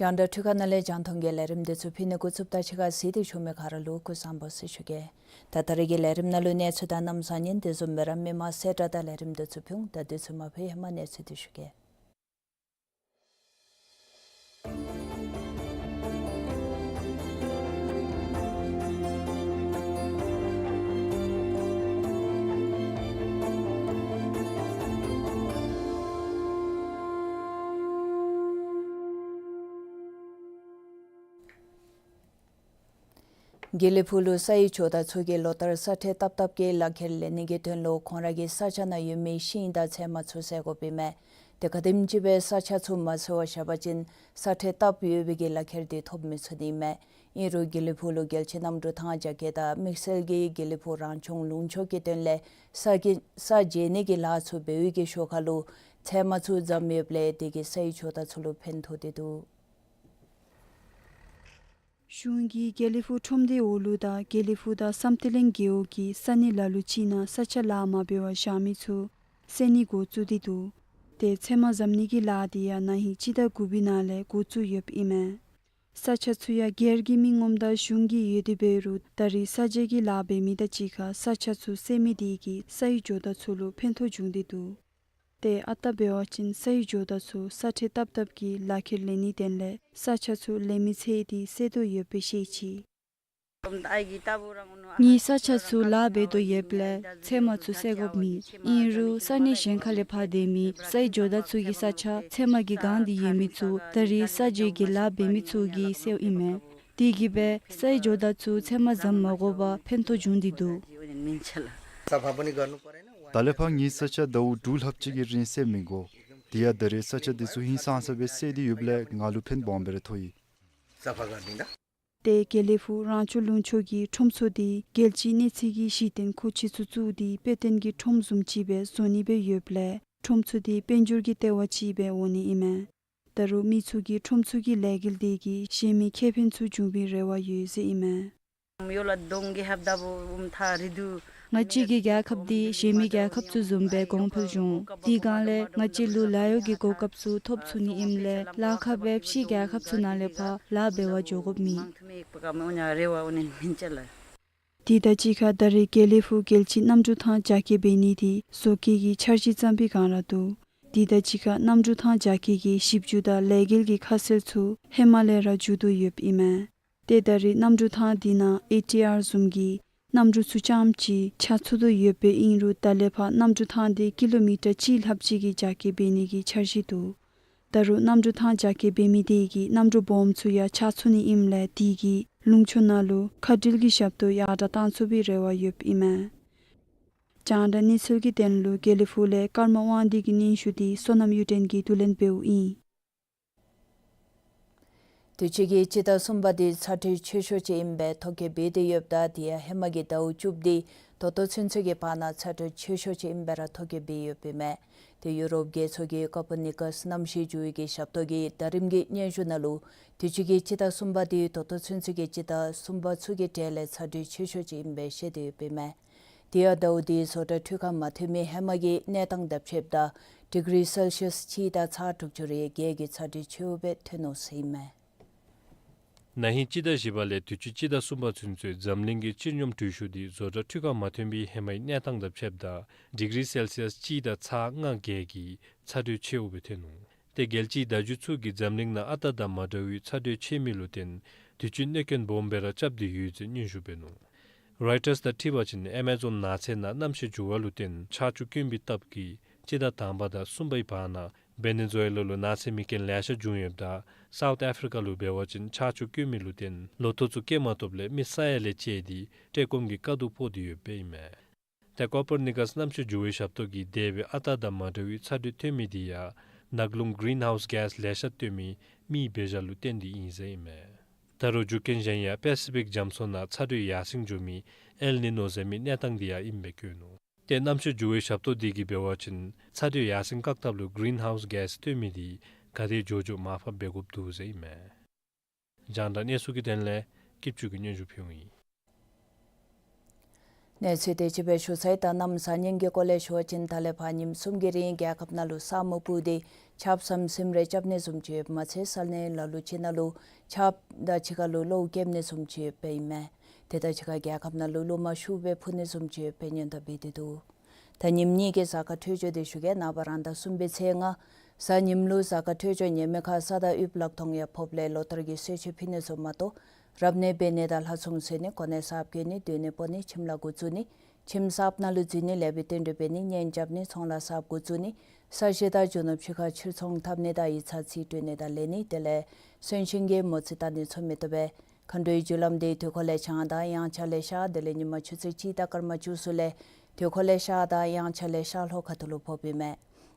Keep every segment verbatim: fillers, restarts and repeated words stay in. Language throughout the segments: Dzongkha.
རྒྱང་བསྒྲགས་འཕྲུལ་ཁང་ནང་ལས་རྒྱང་མཐོང་གི་ལས་རིམ་འདི་ཚུ་ཕུལ་ནི་འགོ་བཙུགསཔ་ད་ཕྱི་ཁར་གཟིགས་ཏེ་བཞུགས་མི་ག་ར་ལུ་སྐུ་གཟུགས་བཟང་པོ་ཟེར་ཞུ་གེ། ད་ད་རེས་ཀྱི་ལས་རིམ་ནང་ལུ་གནས་ཚུལ་དང་གནམ་གཤིས་ཉན་དེ་བཟུམ་སྦེ་ར་མི་མང་གསལ་བསྒྲགས་དང་ལས་རིམ་འདི་ཚུ་ཕུལ་འོང་། ད་དུས་ཚོད་མ་ཕུལ་ཧེ་མ་གནས་ཚུལ་འདི་ཞུ་གེ། དགེ་ལེགས་ཕུག་ལུ་ས་ཡི་ཇོ་བདག་ཚུ་གིས་ལོ་ལྟར་ས་ཁྲལ་བཏབ་བཏབ་ཀྱི་ལག་ཁྱེར་ལེན་ནི་གི་དོན་ལུ་ཁོང་ར་གི་ས་ཆ་ནང་ཡོད་མི་ཤིང་དང་ཚལ་མ་ཚུ་བསལ་དགོཔ་ཨིན་མས། དེ་ག་དེམ་ཅིག་སྦེ་ས་ཆ་ཚུ་མ་བསལ་བར་བཞག་པ་ཅིན་ས་ཁྲལ་བཏབ་ཡོད་པའི་གི་ལག་ཁྱེར་དེ་ཐོབ་མི་ཚུགས་ནི་ཨིན་མས། ཨིན་རུང་དགེ་ལེགས་ཕུག་ལུ་རྒྱལ་སྤྱི་གནམ་གྲུ་ཐང་རྒྱ་བསྐྱེད་དང་དམིགས་བསལ་གྱིས་དགེ་ལེགས་ཕུག་རང་སྐྱོང་ལུང་ཕྱོགས་ཀྱི་དོན་ལས་ས་གི་ས་འཇལ་ནི་གི་ལཱ་ཚུ་འབད་བའི་གི་ཤུལ་ཁ་ལུ་ཚལ་མ་ཚུ་བརྩམས་ཡོདཔ་ལས་དེ་གིས་ས་ཡི་ཇོ་བདག་ཚུ་ལུ་ཕན་ཐོགས་ཏེ་འདུག། གཞུང་གིས་དགེ་ལེགས་ཕུག་ཁྲོམ་སྡེ་འོག་ལུ་དང་དགེ་ལེགས་ཕུག་དང་བསམ་གཏན་གླིང་རྒེད་འོག་གི་ས་གནས་ལ་ལུ་ཅིག་ནང་ས་ཆ་ལཱ་མ་འབད་བར་བཞག་མི་ཚུ་བསལ་ནི་འགོ་བཙུགས་ཏེ་འདུག། ཏེ་ཚལ་མ་བརྩམ་ནི་གི་ལཱ་དེ་ཡང་ན་ཧིང་སྤྱི་ཟླ་དགུ་པའི་ནང་ལས་འགོ་བཙུགས་ཡོདཔ་ཨིན་མས། ས་ཆ་ཚུ་ཡང་སྒེར་གྱི་མིང་ངོམ་དང་གཞུང་གི་ཡོད་དེ་འབད་རུང་ད་རེས་ས་འཇལ་གྱི་ལཱ་འབད་མི་དང་གཅིག་ཁར་ས་ཆ་ཚུ་བསལ་མི་དེ་གིས་ས་ཡི་ཇོ་བདག་ཚུ་ལུ་ཕན་ཐོགས་བྱུང་སྟེ་འདུག། ཏེ་ཨ་རྟག་འབད་བ་ཅིན་ས་ཡི་ཇོ་བདག་ཚུ་ས་ཁྲལ་བཏབ་བཏབ་ཀྱི་ལག་ཁྱེར་ལེན་ནི་དོན་ལས་ས་ཆ་ཚུ་ལེན་མི་ཚད་དེ་བསལ་དོ་ཡོདཔ་སྦེ་བཤད་ཅི། ངེའི་ས་ཆ་ཚུ་ལཱ་འབད་དོ་ཡོདཔ་ལས་ཚལ་མ་ཚུ་བསལ་དགོཔ་མེད། ཨིན་རུང་ས་གནས་གཞན་ཁ་ལས་ཕར་སྡོད་མི་ས་ཡི་ཇོ་བདག་ཚུ་གི་ས་ཆ་ཚལ་མ་གིས་གང་སྟེ་ཡོད་མི་ཚུ་ད་རེས་ས་འཇལ་གྱི་ལཱ་འབད་མི་ཚུ་གིས་བསལཝ་ཨིན་མས། དེ་གིས་སྦེ་ས་ཡི་ཇོ་བདག་ཚུ་ཚལ་མ་བརྩམ་མ་དགོ་པར་ཕན་ཐོགས་བྱུང་སྟེ་འདུག། ད་ལས་ཕར་ངེའི་ས་ཆ་ཟླཝ་དྲུག་ལྷགཔ་ཅིག་གི་རིང་བསལ་མི་དགོ། དེ་ཡང་ད་རེས་ས་ཆ་དེ་ཚུ་ཧིང་སངས་ས་སྦེ་བསལ་ཏེ་ཡོདཔ་ལས་ང་ལུ་ཕན་སྦོམ་སྦེ་ར་ཐོགས་ཡི། ཏེ་དགེ་ལེགས་ཕུག་རང་སྐྱོང་ལུང་ཕྱོགས་ཀྱི་ཁྲོམ་ཚུ་དེ་རྒྱལ་སྤྱིའི་གནས་ཚད་ཀྱི་གཞི་རྟེན་མཁོ་ཆས་ཚུ་བཙུགས་ཏེ་དཔེ་སྟོན་གྱི་ཁྲོམ་བཟུམ་ཅིག་སྦེ་བཟོ་ནི་སྦེ་ཡོདཔ་ལས་ཁྲོམ་ཚུ་དེ་དཔལ་འབྱོར་གྱི་ལྟེ་བ་ཅིག་སྦེ་འོང་ནི་ཨིན་མས། ད་རུང་མི་ཚུ་གིས་ཁྲོམ་ཚུ་གི་ལས་འགུལ་དེ་གིས་གཞན་མི་ཁེ་ཕན་ཚུ་འབྱུང་བའི་རེ་བ་ཡོད་ཟེར་ཨིན་མས། ང་བཅས་ཀྱི་རྒྱལ་ཁབ་འདི་གཞན་མི་རྒྱལ་ཁབ་ཚུ་བཟུམ་སྦེ་གོང་འཕེལ་འགྱོ་འོང་། དེ་སྒང་ལས་ང་བཅས་ལུ་ལཱ་གཡོག་གི་གོ་སྐབས་ཚུ་ཐོབ་ཚུགས་ནི་ཨིནམ་ལས་ལཱ་ཁག་སྦེ་ཕྱི་རྒྱལ་ཁབ་ཚུ་ནང་ལས་ཕར་ལཱ་འབད་བར་འགྱོ་དགོཔ་མེད། དེ་དང་གཅིག་ཁར་ད་རེས་དགེ་ལེགས་ཕུག་རྒྱལ་སྤྱིའི་གནམ་གྲུ་ཐང་རྒྱ་བསྐྱེད་འབད་ནི་དེ་བཟོ་བཀོད་ཀྱི་འཆར་གཞི་བརྩམས་པའི་སྒང་ར་འདུག། དེ་དང་གཅིག་ཁར་གནམ་གྲུ་ཐང་རྒྱ་བསྐྱེད་ཀྱི་ཞིབ་འཇུག་དང་ལས་འགུལ་གྱི་ཁ་གསལ་ཚུ་ཧེ་མ་ལས་ར་མཇུག་བསྡུ་ཡོདཔ་ཨིན་མས། ཏེ་ད་རེས་གནམ་གྲུ་ཐང་འདི་ནང་ཨེ་ཊི་ཨར་བཟུམ་གྱི་གནམ་གྲུ་ཚུ་རྐྱངམ་ཅིག་ཆགས་ཚུགས་དོ་ཡོདཔ་ཨིན་རུང་ད་ལས་ཕར་གནམ་གྲུ་ཐང་དེ་ཀི་ལོ་མི་ཊར་གཅིག་ལྷགཔ་ཅིག་གི་རྒྱ་བསྐྱེད་འབད་ནི་གི་འཆར་གཞི་འདུག། ད་རུང་གནམ་གྲུ་ཐང་རྒྱ་བསྐྱེད་འབད་མི་དེ་གིས་གནམ་གྲུ་སྦོམ་ཚུ་ཡང་ཆགས་ཚུགས་ནི་ཨིནམ་ལས་དེ་གིས་ལུང་ཕྱོགས་ནང་ལུ་མཁའ་འགྲུལ་གྱི་ཞབས་ཏོག་ཡར་དྲག་གཏང་ཚུགས་པའི་རེ་བ་ཡོདཔ་ཨིན་མས། རྒྱང་བསྒྲགས་གནས་ཚུལ་གྱི་དོན་ལུ་དགེ་ལེགས་ཕུག་ལས་ཀརྨ་དབང་འདུས་ཀྱི་སྙན་ཞུ་དེ་བསོད་ནམས་གཡུ་སྒྲོན་གྱིས་བསྡུ་ལེན་འབདཝ་ཨིན། དུས་ཅི་གི་སྤྱི་ཟླ་གསུམ་པ་འདི་ཚ་དྲོད་ཆེ་ཤོས་ཅིག་ཨིན་པའི་ཐོ་བཀོད་འབད་དེ་ཡོདཔ་ད་དེ་ཡང་ཧེ་མ་གི་ཟླཝ་བཅུ་པ་འདི་ད་ལྟོ་ཚུན་ཚོད་ཀྱི་བར་ན་ཚ་དྲོད་ཆེ་ཤོས་ཅིག་ཨིན་པའི་ར་ཐོ་བཀོད་འབད་ཡོདཔ་ཨིན་མས། དེ་ཡུ་རོབ་རྒྱལ་ཚོགས་ཀྱི་ཀོ་པར་ནི་ཀཱས་གནམ་གཤིས་འགྱུར་བའི་གི་ཞབས་ཏོག་གི་ཟླ་རིམ་གྱི་སྙན་ཞུ་ནང་ལུ་དུས་ཅི་གི་སྤྱི་ཟླ་གསུམ་པ་འདི་ད་ལྟོ་ཚུན་ཚོད་ཀྱི་སྤྱི་ཟླ་གསུམ་པ་ཚུ་གི་གྲས་ལས་ཚ་དྲོད་ཆེ་ཤོས་ཅིག་ཨིན་པའི་བཤད་དེ་ཡོདཔ་ཨིན་མས། དེ་ཡང་ཟླཝ་འདི་བཟོ་གྲྭ་ཁྲུས་ཁང་མ་ཐོན་མི་ཧེ་མ་གི་གནས་སྟངས་དང་ཕྱདཔ་ད་ཌིག་རི་སེལ་ཤི་ཡཱས་གཅིག་དང་ཚག་དྲུག་ཅུ་རེ་བརྒྱད་ཀྱི་ཚ་དྲོད་ཆེཝ་སྦེ་ཐོན་ནུག་ཟེར་ཨིན་མས། ན་ཧིང་སྤྱི་ཟླ་བཞི་པ་ལས་དུས་ཅི་སྤྱི་ཟླ་གསུམ་པ་ཚུན་ཚོད་འཛམ་གླིང་གི་སྤྱི་སྙོམས་དྲོད་ཤུགས་འདི་བཟོ་གྲྭ་ཁྲུས་ཁང་མ་ཐོན་པའི་ཧེ་མའི་གནས་སྟངས་དང་ཕྱདཔ་ད་ཌིག་རི་སེལ་ཤི་ཡཱས་གཅིག་དང་ཚག་ལྔ་བརྒྱད་ཀྱི་ཚ་དྲོད་ཆེཝ་སྦེ་ཐོན་ནུག། ཏེ་རྒྱལ་སྤྱིའི་བརྡ་བརྒྱུད་ཚུ་གིས་འཛམ་གླིང་ནང་ཨ་རྟག་དང་མ་འདྲ་བའི་ཚ་དྲོད་ཆེ་མི་ལུ་བརྟེན་དུས་ཅི་གནོད་སྐྱོན་སྦོམ་སྦེ་ར་རྐྱབ་སྟེ་ཡོད་ཟེར་སྙན་ཞུ་འབད་ནུག། རོའི་ཊརསི་དང་འཁྲིལ་བ་ཅིན་ཨེ་མ་ཛོན་ནགས་ཚལ་ནང་གནམ་གཤིས་འགྱུར་བ་ལུ་བརྟེན་ཆར་ཆུ་དཀོན་པའི་སྟབས་ཀྱིས་སྤྱི་ཟླ་དང་པ་དང་གསུམ་པའི་བར་ན་ཝེ་ནེ་ཛུ་ཨེ་ལ་ལུ་ནགས་ཚལ་མེ་རྐྱེན་ལེ་ཤ་བྱུང་ཡོདཔ་ད་སའུཐ་ཨ་ཕི་རི་ཀ་ལུ་འབད་བ་ཅིན་ཆར་ཆུ་དཀོན་མི་ལུ་བརྟེན་ལོ་ཐོག་ཚུ་སྐྱེ་མ་ཐོབ་ལས་མི་ས་ཡ་ལས་བཅད་དེ་བཀྲེས་སྐོམ་གྱི་དཀའ་སྡུག་ཕོག་སྟེ་ཡོདཔ་ཨིན་མས། ཏེ་ཀོ་པར་ནི་ཀཱས་གནམ་གཤིས་འགྱུར་བའི་ཞབས་ཏོག་གིས་འདས་པའི་ཨ་རྟག་དང་མ་འདྲ་བའི་ཚ་དྲོད་ཐོན་མི་འདི་ཡང་ནག་རླུང་གི་རིན་ཧའུསི་གེསི་ལེ་ཤ་བཏོན་མི་མིའི་འབད་བཞག་ལུ་བརྟེན་ཏེ་ཨིན་ཟེར་ཨིན་མས། ད་རུང་རྒྱུ་རྐྱེན་གཞན་ཡང་པེ་སི་ཕིག་རྒྱ་མཚོ་ནང་ཚ་དྲོད་ཡར་སེང་འགྱོ་མི་ཨེལ་ནི་ནོ་ཟེར་མི་གནས་སྟངས་འདི་ཡང་ཨིནམ་སྦེ་བཀོད་ནུག། ཏེ་གནམ་གཤིས་འགྱུར་བའི་ཞབས་ཏོག་འདི་གིས་འབད་བ་ཅིན་ཚ་དྲོད་ཡར་སེང་བཀག་ཐབས་ལུ་གི་རིན་ཧའུསི་གེསི་བཏོན་མི་འདི་ག་དེ་མགྱོགས་མགྱོགས་མར་ཕབ་འབད་དགོཔ་འདུག་ཟེར་ཨིན་མས། རྒྱང་བསྒྲགས་གནས་ཚུལ་གྱི་དོན་ལས་སྐྱིད་ཆུ་གིས་སྙན་ཞུ་ཕུལཝ་ཨིན། གནས་ཚུལ་དེ་ཅིག་སྦེ་ཞུ་ཚར་ཡི། ད་གནམ་གཤིས་ཉིན་གྱི་སྐོར་ལས་ཞུ་བ་ཅིན་ད་ལས་ཕར་ཉིནམ་གསུམ་གྱི་རིང་རྒྱལ་ཁབ་ནང་ལུ་ས་སྨུག་སྤུབས་ཏེ་ཆརཔ་ཟམ་ཟིམ་རེ་རྐྱབ་ནི་བཟུམ་ཅིག་ཡོདཔ་མ་ཚད་ས་གནས་ལ་ལུ་ཅིག་ནང་ལུ་ཆརཔ་དང་གཅིག་ཁར་ལུ་གློག་རྐྱབ་ནི་བཟུམ་ཅིག་ཡོདཔ་ཨིན་མས། དེ་དང་གཅིག་ཁར་རྒྱལ་ཁབ་ནང་ལུ་རླུང་མ་ཤུགས་སྦེ་འཕུ་ནི་བཟུམ་ཅིག་ཡོདཔ་སྦེ་སྔོན་བརྡ་འབད་དེ་འདུག། ད་ཉིནམ་གཉིས་ཀྱི་གཟའ་སྐར་འཕྲོད་སྦྱོར་དེ་ཞུ་གེ། ནངས་པ་རང་ཟླ་གསུམ་པའི་ཚེས་ལྔ་གཟའ་ཉིམ་ལུ་གཟའ་སྐར་འཕྲོད་སྦྱོར་ཉེས་མེད་ཁར་ས་དང་དབུས་ལག་མཐོང་ཡང་ཕོགཔ་ལས་ལོ་བསྟར་གྱི་གསོལ་མཆོད་ཕུལ་ནི་ཚུ་མ་གཏོགས་རབ་གནས་འབད་ནི་དང་ལྷ་སྲུང་འཚོལ་ནི་གོ་གནས་གསརཔ་བསྐོ་ནི་སྡོད་གནས་སྤོ་ནི་ཁྱིམ་ལཱ་འགོ་བཙུགས་ནི་ཁྱིམ་གསརཔ་ནང་ལུ་འཛུལ་ནི་ལེགས་པའི་རྟེན་འབྲེལ་འབད་ནི་གཉེན་རྐྱབ་ནི་ཚོང་ལཱ་གསརཔ་འགོ་བཙུགས་ནི་ས་གཞི་དང་རྒྱུ་ནོར་ཕྱི་ཁར་ཕྱིར་ཚོང་འཐབ་ནི་དང་ཡིག་ཚང་རྩིས་སྤྲོད་ནི་དང་ལེན་ནི་དེ་ལས་གསོན་གཤིན་གྱི་མོ་རྩིས་བལྟ་ནི་ཚུ་མི་བཏུབ་པས། མཁའ་འགྲོའི་རྒྱུ་ལམ་འདི་དུས་འཁོར་ལས་བྱང་དང་དབྱངས་འཆར་ལས་ཤར་དེ་ལས་ཉི་མ་ཆུ་ཚོད་གཅིག་དང་སྐར་མ་བཅུ་གསུམ་ལས་དུས་འཁོར་ལས་ཤར་དང་དབྱངས་འཆར་ལས་ཤར་ལྷོ་ཁ་ཐུག་ལུ་ཕོགཔ་ཨིན་མས།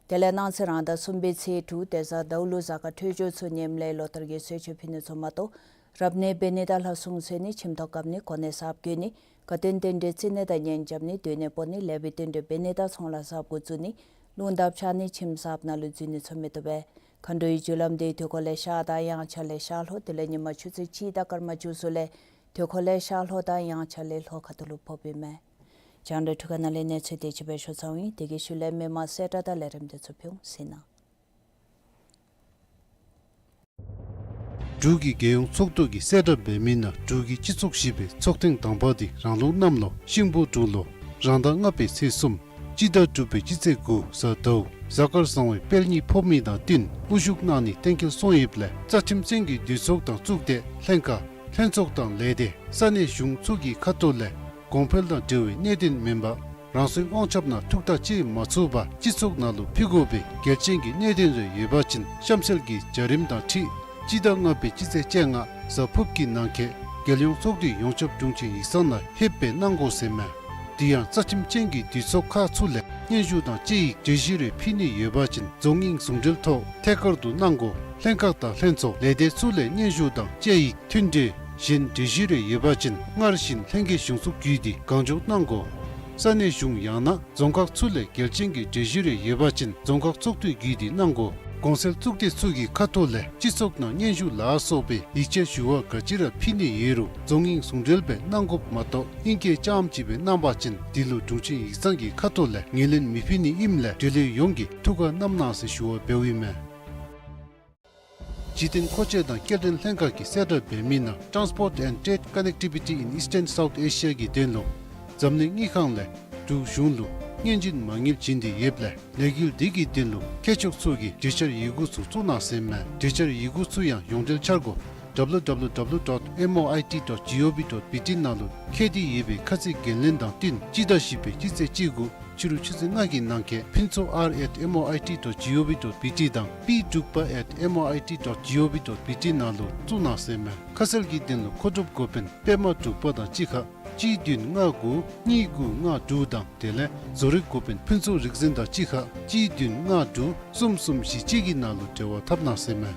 དེ་ལས་གནངས་ཚེ་རང་ཟླ་གསུམ་པའི་ཚེས་དྲུག་དེ་གཟའ་ཟླཝ་ལུ་གཟའ་སྐར་འཕྲོད་སྦྱོར་ཚུ་ཉེསམ་ལས་ལོ་བསྟར་གྱི་གསོལ་མཆོད་ཕུལ་ནི་ཚུ་མ་གཏོགས་རབ་གནས་འབད་ནི་དང་ལྷ་སྲུང་འཚོལ་ནི་ཁྱིམ་ཐོག་བཀབ་ནི་གོ་གནས་གསརཔ་བསྐོ་ནི་དགའ་སྟོན་རྟེན་འབྲེལ་བརྩི་ནི་དང་གཉེན་རྐྱབ་ནི་སྡོད་གནས་སྤོ་ནི་ལེགས་པའི་རྟེན་འབྲེལ་འབད་ནི་དང་ཚོང་ལཱ་གསརཔ་འགོ་བཙུགས་ནི་རླུང་ལྡབ་འཆར་ནི་ཁྱིམ་གསརཔ་ནང་ལུ་འཛུལ་ནི་ཚུ་མི་བཏུབ་པས། མཁའ་འགྲོའི་རྒྱུ་ལམ་འདི་དུས་འཁོར་ལས་ཤར་དང་དབྱངས་འཆར་ལས་ཤར་ལྷོ་དེ་ལས་ཉི་མ་ཆུ་ཚོད་གཅིག་དང་སྐར་མ་བཅུ་གསུམ་ལས་དུས་འཁོར་ལས་ཤར་ལྷོ་དང་དབྱངས་འཆར་ལས་ལྷོ་ཁ་ཐུག་ལུ་ཕོགཔ་ཨིན་མས། རྒྱང་བསྒྲགས་འཕྲུལ་ཁང་ནང་ལས་གནས་ཚུལ་དེ་ཅིག་སྦེ་ཞུ་ཚརཝ་ཨིན། དེ་གི་ཤུལ་ལས་མི་མང་གསལ་བསྒྲགས་དང་ལས་རིམ་དེ་ཚུ་ཕུལ་འོང་ཟེར་ན། འབྲུག་གི་རྒྱལ་ཡོངས་ཚོགས་འདུ་གིས་གསལ་བསྒྲགས་འབད་མི་ནང་འབྲུག་གི་སྤྱི་ཚོགས་བཞི་པའི་ཚོགས་ཐེངས་དང་པ་འདི་རང་ལུགས་གནམ་ལོ་ཤིང་ཕོ་འབྲུག་ལོ་རང་ཟླ་ལྔ་པའི་ཚེས་གསུམ་སྤྱི་ཟླ་དྲུག་པའི་སྤྱི་ཚེས་དགུ་གཟའ་ཟླཝ་གཟའ་སྐར་བཟང་བའི་དཔལ་གཉིས་ཕོག་མི་དང་བསྟུན་དབུ་བཞུགས་གནང་ནི་གཏན་འཁེལ་སོང་ཡོདཔ་ལས་རྩ་ཁྲིམས་ཅན་གྱི་འདུས་ཚོགས་དང་གཙུག་སྡེ་ལྷན་ཁག་ལྷན་ཚོགས་དང་ལས་སྡེ་ས་གནས་གཞུང་ཚུ་གི་ཁ་ཐུག་ལས་གོང་འཕེལ་དང་འབྲེལ་བའི་གནད་དོན་མེན་པར་རང་སོའི་དབང་ཆ་ནང་ཐུགས་ཐག་བཅད་མ་ཚུགས་པར་སྤྱི་ཚོགས་ནང་ལུ་ཕུལ་དགོ་པའི་གལ་ཆེན་གྱི་གནད་དོན་རེ་ཡོད་པ་ཅིན་གཤམ་གསལ་གྱི་བྱ་རིམ་དང་འཁྲིལ་སྤྱི་ཟླ་ལྔ་པའི་སྤྱི་ཚེས་བཅོ་ལྔ་གཟའ་ཕུརཔ་གི་ནང་འཁོད་རྒྱལ་ཡོངས་ཚོགས་འདུའི་ཡོངས་ཁྱབ་དྲུང་ཆེན་ཡིག་ཚང་ནང་ཕེབས་སྦེ་གནང་དགོ་ཟེར་མས། དེ་ཡང་རྩ་ཁྲིམས་ཅན་གྱི་འདུས་ཚོགས་ཁག་ཚུ་ལས་སྙན་ཞུ་དང་དཔྱད་ཡིག་འབྲི་གཞི་རེ་ཕུལ་ནི་ཡོད་པ་ཅིན་རྫོང་དབྱིངས་ཟུང་འབྲེལ་ཐོག་ཐད་ཀར་དུ་གནང་དགོ། ལྷན་ཁག་དང་ལྷན་ཚོགས་ལས་སྡེ་ཚུ་ལས་སྙན་ཞུ་དང་དཔྱད་ཡིག་མཐུན་འབྲེལ་གཞན་འབྲི་གཞི་རེ་ཡོད་པ་ཅིན་སྔར་བཞིན་ལྷན་རྒྱས་གཞུང་ཚོགས་བརྒྱུད་དེ་གང་མགྱོགས་གནང་དགོ། ས་གནས་གཞུང་ཡང་ན་རྫོང་ཁག་ཚུ་ལས་གལ་ཆེན་གྱི་འབྲི་གཞི་རེ་ཡོད་པ་ཅིན་རྫོང་ཁག་ཚོགས་འདུ་བརྒྱུད་དེ་གནང་དགོ། གོང་གསལ་གཙུག་སྡེ་ཚུ་གི་ཁ་ཐུག་ལས་སྤྱི་ཚོགས་ནང་སྙན་ཞུ་ལ་སོགས་པའི་ཡིག་ཆ་ཞུ་བ་ག་ཅི་ར་ཕུལ་ནི་ཡོད་རུང་རྫོང་དབྱིངས་ཟུང་འབྲེལ་སྦེ་གནང་དགོཔ་མ་གཏོགས་ཨིང་སྐད་རྐྱངམ་ཅིག་སྦེ་གནང་པ་ཅིན་དེ་ལུ་དྲུང་ཆེན་ཡིག་ཚང་གི་ཁ་ཐུག་ལས་ངོས་ལེན་མི་ཕུལ་ནི་ཨིནམ་ལས་འབྲེལ་ཡོད་ཡོངས་ཀྱིས་ཐུགས་ཁར་བསྣམ་གནང་ཟེར་ཞུ་བ་འབདཝ་ཨིན་མས། གཞི་རྟེན་མཁོ་ཆས་དང་སྐྱེལ་འདྲེན་ལྷན་ཁག་གིས་གསལ་བསྒྲགས་འབད་མི་ནང་Transport and Trade Connectivity in Eastern South Asia གི་དོན་ལུ་འཛམ་གླིང་དངུལ་ཁང་ལས་འབྲུག་གཞུང་ལུ་སྙན་སྦྱིན་མ་དངུལ་བྱིན་ཏེ་ཡོདཔ་ལས་ལས་འགུལ་འདི་གི་དོན་ལུ་མཁས་མཆོག་ཚུ་གིས་གྲོས་འཆར་ཡི་གུ་ཚུ་བཙུགས་གནང་ཟེར་མས། གྲོས་འཆར་ཡི་གུ་ཚུ་ཡང་ཡོངས་འབྲེལ་འཆར་སྒོ་W W W dot M O I T dot G O V dot B T ནང་ལུ་ཁྱབ་སྟེ་ཡོད་པའི་ཁ་ཚིག་འགན་ལེན་དང་བསྟུན་སྤྱི་ཟླ་བཞི་པའི་སྤྱི་ཚེས་བཅུ་དགུ་ཕྱི་རུ་ཆུ་ཚོད་ལྔ་གི་ནང་འཁོད་ཕུན་ཚོགས་R at M O I T dot G O V dot B T དང་P འབྲུག་པ at M O I T dot G O V dot B T ནང་ལུ་བཙུགས་གནང་ཟེར་མས། ཁ་གསལ་གྱི་དོན་ལུ་མཁོ་སྒྲུབ་འགོ་དཔོན་པདྨ་འབྲུག་པ་དང་གཅིག་ཁར་གཅིག་བདུན་ལྔ་དགུ་གཉིས་དགུ་ལྔ་དྲུག་དང་དེ་ལས་བཟོ་རིག་འགོ་དཔོན་ཕུན་ཚོགས་རིག་འཛིན་དང་གཅིག་ཁར་གཅིག་བདུན་ལྔ་དྲུག་གསུམ་གསུམ་བཞི་གཅིག་གི་ནང་ལུ་འབྲེལ་བ་འཐབ་གནང་ཟེར་མས།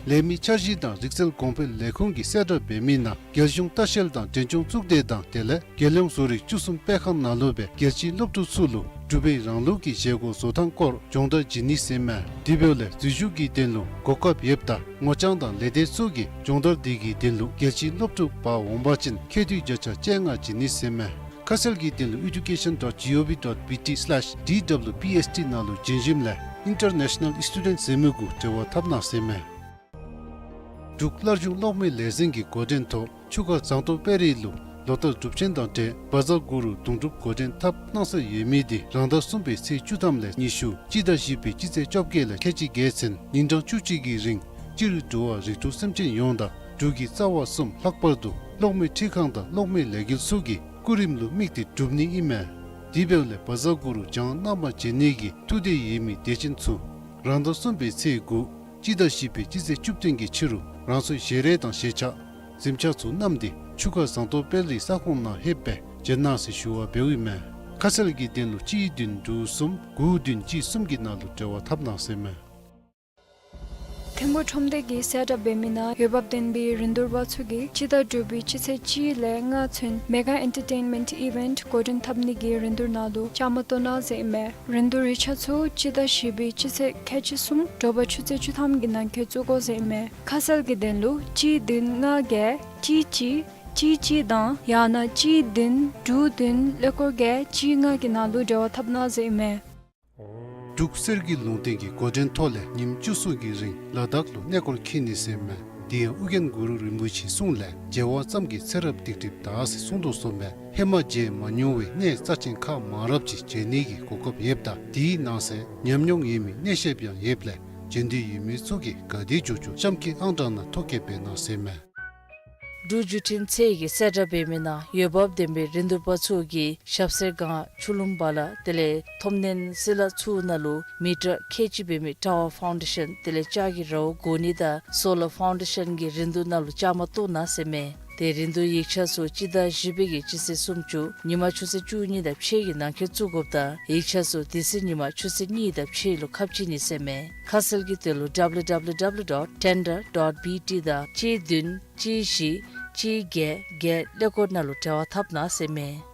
ལས་མི་འཆར་གཞི་དང་རིག་རྩལ་གོང་འཕེལ་ལས་ཁུངས་ཀྱིས་གསལ་བསྒྲགས་འབད་མི་ནང་རྒྱལ་གཞུང་ལྟ་བཤལ་དང་འབྲས་ལྗོངས་གཙུག་སྡེ་དང་དེ་ལས་རྒྱལ་ཡོངས་བཟོ་རིག་བཅུ་གསུམ་སྤེལ་ཁང་ནང་ལུ་སྦེ་རྒྱལ་སྤྱིའི་སློབ་ཕྲུག་ཚུ་ལུ་འབྲུག་པའི་རང་ལུགས་ཀྱི་བཞེས་སྒོ་བཟོ་ཐངས་སྐོར་སྦྱོང་བརྡར་བྱིན་ནི་ཟེར་མས། དེ་འབདཝ་ལས་འཛུལ་ཞུགས་ཀྱི་དོན་ལུ་གོ་སྐབས་ཡོདཔ་ད་ངོ་རྐྱང་དང་ལས་སྡེ་ཚུ་གིས་སྦྱོང་བརྡར་འདི་གི་དོན་ལུ་རྒྱལ་སྤྱིའི་སློབ་ཕྲུག་འབག་འོང་བ་ཅིན་ཁེ་ཏོག་བརྒྱ་ཆ་བཅོ་ལྔ་བྱིན་ནི་ཟེར་མས། ཁ་གསལ་གྱི་དོན་ལུ་education dot gov dot bt slash D W P S T ནང་ལུ་བྱོན་ཞིནམ་ལས་International Student ཟེར་མི་གུ་འབྲེལ་བ་འཐབ་གནང་ཟེར་མས། འབྲུག་སླར་འབྱུང་གློག་མེ་ལས་འཛིན་གྱི་འགོ་འདྲེན་ཐོག་ཆུ་ཁ་ཟངས་མདོག་དཔལ་རི་ལུ་ལོ་ལྟར་གྲུབ་ཆེན་དང་འབྲེལ་བཛྲ་གུ་རུ་དུང་སྒྲུབ་འགོ་འདྲེན་འཐབ་གནང་སྲོལ་ཡོད་མི་འདི་རང་ཟླ་གསུམ་པའི་ཚེས་བཅུ་ཐམ་ལས་ཉི་ཤུ་སྤྱི་ཟླ་བཞི་པའི་སྤྱི་ཚེས་བཅོ་བརྒྱད་ལས་ཁལ་གཅིག་བརྒྱད་ཚུན་ཉིན་གྲངས་བཅུ་གཅིག་གི་རིང་སྤྱིར་འབྲུག་པ་རིགས་དྲུག་སེམས་ཅན་ཡོངས་དང་འབྲུག་གི་རྩ་བ་གསུམ་ལྷག་པར་དུ་གློག་མེ་འཕྲུལ་ཁང་དང་གློག་མེ་ལས་འགུལ་ཚུ་གི་སྐུ་རིམ་ལུ་དམིགས་ཏེ་གྲུབ་ནི་ཨིན་མས། དེ་འབདཝ་ལས་བཛྲ་གུ་རུ་བགྱང་གནང་པར་བྱོན་ནི་གི་ཐུགས་འདོད་ཡོད་མི་དད་ཅན་ཚུ་རང་ཟླ་གསུམ་པའི་ཚེས་དགུ་སྤྱི་ཟླ་བཞི་པའི་སྤྱི་ཚེས་བཅུ་བདུན་གྱི་ཕྱི་རུ་རང་སོའི་ཞལ་རས་དང་ཞལ་ཆས་གཟིམ་ཆས་ཚུ་བསྣམས་ཏེ་ཆུ་ཁ་ཟངས་མདོག་དཔལ་རིའི་ས་ཁོངས་ནང་ལྷོདཔ་སྦེ་བྱོན་གནང་ཟེར་ཞུ་བ་འབདཝ་ཨིན་མས། ཁ་གསལ་གྱི་དོན་ལུ་གཅིག་བདུན་དྲུག་གསུམ་དགུ་བདུན་གཅིག་གསུམ་གྱི་ནང་ལུ་འབྲེལ་བ་འཐབ་གནང་ཟེར་མས། ཐིམ་ཕུག་ཁྲོམ་སྡེ་གིས་གསལ་བསྒྲགས་འབད་མི་ནང་འོས་འབབ་ལྡན་པའི་རིན་བསྡུར་པ་ཚུ་གིས་སྤྱི་ཟླ་དྲུག་པའི་སྤྱི་ཚེས་གཅིག་ལས་ལྔ་ཚུན་མེ་ག་ཨེན་ཊར་ཊེན་མེནཊ་ཨི་ཝེནཊ་འགོ་འདྲེན་འཐབ་ནི་གི་རིན་བསྡུར་ནང་ལུ་བཅའ་མར་གཏོགས་གནང་ཟེར་ཨིན་མས། རིན་བསྡུར་ཡིག་ཆ་ཚུ་སྤྱི་ཟླ་བཞི་པའི་སྤྱི་ཚེས་ཁལ་གཅིག་གསུམ་དྲོ་པ་ཆུ་ཚོད་བཅུ་ཐམ་གྱི་ནང་འཁོད་བཙུགས་དགོ་ཟེར་ཨིན་མས། ཁ་གསལ་གྱི་དོན་ལུ་གཅིག་བདུན་ལྔ་བརྒྱད་གཅིག་གཅིག་གཅིག་གཅིག་དང་ཡང་ན་གཅིག་བདུན་དྲུག་བདུན་ཀླད་ཀོར་བརྒྱད་གཅིག་ལྔ་གི་ནང་ལུ་འབྲེལ་བ་འཐབ་གནང་ཟེར་ཨིན་མས། འབྲུག་གསེར་གྱི་ལུང་བསྟན་གྱི་འགོ་འདྲེན་ཐོག་ལས་ཉིནམ་བཅུ་གསུམ་གྱི་རིང་ལ་དྭགས་ལུ་གནས་སྐོར་འཁྱིད་ནི་ཟེར་མས། དེ་ཡང་ཨོ་རྒྱན་གུ་རུ་རིན་པོ་ཆེའི་གསུང་ལས་མཇལ་བ་ཙམ་གྱིས་ཚེ་རབས་སྡིག་སྒྲིབ་དག་ཟེར་གསུངས་དོ་བཟུམ་སྦེ་ཧེ་མ་མཇལ་མ་མྱོང་བའི་གནས་རྩ་ཆེན་ཁག་མང་རབས་ཅིག་མཇལ་ནི་གི་གོ་སྐབས་ཡོདཔ་ད་དེའི་ནང་གསེས་ཉམས་མྱོང་ཡོད་མི་གནས་བཤདཔ་ཡང་ཡོདཔ་ལས་བྱོན་འདོད་ཡོད་མི་ཚུ་གིས་ག་དེ་མགྱོགས་མགྱོགས་གཤམ་འཁོད་ཨང་གྲངས་ནང་ཐོ་བཀོད་འབད་གནང་ཟེར་མས། འབྲུག་བརྒྱུད་འཕྲིན་ཚད་ཀྱིས་གསལ་བསྒྲགས་འབད་མི་ནང་འོས་འབབ་ལྡན་པའི་རིན་བསྡུར་པ་ཚུ་གིས་ཞབས་སེར་སྒང་ཆུ་ལུང་བ་ལ་དེ་ལས་ཐོབ་ནན་སི་ལ་ཚུ་ནང་ལུ་མི་ཊར་ཁལ་གཅིག་འབད་མི་ཊ་ཝར་ཕའུན་ཌེ་ཤཱན་དེ་ལས་ལྕགས་ཀྱི་རཝ་བསྒོར་ནི་དང་སོ་ལར་ཕའུན་ཌེ་ཤཱན་གྱི་རིན་བསྡུར་ནང་ལུ་བཅའ་མར་གཏོགས་གནང་ཟེར་མས། དེ་རིན་བསྡུར་ཡིག་ཆ་ཚུ་སྤྱི་ཟླ་བཞི་པའི་གི་སྤྱི་ཚེས་སུམ་ཅུ་ཉིན་མ་ཆུ་ཚོད་བཅུ་གཉིས་དང་ཕྱེད་ཀྱི་ནང་འཁོད་བཙུགས་དགོཔ་ད་ཡིག་ཆ་ཚུ་དེ་ཚེ་ཉིན་མ་ཆུ་ཚོད་གཉིས་དང་ཕྱེད་ལུ་ཁ་ཕྱེ་ནི་ཟེར་མས། ཁ་གསལ་གྱི་དོན་ལུ་W W W dot tender dot B T དང་གཅིག་བདུན་གཅིག་བཞི་གཅིག་བརྒྱད་བརྒྱད་ཀླད་ཀོར་ནང་ལུ་འབྲེལ་བ་འཐབ་གནང་ཟེར་མས།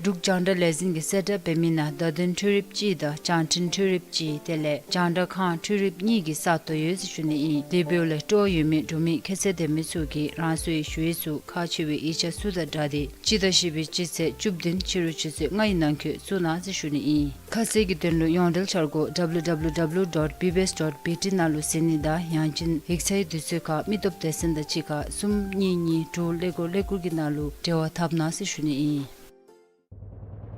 འབྲུག་རྒྱང་བསྒྲགས་ལས་འཛིན་གྱིས་གསལ་བསྒྲགས་འབད་མི་ནང་བརྡ་དོན་འཕྲུལ་རིགཔ་གཅིག་དང་བྱང་འཕྲིན་འཕྲུལ་རིགཔ་གཅིག་དེ་ལས་རྒྱང་བསྒྲགས་ཁང་འཕྲུལ་རིགཔ་གཉིས་ཀྱི་ས་སྟོང་ཡོད་ཟེར་ཞུ་ནི་ཨིན། དེ་འབདཝ་ལས་སྤྲོ་བ་ཡོད་མི་འབྲུག་མི་ཁྱད་ཚད་ལྡན་མི་ཚུ་གིས་རང་སོའི་ཞུ་ཡིག་ཚུ་ཁག་ཆེ་བའི་ཡིག་ཆ་ཚུ་དང་སྦྲགས་ཏེ་སྤྱི་ཟླ་བཞི་པའི་སྤྱི་ཚེས་བཅུ་བདུན་ཕྱི་རུ་ཆུ་ཚོད་ལྔའི་ནང་འཁོད་བཙུགས་གནང་ཟེར་ཞུ་ནི་ཨིན། ཁ་གསལ་གྱི་དོན་ལུ་ཡོངས་འབྲེལ་འཆར་སྒོ་W W W dot B B S dot B T ནང་ལུ་གཟིགས་ནི་དང་ཡང་ཅིན་ཡིག་ཚང་གི་དུས་ཚོད་ཁར་མི་སྟོབས་སྡེ་ཚན་དང་གཅིག་ཁར་གསུམ་གཉིས་གཉིས་དྲུག་ཀླད་ཀོར་ཀླད་ཀོར་གྱི་ནང་ལུ་འབྲེལ་བ་འཐབ་གནང་ཟེར་ཞུ་ནི་ཨིན།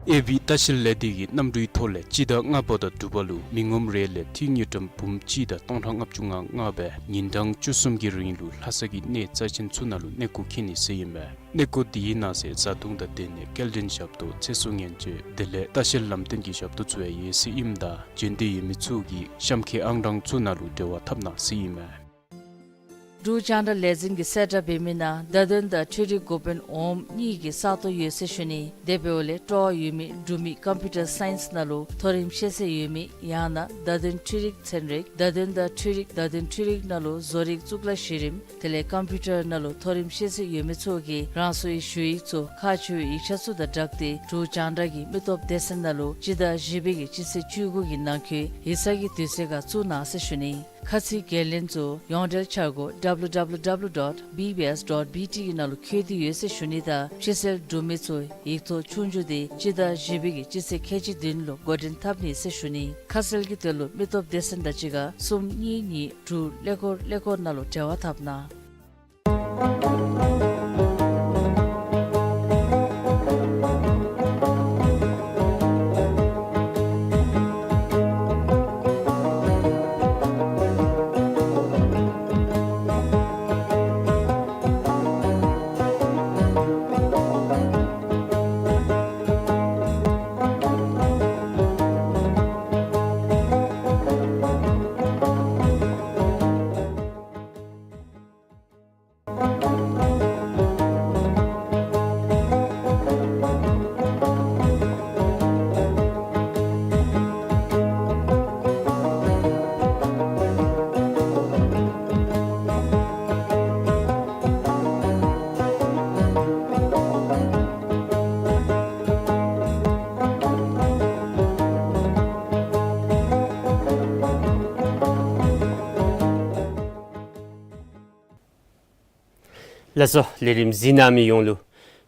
ཨེ་བི་ལྟ་བཤལ་ལས་སྡེ་གིས་གནམ་གྲུའི་ཐོག་ལས་སྤྱི་ཟླ་ལྔ་པ་དང་དྲུག་པ་ལུ་མི་ངོམ་རེ་ལས་ཏི་རུ་དངུལ་ཀྲམ་འབུམ་གཅིག་དང་སྟོང་ཕྲག་ལྔ་བཅུ་ང་ལྔ་སྦེ་ཉིན་གྲངས་བཅུ་གསུམ་གྱི་རིང་ལུ་ལྷ་ས་གི་གནས་རྩ་ཆེན་ཚུ་ནང་ལུ་གནས་སྐོར་འཁྱིད་ནི་ཟེར་ཨིན་མས། གནས་སྐོར་དེའི་ནང་གསེས་བཟའ་འཐུང་དང་སྡོད་གནས་སྐྱེལ་འདྲེན་ཞབས་ཏོག་ཚེ་སྲོག་ཉེན་བཅོལ་དེ་ལས་ལྟ་བཤལ་ལམ་སྟོན་གྱི་ཞབས་ཏོག་ཚུ་ཡང་ཡོད་ཟེར་ཨིནམ་ད་བྱོན་འདོད་ཡོད་མི་ཚུ་གིས་གཤམ་འཁོད་ཨང་གྲངས་ཚུ་ནང་ལུ་འབྲེལ་བ་འཐབ་གནང་ཟེར་ཨིན་མས། འབྲུག་རྒྱང་བསྒྲགས་ལས་འཛིན་གྱིས་གསལ་བསྒྲགས་འབད་མི་ནང་བརྡ་དོན་དང་འཕྲུལ་རིག་འགོ་དཔོན་འོགམ་གཉིས་ཀྱི་ས་སྟོང་ཡོད་ཟེར་ཞུ་ནི། དེ་འབདཝ་ལས་སྤྲོ་བ་ཡོད་མི་འབྲུག་མི་ཀམ་པིའུ་ཊར་སའིནསི་ནང་ལུ་མཐོ་རིམ་ཤེས་ཚད་ཡོད་མི་ཡང་ན་བརྡ་དོན་འཕྲུལ་རིག་ཚན་རིག་བརྡ་དོན་དང་འཕྲུལ་རིག་བརྡ་དོན་འཕྲུལ་རིག་ནང་ལུ་བཟོ་རིག་གཙུག་ལག་གཞི་རིམ་དེ་ལས་ཀམ་པིའུ་ཊར་ནང་ལུ་མཐོ་རིམ་ཤེས་ཚད་ཡོད་མི་ཚུ་གིས་རང་སོའི་ཞུ་ཡིག་ཚུ་ཁག་ཆེ་བའི་ཡིག་ཆ་ཚུ་དང་སྦྲགས་ཏེ་འབྲུག་རྒྱང་བསྒྲགས་ཀྱི་མི་སྟོབས་སྡེ་ཚན་ནང་ལུ་སྤྱི་ཟླ་བཞི་པའི་གི་སྤྱི་ཚེས་བཅུ་དགུ་གི་ནང་འཁོད་ཡིག་ཚང་གི་དུས་ཚོད་ཁར་བཙུགས་གནང་ཟེར་ཞུ་ནི། ཁ་ཚིག་འགན་ལེན་ཚུ་ཡོངས་འབྲེལ་འཆར་སྒོ་W W W dot B B S dot B T གི་ནང་ལུ་བཀོད་དེ་ཡོད་ཟེར་ཞུ་ནི་དང་ཕྱི་སེལ་འབྲུག་མི་ཚུ་ཡིག་ཐོག་ཆོས་རྒྱུགས་དེ་སྤྱི་ཟླ་བཞི་པའི་གི་སྤྱི་ཚེས་ཁལ་གཅིག་བདུན་ལུ་འགོ་འདྲེན་འཐབ་ནི་ཟེར་ཞུ་ནི། ཁ་གསལ་གྱི་དོན་ལུ་མི་སྟོབས་སྡེ་ཚན་དང་གཅིག་ཁར་གསུམ་གཉིས་གཉིས་དྲུག་ཀླད་ཀོར་ཀླད་ཀོར་ནང་ལུ་འབྲེལ་བ་འཐབ་གནང་། ལགས་སོ། ལས་རིམ་གཟིགས་གནང་མི་ཡོངས་ལུ་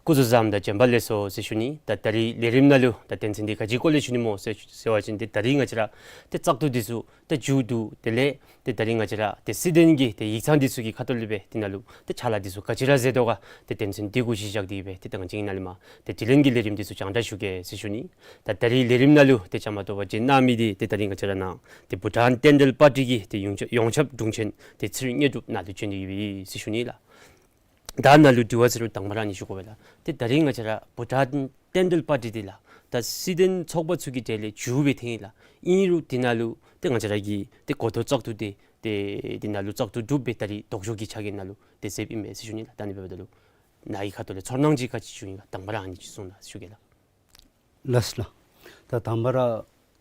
སྐུ་གཟུགས་བཟང་དང་བྱོན་པ་ལེགས་སོ་ཟེར་ཞུ་ནི། ད་ད་རིས་ལས་རིམ་ནང་ལུ་ད་དོན་ཚན་འདི་ག་ཅིའི་སྐོར་ལས་ཞུ་ནི་སྨོ་ཟེར་ཟེར་བ་ཅིན་ཏེ་ད་རིས་ང་བཅས་ར་ཏེ་བཙག་འཐུ་འདི་ཚུ་ད་མཇུག་བསྡུ། དེ་ལས་ཏེ་ད་རིས་ང་བཅས་ར་ཏེ་སྲིད་དོན་གྱི་ཏེ་ཡིག་ཚང་འདི་ཚུ་གི་ཁ་ཐུག་ལས་སྦེ་འདི་ནང་ལུ་ཏེ་ཕྱག་ལཱ་འདི་ཚུ་ག་ཅི་ར་མཛད་དོ་ག་ཏེ་དོན་ཚན་འདི་གུ་གཞི་བཞག་སྟེ་སྦེ་ཏེ་ད་ང་བཅས་ཀྱིས་ནཱ་ལས་མར་ཏེ་དྲི་ལན་གྱི་ལས་རིམ་འདི་ཚུ་རྒྱང་བསྒྲགས་ཞུ་གེ་ཟེར་ཞུ་ནི། ད་ད་རིས་ལས་རིམ་ནང་ལུ་ཏེ་བཅའ་མར་གཏོགས་པར་བྱོན་གནང་མི་འདི་ཏེ་ད་རིས་ང་བཅས་ར་ནཱ་ཏེ་བྷུ་ཊཱན་བསྟན་འགྲོའི་པར་ཊི་གི་ཏེ་ཡོངས་ཁྱབ་ཡོངས་ཁྱབ་དྲུང་ཆེན་ཏེ་ཚེ་རིང་དངོས་གྲུབ་ནཱ་ལུ་བྱོན་ཏེ་ཡོད་པས་ཟེར་ཞུ་ནི་ལགས། ད་ནཱ་ལུ་དྲི་བ་ཟེར་རུང་དང་པ་ར་ཨ་ནི་ཞུ་དགོ་པས་ལགས། ཏེ་ད་རིས་ང་བཅས་ར་བྷུ་ཊཱན་བསྟན་འགྲོའི་པར་ཊི་འདི་ལགས་ད་སྲིད་དོན་ཚོགས་པ་ཚུ་གི་གྲས་ལས་མཇུག་སྦེ་ཐོན་ཡི་ལགས། ཨིན་རུང་འདི་ནང་ལུ་ཏེ་ང་བཅས་ར་གི་ཏེ་འགོ་ཐོག་བཙག་འཐུ་འདི་ཏེ་འདི་ནང་ལུ་བཙག་འཐུ་གྲུབ་སྦེ་ད་རིས་ལྡོག་ཕྱོགས་ཀྱི་ཕྱག་འགན་ནང་ལུ་ཏེ་མཛདཔ་ཨིན་མས་ཟེར་ཞུ་ནི་ལགས། ད་ཨ་ནི་འབདཝ་ད་ལུ་ནཱ་གི་ཁ་ཐུག་ལས་ཚོར་སྣང་ཅིག་ག་ཅི་བྱུང་ཡི་ག་དང་པ་ར་ཨ་ནི་ཅིག་གསུང་གནང་ཞུ་གེ་ལགས། ལགས་ལགས། ད་དང་པ་ར་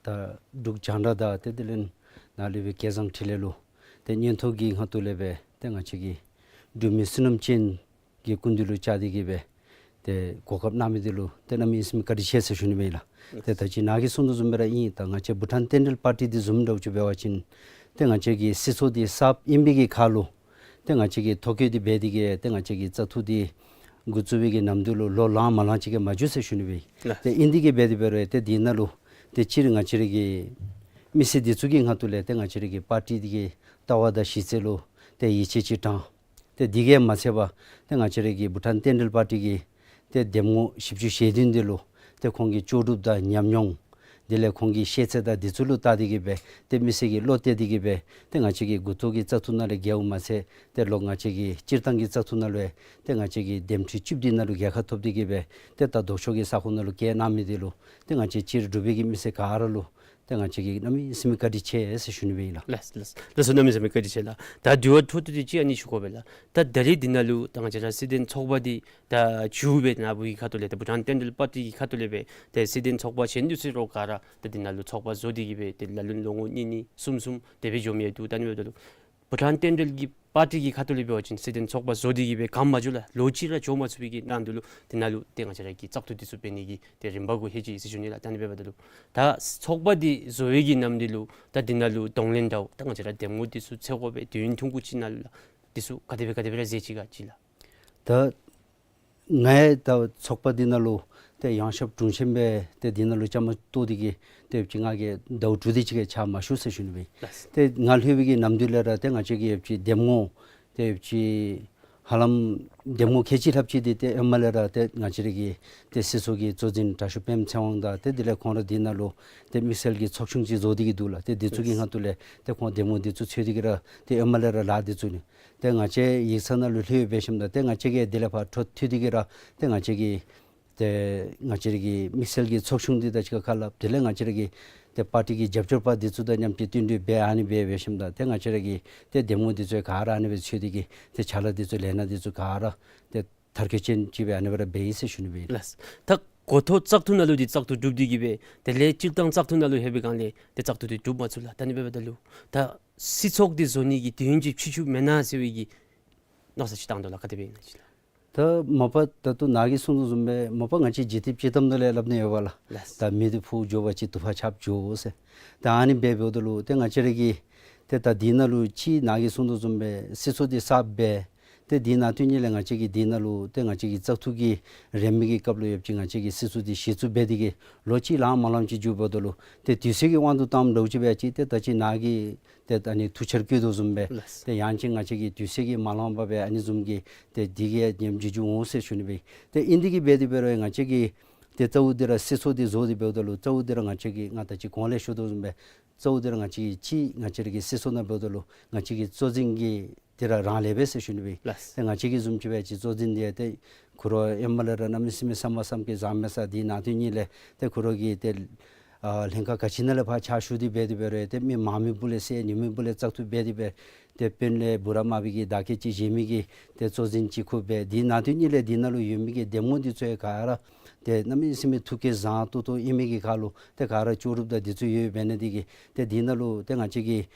ད་འབྲུག་རྒྱང་བསྒྲགས་དང་ཏེ་དེ་ལས་ནཱ་ལས་སྦེ་སྐལ་བཟང་འཕྲིན་ལས་ལུ་ཏེ་སྙན་ཐོ་གི་ཁ་ཐུག་ལས་སྦེ་ཏེ་ང་བཅས་ཀྱི་འབྲུག་མི་བསོད་ནམས་ཅན་གྱི་སྐུ་མདུན་ལུ་བཅར་ཏེ་གི་སྦེ་ཏེ་གོ་སྐབས་གནང་མི་འདི་ལུ་ཏེ་གནམ་མེད་ས་མེད་བཀའ་དྲིན་ཆེ་ཟེར་ཞུ་ནི་ཨིན་ལགས། ཏེ་ད་ཅི་ནཱ་གིས་གསུང་དོ་བཟུམ་སྦེ་ར་ཨིན། ད་ང་བཅས་བྷུ་ཊཱན་བསྟན་འགྲོའི་པར་ཊི་འདི་བཟུམ་འདྲཝ་ཅིག་འབད་བ་ཅིན་ཏེ་ང་བཅས་ཀྱི་སྲིད་ཚོགས་འདི་གསརཔ་ཨིན་པའི་གི་ཁར་ལུ་ཏེ་ང་བཅས་ཀྱིས་ཐོ་བཀོད་འདི་འབད་དེ་གི་ཏེ་ང་བཅས་ཀྱི་བཙག་འཐུ་འདི་འགོ་བཙུགས་པའི་གི་ནམ་དུས་ལུ་ལོ་ལང་མ་ལང་ཅིག་གིས་མ་འགྱོ་ཟེར་ཞུ་ནི་སྦེ། ལགས། ཏེ་ཨིན་དེ་གི་འབད་དེ་འབད་རུང་ཏེ་འདི་ནང་ལུ་ཏེ་སྤྱིར་ང་བཅས་ར་གི་མི་སེར་འདི་ཚུ་གི་ཁ་ཐུག་ལས་ཏེ་ང་བཅས་ར་གི་པར་ཊི་འདི་གི་ལྟ་བ་དང་གཞི་རྩ་ལུ་ཏེ་ཡིད་ཆེས་ཅིག་དྲངས། ཏེ་འདི་གིས་མ་ཚད་པར་ཏེ་ང་བཅས་ར་གི་བྷུ་ཊཱན་བསྟན་འགྲོའི་པར་ཊི་གི་ཏེ་འདེམས་ངོ་བཞི་བཅུ་ཞེ་བདུན་འདི་ལུ་ཏེ་ཁོང་གི་ལྕོགས་གྲུབ་དང་ཉམས་མྱོང་དེ་ལས་ཁོང་གི་ཤེས་ཚད་དང་འདི་ཚུ་ལུ་བལྟ་སྟེ་གི་སྦེ་ཏེ་མི་སེར་གྱིས་བློ་གཏད་དེ་གི་སྦེ་ཏེ་ང་བཅས་ཀྱི་འགོ་ཐོག་གི་བཙག་འཐུ་ནང་ལས་རྒྱལཝ་མ་ཚད་ཏེ་ལོག་ང་བཅས་ཀྱི་སྤྱིར་བཏང་གི་བཙག་འཐུ་ནང་ལུ་ཡང་ཏེ་ང་བཅས་ཀྱིས་འདེམས་ཁྲི་བཅུ་བདུན་ནང་ལུ་རྒྱལ་ཁ་ཐོབ་སྟེ་གི་སྦེ་ཏེ་ད་ལྡོག་ཕྱོགས་ཀྱི་ས་ཁོངས་ནང་ལུ་བསྐྱལ་གནང་མི་འདི་ལུ་ཏེ་ང་བཅས་སྤྱིར་འབྲུག་པའི་གི་མི་སེར་ག་ར་ལུ་ཏེ་ང་བཅས་ཀྱིས་གནམ་མེད་ས་མེད་བཀའ་དྲིན་ཆེ་ཟེར་ཞུ་ནི་སྦེ་ཨིན་ལགས། ལགས་ལགས་ལགས་སོ། གནམ་མེད་ས་མེད་བཀའ་དྲིན་ཆེ་ལགས། ད་དྲི་བ་འཕྲོ་མཐུད་དེ་ཅིག་ཨ་ནི་ཞུ་དགོ་པས་ལགས། ད་ད་རིས་འདི་ནང་ལུ་ད་ང་བཅས་ར་སྲིད་དོན་ཚོགས་པ་འདི་ད་མཇུག་སྦེ་ནཱ་བུ་གི་ཁ་ཐུག་ལས་ད་བྷུ་ཊཱན་བསྟན་འགྲོའི་པར་ཊི་གི་ཁ་ཐུག་ལས་སྦེ་ཏེ་སྲིད་དོན་ཚོགས་པ་གཞན་འདི་ཚུ་ལུ་ག་ར་ད་འདི་ནང་ལུ་ཚོགས་པ་བཟོ་སྟེ་གི་སྦེ་ཏེ་ལ་ལུ་ལོ་ངོ་གཉིས་གཉིས་གསུམ་གསུམ་དེ་སྦེ་འགྱོ་མི་ཡང་འདུག། ད་ཨ་ནི་འབདཝ་ད་ལུ་བྷུ་ཊཱན་བསྟན་འགྲོའི་གི་པར་ཊི་གི་ཁ་ཐུག་ལས་འབད་བ་ཅིན་སྲིད་དོན་ཚོགས་པ་བཟོ་སྟེ་གི་སྦེ་ག་མ་འགྱོ་ལགས། ལོ་གཅིག་ར་འགྱོ་མ་ཚུགས་པའི་གི་ནང་དུ་ལུ་འདི་ནང་ལུ་ཏེ་ང་བཅས་ར་གི་བཙག་འཐུ་འདི་ཚུ་འབད་ནི་གི་ཏེ་རིམ་པ་གུ་ལྷོད་ཅི་ཟེར་ཞུ་ནི་ལགས། ད་ཨ་ནི་འབདཝ་ད་ལུ་ད་ཚོགས་པ་འདི་བཟོ་བའི་གི་ནམ་འདི་ལུ་ད་འདི་ནང་ལུ་གདོང་ལེན་འདྲཝ་ད་ང་བཅས་ར་འདེམས་ངོ་འདི་ཚུ་འཚོལ་དགོ་པས། དུས་ཡུན་ཐུང་ཀུ་ཅིག་ནང་ལུ་ལགས། འདི་ཚུ་ག་དེ་སྦེ་ག་དེ་སྦེ་ར་མཛད་ཅི་ག་ཅིག་ལགས། ད་ང་ཡང་ད་ཚོགས་པ་འདི་ནང་ལུ་ཏེ་ཡོངས་ཁྱབ་དྲུང་ཆེན་སྦེ་ཏེ་འདི་ནང་ལུ་བཅའ་མར་གཏོགས་ཏེ་གི་ཏེ་ཡོདཔ་ཅིག་ང་གིས་ཟླཝ་དྲུག་དེ་ཅིག་གི་ཕྱག་མ་ཞུ་ཟེར་ཞུ་ནི་སྦེ། ལགས། ཏེ་ང་ལྷོད་པའི་གི་ནམ་དུས་ལས་ར་ཏེ་ང་བཅས་ཀྱི་ཡོདཔ་ཅིག་འདེམས་ངོ་ཏེ་ཡོདཔ་ཅིག་ཧ་ལམ་འདེམས་ངོ་ཁལ་གཅིག་ལྷགཔ་ཅིག་འདི་ཏེ་ཨེ་མ་ལས་ར་ཏེ་ང་བཅས་ར་གི་ཏེ་སྲིད་ཚོགས་ཀྱི་གཙོ་འཛིན་དྲག་ཤོས་པདྨ་ཚེ་དབང་དང་ཏེ་དེ་ལས་ཁོང་ར་འདི་ནང་ལུ་ཏེ་དམིགས་བསལ་གྱི་ཚོགས་ཆུང་ཅིག་བཟོ་སྟེ་གི་འདུག་ལགས། ཏེ་འདི་ཚུ་གི་ལགས། ཁ་ཐུག་ལས་ཏེ་ཁོང་འདེམས་ངོ་འདི་ཚུ་འཚོལ་ཏེ་གི་ར་ཏེ་ཨེ་མ་ལས་ར་ལཱ་འདི་ཚུ་ནི་ཏེ་ང་བཅས་ཡིག་ཚང་ནང་ལུ་ལྷོད་འབད་ཞིནམ་ད་ཏེ་ང་བཅས་ཀྱིས་དེ་ལས་ཕར་འཕྲོ་མཐུད་དེ་གི་ར་ཏེ་ང་བཅས་ཀྱི་ཏེ་ང་བཅས་ར་གི་དམིགས་བསལ་གྱི་ཚོགས་ཆུང་འདི་དང་གཅིག་ཁར་སླབ། དེ་ལས་ང་བཅས་ར་གི་ཏེ་པར་ཊི་གི་རྒྱབ་སྐྱོར་པ་འདི་ཚུ་དང་མཉམ་གཅིག་བསྟུན་གྲོས་འབད། ཨ་ནི་སྦེ་འབད་ཞིནམ་ད་ཏེ་ང་བཅས་ར་གི་ཏེ་འདེམས་ངོ་འདི་ཚུ་ག་ར་ཨ་ནི་སྦེ་འཚོལ་ཏེ་གི་ཏེ་ཕྱག་ལཱ་འདི་ཚུ་ལས་སྣ་འདི་ཚུ་ག་ར་ཏེ་མཐར་འཁྱོལ་ཅན་ཅིག་སྦེ་ཨ་ནི་སྦེ་ར་འབད་ཡི་ཟེར་ཞུ་ནི་སྦེ་ཨིན། ལགས། ད་འགོ་ཐོག་བཙག་འཐུ་ནང་ལུ་འདི་བཙག་འཐུ་གྲུབ་སྟེ་གི་སྦེ་དེ་ལས་སྤྱིར་བཏང་བཙག་འཐུ་ནང་ལུ་ལྷོད་པའི་སྒང་ལས་ཏེ་བཙག་འཐུ་འདི་གྲུབ་མ་ཚུགས་ལགས། ད་ཨ་ནི་འབདཝ་ད་ལུ་ད་སྲིད་ཚོགས་འདི་བཟོ་ནི་གི་དུས་ཡུན་ཅིག་ཕྱིས་ཕྱིས་མེན་ན་ཟེར་བའི་གི་མནོ་བསམ་ཅིག་བཏང་དོ་ལགས། ག་དེ་སྦེ་ཨིན་ན་ཅིག་ལགས། ད་མ་པ་ད་ལྟོ་ནཱ་གིས་གསུངས་དོ་བཟུམ་སྦེ་མ་པ་ང་བཅས་འཇིག་རྟེན་སྤྱིར་བཏང་ནང་ལས་སླབ་ནི་ཡོད་པ་ལགས། ལགས། ད་མི་འདི་ཕུགས་འགྱོ་བ་ཅིན་དུ་པ་ཆརཔ་འགྱོ་ཟེར། ད་ཨ་ནི་སྦེ་འབདཝ་ད་ལུ་ཏེ་ང་བཅས་ར་གི་ཏེ་ད་འདི་ནང་ལུ་ཅིག་ནཱ་གིས་གསུངས་དོ་བཟུམ་སྦེ་སྲིད་ཚོགས་འདི་གསརཔ་སྦེ་ཏེ་འདི་ནང་དོན་ཉིད་ལས་ང་བཅས་ཀྱིས་འདི་ནང་ལུ་ཏེ་ང་བཅས་ཀྱི་བཙག་འཐུ་གི་རནམ་གི་སྐབས་ལུ་ཡོདཔ་ཅིག་ང་བཅས་ཀྱིས་སྲིད་ཚོགས་འདི་གཞི་བཙུགས་འབད་དེ་གི་ལོ་གཅིག་ལང་མ་ལངམ་ཅིག་འགྱོཝ་ད་ལུ་ཏེ་དུས་ཚོད་ཀྱི་དབང་དུ་བཏངམ་འདྲཝ་ཅིག་འབད་ཅི། ཏེ་ད་ཅི་ནཱ་གིས་ཏེ་ད་ཨ་ནི་ཐུགས་འཆར་བཀོད་དོ་བཟུམ་སྦེ། ལགས། ཏེ་ཡང་ཅིན་ང་བཅས་ཀྱི་དུས་ཚོད་ཀྱིས་མ་ལང་པར་སྦེ་ཨ་ནི་བཟུམ་གྱི་ཏེ་འདི་གིས་ཉམས་འགྱོ་འོང་ཟེར་ཞུ་ནི་སྦེ། ཏེ་ཨིན་དེ་གི་འབད་དེ་འབད་རུང་ང་བཅས་ཀྱིས་ཏེ་གཙོ་བོ་འདི་ར་སྲིད་ཚོགས་འདི་བཟོ་སྟེ་འབདཝ་ད་ལུ་གཙོ་བོ་འདི་ར་ང་བཅས་ཀྱིས་ང་ད་ཅི་གོང་ལས་ཞུ་དོ་བཟུམ་སྦེ་གཙོ་བོ་འདི་ར་ང་བཅས་ཀྱིས་ཅིག་ང་བཅས་ར་གི་སྲིད་ཚོགས་ནང་འབདཝ་ད་ལུ་ང་བཅས་ཀྱི་གཙོ་འཛིན་གྱི་འདི་ར་རང་ལས་པས་ཟེར་ཞུ་ནི་སྦེ། ལགས། ཏེ་ང་བཅས་ཀྱི་བཟུམ་ཅིག་འབད་ཅི་གཙོ་འཛིན་འདི་ཏེ་ཁོ་ར་ཨེ་མ་ལས་ར་གནམ་མེད་ས་མེད་བསམ་པ་བསམ་གྱིས་བཟང་མས་ཟེར། འདི་ནང་དོན་ཉིད་ལས་ཏེ་ཁོ་ར་གིས་ཏེ་ཨ་ལྷན་ཁག་ག་ཅི་ནང་ལས་ཕར་ཕྱག་ཞུ་སྟེ་འབད་དེ་འབད་རུང་ཏེ་མི་མང་མི་སྦུག་ལས་སེལ་ཉུང་མི་སྦུག་ལས་བཙག་འཐུ་འབད་དེ་འབད་ཏེ་དཔོན་ལས་འབུམ་རམས་པའི་གི་བརྡ་སྐད་ཅིག་བཞེས་མི་གི་ཏེ་གཙོ་འཛིན་ཅིག་ཁུར་འབད། འདི་ནང་དོན་ཉིད་ལས་འདི་ནང་ལུ་ཡོད་མི་གི་འདེམས་ངོ་འདི་ཚུ་ཡང་ག་ར་ཏེ་གནམ་མེད་ས་མེད་ཐུགས་བསྐྱེད་བཟང་ཏོག་ཏོ་ཨིན་མི་གི་ཁར་ལུ་ཏེ་ག་ར་ལྕོགས་གྲུབ་དང་འདི་ཚུ་ཡོད་འབད་ནི་དེ་གིས་ཏེ་འདི་ནང་ལུ་ཏེ་ང་བཅས་ཀྱིས་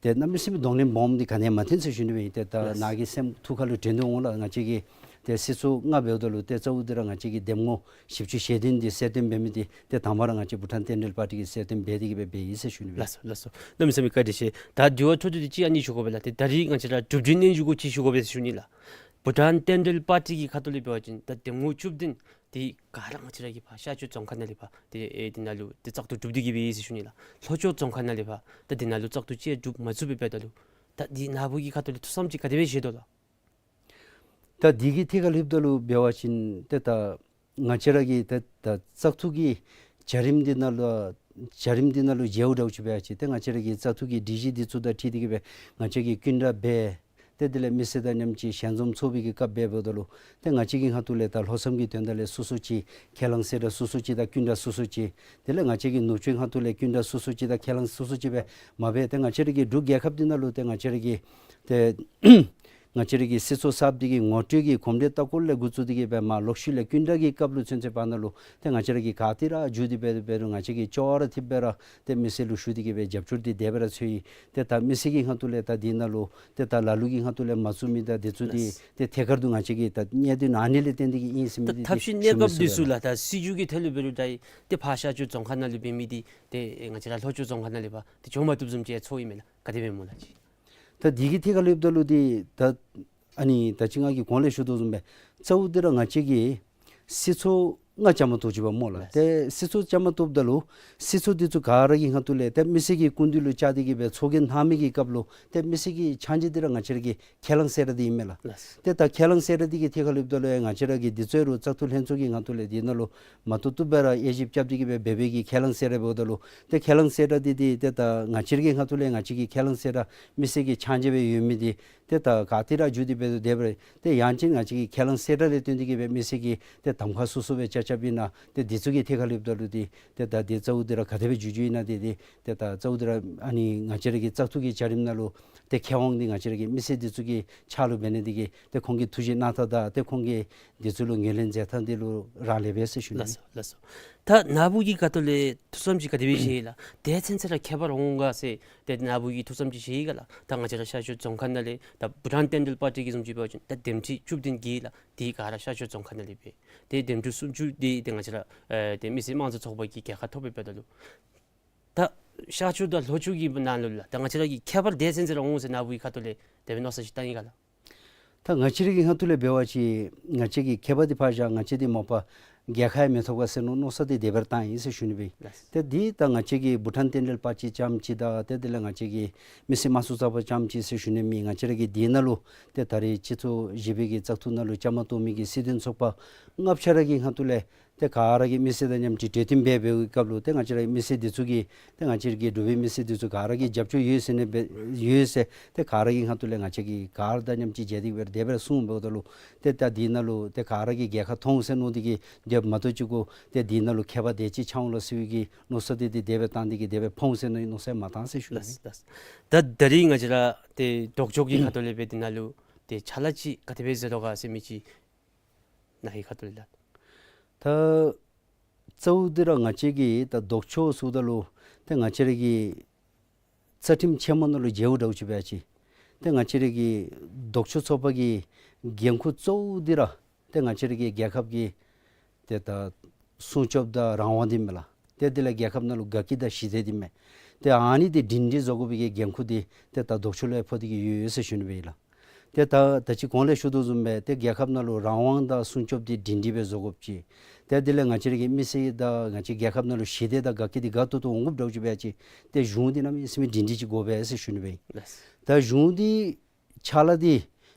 ཏེ་གནམ་མེད་ས་མེད་གདོང་ལེན་སྦོམ་འདི་ག་ནི་ཡང་མ་ཐོན་ཟེར་ཞུ་ནི་སྦེ་ཨིན། ཏེ་ད་ལགས། ནཱ་གི་སེམས་ཐུགས་ཁར་ལུ་དྲན་དོ་འོང་ལགས། ང་བཅས་ཀྱི་ཏེ་སྲིད་ཚོགས་ལྔ་འབདཝ་ད་ལུ་ཏེ་གཙོ་བོ་འདི་ར་ང་བཅས་ཀྱི་འདེམས་ངོ་བཞི་བཅུ་ཞེ་བདུན་འདི་གསལ་སྟོན་འབད་མི་འདི་ཏེ་དང་པ་ར་ང་བཅས་བྷུ་ཊཱན་བསྟན་འགྲོའི་པར་ཊི་གིས་གསལ་སྟོན་འབད་དེ་གི་སྦེ་འབད་ཡི་ཟེར་ཞུ་ནི་སྦེ། ལགས་སོ་ལགས་སོ། གནམ་མེད་ས་མེད་བཀའ་དྲིན་ཆེ། ད་དྲི་བ་འཕྲོ་མཐུད་དེ་ཅིག་ཨ་ནི་ཞུ་དགོ་པས་ལགས། ཏེ་ད་རིས་ང་བཅས་ར་གྲུབ་འབྲས་སྙན་ཞུ་གུ་ཅིག་ཞུ་དགོ་པས་ཟེར་ཞུ་ནི་ལགས། བྷུ་ཊཱན་བསྟན་འགྲོའི་པར་ཊི་གི་ཁ་ཐུག་ལས་འབད་བ་ཅིན་ད་འདེམས་ངོ་བཅུ་བདུན་འདི་ག་ར་ང་བཅས་ར་གི་ཕར་ཤར་ཕྱོགས་རྫོང་ཁག་ནང་ལས་ཕར་ཏེ་ཨེ་འདི་ནང་ལུ་ཏེ་བཙག་འཐུ་གྲུབ་སྟེ་གི་སྦེ་ཡོད་ཟེར་ཞུ་ནི་ལགས། ལྷོ་ཕྱོགས་རྫོང་ཁག་ནང་ལས་ཕར་ད་འདི་ནང་ལུ་བཙག་འཐུ་ཅིག་གྲུབ་མ་ཚུགས་པར་འབདཝ་ད་ལུ་ད་འདི་ནཱ་བུ་གི་ཁ་ཐུག་ལས་ཐུགས་བསམ་ཅིག་ག་དེ་སྦེ་བཞེས་དོ་ལགས། ད་འདི་གི་ཐད་ཁར་ལྷོདཔ་ད་ལུ་འབད་བ་ཅིན་ཏེ་ད་ང་བཅས་ར་གི་ཏེ་ད་བཙག་འཐུ་གི་བྱ་རིམ་འདི་ནང་ལུ་བྱ་རིམ་འདི་ནང་ལུ་མཇལཝ་འདྲཝ་ཅིག་འབད་བ་ཅིན་ཏེ་ང་བཅས་ར་གི་བཙག་འཐུ་གི་སྒྲིག་གཞི་འདི་ཚུ་དང་འཁྲིལ་ཏེ་གི་སྦེ་ང་བཅས་ཀྱིས་སྐུ་མགྲོན་འབད། ཏེ་དེ་ལས་མི་སེར་དང་མཉམ་གཅིག་ཞལ་འཛོམས་ཚོགས་པའི་གི་སྐབས་འབད་འབདཝ་ད་ལུ་ཏེ་ང་བཅས་ཀྱི་ཁ་ཐུག་ལས་ད་ལྷོ་མཚམས་ཀྱི་དོན་དག་ལས་སོ་སོ་ཅིག་ཁས་བླངས་གསལ་བསྒྲགས་སོ་སོ་ཅིག་དང་སྐུ་མགྲོན་སོ་སོ་ཅིག། དེ་ལས་ང་བཅས་ཀྱི་ནུབ་ཕྱོགས་ཁ་ཐུག་ལས་སྐུ་མགྲོན་སོ་སོ་ཅིག་དང་ཁས་བླངས་སོ་སོ་ཅིག་སྦེ་མ་འབད། ཏེ་ང་བཅས་ར་གི་འབྲུག་རྒྱལ་ཁབ་འདི་ནང་ལུ་ཏེ་ང་བཅས་ར་གི་ཏེ་ང་བཅས་ར་གི་སྲིད་ཚོགས་གསརཔ་འདི་གི་ངོ་སྤྲོད་ཀྱི་གོམས་འདྲིས་ལྟ་སྐོར་ལས་འགོ་བཙུགས་ཏེ་གི་སྦེ་མར་ལོག་ཤུལ་ལས་སྐུ་མགྲོན་གྱི་སྐབས་ལུ་ཚུན་ཚོད་བར་ན་ལུ་ཏེ་ང་བཅས་ར་གིས་ག་ཏེ་ར་འགྱོ་སྟེ་འབད་འབད་རུང་ང་བཅས་ཀྱིས་ཅོག་ར་འཐདཔ་སྦེ་ར་ཏེ་མི་སེར་ལུ་ཞུ་སྟེ་གི་སྦེ་རྒྱབ་སྐྱོར་འདི་དེ་སྦེ་ར་འཚོལ་ཡི། ཏེ་ད་མི་སེར་གྱི་ཁ་ཐུག་ལས་ད་འདི་ནང་ལུ་ཏེ་ད་ལ་ལུ་གི་ཁ་ཐུག་ལས་མ་བཙུགས་མི་དང་འདི་ཚུ་འདི་ཏེ་ཐད་ཀར་དུ་ང་བཅས་ཀྱིས་ད་གནད་དོན་ཨ་ནི་ལས་བརྟེན་ཏེ་གི་ཨིན་ཟེར་མི་ད་འདི་ཐབས་ཤེས་གནས་སྐབས་འདི་ཚུ་ལགས་ད་སྲིད་བྱུས་ཀྱི་ཐད་ལུ་འབད་རུང་ད་ཏེ་ཕར་ཤར་ཕྱོགས་རྫོང་ཁག་ནང་ལུ་འབད་མི་འདི་ཏེ་ང་བཅས་ར་ལྷོ་ཕྱོགས་རྫོང་ཁག་ནང་ལས་ཕར་ཏེ་འགྱོ་མ་བཏུབ་བཟུམ་ཅིག་ཚོར་ཡི་མས་ལགས། ག་དེ་སྦེ་སྨོ་ལགས་ཅིག། ད་འདི་གི་ཐད་ཁར་ལྷོདཔ་ད་ལུ་འདི་ད་ཨ་ནི་ད་ཅི་ང་གིས་གོང་ལས་ཞུ་དོ་བཟུམ་སྦེ་གཙོ་བོ་འདི་ར་ང་བཅས་ཀྱི་སྲིད་ཚོགས་ལྔ་བཅའ་མར་གཏོགས་ཅི་པ་སྨོ་ལགས། ལགས། ཏེ་སྲིད་ཚོགས་བཅའ་མར་གཏོགསཔ་ད་ལུ་སྲིད་ཚོགས་འདི་ཚུ་ག་ར་གི་ཁ་ཐུག་ལས་ཏེ་མི་སེར་གྱི་སྐུ་མདུན་ལུ་བཅར་ཏེ་གི་སྦེ་ཚོགས་རྒྱན་གནང་མི་གི་སྐབས་ལུ་ཏེ་མི་སེར་གྱི་ཕྱག་མཇལ་འདི་ར་ང་བཅས་ར་གི་ཁས་བླངས་གསལ་བསྒྲགས་འདི་ཨིན་མས་ལགས། ལགས། ཏེ་ད་ཁས་བླངས་གསལ་བསྒྲགས་འདི་གི་ཐད་ཁར་ལྷོདཔ་ད་ལུ་ཡང་ང་བཅས་ར་གི་འདི་ཚུ་རུང་བཙག་འཐུ་ལྷན་ཚོགས་ཀྱི་ཁ་ཐུག་ལས་འདི་ནང་ལུ་མ་བཏུབ་བཏུབ་སྦེ་ར་དབྱེ་ཞིབ་རྐྱབ་སྟེ་གི་སྦེ་འབད་བའི་གི་ཁས་བླངས་གསལ་བསྒྲགས་འབདཝ་ད་ལུ་ཏེ་ཁས་བླངས་གསལ་བསྒྲགས་འདི་འདི་ཏེ་ད་ང་བཅས་ར་གི་ཁ་ཐུག་ལས་ང་བཅས་ཀྱི་ཁས་བླངས་གསལ་བསྒྲགས་མི་སེར་གྱི་ཕྱག་མཇལ་སྦེ་ཡོད་མི་འདི་ཏེ་ད་ག་ཏེ་ར་འགྱོ་སྟེ་འབད་དེ་འབད་རུང་ཏེ་ཡང་ཅིན་ང་བཅས་ཀྱི་ཁས་བླངས་གསལ་བསྒྲགས་ལས་བརྟེན་ཏེ་གི་སྦེ་མི་སེར་གྱིས་ཏེ་གདམ་ཁ་སོ་སོ་སྦེ་རྐྱབ་རྐྱབ་ཨིན་ན་ཏེ་འདི་ཚུ་གི་ཐད་ཁར་ལྷོདཔ་ད་ལུ་འདི་ཏེ་ད་འདི་གཙོ་བོ་འདི་ར་ག་དེ་སྦེ་འགྱོ་འགྱོཝ་ཨིན་ན་འདི་འདི་ཏེ་ད་གཙོ་བོ་འདི་ར་ཨ་ནི་ང་བཅས་ར་གི་བཙག་འཐུ་གི་བྱ་རིམ་ནང་ལུ་ཏེ་ཁེ་དབང་འདི་ང་བཅས་ར་གི་མི་སེར་འདི་ཚུ་གི་ཕྱག་ལུ་འབད་ནི་འདི་གིས་ཏེ་ཁོང་གི་ཐུགས་བཞེད་གནང་ཐངས་དང་ཏེ་ཁོང་གིས་འདི་ཚུ་ལུ་ངོས་ལེན་མཛད་ཐངས་འདི་ལུ་རག་ལས་པས་ཟེར་ཞུ་ནི། ལགས་སོ་ལགས་སོ། ད་ནཱ་བུ་གི་ཁ་ཐུག་ལས་ཐུགས་བསམ་ཅིག་ག་དེ་སྦེ་བཞེས་ལགས། དེ་ཚུན་ཚོད་ར་ཁྱད་པར་འོང་ག་ཟེར་ཏེ་ནཱ་བུ་གིས་ཐུགས་བསམ་ཅིག་བཞེས་ག་ལགས། ད་ང་བཅས་ར་ཤར་ཕྱོགས་རྫོང་ཁག་ནང་ལས་ད་བྷུ་ཊཱན་བསྟན་འགྲོའི་པར་ཊི་གི་བཟུམ་ཅིག་འབད་བ་ཅིན་ད་འདེམས་ཁྲི་བཅུ་བདུན་གྱི་ལགས་འདི་ག་ར་ཤར་ཕྱོགས་རྫོང་ཁག་ནང་ལས་འབད། ཏེ་འདེམས་ཁྲི་སུམ་ཅུ་འདི་ཏེ་ང་བཅས་ར་ཨེ་ཏེ་མི་སེར་དམངས་གཙོའི་ཚོགས་པ་གིས་རྒྱལ་ཁ་ཐོབ་པའི་འབདཝ་ད་ལུ་ད་ཤར་ཕྱོགས་དང་ལྷོ་ཕྱོགས་ཀྱི་ནང་ལུ་ལགས་ད་ང་བཅས་ར་གི་ཁྱད་པར་དེ་ཚུན་ཚོད་ར་འོང་ཟེར་ནཱ་བུའི་ཁ་ཐུག་ལས་དེ་སྦེ་མནོ་བསམ་ཅིག་བཏང་ཡི་ག་ལགས། ད་ང་བཅས་ར་གི་ཁ་ཐུག་ལས་འབད་བ་ཅིན་ང་བཅས་ཀྱི་ཁྱད་པར་འདི་ཕར་བཞག་ང་བཅས་འདི་མ་པ་རྒྱལ་ཁ་ཡང་མི་ཐོབ་ག་ཟེར་མནོ་མནོ་བསམ་འདི་དེ་སྦེ་ར་བཏང་ཡི་ཟེར་ཞུ་ནི་སྦེ། ལགས། ཏེ་འདི་ད་ང་བཅས་ཀྱི་བྷུ་ཊཱན་བསྟན་འགྲོའི་པར་ཊི་ཙམ་ཅིག་དང་ཏེ་དེ་ལས་ང་བཅས་ཀྱི་མི་སེར་དམངས་གཙོའི་ཚོགས་པ་ཙམ་ཅིག་ཟེར་ཞུ་ནི་མེན། ང་བཅས་ར་གི་འདི་ནང་ལུ་ཏེ་ད་རེས་སྤྱི་ཚོགས་བཞི་པའི་གི་བཙག་འཐུ་ནང་ལུ་བཅའ་མར་གཏོགས་མི་གི་སྲིད་དོན་ཚོགས་པ་ལྔ་ཆ་ར་གི་ཁ་ཐུག་ལས་ཏེ་ག་ར་གིས་མི་སེར་དང་མཉམ་གཅིག་གྲོས་བསྟུན་འབད་བའི་སྐབས་ལུ་ཏེ་ང་བཅས་ར་མི་སེར་འདི་ཚུ་གིས་ཏེ་ང་བཅས་ཀྱི་འབྲུག་པའི་མི་སེར་འདི་ཚུ་ག་ར་གིས་རྒྱབ་སྐྱོར་ཡོད་ཟེར་ནི་སྦེ་ཡོད་ཟེར་ཏེ་ག་ར་གི་ཁ་ཐུག་ལས་ང་བཅས་ཀྱིས་ག་ར་དང་མཉམ་གཅིག་མཇལ་ཏེ་སྦེ་དེ་སྦེ་ར་གསུངས་འབདཝ་ད་ལུ་ཏེ་ད་འདི་ནང་ལུ་ཏེ་ག་ར་གིས་རྒྱལ་ཁ་ཐོབ་འོང་ཟེར་མནོ་སྟེ་གི་དེ་མ་གཏོགས་ཅིག་གུ་ཏེ་འདི་ནང་ལུ་ཁྱད་པར་དེ་ཅིག་ཆགས་འོང་ལོ་ཟེར་བའི་གི་མནོ་བསམ་འདི་འདི་དེ་སྦེ་བཏང་སྟེ་གི་དེ་སྦེ་ཕོག་འོང་ཟེར་མནོ་མནོ་བསམ་མ་བཏང་ཟེར་ཞུ་ནི། ལགས་ལགས། ད་ད་རིས་ང་བཅས་ར་ཏེ་ལྡོག་ཕྱོགས་ཀྱི་ཁ་ཐུག་ལས་འབད་འདི་ནང་ལུ་ཏེ་ཕྱག་ལཱ་ཅིག་ག་དེ་སྦེ་མཛད་དོ་ག་ཟེར་མི་ཅིག་ནཱ་གི་ཁ་ཐུག་ལས་ལགས། ད་གཙོ་བོ་འདི་ར་ང་བཅས་ཀྱི་ད་ལྡོག་ཕྱོགས་ཟེརཝ་ད་ལུ་ཏེ་ང་བཅས་ར་གི་རྩ་ཁྲིམས་ཆེན་མོ་ནང་ལུ་མཇལཝ་འདྲཝ་ཅིག་འབད་བ་ཅིན་ཏེ་ང་བཅས་ར་གི་ལྡོག་ཕྱོགས་ཚོགས་པ་གི་འགན་ཁུར་གཙོ་བོ་འདི་ར་ཏེ་ང་བཅས་ར་གི་རྒྱལ་ཁབ་ཀྱི་ཏེ་ད་སྲུང་སྐྱོབ་དང་རང་དབང་འདི་མས་ལགས། ཏེ་དེ་ལས་རྒྱལ་ཁབ་ནང་ལུ་དགའ་སྐྱིད་དང་ཞི་བདེ་འདི་མས། ཏེ་ཨ་ནི་འདི་སྒྲིང་སྒྲི་བཟོ་དགོ་པའི་གི་འགན་ཁུར་འདི་ཏེ་ད་ལྡོག་ཕྱོགས་ལུ་ཕོག་སྟེ་གི་ཡོད་ཡོད་ཟེར་ཞུ་ནི་སྦེ་ཨིན་ལགས། ཏེ་ད་ད་ཅི་གོང་ལས་ཞུ་དོ་བཟུམ་སྦེ་ཏེ་རྒྱལ་ཁབ་ནང་ལུ་རང་དབང་དང་སྲུང་སྐྱོབ་འདི་སྒྲིང་སྒྲི་སྦེ་བཟོ་དགོཔ་ཅིག། ཏེ་དེ་ལས་ང་བཅས་ར་གི་མི་སེར་དང་ང་བཅས་རྒྱལ་ཁབ་ནང་ལུ་ཞི་བདེ་དང་དགའ་སྐྱིད་འདི་དགའ་ཏོག་ཏོ་འོང་དགོཔ་འདྲཝ་ཅིག་འབད་བ་ཅིན་ཏེ་གཞུང་འདི་གནམ་མེད་ས་མེད་སྒྲིང་སྒྲི་ཅིག་དགོ་པས་ཟེར་ཞུ་ནི་སྦེ་ཨིན། ལགས། ད་གཞུང་འདི་ཕྱག་ལཱ་འདི་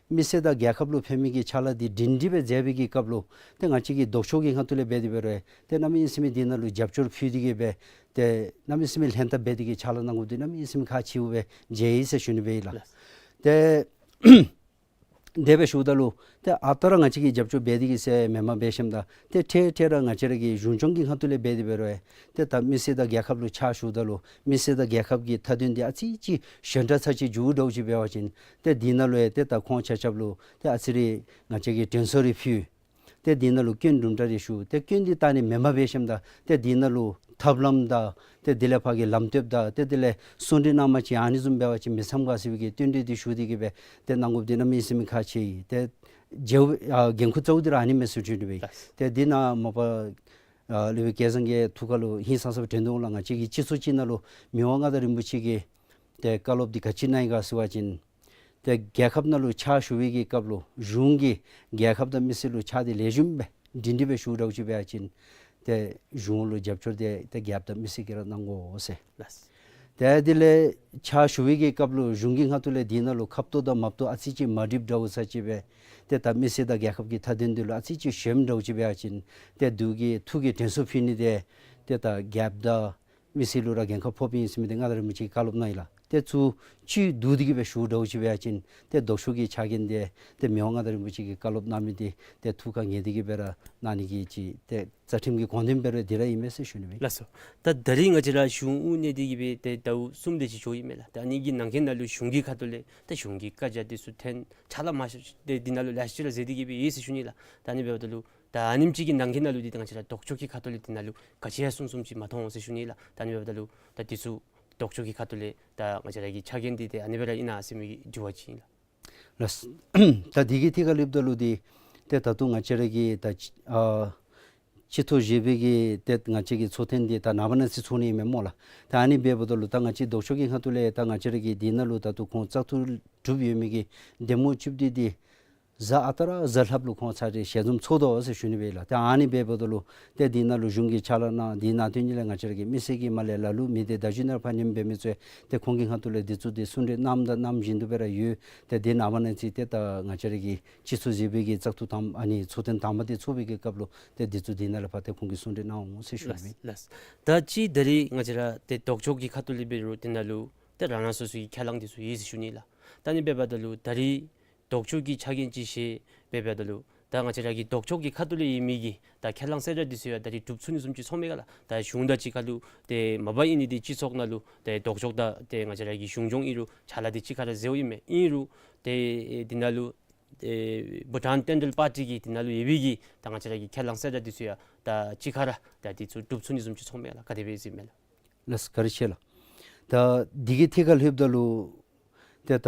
མི་སེར་དང་རྒྱལ་ཁབ་ལུ་ཕན་མི་གི་ཕྱག་ལཱ་འདི་སྒྲིང་སྒྲི་སྦེ་མཛད་པའི་གི་སྐབས་ལུ་ཏེ་ང་བཅས་ཀྱི་ལྡོག་ཕྱོགས་ཀྱི་ཁ་ཐུག་ལས་འབད་དེ་འབད་རུང་ཏེ་གནམ་མེད་ས་མེད་འདི་ནང་ལུ་རྒྱབ་སྐྱོར་ཕུལ་ཏེ་གི་སྦེ་ཏེ་གནམ་མེད་ས་མེད་ལྷན་ཐབས་འབད་དེ་གི་ཕྱག་ལཱ་གནང་དགོཔ་འདི་གནམ་མེད་ས་མེད་ཁག་ཆེཝ་སྦེ་མཇལ་ཡི་ཟེར་ཞུ་ནི་སྦེ་ཨིན་ལགས། ལགས། ཏེ་དེ་སྦེ་ཞུཝ་ད་ལུ་ཏེ་ཨ་རྟག་ར་ང་བཅས་ཀྱིས་རྒྱབ་སྐྱོར་འབད་དེ་གི་ཟེར་མེན་པར་འབད་ཞིནམ་ད་ཏེ་འཕྲལ་འཕྲལ་ར་ང་བཅས་ར་གི་གཞུང་སྐྱོང་གི་ཁ་ཐུག་ལས་འབད་དེ་འབད་རུང་ཏེ་ད་མི་སེར་དང་རྒྱལ་ཁབ་ལུ་ཕྱག་ཞུཝ་ད་ལུ་མི་སེར་དང་རྒྱལ་ཁབ་ཀྱི་མཐའ་དོན་འདི་ཨ་ཙི་ཅིག་ཞན་དྲགས་ཚར་ཅིག་འགྱོཝ་འདྲཝ་ཅིག་འབད་བ་ཅིན་ཏེ་འདི་ནང་ལུ་ཡང་ཏེ་ད་ཁོང་ཆ་ཁྱབ་ལུ་ཏེ་ཨ་ཙི་རེ་ང་བཅས་ཀྱིས་དྲན་གསོ་རེ་ཕུལ། ཏེ་འདི་ནང་ལུ་སྐྱོན་དུམ་གྲ་རེ་ཞུ། ཏེ་སྐྱོན་འདི་བཏགས་ནི་མེན་པར་འབད་ཞིནམ་ད་ཏེ་འདི་ནང་ལུ་ཐབས་ལམ་དང་ཏེ་དེ་ལས་ཕར་གྱི་ལམ་སྟོནམ་དང་ཏེ་དེ་ལས་གསུང་གྲོས་གནང་མ་ཅིག་ཨ་ནི་བཟུམ་འབད་བ་ཅིན་མི་འཚམ་ག་ཟེར་བའི་གི་བསྟུན་གྲོས་འདི་ཞུ་སྟེ་གི་སྦེ་ཏེ་གནང་དགོཔ་འདི་གནམ་མེད་ས་མེད་ཁག་ཆེ་ཡི། ཏེ་མཇལ་ཨ་འགན་ཁུར་གཙོ་བོ་འདི་ར་ཨ་ནི་མས་ཟེར་ཞུ་ནི་སྦེ་ཨིན། ལགས། ཏེ་འདི་ནང་མ་པ་ཨ་སློབ་དཔོན་སྐལ་བཟང་གི་ཐུགས་ཁ་ལུ་ཧིང་སངས་ས་སྦེ་དྲན་དོ་འོང་ལགས། ང་བཅས་ཀྱི་སྤྱི་ཚོགས་ཅིག་ནང་ལུ་མི་དབང་མངའ་བདག་རིན་པོ་ཆེ་གིས་ཏེ་བཀའ་སློབ་འདི་ག་ཅི་གནང་ཡི་ག་ཟེར་བ་ཅིན་ ཏེ་རྒྱལ་ཁབ་ནང་ལུ་ཕྱག་ཞུ་བའི་གི་སྐབས་ལུ་གཞུང་གིས་རྒྱལ་ཁབ་དང་མི་སེར་ལུ་ཕྱག་འདི་ལེགས་ཤོམ་སྦེ་སྒྲིང་སྒྲི་སྦེ་ཞུ་དྲག་ཅིག་འབད་བ་ཅིན་ཏེ་གཞུང་ལུ་རྒྱབ་སྐྱོར་འདི་ཏེ་རྒྱལ་ཁབ་དང་མི་སེར་གྱིས་ར་གནང་དགོ་ཟེར། ལགས། ཏེ་དེ་ལས་ཕྱག་ཞུ་བའི་གི་སྐབས་ལུ་གཞུང་གི་ཁ་ཐུག་ལས་འདི་ནང་ལུ་ཁ་ཕྱོགས་དང་མ་ཕྱོགས་ཨ་ཙི་ཅིག་མ་འགྲིགཔ་འདྲཝ་ས་ཅིག་སྦེ་ཏེ་ད་མི་སེར་དང་རྒྱལ་ཁབ་ཀྱི་མཐའ་དོན་འདི་ལུ་ཨ་ཙི་ཅིག་ཞན་འདྲཝ་ཅིག་འབད་བ་ཅིན་ཏེ་བདུད་ཀྱི་མཐུ་གི་དྲན་གསོ་ཕུལ་ནི་འདི་ཏེ་ད་རྒྱལ་ཁབ་དང་མི་སེར་ལུ་ར་འགན་ཁག་ཕོགཔ་ཨིན་ཟེར་མི་འདི་མངའ་བདག་རིན་པོ་ཆེ་གིས་བཀའ་སློབ་གནང་ཡི་ལགས། ཏེ་ཚུ་གཅིག་བསྡུ་སྟེ་གི་སྦེ་ཞུ་འདྲཝ་ཅིག་འབད་བ་ཅིན་ཏེ་ལྡོག་ཕྱོགས་ཀྱི་ཆ་རྐྱེན་འདི་ཏེ་མི་དབང་མངའ་བདག་རིན་པོ་ཆེ་གིས་བཀའ་སློབ་གནང་མི་འདི་ཏེ་ཐུགས་ཁར་ངེས་ཏེ་གི་སྦེ་ར་གནང་ནི་གི་ཅིག་ཏེ་རྩ་ཁྲིམས་ཀྱི་དགོངས་དོན་འབད་རུང་འདི་ར་ཨིན་མས་ཟེར་ཞུ་ནི་མས། ལགས་སོ། ད་ད་རིས་ང་བཅས་ར་གཞུང་དབུ་བརྙེས་ཏེ་གི་སྦེ་ཏེ་ཟླཝ་གསུམ་དེ་ཅིག་འགྱོ་ཡི་མས་ལགས། ད་ཨ་ནི་གི་ནང་འཁོད་ནང་ལུ་གཞུང་གི་ཁ་ཐུག་ལས་ད་གཞུང་གི་བཀའ་རྒྱ་འདི་ཚུ་ཐོན་ཕྱག་ལཱ་མང་ཤོས་ཏེ་འདི་ནང་ལུ་ལེ་ཤ་ཅིག་ར་མཛད་དེ་གི་སྦེ་ཡོད་ཟེར་ཞུ་ནི་ལགས། ད་ཨ་ནི་འབདཝ་ད་ལུ་ད་ཨ་ནེམ་ཅིག་གི་ནང་འཁོད་ནང་ལུ་འདི་ད་ང་བཅས་ར་ལྡོག་ཕྱོགས་ཀྱི་ཁ་ཐུག་ལས་འདི་ནང་ལུ་ག་ཅི་ཡང་གསུང་གསུངམ་ཅིག་མ་མཐོང་འོང་ཟེར་ཞུ་ནི་ལགས། ད་ཨ་ནི་འབདཝ་ད་ལུ་ད་འདི་ཚུ་ལྡོག་ཕྱོགས་ཀྱི་ཁ་ཐུག་ལས་ད་ང་བཅས་ར་གི་ཆ་རྐྱེན་འདི་ཏེ་ཨ་ནི་སྦེ་ར་ཨིན་ན་ཟེར་མི་གི་དྲི་བ་ཅིག་ཨིན་ལགས། ལགས། ད་འདི་གི་ཐད་ཁར་ལྷོདཔ་ད་ལུ་འདི་ཏེ་ད་ལྟོ་ང་བཅས་ར་གི་ད་ཨ་སྤྱི་ཚོགས་བཞི་པའི་གི་ཏེ་ང་བཅས་ཀྱི་ཚོགས་ཐེངས་འདི་ད་ནངས་པ་གནངས་ཚེ་ཚོགས་ནི་ཨིན་མས་སྨོ་ལགས། ད་ཨ་ནི་འབདཝ་ད་ལུ་ད་ང་བཅས་ལྡོག་ཕྱོགས་ཀྱི་ཁ་ཐུག་ལས་ད་ང་བཅས་ར་གི་འདི་ནང་ལུ་ད་ལྟོ་ཁོང་བཙག་འཐུ་གྲུབ་ཡོད་མི་གི་འདེམས་ངོ་བཅུ་བདུན་འདི་གཟའ་ཨ་རྟག་ར་གཟའ་ལྷགཔ་ལུ་ཁོང་ཚར་ཏེ་ཞལ་འཛོམས་ཚོགས་དོ་ཟེར་ཞུ་ནི་སྦེ་ལགས། ཏེ་ཨ་ནི་འབདཝ་ད་ལུ་ཏེ་འདི་ནང་ལུ་གཞུང་གི་ཕྱག་ལཱ་གནང་འདི་ནང་དོན་ཉིད་ལས་ང་བཅས་ར་གི་མི་སེར་གྱི་མར་ལས་ལ་ལུ་མི་སྡེ་བརྡ་བརྒྱུད་ནང་ཕར་ཉན་འབད་མི་ཚུ་ཏེ་ཁོང་གི་ཁ་ཐུག་ལས་འདི་ཚུ་འདི་གསུང་གྲོས་གནངམ་དང་གནངམ་བཞིན་དུ་སྦེ་ར་ཡོད། ཏེ་འདི་ནངས་པ་གནངས་ཚེ་ཏེ་ད་ང་བཅས་ར་གི་སྤྱི་ཚོགས་བཞི་པའི་གི་བཙག་འཐུ་དང་ཨ་ནི་ཚོགས་ཐེངས་དང་པ་འདི་ཚོགས་པའི་གི་སྐབས་ལུ་ཏེ་འདི་ཚུ་འདི་ནང་ལས་ཕར་ཏེ་ཁོང་གིས་གསུང་གྲོས་གནང་འོང་ཟེར་ཞུ་ནི་ཨིན། ལགས་ལགས། ད་ཅི་ད་རིས་ང་བཅས་ར་ཏེ་ལྡོག་ཕྱོགས་ཀྱི་ཁ་ཐུག་ལས་འབད་རུང་འདི་ནང་ལུ་ཏེ་རང་རང་སོ་སོའི་ཁས་བླངས་འདི་ཚུ་ཡོད་ཟེར་ཞུ་ནི་ལགས། ད་ཨ་ནི་འབདཝ་ད་ལུ་ད་རིས་ལྡོག་ཕྱོགས་ཀྱི་ཆ་རྐྱེན་ཅིག་བཞེས་འབདཝ་ད་ལུ་ད་ང་བཅས་ར་གི་ལྡོག་ཕྱོགས་ཀྱི་ཁ་ཐུག་ལས་ཡོད་མི་གི་ད་ཁས་བླངས་གསལ་བསྒྲགས་འདི་ཚུ་ཡང་ད་རིས་གྲུབ་ཚུགས་ནི་བཟུམ་ཅིག་ཚོར་མས་ག་ལགས། ད་གཞུང་དང་གཅིག་ཁར་ལུ་ཏེ་མ་པ་ཨིན་ནི་འདི་སྤྱི་ཚོགས་ནང་ལུ་ཏེ་ལྡོག་ཕྱོགས་དང་ཏེ་ང་བཅས་ར་གི་གཞུང་སྐྱོང་ཨིན་རུང་ཕྱག་ལཱ་འདི་གཅིག་ཁར་ར་མཛད་དོ་ཨིན་མས། ཨིན་རུང་ཏེ་འདི་ནང་ལུ་ཏེ་བྷུ་ཊཱན་ཊེན་ཌལ་པར་ཊི་གི་འདི་ནང་ལུ་ཡོད་པའི་གི་ད་ང་བཅས་ར་གི་ཁས་བླངས་གསལ་བསྒྲགས་འདི་ཚུ་ཡང་ད་གཅིག་ཁར་ར་ད་འདི་ཚུ་གྲུབ་ཚུགས་ནི་བཟུམ་ཅིག་ཚོར་མས་ག་ལགས། ག་དེ་སྦེ་གཟིགས་མས་ལགས། ལགས་སོ། བཀའ་དྲིན་ཆེ་ལགས། ད་འདི་གི་ཐད་ཁར་ལྷོདཔ་ད་ལུ་ཏེ་ད་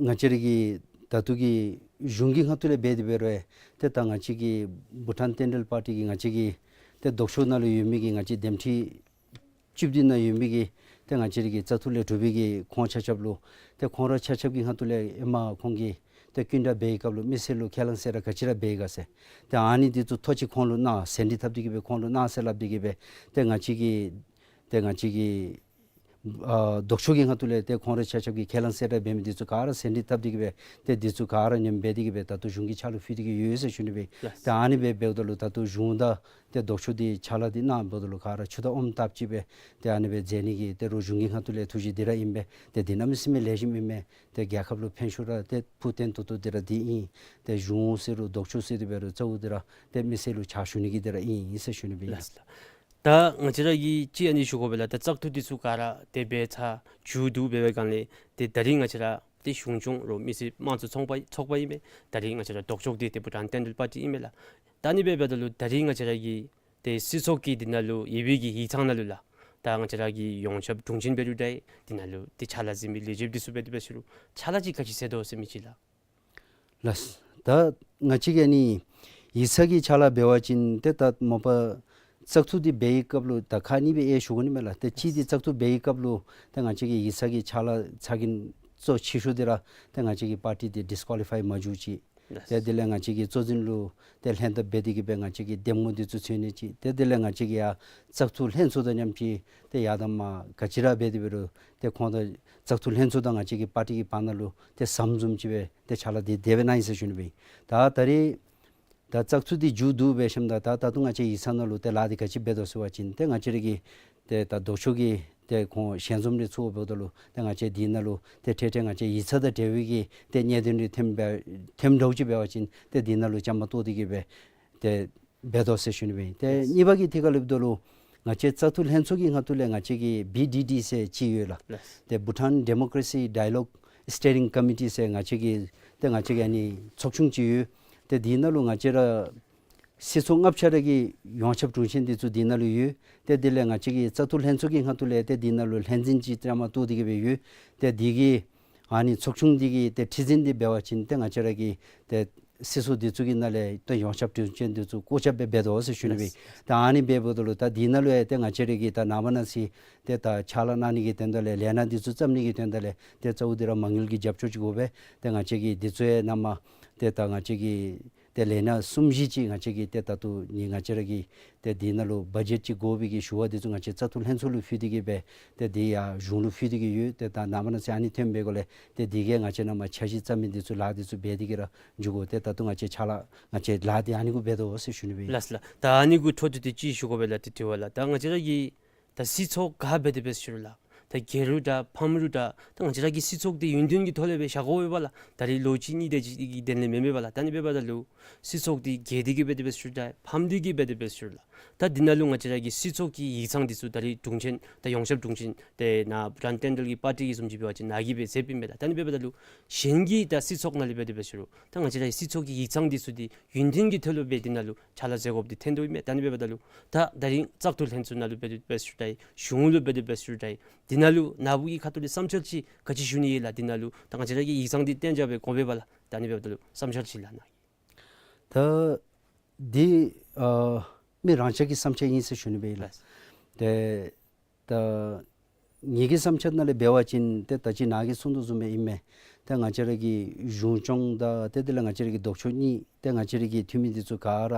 ང་བཅས་ར་གི་ད་ལྟོ་གི་གཞུང་གི་ཁ་ཐུག་ལས་འབད་དེ་འབད་རུང་ཏེ་ད་ང་བཅས་ཀྱི་བྷུ་ཊཱན་ཊེན་ཌལ་པར་ཊི་གི་ང་བཅས་ཀྱི་ཏེ་ལྡོག་ཕྱོགས་ནང་ལུ་ཡོད་མི་གི་ང་བཅས་འདེམས་ཁྲི་བཅུ་བདུན་ནང་ཡོད་མི་གི་ཏེ་ང་བཅས་ར་གི་བཙག་འཐུ་ལས་གྲུབ་པའི་གི་ཁོང་ཆ་ཁྱབ་ལུ་ཏེ་ཁོང་ར་ཆ་ཁྱབ་ཀྱི་ཁ་ཐུག་ལས་ཧེ་མ་ཁོང་གིས་ཏེ་སྐྱིན་འགྲུལ་འབད་བའི་སྐབས་ལུ་མི་སེར་ལུ་ཁས་བླངས་གསལ་བསྒྲགས་ག་ཅི་ར་འབད་ཡི་ག་ཟེར་ཏེ་ཨ་ནི་འདི་ཚུ་ཐོ་ཅིག་ཁོང་ལུ་གནང་ཟིན་བྲིས་བཏབ་སྟེ་གི་སྦེ་ཁོང་ལུ་གནང་ཟེར་སླབ་སྟེ་གི་སྦེ་ཏེ་ང་བཅས་ཀྱི་ཏེ་ང་བཅས་ཀྱི་ཨ་ལྡོག་ཕྱོགས་ཀྱི་ཁ་ཐུག་ལས་ཏེ་ཁོང་ར་ཆ་ཁྱབ་ཀྱིས་ཁས་བླངས་གསལ་བསྒྲགས་འབད་མི་འདི་ཚུ་ག་ར་ཟིན་བྲིས་བཏབ་སྟེ་གི་སྦེ་ཏེ་འདི་ཚུ་ག་ར་ཉམས་འབད་དེ་གི་སྦེ་ད་ལྟོ་གཞུང་གི་ཕྱག་ལུ་ཕུལ་ཏེ་གི་ཡོད་ཟེར་ཞུ་ནི་སྦེ། ལགས། ཏེ་ཨ་ནི་སྦེ་འབདཝ་ད་ལུ་ད་ལྟོ་གཞུང་དང་ཏེ་ལྡོག་ཕྱོགས་འདི་ཕྱག་ལཱ་འདི་གནངམ་ད་ལུ་ག་ར་ཆུ་དང་ཨོམ་བཏབ་ཅིག་སྦེ་ཏེ་ཨ་ནི་སྦེ་མཛད་ནི་གི་ཏེ་རོགས་གཞུང་གི་ཁ་ཐུག་ལས་ཐུགས་བཞེད་འདི་ར་ཨིན་པས། ཏེ་འདི་གནམ་མེད་ས་མེད་ལེགས་ཤོམ་ཨིན་མས། ཏེ་རྒྱལ་ཁབ་ལུ་ཕན་ཤོས་ར་ཏེ་ཕུགས་བརྟན་ཏོག་ཏོ་འདི་ར་འདི་ཨིན། ཏེ་གཞུང་ཟེར་རུང་ལྡོག་ཕྱོགས་ཟེར་དེ་འབད་རུང་གཙོ་བོ་འདི་ར་ཏེ་མི་སེར་ལུ་ཕྱག་ཞུ་ནི་གི་འདི་ར་ཨིན་ཨིན་ཟེར་ཞུ་ནི་སྦེ་ཨིན། ལགས་ལགས། ད་ང་བཅས་ར་གིས་ཅིག་ཨ་ནི་ཞུ་དགོ་པས་ལགས། ད་བཙག་འཐུ་འདི་ཚུ་ག་ར་ཏེ་འབད་ཚར་མཇུག་བསྡུ་འབད་བའི་སྒང་ལས་ཏེ་ད་རིས་ང་བཅས་ར་ཏེ་གཞུང་སྐྱོང་རོགས་མི་སེར་དམངས་གཙོའི་ཚོགས་པ་ཚོགས་པ་ཨིན་མས། ད་རིས་ང་བཅས་ར་ལྡོག་ཕྱོགས་འདི་ཏེ་བྷུ་ཊཱན་ཊེན་ཌལ་པར་ཊི་ཨིན་མས་ལགས། ད་ཨ་ནི་སྦེ་འབདཝ་ད་ལུ་ད་རིས་ང་བཅས་ར་གི་ཏེ་སྲིད་ཚོགས་ཀྱི་འདི་ནང་ལུ་ཡོད་པའི་གི་ཡིག་ཚང་ནང་ལུ་ལགས། ད་ང་བཅས་ར་གི་ཡོངས་ཁྱབ་དྲུང་ཆེན་འབད་རུང་འདྲ་འདི་ནང་ལུ་ཏེ་ཕྱག་ལཱ་མཛད་མི་ལས་བྱེདཔ་འདི་ཚུ་འབད་དེ་འབད་ཟེར་རུང་ཕྱག་ལཱ་ཅིག་ག་ཅི་མཛད་དོ་ཟེར་མི་ཅིག་ལགས། ལགས། ད་ང་བཅས་ཀྱི་ཨ་ནི་ཡིག་ཚང་གི་ཕྱག་ལཱ་འབད་བ་ཅིན་ཏེ་ད་མ་པ་བཙག་འཐུ་འདི་འབད་བའི་སྐབས་ལུ་ད་ཁག་གཉིས་སྦེ་ཨེ་ཞུ་དགོ་ནི་མས་ལགས། ཏེ་གཅིག་འདི་བཙག་འཐུ་འབད་བའི་སྐབས་ལུ་ཏེ་ང་བཅས་ཀྱི་ཡིག་ཚང་གི་ཕྱག་ལཱ་ཚ་གྱང་གཙོ་ཆེ་ཤོས་འདི་ར་ཏེ་ང་བཅས་ཀྱི་པར་ཊི་འདི་ཌིསི་ཀོ་ལི་ཕའི་མ་འགྱོ་ཅིག། ཏེ་དེ་ལས་ང་བཅས་ཀྱི་གཙོ་འཛིན་ལུ་ཏེ་ལྷན་ཐབས་འབད་དེ་གི་སྦེ་ང་བཅས་ཀྱི་འདེམས་ངོ་འདི་ཚུ་འཚོལ་ནི་ཅིག། ཏེ་དེ་ལས་ང་བཅས་ཀྱི་ཡ་བཙག་འཐུ་ལྷན་ཚོགས་དང་མཉམ་གཅིག་ཏེ་ཡར་དང་མར་ག་ཅི་ར་འབད་དེ་འབད་རུང་ཏེ་ཁོང་དང་བཙག་འཐུ་ལྷན་ཚོགས་དང་ང་བཅས་ཀྱི་པར་ཊི་གི་བར་ན་ལུ་ཏེ་ཟམ་བཟུམ་ཅིག་སྦེ་ཏེ་ཕྱག་ལཱ་འདི་དེ་སྦེ་གནང་ཡི་ཟེར་ཞུ་ནི་སྦེ་ཨིན། ད་ད་རིས་ད་བཙག་འཐུ་འདི་མཇུག་བསྡུ་འབད་ཞིནམ་ད་ད་ད་ལྟོ་ང་བཅས་ཡིག་ཚང་ནང་ལུ་ཏེ་ལཱ་འདི་ག་ཅི་འབད་དོ་ཟེར་བ་ཅིན་ཏེ་ང་བཅས་ར་གི་ཏེ་ད་ལྡོག་ཕྱོགས་ཀྱི་ཏེ་ཁོང་ཞལ་འཛོམས་འདི་ཚོགས་འབདཝ་ད་ལུ་ཏེ་ང་བཅས་འདི་ནང་ལུ་ཏེ་ཏེ་ཏེ་ང་བཅས་ཡིག་ཚང་དང་འབྲེལ་བའི་གི་ཏེ་གནད་དོན་འདི་ཐོནམ་འབད་ཐོནམ་འདྲཝ་ཅིག་འབད་བ་ཅིན་ཏེ་འདི་ནང་ལུ་བཅའ་མར་གཏོགས་ཏེ་གི་སྦེ་ཏེ་འབད་དོ་ཟེར་ཞུ་ནི་སྦེ་ཨིན། ཏེ་གཉིས་པ་གི་ཐད་ཁར་ལྷོདཔ་ད་ལུ་ང་བཅས་བཙག་འཐུ་ལྷན་ཚོགས་ཀྱི་ཁ་ཐུག་ལས་ང་བཅས་ཀྱི་བི་ཌི་ཌི་ཟེར་ཅིག་ཡོད་ལགས། ཏེ་Bhutan Democracy Dialogue Steering Committee ཟེར་ང་བཅས་ཀྱི་ཏེ་ང་བཅས་ཀྱི་ཨ་ནི་ཚོགས་ཆུང་ཅིག་ཡོད། ཏེ་འདི་ནང་ལུ་ང་བཅས་ར་སྲིད་ཚོགས་ལྔ་ཆ་ར་གི་ཡོངས་ཁྱབ་དྲུང་ཆེན་འདི་ཚུ་འདི་ནང་ལུ་ཡོད། ཏེ་དེ་ལས་ང་བཅས་ཀྱི་བཙག་འཐུ་ལྷན་ཚོགས་ཀྱི་ཁ་ཐུག་ལས་ཏེ་འདི་ནང་ལུ་ལྷན་འཛིན་ཅིག་བཅའ་མར་གཏོགས་ཏེ་གི་སྦེ་ཡོད། ཏེ་འདི་གི་ཨ་ནི་ཚོགས་ཆུང་འདི་གི་ཏེ་ཁྲི་འཛིན་འདི་འབད་བ་ཅིན་ཏེ་ང་བཅས་ར་གི་ཏེ་ སྲིད་ཚོགས་འདི་ཚུ་གི་ནང་ལས་ཏེ་ཡོངས་ཁྱབ་དྲུང་ཆེན་འདི་ཚུ་བསྐོ་བཞག་འབད་འབད་དོ་ཟེར་ཞུ་ནི་སྦེ། ལགས། ད་ཨ་ནི་འབདཝ་ད་ལུ་ད་འདི་ནང་ལུ་ཡང་ཏེ་ང་བཅས་ར་གི་ད་ནངས་པ་གནངས་ཚེ་ཏེ་ད་ཕྱག་ལཱ་གནང་ནི་གི་དོན་དག་ལས་ལས་སྣ་འདི་ཚུ་བརྩམ་ནི་གི་དོན་དག་ལས་ཏེ་གཙོ་བོ་འདི་ར་མ་དངུལ་གྱི་རྒྱབ་སྐྱོར་ཅིག་དགོ་པས། ཏེ་ང་བཅས་ཀྱིས་འདི་ཚུ་ཡང་ནངས་པ་ཏེ་ད་ང་བཅས་ཀྱིས་ཏེ་ལས་སྣ་གསུམ་བཞི་ཅིག་ང་བཅས་ཀྱིས་ཏེ་ད་ལྟོ་ནི་ང་བཅས་ར་གི་ཏེ་འདི་ནང་ལུ་བ་ཇེཊ་ཅིག་དགོ་པའི་གི་ཞུ་བ་འདི་ཚུ་ང་བཅས་བཙག་འཐུ་ལྷན་ཚོགས་ལུ་ཕུལ་ཏེ་གི་སྦེ་ཏེ་འདི་ཡང་གཞུང་ལུ་ཕུལ་ཏེ་གི་ཡོད། ཏེ་ད་ནངས་པ་གནངས་ཚེ་ཨ་ནི་ཐོན་པའི་སྒོ་ལས་ཏེ་འདི་གིས་ང་བཅས་ནངས་པ་འཆར་གཞི་བརྩམ་མི་འདི་ཚུ་ལཱ་འདི་ཚུ་འབད་དེ་གི་ར་འགྱོ་དགོ། ཏེ་ད་ལྟོ་ང་བཅས་ཕྱག་ལཱ་ང་བཅས་ལཱ་འདི་ཨ་ནི་གུ་འབད་དོ་ཟེར་ཞུ་ནི་སྦེ། ལགས་ལགས། ད་ཨ་ནི་གུ་འཕྲོ་མཐུད་དེ་ཅིག་ཞུ་དགོ་པས་ལགས། ཏེ་དྲི་བ་ལགས། ད་ང་བཅས་ར་གི་ད་སྲིད་ཚོགས་ག་འབད་དེ་འབད་ཟེར་ཞུ་རུང་ལགས། ད་རྒྱལ་རུང་དང་ཕམ་རུང་དང་ད་ང་བཅས་ར་གི་སྲིད་ཚོགས་འདི་ཡུན་བརྟན་གྱི་ཐོག་ལས་སྦེ་བཞག་དགོ་པས་ལགས། ད་རིས་ལོ་གཅིག་གཉིས་དེ་ཅིག་གི་དོན་ལས་མེན་མས་པ་ལགས། ད་ཨ་ནི་འབདཝ་ད་ལུ་སྲིད་ཚོགས་འདི་རྒྱས་ཏེ་གི་འབད་དེ་འབད་ཟེར་ཞུ་རུང་ད་ཕམ་སྟེ་གི་འབད་དེ་འབད་ཟེར་ཞུ་རུང་ལགས། ད་འདི་ནང་ལུ་ང་བཅས་ར་གི་སྲིད་ཚོགས་ཀྱི་ཡིག་ཚང་འདི་ཚུ་ད་རིས་དྲུང་ཆེན་ད་ཡོངས་ཁྱབ་དྲུང་ཆེན་ཏེ་ནཱ་བྷུ་ཊཱན་བསྟན་འབྲེལ་གྱི་པར་ཊི་གི་བཟུམ་ཅིག་འབད་བ་ཅིན་ནཱ་གིས་སྦེ་མཛད་པའི་མས་ལགས། ད་ཨ་ནི་འབདཝ་ད་ལུ་གཞན་གྱི་ད་སྲིད་ཚོགས་ནང་ལས་འབད་དེ་འབད་ཟེར་ཞུ་རུང་ད་ང་བཅས་ར་གི་སྲིད་ཚོགས་ཀྱི་ཡིག་ཚང་འདི་ཚུ་འདི་ཡུན་བརྟན་གྱི་ཐོག་ལུ་སྦེ་འདི་ནང་ལུ་ཕྱག་ལཱ་མཛད་དགོཔ་འདི་ཐོན་དོ་ཨིན་མས། ད་ཨ་ནི་འབདཝ་ད་ལུ་ད་ད་རིས་བཙག་འཐུ་ལྷན་ཚོགས་ནང་ལུ་འབད་དེ་འབད་ཟེར་ཞུ་རུང་ད་གཞུང་ལུ་འབད་དེ་འབད་ཟེར་ཞུ་རུང་ད་འདི་ནང་ལུ་ནཱ་བུ་གི་ཁ་ཐུག་ལས་བསམ་འཆར་ཅིག་ག་ཅི་ཞུ་ནི་ཡོད་ལགས། འདི་ནང་ལུ་ད་ང་བཅས་ར་གི་ཡིག་ཚང་འདི་གཏན་འཇགས་སྦེ་དགོ་པས་པ་ལགས། ད་ཨ་ནི་འབདཝ་ད་ལུ་བསམ་འཆར་ཅིག་ལགས་ནཱ་གི། ད་འདི་ཨ་མི་རང་ཅག་གི་བསམ་འཆར་ཨིན་ཟེར་ཞུ་ནི་སྦེ་ལགས། ཏེ་ད་ངེ་གི་བསམ་འཆར་ནང་ལས་འབད་བ་ཅིན་ཏེ་ད་ཅི་ནཱ་གིས་གསུང་དོ་བཟུམ་སྦེ་ཨིན་མས། ཏེ་ང་བཅས་ར་གི་གཞུང་སྐྱོང་དང་ཏེ་དེ་ལས་ང་བཅས་ར་གི་ལྡོག་ཕྱོགས་གཉིས་ཏེ་ང་བཅས་ར་གི་འཐུས་མི་འདི་ཚུ་ག་ར་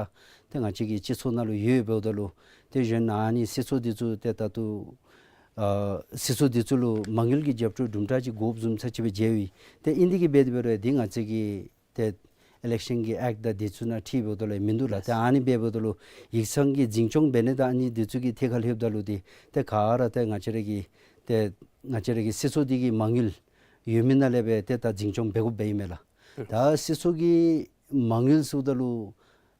ཏེ་ང་བཅས་ཀྱི་སྤྱི་ཚོགས་ནང་ལུ་ཡོད་འབདཝ་ད་ལུ་ཏེ་གཞན་ཨ་ནི་སྲིད་ཚོགས་འདི་ཚུ་ཏེ་ད་ལྟོ་ཨ་སྲིད་ཚོགས་འདི་ཚུ་ལུ་མ་དངུལ་གྱི་རྒྱབ་སྐྱོར་དུམ་གྲ་ཅིག་དགོཔ་བཟུམ་ཚར་ཅིག་སྦེ་མཇལ་ཡི། ཏེ་ཨིན་དེ་གིས་འབད་དེ་འབད་རུང་འདི་ང་བཅས་ཀྱི་ཏེ་ཨི་ལེག་ཤཱན་གྱི་ཨེཀཊ་དང་འདི་ཚུ་ནང་འཁྲིལ་འབདཝ་ད་ལུ་མིན་འདུག་ལགས། ཏེ་ཨ་ནི་འབད་འབདཝ་ད་ལུ་ཡིག་ཚང་གི་འཛིན་སྐྱོང་འབད་ནི་དང་ཨ་ནི་འདི་ཚུ་གི་ཐད་ཁར་ལྷོདཔ་ད་ལུ་འདི་ཏེ་ག་ར་ཏེ་ང་བཅས་ར་གི་ཏེ་ང་བཅས་ར་གི་སྲིད་ཚོགས་འདི་གི་མ་དངུལ་ཡོད་མི་ནང་ལས་སྦེ་ཏེ་ད་འཛིན་སྐྱོང་འབད་དགོཔ་སྦེ་ཨིན་མས་ལགས། ད་སྲིད་ཚོགས་ཀྱི་མ་དངུལ་ཟེརཝ་ད་ལུ་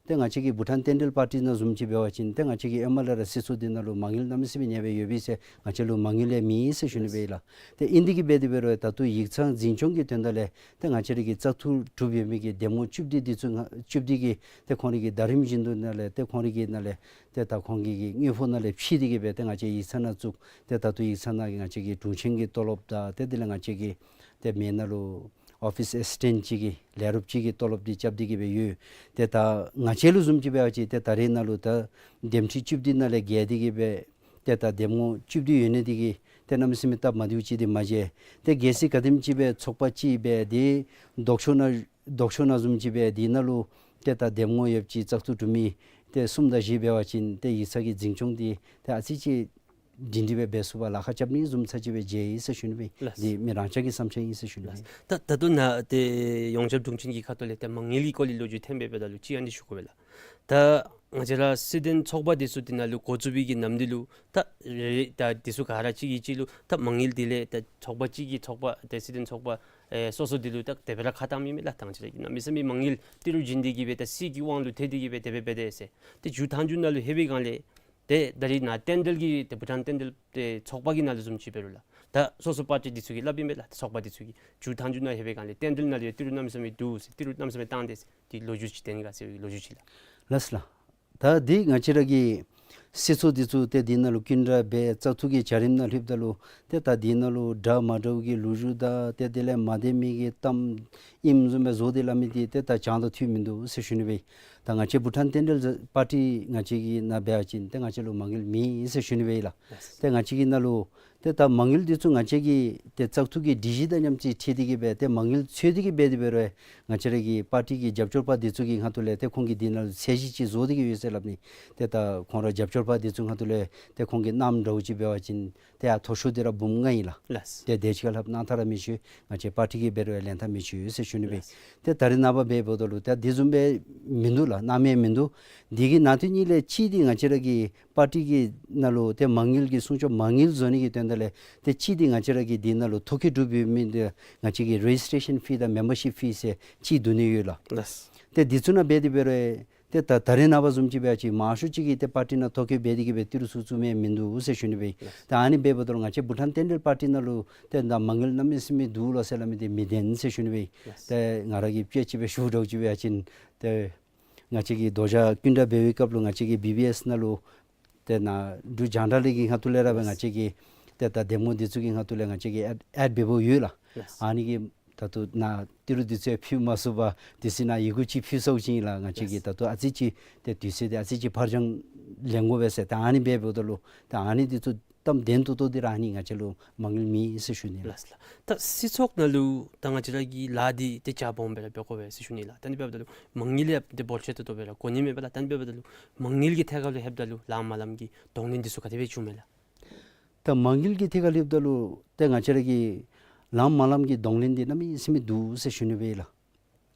ཏེ་ང་བཅས་ཀྱི་བྷུ་ཊཱན་བསྟན་འབྲེལ་པར་ཊི་ནང་བཟུམ་ཅིག་འབད་བ་ཅིན་ཏེ་ང་བཅས་ཀྱི་ཨེམ་ཨར་ལེ་ར་སྲིད་ཚོགས་འདི་ནང་ལུ་མ་དངུལ་གནམ་མེད་ས་མེད་ཉེ་སྦེ་ཡོད་པས་ཟེར་ང་བཅས་ལུ་མ་དངུལ་ཡང་མེད་ཟེར་ཞུ་ནི་སྦེ་ལགས། ཏེ་ཨིན་དེ་གིས་འབད་དེ་འབད་རུང་ད་ལྟོ་ཡིག་ཚང་འཛིན་སྐྱོང་གི་དོན་དག་ལས་ཏེ་ང་བཅས་ར་གི་བཙག་འཐུ་གྲུབ་ཡོད་མི་གི་འདེམས་ངོ་བཅུ་བདུན་འདི་ཚུ་ང་བཅུ་བདུན་གྱིས་ཏེ་ཁོང་རའི་གི་ཟླ་རིམ་བཞིན་དུ་ནང་ལས་ཏེ་ཁོང་རའི་གི་ནང་ལས་ཏེ་ད་ཁོང་གི་གི་དངུལ་ཕོགས་ནང་ལས་ཕྱེ་སྟེ་གིས་སྦེ་ཏེ་ང་བཅས་ཡིག་ཚང་ནང་བཙུགས། ཏེ་ད་ལྟོ་ཡིག་ཚང་ནང་གི་ང་བཅས་ཀྱི་དྲུང་ཆེན་གྱི་ཏོ་ལོབ་དང་ཏེ་དེ་ལས་ང་བཅས་ཀྱི་ཏེ་མེན་ནང་ལུ་ཨོ་ཕིསི་ཨེ་སིས་ཊེནཊ་ཅིག་གི་ལས་རོགསཔ་ཅིག་གི་ཏོ་ལོབ་འདི་རྐྱབ་སྟེ་གིས་སྦེ་ཡོད། ཏེ་ད་ང་བཅས་ལུ་བཟུམ་ཅིག་འབད་བ་ཅིན་ཏེ་ད་རེས་ནང་ལུ་ད་འདེམས་ཁྲི་བཅུ་བདུན་ནང་ལས་བརྒལ་ཏེ་གིས་སྦེ་ཏེ་ད་འདེམས་ངོ་བཅུ་བདུན་ཡོད་ནི་འདི་གིས་ཏེ་གནམ་མེད་ས་མེད་སྟབས་མ་བདེཝ་ཅིག་འདི་མ་མཇལ། ཏེ་གལ་སྲིད་ག་དེམ་ཅིག་སྦེ་ཚོགས་པ་ཅིག་སྦེ་ཏེ་ལྡོག་ཕྱོགས་ནང་ལྡོག་ཕྱོགས་ནང་བཟུམ་ཅིག་སྦེ་འདི་ནང་ལུ་ཏེ་ད་འདེམས་ངོ་ཡོདཔ་ཅིག་བཙག་འཐུ་གྲུབ་མི་ཏེ་གསུམ་དང་བཞི་འབད་བ་ཅིན་ཏེ་ཡིག་ཚང་གི་འཛིན་སྐྱོང་འདི་ཏེ་ཨ་ཙི་ཅིག་སྒྲིང་སྒྲི་སྦེ་འབད་ཚུགས་པར་ལཱ་ཁག་རྐྱབ་ནི་བཟུམ་ཚར་ཅིག་སྦེ་མཇལ་ཡི་ཟེར་ཞུ་ནི་སྦེ། ལགས། འདི་མི་རང་ཅག་གི་བསམ་འཆར་ཨིན་ཟེར་ཞུ་ནི་སྦེ། ལགས། ད་ད་ལྟོ་ནཱ་ཏེ་ཡོངས་ཁྱབ་དྲུང་ཆེན་གྱི་ཁ་ཐུག་ལས་ཏེ་མ་དངུལ་གྱི་སྐོར་ལས་ལོ་རྒྱུས་ཐོན་པའི་འབདཝ་ད་ལུ་ཅིག་ཨ་ནི་ཞུ་དགོ་པས་ལགས། ད་ང་བཅས་ར་སྲིད་དོན་ཚོགས་པ་འདི་ཚུ་འདི་ནང་ལུ་འགོ་བཙུགས་པའི་གི་ནམ་དུས་ལུ་ད་རེ་ད་འདི་ཚུ་ག་ར་གཅིག་གིས་གཅིག་ལུ་ད་མ་དངུལ་འདི་ལས་ད་ཚོགས་པ་གཅིག་གིས་ཚོགས་པ་ཏེ་སྲིད་དོན་ཚོགས་པ་ཨེ་སོ་སོ་འདི་ལུ་ད་དེ་སྦེ་ར་ཁ་བཏང་མི་མས་ལགས། ད་ང་བཅས་ར་གིས་གནམ་མེད་ས་མེད་མ་དངུལ་ཏི་རུ་བྱིན་ཏེ་གིས་སྦེ་ད་སྲིད་ཀྱི་དབང་ལུ་ཐལ་ཏེ་གིས་སྦེ་དེ་སྦེ་འབད་དེ་ཟེར། ཏེ་མཇུག་མཐའ་མཇུག་ནང་ལུ་ལྷོད་པའི་སྒང་ལས་ཏེ་ད་རིས་ནཱ་བསྟན་འབྲེལ་གྱི་ཏེ་བྷུ་ཊཱན་བསྟན་འབྲེལ་ཏེ་ཚོགས་པ་གི་ནང་ལུ་བཟུམ་ཅིག་འབད་རུང་ལགས། ད་སོ་སོ་པར་ཊི་འདི་ཚུ་གིས་སླབ་ཨིན་མས་ལགས། ད་ཚོགས་པ་འདི་ཚུ་གིས་མཇུག་མཐའ་མཇུག་ནང་ལྷོད་པའི་སྒང་ལས་བསྟན་འབྲེལ་ནང་ལུ་ཡང་ཏི་རུ་གནམ་མེད་ས་མེད་འདུག་ཟེར་ཏི་རུ་གནམ་མེད་ས་མེད་བཏང་སྟེ་ཟེར་ཏེ་ལོ་རྒྱུས་ཅིག་ཐོན་ནི་ག་ཟེར་བའི་ལོ་རྒྱུས་ཅིག་ལགས། ལགས་སོ་ལགས། ད་འདི་ང་བཅས་ར་གི་སྲིད་ཚོགས་འདི་ཚུ་ཏེ་འདི་ནང་ལུ་སྐྱིན་འགྲུལ་འབད་བཙག་འཐུ་གི་བྱ་རིམ་ནང་ལྷོདཔ་ད་ལུ་ཏེ་ད་འདི་ནང་ལུ་འདྲ་མ་འདྲཝ་གི་ལོ་རྒྱུས་དང་ཏེ་དེ་ལས་མ་བདེ་མི་གི་གཏམ་ཨིནམ་བཟུམ་སྦེ་བཟོ་སྟེ་སླབ་མི་འདི་ཏེ་ད་བྱང་དང་ཐུན་མིན་འདུག་ཟེར་ཞུ་ནི་སྦེ། ད་ང་བཅས་བྷུ་ཊཱན་བསྟན་འབྲེལ་པར་ཊི་ང་བཅས་ཀྱི་ནང་འབད་བ་ཅིན་ཏེ་ང་བཅས་ལུ་མ་དངུལ་མེད་ཟེར་ཞུ་ནི་སྦེ་ཨིན་ལགས། ལགས། ཏེ་ང་བཅས་ཀྱི་ནང་ལུ་ཏེ་ད་མ་དངུལ་འདི་ཚུ་ང་བཅས་ཀྱི་ཏེ་བཙག་འཐུ་གི་སྒྲིག་གཞི་དང་མཉམ་ཅིག་འཁྲིལ་ཏེ་གིས་སྦེ་ཏེ་མ་དངུལ་འཚོལ་ཏེ་གིས་འབད་དེ་འབད་རུང་ང་བཅས་ར་གི་པར་ཊི་གི་རྒྱབ་སྐྱོར་པ་འདི་ཚུ་གི་ཁ་ཐུག་ལས་ཏེ་ཁོང་གིས་འདི་ནང་ལུ་ཚད་གཞི་ཅིག་བཟོ་སྟེ་གིས་ཡོད་ཟེར་སླབ་ནི། ཏེ་ད་ཁོང་ར་རྒྱབ་སྐྱོར་པ་འདི་ཚུ་ཁ་ཐུག་ལས་ཏེ་ཁོང་གིས་གནངམ་འདྲཝ་ཅིག་འབད་བ་ཅིན་ཏེ་ཡར་མཐོ་ཤོས་འདི་ར་འབུམ་ལྔ་ཨིན་ལགས། ལགས། ཏེ་དེ་ཅིག་ཁར་ལྷགཔ་གནང་ཐངས་ར་མི་ཤེས། ང་བཅས་པར་ཊི་གིས་འབད་རུང་ལེན་ཐངས་མི་ཤེས་ཟེར་ཞུ་ནི་སྦེ། ལགས། ཏེ་ད་རེས་ནངས་པ་འབད་འབདཝ་ད་ལུ་ཏེ་འདི་བཟུམ་སྦེ་མིན་འདུག་ལགས། གནང་མི་མིན་འདུག། འདི་གི་ནང་དོན་གཉིས་ལས་གཅིག་འདི་ང་བཅས་ར་གི་པར་ཊི་གི་ནང་ལུ་ཏེ་མ་དངུལ་གྱི་སྲུང་སྐྱོབ་མ་དངུལ་བཟོ་ནི་གི་དོན་དག་ལས་ཏེ་གཅིག་འདི་ང་བཅས་ར་གི་འདི་ནང་ལུ་ཐོ་བཀོད་གྲུབ་ཡོད་མི་འདི་ང་བཅས་ཀྱི་རེ་ཇིས་ཊེ་ཤཱན་ཕི་དང་མེམ་བར་ཤིབ་ཕི་ཟེར་གཅིག་བསྡུ་ནི་ཡོད་ལགས། ལགས། ཏེ་འདི་ཚུ་ནང་འབད་དེ་འབད་རུང་ཏེ་ད་ད་རེས་ནངས་པ་བཟུམ་ཅིག་འབད་བ་ཅིན་མང་ཤོས་ཅིག་གིས་ཏེ་པར་ཊི་ནང་ཐོ་བཀོད་འབད་དེ་གིས་སྦེ་ཏི་རུ་ཚུ་བཙུགས་མི་མིན་འདུག་ཟེར་ཞུ་ནི་སྦེ། ལགས། ད་ཨ་ནི་འབདཝ་ད་ལུ་ང་བཅས་བྷུ་ཊཱན་བསྟན་འབྲེལ་པར་ཊི་ནང་ལུ་ཏེ་ད་མ་དངུལ་གནམ་མེད་ས་མེད་འདུག་ལོ་ཟེར་སླབ་མི་འདི་མི་བདེན་ཟེར་ཞུ་ནི་སྦེ། ལགས། ཏེ་ང་ར་གིས་དཔེ་ཅིག་སྦེ་ཞུ་དོ་ཅིག་འབད་བ་ཅིན་ཏེ་ང་བཅས་ཀྱི་རྡོ་བརྒྱ་སྐྱིན་འགྲུལ་འབད་བའི་སྐབས་ལུ་ང་བཅས་ཀྱི་བི་བི་ཨེསི་ནང་ལུ་ཏེ་ནཱ་འབྲུག་རྒྱང་བསྒྲགས་ལས་ཀྱི་ཁ་ཐུག་ལས་ར་སྦེ་ང་བཅས་ཀྱི་ཏེ་ད་འདེམས་ངོ་འདི་ཚུ་གི་ཁ་ཐུག་ལས་ང་བཅས་ཀྱིས་ཨེཌ་ཨེཌ་འབད་འབདཝ་ཡོད་ལགས། ལགས། ཨ་ནི་གི་ ད་ལྟོ་ནཱ་ཏི་རུ་དུས་ཚོད་ཕུལ་མ་ཚུགས་པར་དུས་ཚོད་ནང་ཡི་གུ་ཅིག་ཕུལ་ཚུགས་ཅི་ཨིན་ལགས། ང་བཅས་ཀྱིས་ལགས། ད་ལྟོ་ཨ་ཙི་ཅིག་ཏེ་དུས་ཚོད་འདི་ཨ་ཙི་ཅིག་ཕར་འགྱངས་ལེན་དགོ་པས་ཟེར། ད་ཨ་ནི་འབདཝ་ད་ལུ་ད་ཨ་ནི་འདི་ཚུ་གཏམ་བདེན་ཏོག་ཏོ་འདི་ར་ཨ་ནི་ང་བཅས་ལུ་མ་དངུལ་མེད་ཟེར་ཞུ་ནི་ལགས། ལགས་ལགས། ད་སྲིད་ཚོགས་ནང་ལུ་ད་ང་བཅས་ར་གི་ལཱ་འདི་ཏེ་ཅ་སྦོམ་སྦེ་ར་འབད་དགོ་པས་ཟེར་ཞུ་ནི་ལགས། ད་ཨ་ནི་འབདཝ་ད་ལུ་མ་དངུལ་ཡང་ཏེ་འབོར་ཆེ་ཏོག་ཏོ་སྦེ་ར་གོ་ནི་མས་པ་ལགས། ད་ཨ་ནི་འབདཝ་ད་ལུ་མ་དངུལ་གྱི་ཐད་ཁར་ལུ་ལྷོདཔ་ད་ལུ་ལམ་མ་ལམ་གྱི་གདོང་ལེན་འདི་ཚུ་ག་དེ་སྦེ་བྱུངམ་མས་ལགས། ད་མ་དངུལ་གྱི་ཐད་ཁར་ལྷོདཔ་ད་ལུ་ཏེ་ང་བཅས་ར་གི་ལམ་མ་ལམ་གྱི་གདོང་ལེན་འདི་གནམ་མེད་ས་མེད་འདུག་ཟེར་ཞུ་ནི་སྦེ་ལགས།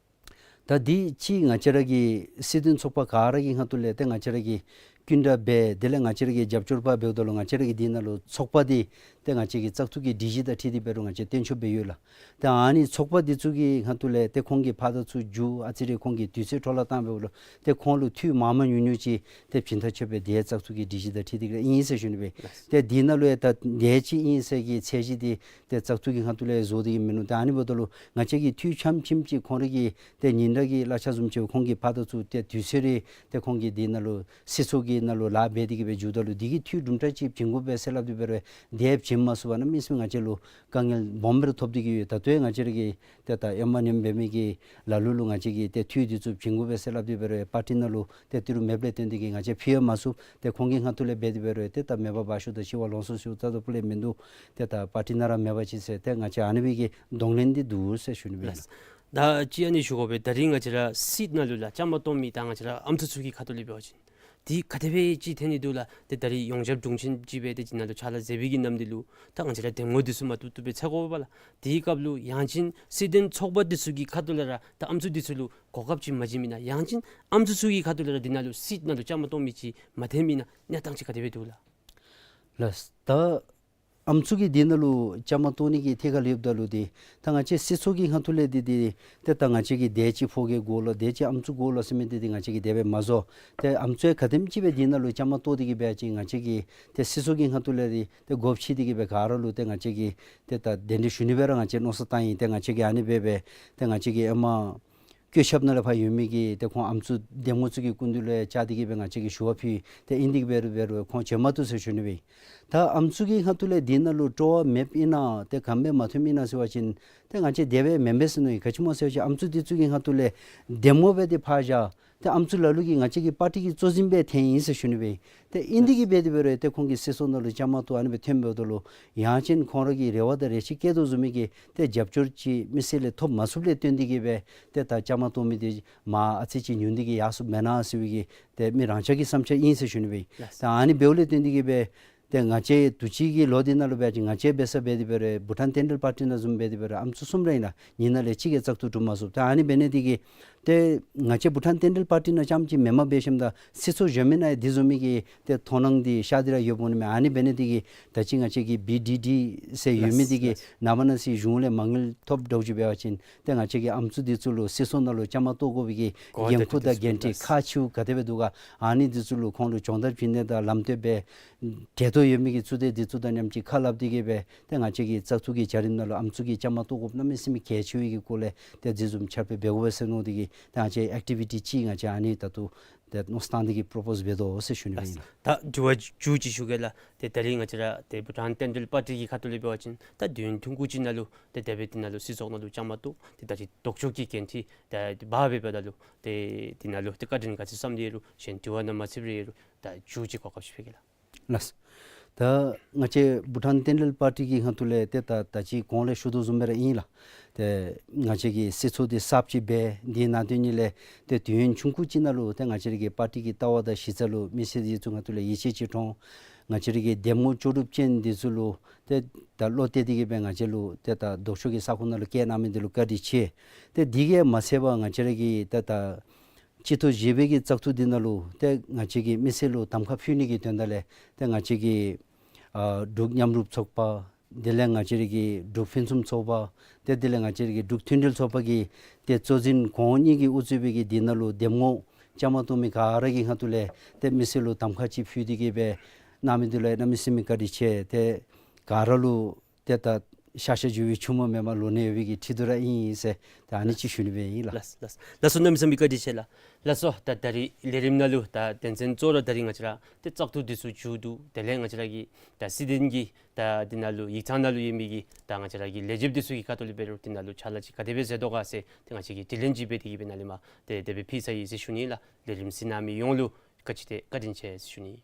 ད་འདི་ཅིག་ང་བཅས་ར་གི་སྲིད་དོན་ཚོགས་པ་ག་ར་གི་ཁ་ཐུག་ལས་ཏེ་ང་བཅས་ར་གིས་སྐུ་མདུན་འབད་དེ་ལས་ང་བཅས་ར་གི་རྒྱབ་སྐྱོར་པ་འབདཝ་ད་ལུ་ང་བཅས་ར་གི་འདི་ནང་ལུ་ཚོགས་པ་འདི་ཏེ་ང་བཅས་ཀྱི་བཙག་འཐུ་གི་སྒྲིག་གཞི་དང་འཁྲིལ་ཏེ་འབད་རུང་ང་བཅས་བཏོན་ཆོགཔ་སྦེ་ཡོད་ལགས། ཏེ་ཨ་ནི་ཚོགས་པ་འདི་ཚུ་གི་ཁ་ཐུག་ལས་ཏེ་ཁོང་གི་ཕར་དང་ཚུར་མཇུག་ཨ་ཙི་རེ་ཁོང་གིས་དུས་ཚོད་འཕྲོ་བརླག་བཏང་འབདཝ་ལུ་ཏེ་ཁོང་ལུ་འཐུས་མང་མང་ཉུང་ཉུང་ཅིག་ཏེ་བྱིན་ཐག་ཆོད་པའི་དེ་བཙག་འཐུ་གི་སྒྲིག་གཞི་དང་འཁྲིལ་ཏེ་གི་ཨིན་ཟེར་ཞུ་ནི་སྦེ། ཏེ་འདི་ནང་ལུ་ཡང་ད་དེ་ཅིག་ཨིན་ཟེར་གྱི་ཚད་གཞི་འདི་ཏེ་བཙག་འཐུ་གི་ཁ་ཐུག་ལས་བཟོ་སྟེ་གི་མིན་ནུག། ཏེ་ཨ་ནི་འབདཝ་ད་ལུ་ང་བཅས་ཀྱིས་འཐུས་ཆམ་ཆིམ་ཅིག་ཁོང་ར་གི་ཏེ་ཉིན་རེ་གི་གླ་ཆ་བཟུམ་ཅིག་ཁོང་གིས་ཕར་དང་ཚུར་ཏེ་དུས་ཚོད་རེ་ཏེ་ཁོང་གིས་འདི་ནང་ལུ་སྲིད་ཚོགས་ཀྱི་ནང་ལུ་ལཱ་འབད་དེ་གི་སྦེ་འགྱོཝ་ད་ལུ་འདི་གི་འཐུས་དུམ་གྲ་ཅིག་བྱིན་དགོ་པས་ཟེར་སླབ་སྟེ་འབད་རུང་དེ་བྱིན་མ་ཚུགས་པར་གནམ་མེད་ས་མེད་ང་བཅས་ལུ་དཀའ་ངལ་སྦོམ་སྦེ་ར་ཐོབ་སྟེ་གི་ཡོད། ད་ལྟོ་ཡང་ང་བཅས་ར་གི་ཏེ་ད་ཨེ་མ་ནེམ་འབད་མི་གི་ལ་ལུ་ལུ་ང་བཅས་ཀྱིས་ཏེ་འཐུས་འདི་ཚུ་བྱིན་དགོ་པས་ཟེར་སླབ་སྟེ་འབད་རུང་པར་ཊི་ནང་ལུ་ཏེ་ཏི་རུ་མེདཔ་ལས་བརྟེན་ཏེ་གི་ང་བཅས་ཕུལ་ཡང་མ་ཚུགས། ཏེ་ཁོང་གི་ཁ་ཐུག་ལས་འབད་དེ་འབད་རུང་ཏེ་ད་མེད་པར་འབག་ཤོག་དང་ཤི་བ་ལོངས་སུ་སོང་ད་དོ་པུ་ལས་མིན་འདུག། ཏེ་ད་པར་ཊི་ནང་ར་མེད་པ་ཅིན་ཟེར་ཏེ་ང་བཅས་ཨ་ནི་སྦེ་གི་གདོང་ལེན་འདི་འདུག་ཟེར་ཞུ་ནི་སྦེ་ཨིན། ལགས། ད་ཅི་ཨ་ནི་ཞུ་དགོ་པས། ད་རིས་ང་བཅས་ར་སྲིད་ནང་ལུ་ལགས་བཅའ་མར་གཏོགས་མི་ད་ང་བཅས་ར་ཨམ་སྲུ་ཚུ་གི་ཁ་ཐུག་ལས་འབད་བ་ཅིན་འདི་ག་དེ་སྦེ་ཅིག་འཐོན་ནི་འདུག་ལགས། ཏེ་ད་རིས་ཡོངས་ཁྱབ་དྲུང་ཆེན་ཅིག་སྦེ་ཏེ་འདི་ནང་ལུ་ཕྱག་ལཱ་མཛད་པའི་གི་ནམ་དུས་ལུ་ད་ང་བཅས་ར་འདེམས་ངོ་འདི་ཚུ་མ་བཏུབ་བཏུབ་སྦེ་འཚོལ་དགོ་པས་ལགས། དེའི་སྐབས་ལུ་ཡང་ཅིན་སྲིད་དོན་ཚོགས་པ་འདི་ཚུ་གི་ཁ་ཐུག་ལས་ར་ད་ཨམ་སྲུ་འདི་ཚུ་ལུ་གོ་སྐབས་ཅིག་མ་བྱིན་མེན་ན། ཡང་ཅིན་ཨམ་སྲུ་ཚུ་གི་ཁ་ཐུག་ལས་ར་འདི་ནང་ལུ་སྲིད་ནང་ལུ་བཅའ་མར་གཏོགས་མི་ཅིག་མ་འཐོན་མེན་ན་གནས་སྟངས་ཅིག་ག་དེ་སྦེ་འདུག་ལགས། ལགས། ད་ཨམ་སྲུ་གི་འདི་ནང་ལུ་བཅའ་མར་གཏོགས་ནི་གི་ཐད་ཁར་ལྷོདཔ་ད་ལུ་འདི་ད་ང་བཅས་སྲིད་ཚོགས་ཀྱི་ཁ་ཐུག་ལས་འདི་འདི་ཏེ་ད་ང་བཅས་ཀྱིས་དེ་ཅིག་ཕོ་སྐྱེས་དགོ་ལོ་དེ་ཅིག་ཨམ་སྲུ་དགོ་ལོ་ཟེར་མི་འདི་འདི་ང་བཅས་ཀྱིས་དེ་སྦེ་མ་བཟོ། ཏེ་ཨམ་སྲུ་ག་དེམ་ཅིག་སྦེ་འདི་ནང་ལུ་བཅའ་མར་གཏོགས་ཏེ་གི་འབད་བ་ཅིན་ང་བཅས་ཀྱིས་ཏེ་སྲིད་ཚོགས་ཀྱི་ཁ་ཐུག་ལས་འདི་ཏེ་སྒོ་ཕྱེ་སྟེ་གི་སྦེ་ག་ར་ལུ་ཏེ་ང་བཅས་ཀྱིས་ཏེ་ད་གདན་འདྲེན་ཞུ་ནི་སྦེ་ར་ང་བཅས་མནོ་བསམ་བཏང་ཡི། ཏེ་ང་བཅས་ཀྱིས་ཨ་ནི་སྦེ་སྦེ་ཏེ་ང་བཅས་ཀྱིས་ཨེ་མ་བཀོད་ཁྱབ་ནང་ལས་ཕར་ཡོད་མི་གི་ཏེ་ཁོང་ཨམ་སྲུ་འདེམས་ངོ་ཚུ་གི་སྐུ་མདུན་ལུ་ཡང་བཅར་ཏེ་གི་སྦེ་ང་བཅས་ཀྱིས་ཞུ་བ་ཕུལ་ཡི། ཏེ་ཨིན་དེ་གི་འབད་རུང་འབད་རུང་ཁོང་བྱོན་མ་བཏུབ་ཟེར་ཞུ་ནི་སྦེ་ཨིན། ད་ཨམ་སྲུ་གི་ཁ་ཐུག་ལས་འདི་ནང་ལུ་སྤྲོ་བ་མེདཔ་ཨིན་ན་ཏེ་ག་དེ་སྦེ་མ་འཐོནམ་ཨིན་ན་ཟེར་བ་ཅིན་ཏེ་ང་བཅས་དེ་སྦེ་མེན་པས་ཟེར་མནོ་ཡི། ག་ཅི་སྨོ་ཟེར་བ་ཅིན་ཨམ་སྲུ་འདི་ཚུ་གི་ཁ་ཐུག་ལས་འདེམས་ངོ་འབད་དེ་ཕར་བཞག། ཏེ་ཨམ་སྲུ་ལ་ལུ་གིས་ང་བཅས་ཀྱི་པར་ཊི་གི་གཙོ་འཛིན་སྦེ་འཐོན་ཡི་ཟེར་ཞུ་ནི་སྦེ་ཨིན། ཏེ་ཨིན་དེ་གི་འབད་དེ་འབད་རུང་ཏེ་ཁོང་གིས་སྲིད་ཚོགས་ནང་ལུ་བཅའ་མར་གཏོགས་ཨ་ནི་སྦེ་འཐོནམ་འབདཝ་ད་ལུ་ཡང་ཅིན་ཁོང་ར་གི་རེ་བ་དང་རེ་ཆེ་བསྐྱེད་དོ་བཟུམ་མའི་གི་ཏེ་རྒྱབ་སྐྱོར་ཅིག་མི་སེར་ལས་ཐོབ་མ་ཚུགསཔ་ལས་བརྟེན་ཏེ་གི་སྦེ་ཏེ་ད་བཅའ་མར་གཏོགས་མི་འདི་མར་ཨ་ཙི་ཅིག་ཉུང་སྟེ་གི་ཡར་སོངམ་མེན་ན་ཟེར་བའི་གི་ཏེ་མི་རང་ཅག་གི་བསམ་འཆར་ཨིན་ཟེར་ཞུ་ནི་སྦེ་ཨིན། ལགས། ད་ཨ་ནི་འབདཝ་ལས་བརྟེན་ཏེ་གི་སྦེ་ཏེ་ང་བཅས་དུས་ཅི་གི་ལོ་འདི་ནང་ལུ་འབད་བ་ཅིན་ང་བཅས་འབད་ས་འབད་དེ་འབད་རུང་བྷུ་ཊཱན་ཏན་ཊལ་པར་ཊི་ནང་བཟུམ་འབད་དེ་འབད་རུང་ཨམ་སྲུ་གསུམ་ར་ཨིན་ལགས། ཨིན་ན་ལས་གཅིག་གིས་བཙག་འཐུ་གྲུབ་མ་ཚུགས། ད་ཨ་ནི་འབད་ནི་འདི་གིས་ཏེ་ང་བཅས་བྷུ་ཊཱན་ཏན་ཊལ་པར་ཊི་ནང་རྐྱངམ་ཅིག་མེནམ་འབད་ཞིནམ་ད་སྲིད་ཚོགས་གཞན་མི་ནང་ཡང་འདི་བཟུམ་མའི་གི་ཏེ་མཐོང་སྣང་འདི་ཤར་ཏེ་ར་ཡོདཔ་འོང་ནི་མས། ཨ་ནི་འབད་ནི་འདི་གིས་ད་ཅི་ང་བཅས་ཀྱི་བི་ཌི་ཌི་ཟེར་ཡོད་མི་འདི་གིས་ལགས་ལགས། ནངས་པ་གནངས་ཚེ་གཞུང་ལས་མ་དངུལ་ཐོབ་འདྲཝ་ཅིག་འབད་བ་ཅིན་ཏེ་ང་བཅས་ཀྱིས་ཨམ་སྲུ་འདི་ཚུ་ལུ་སྲིད་ཚོགས་ནང་ལུ་བཅའ་མར་གཏོགས་དགོ་པའི་གི་གོ་བ་འགན་ཁུར་དང་འགན་འཁྲི་ཁག་ཆེཝ་ག་དེ་སྦེ་འདུག་ག། ཨ་ནི་འདི་ཚུ་ལུ་ཁོང་ལུ་སྦྱོང་བརྡར་བྱིན་ནི་དང་ལམ་སྟོན་འབད་འབྲེལ་གཏོགས་ཡོད་མི་གི་ཚུ་ཏེ་འདི་ཚུ་དང་མཉམ་ཅིག་ཁ་སླབ་སྟེ་གི་སྦེ་ཏེ་ང་བཅས་ཀྱི་བཙག་འཐུ་གི་བྱ་རིམ་ནང་ལུ་ཨམ་སྲུ་གི་བཅའ་མར་གཏོགས་དགོཔ་གནམ་མེད་ས་མེད་གལ་ཆེ་བའི་གི་སྐོར་ལས་ཏེ་འདི་བཟུམ་ཕྱག་དཔེ་འབད་དགོ་པས་ཟེར་མནོ་སྟེ་གི་ཏེ་ང་བཅས་ཨེག་ཊི་བི་ཊི་ཅིག་ང་བཅས་ཨ་ནི་ད་ལྟོ་ཏེ་མནོ་བསམ་བཏང་སྟེ་གི་པོརོ་པོསི་འབད་དོ་ཟེར་ཞུ་ནི་སྦེ་ཨིན། ད་མཇུག་བར་མཇུག་ཅིག་ཞུ་གེ་ལགས། ཏེ་ད་རིས་ང་བཅས་ར་ཏེ་བྷུ་ཊཱན་ཏན་ཊལ་པར་ཊི་གི་ཁ་ཐུག་ལས་འབད་བ་ཅིན་ད་དུས་ཡུན་ཐུང་ཀུ་ཅིག་ནང་ལུ་ཏེ་དེ་སྦེ་འདི་ནང་ལུ་སྲིད་ཚོགས་ནང་ལུ་བཅའ་མར་གཏོགས་ཏེ་ད་རིས་ལྡོག་ཕྱོགས་ཀྱི་འགན་འཁྲི་ཏེ་འབག་སྦེ་འབདཝ་ད་ལུ་ཏེ་འདི་ནང་ལུ་ཏེ་བཀའ་དྲིན་ག་ཅི་བསམ་སྟེ་ཡོད་རུང་གཞན་དྲི་བ་ནང་མ་ཚུད་པར་ཡོད་རུང་ད་མཇུག་ཅིག་གོ་སྐབས་ཅིག་ཕུལ་གེ་ལགས། ལགས། ད་ང་བཅས་བྷུ་ཊཱན་ཏན་ཊལ་པར་ཊི་གི་ཁ་ཐུག་ལས་ཏེ་ད་ད་ཅི་གོང་ལས་ཞུ་དོ་བཟུམ་སྦེ་ར་ཨིན་ལགས། ཏེ་ང་བཅས་ཀྱི་སྲིད་ཚོགས་འདི་གསརཔ་ཅིག་འབད་འདི་ནང་དོན་ཉིད་ལས་ཏེ་དུས་ཡུན་ཆུང་ཀུ་ཅིག་ནང་ལུ་ཏེ་ང་བཅས་ར་གི་པར་ཊི་གི་ལྟ་བ་དང་གཞི་རྩ་ལུ་མི་སེར་འདི་ཚུ་ཁ་ཐུག་ལས་ཡིད་ཆེས་ཅིག་འདྲོངས། ང་བཅས་ར་གི་འདེམས་ངོ་ལྕོགས་གྲུབ་ཅན་འདི་ཚུ་ལུ་ཏེ་ད་བློ་གཏད་དེ་གི་སྦེ་ང་བཅས་ལུ་ཏེ་ད་ལྡོག་ཕྱོགས་ཀྱི་ས་ཁོངས་ནང་ལུ་བསྐྱལ་གནང་མི་འདི་ལུ་བཀའ་དྲིན་ཆེ། ཏེ་འདི་གིས་མ་ཚད་པར་ང་བཅས་ར་གི་ཏེ་ད་སྤྱི་ཚོགས་བཞི་པའི་གི་བཙག་འཐུ་འདི་ནང་ལུ་ཏེ་ང་བཅས་ཀྱིས་མི་སེར་ལུ་གདམ་ཁ་ཕུལ་ནི་གི་དོན་དག་ལས་ཏེ་ང་བཅས་ཀྱི་ཨ་འབྲུག་མཉམ་རུབ་ཚོགས་པ་དེ་ལས་ང་བཅས་ར་གི་འབྲུག་ཕུན་སུམ་ཚོགས་པ་ཏེ་དེ་ལས་ང་བཅས་ར་གི་འབྲུག་མཐུན་སྒྲིལ་ཚོགས་པ་གི་ཏེ་གཙོ་འཛིན་ཁོང་གཉིས་ཀྱིས་དབུ་གཙོས་པའི་གི་འདི་ནང་ལུ་འདེམས་ངོ་བཅའ་མར་གཏོགས་མི་ག་ར་གི་ཁ་ཐུག་ལས་ཏེ་མི་སེར་ལུ་གདམ་ཁ་ཅིག་ཕུལ་ཏེ་གི་སྦེ་གནང་མི་འདི་ལུ་གནམ་མེད་ས་མེད་བཀའ་དྲིན་ཆེ། ཏེ་ག་ར་ལུ་ཏེ་ད་ ཤ་ཤ་རྒྱུ་བའི་ཆུ་མོ་མེན་པར་ལོ་ན་བའི་གི་ཁྲི་གདུགས་ར་ཨིན་ཟེར་ད་ཨ་ནི་ཅིག་ཞུ་ནི་སྦེ་ཨིན་ལགས། ལགས་ལགས་ལགས་སོ། གནམ་མེད་ས་མེད་བཀའ་དྲིན་ཆེ་ལགས། ལགས་སོ། ད་ད་རིས་ལས་རིམ་ནང་ལུ་ད་དོན་ཚན་གཙོ་བོ་ར་ད་རིས་ང་བཅས་ར་ཏེ་བཙག་འཐུ་འདི་ཚུ་མཇུག་བསྡུ་དེ་ལས་ང་བཅས་ར་གི་ད་སྲིད་དོན་གྱི་ད་འདི་ནང་ལུ་ཡིག་ཚང་ནང་ལུ་ཡོད་མི་གི་ད་ང་བཅས་ར་གི་ལས་བྱེདཔ་འདི་ཚུ་གི་ཁ་ཐུག་ལས་འབད་རུང་འདི་ནང་ལུ་ཕྱག་ལཱ་ཅིག་ག་དེ་སྦེ་མཛད་དོ་ག་ཟེར་ཏེ་ང་བཅས་ཀྱིས་དྲི་ལན་ཅིག་འབད་དེ་གི་སྦེ་ནཱ་ལས་མར་ཏེ་དེ་སྦེ་ཕུལ་ཚར་ཡི་ཟེར་ཞུ་ནི་ལགས། ལས་རིམ་གཟིགས་གནང་མི་ཡོངས་ལུ་བཀའ་དྲིན་ཆེ་བཀའ་དྲིན་ཆེ་ཟེར་ཞུ་ནི།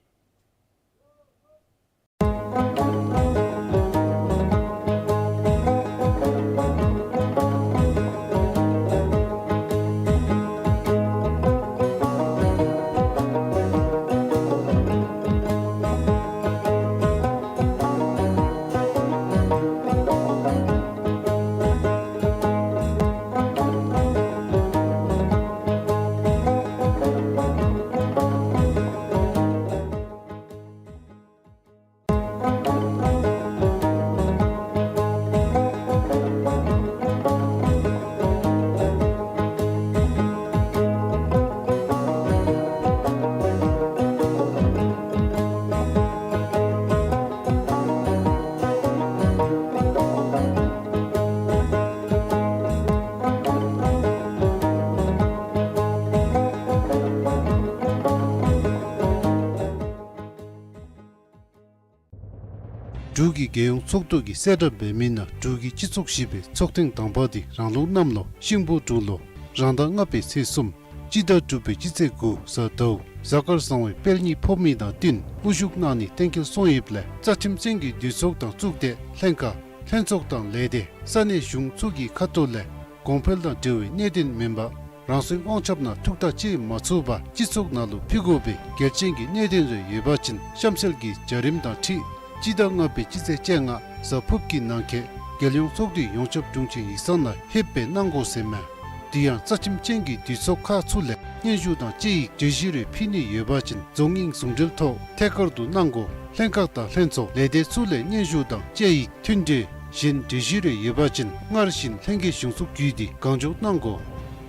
འབྲུག་གི་རྒྱལ་ཡོངས་ཚོགས་འདུ་གིས་གསལ་བསྒྲགས་འབད་མི་ནང་འབྲུག་གི་སྤྱི་ཚོགས་བཞི་པའི་ཚོགས་ཐེངས་དང་པ་འདི་རང་ལུགས་གནམ་ལོ་ཤིང་ཕོ་འབྲུག་ལོ་རང་ཟླ་ལྔ་པའི་ཚེས་གསུམ་སྤྱི་ཟླ་དྲུག་པའི་སྤྱི་ཚེས་དགུ་གཟའ་ཟླཝ་གཟའ་སྐར་བཟང་བའི་དཔལ་གཉིས་ཕོག་མི་དང་བསྟུན་དབུ་བཞུགས་གནང་ནི་གཏན་འཁེལ་སོང་ཡོདཔ་ལས་རྩ་ཁྲིམས་ཅན་གྱི་འདུས་ཚོགས་དང་གཙུག་སྡེ་ལྷན་ཁག་ལྷན་ཚོགས་དང་ལས་སྡེ་ས་གནས་གཞུང་ཚུ་གི་ཁ་ཐུག་ལས་གོང་འཕེལ་དང་འབྲེལ་བའི་གནད་དོན་མེན་པར་རང་སོའི་དབང་ཆ་ནང་ཐུགས་ཐག་བཅད་མ་ཚུགས་པར་སྤྱི་ཚོགས་ནང་ལུ་ཕུལ་དགོ་པའི་གལ་ཆེན་གྱི་གནད་དོན་རེ་ཡོད་པ་ཅིན་གཤམ་གསལ་གྱི་བྱ་རིམ་དང་འཁྲིལ་སྤྱི་ཟླ་ལྔ་པའི་སྤྱི་ཚེས་བཅོ་ལྔ་གཟའ་ཕུརཔ་གི་ནང་འཁོད་རྒྱལ་ཡོངས་ཚོགས་འདུའི་ཡོངས་ཁྱབ་དྲུང་ཆེན་ཡིག་ཚང་ནང་ཕེབས་སྦེ་གནང་དགོ་ཟེར་མས། དེ་ཡང་རྩ་ཁྲིམས་ཅན་གྱི་འདུས་ཚོགས་ཁག་ཚུ་ལས་སྙན་ཞུ་དང་དཔྱད་ཡིག་གྲོས་གཞི་རེ་ཕུལ་ནི་ཡོད་པ་ཅིན་རྫོང་དབྱིངས་ཟུང་འབྲེལ་ཐོག་ཐད་ཀར་དུ་གནང་དགོ། ལྷན་ཁག་དང་ལྷན་ཚོགས་ལས་སྡེ་ཚུ་ལས་སྙན་ཞུ་དང་དཔྱད་ཡིག་མཐུན་འབྲེལ་གཞན་གྲོས་གཞི་རེ་ཡོད་པ་ཅིན་སྔར་བཞིན་ལྷན་རྒྱས་གཞུང་ཚོགས་བརྒྱུད་དེ་གང་མགྱོགས་གནང་དགོ།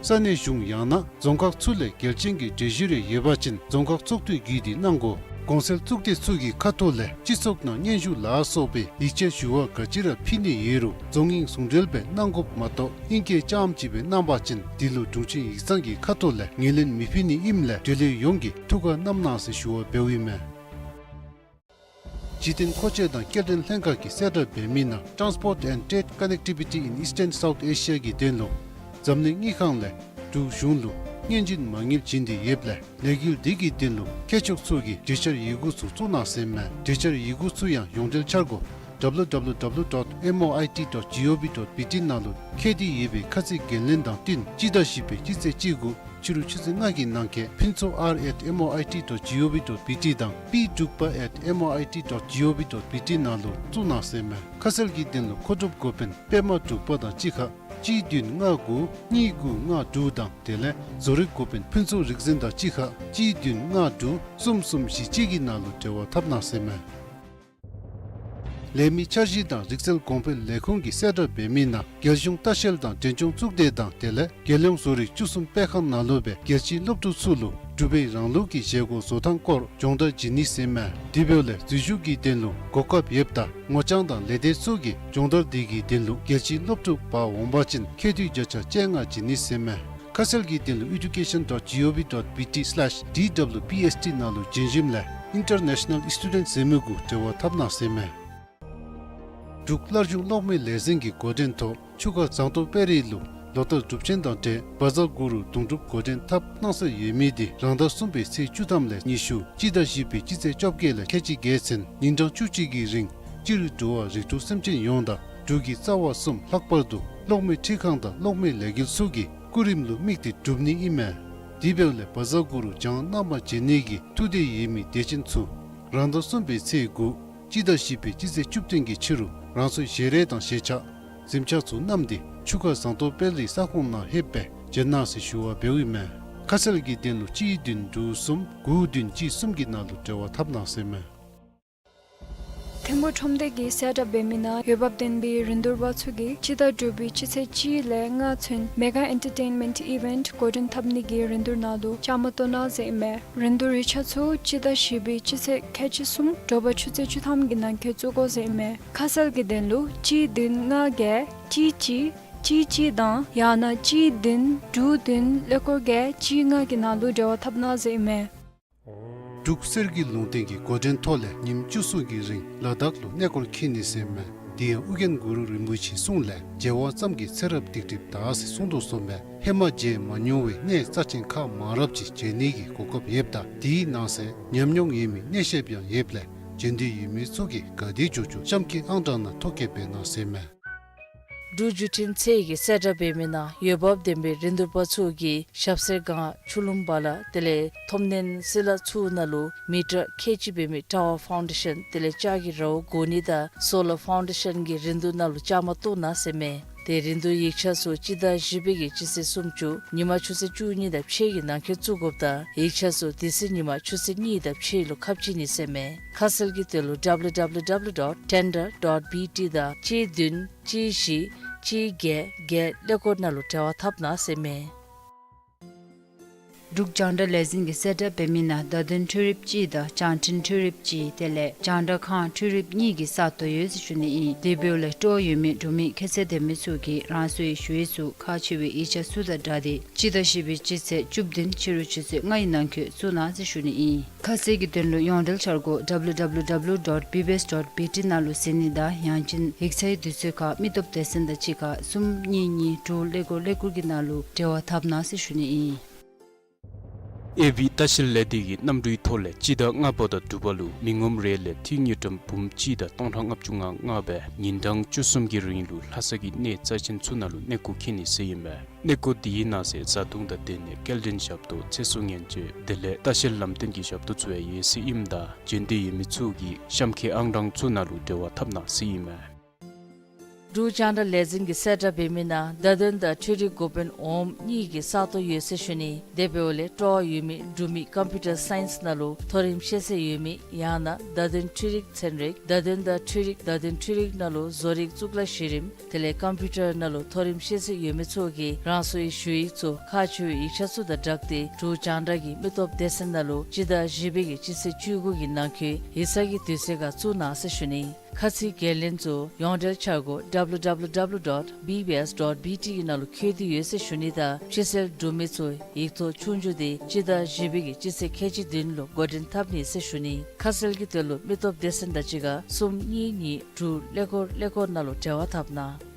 ས་གནས་གཞུང་ཡང་ན་རྫོང་ཁག་ཚུ་ལས་གལ་ཆེན་གྱི་གྲོས་གཞི་རེ་ཡོད་པ་ཅིན་རྫོང་ཁག་ཚོགས་འཐུས་བརྒྱུད་དེ་གནང་དགོ། གོང་གསལ་གཙུག་སྡེ་ཚུ་གི་ཁ་ཐུག་ལས་སྤྱི་ཚོགས་ནང་སྙན་ཞུ་ལ་སོགས་པའི་ཡིག་ཆ་ཞུ་བ་ག་ཅི་ར་ཕུལ་ནི་ཡོད་རུང་རྫོང་དབྱིངས་ཟུང་འབྲེལ་སྦེ་གནང་དགོཔ་མ་གཏོགས་ཨིང་སྐད་རྐྱངམ་ཅིག་སྦེ་གནང་པ་ཅིན་དེ་ལུ་དྲུང་ཆེན་ཡིག་ཚང་གི་ཁ་ཐུག་ལས་ངོས་ལེན་མི་ཕུལ་ནི་ཨིནམ་ལས་འབྲེལ་ཡོད་ཡོངས་ཀྱིས་ཐུགས་ཁར་བསྣམ་གནང་ཟེར་ཞུ་བ་འབདཝ་ཨིན་མས། གཞི་རྟེན་མཁོ་ཆས་དང་སྐྱེལ་འདྲེན་ལྷན་ཁག་གིས་གསལ་བསྒྲགས་འབད་མི་ནང་Transport and Trade Connectivity in Eastern South Asia གི་དོན་ལུ་འཛམ་གླིང་དངུལ་ཁང་ལས་འབྲུག་གཞུང་ལུ་སྙན་སྦྱིན་མ་དངུལ་བྱིན་ཏེ་ཡོདཔ་ལས་ལས་འགུལ་འདི་གི་དོན་ལུ་མཁས་མཆོག་ཚུ་གིས་གྲོས་འཆར་ཡི་གུ་ཚུ་བཙུགས་གནང་ཟེར་མས། གྲོས་འཆར་ཡི་གུ་ཚུ་ཡང་ཡོངས་འབྲེལ་འཆར་སྒོ་W W W dot M O I T dot G O V dot B T ནང་ལུ་ཁྱབ་སྟེ་ཡོད་པའི་ཁ་ཚིག་འགན་ལེན་དང་བསྟུན་སྤྱི་ཟླ་བཞི་པའི་སྤྱི་ཚེས་བཅུ་དགུ་ཕྱི་རུ་ཆུ་ཚོད་ལྔ་གི་ནང་འཁོད་ཕུན་ཚོགས་R at M O I T dot G O V dot B T དང་པི་འབྲུག་པ་at M O I T dot G O V dot B T ནང་ལུ་བཙུགས་གནང་ཟེར་མས། ཁ་གསལ་གྱི་དོན་ལུ་མཁོ་སྒྲུབ་འགོ་དཔོན་པདྨ་འབྲུག་པ་དང་གཅིག་ཁར་གཅིག་བདུན་ལྔ་དགུ་གཉིས་དགུ་ལྔ་དྲུག་དང་དེ་ལས་བཟོ་རིག་འགོ་དཔོན་ཕུན་ཚོགས་རིག་འཛིན་དང་གཅིག་ཁར་གཅིག་བདུན་ལྔ་དྲུག་གསུམ་གསུམ་བཞི་གཅིག་གི་ནང་ལུ་འབྲེལ་བ་འཐབ་གནང་ཟེར་མས། ལས་མི་འཆར་གཞི་དང་རིག་རྩལ་གོང་འཕེལ་ལས་ཁུངས་ཀྱིས་གསལ་བསྒྲགས་འབད་མི་ནང་རྒྱལ་གཞུང་ལྟ་བཤལ་དང་འབྲས་ལྗོངས་གཙུག་སྡེ་དང་དེ་ལས་རྒྱལ་ཡོངས་བཟོ་རིག་བཅུ་གསུམ་སྤེལ་ཁང་ནང་ལུ་སྦེ་རྒྱལ་སྤྱིའི་སློབ་ཕྲུག་ཚུ་ལུ་འབྲུག་པའི་རང་ལུགས་ཀྱི་བཞེས་སྒོ་བཟོ་ཐངས་སྐོར་སྦྱོང་བརྡར་བྱིན་ནི་ཟེར་མས། དེ་འབདཝ་ལས་འཛུལ་ཞུགས་ཀྱི་དོན་ལུ་གོ་སྐབས་ཡོདཔ་ད་ངོ་རྐྱང་དང་ལས་སྡེ་ཚུ་གིས་སྦྱོང་བརྡར་འདི་གི་དོན་ལུ་རྒྱལ་སྤྱིའི་སློབ་ཕྲུག་འབག་འོང་པ་ཅིན་ཁྱད་དུས་བརྒྱ་ཆ་བཅོ་ལྔ་བྱིན་ནི་ཟེར་མས། ཁ་གསལ་གྱི་དོན་ལུ་education dot G O V dot B T slash D W P S T ནང་ལུ་འབྱོན་ཞིནམ་ལས་International Student ཟེར་མི་གུ་འབྲེལ་བ་འཐབ་གནང་ཟེར་མས། འབྲུག་སླར་བྱུང་གློག་མེ་ལས་འཛིན་གྱི་འགོ་འདྲེན་ཐོག་ཆུ་ཁ་ཟངས་མདོག་དཔལ་རི་ལུ་ལོ་ལྟར་སྒྲུབ་ཆེན་དང་འབྲེལ་བཛྲ་གུ་རུ་དུང་སྒྲུབ་འགོ་འདྲེན་འཐབ་གནང་སྲོལ་ཡོད་མི་འདི་རང་ཟླ་གསུམ་པའི་ཚེས་བཅུ་ཐམ་ལས་ཉི་ཤུ་སྤྱི་ཟླ་བཞི་པའི་སྤྱི་ཚེས་བཅོ་བརྒྱད་ལས་ཁལ་གཅིག་བརྒལ་ཚུན་ཉིན་གྲངས་བཅུ་གཅིག་གི་རིང་སྤྱིར་འགྲོ་བ་རིགས་དྲུག་སེམས་ཅན་ཡོངས་དང་འབྲུག་གི་རྩ་བ་གསུམ་ལྷག་པར་དུ་གློག་མེ་འཕྲུལ་ཁང་དང་གློག་མེ་ལས་འགུལ་ཚུ་གི་སྐུ་རིམ་ལུ་དམིགས་ཏེ་སྒྲུབ་ནི་ཨིན་མས། དེ་འབདཝ་ལས་བཛྲ་གུ་རུ་བགྱང་གནང་པར་བྱོན་ནི་གི་ཐུགས་འདོད་ཡོད་མི་དད་ཅན་ཚུ་རང་ཟླ་གསུམ་པའི་ཚེས་དགུ་སྤྱི་ཟླ་བཞི་པའི་སྤྱི་ཚེས་བཅུ་བདུན་གྱི་ཕྱི་རུ་རང་སོའི་ཞལ་རས་དང་ཞལ་ཆས་གཟིམ་ཆས་ཚུ་བསྣམས་ཏེ་ཆུ་ཁ་ཟངས་མདོག་དཔལ་རི་ས་ཁོངས་ནང་ལྷོདཔ་སྦེ་བྱོན་གནང་ཟེར་ཞུ་བ་འབདཝ་ཨིན་མས། ཁ་གསལ་གྱི་དོན་ལུ་གཅིག་བདུན་དྲུག་གསུམ་དགུ་བདུན་གཅིག་གསུམ་གྱི་ནང་ལུ་འབྲེལ་བ་འཐབ་གནང་ཟེར་མས། ཐིམ་ཕུག་ཁྲོམ་སྡེ་གི་གསལ་བསྒྲགས་འབད་མི་ནང་འོས་འབབ་ལྡན་པའི་རིན་བསྡུར་པ་ཚུ་གིས་སྤྱི་ཟླ་དྲུག་པའི་སྤྱི་ཚེས་གཅིག་ལས་ལྔ་ཚུན་མེ་གྷ་ཨེན་ཊར་ཊེན་མེནཊ་ཨི་ཝེནཊ་འགོ་འདྲེན་འཐབ་ནི་གི་རིན་བསྡུར་ནང་ལུ་བཅའ་མར་གཏོགས་གནང་ཟེར་ཨིན་མས། རིན་བསྡུར་ཡིག་ཆ་ཚུ་སྤྱི་ཟླ་བཞི་པའི་སྤྱི་ཚེས་ཁལ་གཅིག་གསུམ་དྲོ་པ་ཆུ་ཚོད་བཅུ་ཐམ་གྱི་ནང་འཁོད་བཙུགས་དགོ་ཟེར་ཨིན་མས། ཁ་གསལ་གྱི་དོན་ལུ་གཅིག་བདུན་ལྔ་བརྒྱད་གཅིག་གཅིག་གཅིག་གཅིག་དང་ཡང་ན་གཅིག་བདུན་དྲུག་བདུན་ཀླད་ཀོར་བརྒྱད་གཅིག་ལྔ་གི་ནང་ལུ་འབྲེལ་བ་འཐབ་གནང་ཟེར་ཨིན་མས། འབྲུག་གསེར་གྱི་ལུང་བསྟན་གྱིས་འགོ་འདྲེན་ཐོག་ལས་ཉིནམ་བཅུ་གསུམ་གྱི་རིང་ལ་དྭགས་ལུ་གནས་སྐོར་འཁྱིད་ནི་ཟེར་མས། དེ་ཡང་ཨོ་རྒྱན་གུ་རུ་རིན་པོ་ཆེའི་གསུང་ལས་མཇལ་བ་ཙམ་གྱིས་ཚེ་རབས་སྡིག་སྒྲིབ་དག་ཟེར་གསུངས་དོ་གསུངས་མས། ཧེ་མ་མཇལ་མ་མྱོང་བའི་གནས་རྩ་ཆེན་ཁག་མང་རབས་ཅིག་མཇལ་ནི་གི་གོ་སྐབས་ཡོདཔ་ད་དེའི་ནང་གསེས་ཉམས་མྱོང་ཡོད་མི་གནས་བཤདཔ་ཡང་ཡོདཔ་ལས་བྱོན་འདོད་ཡོད་མི་ཚུ་གིས་ག་དེ་མགྱོགས་མགྱོགས་གཤམ་འཁོད་ཨང་གྲངས་ནང་ཐོ་བཀོད་འབད་གནང་ཟེར་མས། འབྲུག་བརྒྱུད་འཕྲིན་ཚད་ཀྱི་གསལ་བསྒྲགས་འབད་མི་ནང་འོས་འབབ་ལྡན་པའི་རིན་བསྡུར་པ་ཚུ་གིས་ཞབས་སེར་སྒང་ཆུ་ལུང་བ་ལ་དེ་ལས་ཐོམ་སྣེ་སི་ལ་ཚུ་ནང་ལུ་མི་ཊར་ཁལ་གཅིག་འབད་མི་ཊ་ཝར་ཕའུན་ཌེ་ཤཱན་དེ་ལས་ལྕགས་ཀྱི་རཝ་བསྒོར་ནི་དང་སོ་ལར་ཕའུན་ཌེ་ཤཱན་གྱི་རིན་བསྡུར་ནང་ལུ་བཅའ་མར་གཏོགས་གནང་ཟེར་མས། དེ་རིན་བསྡུར་ཡིག་ཆ་ཚུ་སྤྱི་ཟླ་བཞི་པའི་གི་སྤྱི་ཚེས་སུམ་ཅུ་ཉིན་མ་ཆུ་ཚོད་བཅུ་གཉིས་དང་ཕྱེད་ཀྱི་ནང་འཁོད་བཙུགས་དགོཔ་ད་ཡིག་ཆ་ཚུ་དེ་ཚེ་ཉིན་མ་ཆུ་ཚོད་གཉིས་དང་ཕྱེད་ལུ་ཁ་ཕྱེ་ནི་ཟེར་མས། ཁ་གསལ་གྱི་དོན་ལུ་W W W dot tender dot B T དང་གཅིག་བདུན་གཅིག་བཞི་གཅིག་བརྒྱད་བརྒྱད་ཀླད་ཀོར་ནང་ལུ་འབྲེལ་བ་འཐབ་གནང་ཟེར་མས། འབྲུག་རྒྱང་བསྒྲགས་ལས་འཛིན་གྱི་གསལ་བསྒྲགས་འབད་མི་ནང་བརྡ་དོན་འཕྲུལ་རིགཔ་གཅིག་དང་བྱང་འཕྲིན་འཕྲུལ་རིགཔ་གཅིག་དེ་ལས་རྒྱང་བསྒྲགས་ཁང་འཕྲུལ་རིགཔ་གཉིས་ཀྱི་ས་སྟོང་ཡོད་ཟེར་ཞུ་ནི་ཨིན། དེ་འབདཝ་ལས་སྤྲོ་བ་ཡོད་མི་འབྲུག་མི་ཁྱད་ཚད་ལྡན་མི་ཚུ་གིས་རང་སོའི་ཞུ་ཡིག་ཚུ་ཁག་ཆེ་བའི་ཡིག་ཆ་ཚུ་དང་སྦྲགས་ཏེ་སྤྱི་ཟླ་བཞི་པའི་སྤྱི་ཚེས་བཅུ་བདུན་ཕྱི་རུ་ཆུ་ཚོད་ལྔ་ཡི་ནང་འཁོད་བཙུགས་གནང་ཟེར་ཞུ་ནི་ཨིན། ཁ་གསལ་གྱི་དོན་ལུ་ཡོངས་འབྲེལ་འཆར་སྒོ་W W W dot B B S dot B T ནང་ལུ་གཟིགས་ནི་དང་ཡང་ཅིན་ཡིག་ཚང་གི་དུས་ཚོད་ཁར་མི་སྟོབས་སྡེ་ཚན་དང་གཅིག་ཁར་གསུམ་གཉིས་གཉིས་དྲུག་ཀླད་ཀོར་ཀླད་ཀོར་གྱི་ནང་ལུ་འབྲེལ་བ་འཐབ་གནང་ཟེར་ཞུ་ནི་ཨིན། ཨེ་བི་ལྟ་བཤལ་ལས་སྡེ་གི་གནམ་གྲུའི་ཐོག་ལས་སྤྱི་ཟླ་ལྔ་པ་དང་དྲུག་པ་ལུ་མི་ངོམ་རེ་ལས་འཐུས་དངུལ་ཀྲམ་འབུམ་གཅིག་དང་སྟོང་ཕྲག་ལྔ་བཅུ་ང་ལྔ་སྦེ་ཉིན་གྲངས་བཅུ་གསུམ་གྱི་རིང་ལུ་ལྷ་ས་གི་གནས་རྩ་ཆེན་ཚུ་ནང་ལུ་གནས་སྐོར་འཁྱིད་ནི་ཟེར་ཨིན་མས། གནས་སྐོར་དེའི་ནང་གསེས་བཟའ་འཐུང་དང་སྡོད་གནས་སྐྱེལ་འདྲེན་ཞབས་ཏོག་ཚེ་སྲོག་ཉེན་བཅོལ་དེ་ལས་ལྟ་བཤལ་ལམ་སྟོན་གྱི་ཞབས་ཏོག་ཚུ་ཡང་ཡོད་ཟེར་ཨིནམ་ད་བྱོན་འདོད་ཡོད་མི་ཚུ་གིས་གཤམ་འཁོད་ཨང་གྲངས་ཚུ་ནང་ལུ་འབྲེལ་བ་འཐབ་གནང་ཟེར་ཨིན་མས། འབྲུག་རྒྱང་བསྒྲགས་ལས་འཛིན་གྱི་གསལ་བསྒྲགས་འབད་མི་ནང་བརྡ་དོན་དང་འཕྲུལ་རིག་འགོ་དཔོན་འོགམ་གཉིས་ཀྱི་ས་སྟོང་ཡོད་ཟེར་ཞུ་ནི། དེ་འབདཝ་ལས་སྤྲོ་བ་ཡོད་མི་འབྲུག་མི་ཀམ་པིའུ་ཊར་སའིནསི་ནང་ལུ་མཐོ་རིམ་ཤེས་ཚད་ཡོད་མི་ཡང་ན་བརྡ་དོན་འཕྲུལ་རིག་ཚན་རིག་བརྡ་དོན་དང་འཕྲུལ་རིག་བརྡ་དོན་འཕྲུལ་རིག་ནང་ལུ་བཟོ་རིག་གཙུག་ལག་གཞི་རིམ་དེ་ལས་ཀམ་པིའུ་ཊར་ནང་ལུ་མཐོ་རིམ་ཤེས་ཚད་ཡོད་མི་ཚུ་གིས་རང་སོའི་ཞུ་ཡིག་ཚུ་ཁག་ཆེ་བའི་ཡིག་ཆ་ཚུ་དང་སྦྲགས་ཏེ་འབྲུག་རྒྱང་བསྒྲགས་ཀྱི་མི་སྟོབས་སྡེ་ཚན་ནང་ལུ་སྤྱི་ཟླ་བཞི་པའི་གི་སྤྱི་ཚེས་བཅུ་དགུ་གི་ནང་འཁོད་ཡིག་ཚང་གི་དུས་ཚོད་ཁར་བཙུགས་གནང་ཟེར་ཞུ་ནི། ཁ་ཚིག་འགན་ལེན་ཚུ་ཡོངས་འབྲེལ་འཆར་སྒོ་W W W dot B B S dot B T གི་ནང་ལུ་འཁོད་དེ་ཡོད་ཟེར་ཞུ་ནི་དང་ཕྱི་སེལ་འབྲུག་མི་ཚུ་ཡིག་ཐོག་ཆོས་རྒྱུགས་དེ་སྤྱི་ཟླ་བཞི་པའི་གི་སྤྱི་ཚེས་ཁལ་གཅིག་བདུན་ལུ་འགོ་འདྲེན་འཐབ་ནི་ཟེར་ཞུ་ནི། ཁ་གསལ་གྱི་དོན་ལུ་མི་སྟོབས་སྡེ་ཚན་དང་གཅིག་ཁར་གསུམ་གཉིས་གཉིས་དྲུག་ཀླད་ཀོར་ཀླད་ཀོར་ནང་ལུ་འབྲེལ་བ་འཐབ་གནང་།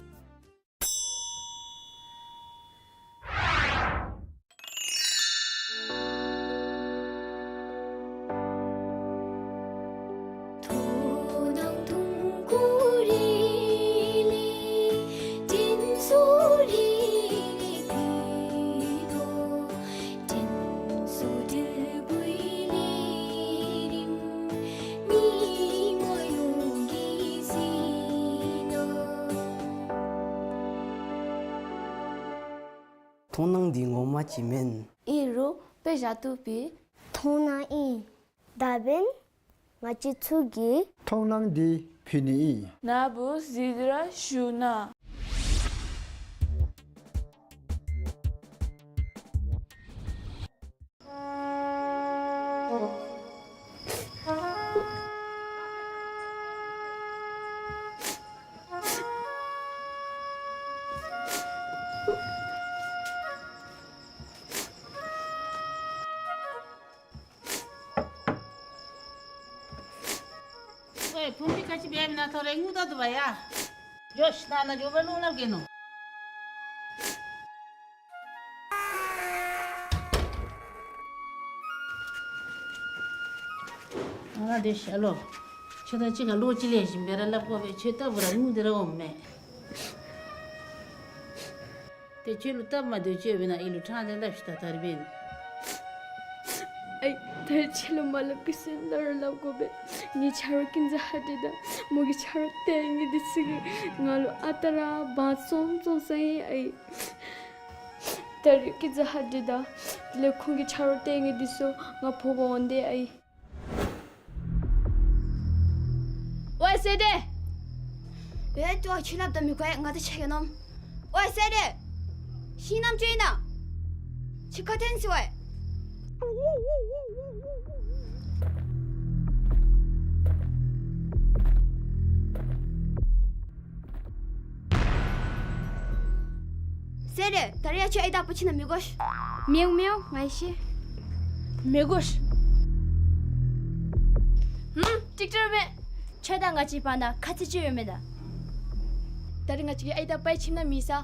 མཐོང་སྣང་འདི་ངོ་མ་ཅིག་མེན། ཨིན་རུང་དཔེ་བཞག་བཏུབ་པས། མཐོང་སྣང་ཨིན། ད་འབདན་ང་བཅས་ཚུ་གིས་མཐོང་སྣང་འདི་ཕུལ་ནི་ཨིན། ནཱ་བུ་གཟིགས་ར་བཞུགས་གནང་། ཝའེ་བུམོ་ག་ཅི་འབད་མི་ན་ཐོ་རེ་ངུ་ད་འདུག་པ་ཡ། འགྱོ་ཤིག་ད་ནཱ་འགྱོ་བ་ལུང་ལ་གེ་ནོ། ང་དེ་ཤ་ལོ། ཁྱོད་ད་ཅི་ག་ལོ་ཅི་ལས་བཞིན་པའི་ར་ལབ་དགོ་པས། ཁྱོད་ལྟ་བུ་ར་ངུ་དེ་ར་འོང་མེད། ཏེ་ཁྱོད་ལུ་སྟབས་མ་བདེཝ་ཅིག་ཡོདཔ་ཨིན་ན་ཨེ་ལུ་ཕྲང་སྟེ་སླབ་ཤིག་ད་ད་རིས་འབདན། ཨའི་ད་རིས་ཁྱོད་ལུ་མ་སླབ་གེ་ཟེར་ལ་ར་སླབ་དགོ་པས། ངེའི་ཆ་རོགས་ཀུན་ཛ་ཧ་ཏི་དང་མོ་གི་ཆ་རོགས་ཏེ་ངེ་འདི་ཚུ་གིས་ང་ལུ་ཨ་རྟག་ར་བང་བཙོང་བཙོང་ས་ཨིན་ཨའི། ད་རིས་ཀུན་ཛ་ཧ་ཏི་དང་དེ་ལས་ཁོང་གི་ཆ་རོགས་ཏེ་ངེ་འདི་ཚུ་ང་འབོ་བར་འོང་དེས་ཨའི། ཝའེ་ ཟེར་ཏེ། ཨེ་ཏོ་ཁྱོད་སླབ་ད་མི་གོ་ང་ད་ཆ་གེ་ནོམ། ཨོའི་ཟེར་ཏེ། ཤིང་རྣམ་ཅོ་ཨིན་ན། ཁྱོད་ཁ་འཐོན་སོ་ཨེ། ཟེར་ཏེ། ད་རིས་ཡང་ཁྱོད་ཨའི་དང་ཨ་པ་ཁྱིམ་ནང་མི་དགོ་ཤིག། མི་འོང་མི་འོང་ང་ཤེས། མི་དགོ་ཤིག། ཧུམ་ཅིག་ཅར་མེད། ཁྱོད་དང་ང་བཅས་བར་ན་ཁ་ཚིག་ཅིག་ཡོད་མེན་ན། ད་རིས་ང་བཅས་ཀྱི་ཨའི་དང་ཨ་པའི་ཁྱིམ་ནང་མེད་ས།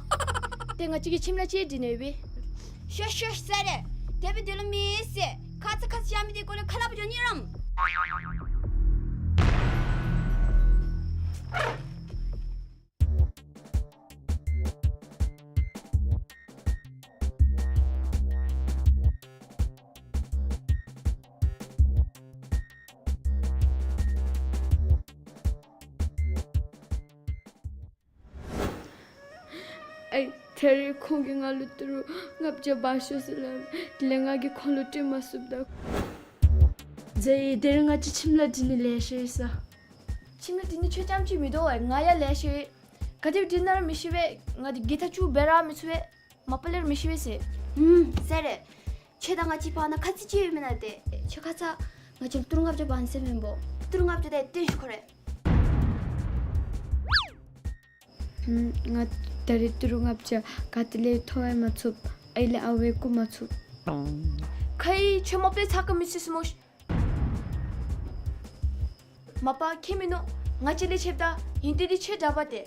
ཏེ་ང་བཅས་ཀྱིས་ཁྱིམ་ལྷ་ཅིག་བྲིས་ནི་ཡོད་པས། ཤོ་ཤོ་ཟེར་ཏེ། དེ་སྦེ་དེ་ལུ་མི་ཟེར། ཁ་ཚིག་ཁ་ཚིག་བཤད་མི་དེ་སྐོར་ལས་ཁ་སླབ་པ་འགྱོ་ནི་རམ། ཨའི་ད་རིས་ཁོང་གིས་ང་ལུ་ཏི་རུ་ལྔ་བརྒྱ་འབག་ཤོག་ཟེར་སླབ། དེ་ལས་ང་གིས་ཁོང་ལུ་སྤྲོད་མ་ཚུགསཔ་ད། ཟེར་ཡི་དེ་རིང་ང་བཅས་ཁྱིམ་ལྷ་བྲིས་ནི་ལེ་ཤ་ཡོད་ས། ཁྱིམ་ལྷ་བྲིས་ནི་ཁྱོད་རྐྱངམ་ཅིག་མིན་འདུག་ཨེ། ང་ཡང་ལེ་ཤ་ཡོད། ག་དེ་སྦེ་བྲིས་ན་ར་མི་ཤེས་པས། ང་འདི་གི་ཐག་ཆུ་འབད་ར་མི་ཚུགས་པས། མ་པ་ལས་ར་མི་ཤེས་པས་ཟེར། ཧུམ་ཟེར་ཏེ། ཁྱོད་དང་ང་བཅས་བར་ན་ཁ་ཚིག་ཅིག་ཡོད་མེན་ན་ཏེ། ཁྱོད་ཁ་ཙ་ང་བཅས་ལུ་ཏི་རུ་ལྔ་བརྒྱ་འབག་ནི་ཟེར་མེན་པོ། ཏི་རུ་ལྔ་བརྒྱ་དེ་སྟོན་ཤོག་ཁོ་རེ། ཧུམ་ང་ད་རིས་ཏི་རུ་ལྔ་བརྒྱ་ག་ཏེ་ལས་ཐོབ་ཡང་མ་ཚུགས། ཨའི་ལས་ཨ་ཝའི་བཀུག་མ་ཚུགས། ཁ་ཡི་ཁྱོད་མ་པ་ལས་ཚ་ག་མི་ཚུགས་སྨོ་ཤིག། མ་པ་ཁྱད་མིན་ནུག། ང་བཅས་ལས་ཆེཝ་ད་ཨིན་ཏེ་འདི་ཁྱོད་དྲག་པ་ཏེ།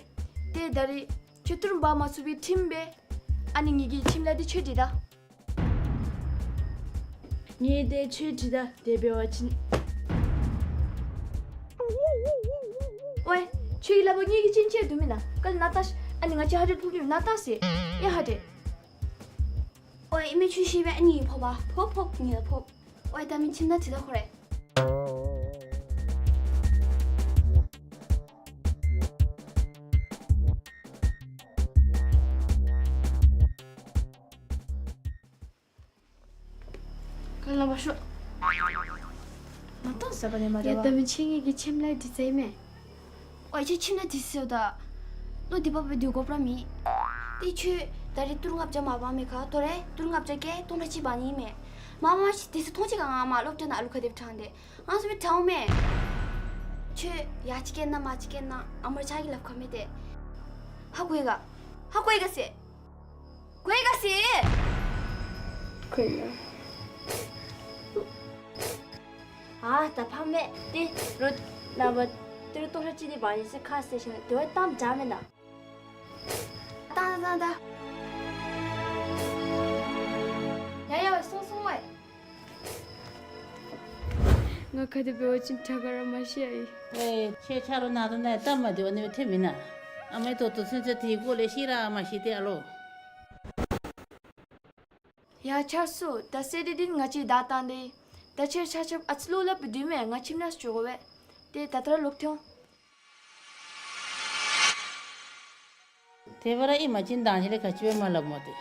ཏེ་ད་རིས་ཁྱོད་ཏི་རུ་འབག་མ་ཚུགས་པའི་ཁྲིམས་སྦེ། ཨ་ནི་ངེ་གི་ཁྱིམ་ལྷ་འདི་ཁྱོད་བྲིས་ད། ངེ་འདི་ཁྱོད་བྲིས་ད་དེ་འབད་བ་ཅིན། ཝའི་ཁྱོད་ཀྱིས་སླབ་པ་ངེ་གི་ཅིན་ཁྱོད་བྲིསཝ་མེན་ན། ག་ལས་ན་ལྟ་ཤིག། ཨ་ནི་ང་བཅས་ཧ་ཏེ་ཕོག་ནི་ན་ལྟ་ཟེར། ཡ་ཧ་ཏེ། ཨོའི་ཨིན་མས། ཁྱོད་ཤེས་པས། ཨ་ནི་ཕོག་པ། ཕོག་ཕོག་ངེ་ཕོག། ཨོའི་ད་མི་ཁྱིམ་ནང་ཁྲིད་ད་ཁོ་རེ། ག་ལས་མ་ཤོག། མ་གཏོགས་ཟ་བ་ནས་མ་ཡ་རེད་པ། ད་མི་ཁྱོད་ངེ་གི་ཁྱིམ་ལྷ་འདི་བྲིས་མས། ཨོའི་ཁྱོད་ཁྱིམ་ལྷ་འདི་བྲིསཝ་ད་བློ་བདེ་བ་སྦེ་སྡོད་དགོཔ་ར་མེད། ཏེ་ཁྱོད་ད་རིས་ཏི་རུ་ལྔ་བརྒྱ་མ་འབག་མི་ཁར་ད་རུང་ཏི་རུ་ལྔ་བརྒྱ་བཀལ་སྟོང་ཕྲག་གཅིག་འབག་ནི་མས། མ་མ་ཤི་དེ་ཚུ་མཐོང་ཅི་ག། ང་མ་སློབ་གྲྭ་ནང་ཨ་ལུ་ག་དེ་སྦེ་དྲངས་ཏེ། ང་བཟུམ་སྦེ་དྲངཝ་མས། ཁྱོད་ཡ་ཅིག་བཀལ་ན་མ་ཅིག་བཀལ་ན་ཨ་མར་ཕྱག་གི་ལགཔ་ཁར་མེད་དེ། ཧ་གོ་ཡི་ག། ཧ་གོ་ཡི་ག་ཟེར། གོ་ཡི་ག་ཟེར། གོ་ཡི་ག། ཨ་ད་ཕམ་མས། ཏེ་རོགས་ནངས་པ་ཏི་རུ་སྟོང་ཕྲག་གཅིག་འདི་འབག་ནི་ཟེར་ཁ་བཟེད་ཞིནམ་ལས་དེ་བ་གཏམ་བྱ་མེན་ན། ད་ད་ད་ད། ཡ་ཡ་སོང་སོང་ཝའི། ང་ག་དེ་འབད་བ་ཅིན་དྲག་ག་ར་མ་ཤེས་ཨའི། ཨེ་ཁྱོད་ཆ་རོགས་ནང་དུ་ནཱ་སྟབས་མ་བདེཝ་ཨ་ནི་སྦེ་ཐོན་མེན་ན། ཨ་མའི་ད་ལྟོ་ཚུན་ཚོད་དེའི་སྐོར་ལས་ཤེས་ར་མ་ཤེས་ཏེ་ཨ་ལོ། ཡ་ཆར་སོ། ད་ཟེར་ཏེ་འདི་ང་བཅས་བདའ་བཏང་སྟེ། ད་ཁྱོད་ཆ་ཁྱབ་ཨ་ཙི་བློ་སླབ་སྦེ་སྡོད་མས། ང་ཁྱིམ་ནང་འགྱོ་དགོ་པས། ཏེ་ད་ད་ར་ལོག་ཐོན། དེ་བར་ཨིན་མ་ཅིན་དང་ཅི་ལས་ག་ཅི་སྦེ་མ་སླབ་སྨོ་ཏེ།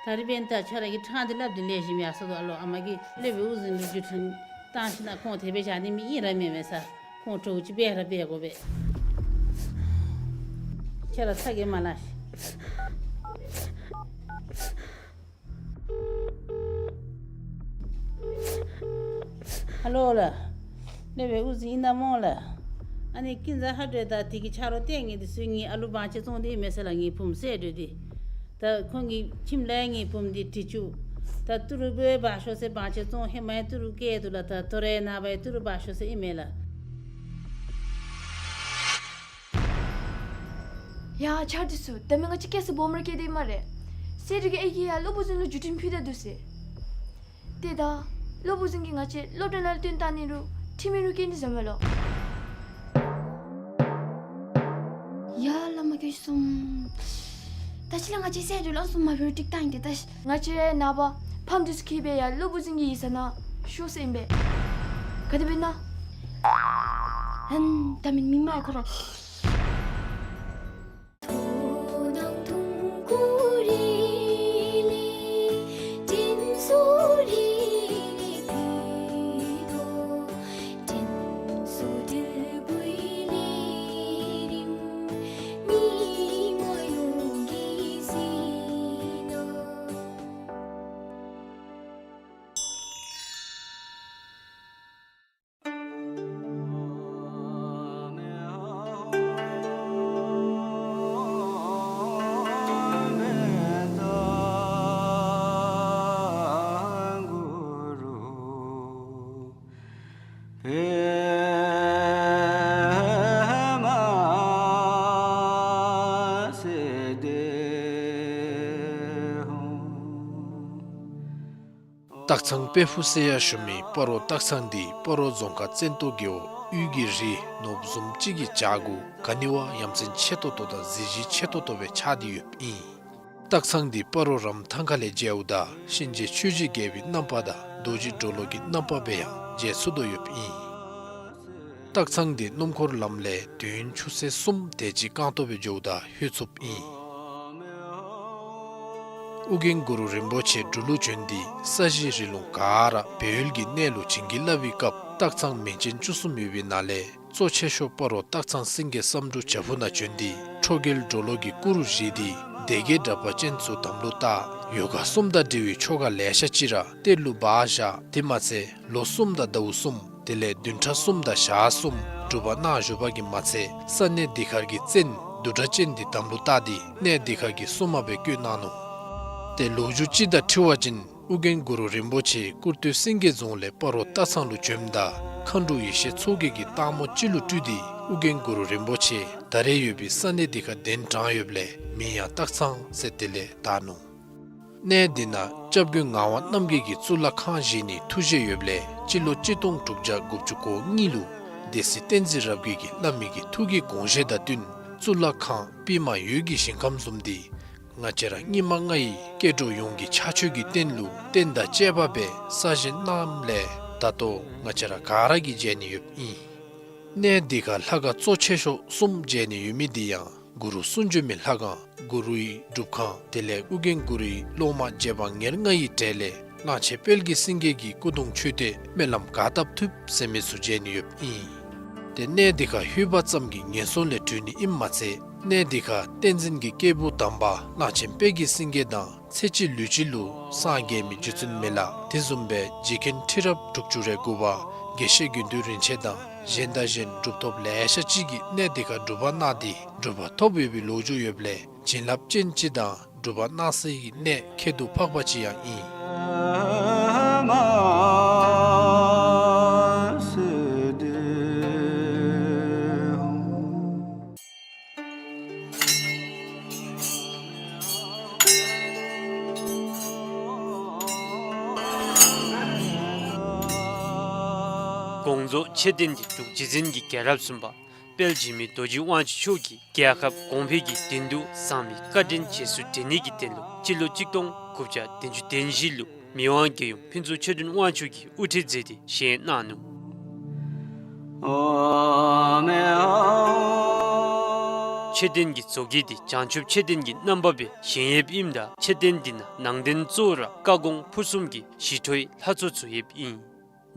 ད་རིས་འབདན་ད་ཁྱོད་ར་གིས་ཕྲང་སྟེ་སླབ་སྟེ་ལེགས་ཤོམ་ཡར་སོང་དོ་ཨ་ལོ། ཨ་མ་གིས་སློབ་དཔོན་དབུ་འཛིན་ལུ་བརྒྱུད་འཕྲིན་བཏང་ཞིནམ་ལས་ཁོང་དེ་སྦེ་བཞག་ནི་མི་ཨིན་ར་མེན་མས་ས། ཁོང་གྲོགས་ཅིག་འབད་ར་འབད་དགོ་པས། ཁྱོད་ར་ཚ་གྱང་མ་ལང་ཤིག། ཧ་ལོ་ལགས། སློབ་དཔོན་དབུ་འཛིན་ཨིན་ན་སྨོ་ལགས། ཨ་ནི་ཀུན་བཟང་ཧ་སྒྲོལ་དང་དེ་གི་ཆ་རོགས་ལྟས་ངན་འདི་ཚུ་ངེའི་ཨ་ལུ་བང་ཆེན་བཙོང་སྟེ་ཨིན་མས་ཟེར་ལགས། ངེའི་བུམོ་གསལ་སྒྲོན་འདི། ད་ཁོང་གི་ཁྱིམ་ལྷ་ངེའི་བུམོ་འདི་བྲིས་བཅུག། ད་ཏི་རུ་སྦེ་འབག་ཤོག་ཟེར་བང་ཆེན་བཙོང་ཧེ་མ་ཡང་ཏི་རུ་བཀལ་འདུག་ལགས། ད་ད་རེས་ནངས་པ་ཡང་ཏི་རུ་འབག་ཤོག་ཟེར་ཨིན་མས་ལགས། ཡ་ཆར་འདི་ཚུ་ད་མི་ང་བཅས་སྐྱེ་ས་སྦོམ་ར་སྐྱེས་ཏེ་སྨ་རེ། གསལ་སྒྲོན་གྱིས་ཨའི་གིས་ཡར་སློབ་དཔོན་དབུ་འཛིན་ལུ་བརྒྱུད་འཕྲིན་ཕུལ་ད་འདུག་ཟེར། ཏེ་ད་སློབ་དཔོན་དབུ་འཛིན་གྱིས་ང་བཅས་སློབ་གྲྭ་ནང་ལུ་བཏོན་བཏང་ནི་རུང་ཁྲིམས་ཡིག་རུང་བཀལ་ནི་བཟུམ་སྦེ་ལོ། ཡ་བླ་མ་གིས་གསུངམ། ད་ཅི་ལས་ང་བཅས་གསལ་སྒྲོན་ལུ་གསུངམ་མ་འབད་རུང་འགྲིག་ད་ཨིན་ཏེ་ད། ང་བཅས་ནངས་པ་ཕམ་འདི་ཚུ་འཁྱིད་སྦེ་ཡར་སློབ་དབུ་འཛིན་གྱི་ཡིག་ཚང་ནང་ཤོག་ཟེར་ཨིན་པས། ག་དེ་སྦེ་ན། ཧན་ད་མི་མི་མ་ཡ་ཁོ་ར། སྟག་ཚང་དཔལ་ཕུག་ཟེར་ཡང་ཞུ་མི་སྤ་རོ་སྟག་ཚང་འདི་སྤ་རོ་རྫོང་ཁག་བཙན་ཏོ་རྒེད་འོག་དབུས་ཀྱི་རི་ནོར་བུ་བཟུམ་ཅིག་གི་བྱག་གུ་ག་ནི་བ་ཡ་མཚན་ཆེ་ཏོག་ཏོ་དང་གཟི་བརྗིད་ཆེ་ཏོག་ཏོ་སྦེ་ཆགས་ཏེ་ཡོདཔ་ཨིན། སྟག་ཚང་འདི་སྤ་རོ་རམ་ཐང་ཁ་ལས་མཇལཝ་ད་གཤིན་རྗེ་ཆོས་ཀྱི་རྒྱལ་པོའི་རྣམ་པ་དང་རྡོ་རྗེ་གྲོ་ལོད་ཀྱི་རྣམ་པ་སྦེ་ཡང་མཇལ་ཚུགས་དོ་ཡོདཔ་ཨིན། སྟག་ཚང་འདི་སྣུམ་འཁོར་ལམ་ལས་དུས་ཡུན་ཆུ་ཚོད་གསུམ་དེ་ཅིག་རྐང་སྟོང་སྦེ་འགྱོཝ་ད་ལྷོད་ཚུགསཔ་ཨིན། ཨོ་རྒྱན་གུ་རུ་རིན་པོ་ཆེ་འབྲུག་ལུ་བྱོན་ཏེ་ས་གཞི་རི་ལུང་ག་ར་སྦས་ཡུལ་གྱི་གནས་ལུ་བྱིན་གྱིས་བརླབས་པའི་སྐབས་སྟག་ཚང་མིང་ཅན་བཅུ་གསུམ་ཡོད་པའི་ནང་ལས་གཙོ་ཆེ་ཤོས་སྤ་རོ་སྟག་ཚང་སེང་གེ་བསམ་འགྲུབ་བྱག་ཕུག་ནང་བྱོན་ཏེ་ཁྲོ་རྒྱལ་གྲོ་ལོད་ཀྱི་སྐུ་རུ་བཞེངས་ཏེ་སྡེ་བརྒྱད་དྲེགས་པ་ཅན་ཚུ་དམ་ལུ་བཏགས། ཡོ་ག་གསུམ་དང་འབྲེལ་བའི་ཆོ་ག་ལེ་ཤ་ཅིག་ར་གཏེར་ལུ་སྦ་བཞག། དེ་མ་ཚད་ལོ་གསུམ་དང་ཟླཝ་གསུམ་དེ་ལས་བདུན་ཕྲག་གསུམ་དང་ཞག་གསུམ་སྒྲུབ་པ་གནང་བཞུགས་པ་གིས་མ་ཚད་ས་གནས་འདི་ཁར་གྱི་བཙན་བདུད་དྲེགས་ཅན་འདི་དམ་ལུ་བཏགས་ཏེ་གནས་འདི་ཁར་གྱི་སྲུང་མ་སྦེ་བསྐོས་གནང་ནུག། ཏེ་ལོ་རྒྱུས་ཅིག་དང་འཁྲིལ་བ་ཅིན་ཨོ་རྒྱན་གུ་རུ་རིན་པོ་ཆེ་ཀུར་སྟོད་སེང་གེ་རྫོང་ལས་སྤ་རོ་སྟག་ཚང་ལུ་བྱོནམ་ད་མཁའ་འགྲོ་ཡེ་ཤེས་མཚོ་རྒྱལ་གྱིས་སྟག་མོ་ཅིག་ལུ་སྤྲུལ་ཏེ་ཨོ་རྒྱན་གུ་རུ་རིན་པོ་ཆེ་ད་རེས་ཡོད་པའི་ས་གནས་འདི་ཁར་གདན་དྲངས་ཡོདཔ་ལས་མིང་ཡང་སྟག་ཚང་ཟེར་དེ་ལས་བཏགས་ནུག། གནས་འདི་ནང་སྐྱབས་མགོན་ངག་དབང་རྣམ་རྒྱལ་གྱིས་གཙུག་ལག་ཁང་བཞེངས་ནིའི་ཐུགས་བཞེད་ཡོདཔ་ལས་སྤྱི་ལོ་གཅིག་སྟོང་དྲུག་བརྒྱ་དགུ་བཅུ་གོ་གཉིས་ལུ་སྡེ་སྲིད་བསྟན་འཛིན་རབ་རྒྱས་ཀྱིས་བླ་མའི་གི་ཐུགས་ཀྱི་དགོངས་བཞེད་དང་བསྟུན་གཙུག་ལག་ཁང་པདྨ་འོད་ཀྱི་ཞིང་ཁམས་བཟུམ་འདི་ང་བཅས་ར་སྙིགས་མ་ལྔ་ཡི་སྐྱེ་འགྲོ་ཡོངས་ཀྱི་ཕྱག་མཆོད་ཀྱི་རྟེན་ལུ་རྟེན་དང་བཅས་པ་སྦེ་གསར་བཞེངས་གནངམ་ལས་ད་ལྟོ་ང་བཅས་ར་ག་ར་གིས་མཇལ་ནི་ཡོདཔ་ཨིན། གནས་འདི་ཁར་ལྷ་ཁང་གཙོ་ཆེ་ཤོས་གསུམ་མཇལ་ནི་ཡོད་མི་འདི་ཡང་གུ་རུ་གསུང་བྱོན་མའི་ལྷ་ཁང་གུ་རུའི་སྒྲུབ་ཁང་དེ་ལས་ཨོ་རྒྱན་གུ་རུའི་སློབ་མ་རྗེ་འབངས་ཉེར་ལྔ་ཡི་གྲས་ལས་གླང་ཆེན་དཔལ་གྱི་སེང་གེ་གི་སྐུ་གདུང་མཆོད་རྟེན་སྨོན་ལམ་ག་བཏབ་ཐུབ་ཟེར་མི་ཚུ་མཇལ་ནི་ཡོདཔ་ཨིན། ཏེ་གནས་འདི་ཁར་ལྷོད་པ་ཙམ་གྱིས་ངན་སོང་ལས་གྲོལ་ནི་ཨིནམ་མ་ཚད་གནས་འདི་ཁར་བསྟན་འཛིན་གྱི་སྐྱེས་བུ་དམ་པ་གླང་ཆེན་དཔལ་གྱི་སེང་གེ་དང་ཚེ་གཅིག་ལུས་གཅིག་ལུ་སངས་རྒྱས་མི་རྗེ་བཙུན་མི་ལ་དེ་བཟུམ་སྦེ་རྗེ་མཁན་ཁྲི་རབས་དྲུག་ཅུ་རེ་དགུ་པ་དགེ་བཤེས་དགེ་འདུན་རིན་ཆེན་དང་གཞན་དང་གཞན་གྲུབ་ཐོབ་ལེ་ཤ་ཅིག་གིས་གནས་འདི་ཁར་སྒྲུབ་པ་གནང་སྟེ་གྲུབ་པ་ཐོབ་ཡོད་པའི་ལོ་རྒྱུས་ཡོདཔ་ལས་བྱིན་རླབས་ཅན་ཅིག་དང་སྒྲུབ་པ་གནང་སའི་གནས་ཁྱད་དུ་འཕགས་པ་ཅིག་ཡང་ཨིན། དགོངས་རྫོགས་མཆོད་རྟེན་འདི་འབྲུག་རྗེ་བཙུན་གྱི་རྒྱལ་རབས་གསུམ་པ་དཔལ་འཇིགས་མེད་རྡོ་རྗེ་དབང་ཕྱུག་མཆོག་གིས་རྒྱལ་ཁབ་གོང་འཕེལ་གྱི་དོན་དུ་བཟང་མི་བཀའ་དྲིན་རྗེས་སུ་དྲན་ནི་གི་དོན་ལུ་སྤྱི་ལོ་གཅིག་སྟོང་དགུ་བརྒྱ་བདུན་ཅུ་དོན་བཞི་ལུ་མི་དབང་རྒྱལ་ཡུམ་ཕུན་ཚོགས་ཆོས་སྒྲོན་དབང་ཕྱུག་གིས་དབུ་ཁྲིད་མཛད་དེ་བཞེངས་གནང་ནུག། མཆོད་རྟེན་གྱི་བཟོ་བཀོད་འདི་བྱང་ཆུབ་མཆོད་རྟེན་གྱི་རྣམ་པ་སྦེ་བཞེངས་ཡོདཔ་ཨིནམ་ད་མཆོད་རྟེན་འདི་ནང་ནང་རྟེན་གཙོ་བོ་ར་བཀའ་དགོངས་ཕུར་གསུམ་གྱི་ཞི་ཁྲོའི་ལྷ་ཚོགས་ཚུ་ཡོདཔ་ཨིན།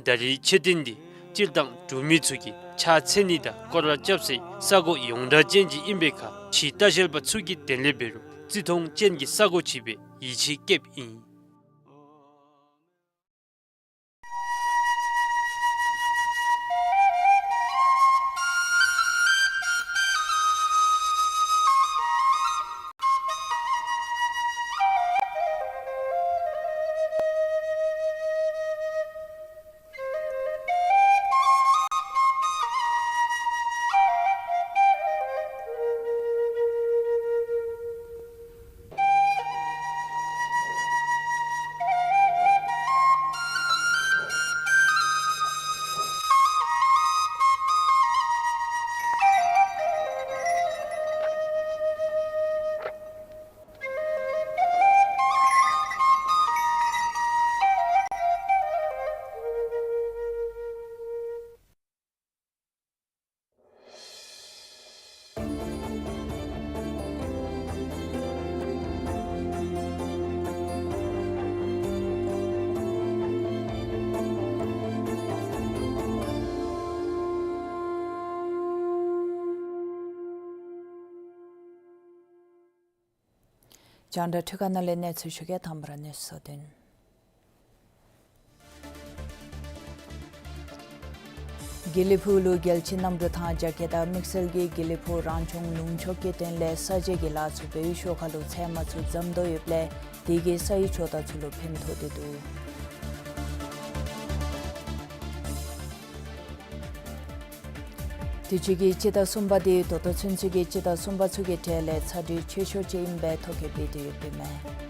ད་རེས་མཆོད་རྟེན་འདི་སྤྱིར་བཏང་འབྲུག་མི་ཚུ་གིས་ཕྱག་འཚལ་ནི་དང་སྐོར་ར་རྐྱབ་སའི་ས་གོ་ཡོངས་གྲགས་ཅན་ཅིག་ཨིན་པའི་ཁར་ཕྱིའི་ལྟ་བཤལ་པ་ཚུ་གི་དོན་ལས་འབད་རུང་བརྩི་མཐོང་ཅན་གྱི་ས་གོ་ཅིག་སྦེ་ཡིད་ཆེས་བསྐྱེདཔ་ཨིན། རྒྱང་བསྒྲགས་འཕྲུལ་ཁང་ནང་ལས་གནས་ཚུལ་ཞུ་གེ། དང་པ་ར་གནས་ཚུལ་བསྡུ་ནི། དགེ་ལེགས་ཕུག་ལུ་རྒྱལ་སྤྱིའི་གནམ་གྲུ་ཐང་རྒྱ་སྐྱེད་དང་དམིགས་བསལ་གྱིས་དགེ་ལེགས་ཕུག་རང་སྐྱོང་ལུང་ཕྱོགས་ཀྱི་དོན་ལས་ས་དཔྱད་ཀྱི་ལཱ་ཚུ་འབད་བའི་ཤུལ་ཁ་ལུ་ཚལ་མ་ཚུ་འཛོམས་དོ་ཡོདཔ་ལས་དེ་གིས་ས་ཡི་ཕྱོགས་མཐའ་ཚུ་ལུ་ཕན་ཐོགས་ཏེ་འདུག། དུས་ཅི་གི་སྤྱི་ཟླ་གསུམ་པ་འདི་ད་ལྟོ་ཚུན་ཚོད་ཀྱི་སྤྱི་ཟླ་གསུམ་པ་ཚུ་གི་གྲས་ལས་ཚ་དྲོད་ཆེ་ཤོས་ཅིག་ཨིན་པའི་ཐོ་བཀོད་འབད་དེ་ཡོདཔ་ཨིན་མས།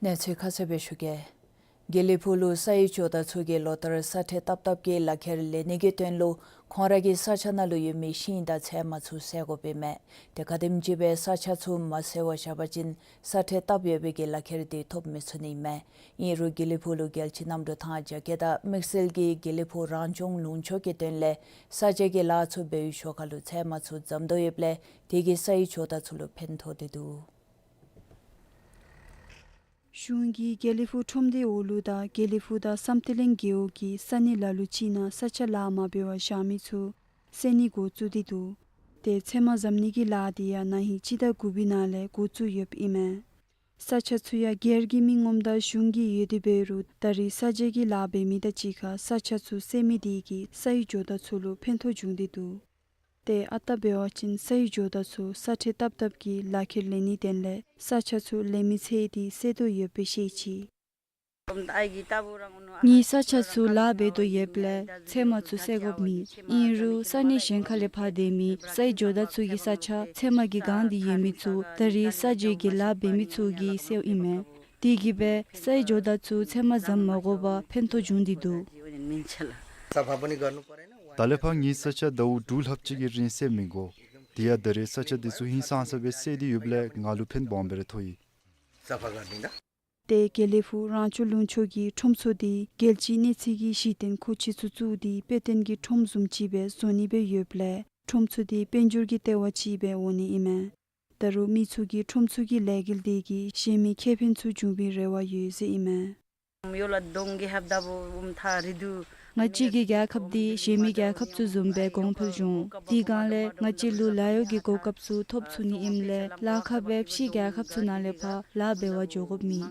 གནས་ཚུལ་ཁ་གསལ་སྦེ་ཞུ་གེ། དགེ་ལེགས་ཕུག་ལུ་ས་ཡི་ཇོ་བདག་ཚུ་གིས་ལོ་ལྟར་ས་ཁྲལ་བཏབ་བཏབ་ཀྱི་ལག་ཁྱེར་ལེན་ནི་གི་དོན་ལུ་ཁོང་ར་གི་ས་ཆ་ནང་ལུ་ཡོད་མི་ཤིང་དང་ཚལ་མ་ཚུ་བསལ་དགོཔ་ཨིན་མས། ཏེ་ག་དེམ་ཅིག་སྦེ་ས་ཆ་ཚུ་མ་བསལ་བར་བཞག་པ་ཅིན་ས་ཁྲལ་བཏབ་ཡོད་པའི་གི་ལག་ཁྱེར་འདི་ཐོབ་མི་ཚུགས་ནི་ཨིན་མས། ཨིན་རུང་དགེ་ལེགས་ཕུག་ལུ་རྒྱལ་སྤྱི་གནམ་གྲུ་ཐང་རྒྱ་སྐྱེད་དང་དམིགས་བསལ་གྱིས་དགེ་ལེགས་ཕུག་རང་སྐྱོང་ལུང་ཕྱོགས་ཀྱི་དོན་ལས་ས་དཔྱད་ཀྱི་ལཱ་ཚུ་འབད་བའི་ཞོར་ཁ་ལུ་ཚལ་མ་ཚུ་འཛོམས་དོ་ཡོདཔ་ལས་དེ་གིས་ས་ཡི་ཇོ་བདག་ཚུ་ལུ་ཕན་ཐོགས་ཏེ་འདུག། གཞུང་གིས་དགེ་ལེགས་ཕུག་ཁྲོམ་སྡེའི་འོག་ལུ་དང་དགེ་ལེགས་ཕུག་དང་བསམ་གཏན་གླིང་རྒེད་འོག་གི་ས་གནས་ལ་ལུ་ཅིག་ནང་ས་ཆ་ལཱ་མ་འབད་བར་བཞག་མི་ཚུ་བསལ་ནི་འགོ་བཙུགས་ཏེ་འདུག། ཏེ་ཚལ་མ་འཛོམས་ནི་གི་ལཱ་འདི་ཡང་ན་ཧིང་སྤྱི་ཟླ་དགུ་པའི་ནང་ལས་འགོ་བཙུགས་ཡོདཔ་ཨིན་མས། ས་ཆ་ཚུ་ཡང་སྒེར་གྱི་མི་ངོམ་དང་གཞུང་གི་ཡོད་དེ་འབད་རུང་ད་རེས་ས་དཔྱད་ཀྱི་ལཱ་འབད་མི་དང་གཅིག་ཁར་ས་ཆ་ཚུ་བསལ་མི་དེ་གིས་ས་ཡི་ཇོ་བདག་ཚུ་ལུ་ཕན་ཐོགས་བྱུང་སྟེ་འདུག། ཏེ་ཨ་རྟག་འབད་བ་ཅིན་ས་ཡི་ཇོ་བདག་ཚུ་ས་ཁྲལ་བཏབ་བཏབ་ཀྱི་ལག་ཁྱེར་ལེན་ནི་དོན་ལས་ས་ཆ་ཚུ་ལེན་མི་ཚད་འདི་བསལ་དོ་ཡོདཔ་སྦེ་བཤད་ཅི། ངེའི་ས་ཆ་ཚུ་ལཱ་འབད་དོ་ཡོདཔ་ལས་ཚལ་མ་ཚུ་བསལ་དགོཔ་མེད། ཨིན་རུང་ས་གནས་གཞན་ཁ་ལས་ཕར་སྡོད་མི་ས་ཡི་ཇོ་བདག་ཚུ་གི་ས་ཆ་ཚལ་མ་གིས་གང་སྟེ་ཡོད་མི་ཚུ་ད་རེས་ས་དཔྱད་ཀྱི་ལཱ་འབད་མི་ཚུ་གིས་བསལཝ་ཨིན་མས། དེ་གིས་སྦེ་ས་ཡི་ཇོ་བདག་ཚུ་ཚལ་མ་འཛོམས་མ་དགོ་པར་ཕན་ཐོགས་བྱུང་སྟེ་འདུག། ད་ལས་ཕར་ངེའི་ས་ཆ་ཟླཝ་དྲུག་ལྷགཔ་ཅིག་གི་རིང་བསལ་མི་དགོ། དེ་ཡང་ད་རེས་ས་ཆ་འདི་ཚུ་ཧིང་སངས་ས་སྦེ་བསལ་ཏེ་ཡོདཔ་ལས་ང་ལུ་ཕན་སྦོམ་སྦེ་ར་ཐོགས་ཡི། ཏེ་དགེ་ལེགས་ཕུག་རང་སྐྱོང་ལུང་ཕྱོགས་ཀྱི་ཁྲོམ་ཚུ་འདི་རྒྱལ་སྤྱིའི་གནས་ཚད་ཀྱི་གཞི་རྟེན་མཁོ་ཆས་ཚུ་བཙུགས་ཏེ་དཔེ་སྟོན་གྱི་ཁྲོམ་བཟུམ་ཅིག་སྦེ་བཟོ་ནི་སྦེ་ཡོདཔ་ལས་ཁྲོམ་ཚུ་འདི་དཔལ་འབྱོར་གྱི་ལྟེ་བ་ཅིག་སྦེ་འོང་ནི་ཨིན་མས། ད་རུང་མི་ཚུ་གིས་ཁྲོམ་ཚུ་གི་ལས་འགུལ་འདི་གིས་གཞན་མི་ཁེ་ཕན་ཚུ་འབྱུང་བའི་རེ་བ་ཡོད་ཟེར་ཨིན་མས། ང་བཅས་ཀྱི་རྒྱལ་ཁབ་འདི་གཞན་མི་རྒྱལ་ཁབ་ཚུ་བཟུམ་སྦེ་གོང་འཕེལ་འགྱོ་འོང་། དེ་སྒང་ལས་ང་བཅས་ལུ་ལཱ་གཡོག་གི་གོ་སྐབས་ཚུ་ཐོབ་ཚུགས་ནི་ཨིནམ་ལས་ལཱ་ཁག་སྦེ་ཕྱི་རྒྱལ་ཁབ་ཚུ་ནང་ལས་ཕར་ལཱ་འབད་བར་འགྱོ་དགོཔ་མེད།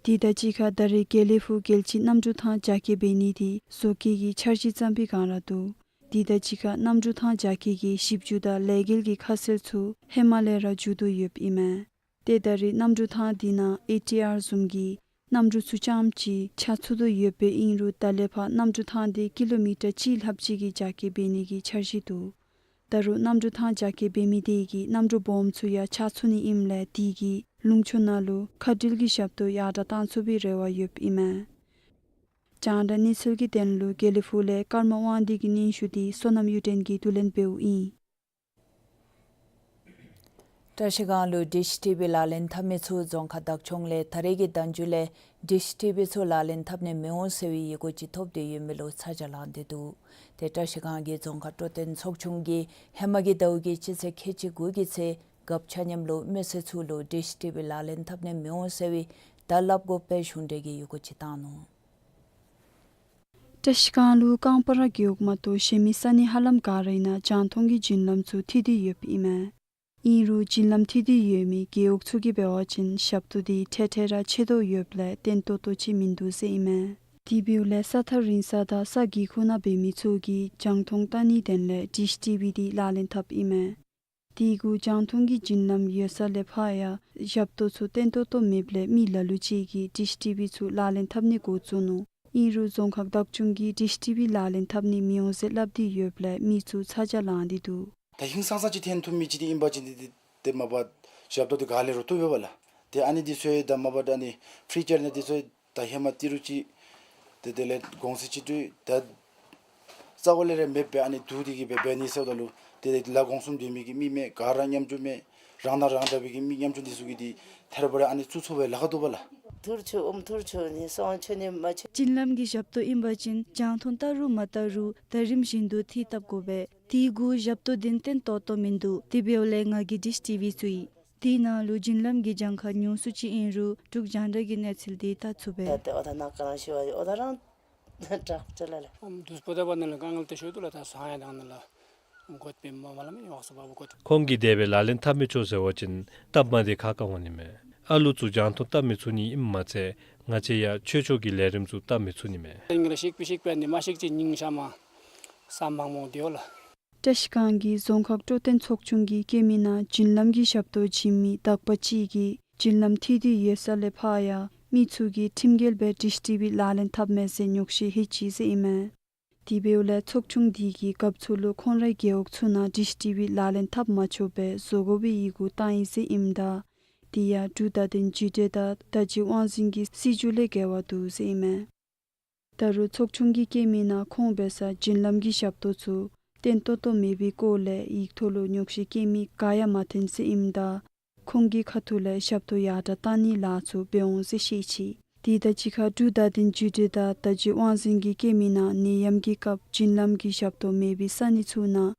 དེ་དང་གཅིག་ཁར་ད་རེས་དགེ་ལེགས་ཕུག་རྒྱལ་སྤྱིའི་གནམ་གྲུ་ཐང་རྒྱ་སྐྱེད་འབད་ནི་འདི་བཟོ་བཀོད་ཀྱི་འཆར་གཞི་བརྩམས་པའི་བསྒང་ར་འདུག། དེ་དང་གཅིག་ཁར་གནམ་གྲུ་ཐང་རྒྱ་སྐྱེད་ཀྱི་ཞིབ་འཇུག་དང་ལས་འགུལ་གྱི་ཁ་གསལ་ཚུ་ཧེ་མ་ལས་ར་མཇུག་བསྡུ་ཡོདཔ་ཨིན་མས། ཏེ་ད་རེས་གནམ་གྲུ་ཐང་འདི་ནང་ཨེ་ཊི་ཨར་བཟུམ་གྱི་གནམ་གྲུ་ཚུ་རྐྱངམ་ཅིག་ཆ་ཚུད་དོ་ཡོདཔ་ཨིན་རུང་ད་ལས་ཕར་གནམ་གྲུ་ཐང་འདི་ཀི་ལོ་མི་ཊར་གཅིག་ལྷགཔ་ཅིག་གི་རྒྱ་སྐྱེད་འབད་ནི་གི་འཆར་གཞི་འདུག། ད་རུང་གནམ་གྲུ་ཐང་རྒྱ་སྐྱེད་འབད་མི་དེ་གིས་གནམ་གྲུ་སྦོམ་ཚུ་ཡང་ཆ་ཚུད་ནི་ཨིནམ་ལས་དེ་གིས་ལུང་ཕྱོགས་ནང་ལུ་མཁའ་འགྲུལ་གྱི་ཞབས་ཏོག་ཡར་དྲག་གཏང་ཚུགས་པའི་རེ་བ་ཡོདཔ་ཨིན་མས། རྒྱང་བསྒྲགས་གནས་ཚུལ་གྱི་དོན་ལུ་དགེ་ལེགས་ཕུག་ལས་ཀརྨ་དབང་འདུས་ཀྱི་སྙན་ཞུ་འདི་བསོད་ནམས་གཡུ་སྒྲོན་གྱིས་བསྡུ་ལེན་འབདཝ་ཨིན། བཀྲ་ཤིས་སྒང་ལུ་ཌིཤ་ཊི་བི་ལག་ལེན་འཐབ་མི་ཚུ་རྫོང་ཁག་བདག་སྐྱོང་ལས་ད་རེས་ཀྱི་ཟླ་མཇུག་ལས་ཌིཤ་ཊི་བི་ཚུ་ལག་ལེན་འཐབ་ནི་མི་འོང་ཟེར་བའི་ཡི་གུ་ཅིག་ཐོབ་སྟེ་ཡོད་མི་ལུ་ཚ་གྱང་ལངས་ཏེ་འདུག། ཏེ་བཀྲ་ཤིས་སྒང་གི་རྫོང་ཁག་སྤྲོ་སྟོན་ཚོགས་ཆུང་གིས་ཧེ་མ་གི་ཟླཝ་གི་སྤྱི་ཚེས་ཁལ་གཅིག་དགུ་གི་ཚེ་རྒཔོ་ཆ་མཉམ་ལུ་མི་སེར་ཚུ་ལུ་ཌིཤ་ཊི་བི་ལག་ལེན་འཐབ་ནི་མི་འོང་ཟེར་བའི་བརྡ་སླབ་དགོ་པའི་གཞུང་འབྲེལ་གྱི་ཡི་གུ་ཅིག་བཏང་ནུག། བཀྲ་ཤིས་སྒང་ལུ་ཀང་པ་ར་རྒེད་འོག་མ་གཏོགས་གཞན་མི་ས་གནས་ཧ་ལམ་ག་ར་ནང་རྒྱང་མཐོང་གི་བྱིན་རླབས་ཚུ་ཐིབས་ཏེ་ཡོདཔ་ཨིན་མས། ཨིན་རུང་བྱིན་རླབས་ཐིབས་ཏེ་ཡོད་མི་རྒེད་འོག་ཚུ་གིས་འབད་བ་ཅིན་ཞབས་ཏོག་འདི་འཕྲལ་འཕྲལ་ར་ཆད་དོ་ཡོདཔ་ལས་བརྟན་ཏོག་ཏོ་ཅིག་མིན་འདུག་ཟེར་ཨིན་མས། དེ་འབདཝ་ལས་ས་ཐག་རིང་ས་དང་ས་སྒེའུ་ཁུང་ནང་འབད་མི་ཚུ་གིས་རྒྱང་མཐོང་བལྟ་ནིའི་དོན་ལས་ཌིཤ་ཊི་བི་འདི་ལག་ལེན་འཐབ་ཨིན་མས། དེ་གུ་རྒྱང་མཐོང་གི་བྱིན་རླབས་ཡོད་ས་ལས་ཕར་ཡང་ཞབས་ཏོག་ཚུ་བརྟན་ཏོག་ཏོ་མེདཔ་ལས་མི་ལ་ལུ་ཅིག་གིས་ཌིཤ་ཊི་བི་ཚུ་ལག་ལེན་འཐབ་ནི་འགོ་བཙུགས་ནུག། ཨིན་རུང་རྫོང་ཁག་བདག་སྐྱོང་གིས་ཌིཤ་ཊི་བི་ལག་ལེན་འཐབ་ནི་མི་འོང་ཟེར་སླབ་སྟེ་ཡོདཔ་ལས་མི་ཚུ་ཚ་གྱང་ལངས་ཏེ་འདུག། ད་ཧིང་སངས་ས་ཅིག་འཐོན་ཐུབ་མི་ཅིག་འདི་ཨིན་པ་ཅིན་འདི་འདི་ཏེ་མ་པ་ཞབས་ཏོག་འདི་ག་ལས་ར་བཏུབ་ཡོདཔ་ལགས། ཏེ་ཨ་ནི་འདི་ཚུ་ད་མ་པ་ད་ཨ་ནི་ཕི་རི་ཅར་ནི་འདི་ཚུ་ད་ཧེ་མ་ཏི་རུ་ཅིག་ཏེ་དེ་ལས་གོང་ཚད་ཅིག་ཏུ་ད་རྩ་བ་ལས་ར་མེདཔ་སྦེ་ཨ་ནི་བསྡུ་སྟེ་གིས་སྦེ་འབད་ནི་ཟེརཝ་ད་ལུ་ཏེ་ལཱ་གོང་གསུམ་སྡོད་མི་གི་མི་མེད། ག་ར་མཉམ་འཇོག་མེད། རང་དང་རང་འདྲ་བའི་གི་མི་ཉམ་ཆུང་འདི་ཚུ་གིས་འདི་ཐད་རི་བ་རི་ཨ་ནི་བཙུགས་ཚུགས་པའི་ལཱ་ཁག་འདུག་པ་ལགས། ཐུར་ཆུ་ཨོམ་ཐུར་ཆུ་ནི་སོང་ཆུ་ནི་མ་ཆུ། བྱིན་རླབས་ཀྱི་ཞབས་ཏོག་ཨིན་པ་ཅིན་རྒྱང་མཐོང་བལྟ་རུང་མ་བལྟ་རུང་ད་རིམ་བཞིན་དུ་འཐུས་བཏབ་དགོ་པས། དེ་གུ་ཞབས་ཏོག་འདི་བརྟན་ཏོག་ཏོ་མིན་འདུག། དེ་འབདཝ་ལས་ང་གིས་ཌིཤ་ཊི་བི་བཙུགས་ཡི། དེ་ནང་ལུ་བྱིན་རླབས་ཀྱི་གྱངས་ཁ་ཉུང་སུ་ཅིག་ཨིན་རུང་འབྲུག་རྒྱང་བསྒྲགས་ཀྱི་གནས་ཚུལ་འདི་བལྟ་ཚུགས་པས། ད་ཏེ་ཨོ་ད་ནཱ་ག་ར་ཤི་བ་ཨོ་ད་རང་དྲག་ཅི་ལ་ལགས། ཨམ་དུས་པོ་ད་པ་ནི་ལགས་དཀའ་ངལ་ཏེ་ཤོར་འདུག་ལགས། ད་ས་ཡ་དང་ནི་ལགས་འགོད་པའི་མ་མ་ལ་མི་ཡོག་སུ་བ་བུ་འགོད། ཁོང་གིས་དེ་སྦེ་ལག་ལེན་འཐབ་མི་ཆོག་ཟེར་བ་ཅིན་སྟབས་མ་བདེ་ཁག་ཁ་འོང་ནི་མས། ཨ་ལུ་ཚུ་རྒྱང་མཐོང་བལྟ་མི་ཚུགས་ནི་ཨིནམ་མ་ཚད་ང་བཅས་ཡང་ཆོས་ཕྱོགས་ཀྱི་ལས་རིམ་ཚུ་བལྟ་མི་ཚུགས་ནི་མས། དེང་གི་ལ་ཤིག་པི་ཤིག་པའི་ནི་མ་ཤིག་ཅིག་སྙིང་ཤ་མ་ས་མང་མོ་དེའོ་ལགས། བཀྲ་ཤིས་སྒང་གི་རྫོང་ཁག་སྤྲོ་སྟོན་ཚོགས་ཆུང་གིས་བཀོད་མི་ནང་བྱིན་རླབས་ཀྱི་ཞབས་ཏོག་བྱིན་མི་དག་པ་ཅིག་གིས་ བྱིན་རླབས་ཐེབས་ཏེ་ཡོད་ས་ལས་ཕར་ཡང་མི་ཚུ་གིས་ཁྲིམས་འགལ་སྦེ་ཌིཤ་ཊི་ཝི་ལག་ལེན་འཐབ་མས་ཟེར་ཉོགས་བཤད་ལྷོད་ཅི་ཟེར་ཨིན་མས། དེ་འབདཝ་ལས་ཚོགས་ཆུང་འདི་གིས་སྐབས་ཚུ་ལུ་ཁོང་རའི་རྒེད་འོག་ཚུ་ནང་ཌིཤ་ཊི་ཝི་ལག་ལེན་འཐབ་མ་ཆོགཔ་སྦེ་བཟོ་དགོ་པའི་ཡི་གུ་བཏང་ཡི་ཟེར་ཨིནམ་ད་དེ་ཡང་འབྲུག་བརྡ་དོན་བརྒྱུད་འབྲེལ་དང་བརྡ་བརྒྱུད་དབང་འཛིན་གྱི་སྲིད་བྱུས་ལས་འགལ་བ་འདུག་ཟེར་ཨིན་མས། ད་རུང་ཚོགས་ཆུང་གིས་བཀོད་མི་ནང་ཁོང་འབད་སར་བྱིན་རླབས་ཀྱི་ཞབས་ཏོག་ཚུ་བརྟན་ཏོག་ཏོ་མེད་པའི་སྐོར་ལས་ཡིག་ཐོག་ལུ་ཉོགས་བཤད་བཀོད་མི་ག་ཡང་མ་ཐོན་ཟེར་ཨིནམ་ད་ཁོང་གི་ཁ་ཐུག་ལས་ཞབས་ཏོག་ཡར་དྲག་གཏང་ནི་ལཱ་ཚུ་འབད་འོང་ཟེར་བཤད་ཅི། དེ་དང་གཅིག་ཁར་འབྲུག་བརྡ་དོན་བརྒྱུད་འབྲེལ་དང་བརྡ་བརྒྱུད་དབང་འཛིན་གྱིས་བཀོད་མི་ནང་ནད་ཡམས་ཀྱི་སྐབས་བྱིན་རླབས་ཀྱི་ཞབས་ཏོག་མེད་པའི་ས་གནས་ཚུ་ནང་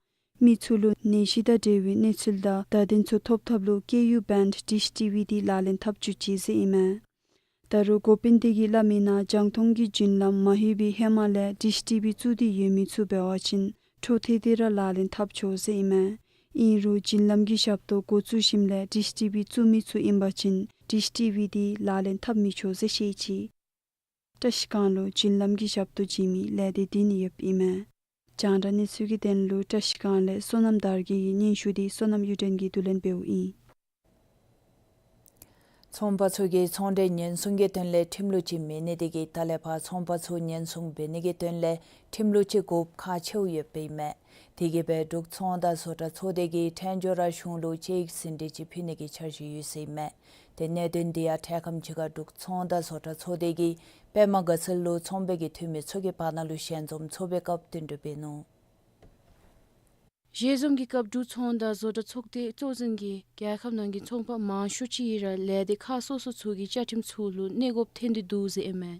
མི་ཚུ་ལུ་ནད་གཞི་དང་འབྲེལ་བའི་གནས་ཚུལ་དང་བརྡ་དོན་ཚུ་ཐོབ་ཐབས་ལུ་ཀེ་ཡུ་བེནཌ་ཌིཤ་ཊི་ཝི་འདི་ལག་ལེན་འཐབ་བཅུག་ཅི་ཟེར་ཨིན་མས། ད་རུང་འགོ་དཔོན་དེ་གིས་སླབ་མི་ནང་རྒྱང་མཐོང་གི་བྱིན་རླབས་མ་ལྷོད་པའི་ཧེ་མ་ལས་ཌིཤ་ཊི་ཝི་བཙུགས་ཏེ་ཡོད་མི་ཚུ་འབད་བ་ཅིན་འཕྲོ་མཐུད་དེ་ར་ལག་ལེན་འཐབ་ཆོག་ཟེར་ཨིན་མས། ཨིན་རུང་བྱིན་རླབས་ཀྱི་ཞབས་ཏོག་འགོ་བཙུགས་ཞིནམ་ལས་ཌིཤ་ཊི་ཝི་བཙུགས་མི་ཚུ་ཨིན་པ་ཅིན་ཌིཤ་ཊི་ཝི་འདི་ལག་ལེན་འཐབ་མི་ཆོག་ཟེར་བཤད་ཅི། བཀྲ་ཤིས་སྒང་ལུ་བྱིན་རླབས་ཀྱི་ཞབས་ཏོག་བྱིན་མི་ལས་སྡེ་བདུན་ཡོདཔ་ཨིན་མས། རྒྱང་བསྒྲགས་གནས་ཚུལ་གྱི་དོན་ལུ་བཀྲ་ཤིས་སྒང་ལས་བསོད་ནམས་དར་རྒྱས་ཀྱི་སྙན་ཞུ་འདི་བསོད་ནམས་གཡུ་སྒྲོན་གྱིས་བསྡུ་ལེན་འབདཝ་ཨིན། ཚོང་པ་ཚུ་གིས་ཚོང་འབྲེལ་ཉེན་སྲུང་གི་དོན་ལས་ཁྲིམས་ལུགས་ཅིག་མེད་ནི་དེ་གིས་ད་ལས་ཕར་ཚོང་པ་ཚུ་ཉེན་སྲུང་འབད་ནི་གི་དོན་ལས་ཁྲིམས་ལུགས་ཅིག་དགོཔ་ཁག་ཆེཝ་ཡོདཔ་ཨིན་མས། དེ་གིས་སྦེ་འབྲུག་ཚོང་དང་བཟོ་གྲྭ་ཚོགས་སྡེ་གིས་ཕྲན་བཅས་ར་གཞུང་ལུ་དཔྱད་ཡིག་ཟིན་བྲིས་ཅིག་ཕུལ་ནི་གི་འཆར་གཞི་ཡོད་ཟེར་ཨིན་མས། ཏེ་གནད་དོན་འདི་ཡང་འཕྲལ་ཁམས་ཅིག་ཁར་འབྲུག་ཚོང་དང་བཟོ་གྲྭ་ཚོགས་སྡེ་གིས་པདྨ་དགའ་ཚལ་ལུ་ཚོང་པའི་གི་འཐུས་མི་ཚུ་གི་བར་ན་ལུ་ཞལ་འཛོམས་ཚོགས་པའི་སྐབས་བསྟན་གྲོས་འབད་ནུག། ཞལ་འཛོམས་ཀྱི་སྐབས་འབྲུག་ཚོང་དང་བཟོ་གྲྭ་ཚོགས་སྡེ་གཙོ་འཛིན་གྱིས་རྒྱལ་ཁབ་ནང་གི་ཚོང་པ་མང་ཤོས་ཅིག་ར་ལས་སྡེ་ཁག་སོ་སོ་ཚུ་གི་བཅའ་ཁྲིམས་ཚུ་ལུ་གནས་དགོཔ་ཐོན་ཏེ་འདུག་ཟེར་ཨིན་མས།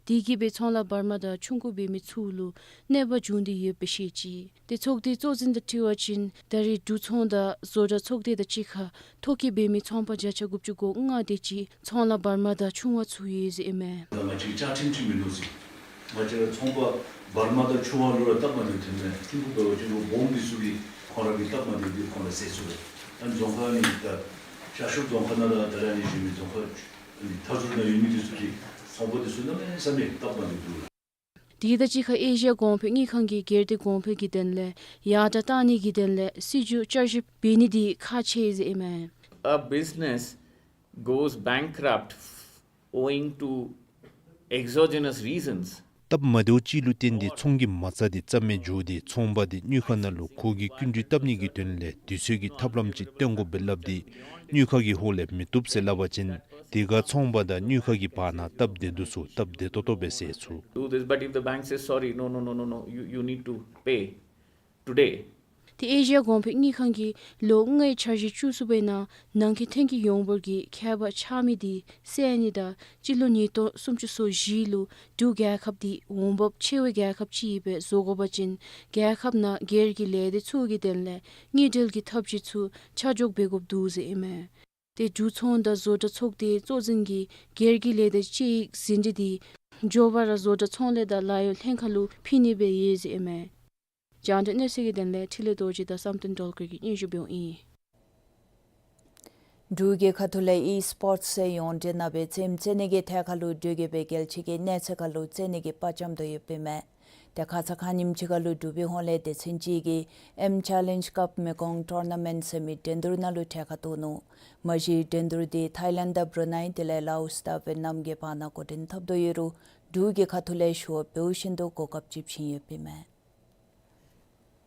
དེ་གིས་སྦེ་ཚོང་ལཱ་འབར་མ་དང་ཆུང་ཀུ་འབད་མི་ཚུ་ལུ་གནོད་པ་བྱུང་སྟེ་ཡོདཔ་སྦེ་བཤད་ཅི། ཏེ་ཚོགས་སྡེ་གཙོ་འཛིན་དང་འཁྲིལ་བ་ཅིན་ད་རེས་འབྲུག་ཚོང་དང་བཟོ་གྲྭ་ཚོགས་སྡེ་དང་གཅིག་ཁར་ཐོ་བཀོད་འབད་མི་ཚོང་པ་བརྒྱ་ཆ་དགུ་བཅུ་གོ་ལྔ་དེ་ཅིག་ཚོང་ལཱ་འབར་མ་དང་ཆུང་བ་ཚུ་ཡོད་ཟེར་ཨིན་མས། ང་བཅས་བཅའ་ཁྲིམས་ཅིག་མིན་ནུག་ཟེར། ང་བཅས་ར་ཚོང་པ་འབར་མ་དང་ཆུང་བ་ལུ་ར་སྟབས་མ་བདེཝ་ཐོན་མས། ཆུང་ཀུ་འབད་བ་ཅིན་ལོ་སྦོམ་འདི་ཚུ་གིས་ཁོང་ར་གི་སྟབས་མ་བདེཝ་འདི་ཁོང་ར་སེལ་ཚུགས་པས། ཨ་ནི་རྫོང་ཁག་ནི་ད་ཤར་ཕྱོགས་རྫོང་ཁག་ནང་ལུ་ད་ར་ནི་གཞན་མི་རྫོང་ཁག་ནི་མཐའ་ཟུར་ནང་ཡོད་མི་འདི་ཚུ་གི་ཚོང་པ་འདི་ཚུ་གནམ་མེད་ས་མེད་སྟབས་མ་བདེཝ་འདུག་ལགས། དེ་དང་གཅིག་ཁར་ཨེ་ཤི་ཡ་གོང་འཕེལ་དངུལ་ཁང་གིས་སྒེར་སྡེ་གོང་འཕེལ་གྱི་དོན་ལས་ཡར་དྲག་གཏང་ནི་གི་དོན་ལས་སྲིད་བྱུས་བསྐྱར་ཞིབ་འབད་ནི་འདི་ཁག་ཆེ་ཟེར་ཨིན་མས། A business goes bankrupt owing to exogenous reasons. སྟབས་མ་བདེཝ་ཅིག་ལུ་བརྟེན་ཏེ་ཚོང་གི་མ་རྩ་འདི་རྩ་མེད་འགྱོ་སྟེ་ཚོང་པ་འདི་དངུལ་ཁང་ནང་ལུ་ཁོ་གིས་བསྐྱིན་འགྲུལ་བཏབ་ནི་གི་དོན་ལས་དུས་ཚོད་ཀྱི་ཐབས་ལམ་ཅིག་སྟོན་དགོ་པས་སླབ་སྟེ་དངུལ་ཁང་གི་ཧོངས་ལས་མི་བཏུབ་ཟེར་སླབ་པ་ཅིན་དེ་ཁར་ཚོང་པ་དང་དངུལ་ཁང་གི་བར་ན་སྟབས་བདེ་སྡུག་ཚུ་སྟབས་བདེ་ཏོག་ཏོ་སྦེ་སེལ་ཚུགས། Do this, but if the bank says, "Sorry, no, no, no, no, no, you, you need to pay today." ཏེ་ཨེ་ཤི་ཡ་གོང་འཕེལ་དངུལ་ཁང་གིས་ལོ་ལྔའི་འཆར་གཞི་བཅུ་གསུམ་པའི་ནང་ནང་འཁོད་ཐོན་སྐྱེད་ཡོངས་འབོར་གྱི་ཁྱད་པར་ཆགས་མི་འདི་སེལ་ནི་དང་སྤྱི་ལོ་ཉིས་སྟོང་སུམ་ཅུ་སོ་བཞི་ལུ་འབྲུག་རྒྱལ་ཁབ་འདི་འོང་འབབ་ཆེ་བའི་རྒྱལ་ཁབ་ཅིག་སྦེ་བཟོ་དགོ་པ་ཅིན་རྒྱལ་ཁབ་ནང་སྒེར་གྱི་ལས་སྡེ་ཚུ་གི་དོན་ལས་དངུལ་འབྲེལ་གྱི་ཐབས་བྱུས་ཚུ་ཆ་འཇོག་འབད་དགོཔ་འདུག་ཟེར་ཨིན་མས། ཏེ་འབྲུག་ཚོང་དང་བཟོ་གྲྭ་ཚོགས་སྡེ་གཙོ་འཛིན་གྱིས་སྒེར་གྱི་ལས་སྡེ་དཔྱད་ཡིག་ཟིན་བྲིས་འདི་མགྱོགས་པ་ར་བཟོ་གྲྭ་ཚོང་ལས་དང་ལཱ་གཡོག་ལྷན་ཁག་ལུ་ཕུལ་ནི་སྦེ་ཡོད་ཟེར་ཨིན་མས། རྒྱང་བསྒྲགས་གནས་ཚུལ་གྱི་དོན་ལས་འཕྲིན་ལས་རྡོ་རྗེ་དང་བསམ་གཏན་སྒྲོལ་དཀར་གྱིས་སྙན་ཞུ་འབདཝ་ཨིན། འབྲུག་གི་ཁ་ཐུག་ལས་ཨི་སི་པོརཊ་ཟེར་ཡོངས་འབྲེལ་ནང་སྦེ་རྩེདམོ་རྩེ་ནི་གི་ཐད་ཁར་ལུ་འབྲུག་གིས་སྦེ་རྒྱལ་སྤྱི་གི་གནས་ཚད་ཁར་ལུ་རྩེ་ནི་གི་དཔའ་བཅམ་དོ་ཡོདཔ་ཨིན་མས། ཏེ་ཁ་ཙ་ཁ་ཉིནམ་ཅིག་ཁར་ལུ་འབྲུག་པའི་ཧོངས་ལས་སྡེ་ཚན་ཅིག་གིས་ཨེམ་ཅེ་ལེནཇ་ཀབ་མི་གོང་ཊོར་ན་མེནཊ་ཟེར་མི་འགྲན་བསྡུར་ནང་ལུ་གྲལ་ཁར་གཏོགས་ནུག། མ་གཞི་འགྲན་བསྡུར་འདི་ཐཱའི་ལེནཌ་དང་བུ་རུ་ནཱའི་དེ་ལས་ལའོསི་དང་ཝེཊ་ནམ་གྱི་བར་ན་འགོ་འདྲེན་འཐབ་དོ་ཡོད་རུང་འབྲུག་གི་ཁ་ཐུག་ལས་ཞུ་བ་འབདཝ་བཞིན་དུ་གོ་སྐབས་ཅིག་བྱིན་ཡོདཔ་ཨིན་མས།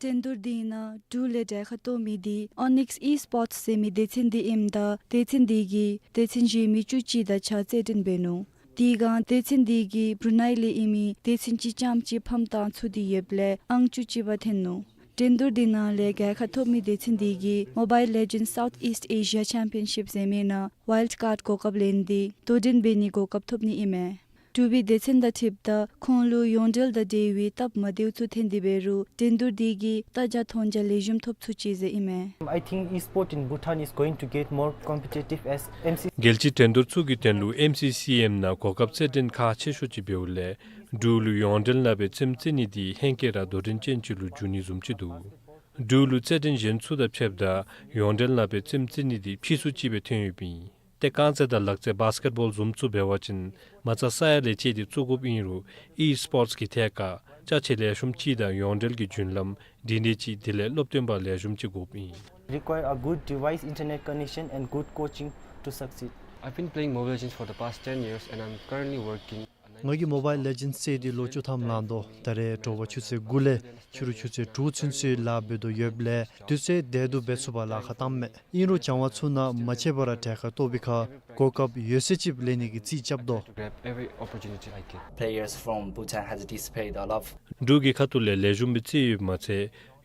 འགྲན་བསྡུར་འདི་ནང་འབྲུག་ལས་གྲལ་ཁར་གཏོགས་མི་འདི་ཨོ་ནིགསི་ཨི་སི་པོརཊ་ཟེར་མི་སྡེ་ཚན་འདི་ཨིནམ་ད་སྡེ་ཚན་འདི་གིས་སྡེ་ཚན་གཞན་མི་བཅུ་གཅིག་དང་གཅིག་ཁར་རྩེད་འགྲན་འབད་ནུག། དེ་སྒང་སྡེ་ཚན་འདི་གིས་བུ་རུ་ནཱའི་ལས་ཨིན་མི་སྡེ་ཚན་གཅིག་རྐྱངམ་ཅིག་ཕམ་བཏང་ཚུགས་ཏེ་ཡོདཔ་ལས་ཨང་བཅུ་གཅིག་པ་ཐོན་ནུག། འགྲན་བསྡུར་འདི་ནང་ལས་གྲལ་ཁར་ཐོབ་མི་སྡེ་ཚན་འདི་གིས་མོ་བཱའིལ་ལེ་ཇེནཌ་སའུཐ་ཨིསཊ་ཨེ་ཤི་ཡ་ཆེམ་པི་ཡན་ཤིཔ་ཟེར་མི་ནང་ཝཱའིལཌ་ཀཱརཌ་གོ་སྐབས་ལེན་ཏེ་དོ་འགྲན་འབད་ནིའི་གོ་སྐབས་ཐོབ་ནི་ཨིན་མས། འབྲུག་པའི་སྡེ་ཚན་དང་འཁྲིལཝ་ད་ཁོང་ལུ་ཡོངས་འབྲེལ་དང་འབྲེལ་བའི་སྟབས་མ་བདེཝ་ཚུ་ཐོན་ཏེ་འབད་རུང་འགྲན་བསྡུར་འདི་གིས་རྟ་བརྒྱ་མཐོང་རྒྱ་ལེགས་ཤོམ་ཐོབ་ཚུགས་ཅི་ཟེར་ཨིན་མས། I think e-sport in Bhutan is going to get more competitive as M C C རྒྱལ་སྤྱིའི་འགྲན་བསྡུར་ཚུ་གི་དོན་ལུ་ཨེམ་སི་སི་ཨེམ་ནང་གོ་སྐབས་རྩེད་འགྲན་ཁག་ཆེ་ཤོས་ཅིག་འབདཝ་ལས་འབྲུག་ལུ་ཡོངས་འབྲེལ་ནང་སྦེ་རྩེདམོ་རྩེ་ནི་འདི་ཧེང་སྐལ་ར་དོ་འགྲན་ཅན་ཅིག་ལུ་འགྱུར་ནི་བཟུམ་ཅིག་འདུག། འབྲུག་ལུ་རྩེད་འགྲན་གཞན་ཚུ་དང་ཕྱདཔ་ད་ཡོངས་འབྲེལ་ནང་སྦེ་རྩེདམོ་རྩེ་ནི་འདི་ཕྱིས་སུ་ཅིག་སྦེ་ཐོན་ཡོདཔ་ཨིན། ཏེ་རྐང་རྩེད་དང་ལག་རྩེད་བཱསི་ཀེཊ་བཱོལ་བཟུམ་ཚུ་འབད་བ་ཅིན་མ་རྩ་ས་ཡ་ལས་བཅད་དེ་བཙུགས་དགོཔ་ཨིན་རུང་ཨི་སི་པོརཊ་གི་ཐད་ཁར་ ཅ་ཆས་ལེགས་ཤོམ་ཅིག་དང་ཡོངས་འབྲེལ་གྱི་རྒྱུན་ལམ་སྒྲིང་སྒྲིང་ཅིག་དེ་ལས་སློབ་སྟོན་པ་ལེགས་ཤོམ་ཅིག་དགོཔ་ཨིན། Require a good device, internet connection, and good coaching to succeed. I've been playing Mobile Legends for the past ten years and I'm currently working. ང་གིས་མོ་བཱའིལ་ལེ་ཇེནཌསི་རྩེད་དེ་ལོ་བཅུ་ཐམ་ལང་དོ། ད་རེས་དྲོ་པ་ཆུ་ཚོད་དགུ་ལས་ཕྱི་རུ་ཆུ་ཚོད་དྲུག་ཚུན་ཚོད་ལཱ་འབད་དོ་ཡོདཔ་ལས་དུས་ཚོད་བདེ་སྡུག་འབད་ཚུགས་པར་ལཱ་ཁག་བཏངམ་མས། ཨིན་རུང་སྦྱང་བ་ཚུ་ནང་མ་ཆད་པར་གྲལ་ཁར་གཏོགས་པའི་ཁར་གོ་སྐབས་ཡོད་ཚད་ཅིག་ལེན་ནི་གི་རྩིས་རྐྱབ་དོ། Grab every opportunity I can. Players from Bhutan has displayed a lot of འབྲུག་གི་ཁ་ཐུག་ལས་ལེགས་ཤོམ་སྦེ་རྩེད་ཡོདཔ་མ་ཚད་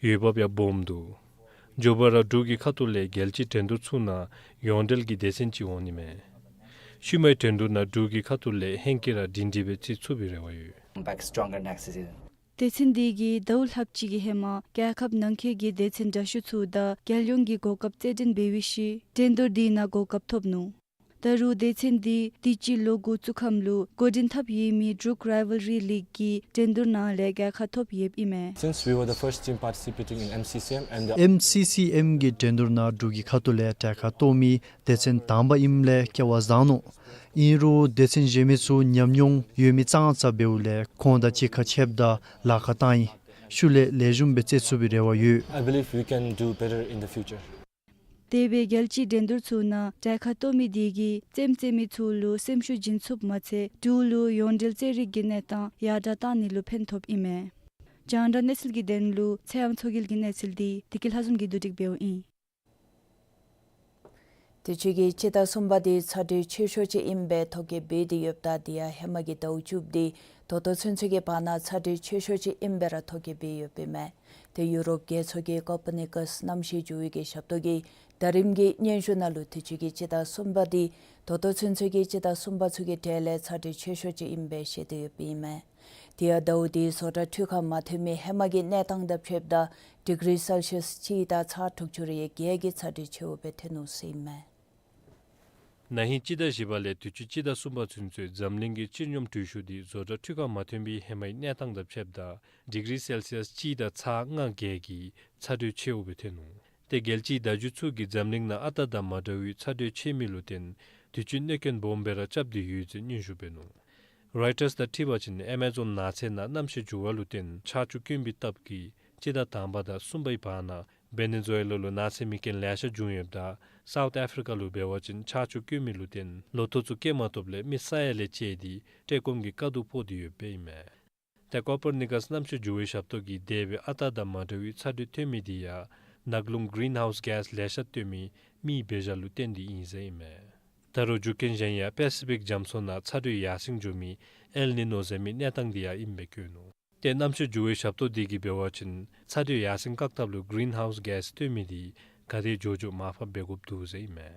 འོས་འབབ་ཡང་སྦོམ་འདུག། མགྱོགས་པ་ར་འབྲུག་གི་ཁ་ཐུག་ལས་རྒྱལ་སྤྱིའི་འགྲན་བསྡུར་ཚུ་ནང་ཡོངས་འབྲེལ་གྱི་སྡེ་ཚན་ཅིག་འོང་ནི་མས། ཤུལ་མའི་འགྲན་བསྡུར་ནང་འབྲུག་གི་ཁ་ཐུག་ལས་ཧེང་སྐལ་ར་སྒྲིང་སྒྲིང་སྦེ་རྩེད་ཚུགས་པའི་རེ་བ་ཡོད། Come back stronger next season. སྡེ་ཚན་འདི་གིས་ཟླཝ་ལྷགཔ་ཅིག་གི་ཧེ་མ་རྒྱལ་ཁབ་ནང་འཁོད་ཀྱི་སྡེ་ཚན་དྲག་ཤོས་ཚུ་དང་རྒྱལ་ཡོངས་ཀྱི་གོ་སྐབས་རྩེད་འགྲན་འབད་བའི་ཤུལ་འགྲན་བསྡུར་འདི་ནང་གོ་སྐབས་ཐོབ་ནུག། ད་རུང་སྡེ་ཚན་འདི་དུས་ཅི་ལོ་འགོ་བཙུགས་ཁམས་ལུ་འགོ་འདྲེན་འཐབ་ཡོད་མི་འབྲུག་རའི་ཝལ་རི་ལིག་གི་འགྲན་བསྡུར་ནང་ལས་རྒྱལ་ཁ་ཐོབ་ཡོདཔ་ཨིན་མས། Since we were the first team participating in M C C M and the ཨེམ་སི་སི་ཨེམ་གྱི་འགྲན་བསྡུར་ནང་འབྲུག་གི་ཁ་ཐུག་ལས་གྲལ་ཁར་གཏོགས་མི་སྡེ་ཚན་དང་པ་ཨིནམ་ལས་སྐལ་བ་བཟང་ནུག། ཨིན་རུང་སྡེ་ཚན་གཞན་མི་ཚུ་ཉམས་མྱོང་ཡོད་མི་ཙང་ཙ་འབདཝ་ལས་ཁོང་དང་གཅིག་ཁར་ཕྱདཔ་ད་ལཱ་ཁག་བཏང་ཡི། ཤུལ་ལས་ལེགས་ཤོམ་སྦེ་རྩེད་ཚུགས་པའི་རེ་བ་ཡོད། I believe we can do better in the future. འདས་པའི་རྒྱལ་སྤྱིའི་འགྲན་བསྡུར་ཚུ་ནང་གྲལ་ཁར་གཏོགས་མི་དེ་གིས་རྩེདམོ་རྩེད་མི་ཚུ་ལུ་སེམས་ཤུགས་སྦྱིན་ཚུགསཔ་མ་ཚད་འབྲུག་ལུ་ཡོངས་འབྲེལ་རྩེད་རིགས་ཀྱི་གནས་སྟངས་ཡར་དྲག་བཏང་ནི་ལུ་ཕན་ཐོགསཔ་ཨིན་མས། རྒྱང་བསྒྲགས་གནས་ཚུལ་གྱི་དོན་ལུ་ཚེ་དབང་མཚོ་རྒྱལ་གྱི་གནས་ཚུལ་འདི་བདེ་སྐྱིད་ལྷ་འཛོམས་ཀྱིས་བསྡུ་སྒྲིག་འབདཝ་ཨིན། དུས་ཅི་གི་སྤྱི་ཟླ་གསུམ་པ་འདི་ཚ་དྲོད་ཆེ་ཤོས་ཅིག་ཨིན་པའི་ཐོ་བཀོད་འབད་དེ་ཡོདཔ་ད་དེ་ཡང་ཧེ་མ་གི་ཟླཝ་བཅུ་པ་འདི་ད་ལྟོ་ཚུན་ཚོད་ཀྱི་བར་ན་ཚ་དྲོད་ཆེ་ཤོས་ཅིག་ཨིན་པའི་ར་ཐོ་བཀོད་འབད་ཡོདཔ་ཨིན་མས། ཏེ་ཡུ་རོབ་རྒྱལ་ཚོགས་ཀྱི་ཀོ་པར་ནི་ཀཱས་གནམ་གཤིས་འགྱུར་བའི་གི་ཞབས་ཏོག་གིས་ད་རིས་ཀྱི་སྙན་ཞུ་ནང་ལུ་དུས་ཅི་གི་སྤྱི་ཟླ་གསུམ་པ་འདི་ད་ལྟོ་ཚུན་ཚོད་ཀྱི་སྤྱི་ཟླ་གསུམ་པ་ཚུ་གི་གྲས་ལས་ཚ་དྲོད་ཆེ་ཤོས་ཅིག་ཨིན་པའི་བཤད་དེ་ཡོདཔ་ཨིན་མས། དེ་ཡང་ཟླཝ་འདིའི་བཟོ་གྲྭ་འཕྲུལ་ཁར་མ་ཐོན་མི་ཧེ་མ་གི་གནས་སྟངས་དང་ཕྱདཔ་ད་ཌིག་རི་སེལ་ཤི་ཡཱས་གཅིག་དང་ཚག་དྲུག་ཅུ་རེ་བརྒྱད་ཀྱི་ཚ་དྲོད་ཆེཝ་སྦེ་ཐོན་ནུག་ཟེར་ཨིན་མས། ན་ཧིང་སྤྱི་ཟླ་བཞི་པ་ལས་དུས་ཅི་སྤྱི་ཟླ་གསུམ་པ་ཚུན་ཚོད་འཛམ་གླིང་གི་སྤྱི་སྙོམས་དྲོད་ཤུགས་འདི་བཟོ་གྲྭ་འཕྲུལ་ཁར་མ་ཐོན་པའི་ཧེ་མའི་གནས་སྟངས་དང་ཕྱདཔ་ད་ཌིག་རི་སེལ་ཤི་ཡཱས་གཅིག་དང་ཚག་ལྔ་བརྒྱད་ཀྱི་ཚ་དྲོད་ཆེཝ་སྦེ་ཐོན་ནུག། ཏེ་རྒྱལ་སྤྱིའི་བརྡ་བརྒྱུད་ཚུ་གིས་འཛམ་གླིང་ནང་ཨ་རྟག་དང་མ་འདྲ་བའི་ཚ་དྲོད་ཆེ་མི་ལུ་བརྟེན་དུས་ཅི་གནོད་སྐྱོན་སྦོམ་སྦེ་ར་རྐྱབ་སྟེ་ཡོད་ཟེར་སྙན་ཞུ་འབད་ནུག། རོའི་ཊརསི་དང་འཁྲིལ་བ་ཅིན་ཨེ་མ་ཛོན་ནགས་ཚལ་ནང་གནམ་གཤིས་འགྱུར་བ་ལུ་བརྟེན་ཆར་ཆུ་དཀོན་པའི་སྟབས་ཀྱིས་སྤྱི་ཟླ་དང་པ་དང་གསུམ་པའི་བར་ན་ཝེ་ནེ་ཛུ་ཝེ་ལ་ལུ་ནགས་ཚལ་མེ་རྐྱེན་ལེ་ཤ་བྱུང་ཡོདཔ་ད་སའུཐ་ཨ་ཕི་རི་ཀ་ལུ་འབད་བ་ཅིན་ཆར་ཆུ་དཀོན་མི་ལུ་བརྟེན་ལོ་ཐོག་ཚུ་སྐྱེ་མ་ཐོབ་ལས་མི་ས་ཡ་ལས་བཅད་དེ་བཀྲེས་སྐོམ་གྱི་དཀའ་སྡུག་ཕོག་སྟེ་ཡོདཔ་ཨིན་མས། ཏེ་ཀོ་པར་ནི་ཀཱས་གནམ་གཤིས་འགྱུར་བའི་ཞབས་ཏོག་གིས་འདས་པའི་ཨ་རྟག་དང་མ་འདྲ་བའི་ཚ་དྲོད་ཐོན་མི་དེ་ཡང་ནག་རླུང་གི་རིན་ཧའུསི་གེསི་ལེ་ཤ་བཏོན་མི་མེའི་འབད་བཞག་ལུ་བརྟེན་ཏེ་ཨིན་ཟེར་ཨིན་མས། ད་རུང་རྒྱུ་རྐྱེན་གཞན་ཡང་པེ་སི་ཕིག་རྒྱ་མཚོ་ནང་ཚ་དྲོད་ཡར་སེང་འགྱོ་མི་ཨེལ་ནི་ནོ་ཟེར་མི་གནས་སྟངས་དེ་ཡང་ཨིནམ་སྦེ་བཀོད་ནུག། ཏེ་གནམ་གཤིས་འགྱུར་བའི་ཞབས་ཏོག་དེ་གིས་འབད་བ་ཅིན་ཚ་དྲོད་ཡར་སེང་བཀག་ཐབས་ལུ་གི་རིན་ཧའུསི་གེསི་བཏོན་མི་དེ་ག་དེ་མགྱོགས་མགྱོགས་མར་ཕབ་འབད་དགོཔ་འདུག་ཟེར་ཨིན་མས།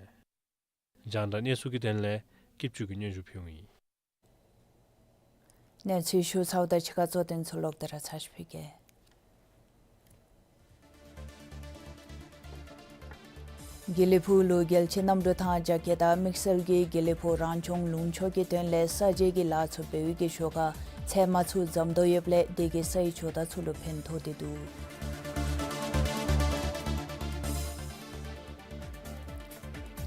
རྒྱང་བསྒྲགས་གནས་ཚུལ་གྱི་དོན་ལས་སྐྱིད་ཆུ་གིས་སྙན་ཞུ་ཕུལཝ་ཨིན། གནས་ཚུལ་ཞུ་ཚརཝ་ད་ཕྱི་ཁར་གཙོ་དོན་ཚུ་ལོག་སྟེ་ར་ཚར་ཅིག་ཕུལ་གེ། དགེ་ལེགས་ཕུག་ལུ་རྒྱལ་སྤྱིའི་གནམ་གྲུ་ཐང་རྒྱ་སྐྱེད་དང་དམིགས་བསལ་གྱིས་དགེ་ལེགས་ཕུག་རང་སྐྱོང་ལུང་ཕྱོགས་ཀྱི་དོན་ལས་གསར་བརྗེ་གི་ལཱ་ཚུ་འབད་བའི་གི་ཞོར་ཁར་ཚལ་མ་ཚུ་འཛམ་དོ་ཡོདཔ་ལས་དེ་གིས་སའི་ཇོ་བདག་ཚུ་ལུ་ཕན་ཐོགས་ཏེ་འདུག།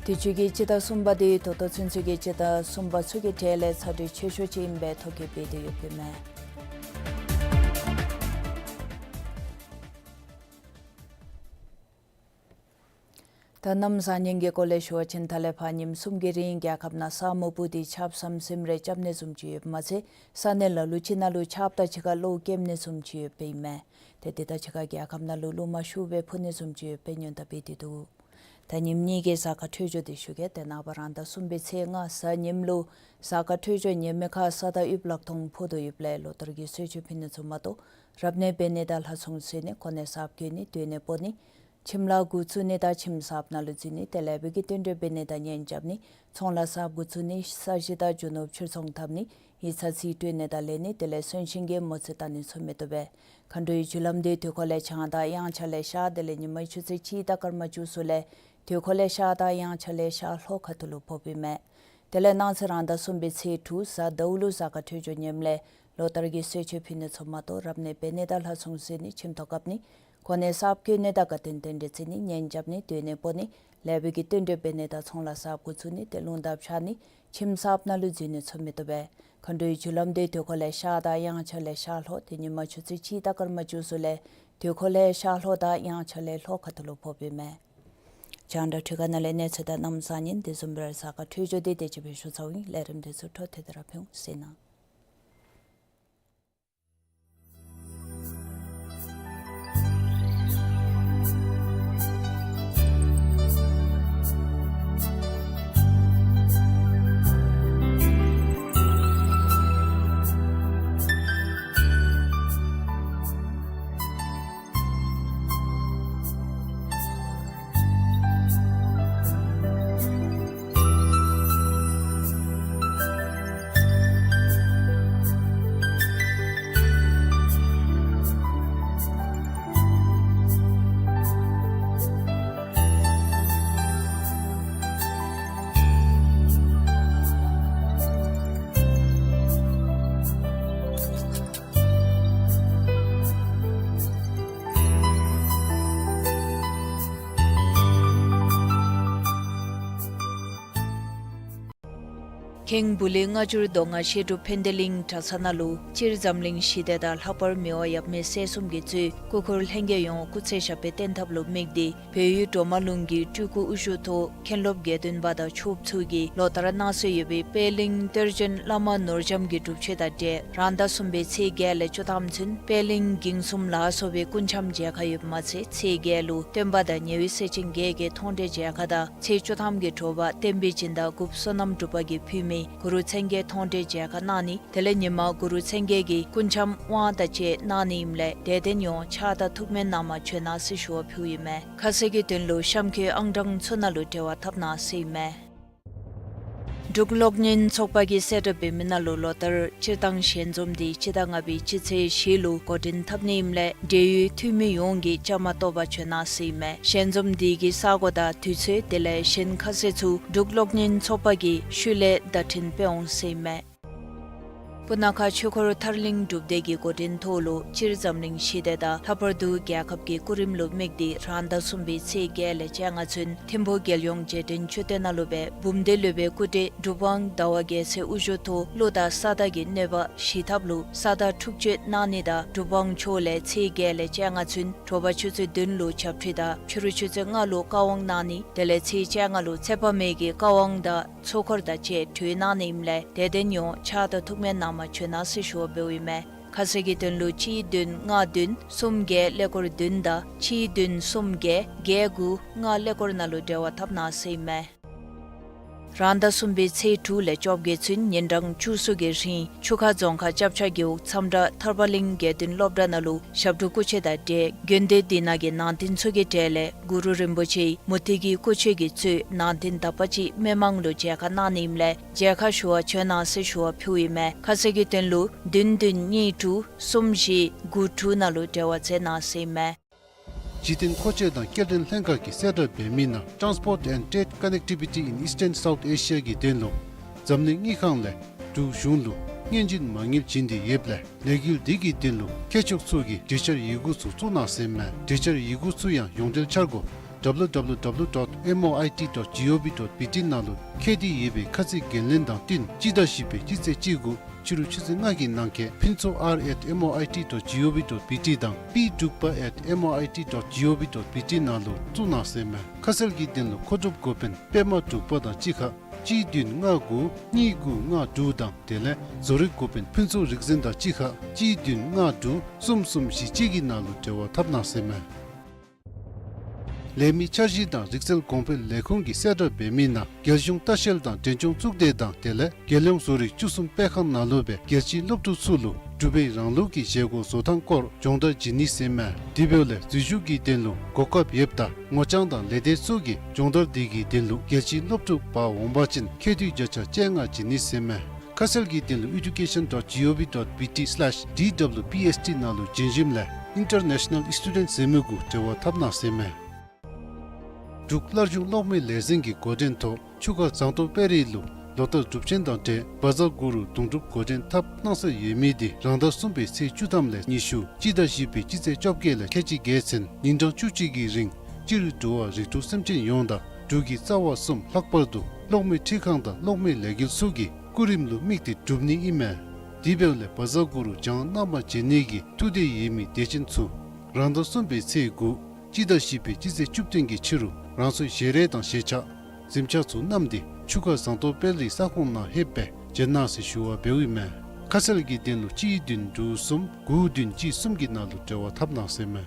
དུས་ཅི་གི་སྤྱི་ཟླ་གསུམ་པ་འདི་ད་ལྟོ་ཚུན་ཚོད་ཀྱི་སྤྱི་ཟླ་གསུམ་པ་ཚུ་གི་གྲས་ལས་ཚ་དྲོད་ཆེ་ཤོས་ཅིག་ཨིན་པའི་ཐོ་བཀོད་འབད་དེ་ཡོདཔ་ཨིན་མས། ད་གནམ་བཟང་ངན་གྱི་སྐོར་ལས་ཞུ་བ་ཅིན་ད་ལས་ཕར་ཉིནམ་གསུམ་གྱི་རིང་རྒྱལ་ཁབ་ནང་ས་སྨུག་སྤུབས་ཏེ་ཆརཔ་ཟམ་ཟིམ་རེ་རྐྱབ་ནི་བཟུམ་ཅིག་ཡོདཔ་མ་ཚད་ས་གནས་ལ་ལུ་ཅིག་ནང་ལུ་ཆརཔ་དང་གཅིག་ཁར་གློག་རྐྱབ་ནི་བཟུམ་ཅིག་ཡོདཔ་ཨིན་མས། ཏེ་དེ་དང་གཅིག་ཁར་རྒྱལ་ཁབ་ནང་ལུ་རླུང་མ་ཤུགས་སྦེ་འཕུ་ནི་བཟུམ་ཅིག་ཡོདཔ་སྙན་གྲགས་འབད་དེ་འདུག། ད་ཉིནམ་གཉིས་ཀྱི་གཟའ་སྐར་འཕྲོད་སྦྱོར་འདི་ཞུ་གེ། ཏེ་ནངས་པ་རང་ཟླ་གསུམ་པའི་ཚེས་ལྔ་གཟའ་ཉིམ་ལུ་གཟའ་སྐར་འཕྲོད་སྦྱོར་ཉེས་མེད་ཁར་ས་དང་དབུགས་ལག་སྟོང་འཕོ་དོ་ཡོདཔ་ལས་ལོ་ལྟར་གྱི་གསོལ་མཆོད་ཕུལ་ནི་ཚུ་མ་གཏོགས་རབ་གནས་འབད་ནི་དང་ལྷ་སྲུང་གསོལ་ནི་གོ་གནས་གསརཔ་བསྐོ་ནི་སྡོད་གནས་སྤོ་ནི་ཁྱིམ་ལཱ་འགོ་བཙུགས་ནི་དང་ཁྱིམ་གསརཔ་ནང་ལུ་འཛུལ་ནི་དེ་ལས་ལྷ་བུ་གི་བསྟུན་གྲོས་འབད་ནི་དང་གཉེན་རྐྱབ་ནི་ཚོང་ལཱ་གསརཔ་འགོ་བཙུགས་ནི་ས་གཞི་དང་རྒྱུ་ནོར་ཕྱིར་ཚོང་འཐབ་ནི་ཡིག་ཚང་རྩིས་སྤྲོད་ནི་དང་ལེན་ནི་དེ་ལས་གསོན་གཤིན་གྱི་མོ་རྩིས་བལྟ་ནི་ཚུ་མི་བཏུབ་པས། མཁའ་འགྲོའི་རྒྱུ་ལམ་འདི་དུས་འཁོར་ལས་བྱང་དང་དབྱངས་འཆར་ལས་ཤར་དེ་ལས་ཉི་མའི་ཆུ་ཚོད་གཅིག་དང་སྐར་མ་བཅུ་གསུམ་ལས་དུས་འཁོར་ལས་ཤར་དང་དབྱངས་འཆར་ལས་ཤར་ལྷོ་ཁ་ཐུག་ལུ་ཕོགཔ་ཨིན་མས། དེ་ལས་གནངས་ཚེ་རང་ཟླ་གསུམ་པའི་ཚེས་དྲུག་གཟའ་ཟླཝ་ལུ་གཟའ་སྐར་འཕྲོད་སྦྱོར་ངནམ་ལས་ལོ་ལྟར་གྱི་གསོལ་མཆོད་ཕུལ་ནི་ཚུ་མ་གཏོགས་རབ་གནས་འབད་ནི་དང་ལྷ་སྲུང་གསོལ་ནི་ཁྱིམ་ཐོག་བཀབ་ནི་གོ་གནས་གསརཔ་བསྐོ་ནི་དང་དགའ་སྟོན་རྟེན་འབྲེལ་བརྩི་ནི་གཉེན་རྐྱབ་ནི་སྡོད་གནས་སྤོ་ནི་ལྷ་བུ་གི་བསྟུན་གྲོས་འབད་ནི་དང་ཚོང་ལཱ་གསརཔ་འགོ་བཙུགས་ནི་ཏེ་རླུང་རྟ་འཕྱར་ནི་ཁྱིམ་གསརཔ་ནང་ལུ་འཛུལ་ནི་ཚུ་མི་བཏུབ་པས། མཁའ་འགྲོའི་རྒྱུ་ལམ་དེ་དུས་འཁོར་ལས་ཤར་དང་དབྱངས་འཆར་ལས་ཤར་ལྷོ། དེ་ཉིན་མ་ཆུ་ཚོད་གཅིག་དང་སྐར་མ་བཅུ་ཙམ་ལས་དུས་འཁོར་ལས་ཤར་ལྷོ་དང་དབྱངས་འཆར་ལས་ལྷོ་ཁ་ཐུག་ལུ་ཕོགཔ་ཨིན་མས། རྒྱང་བསྒྲགས་འཕྲུལ་ཁང་ནང་ལས་གནས་ཚུལ་དང་གནམ་གཤིས་ཉིན་དེ་བཟུམ་སྦེ་ར་གཟའ་སྐར་འཕྲོད་སྦྱོར་དེ་དེ་ཅིག་སྦེ་ཞུ་ཚརཝ་ཨིན། ལས་རིམ་དེ་ཚུ་འཕྲོ་མཐུད་དེ་ར་ཕུལ་ཟེར་ཨིན། ཁེངས་བུ་ལི་སྔ་འགྱུར་མདོ་སྔགས་བཤད་སྒྲུབ་ཕན་བདེ་གླིང་གྲྭ་ཚང་ནང་ལུ་སྤྱིར་འཛམ་གླིང་ཞི་བདེ་དང་ལྷག་པར་མི་དབང་ཡབ་མེས་སྲས་གསུམ་གྱིས་གཙོས་སྐུ་འཁོར་ལྷན་རྒྱས་ཡོངས་སྐུ་ཚེ་ཞབས་པད་བརྟན་ཐབས་ལུ་དམིགས་ཏེ་བལ་ཡུལ་གྲོ་མ་ལུང་གི་སྤྲུལ་སྐུ་དབུ་བཞུགས་ཐོག་མཁན་སློབ་དགེ་འདུན་པ་དང་ཆོསཔ་ཚུ་གིས་ལོ་ལྟར་གནང་སྲོལ་ཡོད་པའི་པད་གླིང་གཏེར་ཆེན་བླ་མ་ནོར་རྒྱམ་གྱི་སྒྲུབ་མཆོད་དང་འབྲེལ་རང་ཟླ་གསུམ་པའི་ཚེས་བརྒྱད་ལས་བཅུ་ཐམ་ཚུན་པད་གླིང་འགྱིང་གསུམ་ལ་སོགས་པའི་སྐུ་འཆམ་མཇལ་ཁ་ཡོདཔ་མ་ཚད་ཚེས་བརྒྱད་ལུ་སྟོན་པ་དང་ཉེ་བའི་སྲས་ཆེན་བརྒྱད་ཀྱི་མཐོང་གྲོལ་མཇལ་ཁ་དང་ཚེས་བཅུ་ཐམ་གྱི་དྲོ་པ་བསྟན་པའི་སྦྱིན་བདག་འགོ་བསོད་ནམས་གྲུབ་པ་གིས་ཕུལ་མི་གུ་རུ་མཚན་བརྒྱད་མཐོང་གྲོལ་མཇལ་ཁ་གནང་ནི། དེ་ལས་ཉིན་མ་གུ་རུ་མཚན་བརྒྱད་ཀྱི་སྐུ་འཆམ་དབང་དང་བཅས་གནང་ནི་ཨིནམ་ལས་དད་ལྡན་ཡོངས་ཕྱག་དང་ཐུགས་སྨོན་གནང་མ་བྱོན་གནང་ཟེར་ཞུ་བ་ཕུལཝ་ཨིན་མས། ཁ་གསལ་གྱི་དོན་ལུ་གཤམ་འཁོད་ཨང་གྲངས་ཚུ་ནང་ལུ་འབྲེལ་བ་འཐབ་གནང་ཟེར་ཨིན་མས། འབྲུག་གློག་བརྙན་ཚོགས་པ་གིས་གསལ་བསྒྲགས་འབད་མི་ནང་ལུ་ལོ་ལྟར་སྤྱིར་བཏང་ཞལ་འཛོམས་འདི་སྤྱི་ཟླ་ལྔ་པའི་སྤྱི་ཚེས་བཞི་ལུ་འགོ་འདྲེན་འཐབ་ནི་ཨིནམ་ལས་འབྲེལ་ཡོད་འཐུས་མི་ཡོངས་ཀྱིས་བཅའ་མར་གཏོགས་པར་བྱོན་གནང་ཟེར་ཨིན་མས། ཞལ་འཛོམས་འདི་གི་ས་གོ་དང་དུས་ཚོད་དེ་ལས་གཞན་ཁ་གསལ་ཚུ་འབྲུག་གློག་བརྙན་ཚོགས་པ་གིས་ཤུལ་ལས་བརྡ་འཕྲིན་སྤེལ་འོང་ཟེར་ཨིན་མས། སྤུ་ན་ཁ་ཆོས་འཁོར་ཐར་གླིང་སྒྲུབ་སྡེ་གི་འགོ་འདྲེན་ཐོག་ལུ་སྤྱིར་འཛམ་གླིང་ཞི་བདེ་དང་ལྷག་པར་དུ་རྒྱལ་ཁབ་ཀྱི་སྐུ་རིམ་ལུ་དམིགས་ཏེ་རང་ཟླ་གསུམ་པའི་ཚེས་བརྒྱད་ལས་བཅོ་ལྔ་ཚུན་ཐིམ་ཕུག་རྒྱལ་ཡོངས་རྗེས་དྲན་མཆོད་རྟེན་ནང་ལུ་སྦེ་འབུམ་སྡེ་སློབ་དཔོན་སྐུ་བགྲེས་གྲུབ་དབང་ཟླ་བ་རྒྱལ་མཚན་དབུ་བཞུགས་ཐོག་གླུ་དང་ས་བདག་གི་གནོད་པ་ཞི་ཐབས་ལུ་ས་བདག་འཁྲུག་གཅོད་གནང་ནི་དང་གྲུབ་དབང་མཆོག་ལས་ཚེས་བརྒྱད་ལས་བཅོ་ལྔ་ཚུན་དྲོ་པ་ཆུ་ཚོད་བདུན་ལུ་ཞབས་ཁྲིད་དང་ཕྱི་རུ་ཆུ་ཚོད་ལྔ་ལུ་བཀའ་དབང་གནང་ནི། དེ་ལས་ཚེས་བཅོ་ལྔ་ལུ་ཚེ་དཔག་མེད་ཀྱི་བཀའ་དབང་དང་ཚོགས་འཁོར་དང་བཅས་གྲོལ་གནང་ནི་ཨིནམ་ལས་དད་ལྡན་ཡོངས་ཕྱག་དང་ཐུགས་སྨོན་གནང་མ་བྱོན་གནང་ཟེར་ཞུ་བ་འབདཝ་ཨིན་མས། ཁ་གསལ་གྱི་དོན་ལུ་གཅིག་བདུན་ལྔ་བདུན་གསུམ་བརྒྱད་ཀླད་ཀོར་བདུན་དང་གཅིག་བདུན་གསུམ་བརྒྱད་བརྒྱད་དགུ་ལྔ་ཀླད་ཀོར་ནང་ལུ་འབྲེལ་བ་འཐབ་གནང་ཟེར་ཨིན་མས། རང་ཟླ་གསུམ་པའི་ཚེས་དྲུག་ལས་བཅོ་བརྒྱད་ཚུན་ཉིན་གྲངས་བཅུ་གསུམ་གྱི་རིང་ཆུ་ཁ་རྫོང་ཁག་ལྕགས་བྱ་རྒེད་འོག་མཚམས་བྲག་ཐར་པ་གླིང་དགེ་འདུན་སློབ་གྲྭ་ནང་ལུ་ཞབས་དྲུང་སྐུ་མཆེད་དང་འབྲེལ་དགོན་སྡེ་འདི་ནང་གི་ནང་རྟེན་ཚུ་གི་གྲས་ལས་གུ་རུ་རིན་པོ་ཆེའི་མུ་ཏིག་གི་སྐུ་མཆོད་ཀྱིས་གཙོས་ནང་རྟེན་དག་པ་ཅིག་མི་མང་ལུ་མཇལ་ཁ་གནང་ནི་ཨིནམ་ལས་མཇལ་ཁ་ཞུ་བར་བྱོན་གནང་ཟེར་ཞུ་བ་ཕུལཝ་ཨིན་མས། ཁ་གསལ་གྱི་དོན་ལུ་བདུན་བདུན་གཉིས་དྲུག་གསུམ་བཞི་དགུ་དྲུག་ནང་ལུ་འབྲེལ་བ་མཛད་གནང་ཟེར་ཨིན་མས། འཇིག་རྟེན་མཁོ་ཆས་དང་སྐྱེལ་འདྲེན་ལྷན་ཁག་གིས་གསལ་བསྒྲགས་འབད་མི་ནང་Transport and Trade Connectivity in Eastern South Asia གི་དོན་ལུ་འཛམ་གླིང་དངུལ་ཁང་ལས་འབྲུག་གཞུང་ལུ་སྙན་ཞུ་མ་དངུལ་བྱིན་ཏེ་ཡོདཔ་ལས་ལས་འགུལ་འདི་གི་དོན་ལུ་མཁས་མཆོག་ཚུ་གིས་གྲོས་འཆར་ཡི་གུ་ཚུ་བཙུགས་གནང་ཟེར་ཨིན་མས། གྲོས་འཆར་ཡི་གུ་ཚུ་ཡང་ཡོངས་འབྲེལ་འཆར་སྒོ་W W W dot M O I T dot G O V dot B T ནང་ལུ་ཁྱབ་སྟེ་ཡོད་པའི་ཁ་ཚིག་འགན་ལེན་དང་བསྟུན་སྤྱི་ཟླ་བཞི་པའི་སྤྱི་ཚེས་བཅུ་དགུ་ཕྱི་རུ་ཆུ་ཚོད་ལྔ་གི་ནང་འཁོད་ཕུན་ཚོགས་R at M O I T dot G O V dot B T དང་P འབྲུག་པ་at M O I T dot G O V dot B T ནང་ལུ་བཙུགས་གནང་ཟེར་ཨིན་མས། ཁ་གསལ་གྱི་དོན་ལུ་མཁོ་སྒྲུབ་འགོ་དཔོན་པདྨ་འབྲུག་པ་དང་གཅིག་ཁར་གཅིག་བདུན་ལྔ་དགུ་གཉིས་དགུ་ལྔ་དྲུག་དང་དེ་ལས་བཟོ་རིག་འགོ་དཔོན་ཕུན་ཚོགས་རིག་འཛིན་དང་གཅིག་ཁར་གཅིག་བདུན་ལྔ་དྲུག་གསུམ་གསུམ་བཞི་གཅིག་གི་ནང་ལུ་འབྲེལ་བ་འཐབ་གནང་ཟེར་ཨིན་མས། ལས་མི་འཆར་གཞི་དང་རིག་རྩལ་གོང་འཕེལ་ལས་ཁུངས་ཀྱིས་གསལ་བསྒྲགས་འབད་མི་ནང་རྒྱལ་གཞུང་ལྟ་བཤལ་དང་འབྲས་ལྗོངས་གཙུག་སྡེ་དང་དེ་ལས་རྒྱལ་ཡོངས་བཟོ་རིག་བཅུ་གསུམ་པའི་ཁང་ནང་ལུ་སྦེ་རྒྱལ་སྤྱིའི་སློབ་ཕྲུག་ཚུ་ལུ་འབྲུག་པའི་རང་ལུགས་ཀྱི་བཞེས་སྒོ་བཟོ་ཐངས་སྐོར་སྦྱོང་བརྡར་བྱིན་ནི་ཟེར་ཨིན་མས། དེ་འབདཝ་ལས་འཛུལ་ཞུགས་ཀྱི་དོན་ལུ་གོ་སྐབས་ཡོདཔ་ད་ངོ་རྐྱང་དང་ལས་སྡེ་ཚུ་གིས་སྦྱོང་བརྡར་འདི་གི་དོན་ལུ་རྒྱལ་སྤྱིའི་སློབ་ཕྲུག་འབག་འོང་པ་ཅིན་ཁེ་ཏོག་བརྒྱ་ཆ་བཅོ་ལྔ་བྱིན་ནི་ཟེར་ཨིན་མས། ཁ་གསལ་གྱི་དོན་ལུ་education dot G O V dot B T slash D W P S T ནང་ལུ་བྱོན་ཞིནམ་ལས་International Student ཟེར་མི་གུ་འབྲེལ་བ་འཐབ་གནང་ཟེར་ཨིན་མས། འབྲུག་སླར་འབྱུང་གློག་མེ་ལས་འཛིན་གྱི་འགོ་འདྲེན་ཐོག་ཆུ་ཁ་ཟངས་མདོག་དཔལ་རི་ལུ་ལོ་ལྟར་སྒྲུབ་ཆེན་དང་འབྲེལ་བཛྲ་གུ་རུ་དུང་སྒྲུབ་འགོ་འདྲེན་འཐབ་གནང་སྲོལ་ཡོད་མི་འདི་རང་ཟླ་གསུམ་པའི་ཚེས་བཅུ་ཐམ་ལས་ཉི་ཤུ་སྤྱི་ཟླ་བཞི་པའི་སྤྱི་ཚེས་བཅོ་བརྒྱད་ལས་ཁལ་གཅིག་བརྒྱད་ཚུན་ཉིན་གྲངས་བཅུ་གཅིག་གི་རིང་སྤྱིར་འགྲོ་བ་རིགས་དྲུག་སེམས་ཅན་ཡོངས་དང་འབྲུག་གི་རྩ་བ་གསུམ་ལྷག་པར་དུ་གློག་མེ་འཕྲུལ་ཁང་དང་གློག་མེ་ལས་འགུལ་ཚུ་གིས་ སྐུ་རིམ་ལུ་དམིགས་ཏེ་སྒྲུབ་ནི་ཨིན་མས། དེ་འབདཝ་ལས་བཛྲ་གུ་རུ་བྱང་སྣང་བ་འབྱེད་ནི་གི་ཐུགས་དད་ཡོད་མི་དད་ཅན་ཚུ་རང་ཟླ་གསུམ་པའི་ཚེས་དགུ་སྤྱི་ཟླ་བཞི་པའི་སྤྱི་ཚེས་བཅུ་བདུན་གྱི་ཕྱི་རུ་རང་སོའི་ཞལ་རས་དང་ཞལ་ཆས་གཟིམ་ཆས་ཚུ་བསྣམས་ཏེ་ཆུ་ཁ་ཟངས་མདོག་དཔལ་རིའི་ས་ཁོངས་ནང་ལྷོདཔ་སྦེ་མཇལ་གནང་ཟེར་ཞུ་བ་འབདཝ་ཨིན་མས། ཁ་གསལ་གྱི་དོན་ལུ་གཅིག་བདུན་དྲུག་གསུམ་དགུ་བདུན་གཅིག་གསུམ་གྱི་ནང་ལུ་འབྲེལ་བ་འཐབ་གནང་ཟེར་མས།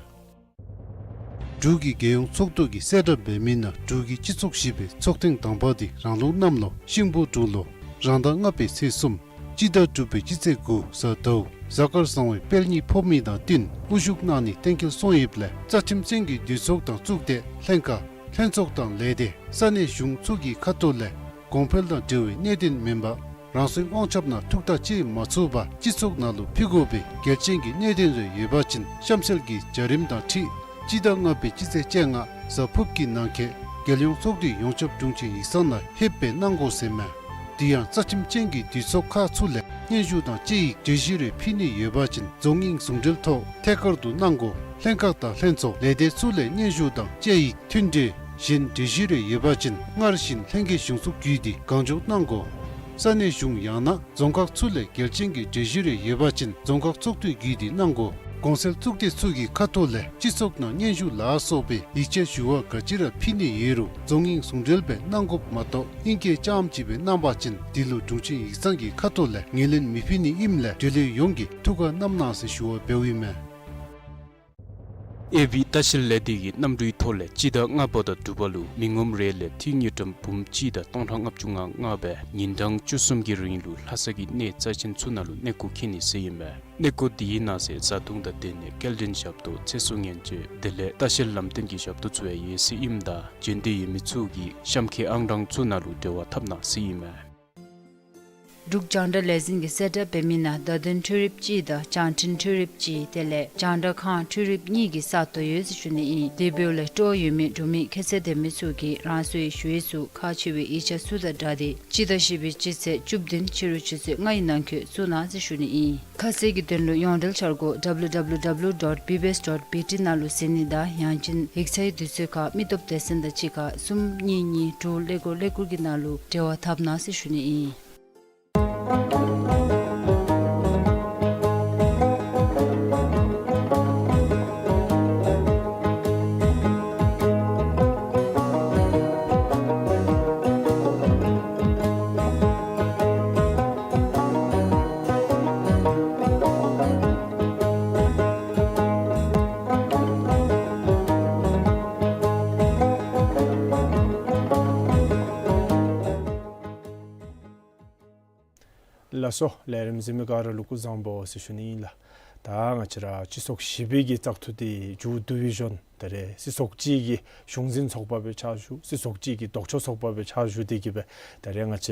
འབྲུག་གི་རྒྱལ་ཡོངས་ཚོགས་འདུ་གི་གསལ་བསྒྲགས་འབད་མི་ནང་འབྲུག་གི་སྤྱི་ཚོགས་བཞི་པའི་ཚོགས་ཐེངས་དང་པ་འདི་རང་ལུགས་གནམ་ལོ་ཤིང་ཕོ་འབྲུག་ལོ་རང་ཟླ་ལྔ་པའི་ཚེས་གསུམ་སྤྱི་ཟླ་དྲུག་པའི་སྤྱི་ཚེས་དགུ་གཟའ་ཟླཝ་གཟའ་སྐར་བཟང་བའི་དཔལ་གཉིས་ཕོག་མི་དང་བསྟུན་དབུ་བཞུགས་གནང་ནི་གཏན་འཁེལ་སོང་ཡོདཔ་ལས་རྩ་ཁྲིམས་ཅན་གྱི་འདུས་ཚོགས་དང་གཙུག་སྡེ་ལྷན་ཁག་ལྷན་ཚོགས་དང་ལས་སྡེ་ས་གནས་གཞུང་ཚུ་གི་ཁ་ཐུག་ལས་གོང་འཕེལ་དང་འབྲེལ་བའི་གནད་དོན་མེན་པར་རང་སོའི་དབང་ཆ་ནང་ཐུགས་ཐག་བཅད་མ་ཚུགས་པར་སྤྱི་ཚོགས་ནང་ལུ་ཕུལ་དགོ་པའི་འགལ་རྐྱེན་གྱི་གནད་དོན་རེ་ཡོད་པ་ཅིན་གཤམ་གསལ་གྱི་བྱ་རིམ་དང་འཁྲིལ་སྤྱི་ཟླ་ལྔ་པའི་སྤྱི་ཚེས་བཅོ་ལྔ་གཟའ་ཕུརཔ་གི་ནང་འཁོད་རྒྱལ་ཡོངས་ཚོགས་འདུའི་ཡོངས་ཁྱབ་དྲུང་ཆེན་ཡིག་ཚང་ནང་ལྷོདཔ་སྦེ་གནང་དགོ་ཟེར་མས། དེ་ཡང་རྩ་ཁྲིམས་ཅན་གྱི་འདུས་ཚོགས་ཁག་ཚུ་ལས་སྙན་ཞུ་དང་དཔྱད་ཡིག་གྲོས་གཞི་རེ་ཕུལ་ནི་ཡོད་པ་ཅིན་རྫོང་དབྱིངས་ཟུང་འབྲེལ་ཐོག་ཐད་ཀར་དུ་གནང་དགོ། ལྷན་ཁག་དང་ལྷན་ཚོགས་ལས་སྡེ་ཚུ་ལས་སྙན་ཞུ་དང་དཔྱད་ཡིག་མཐུན་འབྲེལ་གཞན་གྲོས་གཞི་རེ་ཡོད་པ་ཅིན་སྔར་བཞིན་ལྷན་རྒྱས་གཞུང་ཚོགས་བརྒྱུད་དེ་གང་མགྱོགས་གནང་དགོ། ས་གནས་གཞུང་ཡང་ན་རྫོང་ཁག་ཚུ་ལས་འགལ་རྐྱེན་གྱི་གྲོས་གཞི་རེ་ཡོད་པ་ཅིན་རྫོང་ཁག་ཚོགས་འཐུས་བརྒྱུད་དེ་གནང་དགོ། གོང་གསལ་གཙུག་སྡེ་ཚུ་གི་ཁ་ཐུག་ལས་སྤྱི་ཚོགས་ནང་སྙན་ཞུ་ལ་སོགས་པའི་ཡིག་ཆ་ཞུ་བ་ག་ཅི་ར་ཕུལ་ནི་ཡོད་རུང་རྫོང་དབྱིངས་ཟུང་འབྲེལ་སྦེ་གནང་དགོཔ་མ་གཏོགས་ཨིང་སྐད་རྐྱངམ་ཅིག་སྦེ་གནང་པ་ཅིན་དེ་ལུ་དྲུང་ཆེན་ཡིག་ཚང་གི་ཁ་ཐུག་ལས་ངོས་ལེན་མི་ཕུལ་ནི་ཨིནམ་ལས་འབྲེལ་ཡོད་ཡོངས་ཀྱིས་ཐུགས་ཁར་བསྣམ་གནང་ཟེར་ཞུ་བ་འབདཝ་ཨིན་མས། ཨེ་བི་ལྟ་བཤལ་ལས་སྡེ་གི་གནམ་གྲུའི་ཐོག་ལས་སྤྱི་ཟླ་ལྔ་པ་དང་དྲུག་པ་ལུ་མི་ངོམ་རེ་ལས་ཏི་རུ་དངུལ་ཀྲམ་འབུམ་གཅིག་དང་སྟོང་ཕྲག་ལྔ་བཅུ་ང་ལྔ་སྦེ་ཉིན་གྲངས་བཅུ་གསུམ་གྱི་རིང་ལུ་ལྷ་ས་གི་གནས་རྩ་ཅན་ཚུ་ནང་ལུ་གནས་སྐོར་འཁྱིད་ནི་ཟེར་ཨིན་མས། གནས་སྐོར་འདི་ནང་ཟེར་བཟའ་བཏུང་དང་དེ་ལས་སྐྱེལ་འདྲེན་ཞབས་ཏོག་ཚེ་སྲོག་སྨན་བཅོས་དེ་ལས་ལྟ་བཤལ་ལམ་སྟོན་གྱི་ཞབས་ཏོག་ཚུ་ཡང་ཡོད་ཟེར་ཨིནམ་ད་འབྱོན་འདོད་ཡོད་མི་ཚུ་གིས་གཤམ་འཁོད་ཨང་གྲངས་ཚུ་ནང་ལུ་འབྲེལ་བ་འཐབ་གནང་ཟེར་ཨིན་མས། འབྲུག་རྒྱང་བསྒྲགས་ལས་འཛིན་གྱི་གསལ་བསྒྲགས་འབད་མི་ནང་བརྡ་དོན་འཕྲུལ་རིགཔ་གཅིག་དང་བྱང་འཕྲིན་འཕྲུལ་རིགཔ་གཅིག་དེ་ལས་རྒྱང་བསྒྲགས་ཁང་འཕྲུལ་རིགཔ་གཉིས་ཀྱི་ས་སྟོང་ཡོད་ཟེར་ཞུ་ནི་ཨིན། དེ་འབདཝ་ལས་སྤྲོ་བ་ཡོད་མི་འབྲུག་མི་ཁྱད་ཚད་ལྡན་མི་ཚུ་གིས་རང་སོའི་ཞུ་ཡིག་ཚུ་ཁག་ཆེ་བའི་ཡིག་ཆ་ཚུ་དང་སྦྲགས་ཏེ་སྤྱི་ཟླ་བཞི་པའི་སྤྱི་ཚེས་བཅུ་བདུན་ཕྱི་རུ་ཆུ་ཚོད་ལྔའི་ནང་འཁོད་བཙུགས་གནང་ཟེར་ཞུ་ནི་ཨིན། ཁ་གསལ་གྱི་དོན་ལུ་ཡོངས་འབྲེལ་འཆར་སྒོ་W W W dot B B S dot B T ནང་ལུ་གཟིགས་ནི་དང་ཡང་ཅིན་ཡིག་ཚང་གི་དུས་ཚོད་ཁར་མི་སྟོབས་སྡེ་ཚན་དང་གཅིག་ཁར་གསུམ་གཉིས་གཉིས་དྲུག་ཀླད་ཀོར་ཀླད་ཀོར་གྱི་ནང་ལུ་འབྲེལ་བ་འཐབ་གནང་ཟེར་ཞུ་ནི་ཨིན། ལགས་སོ། ལས་རིམ་གཟིགས་མི་ག་ར་ལུ་སྐུ་གཟུགས་བཟང་པོ་ཟེར་ཞུ་ནི་ཨིན་ལགས། ད་ང་བཅས་ར་སྤྱི་ཚོགས་བཞི་པའི་གི་བཙག་འཐུ་འདི་མཇུག་བསྡུ་བའི་ཞོར་ད་རེས་སྲིད་ཚོགས་གཅིག་གི་གཞུང་འཛིན་ཚོགས་པ་སྦེ་ཕྱག་ཞུ་སྲིད་ཚོགས་གཅིག་གི་ལྡོག་ཕྱོགས་ཚོགས་པ་སྦེ་ཕྱག་ཞུ་སྟེ་གི་སྦེ་ད་རེས་ང་བཅས་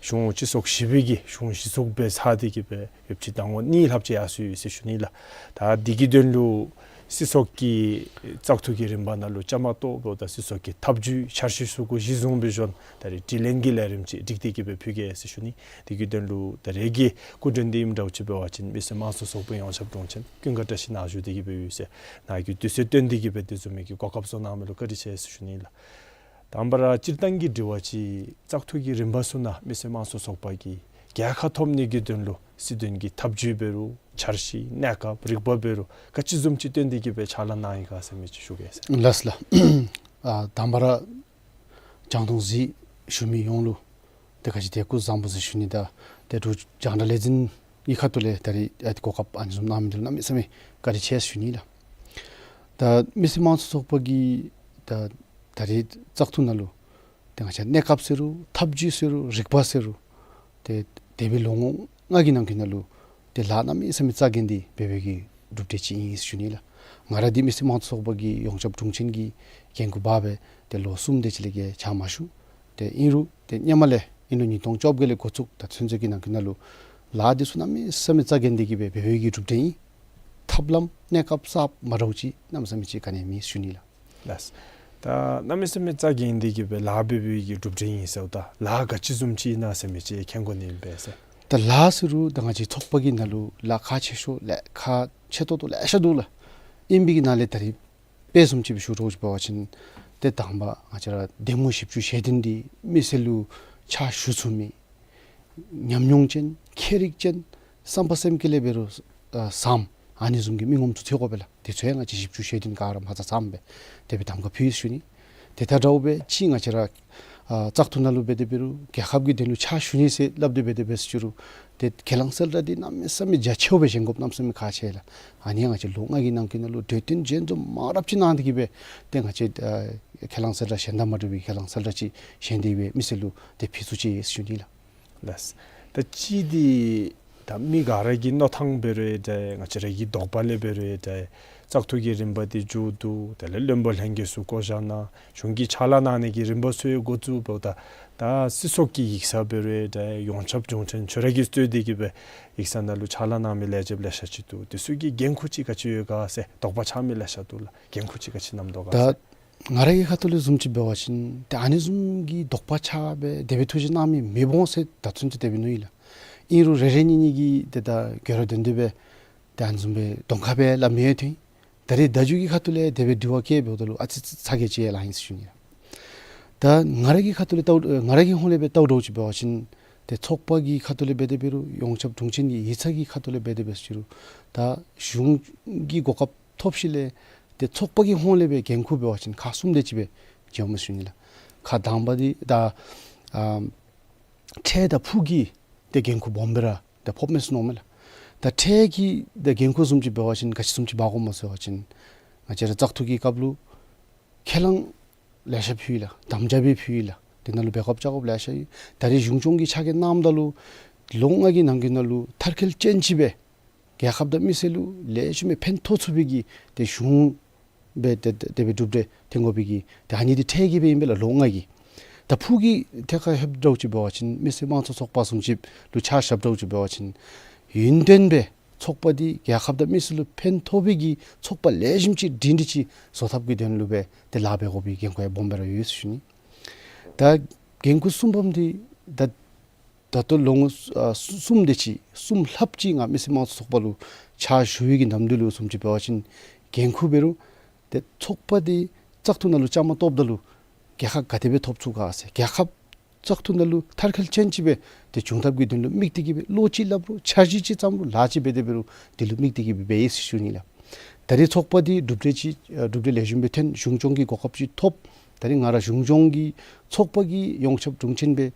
གཞུང་སྤྱི་ཚོགས་བཞི་པའི་གི་གཞུང་གཞི་བཙུགས་འབད་ཚར་ཏེ་གི་སྦེ་ཡོདཔ་ཅིག་ཟླ་ངོ་གཉིས་ལྷགཔ་ཅིག་ཡར་སོ་ཡི་ཟེར་ཞུ་ནི་ལགས། ད་འདི་གི་དོན་ལུ་སྲིད་ཚོགས་ཀྱི་བཙག་འཐུ་གི་རིམ་པ་ནང་ལུ་བཅའ་མར་གཏོགས་འབདཝ་ད་སྲིད་ཚོགས་ཀྱི་ཐབས་བྱུས་འཆར་གཞི་ཚུ་གུ་གཞི་བཟུང་བའི་ཞོར་ད་རེས་དྲི་ལན་གྱི་ལས་རིམ་ཅིག་སྒྲིག་སྟེ་གི་སྦེ་ཕུལ་གེ་ཟེར་ཞུ་ནི། དེ་གི་དོན་ལུ་ད་རེས་ཀྱི་སྐུ་མགྲོན་འདི་ཨིནམ་འདྲཝ་ཅིག་འབད་བ་ཅིན་མི་སེར་དམངས་གཙོ་ཚོགས་པའི་ཡོངས་ཁྱབ་དྲུང་ཆེན་ཀུན་དགའ་བཀྲ་ཤིས་ནཱ་བཞུགས་ཏེ་གི་སྦེ་ཡོད་ཟེར་ནཱ་གིས་དུས་ཚོད་བཏོན་ཏེ་གི་སྦེ་དེ་བཟུམ་མའི་གི་གོ་སྐབས་བཟོ་གནང་མི་ལུ་བཀའ་དྲིན་ཆེ་ཟེར་ཞུ་ནི་ལགས། དང་པ་ར་སྤྱིར་བཏང་གི་དྲི་བ་ཅིག་བཙག་འཐུ་གི་རིམ་པ་ཚུ་ནང་མི་སེར་དམངས་གཙོ་ཚོགས་པ་གིས་རྒྱལ་ཁ་ཐོབ་ནི་གི་དོན་ལུ་སྲིད་དོན་གྱི་ཐབས་བྱུས་འབད་རུང་འཆར་གཞི་གནས་སྐབས་རིག་པ་འབད་རུང་ག་ཅི་བཟུམ་ཅིག་བཏོན་ཏེ་གི་སྦེ་ཕྱག་ལཱ་གནང་ཡི་ག་ཟེར་མི་ཅིག་ཞུ་གེ་ཟེར། ལགས་ལགས། ཨ་དང་པ་ར་རྒྱང་མཐོང་གཟིགས་ཞུ་མི་ཡོངས་ལུ་ཏེ་ག་ཅི་ཏེ་སྐུ་གཟུགས་བཟང་པོ་ཟེར་ཞུ་ནི་དང་ཏེ་འབྲུག་རྒྱང་བསྒྲགས་ལས་འཛིན་གྱི་ཁ་ཐུག་ལས་ད་རེས་ཨ་ཏེ་གོ་སྐབས་ཨ་ནི་བཟུམ་གནང་མི་འདི་ལུ་གནམ་མེད་ས་མེད་བཀའ་དྲིན་ཆེ་ཟེར་ཞུ་ནི་ལགས། ད་མི་སེར་དམངས་གཙོ་ཚོགས་པ་གིས་ད་ད་རེས་བཙག་འཐུ་ནང་ལུ་ཏེ་ང་བཅས་གནས་སྐབས་ཟེར་རུང་ཐབས་བྱུས་ཟེར་རུང་རིག་པ་ཟེར་རུང་ཏེ་འདས་པའི་ལོ་ངོ་ལྔ་གི་ནང་འཁོད་ནང་ལུ་ཏེ་ལཱ་གནམ་མེད་ས་མེད་རྩ་འགེངས་ཏེ་འབད་འབདཝ་གི་གྲུབ་འབྲས་ཅིག་ཨིན་ཟེར་ཞུ་ནི་ལགས། ང་ར་འདི་མི་སེར་དམངས་གཙོ་ཚོགས་པ་གི་ཡོངས་ཁྱབ་དྲུང་ཆེན་གྱི་འགན་ཁུར་འབག་སྦེ་ཏེ་ལོ་གསུམ་དེ་ཅིག་ལས་བརྒལ་ཕྱག་མ་ཞུ། ཏེ་ཨིན་རུང་ཏེ་སྔོན་མ་ལས་ཨིན་རུང་ཉིས་སྟོང་བཅོ་བརྒྱད་ལས་འགོ་བཙུགས་ད་ཚུན་ཚོད་ཀྱི་ནང་འཁོད་ནང་ལུ་ལཱ་འདི་ཚུ་གནམ་མེད་ས་མེད་རྩ་འགེངས་ཏེ་གི་སྦེ་འབད་འབདཝ་གི་གྲུབ་འབྲས་ཨིན། ཐབས་ལམ་གནས་སྐབས་གསརཔ་མ་འདྲཝ་ཅིག་གནམ་མེད་ས་མེད་ཅིག་ག་ནི་ཡང་མེད་ཟེར་ཞུ་ནི་ལགས། ལགས། ད་གནམ་མེད་ས་མེད་རྩ་འགེངས་ཏེ་གི་སྦེ་ལཱ་འབད་འབདཝ་གི་གྲུབ་འབྲས་ཨིན་ཟེརཝ་ད་ལཱ་ག་ཅི་བཟུམ་ཅིག་ཨིན་ན་ཟེར་མི་ཅིག་མཁྱེན་དགོ་ནི་ཨིན་པས་ཟེར། ད་ལཱ་ཟེར་རུང་ད་ང་བཅས་ཚོགས་པ་གི་ནང་ལུ་ལཱ་ཁག་ཆེ་ཤོས་ལཱ་ཁག་ཆེ་ཏོག་ཏོ་ལེ་ཤ་འདུག་ལགས། ཨིན་པའི་གི་ནང་ལས་ད་རེས་དཔེ་བཟུམ་ཅིག་སྦེ་ཞུ་དགོཔ་ཅིག་འབད་བ་ཅིན་ཏེ་དང་པ་ང་བཅས་ར་གདམ་ངོ་ཞིབ་འཚོལ་ཞལ་འདོན་འདི་མི་སེར་ལུ་ཕྱག་ཞུ་ཚུགས་མི་ ཉམས་མྱོང་ཅན་མཁས་རིག་ཅན་བསམ་པ་སེམས་བསྐྱེད་ལས་འབད་རུང་ཨ་བཟང་ཨ་ནི་བཟུམ་གྱི་མི་ངོམ་ཚུ་འཚོལ་དགོ་པས་ལགས། དེ་ཚུ་ཡང་ང་བཅས་བཞི་བཅུ་ཞེ་བདུན་ག་ར་མ་ཚང་ཚངམ་སྦེ་དེ་སྦེ་གདམ་ཁ་ཕུལ་ཡི་ཟེར་ཞུ་ནི། དེ་དང་འདྲཝ་སྦེ་ཅིག་ང་བཅས་ར་ཨ་བཙག་འཐུ་ནང་ལུ་འབད་དེ་འབད་རུང་རྒྱལ་ཁབ་ཀྱི་དོན་ལུ་ཕྱག་ཞུ་ནི་ཟེར་སླབ་སྟེ་འབད་དེ་འབད་ཟེར་ཞུ་རུང་ཏེ་ཁས་བླངས་གསལ་བསྒྲགས་འདི་གནམ་མེད་ས་མེད་རྒྱ་ཆེཝ་སྦེ་བཞེངས་དགོཔ་གནམ་མེད་ས་མེད་ཁག་ཆེ་ལགས། ཨ་ནི་ཡང་ང་བཅས་ལོ་ལྔ་གི་ནང་འཁོད་ནང་ལུ་གྲོས་བསྟུན་ཞལ་འཛོམས་མང་རབས་ཅིག་གནང་སྟེ་གི་སྦེ་ཏེ་ང་བཅས་ཨ་ཁས་བླངས་གསལ་བསྒྲགས་གཞན་དང་མ་འདྲ་བའི་ཁས་བླངས་གསལ་བསྒྲགས་ཅིག་བཞེངས་ཏེ་སྦེ་མི་སེར་ལུ་ཏེ་ཕུལ་ཚུགས་ཅི་ཟེར་ཞུ་ནི་ལགས། ལགས། ད་ཅི་འདི་ད་མི་ག་ར་གི་མནོ་ཐངས་འབད་རུང་འདྲ་ང་བཅས་ར་གི་དོགས་པ་ལས་འབད་རུང་འདྲ་བཙག་འཐུ་གི་རིམ་པ་འདི་མཇུག་བསྡུ་དེ་ལས་བློན་པོ་ལྷན་རྒྱས་ཚུ་བསྐོ་བཞག་གནང་གཞུང་གི་ཕྱག་ལཱ་གནང་ནི་གི་རིམ་པ་ཚུ་ཡང་འགོ་བཙུགས་འབདཝ་ད་ད་སྲིད་ཚོགས་ཀྱི་ཡིག་ཚང་འབད་རུང་འདྲ་ཡོངས་ཁྱབ་གཞུང་ཆེན་ཁྱོད་ར་གིས་གཙོས་ཏེ་གི་སྦེ་ཡིག་ཚང་ནང་ལུ་ཕྱག་ལཱ་གནང་མི་ལས་བྱེདཔ་ལེ་ཤ་ཅིག་འདུག། དེ་ཚུ་གིས་འགན་ཁུར་ཅིག་ག་ཅི་ཡོད་ག་ཟེར་དོགས་པ་ཆགས་མི་ལེ་ཤ་འདུག་ལགས། འགན་ཁུར་ཅིག་ག་ཅི་བསྣམས་དོ་ག་ཟེར། ད་ང་ར་གི་ཁ་ཐུག་ལས་བཟུམ་ཅིག་འབད་བ་ཅིན་ཏེ་ཨ་ནི་བཟུམ་གྱི་དོགས་པ་ཆགས་སྦེ་དེ་སྦེ་ཐུགས་རྗེ་གནང་མི་མི་འོང་ཟེར་ད་ཚུན་ཚོད་དེ་སྦེ་མནོ་ཡི་ལགས། ཨིན་རུང་རེ་རེ་གཉིས་གཉིས་ཀྱིས་ཏེ་ད་འགྱོ་ར་དོན་དེ་སྦེ་ཏེ་ཨ་ནི་བཟུམ་སྦེ་གདོང་ཁ་སྦེ་སླབ་མི་ཡོད་དེ། ད་རེས་ད་མཇུག་གི་ཁ་ཐུག་ལས་དེ་སྦེ་དྲི་བ་བཀོད་འབདཝ་ད་ལུ་ཨ་ཙི་ཙི་ཚ་གྱང་ཅིག་ཡང་ལང་ཡི་ཟེར་ཞུ་ནི་ལགས། ད་ང་ར་གི་ཁ་ཐུག་ལས་ལྟཝ་ང་ར་གི་ཧོང་ལས་སྦེ་ལྟཝ་འདྲཝ་ཅིག་འབད་བ་ཅིན་ཏེ་ཚོགས་པ་གི་ཁ་ཐུག་ལས་འབད་དེ་འབད་རུང་ཡོངས་ཁྱབ་དྲུང་ཆེན་གྱི་ཡིག་ཚང་གི་ཁ་ཐུག་ལས་འབད་དེ་འབད་ཟེར་ཞུ་རུང་ད་གཞུང་གི་གོ་སྐབས་ཐོབ་ཞིནམ་ལས་ཏེ་ཚོགས་པ་གི་ཧོང་ལས་སྦེ་འགན་ཁུར་འབད་བ་ཅིན་ཁག་གསུམ་དེ་ཅིག་སྦེ་འབྱུངམ་ཨིན་ཟེར་ཞུ་ནི་ལགས། ཁག་དང་པ་འདི་ད་ཨ་ཁྲལ་དང་ཕུགས་ཀྱི་ཏེ་འགན་ཁུར་སྦོམ་སྦེ་ར་ཏེ་ཕོགཔ་མས་ཟེར་མནོཝ་མས་ལགས། ད་ཁྲལ་གྱི་ཏེ་འགན་ཁུར་བཟུམ་ཅིག་འབད་བ་ཅིན་ག་ཅི་བཟུམ་ཅིག་འབག་དགོཔ་སྨོ་ཟེར་བ་ཅིན་ང་བཅས་ར་བཙག་འཐུ་གི་སྐབས་ལུ་ཁས་བླངས་ལེ་ཤ་ཕུལ་ཡི་ལགས། དམ་བཅའ་སྦེ་ཕུལ་ཡི་ལགས། དེ་ནང་ལུ་འབད་དགོཔ་བཅའ་དགོཔ་ལེ་ཤ་ཡོད། ད་རེས་གཞུང་སྐྱོང་གི་ཕྱག་འགན་གནངམ་ད་ལུ་ལོ་ལྔ་གི་ནང་འཁོད་ནང་ལུ་མཐར་འཁྱོལ་ཅན་ཅིག་སྦེ་རྒྱལ་ཁབ་དང་མི་སེར་ལུ་ལེགས་ཤོམ་སྦེ་ཕན་ཐོགས་ཚུགས་པའི་གི་ཏེ་གཞུང་སྦེ་ཏེ་ཏེ་དེ་སྦེ་གྲུབ་འབྲས་ཐོན་དགོ་པའི་གི་ཏེ་ཨ་ནི་འདི་ཁྲལ་གྱི་སྦེ་ཨིན་པས་ལགས་ལོ་ལྔ་གི། ད་ཕུགས་ཀྱི་ཐད་ཁར་ལྷོདཔ་འདྲཝ་ཅིག་འབད་བ་ཅིན་མི་སེར་དམངས་གཙོ་ཚོགས་པ་བཟུམ་ཅིག་ལུ་ཆ་བཞགཔ་འདྲཝ་ཅིག་འབད་བ་ཅིན་ཡུན་བརྟན་སྦེ་ཚོགས་པ་འདི་རྒྱལ་ཁབ་དང་མི་སེར་ལུ་ཕན་ཐོགས་པའི་གི་ཚོགས་པ་ལེགས་ཤོམ་ཅིག་སྒྲིང་སྒྲི་ཅིག་བཟོ་ཐབས་ཀྱི་དོན་ལུ་སྦེ་ཏེ་ལཱ་འབད་དགོ་པའི་འགན་ཁུར་ཡང་སྦོམ་སྦེ་ར་ཡོད་ཟེར་ཞུ་ནི། ད་འགན་ཁུར་གསུམ་པམ་འདི་ད་ད་ལྟོ་ལོ་ངོ་ཨ་གསུམ་དེ་ཅིག་གསུམ་ལྷགཔ་ཅིག་ང་མི་སེར་དམངས་གཙོ་ཚོགས་པ་ལུ་ཕྱག་ཞུ་བའི་གི་ནམ་དུས་ལུ་བཟུམ་ཅིག་འབད་བ་ཅིན་འགན་ཁུར་འབད་རུང་ཏེ་ཚོགས་པ་འདི་བཙག་འཐུ་ནང་ལུ་བཅའ་མར་གཏོགསཔ་ད་ལུ་རྒྱལ་ཁ་ག་དེ་སྦེ་ཐོབ་ཚུགས་ག་ཟེར་རྒྱལ་ཁབ་བཙག་འཐུ་ནང་ལུ་མཐར་འཁྱོལ་ཅན་ཅིག་སྦེ་ཏེ་འབྱུང་ཐབས་ཀྱི་དོན་ལུ་དམིགས་ཏེ་གི་སྦེ་བློ་ཅིག་སླབ་རུང་འཆར་གཞི་ཅིག་བརྩམ་རུང་ལཱ་ཅིག་འབད་དེ་འབད་རུང་དེ་ལུ་དམིགས་ཏེ་གི་སྦེ་འབད་ཡི་ཟེར་ཞུ་ནི་ལགས། ད་རེས་ཚོགས་པ་འདི་གྲུབ་འབྲས་ཅིག་ཨ་གྲུབ་འབྲས་ལེགས་ཤོམ་སྦེ་ཐོན་གཞུང་སྐྱོང་གི་གོ་སྐབས་ཅིག་ཐོབ། ད་རེས་ང་ར་གཞུང་སྐྱོང་གི་ཚོགས་པ་གི་ཡོངས་ཁྱབ་དྲུང་ཆེན་སྦེ་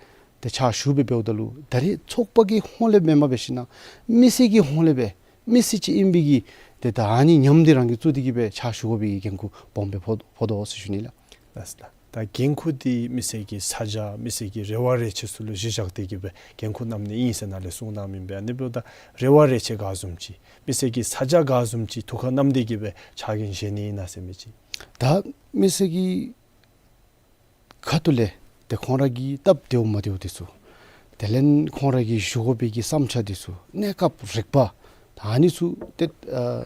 ཏེ་ཕྱག་ཞུ་སྦེ་འབདཝ་ད་ལུ་ད་རེས་ཚོགས་པ་གི་ཧོང་ལས་མེན་པར་འབད་ཞིན་ན་མི་སེར་གྱི་ཧོང་ལས་སྦེ་མི་སེར་ཅིག་ཨིན་པའི་གི་ཏེ་ད་ཨ་ནི་ཉམས་འདི་རང་གིས་བཙུགས་ཏེ་གི་སྦེ་ཕྱག་ཞུ་དགོ་པའི་གི་འགན་ཁུར་སྦོམ་སྦེ་ཕོག་ཕོག་དོ་ཟེར་ཞུ་ནི་ལགས། ལགས་སོ་ལགས། ད་འགན་ཁུར་འདི་མི་སེར་གྱི་ས་ཆ་མི་སེར་གྱི་རེ་བ་རེ་ཆེ་ཚུ་ལུ་གཞི་བཞག་སྟེ་གི་སྦེ་འགན་ཁུར་བསྣམས་ནི་ཨིན་ཟེར་ནཱ་ལས་གསུངས་གནངམ་ཨིན་པས། ཨ་ནི་འབདཝ་ད་རེ་བ་རེ་ཆེ་ག་བཟུམ་ཅིག་མི་སེར་གྱི་ས་ཆ་ག་བཟུམ་ཅིག་ཐུགས་ཁར་བསྣམས་ཏེ་གི་སྦེ་ཕྱག་འགན་བཞེས་ནི་ཨིན་ན་ཟེར་མི་ཅིག། ད་མི་སེར་གྱི་ཁ་ཐུག་ལས་ཏེ་ཁོང་ར་གི་སྟབས་བདེཝ་མ་བདེཝ་འདི་ཚུ་དེ་ལས་ཁོང་ར་གི་ཞུ་དགོ་པའི་གི་བསམ་འཆར་འདི་ཚུ་གནས་སྐབས་རིག་པ་ད་ཨ་ནི་ཚུ་ཏེ་ཨ་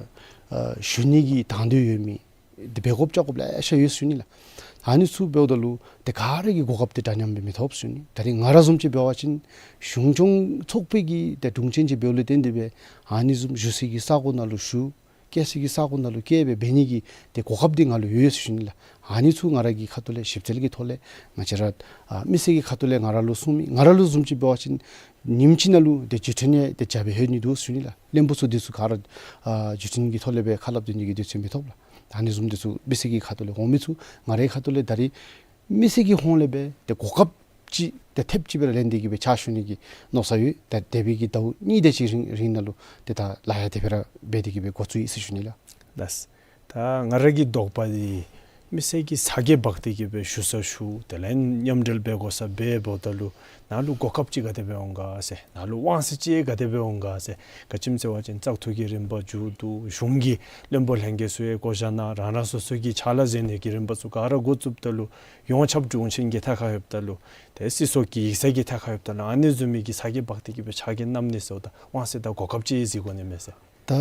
ཨ་ཞུ་ནི་གི་དང་འདོད་ཡོད་མི་འདི་འབད་དགོཔ་བཅའ་དགོཔ་ལེ་ཤ་ཡོད་ཟེར་ཞུ་ནི་ལགས། ཨ་ནི་ཚུ་འབདཝ་ད་ལུ་ཏེ་ག་ར་གི་གོ་སྐབས་འདི་འདྲ་མཉམ་སྦེ་མི་ཐོབ་ཟེར་ཞུ་ནི། ད་རེས་ང་ར་བཟུམ་ཅིག་འབད་བ་ཅིན་གཞུང་སྐྱོང་ཚོགས་པའི་གི་ཏེ་དྲུང་ཆེན་ཅིག་འབདཝ་ལས་བརྟེན་ཏེ་སྦེ་ཨ་ནི་བཟུམ་བཞུགས་སའི་གི་ས་གོ་ནང་ལུ་བཞུགས་བསྐྱལ་སའི་གི་ས་གོ་ནང་ལུ་བསྐྱལ་སྦེ་འབད་ནི་གི་ཏེ་གོ་སྐབས་འདི་ང་ལུ་ཡོད་ཟེར་ཞུ་ནི་ལགས། ཨ་ནི་ཚུ་ང་ར་གི་ཁ་ཐུག་ལས་ཞིབ་འཚོལ་གྱི་ཐོག་ལས་ང་བཅས་ར་ཨ་མི་སེར་གྱི་ཁ་ཐུག་ལས་ང་ར་ལུ་གསུངས་མི་ང་ར་ལུ་བཟུམ་ཅིག་འབད་བ་ཅིན་ཉིནམ་གཅིག་ནང་ལུ་ཏེ་བརྒྱུད་འཕྲིན་ཡང་ཏེ་བརྒྱ་སྦེ་ལྷོད་ནི་འདུག་ཟེར་ཞུ་ནི་ལགས། བློན་པོ་ཚུ་འདི་ཚུ་ག་ར་ཨ་བརྒྱུད་འཕྲིན་གྱི་ཐོག་ལས་སྦེ་ཁ་སླབ་སྡོད་ནི་གི་དུས་ཚོད་མི་ཐོབ་ལགས། ཨ་ནི་བཟུམ་འདི་ཚུ་མི་སེར་གྱི་ཁ་ཐུག་ལས་འོང་མི་ཚུ་ང་རའི་ཁ་ཐུག་ལས་ད་རེས་མི་སེར་གྱི་ཧོང་ལས་སྦེ་ཏེ་གོ་སྐབས་ཅིག་ཏེ་ཐེབས་ཅིག་སྦེ་ར་ལེན་ཏེ་གི་སྦེ་ཕྱག་ཞུ་ནི་གི་མནོ་བསམ་ཡོད། ད་འདས་པའི་གི་ཟླཝ་གཉིས་དེ་ཅིག་རིང་རིང་ནང་ལུ་ཏེ་ད་ལཱ་ཡང་དེ་སྦེ་ར་འབད་དེ་གི་སྦེ་འགོ་བཙུགས་ཡི་ཟེར་ཞུ་ནི་ལགས། ལགས། ད་ང་ར་གི་དོགས་པ་འདི་མི་སེར་གྱིས་ཚ་གྱང་འབག་སྟེ་གི་སྦེ་ཞུ་ས་ཞུ་དེ་ལས་མཉམ་འབྲེལ་འབད་དགོ་ས་འབད་འབདཝ་ད་ལུ་ནཱ་ལུ་གོ་སྐབས་ཅིག་ག་དེ་སྦེ་འོང་ག་ཟེར་ནཱ་ལུ་དབང་ཚད་ཅིག་ག་དེ་སྦེ་འོང་ག་ཟེར་ག་ཅི་སྨོ་ཟེར་བ་ཅིན་བཙག་འཐུ་གི་རིམ་པ་མཇུག་བསྡུ་གཞུང་གི་བློན་པོ་ལྷན་རྒྱས་ཚུ་ཡང་བསྐོ་བཞག་གནང་རང་རང་སོ་སོ་གི་ཕྱག་ལཱ་མཛད་ནི་གི་རིམ་པ་ཚུ་ག་ར་འགོ་བཙུགསཔ་ད་ལུ་ཡོངས་ཁྱབ་དྲུང་ཆེན་གྱི་ཐད་ཁར་ལྷོདཔ་ད་ལུ་ཏེ་སྲིད་ཚོགས་ཀྱི་ཡིག་ཚང་གི་ཐད་ཁར་ལྷོདཔ་ད་ལུ་ཨ་ནི་བཟུམ་མའི་གི་ཚ་གྱང་འབག་སྟེ་གི་སྦེ་ཕྱག་འགན་བསྣམས་ནི་ཟེརཝ་ད་དབང་ཚད་དང་གོ་སྐབས་ཅིག་གཟིགས་དགོ་ནི་མས་ཟེར། ད་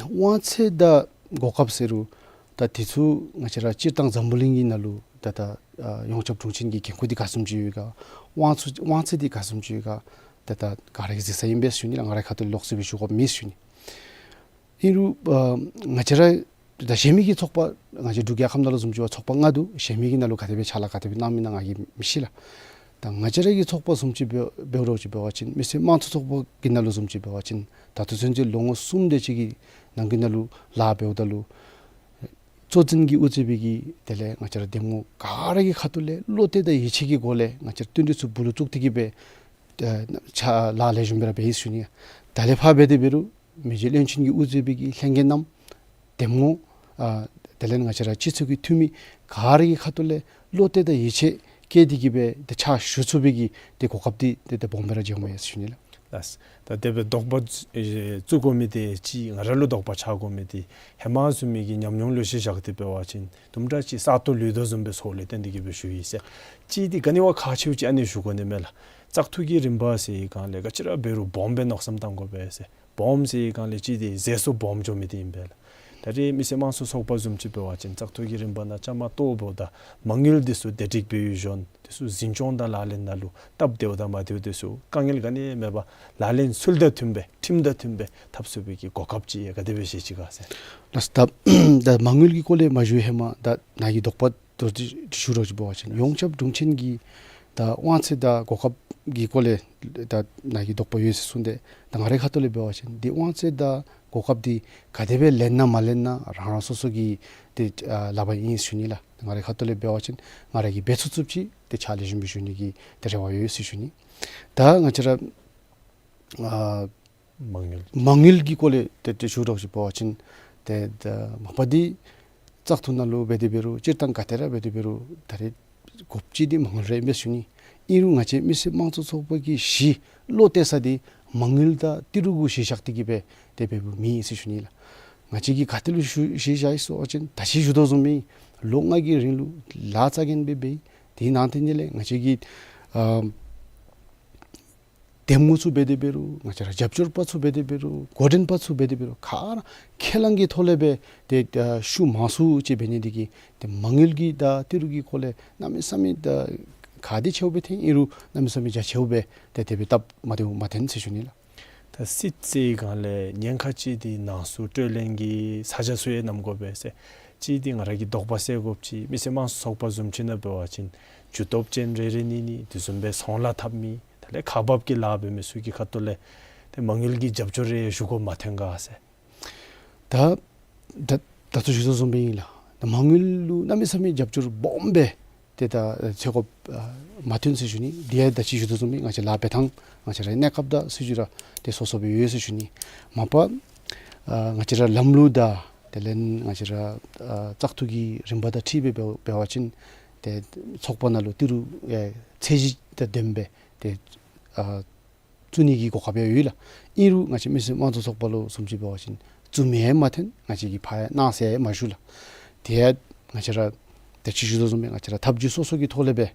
དབང་ཚད་དང་གོ་སྐབས་ཟེར་རུང་ད་དེ་ཚུ་ང་བཅས་ར་སྤྱིར་བཏང་འཛམ་བུ་གླིང་གི་ནང་ལུ་ད་ད་ཨ་ཡོངས་ཁྱབ་དྲུང་ཆེན་གྱི་འགན་ཁུར་འདི་ག་བཟུམ་ཅིག་ཡོད་ག་དབང་ཚུ་དབང་ཚད་འདི་ག་བཟུམ་ཅིག་ཡོད་ག་ད་ད་ག་ར་གིས་གཟིགས་ས་ཨིན་པས་ཟེར་ཞུ་ནི་ལགས། ང་རའི་ཁ་ཐུག་ལོག་སུ་སྦེ་ཞུ་དགོཔ་མེད་ཟེར་ཞུ་ནི། ཨིན་རུང་ཨ་ང་བཅས་ར་ད་གཞན་མི་གི་ཚོགས་པ་ང་བཅས་འབྲུག་རྒྱལ་ཁབ་ནང་ལུ་བཟུམ་ཅིག་འབད་བ་ཚོགས་པ་ལྔ་འདུག། གཞན་མི་གི་ནང་ལུ་ག་དེ་སྦེ་ཕྱག་ལཱ་ག་དེ་སྦེ་གནང་མི་ཨིན་ན་ང་གིས་མི་ཤེས་ལགས། ད་ ང་བཅས་ར་གི་ཚོགས་པ་བཟུམ་ཅིག་འབད་འབད་རོགས་ཅིག་འབད་བ་ཅིན་མི་སེར་དམངས་གཙོ་ཚོགས་པ་གི་ནང་ལུ་བཟུམ་ཅིག་འབད་བ་ཅིན་ད་ལྟོ་ཚུན་ཚོད་ལོ་ངོ་གསུམ་དེ་ཅིག་གི་ནང་གི་ནང་ལུ་ལཱ་འབདཝ་ད་ལུ་གཙོ་འཛིན་གྱིས་དབུ་གཙོས་པའི་གི་དེ་ལས་ང་བཅས་ར་འདེམས་ངོ་ག་ར་གི་ཁ་ཐུག་ལས་བློ་གཏད་དང་ཡིད་ཆེས་ཀྱི་སྒོ་ལས་ང་བཅས་ར་བསྟུན་གྲོས་ཚུ་སྦུག་ལུ་བཙུགས་ཏེ་གི་སྦེ་ཨ་ཕྱག་ལཱ་ལེགས་ཤོམ་སྦེ་ར་འབད་ཡི་ཟེར་ཞུ་ནི། ད་ལས་ཕར་འབད་དེ་འབད་རུང་མི་རྗེ་བློན་ཆེན་གྱིས་དབུ་གཙོས་པའི་གི་ལྷན་རྒྱས་རྣམས་འདེམས་ངོ་ཨ་དེ་ལས་ང་བཅས་ར་སྤྱི་ཚོགས་ཀྱི་འཐུས་མི་ག་ར་གི་ཁ་ཐུག་ལས་བློ་གཏད་དང་ཡིད་ཆེས་བསྐྱེད་དེ་གི་སྦེ་ཏེ་ཕྱག་ཞུ་ཚུགས་པའི་གི་ཏེ་གོ་སྐབས་འདི་ཏེ་ཏེ་སྦོམ་སྦེ་ར་བྱུངམ་མས་ཟེར་ཞུ་ནི་ལགས། ལགས། ད་དེ་སྦེ་དོགས་པ་ཨེ་བཙུགས་དགོ་མི་འདི་ཅིག་ང་ར་ལུ་དོགས་པ་ཆགས་དགོ་མི་འདི་ཧེ་མ་བཟུམ་མའི་གི་ཉམས་མྱོང་ལུ་གཞི་བཞག་སྟེ་འབད་བ་ཅིན་དུམ་གྲ་ཅིག་ས་སྟོང་ལུས་དོ་བཟུམ་སྦེ་ཚོར་ལས་བརྟེན་ཏེ་གི་སྦེ་ཞུ་ཡི་ཟེར། ཅིག་འདི་ག་ནི་བ་ཁག་ཆེཝ་ཅིག་ཨ་ནི་ཞུ་དགོ་ནི་མས་ལགས། བཙག་འཐུ་གི་རིམ་པ་ཟེར་བའི་སྒང་ལས་ག་ཅི་ར་འབད་རུང་སྦོམ་སྦེ་མནོ་བསམ་བཏང་དགོ་པས་ཟེར། སྦོམ་ཟེར་བའི་སྒང་ལས་ཅིག་འདི་ཟད་སོ་སྦོམ་འགྱོ་མི་འདི་ཨིན་པས་ལགས། ད་རེས་མི་སེར་དམངས་གཙོ་ཚོགས་པ་བཟུམ་ཅིག་འབད་བ་ཅིན་བཙག་འཐུ་གི་རིམ་པ་ནང་བཅའ་མར་གཏོགས་འབདཝ་ད་མ་དངུལ་འདི་ཚུ་བདེ་སྒྲིག་འབད་བའི་གཞུང་འདི་ཚུ་འཛིན་སྐྱོང་དང་ལག་ལེན་ནང་ལུ་སྟབས་བདེཝ་དང་མ་བདེཝ་འདི་ཚུ་དཀའ་ངལ་ག་ནི་མེད་པར་ལག་ལེན་ཚུལ་དང་མཐུནམ་སྦེ་ཁྲིམས་དང་མཐུནམ་སྦེ་འཐབ་ཚུགས་པའི་གི་གོ་སྐབས་ཅིག་ག་དེ་སྦེ་བཞེས་ཅི་ག་ཟེར། ལགས། ད་ད་མ་དངུལ་གྱི་སྐོར་ལས་མ་ཞུ་ཧེ་མ་ད་ནཱ་གི་དོགས་པ་ཏོ་ཅིག་ཞུ་རོགས་ཅིག་འབད་བ་ཅིན་ཡོངས་ཁྱབ་དྲུང་ཆེན་གྱིས་ད་དབང་ཚད་དང་གོ་སྐབས་ཀྱི་སྐོར་ལས་ད་ནཱ་གི་དོགས་པ་ཡོད་ཟེར་གསུངས་ཏེ། ད་ང་རའི་ཁ་ཐུག་ལས་འབད་བ་ཅིན་འདི་དབང་ཚད་དང་གོ་སྐབས་འདི་ག་དེ་སྦེ་ལེན་ན་མ་ལེན་ན་རང་རང་སོ་སོ་གི་ཏེ་ཨ་ལག་པར་ཨིན་ཟེར་ཞུ་ནི་ལགས། ང་རའི་ཁ་ཐུག་ལས་འབད་བ་ཅིན་ང་ར་གིས་འབད་ཚུགས་ཚུགསཔ་ཅིག་ཏེ་ཕྱག་ལེགས་ཤོམ་སྦེ་ཞུ་ནི་གི་ཏེ་རེ་བ་ཡོད་ཟེར་ཞུ་ནི། ད་ང་བཅས་ར་ཨ་མ་དངུལ་མ་དངུལ་གྱི་སྐོར་ལས་ཏེ་ཏེ་ཞུ་རོགས་ཅིག་འབད་བ་ཅིན་ཏེ་ད་མ་པ་འདི་བཙག་འཐུ་ནང་ལུ་འབད་དེ་འབད་རུང་སྤྱིར་བཏང་ག་ཏེ་ར་འབད་དེ་འབད་རུང་ད་རེས་དགོཔ་ཅིག་འདི་མ་དངུལ་ར་ཨིན་པས་ཟེར་ཞུ་ནི། ཨིན་རུང་ང་བཅས་མི་སེར་དམངས་གཙོ་ཚོགས་པ་གིས་གཞི་བློ་གཏད་ས་འདི་མ་དངུལ་དང་ཏི་རུ་གུ་གཞི་བཞག་སྟེ་གི་སྦེ་ཏེ་འབདཝ་མེན་ཟེར་ཞུ་ནི་ལགས། ང་བཅས་ཀྱིས་ག་ཏེ་ལུ་གཞི་གཞི་བཞག་ཡི་ཟེར་བ་ཅིན་ད་ཅི་ཞུ་དོ་བཟུམ་སྦེ་ལོ་ལྔ་གི་རིང་ལུ་ལཱ་རྩ་འགེངས་སྦེ་འབད་ཡི། དེ་ནང་དེ་ནང་ལས་ང་བཅས་ཀྱི་ཨ་འདེམས་ངོ་ཚུ་འབད་དེ་འབད་རུང་ང་བཅས་ར་རྒྱབ་སྐྱོར་པ་ཚུ་འབད་དེ་འབད་རུང་འགོ་འདྲེན་པ་ཚུ་འབད་དེ་འབད་རུང་ག་ར་ཁས་བླངས་ཀྱི་ཐོག་ལས་སྦེ་ཏེ་ཨ་ཤུགས་མང་སུ་ཅིག་འབད་ནི་འདི་གིས་ཏེ་མ་དངུལ་གྱི་དང་ཏི་རུ་གི་སྐོར་ལས་གནམ་མེད་ས་མེད་ད་ག་དེ་ཆེཝ་སྦེ་འཐོན་ཨིན་རུང་གནམ་མེད་ས་མེད་རྒྱ་ཆེཝ་སྦེ་ཏེ་དེ་སྦེ་སྟབས་མ་བདེཝ་མ་འཐོན་ཟེར་ཞུ་ནི་ལགས། ད་སྲིད་ཟེར་བའི་སྒང་ལས་ཉེན་ཁ་ཅིག་འདི་ནང་གསུག་སྤྲོད་ལེན་གྱི་ས་ཆ་ཚུ་ཡང་གནམ་དགོ་པས་ཟེར། ཅིག་འདི་ང་ར་གི་དོགས་པ་སེལ་དགོཔ་ཅིག་མི་སེར་དམངས་གཙོ་ཚོགས་པ་བཟུམ་ཅིག་ནང་འབད་བ་ཅིན་རྒྱུ་སྟོབས་ཅན་རེ་རེ་གཉིས་གཉིས་དེ་བཟུམ་སྦེ་ཚོང་ལཱ་འཐབ་མི་དེ་ལས་ཁག་འབག་གི་ལཱ་འབད་མི་ཚུ་གི་ཁ་ཐུག་ལས་ཏེ་མ་དངུལ་གྱི་རྒྱབ་སྐྱོར་རེ་ཞུ་དགོཔ་མ་འཐོན་ག་ཟེར། ད་ད་ད་ལྟོ་ཞུ་དོ་བཟུམ་སྦེ་ཨིན་ལགས། ད་མ་དངུལ་ལུ་གནམ་མེད་ས་མེད་རྒྱབ་སྐྱོར་སྦོམ་སྦེ་ཏེ་ད་ཨ་འཚོལ་དགོཔ་ཨ་མ་འཐོན་ཟེར་ཞུ་ནི། དེ་ཡང་ད་ཅི་ཞུ་དོ་བཟུམ་སྦེ་ང་བཅས་ལཱ་འབད་ཐངས་ང་བཅས་རའི་གནས་སྐབས་དང་སྲིད་བྱུས་ར་ཏེ་སོ་སོ་སྦེ་ཡོད་ཟེར་ཞུ་ནི། མ་པ་ཨ་ང་བཅས་ར་ལམ་ལུགས་དང་དེ་ལས་ང་བཅས་ར་ཨ་བཙག་འཐུ་གི་རིམ་པ་དང་འཁྲིལ་སྦེ་འབད་འབད་བ་ཅིན་ཏེ་ཚོགས་པ་ནང་ལུ་ཏི་རུ་ཨེ་ཚད་གཞི་དང་ལྡནམ་སྦེ་ཏེ་ཨ་བཙུགས་ནི་གི་གོ་སྐབས་ཡང་ཡོད་ལགས། ཨིན་རུང་ང་བཅས་མི་སེར་དམངས་གཙོ་ཚོགས་པ་ལུ་བཟུམ་ཅིག་འབད་བ་ཅིན་བཙུགས་མི་ཡང་མ་འཐོན། ང་བཅས་ཀྱིས་ཕར་ཡང་གནང་ཟེར་ཡང་མ་ཞུ་ལགས། དེ་ཡང་ང་བཅས་ར་ད་ཅི་ཞུ་དོ་བཟུམ་སྦེ་ང་བཅས་ར་ཐབས་ཇུས་སོ་སོ་གི་ཐོག་ལས་སྦེ་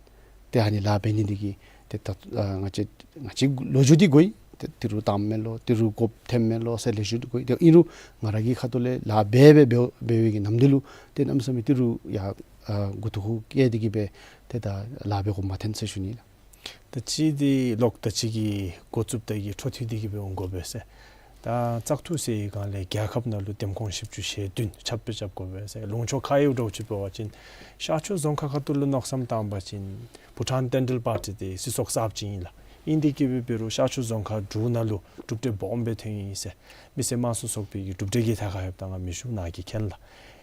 ཏེ་ཨ་ནི་ལཱ་འབད་ནི་འདི་གིས་ཏེ་ད་ཨ་ང་བཅས་ང་བཅས་ལོ་རྒྱུས་འདི་གོ་ཡི། ཏེ་ཏི་རུ་བཏངམ་མས་ལོ་ཏི་རུ་དགོཔ་འཐོནམ་མས་ལོ་ཟེར་ལོ་རྒྱུས་འདི་གོ་ཡི། ཏེ་ཨིན་རུང་ང་ར་གི་ཁ་ཐུག་ལས་ལཱ་འབད་འབད་འབད་འབད་བའི་གི་ནམ་དུས་ལུ་ཏེ་གནམ་མེད་ས་མེད་ཏི་རུ་ཡར་ཨ་མགུ་ཏོ་ཁར་བཀལ་ཏེ་གི་སྦེ་ཏེ་ད་ལཱ་འབད་དགོཔ་མ་འཐོན་ཟེར་ཞུ་ནི་ལགས། ད་ཅི་འདི་ལོག་ད་ཅི་གི་འགོ་བཙུགསཔ་ད་གི་འཕྲོ་མཐུད་དེ་གི་སྦེ་འོང་དགོ་པས་ཟེར། ད་བཙག་འཐུ་ཟེར་བའི་སྒང་ལས་རྒྱལ་ཁབ་ནང་ལུ་འདེམས་ཁོངས་བཞི་བཅུ་ཞེ་བདུན་ཁྱབ་སྤེལ་རྐྱབ་དགོ་པས་ཟེར། ལུང་ཕྱོགས་ཁག་ཡོད་འདྲཝ་ཅིག་འབད་བ་ཅིན་ཤར་ཕྱོགས་རྫོང་ཁག་ཁ་ཐུག་ལུ་མནོ་བསམ་བཏང་པ་ཅིན་བྷུ་ཊཱན་བསྟན་འགྲོའི་པར་ཊི་འདི་སྲིད་ཚོགས་གསརཔ་ཅིག་ཨིན་ལགས། ཨིན་དེ་གི་སྦེ་འབད་རུང་ཤར་ཕྱོགས་རྫོང་ཁག་དྲུག་ནང་ལུ་གྲུབ་འབྲས་སྦོམ་སྦེ་ཐོན་ཡི་ཟེར། མི་སེར་དམངས་གཙོ་ཚོགས་པའི་གི་གྲུབ་འབྲས་ཀྱི་ཐད་ཁར་ཡོདཔ་ད་ང་མི་ཞུ་ནཱ་གིས་མཁྱེན་ལགས།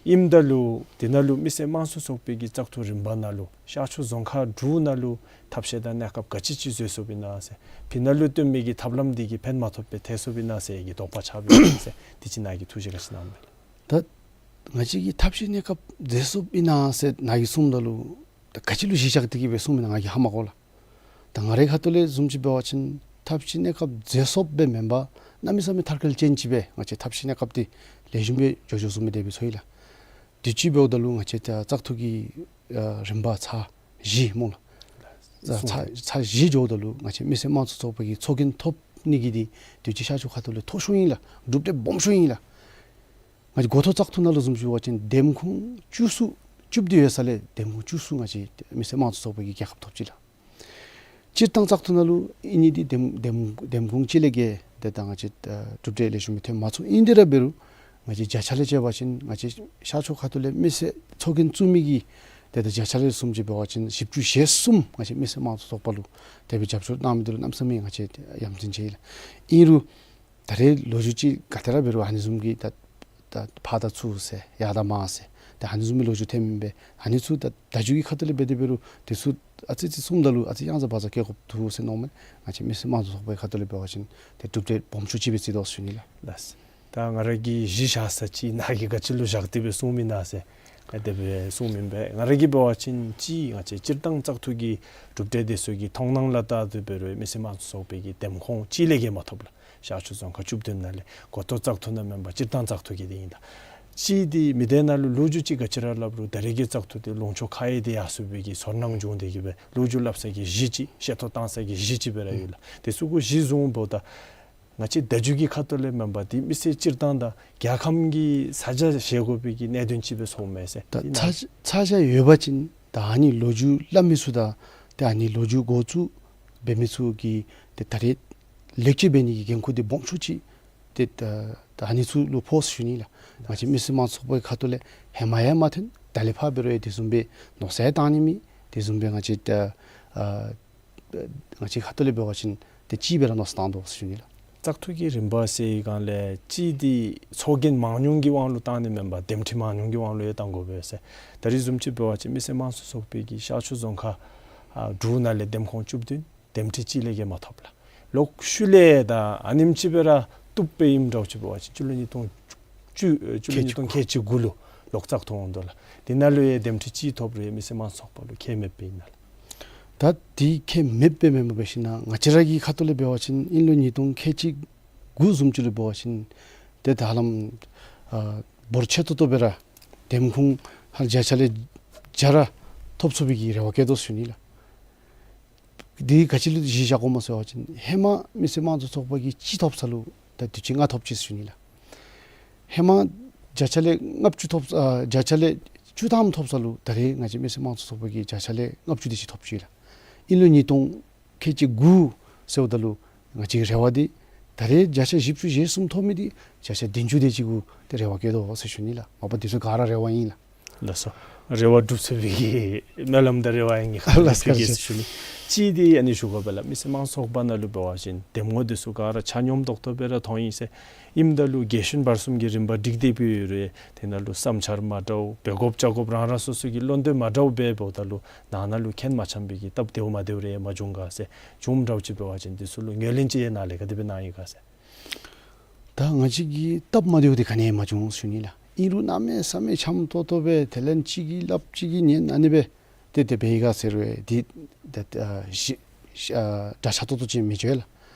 ཨིནམ་ད་ལུ་དེ་ནང་ལུ་མི་སེར་དམངས་གཙོ་ཚོགས་པའི་གི་བཙག་འཐུ་རིམ་པ་ནང་ལུ་ཤར་ཕྱོགས་རྫོང་ཁག་དྲུག་ནང་ལུ་ཐབས་ཤེས་དང་གནས་སྐབས་ག་ཅི་ཅིག་བཟོ་ཚུགསཔ་ཨིན་ན་ཟེར། ཕི་ནང་ལུ་བཏོན་མི་གི་ཐབས་ལམ་འདི་གིས་ཕན་མ་ཐོགས་པར་ཐལ་ཚུགསཔ་ཨིན་ན་ཟེར་གྱི་དོགས་པ་ཆགས་པས་ཟེར། དེ་ཅིག་ནཱ་གིས་ཐུགས་བཞེད་ག་ཅི་གནངམ་མས། ད་ང་བཅས་ཀྱིས་ཐབས་ཤེས་གནས་སྐབས་མཛད་སོཔ་ཨིན་ན་ཟེར་ནཱ་གིས་གསུངམ་ད་ལུ་ད་ག་ཅི་ལུ་གཞི་བཞག་སྟེ་གི་སྦེ་གསུངམ་ཨིན་ན་ང་གིས་ཧ་མ་གོ་ལགས། ད་ང་རའི་ཁ་ཐུག་ལས་བཟུམ་ཅིག་འབད་བ་ཅིན་ཐབས་ཤེས་གནས་སྐབས་མཛད་སོཔ་སྦེ་མེན་པར་གནམ་མེད་ས་མེད་མཐར་འཁྱོལ་ཅན་ཅིག་སྦེ་ང་བཅས་ཐབས་ཤེས་གནས་སྐབས་འདི་ལེགས་ཤོམ་སྦེ་འགྱོ་འགྱོ་ཚུགས་མི་དེ་སྦེ་ཚོར་ཡི་ལགས། དུས་ཅི་འབདཝ་ད་ལུ་ང་བཅས་ད་བཙག་འཐུ་གི་ཨ་རིམ་པ་ཚར་བཞི་སྨོ་ལགས། ཚར་ཚར་བཞི་འགྱོཝ་ད་ལུ་ང་བཅས་མི་སེར་དམངས་གཙོ་ཚོགས་པ་གིས་ཚོགས་རྒྱན་ཐོབ་ནི་གི་འདི་དུས་ཅི་ཤར་ཕྱོགས་ཁ་ཐུག་ལས་མཐོ་ཤོས་ཨིན་ལགས། གྲུབ་འབྲས་སྦོམ་ཤོས་ཨིན་ལགས། ང་བཅས་འགོ་ཐོག་བཙག་འཐུ་ནང་ལུ་བཟུམ་ཅིག་འབད་བ་ཅིན་འདེམས་ཁོངས་བཅུ་གསུམ་བཅུ་བདུན་ཡོད་ས་ལས་འདེམས་ཁོངས་བཅུ་གསུམ་ང་བཅས་མི་སེར་དམངས་གཙོ་ཚོགས་པ་གིས་རྒྱལ་ཁ་ཐོབ་ཅི་ལགས། སྤྱིར་བཏང་བཙག་འཐུ་ནང་ལུ་ཨིན་ནི་འདི་འདེམས་འདེམས་འདེམས་ཁོངས་གཅིག་ལས་བརྒལ་ཏེ་ད་ང་བཅས་ཨ་གྲུབ་འབྲས་ལེགས་ཤོམ་སྦེ་ཐོན་མ་ཚུགས། ཨིན་དེ་ར་འབད་རུང་ང་བཅས་བརྒྱ་ཆ་ལས་བཅད་པ་ཅིན་ང་བཅས་ཤར་ཕྱོགས་ཁ་ཐུག་ལས་མི་སེར་ཚོགས་རྒྱན་བཙུགས་མི་གི་ ཏེ་ད་བརྒྱ་ཆ་ལས་བཟུམ་ཅིག་འབད་བ་ཅིན་བཞི་བཅུ་ཞེ་གསུམ་ང་བཅས་མི་སེར་དམངས་གཙོ་ཚོགས་པ་ལུ་དེ་སྦེ་རྒྱབ་སྐྱོར་གནང་མི་འདི་ལུ་གནམ་མེད་ས་མེད་ང་བཅས་ཡ་མཚན་ཆེ་ཡི་ལགས། ཨིན་རུང་ད་རེས་ལོ་རྒྱུས་ཅིག་ག་ཏེ་ར་འབད་རུང་ཨ་ནི་བཟུམ་གྱི་ད་ད་ཕར་དང་ཚུར་ཟེར་ཡར་དང་མར་ཟེར་ད་ཨ་ནི་བཟུམ་གྱི་ལོ་རྒྱུས་ཐོནམ་ཨིན་པས། ཨ་ནི་ཚུ་ད་བརྡ་བརྒྱུད་ཀྱི་ཁ་ཐུག་ལས་འབད་དེ་འབད་རུང་དེ་ཚུ་ཨ་ཙི་ཅིག་གསུངམ་ད་ལུ་ཨ་ཙི་ཡང་ཟ་བ་ཟ་བཀལ་དགོཔ་འདུག་ཟེར་མནོཝ་མས། ང་བཅས་མི་སེར་དམངས་གཙོ་ཚོགས་པའི་ཁ་ཐུག་ལས་འབད་བ་ཅིན་ཏེ་གྲུབ་འབྲས་སྦོམ་ཤོས་ཅིག་སྦེ་བརྩི་དོ་ཟེར་ཞུ་ནི་ལགས། ལགས། ད་ང་ར་གིས་གཞི་བཞག་ས་ཅིག་ནཱ་གིས་ག་ཅི་ལུ་བཞག་སྟེ་སྦེ་གསུངམ་ཨིན་ན་ཟེར་ག་དེ་སྦེ་གསུངམ་ཨིན་པས། ང་ར་གིས་འབད་བ་ཅིན་ཅིག་ང་བཅས་སྤྱིར་བཏང་བཙག་འཐུ་གི་གྲུབ་འབྲས་དེ་ཚུ་གི་མཐོང་སྣང་ལུ་བལྟ་སྟེ་འབད་རུང་མི་སེར་དམངས་གཙོ་ཚོགས་པའི་གི་འདེམས་ཁོངས་གཅིག་ལས་བརྒལ་མ་ཐོབ་ལགས། ཤར་ཕྱོགས་རྫོང་ཁག་བཅུ་བདུན་ནང་ལས་འགོ་ཐོག་བཙག་འཐུ་ནང་མེན་པར་སྤྱིར་བཏང་བཙག་འཐུ་གི་དེ་ཨིན་ད། ཅིག་དེ་མི་སྡེ་ནང་ལུ་ལོ་རྒྱུས་ཅིག་ག་ཅི་ར་སླབ་རུང་ད་རེས་ཀྱི་བཙག་འཐུ་དེ་ལུང་ཕྱོགས་ཁ་ཡོད་དེ་ཡར་སོང་བའི་གི་ཚོར་སྣང་བྱུང་སྟེ་གི་སྦེ་ལོ་རྒྱུས་སླབ་ས་གི་གཞི་ཅིག་བཤད་ཐོ་བཏང་ས་གི་གཞི་ཅིག་སྦེ་ར་ཡོད་ལགས། དེ་ཚུ་གུ་གཞི་བཟུང་འབདཝ་ད་ང་བཅས་བརྡ་བརྒྱུད་ཀྱི་ཁ་ཐུག་ལས་མེན་པར་དེ་མི་སེར་སྤྱིར་བཏང་དང་རྒྱལ་ཁམས་ཀྱི་ཚ་གྱང་བཞེས་དགོ་པའི་གི་གནད་དོན་ཅིག་སྦེ་ཚོརཝ་མས་ཟེར། ད་དེ་ནང་ཚ་ཚ་གྱང་ཡོད་པ་ཅིན་ད་ཨ་ནི་ལོ་རྒྱུས་སླབ་མི་ཚུ་དང་ཏེ་ཨ་ནི་ལོ་རྒྱུས་འགོ་བཙུགས་འབད་མི་ཚུ་གིས་ཏེ་ད་རེས་ལེགས་བཅོས་འབད་ནི་གི་འགན་ཁུར་འདི་སྦོམ་ཤོས་ཅིག་ཏེ་ད་ད་ཨ་ནི་ཚུ་ལུ་ཕོག་ཟེར་ཞུ་ནི་ལགས། ང་བཅས་མི་སེར་དམངས་གཙོ་ཚོགས་པའི་ཁ་ཐུག་ལས་ཧེ་མ་ཡང་མ་ཐོན། ད་ལས་ཕར་འབད་རུང་ཡང་དེ་བཟུམ་སྦེ་མནོ་བསམ་བཏང་ནི་མེད། དེ་བཟུམ་སྦེ་ང་བཅས་ད་ཨ་ང་བཅས་ཁ་ཐུག་ལས་འབད་བ་ཅིན་ཏེ་ཅིག་སྦེ་ར་མནོ་བསམ་བཏང་དོ་ཟེར་ཞུ་ནི་ལགས། བཙག་འཐུ་གི་རིམ་པ་ཟེར་བའི་སྒང་ལས་ཅིག་འདི་ཚོགས་རྒྱན་མང་ཉུང་གི་དབང་ལུ་བཏང་ནི་མེན་པར་འདེམས་ཁྲི་མང་ཉུང་གི་དབང་ལུ་ཡང་བཏང་དགོ་པས་ཟེར། ད་རེས་བཟུམ་ཅིག་འབད་བ་ཅིན་མི་སེར་དམངས་གཙོ་ཚོགས་པའི་གི་ཤར་ཕྱོགས་རྫོང་ཁག་ཨ་དྲུག་ནང་ལས་འདེམས་ཁོངས་བཅུ་བདུན། འདེམས་ཁྲི་གཅིག་ལས་བརྒལ་མ་ཐོབ་ལགས། ལོག་ཤུལ་ལས་ད་ཨ་ནེམ་ཅིག་སྦེ་ར་བཏུབ་པའི་ཨིནམ་འདྲཝ་ཅིག་འབད་བ་ཅིན་སྤྱི་ལོ་ཉིས་སྟོང་བཅུ་སྤྱི་ལོ་ཉིས་སྟོང་ཁལ་གཅིག་དགུ་ལུ་ལོག་བཙག་འཐུ་འོང་དོ་ལགས། དེ་ནང་ལུ་ཡང་འདེམས་ཁྲི་གཅིག་ཐོབ་རུང་མི་སེར་དམངས་གཙོ་ཚོགས་པ་ལུ་ཁེ་མེདཔ་ཨིན་ན་ལགས། ད་དེ་ཁེ་མེདཔ་མེན་པར་འབད་ཞིན་ན་ང་བཅས་ར་གི་ཁ་ཐུག་ལས་འབད་བ་ཅིན་ཨིན་ལོ་ཉིས་སྟོང་ཁལ་གཅིག་དགུ་བཟུམ་ཅིག་ལུ་འབད་བ་ཅིན་ཏེ་ད་ཧ་ལམ་ཨ་འབོར་ཆེ་ཏོག་ཏོ་སྦེ་ར་འདེམས་ཁོངས་ཧ་ལམ་བརྒྱ་ཆ་ལས་བརྒྱ་ར་ཐོབ་ཚུགས་པའི་གི་རེ་བ་བསྐྱེད་དོ་ཟེར་ཞུ་ནི་ལགས། དེ་ག་ཅི་ལུ་གཞི་བཞག་དགོཔ་སྨོ་ཟེར་བ་ཅིན་ཧེ་མ་མི་སེར་དམངས་གཙོ་ཚོགས་པ་གིས་གཅིག་ཐོབ་ས་ལུ་ད་དུས་ཅི་ལྔ་ཐོབ་ཅི་ཟེར་ཞུ་ནི་ལགས། ཧེ་མ་བརྒྱ་ཆ་ལས་ལྔ་བཅུ་ཐོབ་ཨ་བརྒྱ་ཆ་ལས་བཅུ་ཐམ་ཐོབ་ས་ལུ་ད་རེས་ང་བཅས་མི་སེར་དམངས་གཙོ་ཚོགས་པ་གིས་བརྒྱ་ཆ་ལས་ལྔ་བཅུ་དེ་ཅིག་ཐོབ་ཅི་ལགས། ཨིན་ལོ་ཉིས་སྟོང་ཁལ་གཅིག་དགུ་ཟེརཝ་ད་ལུ་ང་བཅས་ཀྱི་རེ་བ་འདི་ད་རེས་བརྒྱ་ཆ་བཞི་བཅུ་ཞེ་གསུམ་ཐོབ་མི་འདི་བརྒྱ་ཆ་བདུན་ཅུ་དེ་ཅིག་གུ་ཏེ་རེ་བ་བསྐྱེད་དོ་ཟེར་ཞུ་ནི་ལགས། མ་པ་དེ་ཚུ་ག་ར་རེ་བ་ཨིན་ལགས། ལགས་སོ། རེ་བ་འགྲུབ་ཚུགས་པའི་གི་སྨོན་ལམ་དང་རེ་བ་ཡང་ངེའི་ཁ་ཐུག་ལས་ལགས་སོ། ཕུལ་གེ་ཟེར་ཞུ་ནི། གཅིག་འདི་ཨ་ནི་ཞུ་དགོ་པས་ལགས། མི་སེར་དམངས་གཙོ་ཚོགས་པ་ནང་ལུ་འབད་བ་ཅིན་འདེམས་ངོ་དེ་ཚུ་ག་ར་ཆ་སྙོམས་ཏོག་ཏོ་སྦེ་ར་ཐོན་ཡི་ཟེར། ཨིནམ་ད་ལུ་རྒྱལ་གཞུང་བར་གསུམ་གྱི་རིམ་པ་སྒྲིག་སྟེ་འབད་རུང་དེ་ནང་ལུ་བསམ་འཆར་མ་འདྲཝ་འབད་དགོཔ་བྱ་དགོཔ་རང་རང་སོ་སོ་གི་བློ་འདོད་མ་འདྲཝ་འབདཝ་ད་ལུ་ནང་ན་ལུ་ཁེ་མ་འཆམ་པའི་གི་སྟབས་བདེཝ་མ་བདེཝ་རེ་མ་བྱུང་ག་ཟེར། བྱུངམ་འདྲཝ་ཅིག་འབད་བ་ཅིན་དེ་ཚུ་ལུ་ངོས་ལེན་ཅིག་ཡང་ནཱ་ལས་ག་དེ་སྦེ་གནང་ཡི་ག་ཟེར། ད་ང་བཅས་ཀྱི་སྟབས་མ་བདེཝ་འདི་ག་ནི་ཡང་མ་བྱུང་ཟེར་ཞུ་ནི་ལགས། ཨིན་རུང་གནམ་མེད་ས་མེད་འཆམ་ཏོག་ཏོ་སྦེ་དེ་ལས་གཅིག་གིས་སླབ་གཅིག་གིས་ཉན་ཨ་ནི་སྦེ་ཏེ་དེ་སྦེ་ཡི་ག་ཟེར་བའི་འདི་ད་ཨ་ཞི་ཞི་ཨ་འདྲ་ཆགས་ཏོག་ཏོ་ཅིག་མི་འགྱོ་ལགས།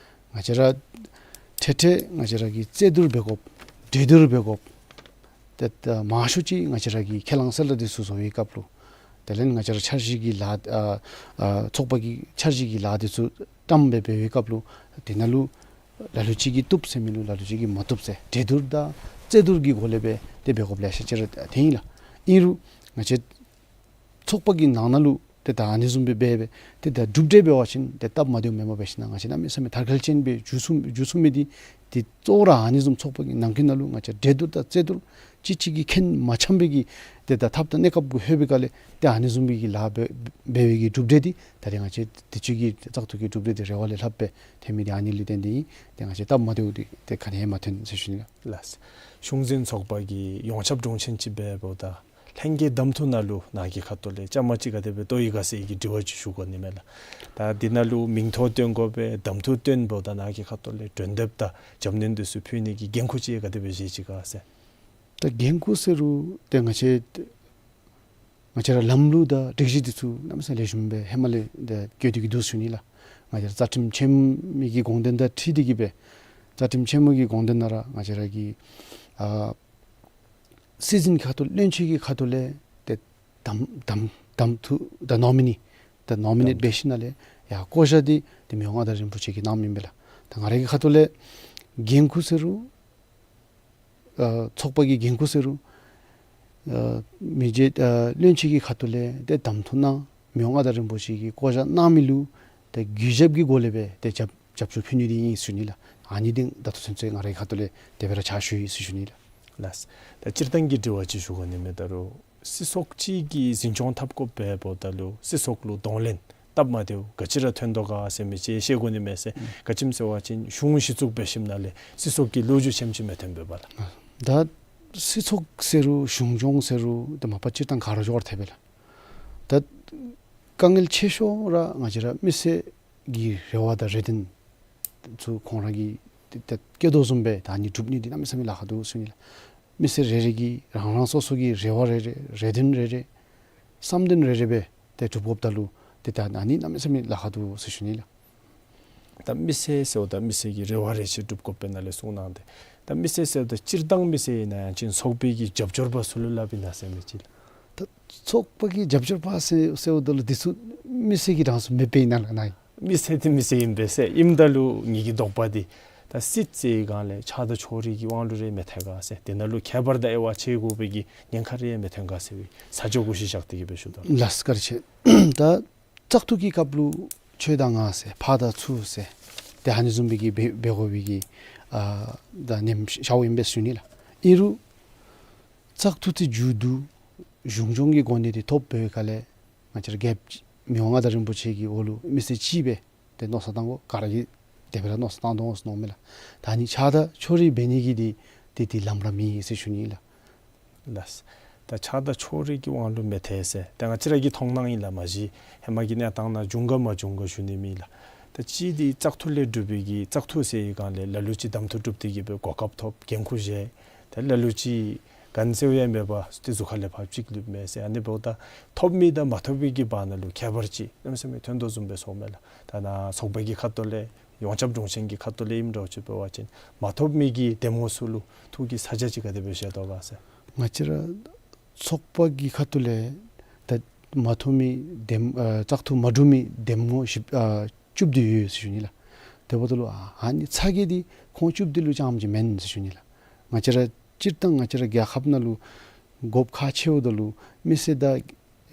ང་བཅས་ར་ཏེ་ཏེ་ང་བཅས་ར་གིས་རྩོད་བསྡུར་འབད་དགོཔ་གྲོས་བསྡུར་འབད་དགོཔ་ཏེ་ད་མང་ཤོས་ཅིག་ང་བཅས་ར་གིས་ཁས་བླངས་གསལ་བསྒྲགས་འདི་ཚུ་བཟོ་བའི་སྐབས་ལུ་དེ་ལས་ང་བཅས་ར་འཆར་གཞི་གི་ལཱ་ཨ་ཨ་ཚོགས་པ་གི་འཆར་གཞི་གི་ལཱ་འདི་ཚུ་བཀྲམ་སྦེ་འབད་བའི་སྐབས་ལུ་དེ་ནང་ལུ་ལ་ལུ་ཅིག་གིས་བཏུབ་ཟེར་མི་ལུ་ལ་ལུ་ཅིག་གིས་མ་བཏུབ་ཟེར་གྲོས་བསྡུར་དང་རྩོད་བསྡུར་གྱི་སྒོ་ལས་སྦེ་ཏེ་འབད་དགོཔ་ལེ་ཤ་ཅིག་ར་ཐོན་ཡི་ལགས། ཨིན་རུང་ང་བཅས་ཚོགས་པ་གི་ནང་ན་ལུ་ཏེ་ད་ཨ་ནི་བཟུམ་སྦེ་འབད་སྦེ་ཏེ་ད་གྲུབ་འབྲས་འབད་བ་ཅིན་ཏེ་སྟབས་མ་བདེཝ་མེན་པར་འབད་ཞིན་ན་ང་བཅས་གནམ་མེད་ས་མེད་དར་ཁ་ཅན་སྦེ་འགྱོ་ཚུགས་འགྱོ་ཚུགས་མི་འདི་ཏེ་གཙོ་བོ་ར་ཨ་ནི་བཟུམ་ཚོགས་པ་གི་ནང་འཁོད་ནང་ལུ་ང་བཅས་གྲོས་བསྡུར་དང་རྩོད་བསྡུར་གཅིག་གཅིག་གིས་ཁེ་མ་འཆམ་པའི་གི་ཏེ་ད་ཐབས་དང་གནས་སྐབས་གུ་ལྷོད་པའི་སྒང་ལས་ཏེ་ཨ་ནི་བཟུམ་སྦེ་གི་ལཱ་འབད་འབད་བའི་གི་གྲུབ་འབྲས་འདི་ད་རེས་ང་བཅས་དུས་ཅི་གི་བཙག་འཐུ་གི་གྲུབ་འབྲས་འདི་རེ་བ་ལས་ལྷགཔ་སྦེ་ཐོན་མི་འདི་ཨ་ནི་ལུ་བརྟེན་ཏེ་ཨིན། ཏེ་ང་བཅས་སྟབས་མ་བདེཝ་འདི་ཏེ་ག་ནི་ཡང་མ་ཐོན་ཟེར་ཞུ་ནི་ལགས། ལགས། གཞུང་འཛིན་ཚོགས་པ་གི་ཡོངས་ཁྱབ་དྲུང་ཆེན་ཅིག་འབདཝ་ད་ལྷན་རྒྱས་གདམ་འཐུ་ནང་ལུ་ནཱ་གི་ཁ་ཐུག་ལས་བཅའ་མར་ཅིག་ག་དེ་སྦེ་གཏོགས་ཡི་ག་ཟེར་གྱི་དྲི་བ་ཅིག་ཞུ་དགོ་ནི་མས་ལགས། ད་འདི་ནང་ལུ་མིང་ཐོ་བཏོན་དགོ་པས། གདམ་འཐུ་བཏོན་འབདཝ་ད་ནཱ་གི་ཁ་ཐུག་ལས་གྲོས་འདེབས་དང་རྒྱབ་སྣོན་འདི་ཚུ་ཕུལ་ནི་གི་འགན་ཁུར་ཅིག་ག་དེ་སྦེ་བཞེས་ཅི་ག་ཟེར། ད་འགན་ཁུར་ཟེར་རུང་ཏེ་ང་བཅས་ང་བཅས་ར་ལམ་ལུགས་དང་སྒྲིག་གཞི་འདི་ཚུ་གནམ་མེད་ས་མེད་ལེགས་ཤོམ་སྦེ་ཧེ་མ་ལས་ཏེ་བཀོད་དེ་གི་འདུག་ཟེར་ཞུ་ནི་ལགས། ང་བཅས་ར་རྩ་ཁྲིམས་ཆེན་མོ་གི་དགོངས་དོན་དང་འཁྲིལ་ཏེ་གི་སྦེ་རྩ་ཁྲིམས་ཆེན་མོ་གི་དགོངས་དོན་ནང་ར་ང་བཅས་ར་གི་ཨ་སྲིད་འཛིན་ཁ་ཐུག་བློན་ཆེན་གྱི་ཁ་ཐུག་ལས་ཏེ་གདམ་གདམ་གདམ་འཐུ་ད་ནོ་མི་ནི་ད་ནོ་མི་ནེཊ་འབད་ཞིནམ་ལས་ཡར་བསྐོ་བཞག་འདི་ཏེ་མི་དབང་མངའ་བདག་རིན་པོ་ཆེ་གིས་གནངམ་ཨིན་པས་ལགས། ད་ང་ར་གི་ཁ་ཐུག་ལས་འགན་ཁུར་ཟེར་རུང་ཨ་ཚོགས་པ་གི་འགན་ཁུར་ཟེར་རུང་ཨ་མི་རྗེ་ཨ་བློན་ཆེན་གྱི་ཁ་ཐུག་ལས་ཏེ་གདམ་འཐུ་གནང་མི་དབང་མངའ་བདག་རིན་པོ་ཆེ་གིས་བསྐོ་བཞག་གནང་མི་ལུ་ཏེ་གུས་ཞབས་ཀྱི་སྒོ་ལས་སྦེ་ཏེ་རྒྱབ་རྒྱབ་སྐྱོར་ཕུལ་ནི་འདི་ཨིན་ཟེར་ཞུ་ནི་ལགས། ཨ་ནི་འདི་ད་ལྟོ་ཚུན་ཚོད་ང་རའི་ཁ་ཐུག་ལས་དེ་སྦེ་ར་ཕྱག་ཞུ་ཡི་ཟེར་ཞུ་ནི་ལགས། ལགས། ད་སྤྱིར་བཏང་གི་དྲི་བ་ཅིག་ཞུ་དགོ་ནི་མས། ད་རུང་ སྲིད་ཚོགས་ཅིག་གི་འཛིན་སྐྱོང་འཐབ་དགོཔ་འབདཝ་ད་ལུ་སྲིད་ཚོགས་ལུ་གདོང་ལེན་སྟབས་མ་བདེཝ་ག་ཅི་ར་ཐོན་དོ་ག་ཟེར་མི་ཅིག་ཤེས་དགོ་ནི་མས་ཟེར། ཨུམ། ག་ཅི་སྨོ་ཟེར་བ་ཅིན་གཞུང་གཞི་བཙུགས་འབད་ཞིནམ་ལས་སྲིད་ཚོགས་ཀྱི་ལོ་རྒྱུས་ཆེམ་ཅིག་མི་ཐོན་པས་པ་ལགས། ད་སྲིད་ཚོགས་ཟེར་རུང་གཞུང་སྐྱོང་ཟེར་རུང་ད་མ་པ་སྤྱིར་བཏང་ག་ར་འགྱོ་བར་ཐལ་བས་ལགས། ད་དཀའ་ངལ་ཆེ་ཤོས་ར་ང་བཅས་ར་མི་སེར་གྱི་རེ་བ་དང་རེ་འདུན་ཚུ་ཁོང་ར་གིས་ཏེ་ཏེ་བསྐྱེད་དོ་བཟུམ་སྦེ་ད་ཨ་ནི་སྒྲུབ་ནི་འདི་གནམ་མེད་ས་མེད་ལཱ་ཁག་འདུག་ཟེར་ཞུ་ནི་ལགས། མི་སེར་རེ་རེ་གིས་རང་རང་སོ་སོ་གི་རེ་བ་རེ་རེ་རེ་འདུན་རེ་རེ་བསམ་འདུན་རེ་རེ་སྦེ་ཏེ་སྒྲུབ་དགོཔ་ད་ལུ་ཏེ་ད་ཨ་ནི་གནམ་མེད་ས་མེད་ལཱ་ཁག་འདུག་ཟེར་ཞུ་ནི་ལགས། ད་མི་སེར་ཟེརཝ་ད་མི་སེར་གྱི་རེ་བ་རེ་ཆེ་སྒྲུབ་དགོཔ་ཨིན་ན་ལགས་གསུང་གནང་སྟེ། ད་མི་སེར་ཟེརཝ་ད་སྤྱིར་བཏང་མི་སེར་ཨིན་ན་ཡང་ཅིན་ཚོགས་པའི་གི་རྒྱབ་སྐྱོར་པ་ཚུ་ལུ་སླབ་ཨིན་ན་ཟེར་མི་ཅིག་ལགས། ད་ཚོགས་པ་གི་རྒྱབ་སྐྱོར་པ་ཟེར་ཟེརཝ་ད་ལུ་འདི་ཚུ་མི་སེར་གྱི་རང་སུ་མེད་པས་ཨིན་ན་ལགས་ནཱ། མི་སེར་འདི་མི་སེར་ཨིན་པས་ཟེར། ཨིནམ་ད་ལུ་ངེ་གི་དོགས་པ་འདི་ད་སྲིད་ཟེར་བའི་སྒང་ལས་ཆགས་སྡང་ཕྱོགས་རིས་ཀྱི་དབང་ལུ་རེ་མི་ཐལ་ག་ཟེར། དེ་ནང་ལུ་ཁྱད་པར་དང་དབྱེ་བ་ཕྱེ་དགོ་པའི་གི་ཉེན་ཁ་རེ་མི་ཐོན་ག་ཟེར་བའི་ས་ཆ་གུ་གཞི་བཞག་སྟེ་གི་སྦེ་ཞུ་དོ་ལགས། ལགས་བཀའ་དྲིན་ཆེ། ད་བཙག་འཐུ་གི་སྐབས་ལུ་ཁྱོད་དང་ང་ཟེར་ཕར་དང་ཚུར་ཟེར་ཏེ་ཨ་ནི་བཟུམ་སྦེ་གི་འབད་འབད་དགོ་པའི་གི་ཨ་ད་ནེམ་ཤ་བ་ཨིན་པས་ཟེར་ཞུ་ནི་ལགས། ཨིན་རུང་བཙག་འཐུ་འདི་མཇུག་བསྡུ་གཞུང་སྐྱོང་གི་གོ་གནས་འདི་ཐོབ་པའི་ཁ་ལས་ང་བཅས་ར་རྒྱལཔོ་མི་དབང་མངའ་བདག་རིན་པོ་ཆེ་གི་འོག་ལུ་མི་སེར་གཅིག་སྦེ་ཏེ་མནོ་བསམ་བཏང་དགོ། ག་ར་གིས་དེ་སྦེ་ར་མནོ་བསམ་བཏང་དོ་མནོཝ་མས་ལགས། ད་ཨ་ནི་ཆགས་སྡང་ཕྱོགས་རིས་འབད་ནི་གི་འདི་ཏེ་འདི་ལམ་ར་མེད་ཟེར་ཞུ་ནི་ལགས། ལགས། ད་ཆགས་སྡང་ཕྱོགས་རིས་ཀྱི་དབང་ལུ་མི་ཐལ་ཟེར་ཏེ་ང་བཅས་ར་གི་མཐོང་སྣང་ཨིན་ལགས། མ་གཞི་ཧེ་མ་གི་གནས་སྟངས་ནང་བྱུང་ག་མ་བྱུང་ག་ཞུ་ནི་མེད་ལགས། ད་གཅིག་འདི་བཙག་འཐུ་ལས་གྲུབ་པའི་གི་བཙག་འཐུ་ཟེར་བའི་སྒང་ལས་ལ་ལུ་ཅིག་གདམ་འཐུ་གྲུབ་སྟེ་གི་སྦེ་གོ་སྐབས་ཐོབ་འགན་ཁུར་བཞེས། ད་ལ་ལུ་ཅིག་ག་ནི་ཟེར་ཡང་མེད་པར་ཏེ་གཟུགས་ཁ་ལས་ཕར་ཅིག་ལུས་མས་ཟེར། ཨ་ནི་འབདཝ་ད་ཐོབ་མི་དང་མ་ཐོབ་མི་གི་བར་ན་ལུ་ཁྱད་པར་ཅིག་གནམ་མེད་ས་མེད་ཐོན་དོ་བཟུམ་སྦེ་སོང་མས་ལགས། ད་ནཱ་ཚོགས་པ་གི་ཁ་ཐུག་ལས་ཡོངས་ཁྱབ་དྲུང་ཆེན་གྱི་ཁ་ཐུག་ལས་ཨིནམ་འདྲཝ་ཅིག་འབད་བ་ཅིན་མ་ཐོབ་མི་གི་འདེམས་ངོ་ཚུ་ལུ་ཐུགས་ཀྱི་ས་ཆ་ཅིག་ག་དེ་སྦེ་བཞེས་དོ་ག་ཟེར། ང་བཅས་ར་ཚོགས་པ་གི་ཁ་ཐུག་ལས་ད་མ་ཐོབ་མི་འདེམས་ཨ་བཙག་འཐུ་མ་གྲུབ་མི་འདེམས་ངོ་བཞི་ཨ་བཅུ་བདུན་ཡོད་ཟེར་ཞུ་ནི་ལགས། དེ་འབདཝ་ད་ལུ་ཨ་ཨ་ནི་ཚ་གྱང་འདི་ཁོང་བཅུ་བདུན་ལུ་རྐྱངམ་ཅིག་མེན་ཟེར་ཞུ་ནི་ལགས། ང་བཅས་ར་སྤྱིར་བཏང་ང་བཅས་ར་རྒྱལ་ཁབ་ནང་ལུ་དགོཔ་ཁག་ཆེཝ་ད་ལུ་མི་སེར་དང་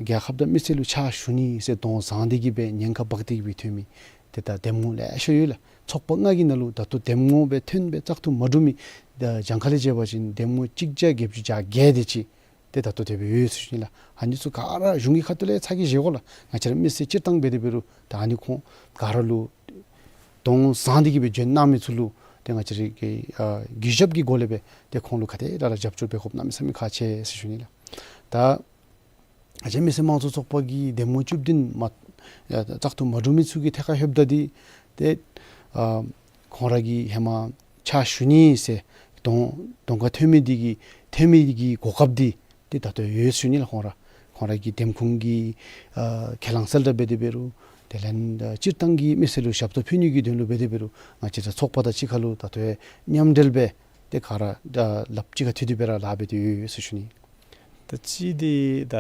རྒྱལ་ཁབ་དང་མི་སེར་ལུ་ཕྱག་ཞུ་ནི་ཟེར་དོན་བཟང་སྟེ་གི་སྦེ་ཉེན་ཁ་འབག་སྟེ་གི་སྦེ་ཐོན་མི་ཏེ་ད་འདེམས་ངོ་ལེ་ཤ་ཡོད་ལགས། ཚོགས་པ་ལྔ་གི་ནང་ལུ་ད་ལྟོ་འདེམས་ངོ་སྦེ་ཐོན་སྦེ་བཙག་འཐུ་མ་གྲུབ་མི་ད་གྱངས་ཁ་ལས་འབད་བ་ཅིན་འདེམས་ངོ་གཅིག་བརྒྱ་བརྒྱད་ཅུ་གྱ་བརྒྱད་དེ་ཅིག་ཏེ་ད་ལྟོ་དེ་སྦེ་ཡོད་ཟེར་ཞུ་ནི་ལགས། ཨ་ནི་ཚུ་ག་ར་གཞུང་གི་ཁ་ཐུག་ལས་ཚ་གྱང་བཞེས་དགོ་ལགས། ང་བཅས་ར་མི་སེར་སྤྱིར་བཏང་འབད་དེ་འབད་རུང་ད་ཨ་ནི་ཁོང་ག་ར་ལུ་དོན་བཟང་སྟེ་གི་སྦེ་བྱོན་གནང་མི་ཚུ་ལུ་ཏེ་ང་བཅས་ར་གི་ཨ་གུས་ཞབས་ཀྱི་སྒོ་ལས་སྦེ་ཏེ་ཁོང་ལུ་ག་དེ་ར་ར་རྒྱབ་སྐྱོར་འབད་དགོཔ་གནམ་མེད་ས་མེད་ཁག་ཆེ་ཟེར་ཞུ་ནི་ལགས། ད་ང་བཅས་མི་སེར་དམངས་གཙོ་ཚོགས་པ་གི་འདེམས་ངོ་བཅུ་བདུན་མ་ཨ་བཙག་འཐུ་མ་གྲུབ་མི་ཚུ་གི་ཐད་ཁར་ལྷོདཔ་ད་འདི་ཏེ་ཨ་ཁོང་ར་གིས་ཧེ་མ་ཕྱག་ཞུ་ནི་ཟེར་གདོང་གདོང་ཁར་ཐོན་མི་འདི་གི་ཐོན་མི་གི་གོ་སྐབས་འདི་ཏེ་ད་ལྟོ་ཡོད་ཟེར་ཞུ་ནི་ལགས། ཁོང་ར་ཁོང་ར་གི་འདེམས་ཁོངས་ཀྱི་ཨ་ཁས་བླངས་གསལ་བསྒྲགས་འབད་དེ་འབད་རུང་དེ་ལས་ཨ་སྤྱིར་བཏང་གི་མི་སེར་ལུ་ཞབས་ཏོག་ཕུལ་ནི་གི་དོན་ལུ་འབད་དེ་འབད་རུང་ང་བཅས་ར་ཚོགས་པ་དང་གཅིག་ཁར་ལུ་ད་ལྟོ་མཉམ་འབྲེལ་སྦེ་ཏེ་ག་ར་ཨ་ལགཔ་གཅིག་ཁར་མཐུད་དེ་སྦེ་ར་ལཱ་འབད་དེ་ཡོད་ཡོད་ཟེར་ཞུ་ནི། ད་ཅི་འདི་ད་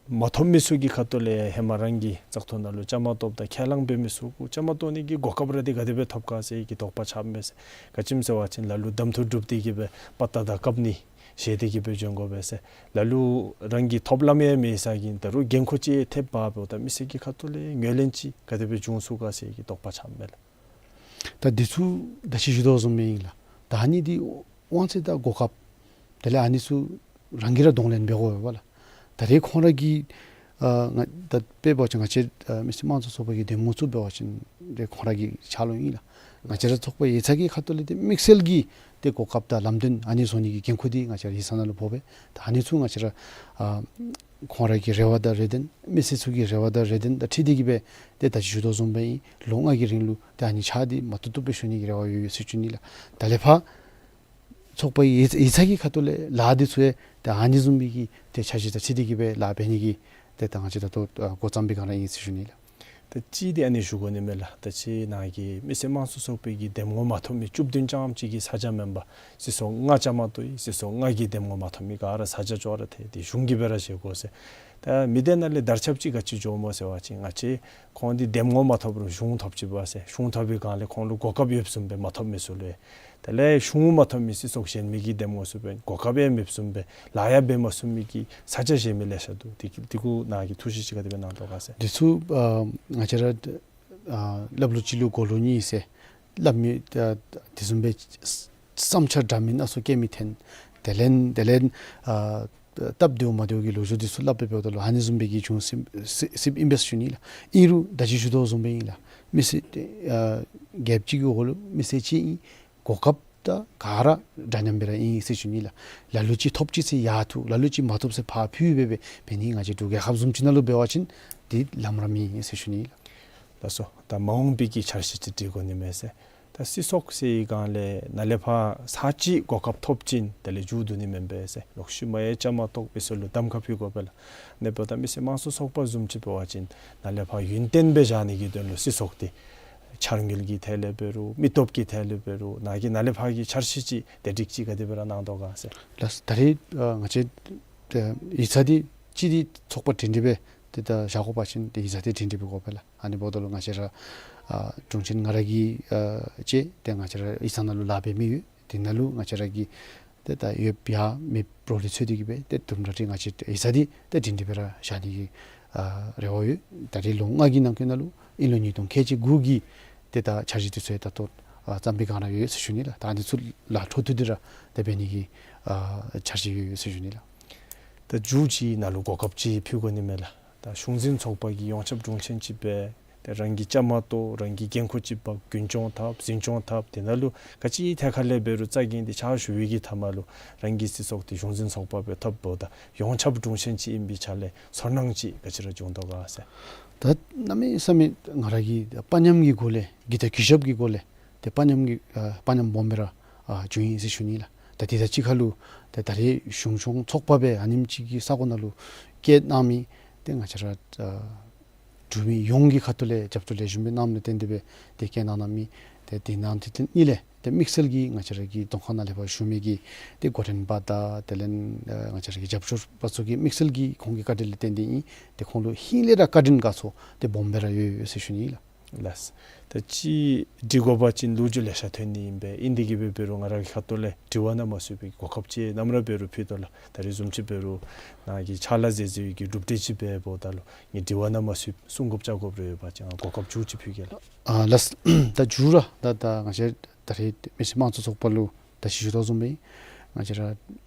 མ་ཐོབ་མི་ཚུ་གི་ཁ་ཐུག་ལས་ཧེ་མ་རང་གི་བཙག་འཐུ་ནང་ལུ་བཅའ་མར་གཏོགསཔ་དང་ཁས་བླངས་འབད་མི་ཚུ་གུ་བཅའ་མར་གཏོགས་ནི་གི་གོ་སྐབས་ར་འདི་ག་དེ་སྦེ་ཐོབ་ག་ཟེར་གྱི་དོགས་པ་ཆགསཔ་མས་ཟེར། ག་ཅི་སྨོ་ཟེར་བ་ཅིན་ལ་ལུ་གདམ་འཐུ་གྲུབ་སྟེ་གི་སྦེ་པ་ཏ་དང་བཀབ་ནི་བཞེས་ཏེ་གི་སྦེ་བྱོན་དགོ་པས་ཟེར། ལ་ལུ་རང་གིས་ཐོབ་ལམ་ཡང་མེད་ས་གི་ད་རུང་འགན་ཁུར་ཅིག་ཐེབས་འབདཝ་ད་མི་སེར་གྱི་ཁ་ཐུག་ལས་ངོས་ལེན་ཅིག་ག་དེ་སྦེ་འབྱུང་ཚུགས་ག་ཟེར་གྱི་དོགས་པ་ཆགསཔ་མས་ལགས། ད་འདི་ཚུ་ད་ཅི་ཞུ་དོ་བཟུམ་ཨིན་ལགས། ད་ཨ་ནི་འདི་དབང་ཚད་དང་གོ་སྐབས་དེ་ལས་ཨ་ནི་ཚུ་རང་གིས་ར་གདོང་ལེན་འབད་དགོ་པས་ལགས། ད་རེས་ཁོང་ར་གིས་ཨ་ང་ད་དཔེ་འབད་བ་ཅིན་ང་བཅས་ཨ་མི་སེར་དམངས་གཙོ་ཚོགས་པ་གི་འདེམས་ངོ་ཚུ་འབད་བ་ཅིན་ཏེ་ཁོང་ར་གི་ཕྱག་ལུ་ཨིན་ལགས། ང་བཅས་ར་ཚོགས་པ་ཡིག་ཚང་གི་ཁ་ཐུག་ལས་ཏེ་དམིགས་བསལ་གྱི་ཏེ་གོ་སྐབས་དང་ལམ་སྟོན་ཨ་ནི་བཟོ་ནི་གི་འགན་ཁུར་འདི་ང་བཅས་ར་ཡིག་ཚང་ནང་ལུ་ཕོག་པས། ད་ཨ་ནི་ཚུ་ང་བཅས་ར་ཨ་ཁོང་ར་གི་རེ་བ་དང་རེ་འདུན་མི་སེར་ཚུ་གི་རེ་བ་དང་རེ་འདུན་དང་འཁྲིལ་ཏེ་གི་སྦེ་ཏེ་ད་ཅི་ཞུ་དོ་བཟུམ་སྦེ་ཨིན། ལོ་ལྔ་གི་རིང་ལུ་ཏེ་ཨ་ནི་ཕྱག་འདི་མ་བཏུབ་བཏུབ་སྦེ་ཞུ་ནི་གི་རེ་བ་ཡོད་ཡོད་ཟེར་ཞུ་ནི་ལགས། ད་ལས་ཕར་ཚོགས་པ་ཡིག་ཡིག་ཚང་གི་ཁ་ཐུག་ལས་ལཱ་འདི་ཚུ་ཡང་ཏེ་ཨ་ནི་བཟུམ་མའི་གི་ཏེ་འཆར་གཞི་དང་འཁྲིལ་ཏེ་གི་སྦེ་ལཱ་འབད་ནི་གི་ཏེ་ད་ང་བཅས་ད་ལྟོ་ཨ་འགོ་བརྩམས་པའི་སྒང་ར་ཨིན་ཟེར་ཞུ་ནི་ལགས། ད་ཅི་འདི་ཨ་ནི་ཞུ་དགོ་ནི་མས་ལགས། ད་ཅི་ནཱ་གི་མི་སེར་དམངས་གཙོ་ཚོགས་པའི་གི་འདེམས་ངོ་མ་ཐོབ་མི་བཅུ་བདུན་རྐྱངམ་ཅིག་གི་ས་ཆ་མེན་པར་སྲིད་ཚོགས་ལྔ་བཅའ་མར་གཏོགས་ཡི། སྲིད་ཚོགས་ལྔ་གི་འདེམས་ངོ་མ་ཐོབ་མི་ག་ར་ས་ཆ་ཅོག་ར་ཐལ། འདི་གཞུང་གིས་སྦེ་ར་བཞེས་དགོ་ཟེར། ད་མི་སྡེ་ནང་ལས་དར་ཁྱབ་ཅིག་ག་ཅི་འགྱོཝ་སྨོ་ཟེར་བ་ཅིན་ང་བཅས་ཁོང་འདི་འདེམས་ངོ་མ་ཐོབ་རུང་གཞུང་ཐོབ་ཅི་པ་ཟེར། གཞུང་ཐོབ་པའི་སྒང་ལས་ཁོང་ལུ་གོ་སྐབས་ཡོདཔ་བཟུམ་སྦེ་མ་ཐོབ་མི་ཚུ་ལུ་ཡང་དེ་ལས་གཞུང་མ་ཐོབ་མི་སྲིད་ཚོགས་གཞན་མི་གི་འདེམས་ངོ་ཚུ་སྦེ་གོ་སྐབས་ཡང་མེདཔ་བཟུམ་སྦེ་ལཱ་ཡང་འབད་མ་ཚུགས་མི་གི་ས་ཆ་བཞེས་མི་ལེ་ཤ་འདུག། དེ་གི་དེ་གུ་ནཱ་གིས་ཐུགས་བཞེད་ཅིག་ག་དེ་སྦེ་གནང་དོ་ག་ཟེར། འདི་ཚུ་ཨ་ང་བཅས་ར་ཨ་སླབ་ལུགས་གཅིག་ལུ་གོ་ལུགས་གཉིས་ཟེར་སླབ་མི་ཨ་དེ་བཟུམ་སྦེ་བསམ་འཆར་འདྲ་མིན་སྣ་ཚོགས་བསྐྱེད་མི་འཐོན། དེ་ལས་དེ་ལས་ཨ་ སྟབས་བདེཝ་མ་བདེཝ་གི་ལོ་རྒྱུས་འདི་ཚུ་སླབ་སྦེ་འབདཝ་ད་ལུ་ཨ་ནི་བཟུམ་སྦེ་གི་བྱུང་སྲིད་སྲིད་སྲིདཔ་ཨིན་པས་ཟེར་ཞུ་ནི་ལགས། ཨིན་རུང་ད་ཅི་ཞུ་དོ་བཟུམ་སྦེ་ཨིན་ལགས། མི་སེར་ཏེ་ཨ་རྒྱལཔོ་ཅིག་གི་འོག་ལུ་མི་སེར་ཅིག་ཨིན། གོ་སྐབས་ད་ག་ར་འདྲ་མཉམ་སྦེ་ར་ཨིན་ཟེར་ཞུ་ནི་ལགས། ལ་ལུ་ཅིག་ཐོབ་ཅི་ཟེར་ཡར་འཐུ། ལ་ལུ་ཅིག་མ་ཐོབ་ཟེར་ཕར་ཕུད་སྦེ་འབད་འབད་ནི་ང་བཅས་འབྲུག་རྒྱལ་ཁབ་བཟུམ་ཅིག་ནང་ལུ་འབད་བ་ཅིན་ཏེ་ལམ་ར་མེད་ཟེར་ཞུ་ནི་ལགས། ལགས་སོ། ད་མ་འོངས་པའི་གི་འཆར་གཞི་ཅིག་སྒྲིག་དགོ་ནི་མས་ཟེར། ད་སྲིད་ཚོགས་ཟེར་བའི་སྒང་ལས་ནཱ་ལས་ཕར་ཚར་གཅིག་གོ་སྐབས་ཐོབ་ཅིན་དེ་ལས་མཇུག་བསྡུ་ནི་མེན་པས་ཟེར། ལོག་ཤུལ་མ་ཡང་བཅའ་མར་གཏོགས་མི་སེར་ལུ་གདམ་ཁ་ཕུལ་དགོ་པས་ལགས། ཨ་ནི་འབདཝ་ད་མི་སེར་དམངས་གཙོ་ཚོགས་པ་བཟུམ་ཅིག་འབད་བ་ཅིན་ནཱ་ལས་ཕར་ཡུན་བརྟན་སྦེ་བཞག་ནི་གི་དོན་ལུ་སྲིད་ཚོགས་འདི་འཆར་དངུལ་གྱི་ཐད་ལས་འབད་རུང་མི་སྟོབས་ཀྱི་ཐད་ལས་འབད་རུང་ནཱ་གི་ནཱ་ལས་ཕར་གྱི་འཆར་གཞི་ཅིག་བདེ་སྒྲིག་ཅིག་ག་དེ་སྦེ་ར་གནང་དོ་ག་ཟེར། ལགས། ད་རེས་ཨ་ང་བཅས་ཨ་ཡིག་ཚང་འདི་གཅིག་འདི་ཚོགས་པ་སྒྲིང་སྒྲི་སྦེ་ཏེ་ད་བཞག་དགོ་པ་ཅིན་ཏེ་ཡིག་ཚང་འདི་སྒྲིང་སྒྲི་སྦེ་དགོ་པས་ལགས། ཨ་ནི་འབདཝ་ད་ལུ་ང་བཅས་ར་ཨ་དྲུང་ཆེན་ང་ར་གིས་ཨ་ཅིག་ཏེ་ང་བཅས་ར་ཡིག་ཚང་ནང་ལུ་ལཱ་འབད་མི་ཡོད། དེ་ནང་ལུ་ང་བཅས་ར་གི་ཏེ་ད་ཡོདཔ་ཡང་མེདཔ་རོགས་ལས་འཚོལ་ཏེ་གི་སྦེ་ཏེ་དུམ་གྲ་འདི་ང་བཅས་ཡིག་ཚང་འདི་ཏེ་སྒྲིང་སྒྲི་སྦེ་ར་བཞག་ནི་གི་ཨ་རེ་བ་ཡོད། ད་རེས་ལོ་ལྔ་གི་ནང་འཁོད་ནང་ལུ་དབྱིན་ལོ་ཉིས་སྟོང་ཁལ་གཅིག་དགུ་གི་ཏེ་ད་འཆར་གཞི་འདི་ཚུ་ད་ལྟོ་ཨ་བརྩམ་པའི་སྒང་ར་ཡོད་ཟེར་ཞུ་ནི་ལགས། ད་ཨ་ནི་ཚུ་ལཱ་འཕྲོ་མཐུད་དེ་ར་ཏེ་འབད་ནི་གི་ཨ་འཆར་གཞི་ཡོད་ཡོད་ཟེར་ཞུ་ནི་ལགས། ད་མཇུག་ཅིག་ནཱ་ལུ་གོ་སྐབས་ཅིག་ཕུལ་དགོ་ནི་མས་ལགས། ད་གཞུང་འཛིན་ཚོགས་པ་གི་ཡོངས་ཁྱབ་དྲུང་ཆེན་ཅིག་འབད། ཏེ་རང་གིས་བཅའ་མར་གཏོགས། རང་གིས་འགན་ཁུར་ཅིག་འབག། རྒྱུན་སྐྱོང་འཐབ། འཛིན་སྐྱོང་འཐབ། དེ་ནང་ལུ་ག་ཅི་ཐད་ཁར་ལས་འབད་རུང་རྩ་འགེངས་ཏེ་ཕྱག་ཞུ་བའི་གི་མཐའ་མ་ལུ་རང་གི་སྲིད་ཚོགས་འདི་གཞུང་འཛིན་ཚོགས་པ་སྦེ་ཐོབ་འབདཝ་ད་ཡོངས་ཁྱབ་དྲུང་ཆེན་ཅིག་ཨིན་པའི་ཆ་ལས་ཚོར་སྣང་ཅིག་ག་ཅི་ར་བྱུང་དོ་ག་ཟེར། ད་གནམ་མེད་ས་མེད་ང་ར་གིས་དཔའ་ཉམས་ཀྱི་སྒོ་ལས་གི་ད་གུས་ཞབས་ཀྱི་སྒོ་ལས་ཏེ་དཔའ་ཉམས་ཀྱི་ཨ་དཔའ་ཉམས་སྦོམ་སྦེ་ར་ཨ་བྱུང་ཡི་ཟེར་ཞུ་ནི་ལགས། ད་དེ་དང་གཅིག་ཁར་ལུ་ཏེ་ད་རེས་གཞུང་སྐྱོང་ཚོགས་པ་སྦེ་ཨ་ནེམ་ཅིག་གི་ས་གོ་ནང་ལུ་བསྐྱོད་གནང་མི་ཏེ་ང་བཅས་ར་ཨ་འབྲུག་མི་ཡོངས་ཀྱི་ཁ་ཐུག་ལས་རྒྱབ་སྐྱོར་ལེགས་ཤོམ་སྦེ་གནངམ་ལས་བརྟེན་ཏེ་སྦེ་ཏེ་བསྐྱོད་གནང་གནང་མི་ཏེ་དེ་ནང་དེ་དེ་གཉིས་ལས་ཏེ་དམིགས་བསལ་གྱིས་ང་བཅས་ར་གི་རྫོང་ཁག་ནང་ལས་ཕར་བཞུགས་མི་གི་ཏེ་འགོ་འདྲེན་པ་དང་དེ་ལས་ཨ་ང་བཅས་ར་གི་རྒྱབ་སྐྱོར་པ་ཚུ་གི་དམིགས་བསལ་གྱིས་ཁོང་གི་བཀའ་དྲིན་ལས་བརྟེན་ཏེ་ཨིན། ཏེ་ཁོང་ལུ་ཧིང་ལས་ར་བཀའ་དྲིན་དགའ་ཚོར་ཏེ་སྦོམ་སྦེ་ར་ཡོད་ཡོད་ཟེར་ཞུ་ནི་ལགས། ལགས། ད་ཅི་སྒྲིག་དགོ་པ་ཅིན་ལོ་རྒྱུས་ལེ་ཤ་ཐོན་ནི་ཨིན་པས། ཨིན་དེ་གིས་འབད་འབད་རུང་ང་ར་གི་ཁ་ཐུག་ལས་དྲི་བ་ནང་མ་ཚུད་པའི་གོ་སྐབས་ཅིག་ནམ་ར་འབད་རུང་ཕུལ་དོ་ལགས། ད་རེས་བཟུམ་ཅིག་འབད་རུང་ནཱ་གི་ཕྱག་ལཱ་མཛད་མཛད་ཡོད་ཀྱི་གྲུབ་འབྲས་ཅིག་འབདཝ་ད་ལུ་ངེའི་དྲི་བ་ནང་མ་ཚུད་གསུང་དགོཔ་བཅར་དགོཔ་རེ་ཡོད་པ་ཅིན་གོ་སྐབས་མཇུག་ཅིག་ཕུལ་གེ་ལགས། ཨ་ལགས། ད་མཇུག་ར་ད་ད་ང་བཅས་ད་རེས་མི་སེར་དམངས་གཙོ་ཚོགས་པ་ལུ་ད་ཅི་ཞུ་དོ་བཟུམ་སྦེ་ང་བཅས་ར་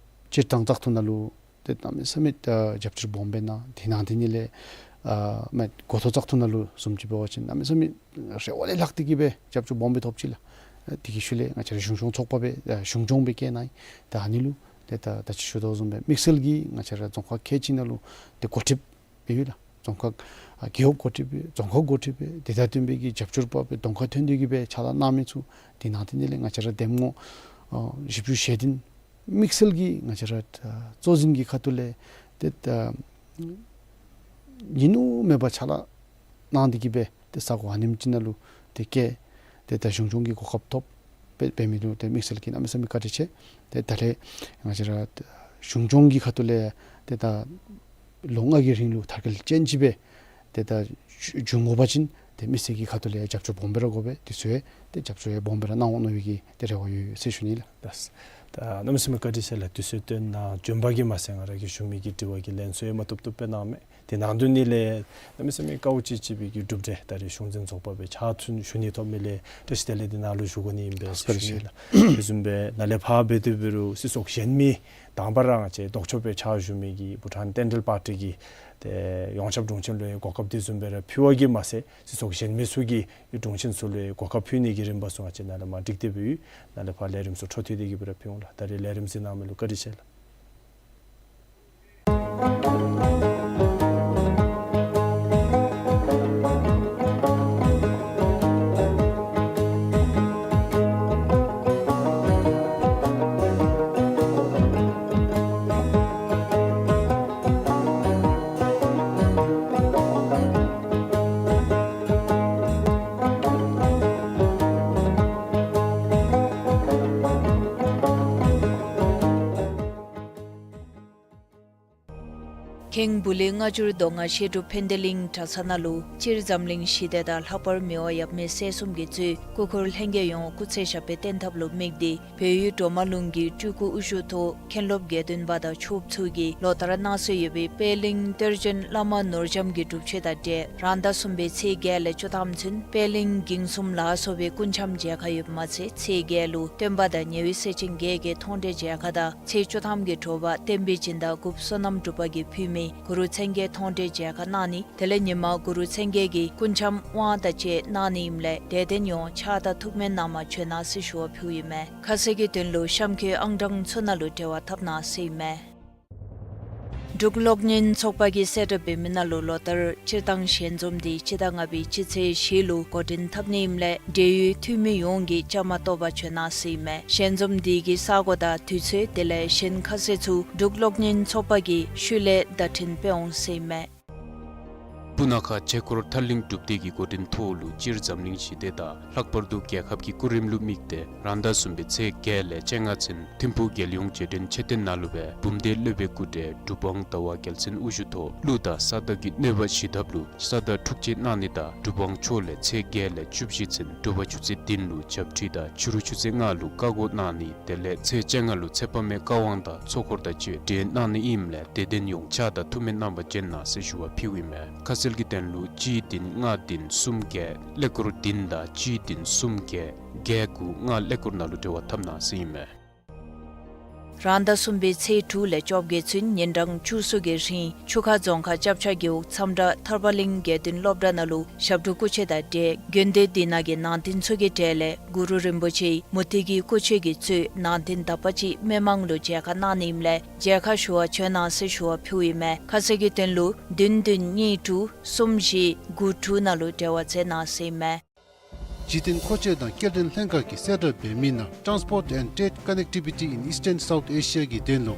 སྤྱིར་བཏང་བཙག་འཐུ་ནང་ལུ་ཏེ་གནམ་མེད་ས་མེད་ཨ་རྒྱབ་སྐྱོར་སྦོམ་སྦེ་གནང་། དེ་ནང་དེ་ནི་ལས་ཨ་མ་འགོ་ཐོག་བཙག་འཐུ་ནང་ལུ་བཟུམ་ཅིག་འབད་བ་ཅིན་གནམ་མེད་ས་མེད་རེ་བ་ལས་ལྷག་སྟེ་གིས་སྦེ་རྒྱབ་སྐྱོར་སྦོམ་སྦེ་ཐོབ་ཅི་ལགས། ཨ་དེ་གི་ཤུལ་ལས་ང་བཅས་ར་གཞུང་སྐྱོང་ཚོགས་པ་སྦེ་ཨ་གཞུང་སྐྱོང་སྦེ་བསྐྱོད་གནང་ཡི། ད་ཨ་ནི་ལུ་ཏེ་ད་ད་ཅི་ཞུ་དོ་བཟུམ་སྦེ་དམིགས་བསལ་གྱིས་ང་བཅས་ར་རྫོང་ཁག་ཁལ་གཅིག་ནང་ལུ་ཏེ་འགོ་ཁྲིདཔ་སྦེ་ཡོད་ལགས། རྫོང་ཁག་ཨ་རྒེད་འོག་འགོ་ཁྲིདཔ་སྦེ་རྫོང་ཁག་འགོ་ཁྲིདཔ་སྦེ་དེ་དང་བསྟུན་པའི་གི་རྒྱབ་སྐྱོར་པ་སྦེ་གདོང་ཁར་ཐོན་ཏེ་གིས་སྦེ་ཕྱག་ལཱ་གནང་མི་ཚུ་དེ་ནང་དེ་ནི་ལས་ང་བཅས་ར་འདེམས་ངོ་ཨ་བཞི་བཅུ་ཞེ་བདུན་དམིགས་བསལ་གྱིས་ང་བཅས་ར་ཨ་གཙོ་འཛིན་གྱི་ཁ་ཐུག་ལས་ཏེ་ད་ཡིད་ནུས་མེད་པར་ཕྱག་ལཱ་གནང་སྟེ་གིས་སྦེ་ཏེ་ས་གོ་ཨ་ནེམ་ཅིག་ནང་ལུ་ཏེ་བསྐྱོད་ཏེ་ད་གཞུང་སྐྱོང་གི་གོ་སྐབས་ཐོབ་སྦེ་འབད་མི་ལུ་ཏེ་དམིགས་བསལ་གྱིས་གནམ་མེད་ས་མེད་བཀའ་དྲིན་ཆེ། ཏེ་ད་རེས་ང་བཅས་ར་གཞུང་སྐྱོང་གི་ཁ་ཐུག་ལས་ཏེ་ད་ལོ་ལྔ་གི་རིང་ལུ་མཐར་སྐྱེལ་ཅན་ཅིག་སྦེ་ཏེ་ད་བྱོན་དགོ་པ་ཅིན་ཏེ་མི་སེར་གྱི་ཁ་ཐུག་ལས་རྒྱབ་སྐྱོར་སྦོམ་སྦེ་ར་དགོ་པས། དེ་ཚུ་ཡང་ཏེ་རྒྱབ་སྐྱོར་ཡང་སྦོམ་སྦེ་ར་གནང་འོང་མནོ་བའི་གི་ཏེ་རེ་བ་ཡོད་ཡོད་ཟེར་ཞུ་ནི་ལགས། ལགས། ད་གནམ་མེད་ས་མེད་བཀའ་དྲིན་ཆེ་ལགས། དུས་ཚོད་བཏོན་གནང་བྱོན་པ་གིས་མ་ཚད་ང་ར་གིས་ཞུ་མི་གི་དྲི་བ་གི་ལན་ཚུ་ཡང་མ་བཏུབ་བཏུབ་སྦེ་གནང་མས། དེ་ནང་དོན་ནི་ལས་གནམ་མེད་ས་མེད་དཀའཝ་སྤྱད་སྤྱད་པའི་གི་གྲུབ་འབྲས་ད་རེས་གཞུང་འཛིན་ཚོགས་པ་སྦེ་ཕྱག་ཚུན་ཞུ་ནི་ཐོབ་མི་ལས་བཀྲ་ཤིས་བདེ་ལེགས་འདི་ནཱ་ལུ་ཞུ་དགོ་ནི་ཨིན་པས་ཟེར་ཞུ་ནི་ལགས། དེ་བཟུམ་སྦེ་ནཱ་ལས་ཕར་འབད་དེ་འབད་རུང་སྲིད་ཚོགས་གཞན་མི་དང་པ་ར་ང་བཅས་ལྡོག་ཕྱོགས་སྦེ་ཕྱག་ཞུ་མི་གི་བྷུ་ཊཱན་བསྟན་འགྲོའི་པར་ཊི་གི་ཏེ་ཡོངས་ཁྱབ་དྲུང་ཆེན་ལུ་ཡང་གོ་སྐབས་དེ་བཟུམ་སྦེ་ར་ཕུལ་བ་གིས་མ་ཚད་སྲིད་ཚོགས་གཞན་མི་ཚུ་གི་དྲུང་ཆེན་ཚུ་ལུ་ཡང་གོ་སྐབས་ཕུལ་ནི་གི་རིམ་པ་ཚུ་ང་བཅས་ནཱ་ལས་མར་སྒྲིག་སྟེ་སྦེ་ཡོད། ནཱ་ལས་ཕར་ལས་རིམ་ཚུ་འཕྲོ་མཐུད་དེ་གིས་སྦེ་ར་ཕུལ་འོང་ལགས། ད་རེས་ལས་རིམ་གཟིགས་གནང་མི་ལུ་བཀའ་དྲིན་ཆེ་ལགས། ཁེངས་བུ་ལི་སྔ་འགྱུར་མདོ་སྔགས་བཤད་སྒྲུབ་ཕན་བདེ་གླིང་གྲྭ་ཚང་ནང་ལུ་སྤྱིར་འཛམ་གླིང་ཞི་བདེ་དང་ལྷག་པར་མི་དབང་ཡབ་མེས་སྲས་གསུམ་གྱིས་གཙོས་སྐུ་འཁོར་ལྷན་རྒྱས་ཡོངས་སྐུ་ཚེ་ཞབས་པད་བརྟན་ཐབས་ལུ་དམིགས་ཏེ་བལ་ཡུལ་གྲོ་མ་ལུང་གི་སྤྲུལ་སྐུ་དབུ་བཞུགས་ཐོག་མཁན་སློབ་དགེ་འདུན་པ་དང་ཆོསཔ་ཚུ་གིས་ལོ་ལྟར་གནང་སྲོལ་ཡོད་པའི་པད་གླིང་གཏེར་ཆེན་བླ་མ་ནོར་རྒྱམ་གྱི་སྒྲུབ་མཆོད་དང་འབྲེལ་རང་ཟླ་གསུམ་པའི་ཚེས་བརྒྱད་ལས་བཅུ་ཐམ་ཚུན་པད་གླིང་འགྱིང་གསུམ་ལ་སོགས་པའི་སྐུ་འཆམ་མཇལ་ཁ་ཡོདཔ་མ་ཚད་ཚེས་བརྒྱད་ལུ་སྟོན་པ་དང་ཉེ་བའི་སྲས་ཆེན་བརྒྱད་ཀྱི་མཐོང་གྲོལ་མཇལ་ཁ་དང་ཚེས་བཅུ་ཐམ་གྱི་དྲོ་པ་བསྟན་པའི་སྦྱིན་བདག་འགོ་བསོད་ནམས་གྲུབ་པ་གིས་ཕུལ་མི་གུ་རུ་མཚན་བརྒྱད་མཐོང་གྲོལ་མཇལ་ཁ་གནང་ནི། དེ་ལས་ཉིན་མ་གུ་རུ་མཚན་བརྒྱད་ཀྱི་སྐུ་འཆམ་དབང་དང་བཅས་གནང་ནི་ཨིནམ་ལས་དད་ལྡན་ཡོངས་ཕྱག་དང་ཐུགས་སྨོན་གནང་བར་བྱོན་གནང་ཟེར་ཞུ་བ་ཕུལཝ་ཨིན་མས། ཁ་གསལ་གྱི་དོན་ལུ་གཤམ་འཁོད་ཨང་གྲངས་ཚུ་ནང་ལུ་འབྲེལ་བ་འཐབ་གནང་ཟེར་ཨིན་མས། འབྲུག་གློག་བརྙན་ཚོགས་པ་གིས་གསལ་བསྒྲགས་འབད་མི་ནང་ལུ་ལོ་ལྟར་སྤྱིར་བཏང་ཞལ་འཛོམས་འདི་སྤྱི་ཟླ་ལྔ་པའི་སྤྱི་ཚེས་བཞི་ལུ་འགོ་འདྲེན་འཐབ་ནི་ཨིནམ་ལས་འབྲེལ་ཡོད་འཐུས་མི་ཡོངས་ཀྱིས་བཅའ་མར་གཏོགས་པར་བྱོན་གནང་ཟེར་ཨིན་མས། ཞལ་འཛོམས་འདི་གི་ས་གོ་དང་དུས་ཚོད་དེ་ལས་གཞན་ཁ་གསལ་ཚུ་འབྲུག་གློག་བརྙན་ཚོགས་པ་གིས་ཤུལ་ལས་བརྡ་འཕྲིན་སྤེལ་འོང་ཟེར་ཨིན་མས། སྤུ་ན་ཁ་ཆོས་འཁོར་ཐར་གླིང་སྒྲུབ་སྡེ་གི་འགོ་འདྲེན་ཐོག་ལུ་སྤྱིར་འཛམ་གླིང་ཞི་བདེ་དང་ལྷག་པར་དུ་རྒྱལ་ཁབ་ཀྱི་སྐུ་རིམ་ལུ་དམིགས་ཏེ་རང་ཟླ་གསུམ་པའི་ཚེས་བརྒྱད་ལས་བཅོ་ལྔ་ཚུན་ཐིམ་ཕུག་རྒྱལ་ཡོངས་རྗེས་དྲན་མཆོད་རྟེན་ནང་ལུ་སྦེ་བུམ་སྡེ་སློབ་དཔོན་སྐུ་བགྲེས་གྲུབ་དབང་ཟླ་བ་རྒྱལ་མཚན་དབུ་བཞུགས་ཐོག་ཀླུ་དང་ས་བདག་གི་གནོད་པ་ཞི་ཐབས་ལུ་ས་བདག་ཐུགས་རྗེ་གནང་ནི་དང་གྲུབ་དབང་མཆོག་ལས་ཚེས་བརྒྱད་ལས་བཅུ་བཞི་ཚུན་དྲོ་པ་ཆུ་ཚོད་བདུན་ལུ་ཞབས་ཁྲིད་དང་ཕྱི་རུ་ཆུ་ཚོད་ལྔ་ལུ་བཀའ་བསྒོ་གནང་ནི། དེ་ལས་ཚེས་བཅོ་ལྔ་ལུ་ཚེ་དཔག་མེད་བཀའ་དབང་དང་ཚོགས་འཁོར་དང་བཅས་གྲོལ་གནང་ནི་ཨིནམ་ལས་དད་ལྡན་ཡོངས་ཕྱག་དང་ཐུགས་སྨོན་གནང་བར་བྱོན་གནང་ཟེར་ཞུ་བ་ཕུལཝ་ཨིན་མས། ཁ་གསལ་གྱི་དོན་ལུ་གཅིག་བདུན་ལྔ་བདུན་གསུམ་བརྒྱད་ཀླད་ཀོར་བདུན་དང་གཅིག་བདུན་གསུམ་བརྒྱད་བརྒྱད་དགུ་ལྔ་ཀླད་ཀོར་ནང་ལུ་འབྲེལ་བ་འཐབ་གནང་ཟེར་ཨིན་མས། རང་ཟླ་གསུམ་པའི་ཚེས་དྲུག་ལས་བཅོ་བརྒྱད་ཚུན་ཉིན་གྲངས་བཅུ་གསུམ་གྱི་རིང་ཆུ་ཁ་རྫོང་ཁག་ལྕགས་བྱ་རྒེད་འོག་མཚམས་བྲག་ཐར་པ་གླིང་དགེ་འདུན་སློབ་གྲྭ་ནང་ལུ་ཞབས་དྲུང་སྐུ་མཆོད་དང་འབྲེལ་དགོན་སྡེ་འདི་ནང་གི་ནང་རྟེན་ཚུ་གི་གྲས་ལས་གུ་རུ་རིན་པོ་ཆེའི་མུ་ཏིག་གི་སྐུ་མཆོད་ཀྱིས་གཙོས་ནང་རྟེན་དག་པ་ཅིག་མི་མང་ལུ་མཇལ་ཁ་གནང་ནི་ཨིནམ་ལས་མཇལ་ཁ་ཞུ་བར་བྱོན་གནང་ཟེར་ཞུ་བ་ཕུལཝ་ཨིན་མས། ཁ་གསལ་གྱི་དོན་ལུ་བདུན་བདུན་གཉིས་དྲུག་གསུམ་བཞི་དགུ་དྲུག་ནང་ལུ་འབྲེལ་བ་མཛད་གནང་ཟེར་ཨིན་མས། གཞི་རྟེན་མཁོ་ཆས་དང་སྐྱེལ་འདྲེན་ལྷན་ཁག་གིས་གསལ་བསྒྲགས་འབད་མི་ནང་Transport and Trade Connectivity in Eastern South Asia གི་དོན་ལུ་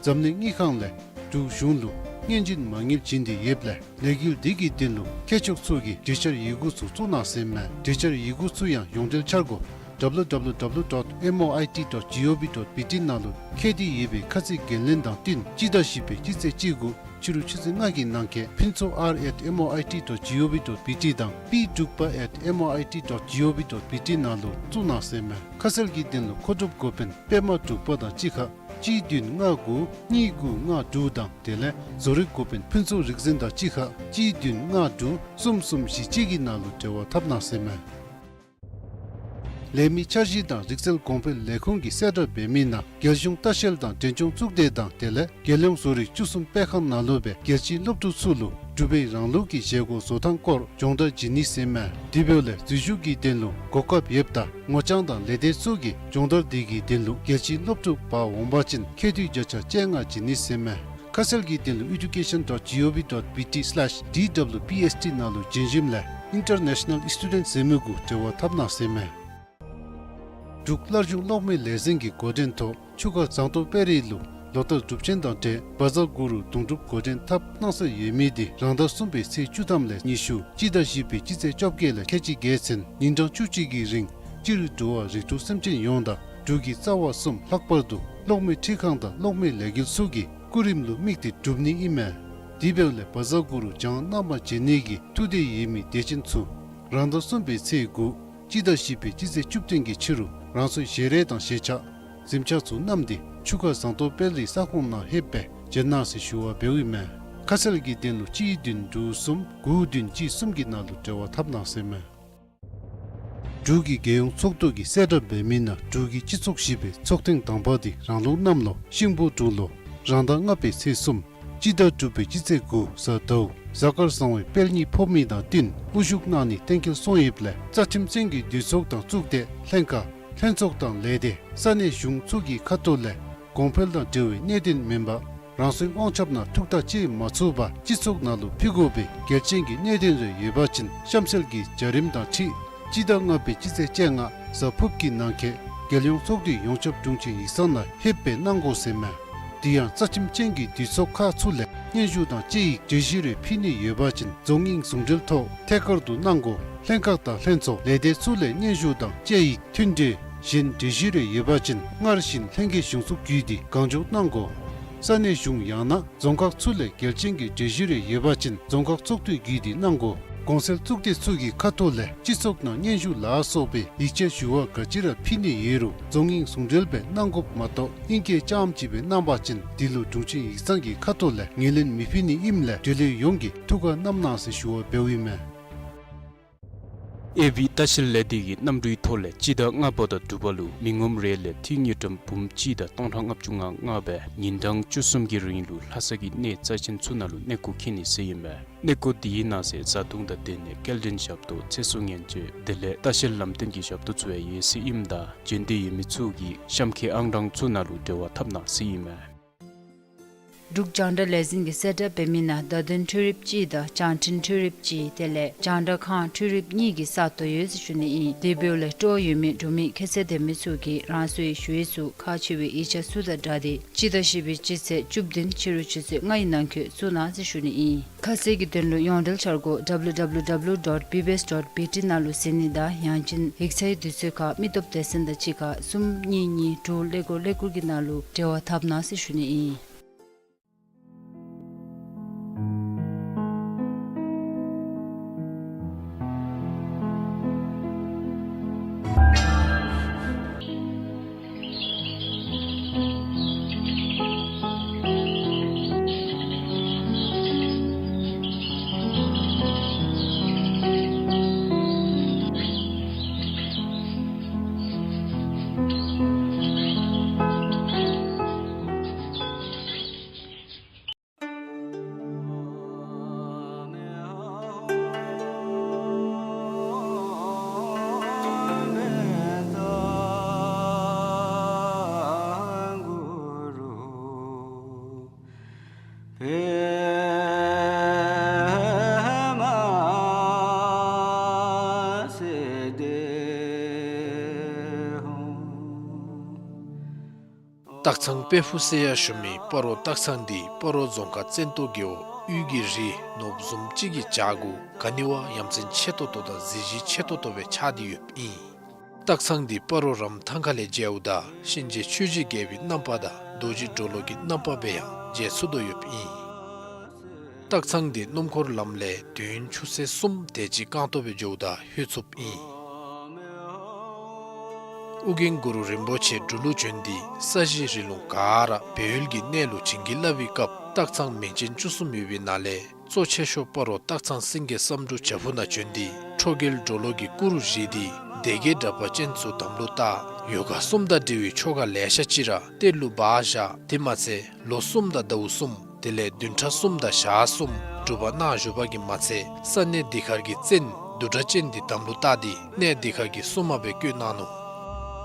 འཛམ་གླིང་དངུལ་ཁང་ལས་འབྲུག་གཞུང་ལུ་སྙན་ཞུ་མ་དངུལ་བྱིན་ཏེ་ཡོདཔ་ལས་ལས་འགུལ་འདི་གི་དོན་ལུ་མཁས་མཆོག་ཚུ་གིས་གྲོས་འཆར་ཡི་གུ་ཚུ་བཙུགས་གནང་ཟེར་ཨིན་མས། གྲོས་འཆར་ཡི་གུ་ཚུ་ཡང་ཡོངས་འབྲེལ་འཆར་སྒོ་W W W dot M O I T dot G O V dot B T ནང་ལུ་ཁྱད་དེ་ཡོད་པའི་ཁ་ཚིག་འགན་ལེན་དང་བསྟུན་སྤྱི་ཟླ་བཞི་པའི་སྤྱི་ཚེས་བཅུ་དགུ་ཕྱི་རུ་ཆུ་ཚོད་ལྔ་གི་ནང་འཁོད་ཕུན་ཚོགས་R at M O I T dot G O V dot B T དང་P འབྲུག་པ་at M O I T dot G O V dot B T ནང་ལུ་བཙུགས་གནང་ཟེར་ཨིན་མས། ཁ་གསལ་གྱི་དོན་ལུ་མཁོ་སྒྲུབ་འགོ་དཔོན་པདྨ་འབྲུག་པ་དང་གཅིག་ཁར་གཅིག་བདུན་ལྔ་དགུ་གཉིས་དགུ་ལྔ་དྲུག་དང་དེ་ལས་བཟོ་རིག་འགོ་དཔོན་ཕུན་ཚོགས་རིག་འཛིན་དང་གཅིག་ཁར་གཅིག་བདུན་ལྔ་དྲུག་གསུམ་གསུམ་བཞི་གཅིག་གི་ནང་ལུ་འབྲེལ་བ་འཐབ་གནང་ཟེར་ཨིན་མས། ལས་མི་འཆར་གཞི་དང་རིག་རྩལ་གོང་འཕེལ་ལས་ཁུངས་ཀྱིས་གསལ་བསྒྲགས་འབད་མི་ནང་རྒྱལ་གཞུང་ལྟ་བཤལ་དང་འབྲས་ལྗོངས་གཙུག་སྡེ་དང་དེ་ལས་རྒྱལ་ཡོངས་བཟོ་རིག་བཅུ་གསུམ་སྤེལ་ཁང་ནང་ལུ་སྦེ་རྒྱལ་སྤྱིའི་སློབ་ཕྲུག་ཚུ་ལུ་འབྲུག་པའི་རང་ལུགས་ཀྱི་བཞེས་སྒོ་བཟོ་ཐངས་སྐོར་སྦྱོང་བརྡར་བྱིན་ནི་ཟེར་ཨིན་མས། དེ་འབདཝ་ལས་འཛུལ་ཞུགས་ཀྱི་དོན་ལུ་གོ་སྐབས་ཡོདཔ་ད་ངོ་རྐྱང་དང་ལས་སྡེ་ཚུ་གིས་སྦྱོང་བརྡར་འདི་གི་དོན་ལུ་རྒྱལ་སྤྱིའི་སློབ་ཕྲུག་འབག་འོང་པ་ཅིན་ཁྱད་དུས་བརྒྱ་ཆ་བཅོ་ལྔ་བྱིན་ནི་ཟེར་ཨིན་མས། ཁ་གསལ་གྱི་དོན་ལུ་education dot G O V dot B T slash D W P S T ནང་ལུ་བྱོན་ཞིནམ་ལས་International Student ཟེར་མི་གུ་འབྲེལ་བ་འཐབ་གནང་ཟེར་ཨིན་མས། འབྲུག་སླར་འབྱུང་གློག་མེ་ལས་འཛིན་གྱི་འགོ་འདྲེན་ཐོག་ཆུ་ཁ་ཟངས་མདོག་དཔལ་རི་ལུ་ལོ་ལྟར་སྒྲུབ་ཆེན་དང་འབྲེལ་བཛྲ་གུ་རུ་དུང་སྒྲུབ་འགོ་འདྲེན་འཐབ་གནང་སྲོལ་ཡོད་མི་འདི་རང་ཟླ་གསུམ་པའི་ཚེས་བཅུ་ཐམ་ལས་ཉི་ཤུ་སྤྱི་ཟླ་བཞི་པའི་སྤྱི་ཚེས་བཅོ་བརྒྱད་ལས་ཁལ་གཅིག་བརྒྱད་ཚུན་ཉིན་གྲངས་བཅུ་གཅིག་གི་རིང་སྤྱིར་འགྲོ་བ་རིགས་དྲུག་སེམས་ཅན་ཡོངས་དང་འབྲུག་གི་རྩ་བ་གསུམ་ལྷག་པར་དུ་གློག་མེ་འཕྲུལ་ཁང་དང་གློག་མེ་ལས་འགུལ་ཚུ་གི་སྐུ་རིམ་ལུ་དམིགས་ཏེ་སྒྲུབ་ནི་ཨིན་མས། དེ་འབདཝ་ལས་བཛྲ་གུ་རུ་བགྱང་གནང་པར་བྱོན་ནི་གི་ཐུགས་འདོད་ཡོད་མི་དད་ཅན་ཚུ་རང་ཟླ་གསུམ་པའི་ཚེས་དགུ་སྤྱི་ཟླ་བཞི་པའི་སྤྱི་ཚེས་བཅུ་བདུན་གྱི་ཕྱི་རུ་རང་སོའི་ཞལ་རས་དང་ཞལ་ཆས་གཟིམ་ཆས་ཚུ་བསྣམས་ཏེ་ཆུ་ཁ་ཟངས་མདོག་དཔལ་རིའི་ས་ཁོངས་ནང་ལྷོདཔ་སྦེ་བྱོན་གནང་ཟེར་ཞུ་བ་འབདཝ་ཨིན་མས། ཁ་གསལ་གྱི་དོན་ལུ་གཅིག་བདུན་དྲུག་གསུམ་དགུ་བདུན་གཅིག་གསུམ་གྱི་ནང་ལུ་འབྲེལ་བ་འཐབ་གནང་ཟེར་ཨིན་མས། འབྲུག་གི་རྒྱལ་ཡོངས་ཚོགས་འདུ་གིས་གསལ་བསྒྲགས་འབད་མི་ནང་འབྲུག་གི་སྤྱི་ཚོགས་བཞི་པའི་ཚོགས་ཐེངས་དང་པ་འདི་རང་ལུགས་གནམ་ལོ་ཤིང་བུ་འབྲུག་ལོ་རང་ཟླ་ལྔ་པའི་ཚེས་གསུམ་སྤྱི་ཟླ་དྲུག་པའི་སྤྱི་ཚེས་དགུ་གཟའ་ཟླཝ་གཟའ་སྐར་བཟང་བའི་དཔལ་གཉིས་ཕོག་མི་དང་བསྟུན་དབུ་བཞུགས་གནང་ནི་གཏན་འཁེལ་སོང་ཡོདཔ་ལས་རྩ་ཁྲིམས་ཅན་གྱི་འདུས་ཚོགས་དང་གཙུག་སྡེ་ལྷན་ཁག་ལྷན་ཚོགས་དང་ལས་སྡེ་ས་གནས་གཞུང་ཚུ་གི་ཁ་ཐུག་ལས་གོང་འཕེལ་དང་འབྲེལ་བའི་གནད་དོན་མེན་པར་རང་སོའི་དབང་ཆ་ནང་ཐུགས་ཐག་བཅད་མ་ཚུགས་པར་སྤྱི་ཚོགས་ནང་ལུ་ཕུལ་དགོ་པའི་གལ་ཆེན་གྱི་གནད་དོན་རེ་ཡོད་པ་ཅིན་གཤམ་གསལ་གྱི་བྱ་རིམ་དང་འཁྲིལ་སྤྱི་ཟླ་ལྔ་པའི་སྤྱི་ཚེས་བཅོ་ལྔ་གཟའ་ཕུརཔ་གི་ནང་འཁོད་རྒྱལ་ཡོངས་ཚོགས་འདུའི་ཡོངས་ཁྱབ་དྲུང་ཆེན་ཡིག་ཚང་ནང་ལྷོདཔ་སྦེ་གནང་དགོ་ཟེར་མས། དེ་ཡང་རྩ་ཁྲིམས་ཅན་གྱི་འདུས་ཚོགས་ཁག་ཚུ་ལས་སྙན་ཞུ་དང་དཔྱད་ཡིག་གྲོས་གཞི་རེ་ཕུལ་ནི་ཡོད་པ་ཅིན་རྫོང་དབྱིངས་ཟུང་འབྲེལ་ཐོག་ཐད་ཀར་དུ་གནང་དགོ། ལྷན་ཁག་དང་ལྷན་ཚོགས་ལས་སྡེ་ཚུ་ལས་སྙན་ཞུ་དང་དཔྱད་ཡིག་མཐུན་འབྲེལ་གཞན་གྲོས་གཞི་རེ་ཡོད་པ་ཅིན་སྔར་བཞིན་ལྷན་རྒྱས་གཞུང་ཚོགས་བརྒྱུད་དེ་གང་མགྱོགས་གནང་དགོ། ས་གནས་གཞུང་ཡང་ན་རྫོང་ཁག་ཚུ་ལས་གལ་ཆེན་གྱི་གྲོས་གཞི་རེ་ཡོད་པ་ཅིན་རྫོང་ཁག་ཚོགས་འདུ་བརྒྱུད་དེ་གནང་དགོ། གོང་གསལ་གཙུག་སྡེ་ཚུ་གི་ཁ་ཐུག་ལས་སྤྱི་ཚོགས་ནང་སྙན་ཞུ་ལ་སོགས་པའི་ཡིག་ཆ་ཞུ་བ་ག་ཅི་ར་ཕུལ་ནི་ཡོད་རུང་རྫོང་ཨིན་ཟུང་འབྲེལ་སྦེ་གནང་དགོཔ་མ་གཏོགས་ཨིན་སྐད་རྐྱངམ་ཅིག་སྦེ་གནང་པ་ཅིན་དེ་ལུ་དྲུང་ཆེན་ཡིག་ཚང་གི་ཁ་ཐུག་ལས་ངོས་ལེན་མི་ཕུལ་ནི་ཨིནམ་ལས་འབྲེལ་ཡོད་ཡོངས་ཀྱིས་ཐུགས་ཁར་བསྣམ་གནང་ཟེར་ཞུ་བ་འབདཝ་ཨིན་མས། ཨེ་བི་ལྟ་བཤལ་ལས་སྡེ་གི་གནམ་གྲུའི་ཐོག་ལས་སྤྱི་ཟླ་ལྔ་པ་དང་དྲུག་པ་ལུ་མི་ངོམ་རེ་ལས་འཐུས་དངུལ་ཀྲམ་འབུམ་གཅིག་དང་སྟོང་ཕྲག་ལྔ་བཅུ་ང་ལྔ་སྦེ་ཉིན་གྲངས་བཅུ་གསུམ་གྱི་རིང་ལུ་ལྷ་ས་གི་གནས་རྩ་ཆེན་ཚུ་ནང་ལུ་གནས་སྐོར་འཁྱིད་ནི་ཟེར་ཨིན་མས། གནས་སྐོར་དེའི་ནང་གསེས་བཟའ་འཐུང་དང་སྡོད་གནས་སྐྱེལ་འདྲེན་ཞབས་ཏོག་ཚེ་སྲོག་སྨན་བཅོས་དེ་ལས་ལྟ་བཤལ་ལམ་སྟོན་གྱི་ཞབས་ཏོག་ཚུ་ཡང་ཡོད་ཟེར་ཨིནམ་ད་འབྱོན་འདོད་ཡོད་མི་ཚུ་གིས་གཤམ་འཁོད་ཨང་གྲངས་ཚུ་ནང་ལུ་འབྲེལ་བ་འཐབ་གནང་ཟེར་ཨིན་མས། འབྲུག་རྒྱང་བསྒྲགས་ལས་འཛིན་གྱིས་གསལ་བསྒྲགས་འབད་མི་ནང་བརྡ་དོན་འཕྲུལ་རིགཔ་ཅིག་དང་བྱང་འཕྲིན་འཕྲུལ་རིགཔ་ཅིག་དེ་ལས་རྒྱང་བསྒྲགས་ཁང་འཕྲུལ་རིགཔ་གཉིས་ཀྱི་ས་སྟོང་ཡོད་ཟེར་ཞུ་ནི་ཨིན། དེ་འབདཝ་ལས་སྤྲོ་བ་ཡོད་མི་འབྲུག་མི་ཁྱད་ཚད་ལྡན་མི་ཚུ་གིས་རང་སོའི་ཞུ་ཡིག་ཚུ་ཁག་ཆེ་བའི་ཡིག་ཆ་ཚུ་དང་སྦྲགས་ཏེ་སྤྱི་ཟླ་བཞི་པའི་སྤྱི་ཚེས་བཅུ་བདུན་ཕྱི་རུ་ཆུ་ཚོད་ལྔ་ཡི་ནང་འཁོད་བཙུགས་གནང་ཟེར་ཞུ་ནི་ཨིན། ཁ་གསལ་གྱི་དོན་ལུ་ཡོངས་འབྲེལ་འཆར་སྒོ་W W W dot B B S dot B T ནང་ལུ་གཟིགས་ནི་དང་ཡང་ཅིན་ཡིག་ཚང་དུས་ཚོད་ཁར་མི་སྟོབས་སྡེ་ཚན་དང་གཅིག་ཁར་གསུམ་གཉིས་གཉིས་དྲུག་ཀླད་ཀོར་ཀླད་ཀོར་གྱི་ནང་ལུ་འབྲེལ་བ་འཐབ་གནང་ཟེར་ཞུ་ནི་ཨིན། སྟག་ཚང་དཔལ་ཕུག་ཟེར་ཡང་ཞུ་མི་སྤ་རོ་སྟག་ཚང་འདི་སྤ་རོ་རྫོང་ཁག་བཙན་ཏོ་རྒེད་འོག་དབུས་ཀྱི་རི་ནོར་བུ་བཟུམ་ཅིག་གི་བྱག་གུ་ག་ནི་བ་ཡ་མཚན་ཆེ་ཏོག་ཏོ་དང་གཟི་བརྗིད་ཆེ་ཏོག་ཏོ་སྦེ་ཆགས་ཏེ་ཡོདཔ་ཨིན། སྟག་ཚང་འདི་སྤ་རོ་རམ་ཐང་ཁ་ལས་མཇལཝ་ད་གཤིན་རྗེ་ཆོས་ཀྱི་རྒྱལ་པོའི་རྣམ་པ་དང་རྡོ་རྗེ་གྲོ་ལོད་ཀྱི་རྣམ་པ་སྦེ་ཡང་མཇལ་ཚུགས་དོ་ཡོདཔ་ཨིན། སྟག་ཚང་འདི་སྣུམ་འཁོར་ལམ་ལས་དུས་ཡུན་ཆུ་ཚོད་གསུམ་དེ་ཅིག་རྐང་སྟོང་སྦེ་འགྱོཝ་ད་ལྷོད་ཚུགསཔ་ཨིན། ཨོ་རྒྱན་གུ་རུ་རིན་པོ་ཆེ་འབྲུག་ལུ་བྱོན་ཏེ་ས་གཞི་རི་ལུང་ག་ར་སྦས་ཡུལ་གྱི་གནས་ལུ་བྱིན་གྱིས་བརླབས་པའི་སྐབས་སྟག་ཚང་མིང་ཅན་བཅུ་གསུམ་ཡོད་པའི་ནང་ལས་གཙོ་ཆེ་ཤོས་སྤ་རོ་སྟག་ཚང་སེང་གེ་བསམ་འགྲུབ་བྱག་ཕུག་ནང་བྱོན་ཏེ་ཁྲོ་རྒྱལ་གྲོ་ལོད་ཀྱི་སྐུ་རུ་བཞེངས་ཏེ་སྡེ་བརྒྱད་དྲེགས་པ་ཅན་ཚུ་དམ་ལུ་བཏགས། ཡོ་ག་གསུམ་དང་འབྲེལ་བའི་ཆོ་ག་ལེ་ཤ་ཅིག་ར་གཏེར་ལུ་སྦ་བཞག། དེ་མ་ཚད་ལོ་གསུམ་དང་ཟླཝ་གསུམ་དེ་ལས་བདུན་ཕྲག་གསུམ་དང་ཞག་གསུམ་སྒྲུབ་པ་གནང་བཞུགས་པ་གིས་མ་ཚད་ས་གནས་འདི་ཁར་གྱི་བཙན་བདུད་དྲེགས་ཅན་འདི་དམ་ལུ་བཏགས་ཏེ་གནས་འདི་ཁར་གྱི་སྲུང་མ་སྦེ་བསྐོས་གནང་ནུག།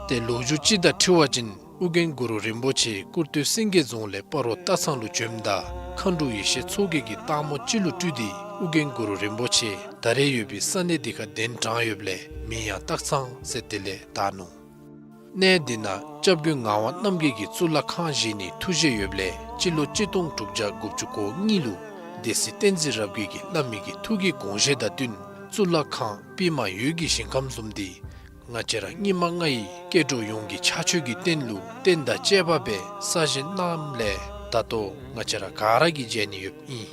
ཏེ་ལོ་རྒྱུས་ཅིག་དང་འཁྲིལ་བ་ཅིན་ཨོ་རྒྱན་གུ་རུ་རིན་པོ་ཆེ་ཀུར་སྟོད་སེང་གེ་རྫོང་ལས་སྤ་རོ་སྟག་ཚང་ལུ་བྱོནམ་ད་མཁའ་འགྲོ་ཡེ་ཤེས་མཚོ་རྒྱལ་གྱིས་སྟག་མོ་ཅིག་ལུ་སྤྲུལ་ཏེ་ཨོ་རྒྱན་གུ་རུ་རིན་པོ་ཆེ་ད་རེས་ཡོད་པའི་ས་གནས་འདི་ཁར་གདན་དྲངས་ཡོདཔ་ལས་མིང་ཡང་སྟག་ཚང་ཟེར་དེ་ལས་བཏགས་ནུག། གནས་འདི་ནང་སྐྱབས་མགོན་ངག་དབང་རྣམ་རྒྱལ་གྱིས་གཙུག་ལག་ཁང་བཞེངས་ནིའི་ཐུགས་བཞེད་ཡོདཔ་ལས་སྤྱི་ལོ་གཅིག་སྟོང་དྲུག་བརྒྱ་དགུ་བཅུ་གོ་གཉིས་ལུ་སྡེ་སྲིད་བསྟན་འཛིན་རབ་རྒྱས་ཀྱིས་བླ་མའི་གི་ཐུགས་ཀྱི་དགོངས་བཞེད་དང་བསྟུན་གཙུག་ལག་ཁང་པདྨ་འོད་ཀྱི་ཞིང་ཁམས་བཟུམ་འདི་ང་བཅས་ར་སྙིགས་མ་ལྔ་ཡི་སྐྱེ་འགྲོ་ཡོངས་ཀྱི་ཕྱག་མཆོད་ཀྱི་རྟེན་ལུ་རྟེན་དང་བཅས་པ་སྦེ་གསར་བཞེངས་གནངམ་ལས་ད་ལྟོ་ང་བཅས་ར་ག་ར་གིས་མཇལ་ནི་ཡོདཔ་ཨིན།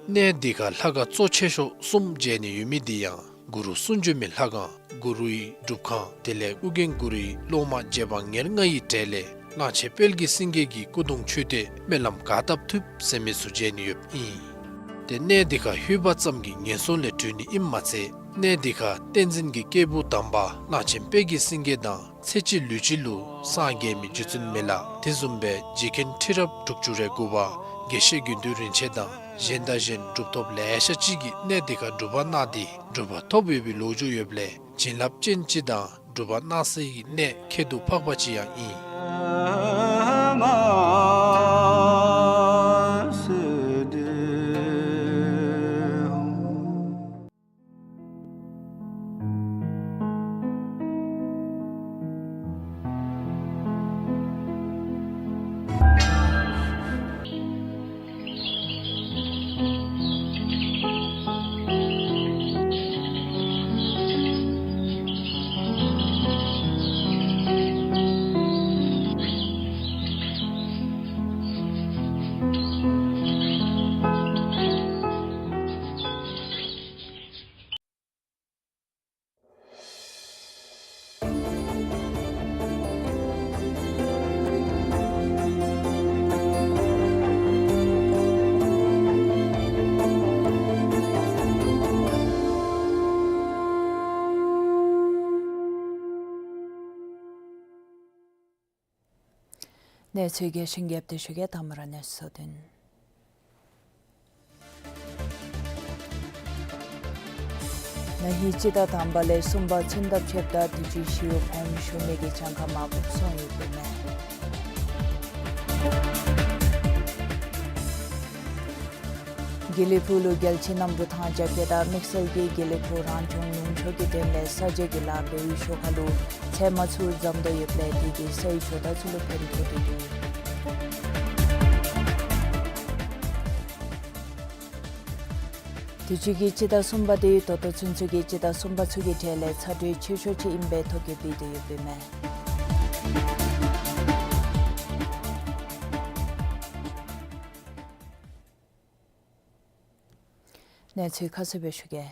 གནས་འདི་ཁར་ལྷ་ཁང་གཙོ་ཆེ་ཤོས་གསུམ་མཇལ་ནི་ཡོད་མི་འདི་ཡང་གུ་རུ་གསུང་བྱོན་མའི་ལྷ་ཁང་། གུ་རུའི་སྒྲུབ་ཁང་། དེ་ལས་ཨོ་རྒྱན་གུ་རུའི་སློབ་མ་རྗེ་འབངས་ཉེར་ལྔ་ཡི་གྲས་ལས་གླང་ཆེན་དཔལ་གྱི་སེང་གེ་གི་སྐུ་གདུང་མཆོད་རྟེན་སྨོན་ལམ་ག་བཏབ་ཐུབ་ཟེར་མི་ཚུ་མཇལ་ནི་ཡོདཔ་ཨིན། ཏེ་གནས་འདི་ཁར་ལྷོད་པ་ཙམ་གྱིས་ངན་སོང་ལས་གྲོལ་ནི་ཨིནམ་མ་ཚད་གནས་འདི་ཁར་བསྟན་འཛིན་གྱི་སྐྱེས་བུ་དམ་པ་གླང་ཆེན་དཔལ་གྱི་སེང་གེ་དང་ཚེ་གཅིག་ལུས་གཅིག་ལུ་སངས་རྒྱས་མི་རྗེ་བཙུན་མི་ལ་དེ་བཟུམ་སྦེ་རྗེ་མཁན་ཁྲི་རབས་དྲུག་ཅུ་རེ་དགུ་པ་དགེ་བཤེས་དགེ་འདུན་རིན་ཆེན་དང་གཞན་དང་གཞན་གྲུབ་ཐོབ་ལེ་ཤ་ཅིག་གིས་གནས་འདི་ཁར་སྒྲུབ་པ་གནང་སྟེ་གྲུབ་པ་ཐོབ་ཡོད་པའི་ལོ་རྒྱུས་ཡོདཔ་ལས་བྱིན་རླབས་ཅན་ཅིག་དང་སྒྲུབ་པ་གནང་སའི་གནས་ཁྱད་དུ་འཕགས་པ་ཅིག་ཡང་ཨིན། གནས་ཚུལ་རྒྱས་ཤིང་རྒྱས་པ་དེ་ཞུ་གེ། དང་པ་ར་གནས་ཚུལ་དོན། ན་ཧིང་སྤྱི་ཟླ་དང་པ་ལས་གསུམ་པ་ཚུན་ལྟ་ཕྱདཔ་ད་དུས་ཅི་ཞི་གཡོག་གོངམ་ཞུ་མི་གི་གྱངས་ཁ་མར་ཕབ་སོང་ཡོདཔ་ཨིན་མས། དགེ་ལེགས་ཕུག་ལུ་རྒྱལ་སྤྱི་གནམ་གྲུ་ཐང་རྒྱབ་སྐྱོར་དང་དམིགས་བསལ་གྱིས་དགེ་ལེགས་ཕུག་རང་སྐྱོང་ལུང་ཕྱོགས་ཀྱི་དོན་ལས་ས་འཇལ་གྱི་ལཱ་འབད་བའི་ཤུལ་ཁ་ལུ་ཚལ་མ་ཚུ་འཛམ་དོ་ཡོདཔ་ལས་དེ་གིས་ས་ཡི་ཇོ་བདག་ཚུ་ལུ་ཕན་ཐོགས་ཏེ་འདུག། དུས་ཅི་གི་སྤྱི་ཟླ་གསུམ་པ་དེ་ད་ལྟོ་ཚུན་ཚོད་ཀྱི་སྤྱི་ཟླ་གསུམ་པ་ཚུ་གི་གྲས་ལས་ཚ་དྲོད་ཆེ་ཤོས་ཅིག་ཨིནམ་སྦེ་ཐོ་བཀོད་འབད་དེ་ཡོདཔ་ཨིན་མས། གནས་ཚུལ་ཁ་གསལ་སྦེ་ཞུ་གེ།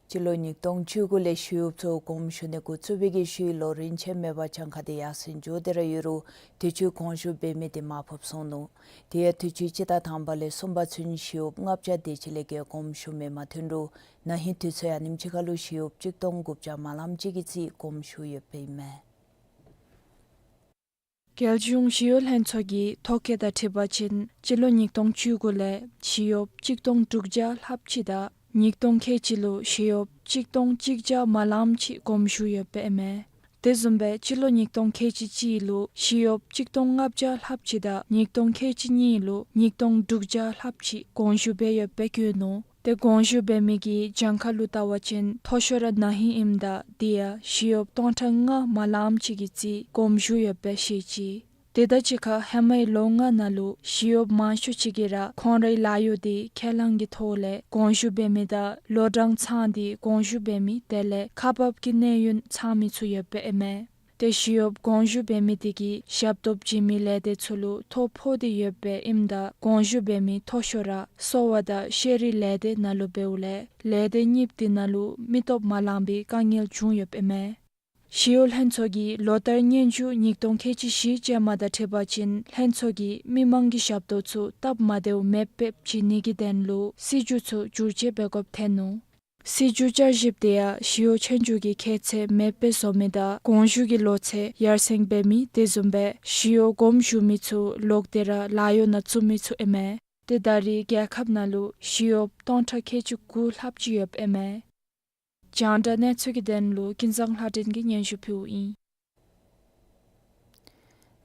སྤྱི་ལོ་ཉིས་སྟོང་བཅུ་དགུ་ལས་ཞི་གཡོགཔ་ཚུ་གོངམ་ཞུ་ནི་འགོ་བཙུགས་པའི་གི་ཤུལ་ལུ་རིན་ཆེན་མེད་པར་གྱངས་ཁ་དེ་ཡར་སེང་འགྱོ་སྟེ་ར་ཡོད་རུང་དུས་ཅི་གོང་ཞུ་འབད་མི་དེ་མར་ཕབ་སོང་ནུག། དེ་ཡང་དུས་ཅི་སྤྱི་ཟླ་དང་པ་ལས་གསུམ་པ་ཚུན་ཞི་གཡོགཔ་ལྔ་བརྒྱ་དེ་ཅིག་ལས་བརྒལ་གོངམ་ཞུ་མི་མ་ཐོན་རུང་ན་ཧིང་དུས་ཚོད་ཨ་ནེམ་ཅིག་ཁ་ལུ་ཞི་གཡོགཔ་གཅིག་སྟོང་དགུ་བརྒྱ་མ་ལངམ་ཅིག་གི་རྩིས་གོངམ་ཞུ་ཡོདཔ་ཨིན་མས། རྒྱལ་གཞུང་ཞི་གཡོག་ལྷན་ཚོགས་ཀྱི་ཐོ་བཀོད་དང་འཁྲིལ་བ་ཅིན་སྤྱི་ལོ་ཉིས་སྟོང་བཅུ་དགུ་ལས་ཞི་གཡོགཔ་གཅིག་སྟོང་དྲུག་བརྒྱ་ལྷགཔ་ཅིག་དང་ཉིས་སྟོང་ཁལ་གཅིག་ལུ་ཞི་གཡོགཔ་གཅིག་སྟོང་གཅིག་བརྒྱ་མ་ལངམ་ཅིག་གོངམ་ཞུ་ཡོདཔ་ཨིན་མས། དེ་བཟུམ་སྦེ་སྤྱི་ལོ་ཉིས་སྟོང་ཁལ་གཅིག་གཅིག་ལུ་ཞི་གཡོགཔ་གཅིག་སྟོང་ལྔ་བརྒྱ་ལྷགཔ་ཅིག་དང་ཉིས་སྟོང་ཁལ་གཅིག་གཉིས་ལུ་ཉིས་སྟོང་དྲུག་བརྒྱ་ལྷགཔ་ཅིག་གོང་ཞུ་འབད་ཡོདཔ་སྦེ་བཀོད་ནུག། ཏེ་གོང་ཞུ་འབད་མི་གི་གྱངས་ཁ་ལུ་བལྟ་བ་ཅིན་མཐོ་ཤོས་ར་ན་ཧིང་ཨིནམ་ད་དེ་ཡང་ཞི་གཡོགཔ་སྟོང་ཕྲག་ལྔ་མ་ལངམ་ཅིག་གི་རྩིས་གོང་ཞུ་ཡོདཔ་སྦེ་ཤེས་ཅི། དེ་དང་གཅིག་ཁར་ཧེ་མའི་ལོ་ལྔ་ནང་ལུ་ཞི་གཡོགཔ་མང་ཤོས་ཅིག་གིས་ར་ཁོང་རའི་ལཱ་གཡོག་དེ་ཁས་བླངས་ཀྱི་ཐོག་ལས་གོང་ཞུ་འབད་མི་དང་ལོ་གྲངས་ཚང་སྟེ་གོང་ཞུ་འབད་མི་དེ་ལས་ཁག་འབག་གི་གནས་ཡུན་ཚང་མི་ཚུ་ཡོདཔ་ཨིན་མས། ཏེ་ཞི་གཡོགཔ་གོང་ཞུ་འབད་མི་དེ་གིས་ཞབས་ཏོག་བྱིན་མི་ལས་སྡེ་ཚུ་ལུ་ཐོ་ཕོག་སྟེ་ཡོདཔ་ཨིནམ་ད་གོང་ཞུ་འབད་མི་མཐོ་ཤོས་ར་གསོ་བ་དང་ཤེས་རིག་ལས་སྡེ་ནང་ལུ་འབདཝ་ལས་ལས་སྡེ་གཉིས་དེ་ནང་ལུ་མི་སྟོབས་མ་ལངམ་པའི་དཀའ་ངལ་བྱུང་ཡོདཔ་ཨིན་མས། ཞི་གཡོག་ལྷན་ཚོགས་ཀྱི་ལོ་བསྟར་སྙན་ཞུ་ཉིས་སྟོང་ཁལ་གཅིག་བཞི་ཅན་མ་དང་འཁྲིལ་བ་ཅིན་ལྷན་ཚོགས་ཀྱིས་མི་མང་གི་ཞབས་ཏོག་ཚུ་སྟབས་མ་བདེཝ་མེདཔ་སྦེ་བྱིན་ནི་གི་དོན་ལུ་སྲིད་བྱུས་ཚུ་བསྒྱུར་བཅོས་འབད་དགོཔ་ཐོན་ནུག། སྲིད་བྱུས་བསྐྱར་ཞིབ་དེ་ཡང་ཞི་གཡོག་ཆོས་རྒྱུགས་ཀྱི་ཁྱད་ཚད་མེདཔ་སྦེ་བཟོ་མི་དང་གོང་ཞུ་གི་ལོ་ཚད་ཡར་སེང་འབད་མི་དེ་བཟུམ་སྦེ་ཞི་གཡོག་གོངམ་ཞུ་མི་ཚུ་ལོག་སྟེ་ར་ལཱ་གཡོག་ནང་བཙུགས་མི་ཚུ་ཨིན་མས། ཏེ་ད་རེས་རྒྱལ་ཁབ་ནང་ལུ་ཞི་གཡོགཔ་སྟོང་ཕྲག་ཁལ་གཅིག་དགུ་ལྷགཔ་ཅིག་ཡོདཔ་ཨིན་མས། རྒྱང་བསྒྲགས་གནས་ཚུལ་གྱི་དོན་ལུ་ཀུན་བཟང་ལྷ་སྒྲོན་གྱིས་སྙན་ཞུ་ཕུལཝ་ཨིན།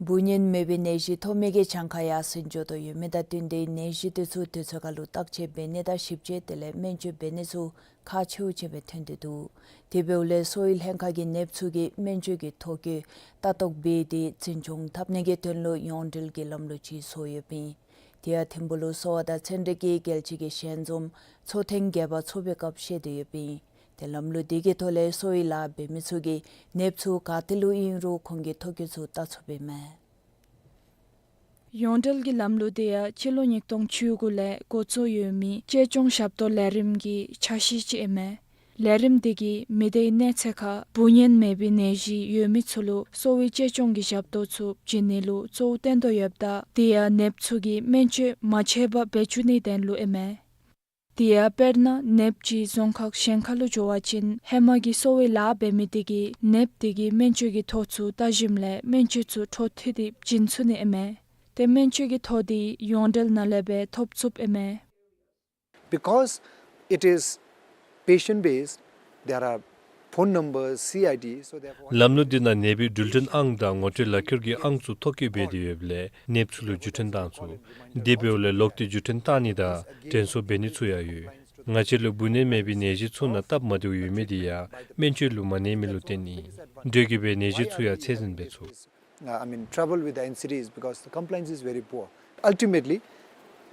འབུ་གཉན་མེད་པའི་ནད་གཞི་ཐོབ་མི་གི་གྱངས་ཁ་ཡར་སེང་འགྱོ་དོ་ཡོད་མི་དང་བསྟུན་ཏེ་ནད་གཞི་དེ་ཚུ་དུས་ཚོད་ཁ་ལུ་བརྟག་དཔྱད་འབད་ནི་དང་ཞིབ་དཔྱད་དེ་ལས་སྨན་བཅོས་འབད་ནི་ཚུ་ཁག་ཆེཝ་ཅིག་སྦེ་ཐོན་ཏེ་འདུག། དེ་འབདཝ་ལས་གསོ་བའི་ལྷན་ཁག་གིས་ནདཔ་ཚུ་གི་སྨན་བཅོས་ཀྱི་ཐོ་བཀོད་ལྟ་རྟོག་འབད་དེ་འཛིན་སྐྱོང་འཐབ་ནི་གི་དོན་ལུ་ཡོངས་འབྲེལ་གྱི་ལམ་ལུགས་ཅིག་བཟོ་ཡོདཔ་ཨིན། དེ་ཡང་ཐིམ་ཕུག་ལུ་གསོ་བ་དང་ཚན་རིག་གི་རྒྱལ་སྤྱི་གི་ཞལ་འཛོམས་ཚོགས་ཐེངས་བརྒྱད་པ་ཚོགས་པའི་སྐབས་བཤད་དེ་ཡོདཔ་ཨིན། ཏེ་ལམ་ལུགས་དེ་གི་ཐོག་ལས་གསོ་བའི་ལཱ་འབད་མི་ཚུ་གིས་ནདཔ་ཚུ་ག་ཏེ་ལུ་ཨིན་རུང་ཁོང་གི་ཐོ་བཀོད་ཚུ་བལྟ་ཚུགསཔ་ཨིན་མས། ཡོངས་འབྲེལ་གྱི་ལམ་ལུགས་དེ་ཡང་སྤྱི་ལོ་ཉིས་སྟོང་བཅུ་དགུ་ལས་འགོ་བཙུགས་ཡོད་མི་གཅེས་སྐྱོང་ཞབས་ཏོག་ལས་རིམ་གྱི་ཆ་ཤས་ཅིག་ཨིན་མས། ལས་རིམ་དེ་གིས་མི་སྡེའི་གནས་ཚད་ཁར་འབུ་གཉན་མེད་པའི་ནད་གཞི་ཡོད་མི་ཚུ་ལུ་གསོ་བའི་གཅེས་སྐྱོང་གི་ཞབས་ཏོག་ཚུ་བྱིན་ནི་ལུ་གཙོ་བོ་བཏོན་དོ་ཡོདཔ་ད་དེ་ཡང་ནདཔ་ཚུ་གིས་སྨན་བཅོས་མ་བྱས་པར་འབད་བཅུག་ནིའི་དོན་ལུ་ཨིན་མས། དེ་ཡང་དཔེར་ན་ནདཔ་ཅིག་རྫོང་ཁག་གཞན་ཁ་ལུ་འགྱོ་བ་ཅིན་ཧེ་མ་གི་གསོ་བའི་ལཱ་འབད་མི་དེ་གིས་ནདཔ་དེ་གི་སྨན་བཅོས་ཀྱི་ཐོ་ཚུ་བལྟ་ཞིནམ་ལས་སྨན་བཅོས་ཚུ་འཕྲོ་མཐུད་དེ་བྱིན་ཚུགས་ནི་ཨིན་མས། ཏེ་སྨན་བཅོས་ཀྱི་ཐོ་དེ་ཡོངས་འབྲེལ་ནང་ལས་སྦེ་ཐོབ་ཚུགསཔ་ཨིན་མས། Because it is patient based, there are phone numbers, C I D, so therefore ལམ་ལུགས་འདི་ནང་ནད་པའི་འགྲུལ་འཕྲིན་ཨང་དང་ངོ་སྤྲོད་ལག་ཁྱེར་གྱི་ཨང་ཚུ་ཐོ་བཀོད་འབད་དེ་ཡོདཔ་ལས་ནདཔ་ཚུ་ལུ་བརྒྱུད་འཕྲིན་བཏང་ཚུགས། དེ་འབདཝ་ལས་ལོག་སྟེ་བརྒྱུད་འཕྲིན་བཏང་ནི་དང་དྲན་གསོ་འབད་ནི་ཚུ་ཡང་ཡོད། ང་བཅས་ལུ་འབུ་གཉན་མེད་པའི་ནད་གཞི་ཚུ་ནང་སྟབས་མ་བདེཝ་ཡོད་མི་དེ་ཡང་སྨན་བཅོས་ལུ་མ་གནས་མི་ལུ་བརྟེན་ཨིན། འདྲོག་གི་སྦེ་ནད་གཞི་ཚུ་ཡང་ཚད་འཛིན་འབད་ཚུགས། Uh, I mean, trouble with the N C Ds because the compliance is very poor. Ultimately,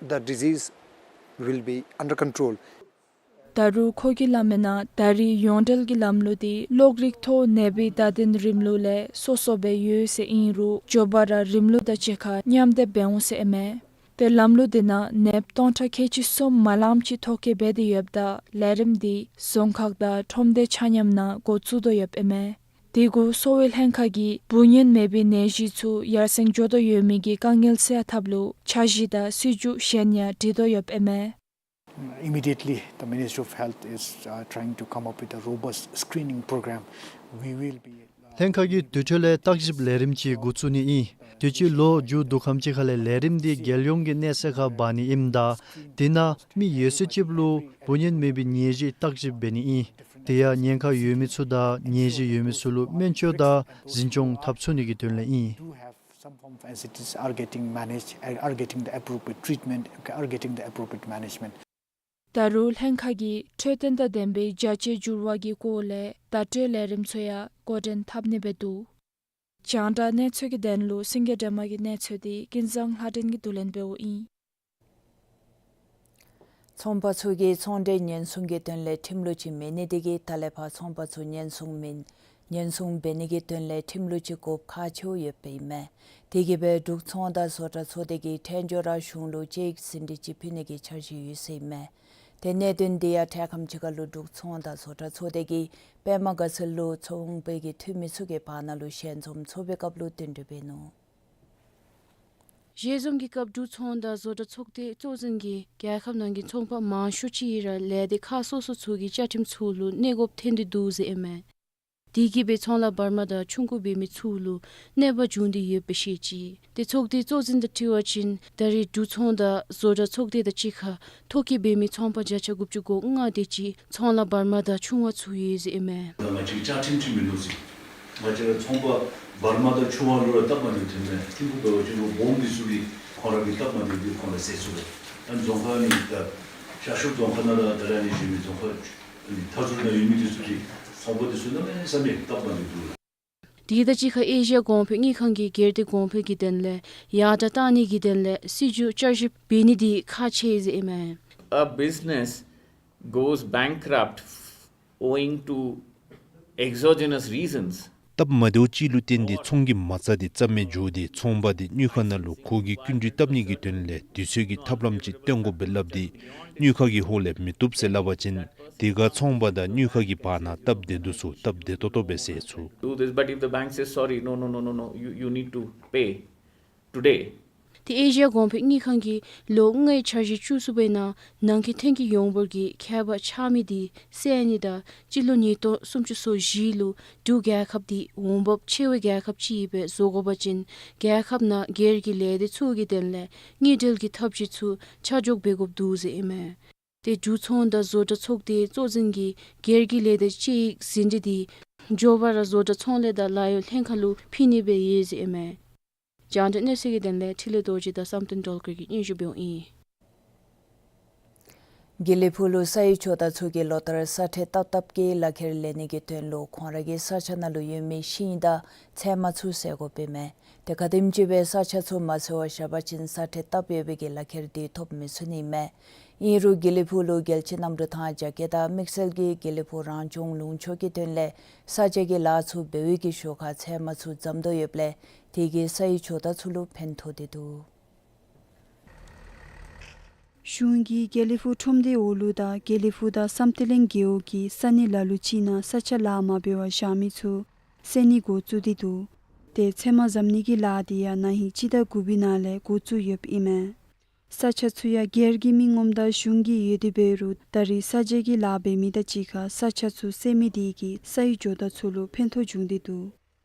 the disease will be under control. ད་རུང་ཁོ་གིས་སླབ་མིའི་ནང་ད་རེས་ཡོངས་འབྲེལ་གྱི་ལམ་ལུགས་དེ་གློག་རིག་ཐོག་ནད་པའི་བརྡ་དོན་རིམ་ལུགས་ལས་སོ་སོ་སྦེ་ཡོད་ཟེར་ཨིན་རུང་མགྱོགས་པ་ར་རིམ་ལུགས་དང་གཅིག་ཁར་མཉམ་སྡེབ་འབད་འོང་ཟེར་ཨིན་མས། ཏེ་ལམ་ལུགས་དེ་ནང་ནདཔ་སྟོང་ཕྲག་ཁལ་གཅིག་གསུམ་མ་ལངམ་ཅིག་ཐོ་བཀོད་འབད་དེ་ཡོདཔ་ད་ལས་རིམ་དེ་རྫོང་ཁག་དང་ཁྲོམ་སྡེ་ཆ་མཉམ་ནང་འགོ་བཙུགས་དོ་ཡོདཔ་ཨིན་མས། དེ་གུ་གསོ་བའི་ལྷན་ཁག་གིས་འབུ་གཉན་མེད་པའི་ནད་གཞི་ཚུ་ཡར་སེང་འགྱོ་དོ་ཡོད་མི་གི་དཀའ་ངལ་སེལ་ཐབས་ལུ་འཆར་གཞི་དང་སྲིད་བྱུས་གཞན་ཡང་སྒྲིག་དོ་ཡོདཔ་ཨིན་མས། Immediately, the Ministry of Health is, uh, trying to come up with a robust screening program. We will be, uh, ལྷན་ཁག་གིས་དུས་ཐོག་ལས་བརྟག་ཞིབ་ལས་རིམ་ཅིག་འགོ་བཙུགས་ནི་ཨིན། དུས་ཅི་ལོ་མཇུག་བསྡུ་ཁམས་ཅིག་ཁ་ལས་ལས་རིམ་འདི་རྒྱལ་ཡོངས་ཀྱི་གནས་ཚད་ཁར་འབག་ནི་ཨིནམ་ད་དེ་ནང་མི་ཡོད་ཚད་ཅིག་ལུ་འབུ་གཉན་མེད་པའི་ནད་གཞི་བརྟག་ཞིབ་འབད་ནི་ཨིན། དེ་ཡང་ཉེན་ཁ་ཡོད་མི་ཚུ་དང་ནད་གཞི་ཡོད་མི་ཚུ་ལུ་སྨན་བཅོས་དང་འཛིན་སྐྱོང་འཐབ་ཚུགས་ནི་གི་དོན་ལས་ཨིན། Do have some form of N C Ds are getting managed, are getting the appropriate treatment, are getting the appropriate management. ད་རུང་ལྷན་ཁག་གིས་འཕྲོད་བསྟེན་དང་ལྡན་པའི་རྒྱ་ཆེའི་འགྱུར་བ་གི་སྐོར་ལས་བརྡ་སྤྲོད་ལས་རིམ་ཚུ་ཡང་འགོ་འདྲེན་འཐབ་ནི་སྦེ་འདུག། རྒྱང་བསྒྲགས་གནས་ཚུལ་གྱི་དོན་ལུ་སེང་གེ་སྒྲོལ་མ་གི་གནས་ཚུལ་འདི་ཀུན་བཟང་ལྷ་སྒྲོན་གྱིས་བསྡུ་ལེན་འབདཝ་ཨིན། ཚོང་པ་ཚུ་གིས་ཚོང་འབྲེལ་ཉེན་སྲུང་གི་དོན་ལས་ཁྲིམས་ལུགས་ཅིག་མེད་ནི་དེ་གིས་ད་ལས་ཕར་ཚོང་པ་ཚུ་ཉེན་སྲུང་མེད་ཉེན་སྲུང་འབད་ནི་གི་དོན་ལས་ཁྲིམས་ལུགས་ཅིག་དགོཔ་ཁག་ཆེཝ་ཡོདཔ་ཨིན་མས། དེ་གིས་སྦེ་འབྲུག་ཚོང་དང་བཟོ་གྲྭ་ཚོགས་སྡེ་གིས་འཕྲལ་མགྱོགས་ར་གཞུང་ལུ་དཔྱད་ཡིག་ཟིན་བྲིས་ཅིག་ཕུལ་ནི་གི་འཆར་གཞི་ཡོད་ཟེར་ཨིན་མས། ཏེ་གནད་དོན་འདི་ཡང་འཕྲལ་ཁམས་ཅིག་ཁ་ལུ་འབྲུག་ཚོང་དང་བཟོ་གྲྭ་ཚོགས་སྡེ་གིས་པདྨ་དགའ་ཚལ་ལུ་ཚོང་པའི་གི་འཐུས་མི་ཚུ་གི་བར་ན་ལུ་ཞལ་འཛོམས་ཚོགས་པའི་སྐབས་ལུ་བསྟུན་གྲོས་འབད་ནུག། ཞལ་འཛོམས་ཀྱི་སྐབས་འབྲུག་ཚོང་དང་བཟོ་གྲྭ་ཚོགས་སྡེ་གཙོ་འཛིན་གྱིས་རྒྱལ་ཁབ་ནང་གི་ཚོང་པ་མང་ཤོས་ཅིག་ཡང་ལས་སྡེ་ཁག་སོ་སོ་ཚུ་གི་བཅའ་ཁྲིམས་ཚུ་ལུ་གནས་དགོཔ་ཐོན་ཏེ་འདུག་ཟེར་ཨིན་མས། དེ་གིས་སྦེ་ཚོང་ལཱ་བར་མ་དང་ཆུང་ཀུ་འབད་མི་ཚུ་ལུ་གནོད་པ་བྱུང་སྟེ་ཡོདཔ་སྦེ་བཤད་ཅི། ཏེ་ཚོགས་སྡེ་གཙོ་འཛིན་དང་འཁྲིལ་བ་ཅིན་ད་རེས་འབྲུག་ཚོང་དང་བཟོ་གྲྭ་ཚོགས་སྡེ་དང་གཅིག་ཁར་ཐོ་བཀོད་འབད་མི་ཚོང་པ་བརྒྱ་ཆ་དགུ་བཅུ་གོ་ལྔ་དེ་ཅིག་ཚོང་ལཱ་བར་མ་དང་ཆུང་བ་ཚུ་ཡོད་ཟེར་ཨིན་མས། ང་བཅས་བཅའ་ཁྲིམས་ཅིག་མིན་འདུག་ཟེར། ང་བཅས་ཚོང་པ་བར་མ་དང་ཆུང་བ་ལུ་ར་སྟབས་མ་བདེཝ་ཐོན་མས། ཆུང་ཀུ་འབད་བ་ཅིན་སྦོམ་འདི་ཚུ་གིས་ཁོང་ར་གི་སྟབས་མ་བདེཝ་འདི་ཁོང་ར་སེལ་ཚུགས་པས། ཨ་ནི་རྫོང་ཁག་ནི་ད་ཤར་ཕྱོགས་རྫོང་ཁག་ནང་ར་ད་ར་ནི་གཞན་མི་རྫོང་ཁག་ཨ་ནི་མཐའ་ཟུར་ནང་ཡོད་མི་འདི་ཚུ་གི་ཚོང་པ་འདི་ཚུ་གནམ་མེད་ས་མེད་སྟབས་མ་བདེཝ་འདུག་ལགས། དེ་དང་གཅིག་ཁར་ཨེ་ཤི་ཡ་གོང་འཕེལ་དངུལ་ཁང་གིས་སྒེར་སྡེ་གོང་འཕེལ་གྱི་དོན་ལས་ཡར་དྲག་བཏང་ནི་གི་དོན་ལས་སྲིད་བྱུས་བསྐྱར་ཞིབ་འབད་ནི་འདི་ཁག་ཆེ་ཟེར་ཨིན་མས། A business goes bankrupt owing to exogenous reasons. སྟབས་མ་བདེཝ་ཅིག་ལུ་བརྟེན་ཏེ་ཚོང་གི་མ་རྩ་འདི་རྩ་མེད་འགྱོ་སྟེ་ཚོང་པ་འདི་དངུལ་ཁང་ནང་ལུ་ཁོ་གིས་སྐྱིན་འགྲུལ་བཏབ་ནི་གི་དོན་ལས་དུས་ཚོད་ཀྱི་ཐབས་ལམ་ཅིག་སྟོན་དགོ་པས་སླབ་སྟེ་དངུལ་ཁང་གི་ཧོངས་ལས་མི་བཏུབ་ཟེར་སླབ་པ་ཅིན་དེ་ཁར་ཚོང་པ་དང་དངུལ་ཁང་གི་བར་ན་སྟབས་བདེ་འདུག་ཚུ་སྟབས་བདེ་ཏོག་ཏོ་སྦེ་སེལ་ཚུགས། Do this, but if the bank says, "Sorry, no, no, no, no, no, you, you need to pay today." ཏེ་ཨེ་ཤི་ཡ་གོང་འཕེལ་དངུལ་ཁང་གིས་ལོ་ལྔའི་འཆར་གཞི་བཅུ་གསུམ་པའི་ནང་ནང་འཁོད་ཐོན་སྐྱེད་ཡོངས་འབོར་གྱི་ཁྱད་པར་ཆགས་མི་འདི་སེལ་ནི་དང་སྤྱི་ལོ་ཉིས་སྟོང་སུམ་ཅུ་སོ་བཞི་ལུ་འབྲུག་རྒྱལ་ཁབ་འདི་འོང་འབབ་ཆེ་བའི་རྒྱལ་ཁབ་ཅིག་སྦེ་བཟོ་དགོ་པ་ཅིན་རྒྱལ་ཁབ་ནང་སྒེར་གྱི་ལས་སྡེ་ཚུ་གི་དོན་ལས་དངུལ་འབྲེལ་གྱི་ཐབས་བྱུས་ཚུ་ཆ་འཇོག་འབད་དགོཔ་འདུག་ཟེར་ཨིན་མས། ཏེ་འབྲུག་ཚོང་དང་བཟོ་གྲྭ་ཚོགས་སྡེའི་གཙོ་འཛིན་གྱིས་སྒེར་གྱི་ལས་སྡེ་དཔྱད་ཡིག་ཟིན་བྲིས་འདི་མགྱོགས་པ་ར་བཟོ་གྲྭ་ཚོང་ལས་དང་ལཱ་གཡོག་ལྷན་ཁག་ལུ་ཕུལ་ནི་སྦེ་ཡོད་ཟེར་ཨིན་མས། རྒྱང་བསྒྲགས་གནས་ཚུལ་གྱི་དོན་ལས་འཕྲིན་ལས་རྡོ་རྗེ་དང་བསམ་གཏན་སྒྲོལ་དཀར་གྱིས་སྙན་ཞུ་འབདཝ་ཨིན། དགེ་ལེགས་ཕུག་ལུ་ས་ཡི་ཇོ་བདག་ཚུ་གིས་ལོ་ལྟར་ས་ཁྲལ་བཏབ་བཏབ་ཀྱི་ལག་ཁྱེར་ལེན་ནི་གི་དོན་ལུ་ཁོང་ར་གི་ས་ཆ་ནང་ལུ་ཡོད་མི་ཤིང་དང་ཚལ་མ་ཚུ་བསལ་དགོཔ་ཨིན་མས། ཏེ་ག་དེམ་ཅིག་སྦེ་ས་ཆ་ཚུ་མ་བསལ་བར་བཞག་པ་ཅིན་ས་ཁྲལ་བཏབ་ཡོད་པའི་གི་ལག་ཁྱེར་འདི་ཐོབ་མི་ཚུགས་ནི་ཨིན་མས། ཨིན་རུང་དགེ་ལེགས་ཕུག་ལུ་རྒྱལ་སྤྱི་གནམ་གྲུ་ཐང་རྒྱ་སྐྱེད་དང་དམིགས་བསལ་གྱིས་དགེ་ལེགས་ཕུག་རང་སྐྱོང་ལུང་ཕྱོགས་ཀྱི་དོན་ལས་ས་དཔྱད་ཀྱི་ལཱ་ཚུ་འབད་བའི་གི་ཞོར་ཁར་ཚལ་མ་ཚུ་འཛམ་དོ་ཡོདཔ་ལས་དེ་གིས་ས་ཡི་ཇོ་བདག་ཚུ་ལུ་ཕན་ཐོགས་ཏེ་འདུག། གཞུང་གིས་དགེ་ལེགས་ཕུག་ཁྲོམ་སྡེའི་འོག་ལུ་དང་དགེ་ལེགས་ཕུག་དང་བསམ་གཏན་གླིང་རྒེད་འོག་གི་ས་གནས་ལ་ལུ་ཅིག་ནང་ས་ཆ་ལཱ་མ་འབད་བར་བཞག་མི་ཚུ་བསལ་ནི་འགོ་བཙུགས་ཏེ་འདུག། ཏེ་ཚལ་མ་འཛམ་ནི་གི་ལཱ་འདི་ཡང་ན་ཧིང་སྤྱི་ཟླ་དགུ་པའི་ནང་ལས་འགོ་བཙུགས་ཡོདཔ་ཨིན་མས། ས་ཆ་ཚུ་ཡང་སྒེར་གྱི་མི་ངོམ་དང་གཞུང་གི་ཡོད་དེ་འབད་རུང་ད་རེས་ས་དཔྱད་ཀྱི་ལཱ་འབད་མི་དང་གཅིག་ཁར་ས་ཆ་ཚུ་བསལ་མི་དེ་གིས་ས་ཡི་ཇོ་བདག་ཚུ་ལུ་ཕན་ཐོགས་བྱུང་སྟེ་འདུག།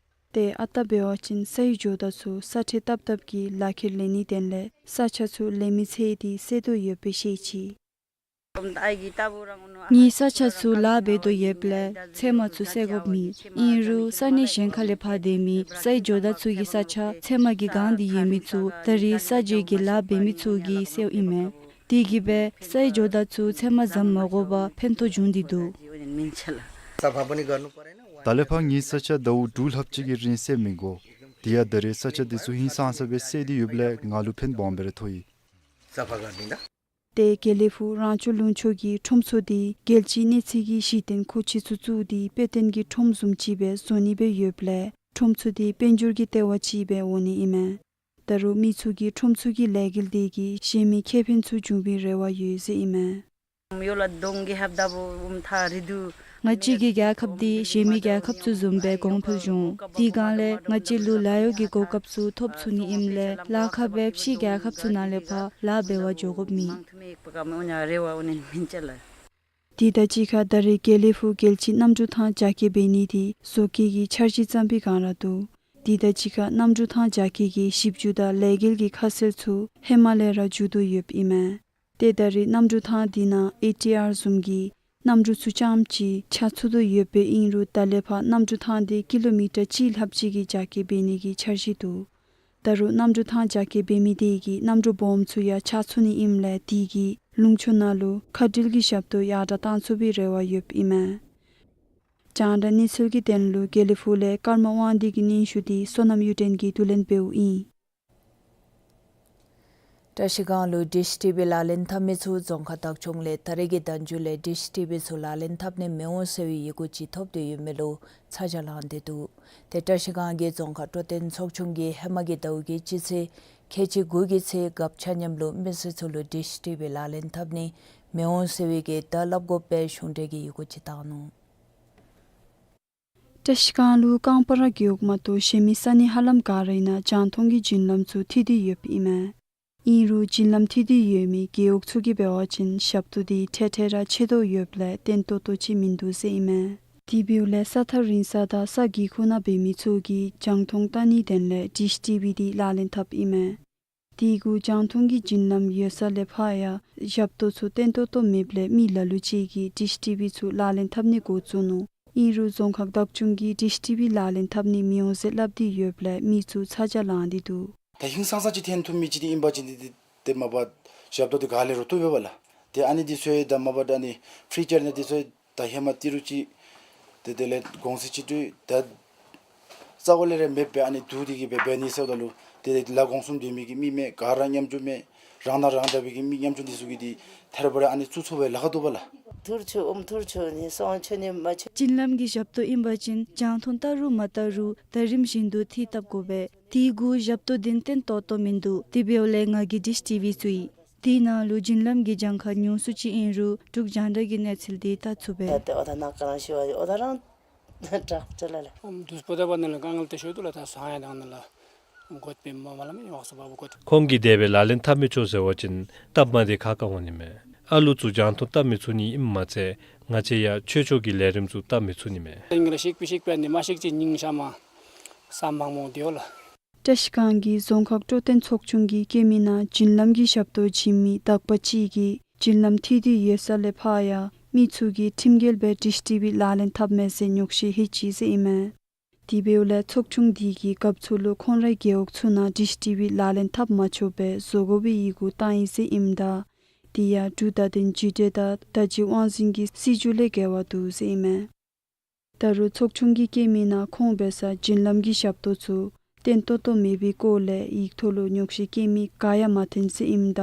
ཏེ་ཨ་རྟག་འབད་བ་ཅིན་ས་ཡི་ཇོ་བདག་ཚུ་ས་ཁྲལ་བཏབ་བཏབ་ཀྱི་ལག་ཁྱེར་ལེན་ནི་དོན་ལས་ས་ཆ་ཚུ་ལེན་མི་ཚད་འདི་བསལ་དོ་ཡོདཔ་སྦེ་བཤད་ཅི། ངེའི་ས་ཆ་ཚུ་ལཱ་འབད་དོ་ཡོདཔ་ལས་ཚལ་མ་ཚུ་བསལ་དགོཔ་མེད། ཨིན་རུང་ས་གནས་གཞན་ཁ་ལས་ཕར་སྡོད་མི་ས་ཡི་ཇོ་བདག་ཚུ་གི་ས་ཆ་ཚལ་མ་གི་སྒང་འདི་ཡོད་མི་ཚུ་ད་རེས་ས་དཔྱད་ཀྱི་ལཱ་འབད་མི་ཚུ་གིས་བསལཝ་ཨིན་མས། དེ་གིས་སྦེ་ས་ཡི་ཇོ་བདག་ཚུ་ཚལ་མ་འཛམ་མ་དགོ་པར་ཕན་ཐོགས་བྱུང་སྟེ་འདུག། ད་ལས་ཕར་ངེའི་ས་ཆ་ཟླཝ་དྲུག་ལྷགཔ་ཅིག་གི་རིང་བསལ་མི་དགོ། དེ་ཡང་ད་རེས་ས་ཆ་འདི་ཚུ་ཧིང་སངས་ས་སྦེ་བསལ་ཏེ་ཡོདཔ་ལས་ང་ལུ་ཕན་སྦོམ་སྦེ་ར་ཐོགས་ཡི། ཏེ་དགེ་ལེགས་ཕུག་རང་སྐྱོང་ལུང་ཕྱོགས་ཀྱི་ཁྲོམ་ཚུ་འདི་རྒྱལ་སྤྱིའི་གནས་ཚད་ཀྱི་གཞི་རྟེན་མཁོ་ཆས་ཚུ་བཙུགས་ཏེ་དཔེ་སྟོན་གྱི་ཁྲོམ་བཟུམ་ཅིག་སྦེ་བཟོ་ནི་སྦེ་ཡོདཔ་ལས་ཁྲོམ་ཚུ་འདི་དཔལ་འབྱོར་གྱི་ལྟེ་བ་ཅིག་སྦེ་འོང་ནི་ཨིན་མས། ད་རུང་མི་ཚུ་གིས་ཁྲོམ་ཚུ་གི་ལས་འགུལ་འདི་གིས་གཞན་མི་ཁེ་ཕན་ཚུ་འབྱུང་བའི་རེ་བ་ཡོད་ཟེར་ཨིན་མས། ང་བཅས་ཀྱི་རྒྱལ་ཁབ་འདི་གཞན་མི་རྒྱལ་ཁབ་ཚུ་བཟུམ་སྦེ་གོང་འཕེལ་འབྱུང་། དེ་སྒང་ལས་ང་བཅས་ལུ་ལཱ་གཡོག་གི་གོ་སྐབས་ཚུ་ཐོབ་ཚུགས་ནི་ཨིནམ་ལས་ལཱ་ཁག་སྦེ་ཕྱི་རྒྱལ་ཁབ་ཚུ་ནང་ལས་ཕར་ལཱ་འབད་བར་འགྱོ་དགོཔ་མེད། དེ་དང་གཅིག་ཁར་ད་རེས་དགེ་ལེགས་ཕུག་རྒྱལ་སྤྱིའི་གནམ་གྲུ་ཐང་རྒྱ་སྐྱེད་འབད་ནི་འདི་བཟོ་བཀོད་ཀྱི་འཆར་གཞི་བརྩམས་པའི་སྒང་ར་འདུག། དེ་དང་གཅིག་ཁར་གནམ་གྲུ་ཐང་རྒྱ་སྐྱེད་ཀྱི་ཞིབ་འཇུག་དང་ལས་འགུལ་གྱི་ཁ་གསལ་ཚུ་ཧེ་མ་ལས་ར་མཇུག་བསྡུ་ཡོདཔ་ཨིན་མས། ཏེ་ད་རེས་གནམ་གྲུ་ཐང་འདི་ནང་ཨེ་ཊི་ཨར་བཟུམ་གྱི་གནམ་གྲུ་ཚུ་རྐྱངམ་ཅིག་ཆ་ཚུད་དོ་ཡོདཔ་ཨིན་རུང་ད་ལས་ཕར་གནམ་གྲུ་ཐང་འདི་ཀི་ལོ་མི་ཊར་གཅིག་ལྷགཔ་ཅིག་གི་རྒྱ་སྐྱེད་འབད་ནི་གི་འཆར་གཞི་འདུག། ད་རུང་གནམ་གྲུ་ཐང་རྒྱ་སྐྱེད་འབད་མི་དེ་གིས་གནམ་གྲུ་སྦོམ་ཚུ་ཡང་ཆ་ཚུད་ནི་ཨིནམ་ལས་དེ་གིས་ལུང་ཕྱོགས་ནང་ལུ་མཁའ་འགྲུལ་གྱི་ཞབས་ཏོག་ཡར་དྲག་བཏང་ཚུགས་པའི་རེ་བ་ཡོདཔ་ཨིན་མས། རྒྱང་བསྒྲགས་གནས་ཚུལ་གྱི་དོན་ལུ་དགེ་ལེགས་ཕུག་ལས་ཀརྨ་དབང་འདུས་ཀྱི་སྙན་ཞུ་འདི་བསོད་ནམས་གཡུ་སྒྲོན་གྱིས་བསྡུ་ལེན་འབདཝ་ཨིན། བཀྲ་ཤིས་སྒང་ལུ་ཌིཤ་ཊི་བི་ལག་ལེན་འཐབ་མི་ཚུ་རྫོང་ཁག་བདག་སྐྱོང་ལས་ད་རེས་ཀྱི་ཟླཝ་མཇུག་ལས་ཌིཤ་ཊི་བི་ཚུ་ལག་ལེན་འཐབ་ནི་མི་འོང་ཟེར་བའི་ཡི་གུ་ཅིག་ཐོབ་སྟེ་ཡོད་མི་ལུ་ཚ་གྱང་ལངས་ཏེ་འདུག། ཏེ་བཀྲ་ཤིས་སྒང་གི་རྫོང་ཁག་འཕྲོད་བསྟེན་ཚོགས་ཆུང་གིས་ཧེ་མ་གི་ཟླཝ་གི་སྤྱི་ཚེས་ཁལ་གཅིག་དགུ་གི་ཚེ་རྒཔོ་ཆ་མཉམ་ལུ་མི་སེར་ཚུ་ལུ་ཌིཤ་ཊི་བི་ལག་ལེན་འཐབ་ནི་མི་འོང་ཟེར་བའི་གི་བརྡ་སླབ་དགོ་པའི་གཞུང་འབྲེལ་གྱི་ཡི་གུ་ཅིག་བཏང་ནུག། བཀྲ་ཤིས་སྒང་ལུ་རྐང་པ་ར་རྒེད་འོག་མ་གཏོགས་གཞན་མི་ས་གནས་ཧ་ལམ་ག་ར་ནང་རྒྱང་མཐོང་གི་བརྒྱུད་ལམ་ཚུ་མཐུད་དེ་ཡོདཔ་ཨིན་མས། ཨིན་རུང་བརྒྱུད་ལམ་མཐུད་དེ་ཡོད་མི་རྒེད་འོག་ཚུ་གིས་འབད་བ་ཅིན་ཞབས་ཏོག་འདི་འཕྲལ་འཕྲལ་ར་ཆད་དོ་ཡོདཔ་ལས་བརྟན་ཏོག་ཏོ་ཅིག་མིན་འདུག་ཟེར་ཨིན་མས། དེ་འབདཝ་ལས་ས་ཐག་རིང་ས་དང་ས་གི་ཁུག་ནང་འབད་མི་ཚུ་གིས་རྒྱང་མཐོང་བལྟ་ནིའི་དོན་ལས་ཌིཤ་ཊི་བི་འདི་ལག་ལེན་འཐབ་ཨིན་མས། དེ་གུ་རྒྱང་མཐོང་གི་བརྒྱུད་ལམ་ཡོད་ས་ལས་ཕར་ཡང་ཞབས་ཏོག་ཚུ་བརྟན་ཏོག་ཏོ་མེདཔ་ལས་མི་ལ་ལུ་ཅིག་གིས་ཌིཤ་ཊི་བི་ཚུ་ལག་ལེན་འཐབ་ནི་འགོ་བཙུགས་ནུག། ཨིན་རུང་རྫོང་ཁག་བདག་སྐྱོང་གིས་ཌིཤ་ཊི་བི་ལག་ལེན་འཐབ་ནི་མི་འོང་ཟེར་སླབ་སྟེ་ཡོདཔ་ལས་མི་ཚུ་ཚ་གྱང་ལངས་ཏེ་འདུག། ད་ཧིང་སངས་ས་ཅིག་འཐོན་ཐུབ་མི་ཅིག་འདི་ཨིན་པ་ཅིན་འདི་འདི་ཏེ་མ་པ་ཞབས་ཏོག་འདི་ག་ལས་ར་བཏུབ་པས་ལགས། ཏེ་ཨ་ནི་འདི་ཚུ་ད་མ་པ་ཨ་ནི་ཕི་རི་ཅར་ནི་འདི་ཚུ་ད་ཧེ་མ་ཏི་རུ་ཅིག་ཏེ་དེ་ལས་གོང་ཚད་ཅིག་ཏུ་ད་རྩ་བ་ལས་ར་མེདཔ་སྦེ་ཨ་ནི་བསྡུ་སྟེ་གིས་སྦེ་འབད་ནི་ཟེརཝ་ད་ལུ་ཏེ་ལཱ་གོང་གསུམ་སྡོད་མི་གི་མི་མེད། ག་ར་མཉམ་འཇོག་མེད། རང་ནང་རང་འདྲ་བའི་གི་མི་མཉམ་འཇོག་འདི་ཚུ་གིས་འདི་ཐད་རི་བ་རི་ཨ་ནི་བཙུགས་ཚུགས་པས་ལགས། ཁག་འདུག་པ་ལགས། ཐུར་ཆུ་ཨོམ་ཐུར་ཆུ་ནི་སོང་ཆུ་ནི་མ་ཆུ། བརྒྱུད་ལམ་གྱི་ཞབས་ཏོག་ཨིན་པ་ཅིན་རྒྱང་མཐོང་བལྟ་རུང་མ་བལྟ་རུང་ད་རིམ་བཞིན་དུ་འཐུས་བཏབ་དགོ་པས། དེ་གུ་ཞབས་ཏོག་འདི་བརྟན་ཏོག་ཏོ་མིན་འདུག། དེ་འབདཝ་ལས་ང་གིས་ཌིཤ་ཊི་བི་བཙུགས་ཡི། དེ་ནང་ལུ་བརྒྱུད་ལམ་གྱི་གྱངས་ཁ་ཉུང་སུ་ཅིག་ཨིན་རུང་འབྲུག་རྒྱང་བསྒྲགས་ཀྱི་གནས་ཚུལ་འདི་བལྟ་ཚུགས་པས། ད་ཏེ་ཨོ་ད་ནཱ་ག་ར་ཞུ་བ་ཨོ་ད་རང་དྲག་ཅི་ལ་ལགས། ཨམ་དུས་པོ་ད་པ་ནི་ལགས་དཀའ་ངལ་ཏེ་ཤོར་འདུག་ལགས། ད་སོང་ཡ་དང་ནི་ལགས་འགོ་དཔེ་མ་མ་ལམ་ཡོངས་སུ་བབ་འགོ་དཔེ། ཁོང་གིས་དེ་སྦེ་ལག་ལེན་འཐབ་མི་ཆོག་ཟེར་བ་ཅིན་སྟབས་མ་བདེ་ཁག་ཁ་འོང་ནི་མས། ཨ་ལུ་ཚུ་རྒྱང་མཐོང་བལྟ་མི་ཚུགས་ནི་ཨིནམ་མ་ཚད་ང་བཅས་ཡང་ཆོས་ཕྱོགས་ཀྱི་ལས་རིམ་ཚུ་བལྟ་མི་ཚུགས་ནི་མས། ཨིང་ར་ཤིག་པི་ཤིག་པི་ནི་མ་ཤིག་ཅིག་སྙིང་ཤ་མ་ས་མང་མོ་དེའོ་ལགས། བཀྲ་ཤིས་སྒང་གི་རྫོང་ཁག་འཕྲོད་བསྟེན་ཚོགས་ཆུང་གི་སྐྱེལ་མའི་ནང་བརྒྱུད་ལམ་གྱི་ཞབས་ཏོག་བྱིན་མི་དག་པ་ཅིག་གིས་བརྒྱུད་ལམ་མཐུད་དེ་ཡོད་ས་ལས་ཕར་ཡང་མི་ཚུ་གིས་ཁྲིམས་འགལ་སྦེ་ཌིཤ་ཊི་བི་ལག་ལེན་འཐབ་མས་ཟེར་ཉོགས་བཤད་ཧེ་ཅི་ཟེར་ཨིན་མས། དེ་འབདཝ་ལས་ཚོགས་ཆུང་འདི་གིས་རྒཔོ་ཚུ་ལུ་ཁོང་རའི་རྒེད་འོག་ཚུ་ནང་ཌིཤ་ཊི་བི་ལག་ལེན་འཐབ་མ་ཆོགཔ་སྦེ་བཟོ་དགོ་པའི་ཡི་གུ་བཏང་ཡི་ཟེར་ཨིནམ་ད་དེ་ཡང་འབྲུག་བརྡ་དོན་བརྒྱུད་འབྲེལ་དང་བརྡ་བརྒྱུད་དབང་འཛིན་གྱི་སྲིད་བྱུས་ལས་འགལ་བ་འདུག་ཟེར་ཨིན་མས། ད་རུང་ཚོགས་ཆུང་གི་སྐྱེལ་མའི་ནང་ཁོང་འབད་སར་བརྒྱུད་ལམ་གྱི་ཞབས་ཏོག་ཚུ་བརྟན་ཏོག་ཏོ་མེད་པའི་སྐོར་ལས་ཡིག་ཐོག་ལུ་ཉོགས་བཤད་སྐྱེལ་མི་ག་ཡང་མ་ཐོན་ཟེར་ཨིནམ་ད་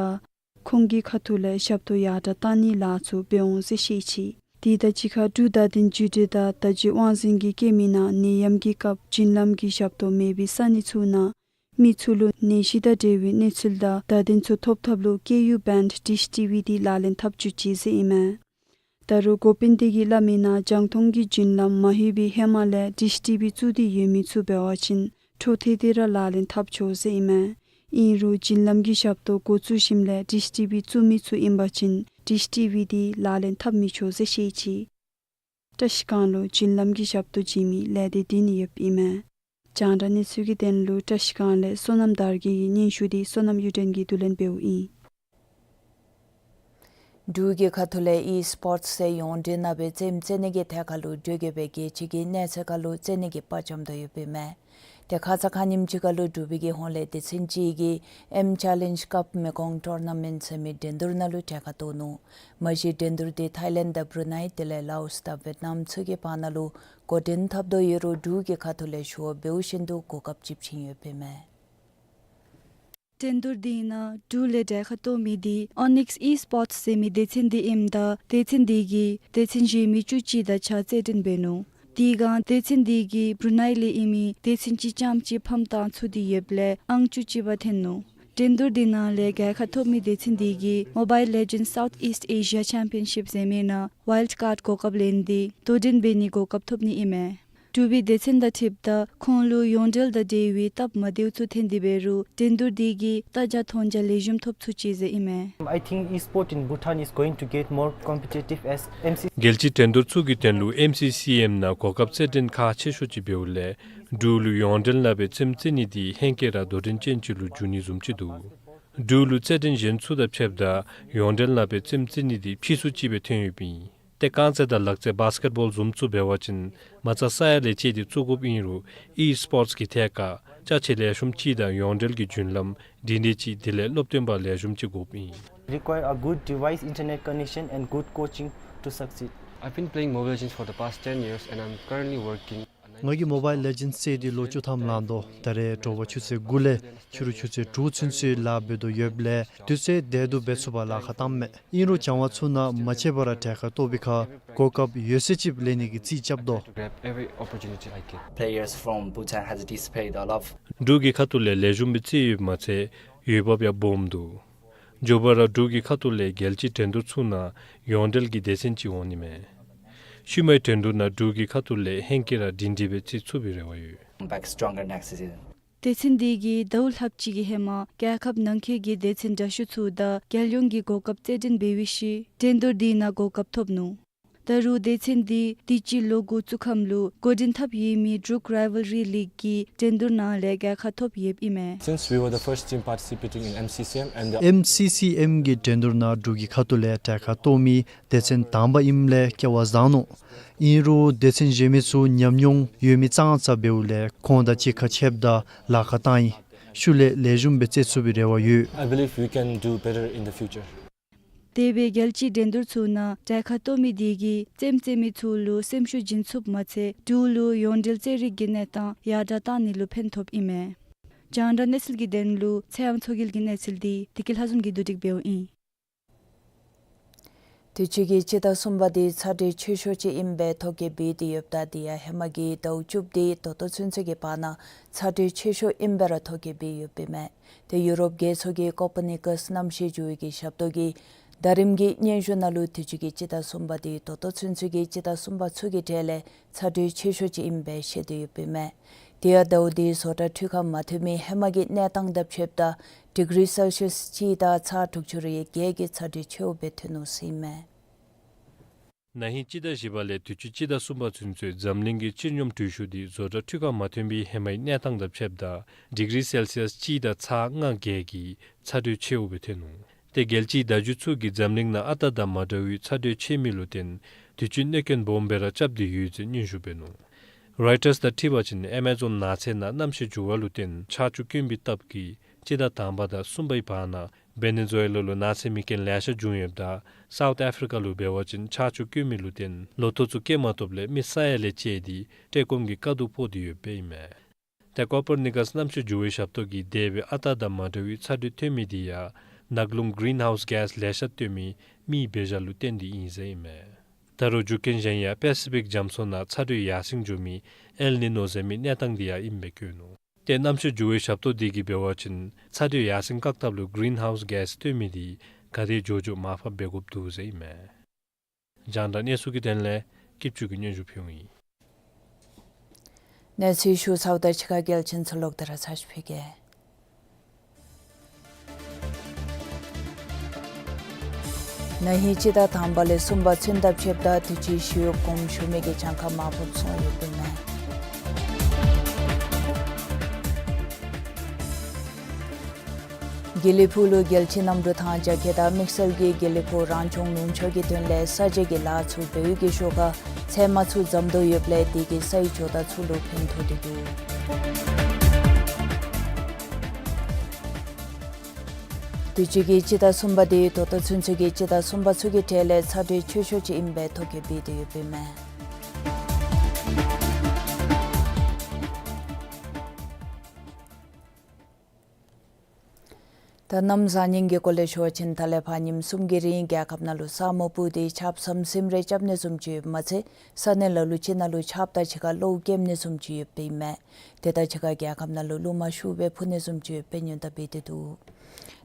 ཁོང་གི་ཁ་ཐུག་ལས་ཞབས་ཏོག་ཡར་དྲག་བཏང་ནིའི་ལཱ་ཚུ་འབད་འོང་ཟེར་བཤད་ཅི། དེ་དང་གཅིག་ཁར་འབྲུག་བརྡ་དོན་བརྒྱུད་འབྲེལ་དང་བརྡ་བརྒྱུད་དབང་འཛིན་གྱི་སྐྱེལ་མའི་ནང་ནད་ཡམས་ཀྱི་སྐབས་བརྒྱུད་ལམ་གྱི་ཞབས་ཏོག་མེད་པའི་ས་གནས་ཚུ་ནང་མི་ཚུ་ལུ་ནད་གཞི་དང་འབྲེལ་བའི་གནས་ཚུལ་དང་བརྡ་དོན་ཚུ་ཐོབ་ཐབས་ལུ་ཀེ་ཡུ་བེནཌ་ཌིཤ་ཊི་བི་འདི་ལག་ལེན་འཐབ་བཅུག་ཅི་ཟེར་ཨིན་མས། ད་རུང་འགོ་དཔོན་དེ་གིས་སླབ་མིའི་ནང་རྒྱང་མཐོང་གི་བརྒྱུད་ལམ་མ་ལྷོད་པའི་ཧེ་མ་ལས་ཌིཤ་ཊི་བི་བཙུགས་ཏེ་ཡོད་མི་ཚུ་འབད་བ་ཅིན་འཕྲོ་མཐུད་དེ་ར་ལག་ལེན་འཐབ་ཆོག་ཟེར་ཨིན་མས། ཨིན་རུང་བརྒྱུད་ལམ་གྱི་ཞབས་ཏོག་འགོ་བཙུགས་ཞིནམ་ལས་ཌིཤ་ཊི་བི་བཙུགས་མི་ཚུ་ཨིན་པ་ཅིན་ཌིཤ་ཊི་བི་འདི་ལག་ལེན་འཐབ་མི་ཆོག་ཟེར་བཤད་ཅི། བཀྲ་ཤིས་སྒང་ལུ་བརྒྱུད་ལམ་གྱི་ཞབས་ཏོག་བྱིན་མི་ལས་སྡེ་བདུན་ཡོདཔ་ཨིན་མས། རྒྱང་བསྒྲགས་གནས་ཚུལ་གྱི་དོན་ལུ་བཀྲ་ཤིས་སྒང་ལས་བསོད་ནམས་དར་རྒྱས་ཀྱི་སྙན་ཞུ་འདི་བསོད་ནམས་གཡུ་སྒྲོན་གྱིས་བསྡུ་ལེན་འབདཝ་ཨིན། འབྲུག་གི་ཁ་ཐུག་ལས་ཨི་སི་པོརཊ་ཟེར་ཡོངས་འབྲེལ་ནང་སྦེ་རྩེདམོ་རྩེ་ནི་གི་ཐད་ཁར་ལུ་འགྲུལ་སྐྱོད་པའི་རྒྱལ་སྤྱི་གི་གནས་ཚད་ཁར་ལུ་རྩེ་ནི་གི་པར་བཅམ་དོ་ཡོདཔ་ཨིན་མས། ཏེ་ཁ་ཙ་ཁ་ཉིནམ་ཅིག་ཁར་ལུ་འབྲུག་པའི་གི་ཧོངས་ལས་སྡེ་ཚན་ཅིག་གིས་ཨེམ་ཅེ་ལེནཇ་ཀབ་མི་གོང་ཊོར་ན་མེནཊ་ཟེར་མི་འགྲན་བསྡུར་ནང་ལུ་གྲལ་ཁར་གཏོགས་ནུག། མ་གཞི་འགྲན་བསྡུར་འདི་ཐཱའི་ལེནཌ་དང་བུ་རུ་ནཱའི་དེ་ལས་ལའོསི་དང་ཝེཊ་ནམ་ཚུ་གི་བར་ན་ལུ་འགོ་འདྲེན་འཐབ་དོ་ཡོད་རུང་འབྲུག་གི་ཁ་ཐུག་ལས་ཞུ་བ་འབདཝ་བཞིན་དུ་གོ་སྐབས་ཅིག་བྱིན་ཡོདཔ་ཨིན་མས། འགྲན་བསྡུར་འདི་ནང་འབྲུག་ལས་གྲལ་ཁར་གཏོགས་མི་འདི་ཨོ་ནིཀསི་ཨི་སི་པོརཊ་ཟེར་མི་སྡེ་ཚན་འདི་ཨིནམ་ད་སྡེ་ཚན་འདི་གིས་སྡེ་ཚན་གཞན་མི་བཅུ་གཅིག་དང་གཅིག་ཁར་རྩེད་འགྲན་འབད་ནུག། དེ་སྒང་སྡེ་ཚན་འདི་གིས་བུ་རུ་ནཱའི་ལས་ཨིན་མི་སྡེ་ཚན་གཅིག་རྐྱངམ་གཅིག་ཕམ་བཏང་ཚུགས་ཏེ་ཡོདཔ་ལས་ཨང་བཅུ་གཅིག་པ་ཐོན་ནུག། འགྲན་བསྡུར་འདི་ནང་ལས་གྲལ་ཁར་གཏོགས་མི་སྡེ་ཚན་འདི་གིས་མོ་བཱའིལ་ལེ་ཇེནཌ་སའུཐ་ཨིསཊ་ཨེ་ཤི་ཡ་ཆེམ་པི་ཡན་ཤིཔ་ཟེར་མི་ནང་ཝའིལཌ་ཀཱཌ་གོ་སྐབས་ལེན་ཏེ་དོ་འགྲན་འབད་ནིའི་གོ་སྐབས་ཐོབ་ནི་ཨིན་མས། འབྲུག་པའི་སྡེ་ཚན་དང་འཁྲིལཝ་ད་ཁོང་ལུ་ཡོངས་འབྲེལ་དང་འབྲེལ་བའི་སྟབས་མ་བདེཝ་ཚུ་ཐོན་ཏེ་འབད་རུང་འགྲན་བསྡུར་འདི་གིས་རྟ་བརྒྱ་མཐོང་རྒྱ་ལེགས་ཤོམ་ཐོབ་ཚུགས་ཅི་ཟེར་ཨིན་མས། I think e-sport in Bhutan is going to get more competitive as M C C རྒྱལ་སྤྱིའི་འགྲན་བསྡུར་ཚུ་གི་དོན་ལུ་M C C M ནང་གོ་སྐབས་རྩེད་འགྲན་ཁག་ཆེ་ཤོས་ཅིག་འབདཝ་ལས་འབྲུག་ལུ་ཡོངས་འབྲེལ་ནང་སྦེ་རྩེདམོ་རྩེ་ནི་འདི་ཧེང་སྐལ་ར་དོ་འགྲན་ཅན་ཅིག་ལུ་འགྱུར་ནི་བཟུམ་ཅིག་འདུག། འབྲུག་ལུ་རྩེད་འགྲན་གཞན་ཚུ་དང་ཕྱདཔ་ད་ཡོངས་འབྲེལ་ནང་སྦེ་རྩེདམོ་རྩེ་ནི་འདི་ཕྱིས་སུ་ཅིག་སྦེ་ཐོན་ཡོདཔ་ཨིན། ཏེ་རྐང་རྩེད་དང་ལག་རྩེད་བཱསི་ཀེཊ་བཱོལ་བཟུམ་ཚུ་འབད་བ་ཅིན་མ་རྩ་ས་ཡ་ལས་བཅད་དེ་བཙུགས་དགོཔ་ཨིན་རུང་e-sports གི་ཐད་ཁར་ཅ་ཆས་ལེགས་ཤོམ་ཅིག་དང་ཡོངས་འབྲེལ་གྱི་རྒྱུན་ལམ་སྒྲིང་སྒྲི་ཅིག་དེ་ལས་སློབ་སྟོན་པ་ལེགས་ཤོམ་ཅིག་དགོཔ་ཨིན། Require a good device, internet connection and good coaching to succeed. I've been playing Mobile Legends for the past ten years and I'm currently working. ང་གིས་མོ་བཱའིལ་ལེ་ཇེནཌསི་རྩེད་དེ་ལོ་བཅུ་ཐམ་ལང་དོ། ད་རེས་དྲོ་པ་ཆུ་ཚོད་དགུ་ལས་ཕྱི་རུ་ཆུ་ཚོད་དྲུག་ཚུན་ཚོད་ལཱ་འབད་དོ་ཡོདཔ་ལས་དུས་ཚོད་བདེ་སྡུག་འབད་ཚུགས་པར་ལཱ་ཁག་བཏངམ་མས། ཨིན་རུང་སྦྱང་བ་ཚུ་ནང་མ་ཆད་པར་གྲལ་ཁར་གཏོགས་པའི་ཁར་གོ་སྐབས་ཡོད་ཚད་ཅིག་ལེན་ནི་གི་རྩིས་རྐྱབ་དོ། Grab every opportunity I get. Players from Bhutan has displayed a lot of འབྲུག་གི་ཁ་ཐུག་ལས་ལེགས་ཤོམ་སྦེ་རྩེད་ཡོདཔ་མ་ཚད་འོས་འབབ་ཡང་སྦོམ་འདུག། མགྱོགས་པ་ར་འབྲུག་གི་ཁ་ཐུག་ལས་རྒྱལ་སྤྱིའི་འགྲན་བསྡུར་ཚུ་ནང་ཡོངས་འབྲེལ་གྱི་སྡེ་ཚན་ཅིག་འོང་ནི་མས། ཤུལ་མའི་འགྲན་བསྡུར་ནང་འབྲུག་གི་ཁ་ཐུག་ལས་ཧེང་སྐལ་ར་སྒྲིང་སྒྲི་སྦེ་རྩེད་ཚུགས་པའི་རེ་བ་ཡོད། Back stronger next season. སྡེ་ཚན་འདི་གིས་ཟླཝ་ལྷགཔ་ཅིག་གི་ཧེ་མ་རྒྱལ་ཁབ་ནང་འཁོད་ཀྱི་སྡེ་ཚན་དྲག་ཤོས་ཚུ་དང་རྒྱལ་ཡོངས་ཀྱི་གོ་སྐབས་རྩེད་འགྲན་འབད་བའི་ཤུལ་འགྲན་བསྡུར་འདི་ནང་གོ་སྐབས་ཐོབ་ནུག། ད་རུང་སྡེ་ཚན་འདི་དུས་ཅི་ལོ་འགོ་བཙུགས་ཁམས་ལུ་འགོ་འདྲེན་འཐབ་ཡོད་མི་འབྲུག་རའི་ཝལ་རི་ལིག་གི་འགྲན་བསྡུར་ནང་ལས་རྒྱལ་ཁ་ཐོབ་ཡོདཔ་ཨིན་མས། Since we were the first team participating in M C C M and the M C C M གི་འགྲན་བསྡུར་ནང་འབྲུག་གི་ཁ་ཐུག་ལས་གྲལ་ཁར་གཏོགས་མི་སྡེ་ཚན་དང་པ་ཨིནམ་ལས་སྐལ་བ་བཟང་ནུག། ཨིན་རུང་སྡེ་ཚན་གཞན་མི་ཚུ་ཉམས་མྱོང་ཡོད་མི་ཙང་ཙ་འབདཝ་ལས་ཁོང་དང་གཅིག་ཁར་ཕྱདཔ་ད་ལཱ་ཁག་བཏང་ཡི། ཤུལ་ལས་ལེགས་ཤོམ་སྦེ་རྩེད་ཚུགས་པའི་རེ་བ་ཡོད། I believe we can do better in the future. འདས་པའི་རྒྱལ་སྤྱིའི་འགྲན་བསྡུར་ཚུ་ནང་གྲལ་ཁར་གཏོགས་མི་དེ་གིས་རྩེདམོ་རྩེད་མི་ཚུ་ལུ་སེམས་ཤུགས་སྦྱིན་ཚུགསཔ་མ་ཚད་འབྲུག་ལུ་ཡོངས་འབྲེལ་རྩེད་རིགས་ཀྱི་གནས་སྟངས་ཡར་དྲག་གཏང་ནི་ལུ་ཕན་ཐོགསཔ་ཨིན་མས། རྒྱང་བསྒྲགས་གནས་ཚུལ་གྱི་དོན་ལུ་ཚེ་དབང་མཚོ་རྒྱལ་གྱི་གནས་ཚུལ་འདི་བདེ་སྐྱིད་ལྷ་འཛོམས་ཀྱིས་བསྡུ་སྒྲིག་འབདཝ་ཨིན། དུས་ཅི་གི་སྤྱི་ཟླ་གསུམ་པ་འདི་ཚ་དྲོད་ཆེ་ཤོས་ཅིག་ཨིན་པའི་ཐོ་བཀོད་འབད་དེ་ཡོདཔ་ད་དེ་ཡང་ཧེ་མ་གི་ཟླཝ་བཅུ་པ་འདི་ད་ལྟོ་ཚུན་ཚོད་ཀྱི་བར་ན་ཚ་དྲོད་ཆེ་ཤོས་ཨིན་པའི་ར་ཐོ་བཀོད་འབད་ཡོདཔ་ཨིན་མས། དེ་ཡུ་རོབ་རྒྱལ་ཚོགས་ཀྱི་ཀོ་པར་ནི་ཀཱས་གནམ་གཤིས་འགྱུར་བའི་གི་ཞབས་ཏོག་གིས་ད་རིས་ཀྱི་སྙན་ཞུ་ནང་ལུ་དུས་ཅི་གི་སྤྱི་ཟླ་གསུམ་པ་འདི་ད་ལྟོ་ཚུན་ཚོད་ཀྱི་སྤྱི་ཟླ་གསུམ་པ་ཚུ་གི་གྲས་ལས་ཚ་དྲོད་ཆེ་ཤོས་ཅིག་ཨིན་པའི་བཤད་དེ་ཡོདཔ་ཨིན་མས། དེ་ཡང་ཟླཝ་འདིའི་བཟོ་གྲྭ་འཕྲུལ་ཁང་མ་ཐོན་མི་ཧེ་མ་གི་གནས་སྟངས་དང་ཕྱདཔ་ད་ཌིག་རི་སེལ་སི་ཡཱས་གཅིག་དང་ཚག་དྲུག་ཅུ་རེ་བརྒྱད་ཀྱི་ཚ་དྲོད་ཆེཝ་སྦེ་ཐོན་ནུག་ཟེར་ཨིན་མས། ན་ཧིང་སྤྱི་ཟླ་བཞི་པ་ལས་དུས་ཅི་སྤྱི་ཟླ་གསུམ་པ་ཚུན་ཚོད་འཛམ་གླིང་གི་སྤྱི་སྙོམས་དྲོད་ཤུགས་འདི་བཟོ་གྲྭ་འཕྲུལ་ཁང་མ་ཐོན་པའི་ཧེ་མའི་གནས་སྟངས་དང་ཕྱདཔ་ད་ཌིག་རི་སེལ་སི་ཡཱས་གཅིག་དང་ཚག་ལྔ་བརྒྱད་ཀྱི་ཚ་དྲོད་ཆེཝ་སྦེ་ཐོན་ནུག། ཏེ་རྒྱལ་སྤྱིའི་བརྡ་བརྒྱུད་ཚུ་གིས་འཛམ་གླིང་ནང་ཨ་རྟག་དང་མ་འདྲ་བའི་ཚ་དྲོད་ཆེ་མི་ལུ་བརྟེན་དུས་ཅི་གནོད་སྐྱོན་སྦོམ་སྦེ་ར་རྐྱབ་སྟེ་ཡོད་ཟེར་སྙན་ཞུ་འབད་ནུག། རོའི་ཊརས་དང་འཁྲིལ་བ་ཅིན་ཨེ་མ་ཛོན་ནགས་ཚལ་ནང་གནམ་གཤིས་འགྱུར་བ་ལུ་བརྟེན་ཆར་ཆུ་དཀོན་པའི་སྟབས་ཀྱིས་སྤྱི་ཟླ་དང་པ་དང་གསུམ་པའི་བར་ན་ཝེ་ནེ་ཛུ་ཝེ་ལ་ལུ་ནགས་ཚལ་མེ་རྐྱེན་ལེ་ཤ་བྱུང་ཡོདཔ་ད་སའུཐ་ཨཕ་རི་ཀ་ལུ་འབད་བ་ཅིན་ཆར་ཆུ་དཀོན་མི་ལུ་བརྟེན་ལོ་ཐོག་ཚུ་སྐྱེ་མ་ཐོབ་ལས་མི་ས་ཡ་ལས་བཅད་དེ་བཀྲེས་སྐོམ་གྱི་དཀའ་སྡུག་ཕོག་སྟེ་ཡོདཔ་ཨིན་མས། ཏེ་ཀོ་པར་ནི་ཀཱས་གནམ་གཤིས་འགྱུར་བའི་ཞབས་ཏོག་གིས་འདས་པའི་ཨ་རྟག་དང་མ་འདྲ་བའི་ཚ་དྲོད་ཐོན་མི་དེ་ཡང་ནག་རླུང་གི་རིན་ཧའུསི་གེསི་ལེ་ཤ་བཏོན་མི་མིའི་འབད་བཞག་ལུ་བརྟེན་ཏེ་ཨིན་ཟེར་ཨིན་མས། ད་རུང་རྒྱུ་རྐྱེན་གཞན་ཡང་པེ་སི་ཕིག་རྒྱ་མཚོ་ནང་ཚ་དྲོད་ཡར་སེང་འགྱོ་མི་ཨེལ་ནི་ནོ་ཟེར་མི་གནས་སྟངས་དེ་ཡང་ཨིནམ་སྦེ་བཀོད་ནུག། ཏེ་གནམ་གཤིས་འགྱུར་བའི་ཞབས་ཏོག་དེ་གིས་འབད་བ་ཅིན་ཚ་དྲོད་ཡར་སེང་བཀག་ཐབས་ལུ་གི་རིན་ཧའུསི་གེསི་བཏོན་མི་དེ་ག་དེ་མགྱོགས་མགྱོགས་མར་ཕབ་འབད་དགོཔ་འདུག་ཟེར་ཨིན་མས། རྒྱང་བསྒྲགས་གནས་ཚུལ་གྱི་དོན་ལས་སྐྱིད་ཆུ་གིས་སྙན་ཞུ་ཕུལཝ་ཨིན། གནས་ཚུལ་ཞུ་ཚརཝ་ད་ཕྱི་ཁ་གལ་ཆེན་ཚུ་ལོག་སྟེ་ར་ཚར་ཅིག་ཕུལ་གེ། ན་ཧིང་སྤྱི་ཟླ་དང་པ་ལས་གསུམ་པ་ཚུན་ཚོད་ཕྱདཔ་ད་དུས་ཅི་ཞི་གཡོགཔ་གོངམ་ཞུ་མི་གི་གྱངས་ཁ་མར་ཕབ་སོང་ཡོདཔ་ཨིན་མས། དགེ་ལེགས་ཕུག་ལུ་རྒྱལ་སྤྱིའི་གནམ་གྲུ་ཐང་རྒྱ་སྐྱེད་དང་དམིགས་བསལ་གྱི་དགེ་ལེགས་ཕུག་རང་སྐྱོང་ལུང་ཕྱོགས་ཀྱི་དོན་ལས་ས་དཔྱད་ཀྱི་ལཱ་ཚུ་འབད་བའི་གི་ཤུལ་ཁར་ཚལ་མ་ཚུ་འཛམ་དོ་ཡོདཔ་ལས་དེ་གིས་སའི་ཇོ་བདག་ཚུ་ལུ་ཕན་ཐོགས་ཏེ་འདུག། དུས་ཅི་གི་སྤྱི་ཟླ་གསུམ་པ་དེ་ད་ལྟོ་ཚུན་ཚོད་ཀྱི་སྤྱི་ཟླ་གསུམ་པ་ཚུ་གི་གྲས་ལས་ཚ་དྲོད་ཆེ་ཤོས་ཅིག་ཨིན་པའི་ཐོ་བཀོད་འབད་དེ་ཡོདཔ་ཨིན་མས། ད་གནམ་བཟང་ངན་གྱི་སྐོར་ལས་ཞུ་བ་ཅིན་ད་ལས་ཕར་ཉིནམ་གསུམ་གྱི་རིང་རྒྱལ་ཁབ་ནང་ལུ་ས་མུག་པུ་དེ་ཆརཔ་ཟམ་ཟིམ་རེ་རྐྱབ་ནི་བཟུམ་ཅིག་ཡོདཔ་མ་ཚད་ས་གནས་ལ་ལུ་ཅིག་ནང་ལུ་ཆརཔ་དང་གཅིག་ཁར་གློཝ་རྐྱབ་ནི་བཟུམ་ཅིག་ཡོདཔ་ཨིན་མས། དེ་དང་གཅིག་ཁར་རྒྱལ་ཁབ་ནང་ལུ་རླུང་མ་ཤུགས་སྦེ་འཕུ་ནི་བཟུམ་ཅིག་ཡོདཔ་སྦེ་ཉེན་བརྡ་འབད་དེ་འདུག།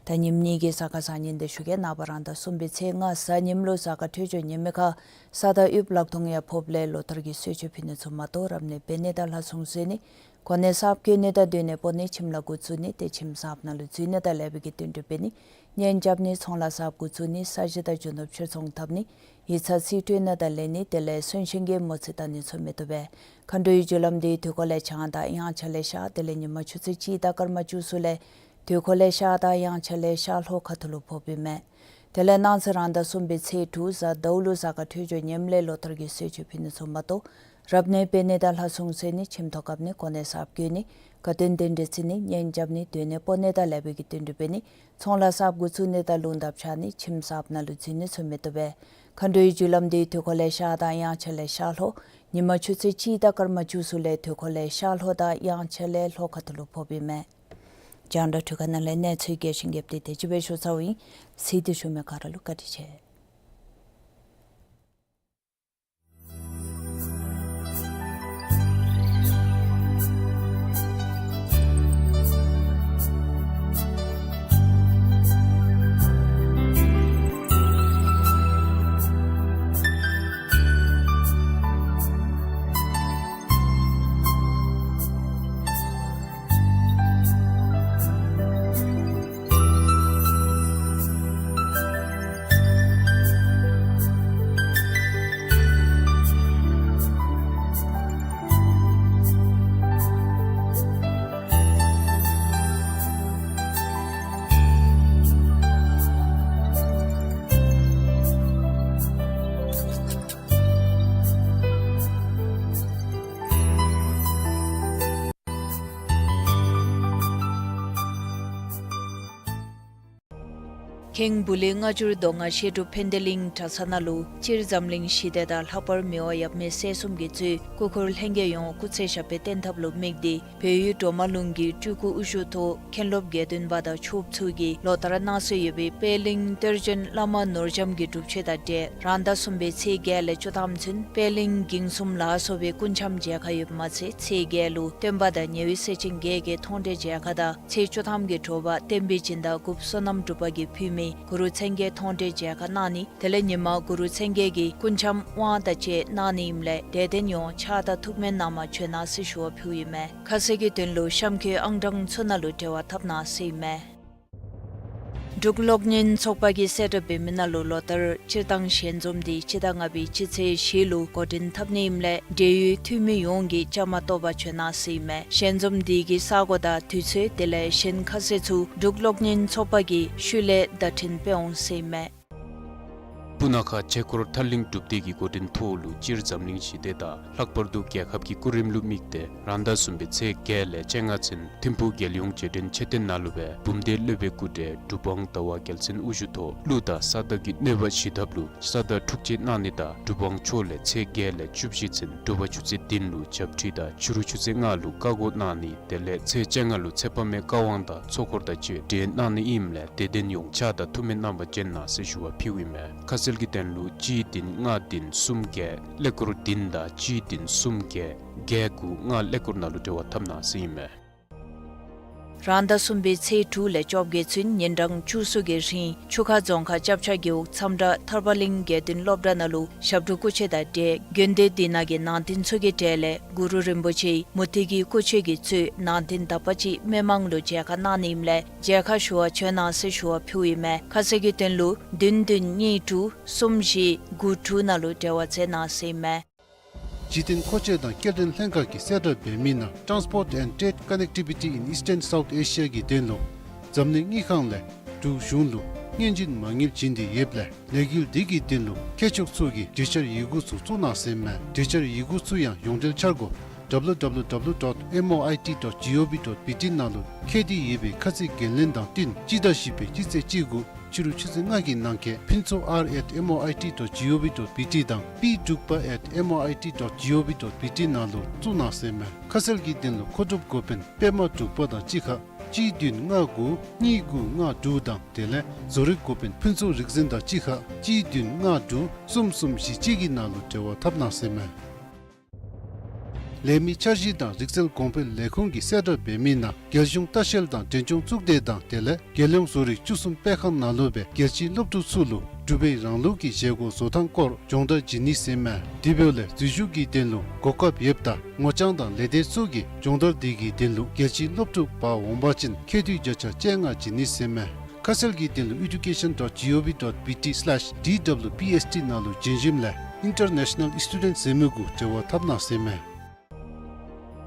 ད་ཉིནམ་གཉིས་ཀྱི་གཟའ་སྐར་བཟང་ངན་དེ་ཞུ་གེ། ནངས་པ་རང་ཟླ་གསུམ་པའི་ཚེས་ལྔ་གཟའ་ཉིམ་ལུ་གཟའ་སྐར་འཕྲོད་སྦྱོར་ངན་མི་ཁར་ས་དང་དབུགས་ལག་སྟོང་ཡར་ཕོགཔ་ལས་ལོ་ལྟར་གྱི་གསོལ་མཆོད་ཕུལ་ནི་ཚུ་མ་གཏོགས་རབ་གནས་འབད་ནི་དང་ལྷ་སྲུང་གསོལ་ནི། གོ་གནས་གསརཔ་བསྐོ་ནི་དང་སྡོད་གནས་སྤོ་ནི། ཁྱིམ་ལཱ་འགོ་བཙུགས་ནི་དེ་ཁྱིམ་གསརཔ་ནང་ལུ་འཛུལ་ནི་དང་ལེགས་པའི་གི་བསྟུན་གྲོས་འབད་ནི། གཉེན་རྐྱབ་ནི། ཚོང་ལཱ་གསརཔ་འགོ་བཙུགས་ནི། ས་གཞི་དང་རྒྱུ་ནོར་ཕྱིར་ཚོང་འཐབ་ནི། ཡིག་ཚང་རྩིས་སྤྲོད་ནི་དང་ལེན་ནི། དེ་ལས་གསོན་གཤིན་གྱི་མོ་རྩིས་བལྟ་ནི་ཚུ་མི་བཏུབ་པས། མཁའ་འགྲོའི་རྒྱུ་ལམ་འདི་དུས་འཁོར་ལས་བྱང་དང་དབྱངས་འཆར་ལས་ཤར། དེ་ལས་ཉིན་མ་ཆུ་ཚོད་གཅིག་དང་སྐར་མ་བཅུ་གསུམ་ལས་དུས་འཁོར་ལས་ཤར་དང་དབྱངས་འཆར་ལས་ཤར་ལྷོ་ཁ་ཐུག་ལུ་ཕོགཔ་ཨིན་མས། དེ་ལས་གནངས་ཚེ་རང་ཟླ་གསུམ་པའི་ཚེས་དྲུག་གཟའ་ཟླཝ་ལུ་གཟའ་སྐར་འཕྲོད་སྦྱོར་ངནམ་ལས་ལོ་ལྟར་གྱི་གསོལ་མཆོད་ཕུལ་ནི་ཚུ་མ་གཏོགས་རབ་གནས་འབད་ནི་དང་ལྷ་སྲུང་གསོལ་ནི། ཁྱིམ་ཐོག་བཀབ་ནི། གོ་གནས་གསརཔ་བསྐོ་ནི། དགའ་སྟོན་གདན་འདྲེན་རྩི་ནི། གཉེན་རྐྱབ་ནི། སྡོད་གནས་སྤོ་ནི་དང་ལེགས་པའི་གི་བསྟུན་གྲོས་འབད་ནི། ཚོང་ལཱ་གསརཔ་འགོ་བཙུགས་ནི་དང་རླུང་དར་འཕྱར་ནི། ཁྱིམ་གསརཔ་ནང་ལུ་འཛུལ་ནི་ཚུ་མི་བཏུབ་པས། མཁའ་འགྲོའི་རྒྱུ་ལམ་འདི་དུས་འཁོར་ལས་ཤར་དང་དབྱངས་འཆར་ལས་ཤར་ལྷོ། ཉིན་མ་ཆུ་ཚོད་གཅིག་དང་སྐར་མ་བཅུ་གསུམ་ལས་དུས་འཁོར་ལས་ཤར་ལྷོ་དང་དབྱངས་འཆར་ལས་ལྷོ་ཁ་ཐུག་ལུ་ཕོགཔ་ཨིན་མས། རྒྱང་བསྒྲགས་འཕྲུལ་ཁང་ནང་ལས་གནས་ཚུལ་རྒྱས་ཤིང་རྒྱསཔ་འདི་དེ་ཅིག་སྦེ་ཞུ་ཚརཝ་ཨིན། གཟིགས་ཏེ་བཞུགས་མི་ག་ར་ལུ་བཀའ་དྲིན་ཆེ། ཁེངས་བུ་ལི་སྔ་འགྱུར་མདོ་སྔགས་བཤད་སྒྲུབ་ཕན་བདེ་གླིང་གྲྭ་ཚང་ནང་ལུ་སྤྱིར་འཛམ་གླིང་ཞི་བདེ་དང་ལྷག་པར་མི་དབང་ཡབ་མེས་སྲས་གསུམ་གྱིས་གཙོས་སྐུ་འཁོར་ལྷན་རྒྱས་ཡོངས་སྐུ་ཚེ་ཞབས་པད་བརྟན་ཐབས་ལུ་དམིགས་ཏེ་བལ་ཡུལ་གྲོ་མ་ལུང་གི་སྤྲུལ་སྐུ་དབུ་བཞུགས་ཐོག་མཁན་སློབ་དགེ་འདུན་པ་དང་ཆོསཔ་ཚུ་གིས་ལོ་ལྟར་གནང་སྲོལ་ཡོད་པའི་པད་གླིང་གཏེར་བྱོན་བླ་མ་ནོར་རྒྱམ་གྱི་སྒྲུབ་མཆོད་དང་འབྲེལ་རང་ཟླ་གསུམ་པའི་ཚེས་བརྒྱད་ལས་བཅུ་ཐམ་ཚུན་པད་གླིང་འགྱིང་གསུམ་ལ་སོགས་པའི་སྐུ་འཆམ་མཇལ་ཁ་ཡོདཔ་མ་ཚད་ཚེས་བརྒྱད་ལུ་སྟོན་པ་དང་ཉེ་བའི་སྲས་ཆེན་བརྒྱད་ཀྱི་མཐོང་གྲོལ་མཇལ་ཁ་དང་ཚེས་བཅུ་ཐམ་གྱི་དྲོ་པ་བསྟན་པའི་སྦྱིན་བདག་འགོ་བསོད་ནམས་གྲུབ་པ་གིས་ཕུལ་མི་གུ་རུ་མཚན་བརྒྱད་མཐོང་གྲོལ་མཇལ་ཁ་གནང་ནི། དེ་ལས་ཉིན་མ་གུ་རུ་མཚན་བརྒྱད་ཀྱི་སྐུ་འཆམ་དབང་དང་བཅས་གནང་ནི་ཨིནམ་ལས་དད་ལྡན་ཡོངས་ཕྱག་དང་ཐུགས་སྨོན་གནང་མ་བྱོན་གནང་ཟེར་ཞུ་བ་ཕུལཝ་ཨིན་མས། ཁ་གསལ་གྱི་དོན་ལུ་གཤམ་འཁོད་ཨང་གྲངས་ཚུ་ནང་ལུ་འབྲེལ་བ་འཐབ་གནང་ཟེར་ཨིན་མས། འབྲུག་གློག་བརྙན་ཚོགས་པ་གིས་གསལ་བསྒྲགས་འབད་མི་ནང་ལུ་ལོ་ལྟར་སྤྱིར་བཏང་ཞལ་འཛོམས་འདི་སྤྱི་ཟླ་ལྔ་པའི་སྤྱི་ཚེས་བཞི་ལུ་འགོ་འདྲེན་འཐབ་ནི་ཨིནམ་ལས་འབྲེལ་ཡོད་འཐུས་མི་ཡོངས་ཀྱིས་བཅའ་མར་གཏོགས་པར་བྱོན་གནང་ཟེར་ཨིན་མས། ཞལ་འཛོམས་འདི་གི་ས་གོ་དང་དུས་ཚོད་དེ་ལས་གཞན་ཁ་གསལ་ཚུ་འབྲུག་གློག་བརྙན་ཚོགས་པ་གིས་ཤུལ་ལས་བརྡ་འཕྲིན་སྤེལ་འོང་ཟེར་ཨིན་མས། སྤུ་ན་ཁ་ཆོས་འཁོར་ཐར་གླིང་སྒྲུབ་སྡེ་གི་འགོ་འདྲེན་ཐོག་ལུ་སྤྱིར་འཛམ་གླིང་ཞི་བདེ་དང་ལྷག་པར་དུ་རྒྱལ་ཁབ་ཀྱི་སྐུ་རིམ་ལུ་དམིགས་ཏེ་རང་ཟླ་གསུམ་པའི་ཚེས་བརྒྱད་ལས་བཅོ་ལྔ་ཚུན་ཐིམ་ཕུག་རྒྱལ་ཡོངས་རྗེས་དྲན་མཆོད་རྟེན་ནང་ལུ་སྦེ་འབུམ་སྡེ་སློབ་དཔོན་སྐུ་བགྲེས་གྲུབ་དབང་ཟླ་བ་རྒྱལ་མཚན་དབུ་བཞུགས་ཐོག་ཀླུ་དང་ས་བདག་གི་གནོད་པ་ཞི་ཐབས་ལུ་ས་བདག་ཐུགས་རྗེ་གནང་ནི་དང་གྲུབ་དབང་མཆོག་ལས་ཚེས་བརྒྱད་ལས་བཅུ་བཞི་ཚུན་དྲོ་པ་ཆུ་ཚོད་བདུན་ལུ་ཞབས་ཁྲིད་དང་ཕྱི་རུ་ཆུ་ཚོད་ལྔ་ལུ་བཀའ་བསྒོ་གནང་ནི། དེ་ལས་ཚེས་བཅོ་ལྔ་ལུ་ཚེ་དཔག་མེད་བཀའ་དབང་དང་ཚོགས་འཁོར་དང་བཅས་གྲོལ་གནང་ནི་ཨིནམ་ལས་དད་ལྡན་ཡོངས་ཕྱག་དང་ཐུགས་སྨོན་གནང་བར་བྱོན་གནང་ཟེར་ཞུ་བ་ཕུལཝ་ཨིན་མས། ཁ་གསལ་གྱི་དོན་ལུ་གཅིག་བདུན་ལྔ་བདུན་གསུམ་བརྒྱད་ཀླད་ཀོར་བདུན་དང་གཅིག་བདུན་གསུམ་བརྒྱད་བརྒྱད་དགུ་ལྔ་ཀླད་ཀོར་ནང་ལུ་འབྲེལ་བ་འཐབ་གནང་ཟེར་ཨིན་མས། རང་ཟླ་གསུམ་པའི་ཚེས་དྲུག་ལས་བཅོ་བརྒྱད་ཚུན་ཉིན་གྲངས་བཅུ་གསུམ་གྱི་རིང་ཆུ་ཁ་རྫོང་ཁག་ལྕབ་ཆ་རྒེད་འོག་མཚམས་བྲག་ཐར་པ་གླིང་དགེ་འདུན་སློབ་གྲྭ་ནང་ལུ་ཞབས་དྲུང་སྐུ་མཆོད་དང་འབྲེལ་དགོན་སྡེ་འདི་ནང་གི་ནང་རྟེན་ཚུ་གི་གྲས་ལས་གུ་རུ་རིན་པོ་ཆེའི་མུ་ཏིག་གི་སྐུ་མཆོད་ཀྱིས་གཙོས་ནང་རྟེན་དག་པ་ཅིག་མི་མང་ལུ་མཇལ་ཁ་གནང་ནི་ཨིནམ་ལས་མཇལ་ཁ་ཞུ་བར་བྱོན་གནང་ཟེར་ཞུ་བ་ཕུལཝ་ཨིན་མས། ཁ་གསལ་གྱི་དོན་ལུ་བདུན་བདུན་གཉིས་དྲུག་གསུམ་བཞི་དགུ་དྲུག་ནང་ལུ་འབྲེལ་བ་མཛད་གནང་ཟེར་ཨིན་མས། གཞི་རྟེན་མཁོ་ཆས་དང་སྐྱེལ་འདྲེན་ལྷན་ཁག་གིས་གསལ་བསྒྲགས་འབད་མི་ནང་Transport and Trade Connectivity in East and South Asia གི་དོན་ལུ་འཛམ་གླིང་དངུལ་ཁང་ལས་འབྲུག་གཞུང་ལུ་སྙན་ཞུ་མ་དངུལ་བྱིན་ཏེ་ཡོདཔ་ལས་ལས་འགུལ་འདི་གི་དོན་ལུ་མཁས་མཆོག་ཚུ་གིས་གྲོས་འཆར་ཡི་གུ་ཚུ་བཙུགས་གནང་ཟེར་ཨིན་མས། གྲོས་འཆར་ཡི་གུ་ཚུ་ཡང་ཡོངས་འབྲེལ་འཆར་སྒོ་W W W dot M O I T dot G O V dot B T ནང་ལུ་ཁྱབ་སྟེ་ཡོད་པའི་ཁ་ཚིག་འགན་ལེན་དང་བསྟུན་སྤྱི་ཟླ་བཞི་པའི་སྤྱི་ཚེས་བཅུ་དགུ་ཕྱི་རུ་ཆུ་ཚོད་ལྔ་གི་ནང་འཁོད་ཕུན་ཚོགས་R at M O I T dot G O V dot B T དང་པི་འབྲུག་པ་at M O I T dot G O V dot B T ནང་ལུ་བཙུགས་གནང་ཟེར་ཨིན་མས། ཁ་གསལ་གྱི་དོན་ལུ་མཁོ་སྒྲུབ་འགོ་དཔོན་པདྨ་འབྲུག་པ་དང་གཅིག་ཁར་གཅིག་བདུན་ལྔ་དགུ་གཉིས་དགུ་ལྔ་དྲུག་དང་དེ་ལས་བཟོ་རིག་འགོ་དཔོན་ཕུན་ཚོགས་རིག་འཛིན་དང་གཅིག་ཁར་གཅིག་བདུན་ལྔ་དྲུག་གསུམ་གསུམ་བཞི་གཅིག་གི་ནང་ལུ་འབྲེལ་བ་འཐབ་གནང་ཟེར་ཨིན་མས། ལས་མི་འཆར་གཞི་དང་རིག་རྩལ་གོང་འཕེལ་ལས་ཁུངས་ཀྱིས་གསལ་བསྒྲགས་འབད་མི་ནང་རྒྱལ་གཞུང་ལྟ་བཤལ་དང་འབྲས་ལྗོངས་གཙུག་སྡེ་དང་དེ་ལས་རྒྱལ་ཡོངས་བཟོ་རིག་བཅུ་གསུམ་སྤེལ་ཁང་ནང་ལུ་སྦེ་རྒྱལ་སྤྱིའི་སློབ་ཕྲུག་ཚུ་ལུ་འབྲུག་པའི་རང་ལུགས་ཀྱི་བཞེས་སྒོ་བཟོ་ཐངས་སྐོར་སྦྱོང་བརྡར་བྱིན་ནི་ཟེར་མས། དེ་འབདཝ་ལས་འཛུལ་ཞུགས་ཀྱི་དོན་ལུ་གོ་སྐབས་ཡོདཔ་ད་ངོ་རྐྱང་དང་ལས་སྡེ་ཚུ་གིས་སྦྱོང་བརྡར་དེ་གི་དོན་ལུ་རྒྱལ་སྤྱིའི་སློབ་ཕྲུག་འབག་འོང་པ་ཅིན་ཁེ་ཏོག་བརྒྱ་ཆ་བཅོ་ལྔ་བྱིན་ནི་ཟེར་མས། ཁ་གསལ་གྱི་དོན་ལུ་education dot gov dot bt slash D W P S T ནང་ལུ་བྱོན་ཞིནམ་ལས་International Student ཟེར་མི་གུ་འབྲེལ་བ་འཐབ་གནང་ཟེར་མས།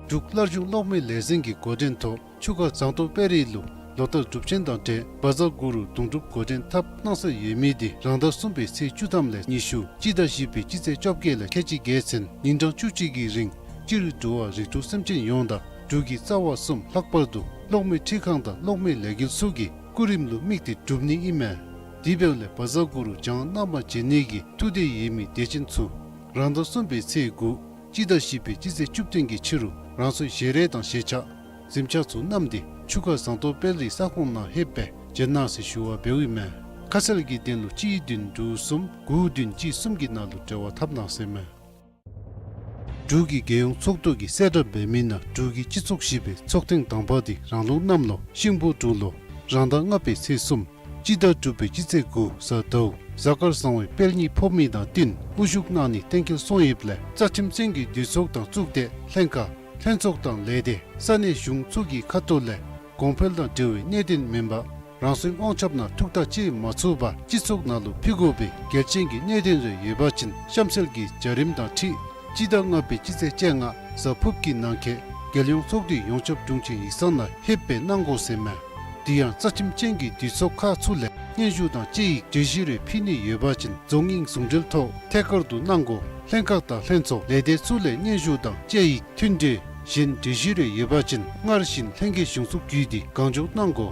འབྲུག་སླར་འབྱུང་གློག་མེ་ལས་འཛིན་གྱི་འགོ་འདྲེན་ཐོག་ཆུ་ཁ་ཟངས་མདོག་དཔལ་རི་ལུ་ལོ་ལྟར་གྲུབ་ཆེན་དང་འབྲེལ་བཛྲ་གུ་རུ་དུང་སྒྲུབ་འགོ་འདྲེན་འཐབ་གནང་སྲོལ་ཡོད་མི་དེ་རང་ཟླ་གསུམ་པའི་ཚེས་བཅུ་ཐམ་ལས་ཉི་ཤུ་སྤྱི་ཟླ་བཞི་པའི་སྤྱི་ཚེས་བཅོ་བརྒྱད་ལས་ཁལ་གཅིག་བརྒྱད་ཚུན་ཉིན་གྲངས་བཅུ་གཅིག་གི་རིང་སྤྱིར་འགྲོ་བ་རིགས་དྲུག་སེམས་ཅན་ཡོངས་དང་འབྲུག་གི་རྩ་བ་གསུམ་ལྷག་པར་དུ་གློག་མེ་འཕྲུལ་ཁང་དང་གློག་མེ་ལས་འགུལ་ཚུ་གི་སྐུ་རིམ་ལུ་དམིགས་ཏེ་སྒྲུབ་ནི་ཨིན་མས། དེ་འབདཝ་ལས་བཛྲ་གུ་རུ་བྱང་སྣང་བ་མཇལ་ནི་གི་ཐུགས་འདོད་ཡོད་མི་དད་ཅན་ཚུ་རང་ཟླ་གསུམ་པའི་ཚེས་དགུ་སྤྱི་ཟླ་བཞི་པའི་སྤྱི་ཚེས་བཅུ་བདུན་གྱི་ཕྱི་རུ་རང་སོའི་ཞལ་རས་དང་ཞལ་ཆས་གཟིམ་ཆས་ཚུ་བསྣམས་ཏེ་ཆུ་ཁ་ཟངས་མདོག་དཔལ་རིའི་ས་ཁོངས་ནང་ལྷོདཔ་སྦེ་མཇལ་གནང་ཟེར་ཞུ་བ་འབདཝ་ཨིན་མས། ཁ་གསལ་གྱི་དོན་ལུ་གཅིག་བདུན་དྲུག་གསུམ་དགུ་བདུན་གཅིག་གསུམ་གྱི་ནང་ལུ་འབྲེལ་བ་འཐབ་གནང་ཟེར་མས། འབྲུག་གི་རྒྱལ་ཡོངས་ཚོགས་འདུ་གིས་གསལ་བསྒྲགས་འབད་མི་ནང་འབྲུག་གི་སྤྱི་ཚོགས་བཞི་པའི་ཚོགས་ཐེངས་དང་པ་དེ་རང་ལུགས་གནམ་ལོ་ཤིང་ཕོ་འབྲུག་ལོ་རང་ཟླ་ལྔ་པའི་ཚེས་གསུམ་སྤྱི་ཟླ་དྲུག་པའི་སྤྱི་ཚེས་དགུ་གཟའ་ཟླཝ་གཟའ་སྐར་བཟང་བའི་དཔལ་གཉིས་ཕོག་མི་དང་བསྟུན་དབུ་བཞུགས་གནང་ནི་གཏན་འཁེལ་སོང་ཡོདཔ་ལས་རྩ་ཁྲིམས་ཅན་གྱི་འདུས་ཚོགས་དང་གཙུག་སྡེ་ལྷན་ཁག་ལྷན་ཚོགས་དང་ལས་སྡེ་ས་གནས་གཞུང་ཚུ་གི་ཁ་ཐུག་ལས་གོང་འཕེལ་དང་འབྲེལ་བའི་གནད་དོན་མེན་པར་རང་སོའི་དབང་ཆ་ནང་ཐུགས་ཐག་བཅད་མ་ཚུགས་པར་སྤྱི་ཚོགས་ནང་ལུ་ཕུལ་དགོ་པའི་གལ་ཆེན་གྱི་གནད་དོན་རེ་ཡོད་པ་ཅིན་གཤམ་གསལ་གྱི་བྱ་རིམ་དང་འཁྲིལ་སྤྱི་ཟླ་ལྔ་པའི་སྤྱི་ཚེས་བཅོ་ལྔ་གཟའ་ཕུརཔ་གི་ནང་འཁོད་རྒྱལ་ཡོངས་ཚོགས་འདུའི་ཡོངས་ཁྱབ་དྲུང་ཆེན་ཡིག་ཚང་ནང་ལྷོདཔ་སྦེ་གནང་དགོ་ཟེར་མས། དེ་ཡང་རྩ་ཁྲིམས་ཅན་གྱི་འདུས་ཚོགས་ཁག་ཚུ་ལས་སྙན་ཞུ་དང་དཔྱད་ཡིག་འབྲི་གཞི་རེ་ཕུལ་ནི་ཡོད་པ་ཅིན་རྫོང་དབྱིངས་ཟུང་འབྲེལ་ཐོག་ཐད་ཀར་དུ་གནང་དགོ། ལྷན་ཁག་དང་ལྷན་ཚོགས་ལས་སྡེ་ཚུ་ལས་སྙན་ཞུ་དང་དཔྱད་ཡིག་མཐུན་འབྲེལ་གཞན་འབྲི་གཞི་རེ་ཡོད་པ་ཅིན་སྔར་བཞིན་ལྷན་རྒྱས་གཞུང་ཚོགས་བརྒྱུད་དེ་གང་མགྱོགས་གནང་དགོ།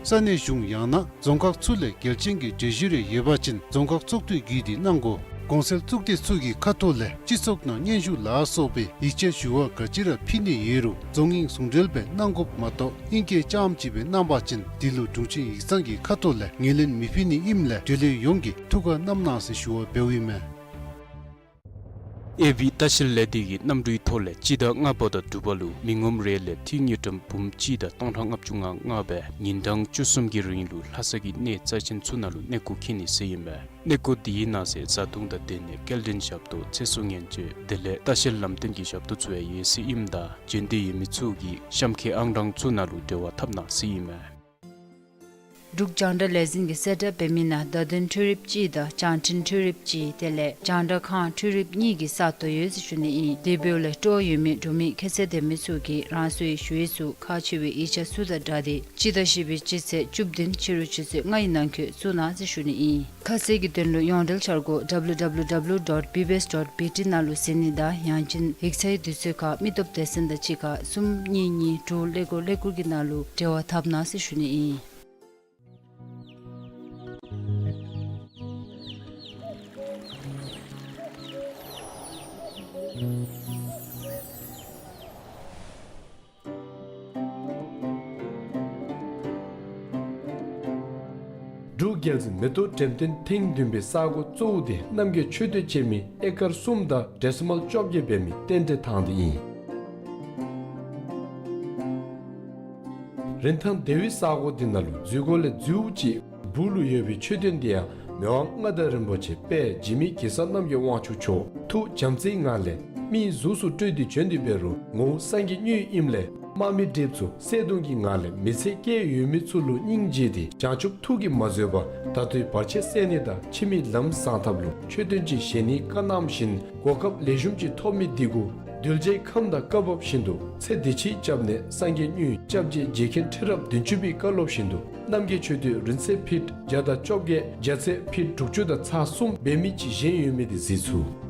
ས་གནས་གཞུང་ཡང་ན་རྫོང་ཁག་ཚུ་ལས་གལ་ཆེན་གྱི་འབྲི་གཞི་རེ་ཡོད་པ་ཅིན་རྫོང་ཁག་ཚོགས་འཐུས་བརྒྱུད་དེ་གནང་དགོ། གོང་གསལ་གཙུག་སྡེ་ཚུ་གི་ཁ་ཐུག་ལས་སྤྱི་ཚོགས་ནང་སྙན་ཞུ་ལ་སོགས་པའི་ཡིག་ཆ་ཞུ་བ་ག་ཅི་ར་ཕུལ་ནི་ཡོད་རུང་རྫོང་དབྱིངས་ཟུང་འབྲེལ་སྦེ་གནང་དགོཔ་མ་གཏོགས་ཨིང་སྐད་རྐྱངམ་ཅིག་སྦེ་གནང་པ་ཅིན་དེ་ལུ་དྲུང་ཆེན་ཡིག་ཚང་གི་ཁ་ཐུག་ལས་ངོས་ལེན་མི་ཕུལ་ནི་ཨིནམ་ལས་འབྲེལ་ཡོད་ཡོངས་ཀྱིས་ཐུགས་ཁར་བསྣམ་གནང་ཟེར་ཞུ་བ་འབདཝ་ཨིན་མས། ཨེ་བི་ལྟ་བཤལ་ལས་སྡེ་གི་གནམ་གྲུའི་ཐོག་ལས་སྤྱི་ཟླ་ལྔ་པ་དང་དྲུག་པ་ལུ་མི་ངོམ་རེ་ལས་ཏི་རུ་དངུལ་ཀྲམ་འབུམ་གཅིག་དང་སྟོང་ཕྲག་ལྔ་བཅུ་ང་ལྔ་སྦེ་ཉིན་གྲངས་བཅུ་གསུམ་གྱི་རིང་ལུ་ལྷ་ས་གི་གནས་རྩ་ཆེན་ཚུ་ནང་ལུ་གནས་སྐོར་འཁྱིད་ནི་ཟེར་ཨིན་པས། གནས་སྐོར་དེའི་ནང་གསེས་བཟའ་བཏུང་དང་དེ་ལས་སྐྱེལ་འདྲེན་ཞབས་ཏོག་ཚེ་སྲོག་ཉེན་བཅོལ་དེ་ལས་ལྟ་བཤལ་ལམ་སྟོན་གྱི་ཞབས་ཏོག་ཚུ་ཡང་ཡོད་ཟེར་ཨིནམ་ད་འབྱོན་འདོད་ཡོད་མི་ཚུ་གིས་གཤམ་འཁོད་ཨང་གྲངས་ཚུ་ནང་ལུ་འབྲེལ་བ་འཐབ་གནང་ཟེར་ཨིན་མས། འབྲུག་རྒྱང་བསྒྲགས་ལས་འཛིན་གྱིས་གསལ་བསྒྲགས་འབད་མི་ནང་བརྡ་དོན་འཕྲུལ་རིགཔ་གཅིག་དང་བྱང་འཕྲིན་འཕྲུལ་རིགཔ་གཅིག་དེ་ལས་རྒྱང་བསྒྲགས་ཁང་འཕྲུལ་རིགཔ་གཉིས་ཀྱི་ས་སྟོང་ཡོད་ཟེར་ཞུ་ནི་ཨིན། དེ་འབདཝ་ལས་སྤྲོ་ཡོད་མི་འབྲུག་མི་ཁྱད་ཚད་ལྡན་མི་ཚུ་གིས་རང་སོའི་ཞུ་ཡིག་ཚུ་ཁག་ཆེ་བའི་ཡིག་ཆ་ཚུ་དང་སྦྲགས་ཏེ་སྤྱི་ཟླ་བཞི་པའི་སྤྱི་ཚེས་བཅུ་བདུན་ཕྱི་རུ་ཆུ་ཚོད་ལྔའི་ནང་འཁོད་བཙུགས་གནང་ཟེར་ཞུ་ནི་ཨིན། ཁ་གསལ་གྱི་དོན་ལུ་ཡོངས་འབྲེལ་འཆར་སྒོ་W W W dot B B S dot B T ནང་ལུ་གཟིགས་ནི་དང་ཡང་ཅིན་ཡིག་ཚང་གི་དུས་ཚོད་ཁར་མི་སྟོབས་སྡེ་ཚན་དང་གཅིག་ཁར་གསུམ་གཉིས་གཉིས་དྲུག་ཀླད་ཀོར་ཀླད་ཀོར་གྱི་ནང་ལུ་འབྲེལ་བ་འཐབ་གནང་ཟེར་ཞུ་ནི་ཨིན། འབྲུག་རྒྱལ་འཛིན་མེ་ཏོག་འགྲེམས་སྟོན་ཐེངས་བདུན་པའི་ས་གོ་གཙོ་བོ་དེ་རྣམ་རྒྱལ་མཆོད་རྟེན་ཆེ་མི་ཨེ་ཀར་གསུམ་དང་ཌེ་སི་མལ་བཅོ་བརྒྱད་འབད་མི་རྟེན་འབྲེལ་ཐང་དེ་ཨིན། རིན་ཐང་དེ་བའི་ས་གོ་དེ་ནང་ལུ་འཛུལ་སྒོ་ལས་འཛུལཝ་ཅིག་སྦུག་ལུ་ཡོད་པའི་མཆོད་རྟེན་དེ་ཡང་མི་དབང་མངའ་བདག་རིན་པོ་ཆེ་དཔལ་འཇིགས་མེད་གེ་སར་རྣམ་རྒྱལ་དབང་ཕྱུག་མཆོག་ཐུགས་བྱམས་བརྩེའི་ངང་ལས་མིའི་གཟུགས་སུ་སྤྲུལ་ཏེ་བྱོན་ཏེ་འབད་རུང་ངོ་བོ་སངས་རྒྱས་དངོས་ཨིནམ་ལས་དམག་མི་གྲིབ་ཚུ་བསད་གཏུབ་ཀྱི་ངང་ལས་མི་ཚེ་སྐྱེལ་ཡོད་མི་ཚུ་ལུ་སྙིང་རྗེ་སྟེ་བྱང་ཆུབ་ཐུགས་ཀྱིས་མ་བཟོད་པར་ད་ལྟོའི་བར་ཆད་སེལ་ནི་དང་ཕྱི་མའི་ལམ་བཟང་ཐབས་ལུ་མཆོད་རྟེན་ཅིག་བཞེངས་ནིའི་བཀའ་གནངམ་བཞིན་གོ་སྐབས་ལེགས་ཤོམ་ཅིག་ཐོབ་མི་དེ་གུ་གདུལ་བྱའི་ཁམས་དང་བཀའ་བབས་བཞིན་དུ་ཚེ་འདི་ཕྱིའི་སྐྱབས་གནས་སངས་རྒྱས་དངོས་སྐྱབས་རྗེ་རྗེ་མཁན་ཁྲི་རབས་བདུན་ཅུ་པའི་བཀའ་སློབ་བཞིན་དུ་རྣམ་རྒྱལ་མཆོད་རྟེན་རིང་ཚད་ཕིཊ་བརྒྱ་དང་བཅོ་བརྒྱད་རྒྱ་ཚད་ཕིཊ་དྲུག་ཅུ་དང་ཚག་གསུམ་འབད་མི་ཅིག་བཞེངས་ཡོད་མི་དེ་གཟིགས་ཚུགས།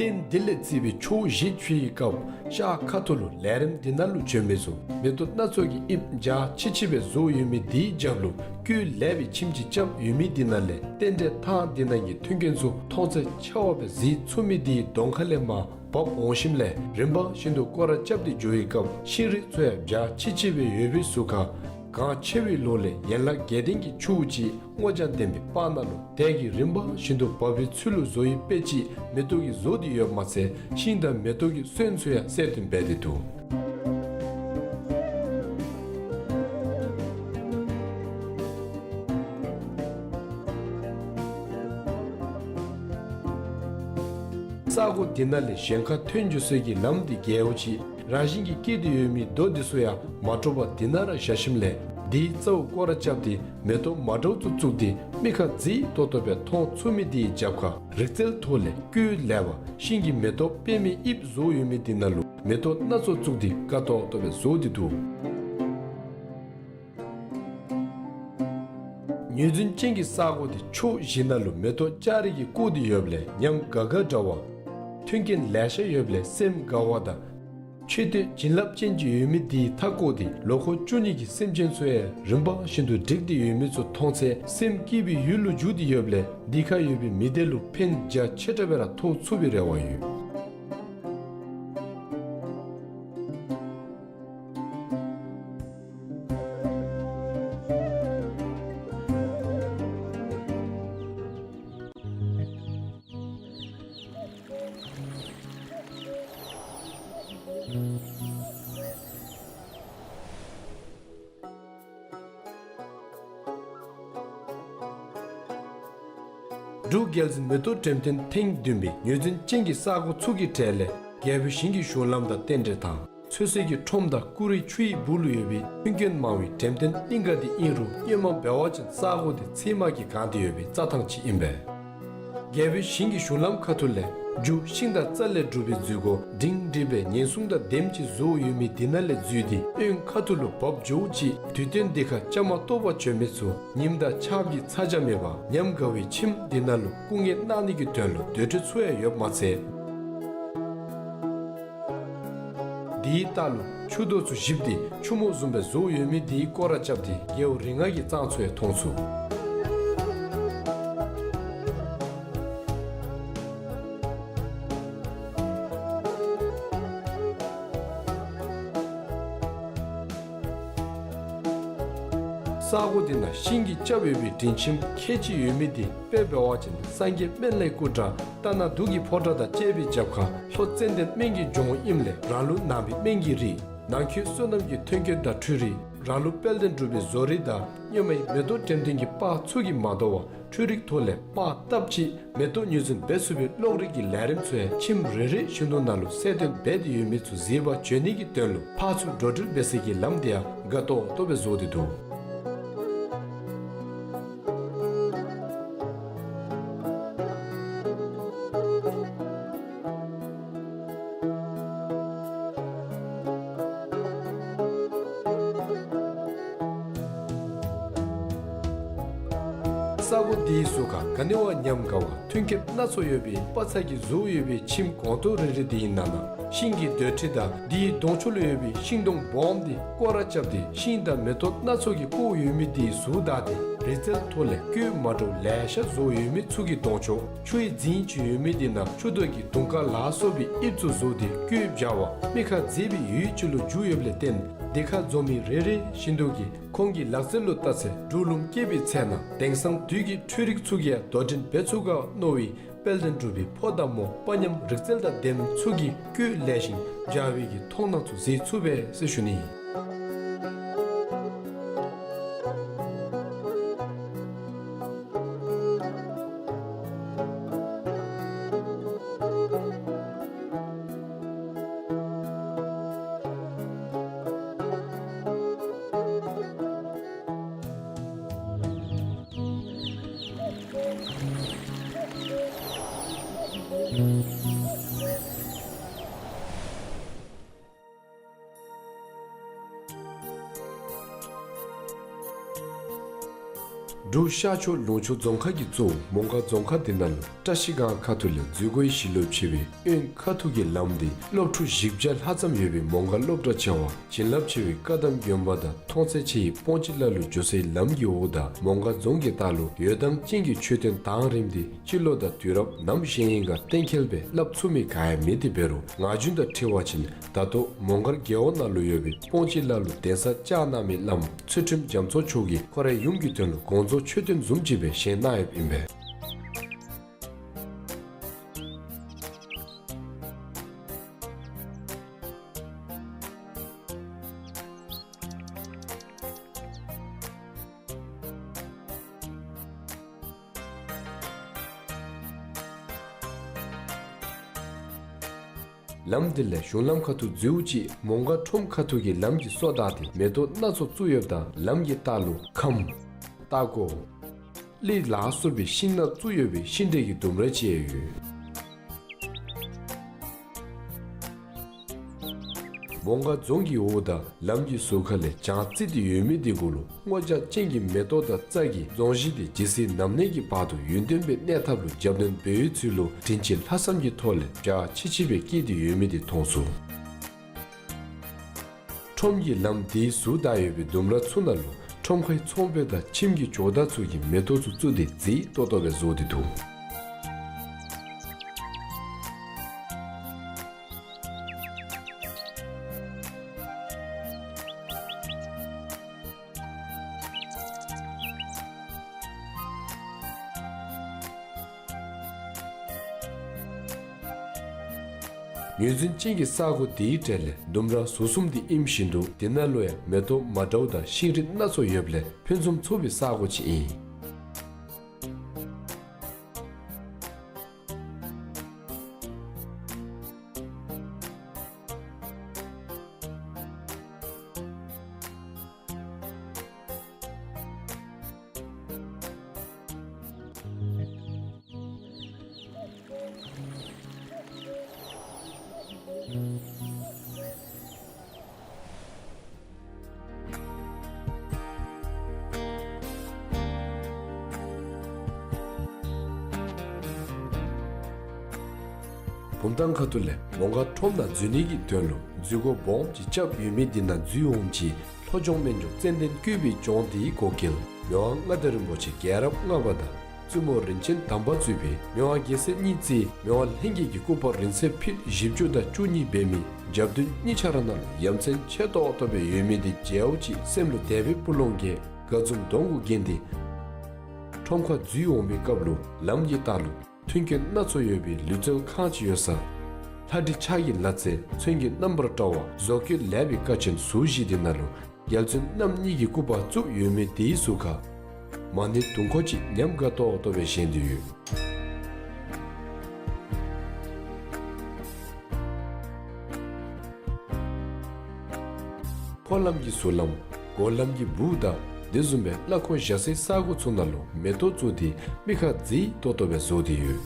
རྟེན་འདི་ལས་བརྩིས་པའི་ཆུ་བོ་བཞི་ཆུ་ཡི་སྐབས་ཤར་ཁ་ཐུག་ལུ་ལས་རིམ་འདི་ནང་ལུ་བྱོན་མི་ཚུ་མེ་ཏོག་སྣ་ཚོགས་ཀྱི་དབྱིབས་འཇའ་ཆི་ཆི་སྦེ་བཟོ་ཡོད་མི་དེའི་རྒྱབ་ལུ་བཀོད་ལེགས་པའི་ཁྱིམ་ཅིག་རྐྱབ་ཡོད་མི་དེ་ནང་ལས་རྟེན་འབྲེལ་ཐང་དེ་ནང་གི་མཐུན་རྐྱེན་ཚུ་མཐོང་ཚད་ཆེ་བ་སྦེ་གཟིགས་ཚུགས་མི་དེའི་གདོང་ཁ་ལས་མར་བབས་འོང་ཞིནམ་ལས་རིམ་པ་བཞིན་དུ་སྐོར་ར་རྐྱབ་སྟེ་འགྱོ་བའི་སྐབས་ཤིང་རིགས་ཚུ་ཡང་འཇའ་ཆི་ཆི་སྦེ་ཡོད་པའི་ཟུར་ཁར་ གངས་ཆེ་བའི་ལོ་ལས་ཡན་ལག་བརྒྱད་ལྡན་གྱི་ཆུ་བོ་ཅིག་སྔོ་ལྗང་ལྡན་པའི་སྤང་ནང་ལུ་དལ་གྱིས་རིམ་པ་བཞིན་དུ་འབབ་པའི་ཚུལ་ལུ་བཟོ་བའི་དཔེ་ཅིག་མེ་ཏོག་གིས་བཟོ་སྟེ་ཡོདཔ་མ་ཚད་ཤིང་དང་མེ་ཏོག་གི་སོན་ཚུ་ཡང་གསལ་སྟོན་འབད་དེ་འདུག། ས་གོ་འདི་ནང་ལས་གཞན་ཁར་ཐོན་འགྱོ་སའི་གི་ལམ་འདི་རྒྱལ་པོ་ཅིག་རང་བཞིན་གྱིས་སྐྱེས་ཏེ་ཡོད་མི་རྡོ་འདི་ཚུ་ཡང་མ་དཀྲོགས་པར་འདི་ནང་ར་བཞག་ཞིནམ་ལས་འདིའི་རྩ་བོ་སྐོར་ར་རྐྱབ་སྟེ་མེ་ཏོག་མ་འདྲཝ་ཚུ་བཙུགས་ཏེ་མི་ཁར་མཛེས་ཏོག་ཏོ་སྦེ་མཐོང་ཚུགས་མི་འདིའི་རྒྱབ་ཁར་རིག་རྩལ་ཐོག་ལས་བཀོད་ལེགས་པ་ཤིང་གི་མེ་ཏོག་པདྨའི་དབྱིབས་བཟོ་ཡོད་མི་འདི་ནང་ལུ་མེ་ཏོག་སྣ་ཚོགས་བཙུགས་ཏེ་དགའ་ཏོག་ཏོ་སྦེ་བཟོ་སྟེ་འདུག། ངོས་འཛིན་ཅན་གྱི་ས་གོ་འདི་ཕྱོགས་བཞི་ནང་ལུ་མེ་ཏོག་ལྕགས་རི་གིས་བཀོད་དེ་ཡོདཔ་ལས་ཉམས་དགའ་དགའ་འདྲ་བ། མཐུན་རྐྱེན་ལེ་ཤ་ཡོདཔ་ལས་སེམས་དགའ་བ་དང་། མཆོད་བསྟོད་བྱིན་རླབས་ཅན་གྱི་ཡོད་མི་འདིའི་མཐའ་བསྐོར་ཏེ་ལོ་འཁོར་བཅུ་གཉིས་ཀྱི་སེམས་ཅན་ཚུ་ཡང་རིམ་པ་བཞིན་དུ་བསྒྲིགས་ཏེ་ཡོད་མི་ཚུ་མཐོང་ཚེ་སེམས་སྐྱིད་པའི་ཡུལ་ལུ་འགྱུར་ཏེ་ཡོདཔ་ལས་འདི་ཁར་ཡོད་པའི་མི་སྡེ་ལུ་ཕན་རྒྱ་ཆེ་དྲགས་སྦེ་ར་ཐོགས་ཚུགས་པའི་རེ་བ་ཡོད། འབྲུག་རྒྱལ་འཛིན་མེ་ཏོག་འགྲེམས་སྟོན་ཐེངས་བདུན་པའི་ངོས་འཛིན་ཅན་གྱི་ས་གོ་ཚུ་གི་གྲས་ལས་རྒྱལ་པོའི་ཞིང་གི་གཞུང་ལམ་དང་རྟེན་འབྲེལ་དང་ཚོད་བསྲེ་གི་ཁྲོམ་དང་ཀུ་རེ་ཆུའི་སྦུག་ལུ་ཡོད་པའི་མཐུན་རྐྱེན་མང་བའི་འགྲེམས་སྟོན་གླིང་ག་འདི་ཨིན་རུང་སྔོན་མ་འབད་བ་ཅིན་ས་གོ་འདི་ཚེར་མ་གིས་གང་སྟེ་ཡོད་པའི་རྩྭ་ཐང་ཅིག་ཨིན་པས། རྒྱལ་པོའི་ཞིང་གི་གཞུང་ལམ་ཁ་ཐུག་ལས་རྒྱུ་ཤིང་དང་རྩྭ་ལས་གྲུབ་པའི་འཛུལ་སྒོ་འབྲིང་འབྲིང་སྦེ་ཉེན་སྲུང་དང་ལྡནམ་ཅིག་བཟོ་ཡོད་མི་འདི་ནང་ལས་འཛུལ་ཏེ་གཡོན་ཁ་ཐུག་ལུ་བབས་འགྱོཝ་ཅིག་དུས་སྟོན་འདི་ཁར་བཅའ་མར་གཏོགས་པར་བྱོན་མི་ཚུ་ཉིམ་དང་ཆརཔ་གི་ཚ་གྱང་མེད་པར་ཉམས་དགའ་བའི་ཁྱིམ་འདི་ནང་ལུ་སྐུ་ངལ་གནང་ནི་གི་དོན་ལུ་སྡོད་ཁྲི་ཚུ་ཡང་ཡོདཔ་མ་ཚད། འདིའི་ལྟག་ལུ་ཆུ་རྡོ་ཚུ་བཞིབས་ཏེ་ཆུ་མོ་བཟུམ་སྦེ་བཟོ་ཡོད་མི་འདི་སྐོར་ར་རྐྱབ་སྟེ་རྒྱལ་པོ་རིགས་ལྔ་གི་གཙང་ཚུ་ཡང་མཐོང་ཚུགས། ས་གོ་འདི་ནང་ཤིང་གིས་རྐྱབ་ཡོད་པའི་མགྲིན་ཁྱིམ་ཁལ་གཅིག་ཡོད་མི་འདི་དཔེ་འབད་བ་ཅིན་སངས་རྒྱས་སྨན་བླའི་སྐུ་འདྲ་རྟ་ནག་གདུགས་ཀྱི་ཕོ་བྲང་དང་བཅས་པའི་རྒྱབ་ཁར་ལྷོ་ཙན་དན་སྨན་གྱི་ལྗོངས་ཨིནམ་ལས་རང་ལུགས་ནང་པའི་སྨན་གྱི་རིགས་ནང་ཁུལ་སོ་ནམ་གྱི་ཐོན་སྐྱེད་དང་འཕྲུལ་རིགས་རང་ལུགས་དཔལ་ལྡན་འབྲུག་པའི་བཟོ་རིག་དང་སྔོན་མའི་མེ་ཏོག་འགྲེམས་སྟོན་གྱི་པར་ཚུ་གིས་མ་དོ་བར་འཕྲུལ་རིག་ཐོག་ལས་པར་བཏབ་ཅིག་མེ་ཏོག་ངོས་འཛིན་འབད་ཚུགས་པའི་གློག་རིག་གི་ལས་རིམ་ཚུ་ཡང་ཁྱིམ་རེ་རེ་བཞིན་དུ་ནང་ལུ་གསལ་སྟོན་འབད་དེ་ཡོད་མི་ཚུ་གཟིགས་པར་བྱོན་ནི་གི་དོན་ལུ་ཕར་ཚུར་འགྲོ་འགྲུལ་འབད་སའི་གི་ལམ་འདི་ཡང་དགའ་ཏོག་ཏོ་སྦེ་བཟོ་སྟེ་འདུག། ས་གོ་འདིའི་ཟུར་ཁར་ག་ནི་བ་ཉམས་དགའ་བ་ཐོན་སྐྱེད་སྣ་ཚོགས་ཡོད་པའི་དཔག་ཚད་ཀྱིས་བཟོ་ཡོད་པའི་ཁྱིམ་གོང་ཐོག་རེ་རེ་འདི་ཡི་ནང་ན་ཤིང་གི་རྡོ་ཁྲི་དང་འདིའི་གདོང་ཕྱོགས་ལུ་ཡོད་པའི་ཤིང་སྡོང་སྦོམ་འདི་སྐོར་ར་རྐྱབ་སྟེ་ཤིང་དང་མེ་ཏོག་སྣ་ཚོགས་ཀྱིས་བསྐོར་ཡོད་མི་འདི་ཡི་ཟུར་བདའ་སྟེ་རིག་རྩལ་ཐོག་ལས་བཀོད་མ་འདྲཝ་ལེ་ཤ་བཟོ་ཡོད་མི་ཚུ་གི་གདོང་ཕྱོགས་ཆུ་ཡི་རྫིང་ཅིག་ཡོད་མི་འདི་ནང་ཆུ་རྡོ་གི་དུང་དཀར་ལ་སོགས་པའི་དབྱིབས་ཚུ་བཟོ་སྟེ་བཀོད་བཞག་པ་མི་ཁར་མཛེས་པའི་ཡུལ་ཅིག་ལུ་འགྱུར་ཡོདཔ་ལས་བརྟེན་འདི་ཁར་འཛོམས་མི་རེ་རེ་བཞིན་དུ་གིས་ཁོང་གི་ལག་རྩལ་ལུ་བལྟ་ཚེ་འབྲུག་ལུང་སྐྱེས་པའི་ཚལ་ནང་དེང་སང་དུས་ཀྱི་འཕྲུལ་རིག་ཚུ་གིས་ཡང་དོ་འགྲན་འབད་ཚུགས་ག་མནོ་བའི་དཔལ་ལྡན་འབྲུག་པའི་ཕོ་དང་མོ་དཔའ་ཉམས་རིག་རྩལ་དང་ལྡནམ་ཚུ་གིས་བཀོད་ལེགས་ཤིང་འཇའ་འོད་ཀྱི་མཐོང་སྣང་ཚུ་གཟིགས་ཚུགས་པས་ཟེར་ཞུ་ནི་ཨིན། འབྲུག་ཤར་ཕྱོགས་ལུང་ཕྱོགས་རྫོང་ཁག་གི་གཙོ་བོ་མོང་སྒར་རྫོང་ཁག་འདི་ནང་ལུ་བཀྲ་ཤིས་སྒང་ཁ་ཐུག་ལས་འཛུལ་སྒོའི་ཞི་ལུ་ཕྱེ་བའི་གཡོན་ཁ་ཐུག་གི་ལམ་འདི་སློབ་ཕྲུག་བཞི་བརྒྱ་ལྷག་ཙམ་ཡོད་པའི་མོང་སྒར་སློབ་གྲྭ་ཆེ་བ་བྱིན་རླབས་ཆེ་བའི་བཀའ་གདམས་དགོན་པ་དང་མཐོང་ཚད་ཆེ་བའི་སྤོང་སྤྱིལ་ལ་ལུ་འགྱོ་སའི་ལམ་གྱི་འོག་དང་མོང་སྒར་རྫོང་གི་ལྟག་ལུ་འོད་མདངས་ཅན་གྱི་མཆོད་རྟེན་དང་རིམ་འདི་སྤྱི་ལོ་དང་དུས་རབས་ནམ་བཞེངས་ཡི་ག་གཏན་འཁེལ་སྦེ་སླབ་ཚུགས་མི་ག་ཡང་མེད། དེ་འབད་རུང་ངག་རྒྱུན་དང་འཁྲིལ་བ་ཅིན་ད་ལྟོ་མོང་སྒར་རྒེད་འོག་ནང་ལུ་ཡོད་པའི་སྤོང་སྤྱིལ་ལ་ལུ་གདན་ས་བཅགས་གནང་མི་བླམ་ཚུལ་ཁྲིམས་རྒྱ་མཚོ་མཆོག་གིས་ཁོ་རའི་ཡུམ་གྱི་དོན་ལུ་དགོངས་རྫོགས་མཆོད་རྟེན་བཟུམ་ཅིག་སྦེ་བཞེངས་གནང་ཡོདཔ་ཨིན་པས། ལམ་འདི་ལས་གཞུང་ལམ་ཁ་ཐུག་འཛུལཝ་ཅིག་མོང་སྒར་ཁྲོམ་ཁ་ཐུག་གི་ལམ་གྱི་སོ་དག་སྟེ་མེ་ཏོག་སྣ་ཚོགས་བཙུགས་ཡོདཔ་ད་ལམ་གྱི་ལྟག་ལུ་ཁམས་རྟ་མགོ་གླི་ལ་སོགས་པའི་ཤིང་ནགས་བཙུགས་ཡོད་པའི་ཤིང་འབྲས་ཀྱི་ལྡུམ་ར་ཅིག་ཡང་ཡོད། མོང་སྒར་རྫོང་གི་འོག་དང་ལམ་གྱི་ཟུར་ཁ་ལས་བྱང་རྩིག་སྟེ་ཡོད་མི་འདི་གུ་ལུ་སྔོ་ལྗང་ཅན་གྱི་མེ་ཏོག་དང་རྩྭ་གི་རྫོང་གཞི་འདི་ཇི་སྲིད་ནམ་གནས་ཀྱི་བར་དུ་ཡུན་བརྟན་སྦེ་གནས་ཐབས་ལུ་རྒྱབ་སྣོན་འབད་བའི་ཚུལ་ལུ་དྲིན་ཅན་ལྷག་བསམ་གྱི་ཐོག་ལས་བྱག་ཆི་ཆི་སྦེ་བཀལ་ཏེ་ཡོད་མི་འདི་མཐོང་ཚུགས། ཁྲོམ་གྱི་ལམ་འདིའི་ཟུར་བདའ་ཡོད་པའི་ལྡུམ་ར་ཚུ་ནང་ལུ་ཁྲོམ་ཁའི་ཚོང་དཔོན་དང་ཁྱིམ་གྱི་ཇོ་བདག་ཚུ་གིས་མེ་ཏོག་ཚུ་བཙུགས་ཏེ་མཛེས་ཏོག་ཏོ་སྦེ་བཟོ་སྟེ་འདུག། ངོས་འཛིན་ཅན་གྱི་ས་གོ་འདིའི་གྲས་ལས་ལྡུམ་ར་ཟུར་གསུམ་འདི་ཨིནམ་བཞིན་དུ་འདི་ནང་ལུ་ཡང་མེ་ཏོག་མ་འདྲཝ་དང་ཤིང་རིགས་སྣ་ཚོགས་ཡོདཔ་ལས་ཕུན་སུམ་ཚོགས་པའི་ས་གོ་ཅིག་ཨིན། བུམ་ཐང་ཁ་ཐུག་ལས་མོང་སྒར་ཁྲོམ་ནང་འཛུལ་ནི་གི་དོན་ལུ་འཛུལ་སྒོ་སྦོམ་ཅིག་རྐྱབ་ཡོད་མི་འདི་ནང་འཛུལ་འོངམ་ཅིག་ལྷོ་ལྗོངས་སྨན་ལྗོངས་ཙན་དན་བཀོད་པའི་ལྗོངས་འདིའི་འགོ་འགེལ་མི་དབང་མངའ་བདག་རིན་པོ་ཆེ་རྒྱལ་རབས་ལྔ་པ་དང་བཙུན་མོ་རིན་ཆེན་དམ་པ་གཙོས་པའི་མི་དབང་རྒྱལ་སྲས་གཉིས་བརྩེགས་མི་དབང་ལྷན་རྒྱས་ཀྱི་སྐུ་པར་རིང་བསྲེལ་ཕིཊ་བཞི་བཅུ་དང་བཅུ་གཉིས་འབད་མི་རྒྱབ་མདུན་གཉིས་ཆ་ར་ནང་ལུ་ཡ་མཚན་ཆེ་ཏོག་ཏོ་སྦེ་ཡོད་མི་འདི་མཇལཝ་ཅིག་སེམས་ལུ་དད་པའི་སྤུ་ལོང་གིས་དགའ་འཛུམ་གདོང་གུ་བརྒྱན་ཏེ་ཁྲོམ་ཁར་འཛུལ་འོང་པའི་སྐབས་ལུ་ལམ་གྱི་ལྟག་ལུ་མཐུན་རྐྱེན་སྣ་ཚོགས་ཡོད་པའི་ལུས་རྩལ་ཁང་ཅིག་ཡོད་ས། ལྷ་འབྲི་ཕྱག་གི་ལ་རྩེ་མཚོན་གྱི་རྣམ་པར་བཀྲ་བ་བཟོ་བཀོད་ལེགས་པའི་ཀ་ཆེན་ཟུར་བཞི་འདི་ནང་ལུ་རྒྱལ་བཙུན་རྣམ་གཉིས་ཀྱི་སྐུ་པར་བཙུགས་ཡོད་མི་དེའི་ཟུར་ཁར་མ་ཎི་དུང་འཁོར་ཅིག་ཉམས་དགའ་ཏོག་ཏོ་སྦེ་བཞེངས་ཏེ་ཡོད། འཁོར་ལམ་གྱི་ཟུར་ལམ་སྒོ་ལམ་གྱི་སྦུག་དང་དེ་བཟུམ་སྦེ་གླ་འཁོར་བཞག་སའི་ས་གོ་ཚུ་ནང་ལུ་མེ་ཏོག་བཙུགས་ཏེ་མིག་ཁར་མཛེས་ཏོག་ཏོ་སྦེ་བཟོ་སྟེ་ཡོད།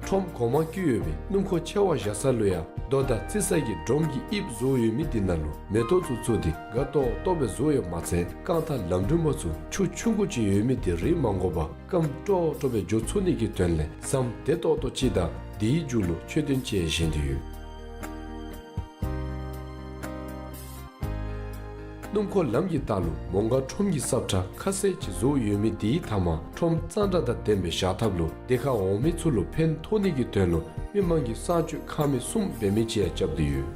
ཁྲོམ་གོང་མར་བཀོད་ཡོད་པའི་སྣུམ་འཁོར་ཆེ་བ་བཞག་ས་ལུ་ཡང་རྡོ་དང་བརྩི་ས་གི་སྒྲོམ་གྱི་དབྱིབས་བཟོ་ཡོད་མི་འདི་ནང་ལུ་མེ་ཏོག་ཚུ་བཙུགས་ཏེ་དགའ་ཏོག་ཏོ་སྦེ་བཟོ་ཡོདཔ་མ་ཚད་རྐང་ཐང་ལམ་འགྲུལ་པ་ཚུ་ཆུ་ཆུང་ཀུ་ཅིག་ཡོད་མི་འདི་རེག་མ་དགོ་པར་སྐམ་ཏོག་ཏོ་སྦེ་འགྱོ་ཚུགས་ནི་གི་དོན་ལས་ཟམ་བདེ་ཏོག་ཏོ་ཅིག་དང་དེའི་མཇུག་ལུ་མཆོད་རྟེན་ཅིག་བཞེངས་ཏེ་ཡོད། སྣུམ་འཁོར་ལམ་གྱི་ལྟག་ལུ་མོང་སྒར་ཁྲོམ་གྱི་སབ་ཁྲ་ཁ་གསལ་ཅིག་བཟོ་ཡོད་མི་དེའི་མཐའ་མར་ཁྲོམ་གཙང་སྦྲ་དང་ལྡན་པའི་བཞག་ཐབས་ལུ་དེ་ཁར་འོང་མི་ཚུ་ལུ་ཕན་ཐོགས་ནི་གི་དོན་ལུ་མི་མང་གི་གསང་སྤྱོད་ཁང་མིག་གསུམ་འབད་མི་ཅིག་ཡང་རྐྱབ་སྟེ་ཡོད།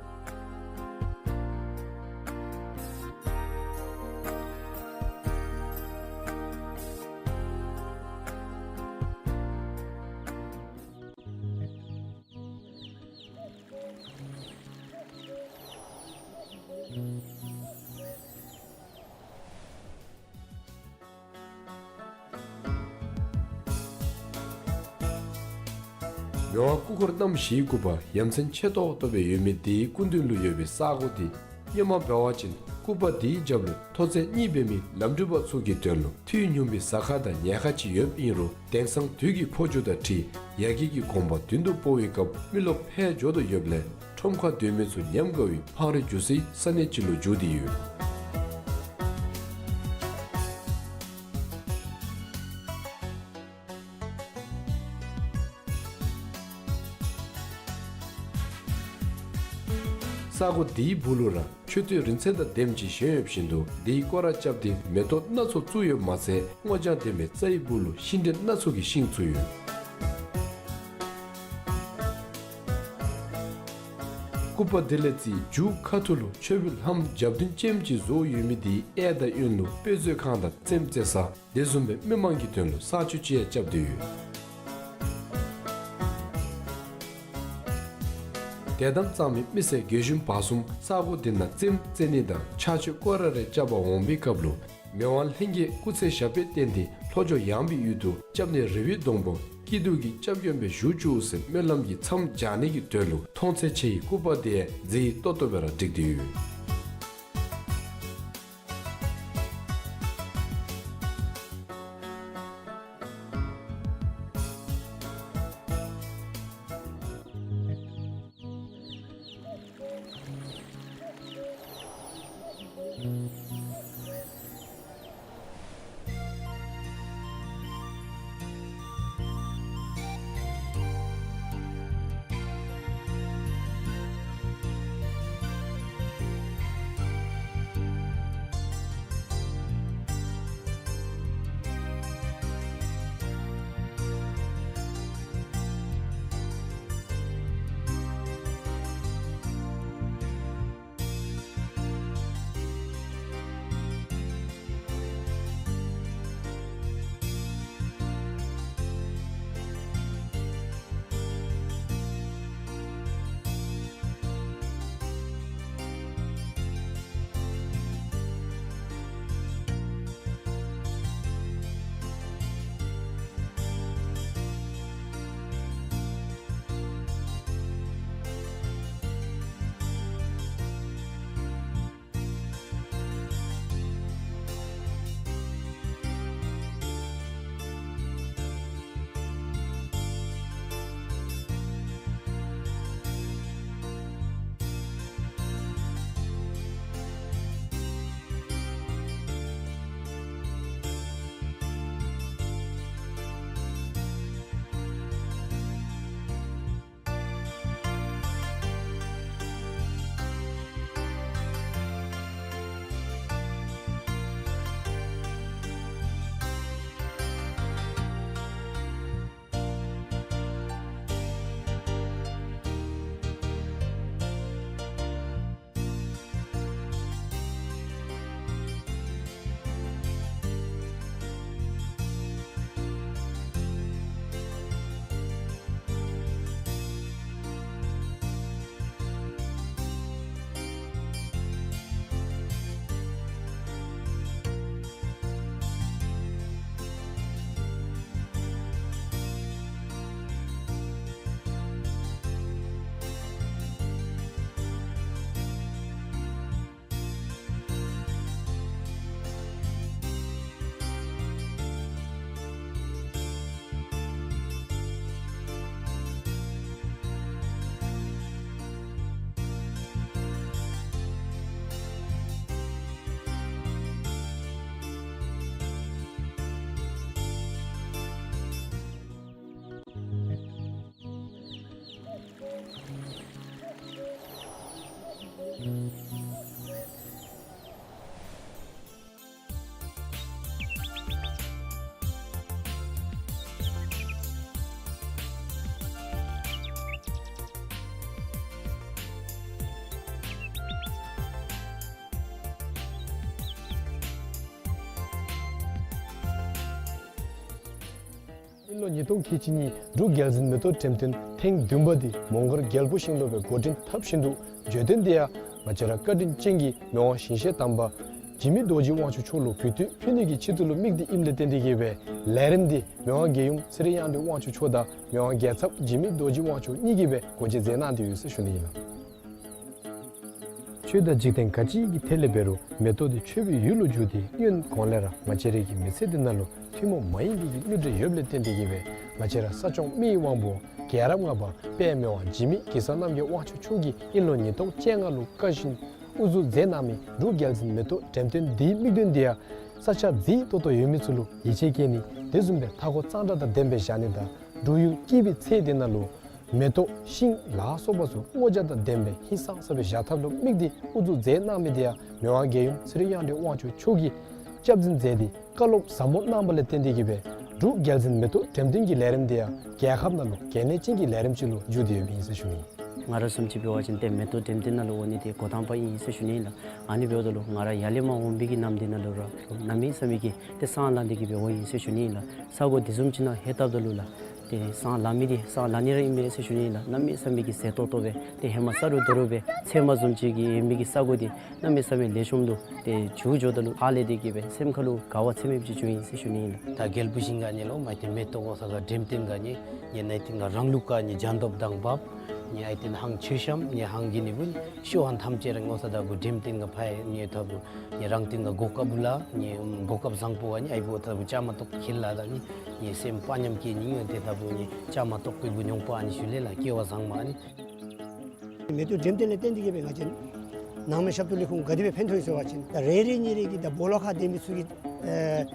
མི་དབང་སྐུ་འཁོར་རྣམ་བཞིའི་སྐུ་པར་ཡ་མཚན་ཆེ་ཏོག་ཏོ་སྦེ་ཡོད་མི་དེའི་སྐུ་མདུན་ལུ་ཡོད་པའི་ས་གོ་དེ་སྔོན་མ་འབད་བ་ཅིན་སྐུ་པར་དེའི་རྒྱབ་ལུ་མཐོ་ཚད་གཉིས་འབད་མི་ལམ་འགྲུལ་པ་ཚུ་གི་དོན་ལུ་ཐོག་སྙོམས་པའི་ཟ་ཁང་དང་ཉལ་ཁང་ཅིག་ཡོདཔ་ཨིན་རུང་དེང་སང་དུས་ཀྱི་འཕོ་འགྱུར་དང་འཁྲིལ་ཡར་རྒྱས་ཀྱི་གོམ་པ་མདུན་དུ་སྤོ་བའི་སྐབས་མི་རློབས་འཕེལ་འགྱོ་དོ་ཡོདཔ་ལས་ ཁྲོམ་ཁར་སྡོད་མི་ཚུ་ཉམས་དགའ་བའི་འཕང་རིས་རྒྱུག་སའི་ས་གནས་ཅིག་ལུ་འགྱུར་ཏེ་ཡོད། ས་གོ་འདིའི་སྦུག་ལུ་ར་མཆོད་རྟེན་རིང་བསྲེལ་དང་ལྡནམ་ཅིག་བཞེངས་ཡོདཔ་བཞིན་དུ་འདིའི་སྐོར་ར་རྐྱབ་སྟེ་མེ་ཏོག་སྣ་ཚོགས་བཙུགས་ཡོདཔ་མ་ཚད་སྔོ་ལྗང་ལྡན་པའི་རྩྭའི་སྦུག་ལུ་ཤིང་འབྲས་སྣ་ཚོགས་ཀྱི་ཤིང་བཙུགས་ཡོད། སྐུ་པར་འདི་ལས་རྩིས་མཇུག་ཁ་ཐུག་ལུ་མཆོད་པའི་ལྷམ་རྒྱབ་མདུན་ཅནམ་ཅིག་བཟོ་ཡོད་མི་འདི་གཡས་དང་གཡོན་ལུ་དཔེ་མཛོད་ཁང་དང་རྩེདམོ་རྩེ་ས་དེ་བཟུམ་སྦེ་མི་མང་གི་དོན་ལུ་ས་ཆུ་ཅིག་ཡང་རྐྱབ་སྟེ་ཡོད། དད་དམ་གཙང་མའི་མི་སེར་རྒས་གཞོན་བར་གསུམ་ས་གོ་འདི་ནང་རྩེདམོ་རྩེ་ནི་དང་ཕྱག་མཆོད་སྐོར་ར་རེ་རྐྱབ་པར་འོང་བའི་སྐབས་ལུ་མི་དབང་ལྷན་རྒྱས་སྐུ་ཚེ་ཞབས་པད་བརྟན་ཏེ་ལྷོ་ཕྱོགས་ཡངས་པའི་ཡུལ་དུ་སྐྱབས་གནས་རི་བོའི་སྡོང་པོ་སྐྱིད་སྡུག་གི་སྐྱབས་མགོན་སྦེ་བཞུགས་བཅུག་ཟེར་སྨོན་ལམ་གྱི་མཚམས་སྦྱར་ནི་གི་དོན་ལུ་མཐོང་ཚད་ཆེ་བའི་སྐུ་པར་དེ་མཛེས་ཏོག་ཏོ་སྦེ་ར་བསྒྲིགས་ཏེ་ཡོད། དབྱིན་ལོ་ཉིས་སྟོང་ཁལ་གཅིག་གཉིས་འབྲུག་རྒྱལ་འཛིན་མེ་ཏོག་འགྲེམས་སྟོན་ཐེངས་བདུན་པ་འདི་མོང་སྒར་རྒྱལ་པོ་ཤིང་ལུ་སྦེ་འགོ་འདྲེན་འཐབ་བཞིན་འདུག། བརྗོད་དོན་འདི་ཡང་ང་བཅས་ར་བཀའ་དྲིན་ཅན་གྱི་མི་དབང་ཞིང་གཤེགས་དམ་པ་འཇིགས་མེད་རྡོ་རྗེ་དབང་ཕྱུག་མཆོག་ལུ་གུས་བཏུད་ཕུལ་ནི་གི་ཆེད་དུ་ལུ་དམིགས་ཏེ་ཨིནམ་ལས་བརྟེན་ཏེ་གིས་སྦེ་ལས་རིམ་འདི་མི་དབང་རྒྱལ་ཡུམ་ཚེ་རིང་གཡང་སྒྲོན་དབང་ཕྱུག་མཆོག་དང་མི་དབང་རྒྱལ་ཚབ་འཇིགས་མེད་རྡོ་རྗེ་དབང་ཕྱུག་གཉིས་ཀྱིས་སྦེ་སྒོ་འབྱེད་མཛད་གནང་སྟེ་ཡོད་ཟེར་ཞུ་ནི་ཨིན་ལགས། ཆོས་དང་འཇིག་རྟེན་ག་ཅི་གི་ཐད་ལས་འབད་རུང་མེ་ཏོག་འདི་མཆོད་པའི་ཡུལ་ལུ་འགྱུར་ཏེ་སྔོན་གོང་ལས་ར་ང་བཅས་རའི་གི་མི་ཚེ་འདི་ནང་ལུ་ཐུན་མོང་མ་ཡིན་པའི་གི་གླུ་སྒྲ་ཡོདཔ་ལས་བརྟེན་ཏེ་གིས་སྦེ་ང་བཅས་ར་ས་སྐྱོང་མི་ཡི་དབང་པོ་ རྒྱལ་རབས་ལྔ་པ་དཔལ་མི་དབང་འཇིགས་མེད་གེ་སར་རྣམ་རྒྱལ་དབང་ཕྱུག་མཆོག་གིས་དབྱིན་ལོ་ཉིས་སྟོང་བཅོ་ལྔ་ལུ་བཀའ་བཞིན་དབུ་འཛུགས་མཛད་གནང་མི་འབྲུག་རྒྱལ་འཛིན་མེ་ཏོག་འགྲེམས་སྟོན་འདིའི་དམིགས་དོན་འདི་ཡང་ས་ཆ་རྫིག་ཏོག་ཏོ་ཡོད་མི་ཚུ་ལུ་ཡིད་ཆེས་བསྐྱེད་ནི་དེ་བཟུམ་སྦེ་མཐའ་འཁོར་གཙང་སྦྲ་དང་ལྡན་པའི་བཞག་ནི་དང་འབྲུག་ཡུལ་སྐྱིད་པའི་ཚལ་འདི་ནང་ལུ་མེ་ཏོག་ཤིང་ལ་སོགས་པ་ཚུ་སྔོ་སྦྱང་དང་ལྡན་པའི་ཧིང་སངས་ས་སྦེ་བཞག་ཐབས་ལུ་དམིགས་ཏེ་དབུ་འཛུགས་མཛད་གནང་མི་དེ་ཡང་མི་དབང་རྒྱལ་ཡུམ་ཚེ་རིང་གཡང་སྒྲོན་དབང་ཕྱུག་མཆོག་གིས་སྐྱབས་འཛིན་མཛད་དེ་བཀའ་སློབ་ཟབ་མོ་གནང་བ་ལས་བརྟེན་ཏེ་གིས་སྦེ་འབྲུག་རྒྱལ་འཛིན་མེ་ཏོག་འགྲེམས་སྟོན་གྱི་ལས་རིམ་དེ་ཡང་རྒྱལ་ཁབ་ནང་ལུ་གལ་གནད་ཅན་གྱི་ལས་རིམ་ཅིག་ལུ་འགྱུར་ཏེ་ཡོདཔ་ཨིན་ཟེར་ཞུ་ནི། ང་ར་བཟུམ་ཅིག་འབད་བ་ཅིན་ཏེ་མེ་ཏོག་འགྲེམས་སྟོན་ནང་ལུ་འོང་ནི་དེ་འགོ་དང་པ་ཨིན་ཟེར་ཞུ་ནི་ལགས། ཨ་ནི་འབདཝ་ད་ལུ་ང་ར་ཡར་ལས་མར་འོང་མི་གི་ནམ་དེ་ནང་ལུ་ར་གནམ་མེད་ས་མེད་ཀྱི་ཏེ་སང་ལངས་ཏེ་གིས་སྦེ་འོང་ཡི་ཟེར་ཞུ་ནི་ལགས། ས་གོ་དེ་བཟུམ་ཅིག་ནང་ལྷོད་བལྟཝ་ད་ལུ་ལགས། ཏེ་སང་ལངས་མི་དེ་སང་ལངས་ནི་ར་ཨིན་མས་ཟེར་ཞུ་ནི་ལགས། གནམ་མེད་ས་མེད་ཀྱི་ཟེར་ཏོག་ཏོ་སྦེ་ཏེ་ཧེ་མ་ས་རུ་རྡོ་རུ་སྦེ་ཚལ་མ་བཟུམ་ཅིག་གི་ཡོད་མི་གི་ས་གོ་དེ་གནམ་མེད་ས་མེད་ལེགས་ཤོམ་ལུ་ཏེ་འགྱུར་འགྱོཝ་ད་ལུ་ཧ་ལས་ཏེ་གིས་སྦེ་སེམས་ཁ་ལུ་དགའ་བ་ཚད་མེདཔ་ཅིག་བྱུང་ཡི་ཟེར་ཞུ་ནི་ཨིན་ལགས། ད་རྒྱལ་པོ་ཞིང་ཁ་ནི་ལོ་མ་ཏེ་མེ་ཏོག་འོང་ས་ག་འགྲེམས་སྟོན་ག་ནི་ངེ་ནཱ་ཏེ་ང་རང་ལུགས་ག་ནི་སྦྱང་དོཔ་དང་འབདཝ་ནི་ཨའི་ཏེན་ཧང་ཆོས་ཤམ་ནི་ཧང་གི་ནི་བུ་ནི་ཤོ་ཧང་ཐམས་ཅད་ར་ངོ་ས་ད་གུ་འགྲེམས་སྟོན་ག་ཕར་ཡང་ནི་ཐབ་བུ་ནི་རང་ཏེ་ང་གོ་སྐབས་བུ་ལ་ནི་གོ་སྐབས་བཟང་པོ་ག་ནི་ཨའི་བུ་ཐབ་བུ་བཅའ་མར་གཏོགས་ཁེལ་ལ་ད་ནི་ནི་སེམས་དཔའ་ཉམས་སྐྱེ་ནི་ངོ་ཏེ་ཐབ་བུ་ནི་བཅའ་མར་གཏོགས་པའི་བུ་མྱོང་པ་ཨ་ནི་ཞུ་ལེ་ལགས། སྐལ་བ་བཟང་མ་ཨ་ནི། མེ་ཏོག་འགྲེམས་སྟོན་ལས་བརྟེན་ཏེ་གིས་སྦེ་ང་བཅས་ནང་མི་ཞབས་ཏོག་ལས་ཁུངས་ག་དེ་སྦེ་ཕན་ཐོགས་ཡི་ཟེར་བ་ཅིན་ད་རེ་རེ་གཉིས་རེ་གིས་ད་སྦོ་ལོགས་ཁར་སྡོད་མི་ཚུ་གིས་ཨེ་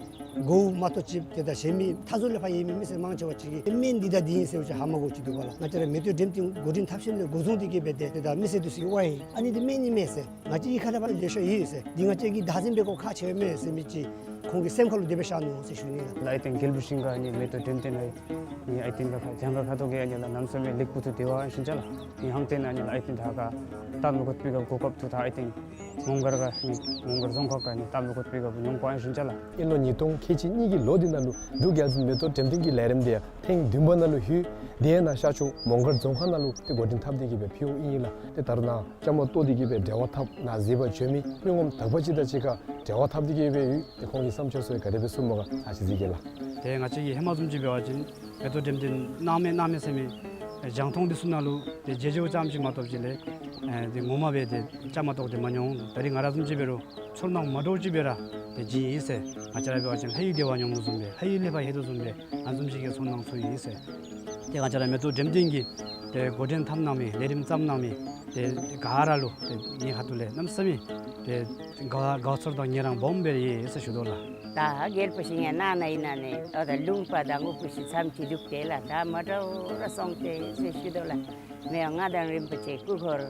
གོཝ་མ་གཏོགས་ཅིག་ཏེ་ད་གཞན་མི་མཐའ་ཟུར་ལས་ཕར་ཡོད་མི་མི་སེར་མང་ཆེ་བ་ཅིག་གིས་སྨན་འདི་དང་འདི་ཨིན་ཟེར་བ་ཅིན་ཧ་མ་གོཝ་ཅིག་འདུག་པ་ལགས། ང་བཅས་ར་མེ་ཏོག་འགྲེམས་སྟོན་འགོ་འདྲེན་འཐབ་ཞིནམ་ལས་འགོ་བཟུང་སྟེ་གིས་སྦེ་ཏེ་ཏེ་ད་མི་སེར་འདི་ཚུ་གིས་ཝའི་ཨ་ནི་འདི་སྨན་ཨིན་མས་ཟེར། ང་བཅས་ཡུལ་ཁ་ལས་ཕར་ལེ་ཤ་ཡོད་ཟེར། འདི་ང་བཅས་ཀྱིས་བདག་འཛིན་འབད་དགོཔ་ཁག་ཆེ་བས་མས་ཟེར་མི་ཅིག་ཁོང་གི་སེམས་ཁ་ལུ་དེ་སྦེ་ཤར་ནུག་ཟེར་ཞུ་ནི་ལགས། ལགས་ཨའི་ཏེན་རྒྱལ་པོ་ཞིང་ཁ་ནི་མེ་ཏོག་འགྲེམས་སྟོན་ལགས་ནི་ཨའི་ཏེན་ལགས་ཁ་གྱངས་ཁ་ཁ་དོག་གི་ཨ་ནི་ལགས་གནམ་མེད་ས་མེད་ལེགས་པོ་ཚུ་དེ་བ་ཨིན་ཞིན་ཅ་ལགས། ནི་ཧང་ཏེན་ཨ་ནི་ལགས་ཨའི་ཏེན་ད་ཁ་སྟབས་མ་བཀོད་པའི་གོ་སྐབས་ཚུ་ད་ཨའི་ཏེན་མོང་སྒར་ཁ་ནི་མོང་སྒར་རྫོང་ཁག་ཁ་ནི་སྟབས་མ་བཀོད་པའི་གོ་སྐབས་མྱོང་པ་ཨིན་ཞིན་ཅ་ལགས། དབྱིན་ལོ་ཉིས་སྟོང་ཁལ་གཅིག་གཉིས་ཀྱི་ལོ་འདི་ནང་ལུ་འབྲུག་རྒྱལ་འཛིན་མེ་ཏོག་འགྲེམས་སྟོན་གྱི་ལས་རིམ་དེ་ཡང་ཐེངས་བདུན་པ་ནང་ལུ་ལྷོད། དེ་ཡང་ནཱ་ཤར་ཕྱོགས་མོང་སྒར་རྫོང་ཁག་ནང་ལུ་ཏེ་འགོ་འདྲེན་འཐབ་སྟེ་གིས་སྦེ་ཕུལཝ་ཨིན་ལགས། ཏེ་ད་རུང་ནཱ་བཅའ་མར་གཏོགས་ཏེ་གིས་སྦེ་འབྲེལ་བ་འཐབ་ནཱ་གཟིགས་པར་བྱོན་མི་མི་ངོམ་དག་པ་ཅིག་དང་གཅིག་ཁར་འབྲེལ་བ་འཐབ་སྟེ་གིས་སྦེ་ཡོད། ཏེ་ཁོང་གི་བསམ་འཆར་ཚུ་ག་དེ་སྦེ་གསུངམ་ག་ཨ་ཙི་གཟིགས་གེ་ལགས། ཏེ་ང་བཅས་ཀྱིས་ཧེ་མ་བཟུམ་ཅིག་འབད་བ་ཅིན་མེ་ཏོག་འགྲེམས་སྟོན་གནང་མས་གནང་མས་ཟེར་མི་ཨེ་རྒྱང་མཐོང་འདི་ཚུ་ནང་ལུ་ཏེ་མཇལ་མཇལཝ་ཙམ་ཅིག་མ་གཏོགས་ཅིག་ལས་ཨེ་ཏེ་ངོ་མ་སྦེ་ཏེ་བཅའ་མར་གཏོགས་ཏེ་མ་མྱོང་། ད་རིས་ང་ར་བཟུམ་ཅིག་འབད་རུང་ཚོར་སྣང་མ་འདྲཝ་ཅིག་སྦེ་ར་ཏེ་བྱིན་ཡི་ཟེར། ང་བཅས་ར་འབད་བ་ཅིན་ལྷ་ཡུལ་བདེ་བ་མྱོང་དོ་བཟུམ་སྦེ་ལྷ་ཡུལ་ལས་ཕར་ལྷོད་དོ་བཟུམ་སྦེ་ཨ་ནི་བཟུམ་ཅིག་གི་ཚོར་སྣང་ཚོར་ཡི་ཟེར། ཏེ་ང་བཅས་ར་མེ་ཏོག་འགྲེམས་སྟོན་གྱི་ཏེ་འགོ་འདྲེན་འཐབ་གནང་མི་ལས་རིམ་བརྩམ་གནང་མི་ཏེ་ག་ར་ལུ་ཏེ་ངེའི་ཁ་ཐུག་ལས་གནམ་མེད་ས་མེད་ཏེ་དགའ་དགའ་ཚོར་དང་ངལ་རངས་སྦོམ་སྦེ་ཡོད་ཟེར་ཞུ་དོ་ལགས། ད་རྒྱལ་པོ་ཞིང་ཁའི་ནང་ན་ཨིན་ན་ནི་ཨོ་ད་ལུང་པ་དང་དངོས་པོ་ཅིག་ཙམ་ཅིག་འདུག་སྟེ་ལགས། ད་མ་འདྲཝ་ར་སོང་སྟེ་ཟེར་ཞུ་དོ་ལགས། མི་དབང་མངའ་བདག་རིན་པོ་ཆེ་སྐུ་འཁོར་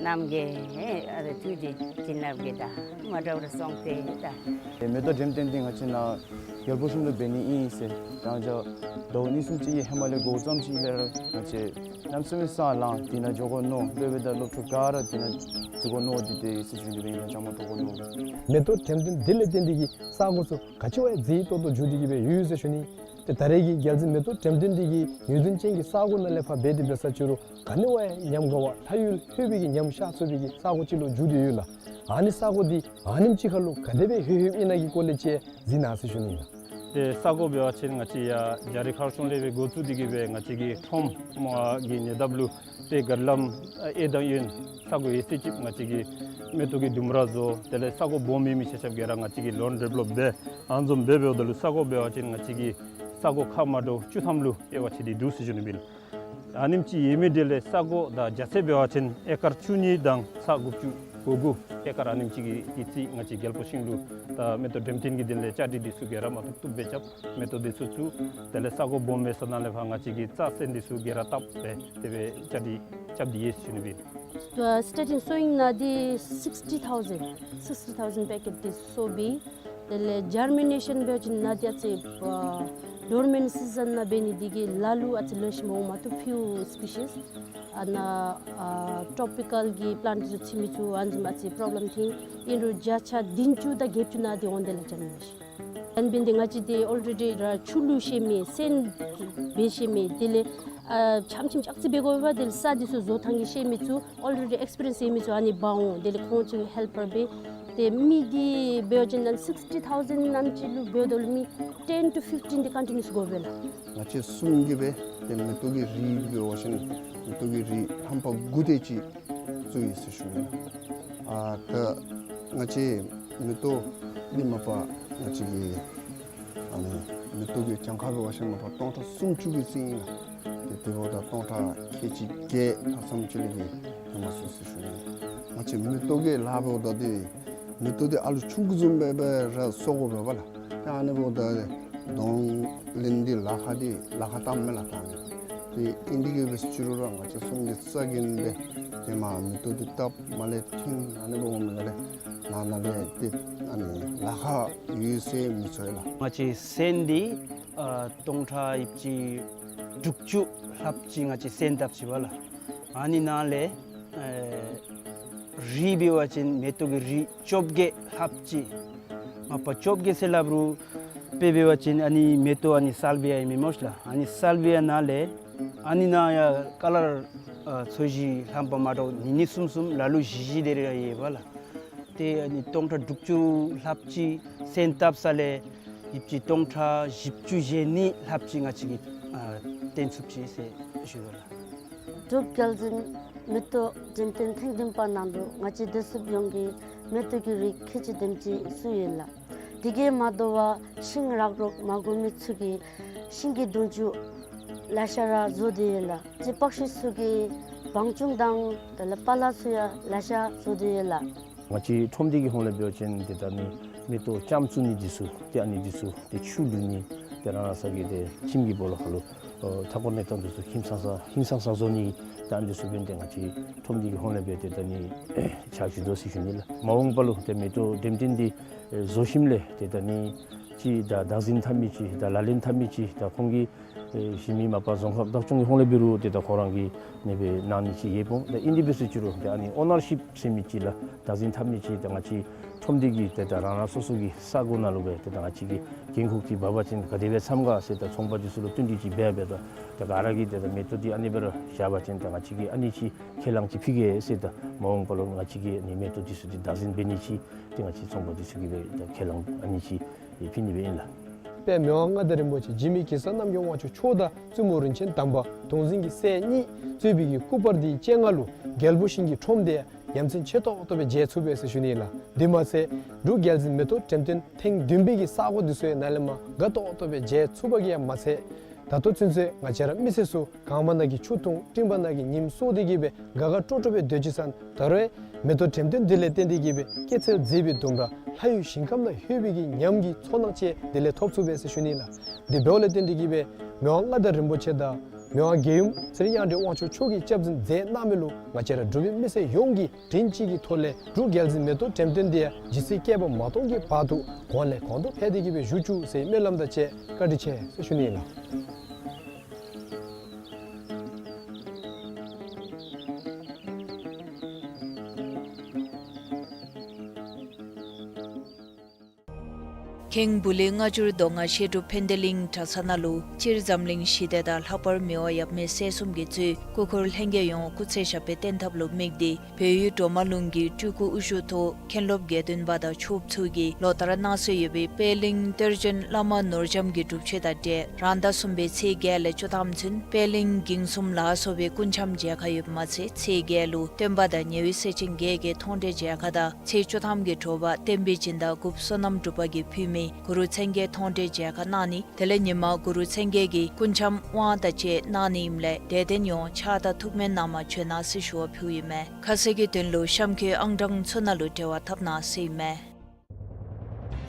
རྣམ་རྒྱལ་ཨེ་ཨ་ད་ཐུགས་རྗེ་བྱིན་རླབས་ཀྱིས་ད་མ་འདྲཝ་ར་སོང་སྟེ་ད། ཏེ་མེ་ཏོག་འགྲེམས་སྟོན་འདི་ང་བཅས་ནཱ་རྒྱལ་པོ་ཞིང་ལུ་འབད་ནི་ཨིན་ཟེར། ད་ང་བཅས་ཟླཝ་གཉིས་གསུམ་ཅིག་གི་ཧེ་མ་ལས་འགོ་བརྩམས་ཅི་ལས་ར་ང་བཅས་གནམ་མེད་ས་མེད་སང་ལངས་དེ་ནང་འགྱོ་དགོ་མནོ། སློབ་དཔོན་དང་སློབ་ཕྲུག་ག་ར་དེ་ནང་འཛུལ་དགོ་མནོ། དེ་ཏེ་ཟེར་ཞུ་ནི་སྦེ་ཨིན་ལགས། བཅའ་མར་གཏོགས་དགོ་མནོ། མེ་ཏོག་འགྲེམས་སྟོན་འདི་ལས་བརྟེན་ཏེ་གིས་ས་གོ་ཚུ་ག་ཅི་བ་ཡང་རྫིག་ཏོག་ཏོ་འགྱུར་ཏེ་གིས་སྦེ་ཡོད་ཟེར་ཞུ་ནི། ཏེ་ད་རེས་ཀྱི་རྒྱལ་འཛིན་མེ་ཏོག་འགྲེམས་སྟོན་འདི་གིས་ཡུན་བརྟན་ཅན་གྱི་ས་གོ་ནང་ལས་ཕར་འབད་དེ་འབད་ས་ཅིག་རུང་ག་ནི་བ་ཡང་ཉམས་དགའ་བ་ལྷ་ཡུལ་ལྷོད་པའི་གི་ཉམས་ཤར་ཚུགས་པའི་གི་ས་གོ་ཅིག་ལུ་འགྱུར་ཏེ་ཡོད་ལགས། ཨ་ནི་ས་གོ་འདི་ཨ་ནེམ་ཅིག་ཁར་ལུ་ག་དེ་སྦེ་ལྷོད་ལྷོདཔ་ཨིན་ན་གི་སྐོར་ལས་ཅིག་གཟིགས་གནང་ཟེར་ཞུ་ནི་ཨིན་ལགས། ཏེ་ས་གོ་འབད་བ་ཅིན་ང་བཅས་ཡར་རྒྱ་རི་མཁར་གཞུང་ལས་སྦེ་འགོ་བཙུགས་ཏེ་གིས་སྦེ་ང་བཅས་ཀྱི་ཁྲོམ་གྱི་ཉེ་འདབས་ལུ་ཏེ་སྒར་ལམ་གཡས་དང་གཡོན་ས་གོ་ཡོད་ཚད་ཅིག་ང་བཅས་ཀྱིས་མེ་ཏོག་གི་ལྡུམ་ར་བཟོ། དེ་ལས་ས་གོ་སྦོམ་མེད་མི་ཆ་ཁྱབ་ག་ར་ང་བཅས་ཀྱིས་ལོན་ཌེ་བེ་ལོཔ་འབད། ཨ་ནི་བཟུམ་འབད་འབདཝ་ད་ལུ་ས་གོ་འབད་བ་ཅིན་ང་བཅས་ཀྱིས་ས་གོ་ཁག་མ་འདྲཝ་བཅུ་ཐམ་ལུ་དབྱེ་བ་ཕྱེ་སྟེ་འདུག་ཟེར་ཞུ་ནི་ཨིན། ཨ་ནེམ་ཅིག་ཡོད་མི་དེ་ལས་ས་གོ་དང་རྒྱ་ཚད་འབད་བ་ཅིན་ཨེ་ཀར་བཅུ་གཉིས་དང་ས་དགུ་བཅུ་གོ་དགུ་ཨེ་ཀར་ཨ་ནེམ་ཅིག་གི་རྩིས་ང་བཅས་རྒྱལ་པོ་ཞིང་ལུ་ད་མེ་ཏོག་འགྲེམས་སྟོན་གྱི་དོན་ལས་བཅའ་སྒྲིག་འདི་ཚུ་ག་ར་མ་ཐུབ་ཐུབ་སྦེ་རྐྱབ། མེ་ཏོག་འདི་ཚུ་བཙུགས། དེ་ལས་ས་གོ་སྦོམ་མེད་ས་ནང་ལས་ཕར་ང་བཅས་ཀྱིས་རྩྭ་སེ་འདི་ཚུ་ག་ར་བཏབ་སྦེ་དེ་སྦེ་བཅའ་སྒྲིག་རྐྱབ་སྟེ་ཡོད་ཟེར་ཞུ་ནི་ཨིན། ད་སི་ཊར་ཊིང་སོ་ཡིང་ནང་འདི་སིགསི་ཊི་ཐའུ་ཟེན་སིགསི་ཊི་ཐའུ་ཟེན་པེ་ཀེཊ་འདི་སོ་བི། དེ་ལས་ཇར་མི་ནེ་ཤཱན་འབད་བ་ཅིན་ནཱ་འདི་ཨ་ཙི་ཨ་ཌོར་མེནཊ་སི་ཛཱན་ནང་འབད་ནི་འདི་གིས་ལ་ལུ་ཨ་ཙི་ལེགས་ཤོམ་འོང་མ་བཏུབ། ཕིའུ་སི་པི་ཤིས་ཨ་ནཱ་ཨ་ཊོ་པི་ཀཱལ་གྱི་པི་ལཱནཊ་ཚུ་ཚུད་མི་ཚུ་ཨ་ནི་བཟུམ་ཨ་ཙི་པོརོབ་ལེམ་ཐོན། ཨིན་རུང་བརྒྱ་ཆ་བདུན་ཅུ་དང་བརྒྱད་ཅུ་ནང་འདི་འོང་དེ་ལགས་ཇར་མི་ནེ་ཤཱན། ཨ་ནི་འབད་ནི་འདི་ང་བཅས་འདི་ཨོ་ལི་རེ་ཌི་ར་ཆུ་བླུགས་ཤེས་མི་སེན་འབད་ཤེས་མི་དེ་ལས་ཨ་ཆམ་ཆིམ་ཅིག་ཨ་ཙི་འབད་དགོ་པས། དེ་ལས་ས་འདི་ཚུ་བཟོ་ཐངས་ཀྱི་ཤེས་མི་ཚུ་ཨོ་ལི་རེ་ཌི་ཨེགསི་པི་རི་ཡེནསི་ཡོད་མི་ཚུ་ཨ་ནི་འབག་འོང་། དེ་ལས་ཁོང་ཚུ་ཧེལཔ་པར་འབད། ཏེ་མི་འདི་འབད་བ་ཅིན་ཨ་ནི་སིགསི་ཊི་ཐའུ་ཟེན་ནང་ཅིག་ལུ་འབདཝ་ད་ལུ་མི་ཊེན་ཊུ་ཕིཕ་ཊིན་འདི་ཀོན་ཊི་ནིའུ་སི་དགོ་པས་ལགས། ང་བཅས་གསུམ་གྱིས་སྦེ་ཏེ་མེ་ཏོག་གི་རིགས་འབད་བ་ཅིན་མེ་ཏོག་གི་རིགས་ཧམ་པ་དགུ་དེ་ཅིག་བཙུགས་ཡི་ཟེར་ཞུ་ནི། ཨ་ད་ང་བཅས་མེ་ཏོག་འདི་མ་པ་ང་བཅས་ཀྱི་ཨ་ནི་མེ་ཏོག་གི་གྱངས་ཁ་འབད་བ་ཅིན་མ་པ་སྟོང་ཕྲག་སུམ་ཅུ་གི་རྩིས་ཨིན་ལགས། ཏེ་དེ་འབདཝ་ད་སྟོང་ཕྲག་ཁལ་གཅིག་བརྒྱད་ལྷགཔ་ཙམ་ཅིག་ལས་ཀྱི་ལྷོད་མ་སོང་ཟེར་ཞུ་ནི། ང་བཅས་མེ་ཏོག་གི་ལཱ་འབདཝ་ད་འདི་མེ་ཏོག་འདི་ཨ་ལུ་ཆུང་ཀུ་བཟུམ་སྦེ་སྦེ་ར་གསོ་དགོ་པས་པ་ལགས། ཏེ་ཨ་ནི་འབདཝ་ད་གདོང་ལེན་འདི་ལཱ་ཁག་འདི་ལཱ་ཁག་གཏངམ་མས་ལགས་ད་ནི། ཏེ་ཨིན་དེ་གིས་འབད་ཟེར་ཅི་རུང་ར་ང་བཅས་ཚུ་གིས་རྩ་འགེངས་སྦེ་ཏེ་མ་མེ་ཏོག་འདི་བཏབ་མ་ལས་ཐོན་ཨ་ནི་འབདཝ་མས་ལགས། ནང་ན་ལས་ཏེ་ཨ་ནི་ལཱ་ཁག་ཡོད་ཟེར་མི་ཚོར་ལགས། ང་བཅས་སོན་འདི་ཨ་སྟོང་ཕྲག་ཡོད་ཅི་དྲུག་ཅུ་ལྷགཔ་ཅིག་ང་བཅས་སོན་བཏབ་ཅི་པ་ལགས། ཨ་ནི་ནང་ལས་ཨེ་རིགས་འབད་བ་ཅིན་མེ་ཏོག་གི་རིགས་བཅོ་བརྒྱད་ལྷགཔ་ཅིག། མ་པ་བཅོ་བརྒྱད་ཟེར་སླབ་རུང་དཔེ་འབད་བ་ཅིན་ཨ་ནི་མེ་ཏོག་ཨ་ནི་སཱལ་བི་ཡ་ཨིན་མས་སྨོ་ཤི་ལགས། ཨ་ནི་སཱལ་བི་ཡ་ནང་ལས་ཨ་ནི་ནང་ཡང་ཀ་ལར་ཨ་ཚོས་གཞི་ལྷམ་པ་མ་འདྲཝ་ཉིས་གཉིས་གསུམ་གསུམ་ལ་ལུ་བཞི་བཞི་དེ་རེ་ཡོད་པ་ལགས། ཏེ་ཨ་ནི་སྟོང་ཕྲག་དྲུག་ཅུ་ལྷགཔ་ཅིག་སོན་བཏབ་ས་ལས་ཡོད་ཅི་སྟོང་ཕྲག་བཞི་བཅུ་ཞེ་གཉིས་ལྷགཔ་ཅིག་ང་བཅས་ཀྱིས་ཨ་བཏོན་ཚུགས་ཅི་ཟེར་ཞུ་དོ་ལགས། འབྲུག་རྒྱལ་འཛིན་མེ་ཏོག་འགྲེམས་སྟོན་ཐེངས་བདུན་པ་ནང་ལུ་ང་བཅས་བདེ་སྲུངཔ་ཡོངས་ཀྱིས་མེ་ཏོག་གི་རིགས་ཁལ་གཅིག་དེམ་ཅིག་བཙུགས་ཡི་ལགས། དེ་གིས་མ་དོ་བར་ཤིང་རག་རོག་མ་དགོ་མི་ཚུ་གིས་ཤིང་གི་དུང་ཆུ་ལེ་ཤ་ར་བཟོ་སྟེ་ཡོད་ལགས། ཏེ་པག་ཤུ་ཚུ་གིས་བང་ཅུང་དང་དེ་ལས་པ་ལ་ཚུ་ཡང་ལེ་ཤ་བཟོ་སྟེ་ཡོད་ལགས། ང་བཅས་ཁྲོམ་སྡེ་གི་ཧོངས་ལས་འབད་བ་ཅིན་ཏེ་ད་ཨ་ནི་མེ་ཏོག་ལྕངམ་བཙུགས་ནི་འདི་ཚུ་ཏེ་ཨ་ནི་འདི་ཚུ་ཏེ་ཆུ་བླུག་ནི་ཏེ་རང་རང་སོ་གི་ཏེ་ཁྱིམ་གྱི་སྦོ་ལོགས་ཁར་ལུ་ཨོ་མཐའ་འཁོར་གནས་སྟངས་འདི་ཚུ་ཧིང་སངས་ས་ཧིང་སངས་ས་བཟོ་ནི་ད་ཨ་ནི་འདི་ཚུ་འབད་ནི་ཏེ་ང་བཅས་ཁྲོམ་སྡེ་གི་ཧོངས་ལས་འབད་ཏེ་ད་ཨ་ནི་ཕྱག་ཞུ་དོ་ཟེར་ཞུ་ནི་ལགས། མ་འོངས་པ་ལུ་ཏེ་མེ་ཏོག་འགྲེམས་སྟོན་འདི་ཨེ་བཟོ་ཞིནམ་ལས་ཏེ་ད་ཨ་ནི་ཅིག་ད་བདག་འཛིན་འཐབ་མི་ཅིག་ད་ལག་ལེན་འཐབ་མི་ཅིག་ད་ཁོང་གི་ཨེ་གཞི་མི་མ་པ་རྫོང་ཁག་བདག་སྐྱོང་གི་ཧོངས་ལས་འབད་རུང་ཏེ་ད་ཁོ་ར་གིས་ཨ་ནི་སྦེ་གནང་ནི་ཅིག་ཡོདཔ་འོང་། ད་ཨིན་དེ་འབད་ཟེར་ཅི་རུང་ཏེ་ཨ་ནི་ཨོ་ནར་ཤིཔ་ཟེར་མི་ཅིག་ལགས། བདག་འཛིན་འཐབ་མི་ཅིག་ད་ང་བཅས་ཁྲོམ་སྡེ་གི་ཏེ་ད་རང་རང་སོ་སོ་གི་ས་གོ་ནང་ལུ་སྦེ་ཏེ་ད་ང་བཅས་ཀྱིས་འགན་ཁུར་ཅིག་འབག་པ་ཅིན་ག་དེ་སྦེ་འཚམས་ག་ཟེར་ད་ཚོང་པ་འདི་ཚུ་ལུ་བསྟུན་ཏེ་ཅིག་འབད་འབདཝ་ད་ད་ག་ར་གིས་ཏེ་ད་མེ་ཏོག་འདི་ཨ་ནི་སྦེ་ར་བཞག་པ་ཅིན་ད་ང་བཅས་ཀྱིས་ཨ་ནི་ཅིག་ཁས་བླངས་ཅིག་ཕུལ་གེ་ཟེར། ད་མ་འོངས་པ་ལུ་ང་བཅས་ཀྱིས་ཨ་ནི་མེ་ཏོག་འདི་ཚུ་འདི་བདག་འཛིན་འབད་ནི་ཅིག་ཏེ་ང་བཅས་ཚོང་པ་འདི་ཚུ་གིས་སྦེ་ད་ཁས་བླངས་ཨ་ནི་ཅིག་ཕུལ་ནི་སྦེ་ཨིན་ལགས། དཔལ་མི་དབང་མངའ་བདག་རིན་པོ་ཆེ་འཇིགས་མེད་གེ་སར་རྣམ་རྒྱལ་དབང་ཕྱུག་མཆོག་དང་བཙུན་མོ་རིན་ཆེན་དམ་པ་གདུང་འཛིན་གྱི་སྲས་གཉིས་གཙོས་པའི་གི་སྐུ་པར་འདིའི་སྤྱན་སྔར་ལུ་རྒྱལ་པོ་ཤིང་གི་ཁྲོམ་སྡེ་ཡ་ཡ་མཚན་ཆེ་ཏོག་ཏོ་སྦེ་མཇལ་ཚུགས་པས་ཟེར་ཞུ་ནི་ལགས། དེ་མ་ཚད་འབྲུག་རྒྱལ་འཛིན་མེ་ཏོག་འགྲེམས་སྟོན་ཐེངས་བདུན་པའི་གི་ས་གོ་འདི་ཚུ་ཡང་ནཱ་ལས་མར་དགའ་ཏོག་ཏོ་སྦེ་མཇལ་ཚུགས་པ་གིས་ཡང་མ་ཚད་ད་ལྟོ་ཚུན་ཚོད་ང་བཅས་ར་མི་སེར་ཚུ་གངམ་ནང་གི་ཆུ་འཐུང་སྤྲིནམ་ནང་གི་ཉིམ་སྲོ་སྟེ་གིས་སྦེ་དགའ་དགའ་སྤྲོ་སྤྲོ་སྦེ་སྡོད་ཅི་ཟེར་ན་ད་རུང་མེ་ཏོག་འགྲེམས་སྟོན་འདི་ལས་བརྟེན་ཏེ་གིས་སྦེ་སྐྱེད་ཚལ་མཛེས་པའི་ལྡུམ་ར་ལྷ་ཡུལ་ཞིང་ཁམས་ནང་ལྷོད་པའི་གི་ཉམས་ཀྱི་ཚོར་སྣང་ཅིག་དེ་ལས་ཐོབ་ཚུགས་པས་ཟེར་ཞུ་ནི་ལགས། དེ་འབདཝ་ལས་བརྟེན་ཏེ་གིས་སྦེ་མི་དབང་མངའ་བདག་རིན་པོ་ཆེ་དང་མི་དབང་རྒྱལ་ཡུམ་ཚེ་རིང་གཡང་སྒྲོན་དབང་ཕྱུག་མཆོག་གིས་སྐྱབས་འཛིན་མཛད་གནང་མི་ལུ་ང་བཅས་ར་འབྲུག་པའི་མི་སེར་ཡོངས་ཀྱིས་དྲིན་ཅན་གྱི་ཐོག་ལས་འབྲུག་རྒྱལ་འཛིན་མེ་ཏོག་འགྲེམས་སྟོན་འདི་ཡང་ཇི་སྲིད་བསྐལ་པ་མ་སྟོངས་ཀྱི་བར་དུ་གོང་ལས་གོང་དུ་འཕེལ་ཏེ་གིས་སྦེ་བཞུགས་བཅུག་ཟེར་སྨོན་ལམ་དང་བཅས་བཀའ་དྲིན་ཆེ་ཟེར་ཞུ་ནི་ཨིན་ལགས། ཁེངས་སྦུག་ལུ་སྔ་འགྱུར་མདོ་སྔགས་བཤད་སྒྲུབ་ཕན་བདེ་གླིང་གྲྭ་ཚང་ནང་ལུ་སྤྱིར་འཛམ་གླིང་ཞི་བདེ་དང་ལྷག་པར་མི་དབང་ཡབ་མེས་སྲས་གསུམ་གྱིས་གཙོས་སྐུ་འཁོར་ལྷན་རྒྱས་ཡོངས་སྐུ་ཚེ་ཞབས་པད་བརྟན་ཐབས་ལུ་དམིགས་ཏེ་བལ་ཡུལ་གྲོ་མ་ལུང་གི་སྤྲུལ་སྐུ་དབུ་བཞུགས་ཐོག་མཁན་སློབ་དགེ་འདུན་པ་དང་ཆོསཔ་ཚུ་གིས་ལོ་ལྟར་གནང་སྲོལ་ཡོད་པའི་པད་གླིང་གཏེར་བྱོན་བླ་མ་ནོར་རྒྱམ་གྱི་སྒྲུབ་མཆོད་དང་འབྲེལ་རང་ཟླ་གསུམ་པའི་ཚེས་བརྒྱད་ལས་བཅུ་ཐམ་ཚུན་པད་གླིང་འགྱིང་གསུམ་ལ་སོགས་པའི་སྐུ་འཆམ་མཇལ་ཁ་ཡོདཔ་མ་ཚད་ཚེས་བརྒྱད་ལུ་སྟོན་པ་དང་ཉེ་བའི་སྲས་ཆེན་བརྒྱད་ཀྱི་མཐོང་གྲོལ་མཇལ་ཁ་དང་ཚེས་བཅུ་ཐམ་གྱི་དྲོ་པ་བསྟན་པའི་སྦྱིན་བདག་འགོ་བསོད་ནམས་གྲུབ་པ་གིས་ཕུལ་མི་གུ་རུ་མཚན་བརྒྱད་མཐོང་གྲོལ་མཇལ་ཁ་གནང་ནི་དེ་ལས་ཉིན་མ་གུ་རུ་མཚན་བརྒྱད་ཀྱི་སྐུ་འཆམ་དབང་དང་བཅས་གནང་ནི་ཨིནམ་ལས་དད་ལྡན་ཡོངས་ཕྱག་དང་ཐུགས་སྨོན་གནང་བར་བྱོན་གནང་ཟེར་ཞུ་བ་ཕུལཝ་ཨིན་མས། ཁ་གསལ་གྱི་དོན་ལུ་གཤམ་འཁོད་ཨང་གྲངས་ཚུ་ནང་ལུ་འབྲེལ་བ་འཐབ་གནང་ཟེར་ཨིན་མས།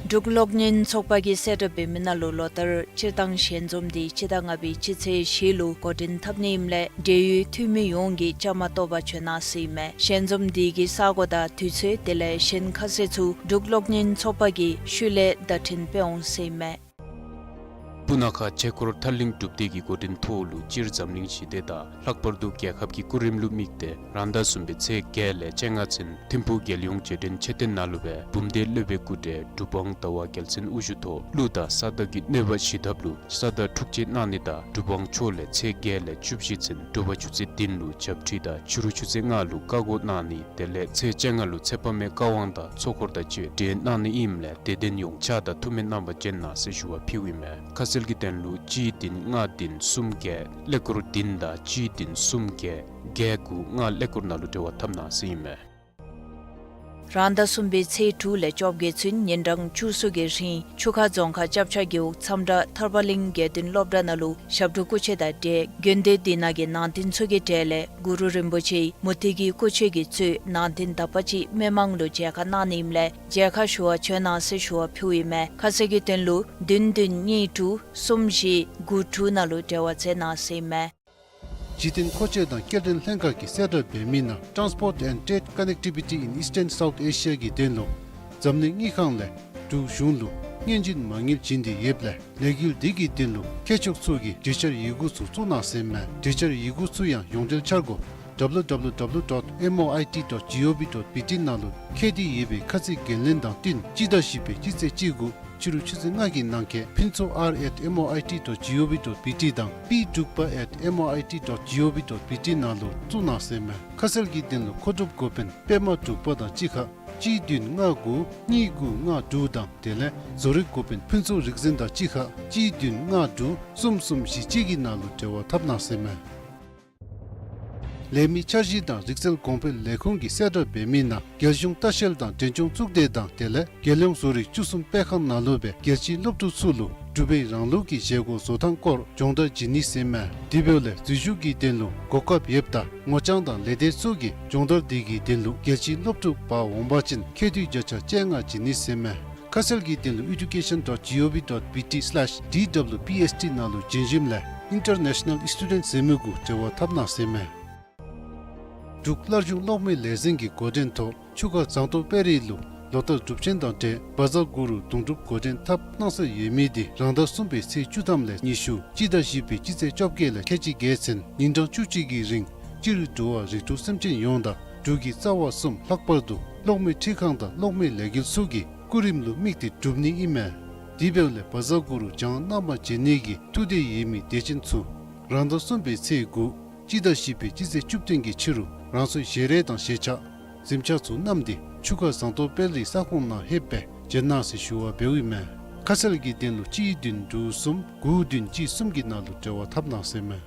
འབྲུག་གློག་བརྙན་ཚོགས་པ་གིས་གསལ་བསྒྲགས་འབད་མི་ནང་ལུ་ལོ་ལྟར་སྤྱིར་བཏང་ཞལ་འཛོམས་འདི་སྤྱི་ཟླ་ལྔ་པའི་སྤྱི་ཚེས་བཞི་ལུ་འགོ་འདྲེན་འཐབ་ནི་ཨིནམ་ལས་འབྲེལ་ཡོད་འཐུས་མི་ཡོངས་ཀྱིས་བཅའ་མར་གཏོགས་པར་བྱོན་གནང་ཟེར་ཨིན་མས། ཞལ་འཛོམས་འདི་གི་ས་གོ་དང་དུས་ཚོད་དེ་ལས་གཞན་ཁ་གསལ་ཚུ་འབྲུག་གློག་བརྙན་ཚོགས་པ་གིས་ཤུལ་ལས་བརྡ་འཕྲིན་སྤེལ་འོང་ཟེར་ཨིན་མས། སྤུ་ན་ཁ་ཆོས་འཁོར་ཐར་གླིང་སྒྲུབ་སྡེ་གི་འགོ་འདྲེན་ཐོག་ལུ་སྤྱིར་འཛམ་གླིང་ཞི་བདེ་དང་ལྷག་པར་དུ་རྒྱལ་ཁབ་ཀྱི་སྐུ་རིམ་ལུ་དམིགས་ཏེ་རང་ཟླ་གསུམ་པའི་ཚེས་བརྒྱད་ལས་བཅོ་ལྔ་ཚུན་ཐིམ་ཕུག་རྒྱལ་ཡོངས་རྗེས་དྲན་མཆོད་རྟེན་ནང་ལུ་སྦེ་བུམ་སྡེ་སློབ་དཔོན་སྐུ་བགྲེས་གྲུབ་དབང་ཟླ་བ་རྒྱལ་མཚན་དབུ་བཞུགས་ཐོག་ཀླུ་དང་ས་བདག་གི་གནོད་པ་ཞི་ཐབས་ལུ་ས་བདག་ཐུགས་རྗེ་གནང་ནི་དང་གྲུབ་དབང་མཆོག་ལས་ཚེས་བརྒྱད་ལས་བཅུ་བཞི་ཚུན་དྲོ་པ་ཆུ་ཚོད་བདུན་ལུ་ཞབས་ཁྲིད་དང་ཕྱི་རུ་ཆུ་ཚོད་ལྔ་ལུ་བཀའ་བསྒོ་གནང་ནི་དེ་ལས་ཚེས་བཅོ་ལྔ་ལུ་ཚེ་དཔག་མེད་བཀའ་དབང་དང་ཚོགས་འཁོར་དང་བཅས་གྲོལ་གནང་ནི་ཨིནམ་ལས་དད་ལྡན་ཡོངས་ཕྱག་དང་ཐུགས་སྨོན་གནང་བར་བྱོན་གནང་ཟེར་ཞུ་བ་ཕུལཝ་ཨིན་མས། ཁ་གསལ་གྱི་དོན་ལུ་གཅིག་བདུན་ལྔ་བདུན་གསུམ་བརྒྱད་ཀླད་ཀོར་བདུན་དང་གཅིག་བདུན་གསུམ་བརྒྱད་བརྒྱད་དགུ་ལྔ་ཀླད་ཀོར་ནང་ལུ་འབྲེལ་བ་འཐབ་གནང་ཟེར་ཨིན་མས། རང་ཟླ་གསུམ་པའི་ཚེས་དྲུག་ལས་བཅོ་བརྒྱད་ཚུན་ཉིན་གྲངས་བཅུ་གསུམ་གྱི་རིང་ཆུ་ཁ་རྫོང་ཁག་ལྕབ་ཆ་རྒེད་འོག་མཚམས་བྲག་ཐར་པ་གླིང་དགེ་འདུན་སློབ་གྲྭ་ནང་ལུ་ཞབས་དྲུང་སྐུ་མཆེད་དང་འབྲེལ་དགོན་སྡེ་འདི་ནང་གི་ནང་རྟེན་ཚུ་གི་གྲས་ལས་གུ་རུ་རིན་པོ་ཆེའི་མུ་ཏིག་གི་སྐུ་མཆོད་ཀྱིས་གཙོས་ནང་རྟེན་དག་པ་ཅིག་མི་མང་ལུ་མཇལ་ཁ་གནང་ནི་ཨིནམ་ལས་མཇལ་ཁ་ཞུ་བར་བྱོན་གནང་ཟེར་ཞུ་བ་ཕུལཝ་ཨིན་མས། ཁ་གསལ་གྱི་དོན་ལུ་བདུན་བདུན་གཉིས་དྲུག་གསུམ་བཞི་དགུ་དྲུག་ནང་ལུ་འབྲེལ་བ་མཛད་གནང་ཟེར་ཨིན་མས། གཞི་རྟེན་མཁོ་ཆས་དང་སྐྱེལ་འདྲེན་ལྷན་ཁག་གིས་གསལ་བསྒྲགས་འབད་མི་ནང་Transport and Trade Connectivity in Eastern South Asia གི་དོན་ལུ་འཛམ་གླིང་དངུལ་ཁང་ལས་འབྲུག་གཞུང་ལུ་སྔོན་རྗེས་མ་དངུལ་བྱིན་ཏེ་ཡོདཔ་ལས་ལས་འགུལ་འདི་གི་དོན་ལུ་མཁས་མཆོག་ཚུ་གིས་གྲོས་འཆར་ཡི་གུ་ཚུ་བཙུགས་གནང་ཟེར་ཨིན་མས། གྲོས་འཆར་ཡི་གུ་ཚུ་ཡང་ཡོངས་འབྲེལ་འཆར་སྒོ་W W W dot M O I T dot gov dot B T ནང་ལུ་བཀོད་དེ་ཡོད་པའི་ཁ་གསལ་འགན་ལེན་དང་བསྟུན་སྤྱི་ཟླ་བཞི་པའི་སྤྱི་ཚེས་བཅུ་དགུ་ཕྱི་རུ་ཆུ་ཚོད་ལྔ་གི་ནང་འཁོད་ཕུན་ཚོགས་R at M O I T dot gov dot B T དང་P Drukpa at M O I T dot gov dot B T ནང་ལུ་བཙུགས་གནང་ཟེར་ཨིན་མས། ཁ་གསལ་གྱི་དོན་ལུ་མཁོ་སྒྲུབ་འགོ་དཔོན་པདྨ་འབྲུག་པ་དང་གཅིག་ཁར་གཅིག་བདུན་ལྔ་དགུ་གཉིས་དགུ་ལྔ་དྲུག་དང་དེ་ལས་བཟོ་རིག་འགོ་དཔོན་ཕུན་ཚོགས་རིག་འཛིན་དང་གཅིག་ཁར་གཅིག་བདུན་ལྔ་དྲུག་གསུམ་གསུམ་བཞི་གཅིག་གི་ནང་ལུ་འབྲེལ་བ་འཐབ་གནང་ཟེར་ཨིན་མས། ལས་མི་འཆར་གཞི་དང་རིག་རྩལ་གོང་འཕེལ་ལས་ཁུངས་ཀྱིས་གསལ་བསྒྲགས་འབད་མི་ནང་རྒྱལ་གཞུང་ལྟ་བཤལ་དང་འབྲས་ལྗོངས་གཙུག་སྡེ་དང་དེ་ལས་རྒྱལ་ཡོངས་བཟོ་རིག་བཅུ་གསུམ་སྤེལ་ཁང་ནང་ལུ་སྦེ་རྒྱལ་སྤྱིའི་སློབ་ཕྲུག་ཚུ་ལུ་འབྲུག་པའི་རང་ལུགས་ཀྱི་བཞེས་སྒོ་བཟོ་ཐངས་སྐོར་སྦྱོང་བརྡར་བྱིན་ནི་ཟེར་ཨིན་མས། དེ་འབདཝ་ལས་འཛུལ་ཞུགས་ཀྱི་དོན་ལུ་གོ་སྐབས་ཡོདཔ་ད་ངོ་རྐྱང་དང་ལས་སྡེ་ཚུ་གིས་སྦྱོང་བརྡར་འདི་གི་དོན་ལུ་རྒྱལ་སྤྱིའི་སློབ་ཕྲུག་འབག་འོང་པ་ཅིན་ཁེ་དུས་བརྒྱ་ཆ་བཅོ་ལྔ་བྱིན་ནི་ཟེར་ཨིན་མས། ཁ་གསལ་གྱི་དོན་ལུ་education dot gov dot B T slash D W P S T ནང་ལུ་བྱོན་ཞིནམ་ལས་International Student ཟེར་མི་གུ་འབྲེལ་བ་འཐབ་གནང་ཟེར་ཨིན་མས། འབྲུག་བླ་སྒྲུང་གློག་མེ་ལས་འཛིན་གྱི་འགོ་འདྲེན་ཐོག་ཆུ་ཁ་ཟངས་མདོག་དཔལ་རི་ལུ་ལོ་ལྟར་སྒྲུབ་ཆེན་དང་འབྲེལ་བཛྲ་གུ་རུ་གདུང་སྒྲུབ་འགོ་འདྲེན་འཐབ་གནང་སྲོལ་ཡོད་མི་འདི་རང་ཟླ་གསུམ་པའི་ཚེས་བཅུ་ཐམ་ལས་ཉི་ཤུ་སྤྱི་ཟླ་བཞི་པའི་སྤྱི་ཚེས་བཅོ་བརྒྱད་ལས་ཁལ་གཅིག་བརྒྱད་ཚུན་ཉིན་གྲངས་བཅུ་གཅིག་གི་རིང་སྤྱིར་འགྲོ་བ་རིགས་དྲུག་སེམས་ཅན་ཡོངས་དང་འབྲུག་གི་རྩ་བ་གསུམ་ལྷག་པར་དུ་གློག་མེ་འཕྲུལ་ཁང་དང་གློག་མེ་ལས་འགུལ་ཚུ་གི་སྐུ་རིམ་ལུ་དམིགས་ཏེ་སྒྲུབ་ནི་ཨིན་མས། དེ་འབདཝ་ལས་བཛྲ་གུ་རུ་བྱང་རྣམ་པར་བྱོན་ནི་གི་ཐུགས་འདོད་ཡོད་མི་དད་ཅན་ཚུ་རང་ཟླ་གསུམ་པའི་ཚེས་དགུ་སྤྱི་ཟླ་བཞི་པའི་སྤྱི་ཚེས་བཅུ་བདུན་གྱི་ཕྱི་རུ་རང་སོའི་ཞལ་རས་དང་ཞལ་ཆས་གཟིམ་ཆས་ཚུ་བསྣམས་ཏེ་ཆུ་ཁ་ཟངས་མདོག་དཔལ་རིའི་ས་ཁོངས་ནང་ལྷོདཔ་སྦེ་བྱོན་གནང་ཟེར་ཞུ་བ་འབདཝ་ཨིན་མས། ཁ་གསལ་གྱི་དོན་ལུ་གཅིག་བདུན་དྲུག་གསུམ་དགུ་བདུན་གཅིག་གསུམ་གྱི་ནང་ལུ་འབྲེལ་བ་འཐབ་གནང་ཟེར་ཨིན་མས།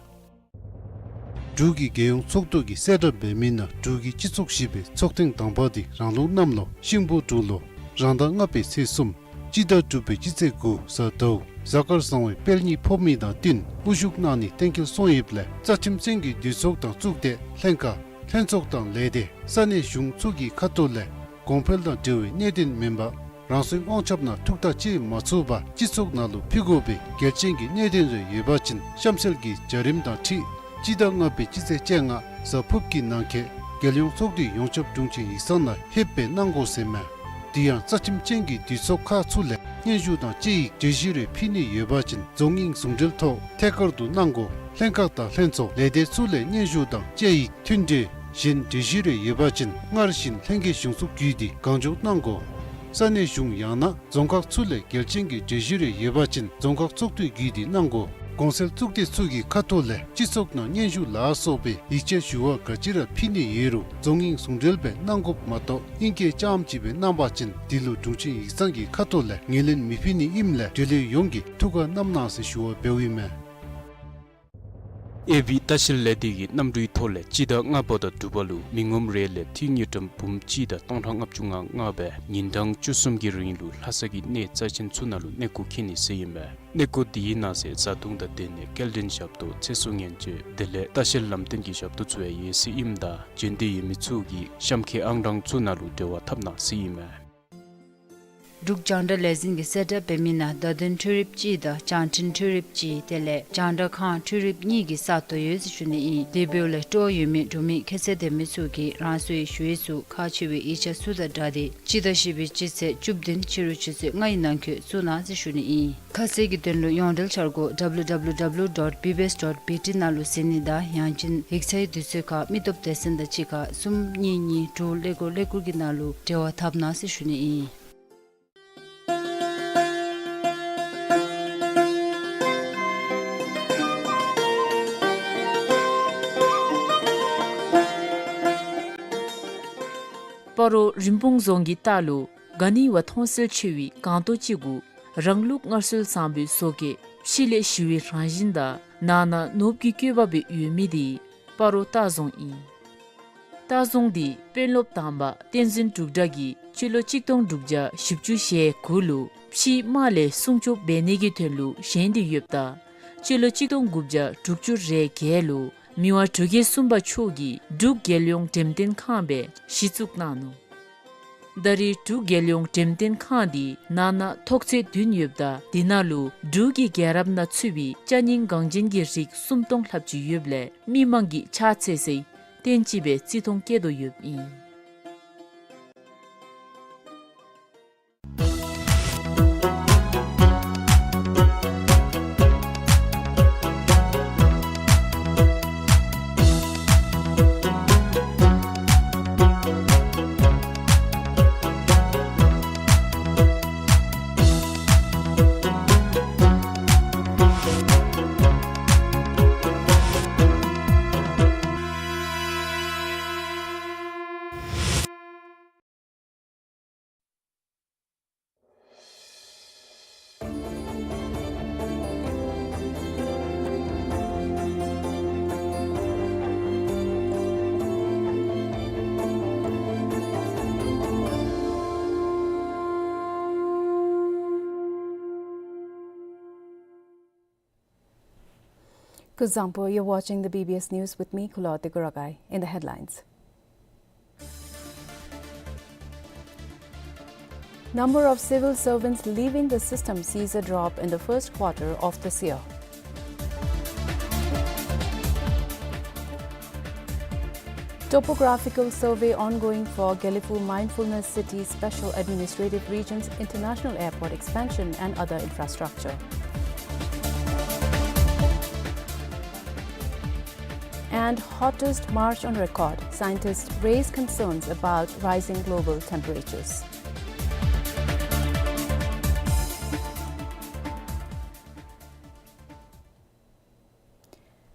འབྲུག་གི་རྒྱལ་ཡོངས་ཚོགས་འདུ་གིས་གསལ་བསྒྲགས་འབད་མི་ནང་འབྲུག་གི་སྤྱི་ཚོགས་བཞི་པའི་ཚོགས་ཐེངས་དང་པ་འདི་རང་ལུགས་གནམ་ལོ་ཤིང་ཕོ་འབྲུག་ལོ་རང་ཟླ་ལྔ་པའི་ཚེས་གསུམ་སྤྱི་ཟླ་དྲུག་པའི་སྤྱི་ཚེས་དགུ་གཟའ་ཟླཝ་གཟའ་སྐར་བཟང་བའི་དཔལ་གཉིས་ཕོག་མི་དང་བསྟུན་དབུ་བཞུགས་གནང་ནི་གཏན་འཁེལ་སོང་ཡོདཔ་ལས་རྩ་ཁྲིམས་ཅན་གྱི་འདུས་ཚོགས་དང་གཙུག་སྡེ་ལྷན་ཁག་ལྷན་ཚོགས་དང་ལས་སྡེ་ས་གནས་གཞུང་ཚུ་གི་ཁ་ཐུག་ལས་གོང་འཕེལ་དང་འབྲེལ་བའི་གནད་དོན་མེན་པར་རང་སོའི་དབང་ཆབ་ནང་ཐུགས་ཐག་བཅད་མ་ཚུགས་པར་སྤྱི་ཚོགས་ནང་ལུ་ཕུལ་དགོ་པའི་གལ་ཆེན་གྱི་གནད་དོན་རེ་ཡོད་པ་ཅིན་གཤམ་གསལ་གྱི་བྱ་རིམ་དང་འཁྲིལ་སྤྱི་ཟླ་ལྔ་པའི་སྤྱི་ཚེས་བཅོ་ལྔ་གཟའ་ཕུརཔ་གི་ནང་འཁོད་རྒྱལ་ཡོངས་ཚོགས་འདུའི་ཡོངས་ཁྱབ་དྲུང་ཆེན་ཡིག་ཚང་ནང་ལྷོདཔ་སྦེ་གནང་དགོ་ཟེར་ཨིན་མས། དེ་ཡང་རྩ་ཁྲིམས་ཅན་གྱི་འདུས་ཚོགས་ཁག་ཚུ་ལས་སྙན་ཞུ་དང་དཔྱད་ཡིག་གྲོས་གཞི་རེ་ཕུལ་ནི་ཡོད་པ་ཅིན་རྫོང་དབྱིངས་ཟུང་འབྲེལ་ཐོག་ཐད་ཀར་དུ་གནང་དགོ། ལྷན་ཁག་དང་ལྷན་ཚོགས་ལས་སྡེ་ཚུ་ལས་སྙན་ཞུ་དང་དཔྱད་ཡིག་མཐུན་འབྲེལ་གཞན་གྲོས་གཞི་རེ་ཡོད་པ་ཅིན་སྔར་བཞིན་ལྷན་རྒྱས་གཞུང་ཚོགས་བརྒྱུད་དེ་གང་མགྱོགས་གནང་དགོ། ས་གནས་གཞུང་ཡང་ན་རྫོང་ཁག་ཚུ་ལས་གལ་ཆེན་གྱི་གྲོས་གཞི་རེ་ཡོད་པ་ཅིན་རྫོང་ཁག་ཚོགས་འཐུས་བརྒྱུད་དེ་གནང་དགོ། གོང་གསལ་གཙུག་སྡེ་ཚུ་གི་ཁ་ཐུག་ལས་སྤྱི་ཚོགས་ནང་སྙན་ཞུ་ལ་སོགས་པའི་ཡིག་ཆ་ཞུ་བ་ག་ཅི་ར་ཕུལ་ནི་ཡོད་རུང་རྫོང་དབྱིངས་ཟུང་འབྲེལ་སྦེ་གནང་དགོཔ་མ་གཏོགས་ཨིང་སྐད་རྐྱངམ་ཅིག་སྦེ་གནང་པ་ཅིན་དེ་ལུ་དྲུང་ཆེན་ཡིག་ཚང་གི་ཁ་ཐུག་ལས་ངོས་ལེན་མི་ཕུལ་ནི་ཨིནམ་ལས་འབྲེལ་ཡོད་ཡོངས་ཀྱིས་ཐུགས་ཁར་བསྣམ་གནང་ཟེར་ཞུ་བ་འབདཝ་ཨིན་མས། ཨེ་བི་ལྟ་བཤལ་ལས་སྡེ་གིས་གནམ་གྲུའི་ཐོག་ལས་སྤྱི་ཟླ་ལྔ་པ་དང་དྲུག་པ་ལུ་མི་ངོམ་རེ་ལས་ཏི་རུ་དངུལ་ཀྲམ་འབུམ་གཅིག་དང་སྟོང་ཕྲག་ལྔ་བཅུ་ང་ལྔ་སྦེ་ཉིན་གྲངས་བཅུ་གསུམ་གྱི་རིང་ལུ་ལྷ་ས་གི་གནས་རྩ་ཆེན་ཚུ་ནང་ལུ་གནས་སྐོར་འཁྱིད་ནི་ཟེར་ཨིན་མས། གནས་སྐོར་འདི་གི་ནང་གསེས་བཟའ་བཏུང་དང་དེ་ལས་སྐྱེལ་འདྲེན་ཞབས་ཏོག་ཚེ་སྲོག་ཉེན་བཅོལ་དེ་ལས་ལྟ་བཤལ་ལམ་སྟོན་གྱི་ཞབས་ཏོག་ཚུ་ཡང་ཡོད་ཟེར་ཨིནམ་ད་འབྱོན་འདོད་ཡོད་མི་ཚུ་གིས་གཤམ་འཁོད་ཨང་གྲངས་ཚུ་ནང་ལུ་འབྲེལ་བ་འཐབ་གནང་ཟེར་ཨིན་མས། འབྲུག་རྒྱང་བསྒྲགས་ལས་འཛིན་གྱིས་གསལ་བསྒྲགས་འབད་མི་ནང་བརྡ་དོན་འཕྲུལ་རིགཔ་གཅིག་དང་བྱང་འཕྲིན་འཕྲུལ་རིགཔ་གཅིག་དེ་ལས་རྒྱང་བསྒྲགས་ཁང་འཕྲུལ་རིགཔ་གཉིས་ཀྱི་ས་སྟོང་ཡོད་ཟེར་ཞུ་ནི་ཨིན། དེ་འབདཝ་ལས་སྤྲོ་བ་ཡོད་མི་འབྲུག་མི་ཁྱད་ཚད་ལྡན་མི་ཚུ་གིས་རང་སོའི་ཞུ་ཡིག་ཚུ་ཁག་ཆེ་བའི་ཡིག་ཆ་ཚུ་དང་སྦྲགས་ཏེ་སྤྱི་ཟླ་བཞི་པའི་སྤྱི་ཚེས་བཅུ་བདུན་ཕྱི་རུ་ཆུ་ཚོད་ལྔའི་ནང་འཁོད་བཙུགས་གནང་ཟེར་ཞུ་ནི་ཨིན། ཁ་གསལ་གྱི་དོན་ལུ་ཡོངས་འབྲེལ་འཆར་སྒོ་W W W dot B B S dot B T ནང་ལུ་གཟིགས་ནི་དང་ཡང་ཅིན་ཡིག་ཚང་གི་དུས་ཚོད་ཁར་མི་སྟོབས་སྡེ་ཚན་དང་གཅིག་ཁར་གསུམ་གཉིས་གཉིས་དྲུག་ཀླད་ཀོར་ཀླད་ཀོར་གྱི་ནང་ལུ་འབྲེལ་བ་འཐབ་གནང་ཟེར་ཞུ་ནི་ཨིན། སྤ་རོ་རིན་སྤུངས་རྫོང་གི་ལྟག་ལུ་ག་ནི་བ་མཐོང་གསལ་ཆེ་བའི་སྒང་ཏོག་ཅིག་གུ་རང་ལུགས་སྔར་སྲོལ་བཟང་པོའི་བཟོ་བཀོད་ཕྱི་ལས་ཞི་བའི་རང་བཞིན་དང་ནང་ན་ནོར་བུའི་བཀོད་པ་སྦེ་ཡོད་མི་དེ་སྤ་རོ་ལྟ་རྫོང་ཨིན། ལྟ་བཟུང་འདི་དཔོན་སློབ་དང་པ་བསྟན་འཛིན་འབྲུག་གྲགས་ཀྱིས་སྤྱི་ལོ་གཅིག་སྟོང་དྲུག་བརྒྱ་བཞི་བཅུ་ཞེ་དགུ་ལུ་ཕྱིའི་དམག་ལས་སྲུང་སྐྱོབ་འབད་ནི་གི་དོན་ལུ་བཞེངས་ཏེ་ཡོདཔ་ད་སྤྱི་ལོ་གཅིག་སྟོང་དགུ་བརྒྱ་དྲུག་ཅུ་རེ་བརྒྱད་ལུ་མི་དབང་འབྲུག་རྒྱལ་གསུམ་པ་མཆོག་གིས་འབྲུག་རྒྱལ་ཡོངས་འགྲེམས་སྟོན་ཁང་སྦེ་གཞི་བཙུགས་གནང་ནུག། ད་རེས་འབྲུག་རྒྱལ་ཡོངས་འགྲེམས་སྟོན་ཁང་འདི་ནང་ན་ཐོག་ཚད་བདུན་ཡོདཔ་ད་དེ་ནང་ལུ་འབྲུག་གི་རྒྱལ་རབས་ནང་ཚུད་པའི་ཅ་རྙིང་འགངས་ཅན་གྱི་རིགས་སུམ་སྟོང་ལྷགཔ་ཅིག་ཡོདཔ་ལས་མི་མང་གིས་ཕྱག་འཚལ་སའི་རྟེན་ཅིག་སྦེ་བརྩི་མཐོང་བསྐྱེད་དོ་ཡོདཔ་ཨིན། Kuzuzangpo, you're watching the B B S News with me, Kulo Tekuragai. In the headlines. Number of civil servants leaving the system sees a drop in the first quarter of this year. Topographical survey ongoing for Gelephu Mindfulness City Special Administrative Region's International Airport expansion and other infrastructure. And hottest March on record, scientists raise concerns about rising global temperatures.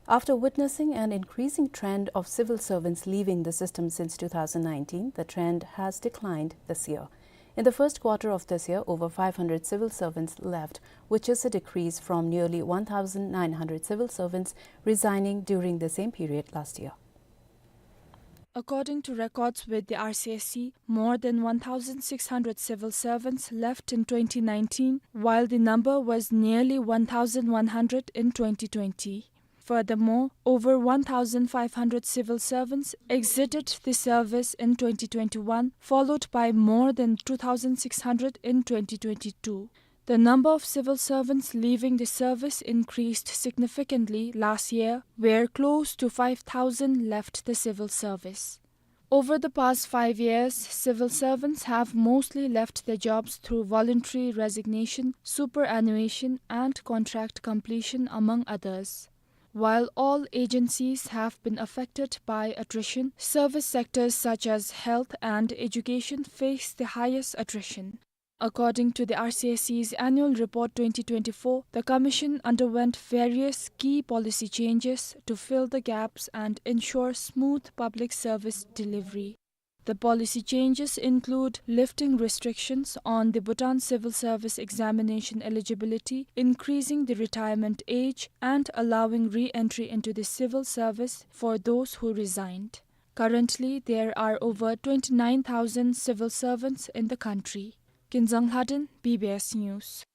After witnessing an increasing trend of civil servants leaving the system since two thousand nineteen, the trend has declined this year. In the first quarter of this year, over five hundred civil servants left, which is a decrease from nearly one thousand nine hundred civil servants resigning during the same period last year. According to records with the R C S C, more than one thousand six hundred civil servants left in twenty nineteen, while the number was nearly one thousand one hundred in twenty twenty. Furthermore, over one thousand five hundred civil servants exited the service in twenty twenty-one, followed by more than two thousand six hundred in twenty twenty-two. The number of civil servants leaving the service increased significantly last year, where close to five thousand left the civil service. Over the past five years, civil servants have mostly left their jobs through voluntary resignation, superannuation, and contract completion, among others. While all agencies have been affected by attrition, service sectors such as health and education face the highest attrition. According to the R C S C's annual report twenty twenty-four, the Commission underwent various key policy changes to fill the gaps and ensure smooth public service delivery. The policy changes include lifting restrictions on the Bhutan Civil Service Examination eligibility, increasing the retirement age, and allowing re-entry into the civil service for those who resigned. Currently, there are over twenty-nine thousand civil servants in the country. Kinzang Lhaden, B B S News.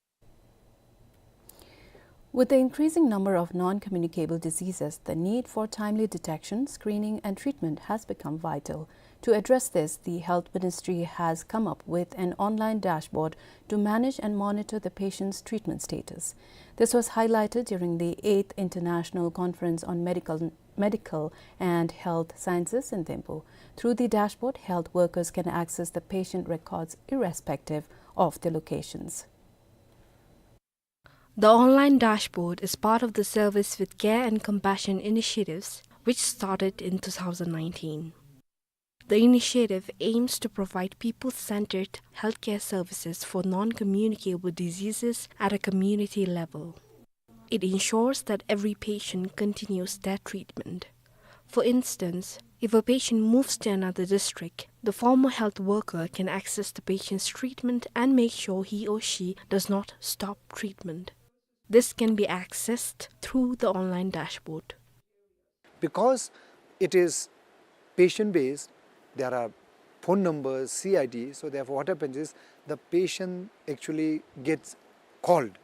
With the increasing number of non-communicable diseases, the need for timely detection, screening, and treatment has become vital. To address this, the Health Ministry has come up with an online dashboard to manage and monitor the patient's treatment status. This was highlighted during the eighth International Conference on Medical, Medical and Health Sciences in Thimphu. Through the dashboard, health workers can access the patient records irrespective of their locations. The online dashboard is part of the Service with Care and Compassion initiatives, which started in two thousand nineteen. The initiative aims to provide people-centered healthcare services for non-communicable diseases at a community level. It ensures that every patient continues their treatment. For instance, if a patient moves to another district, the former health worker can access the patient's treatment and make sure he or she does not stop treatment. This can be accessed through the online dashboard. Because it is patient base, there are phone numbers, C I D. So therefore, what happens is the patient actually gets called.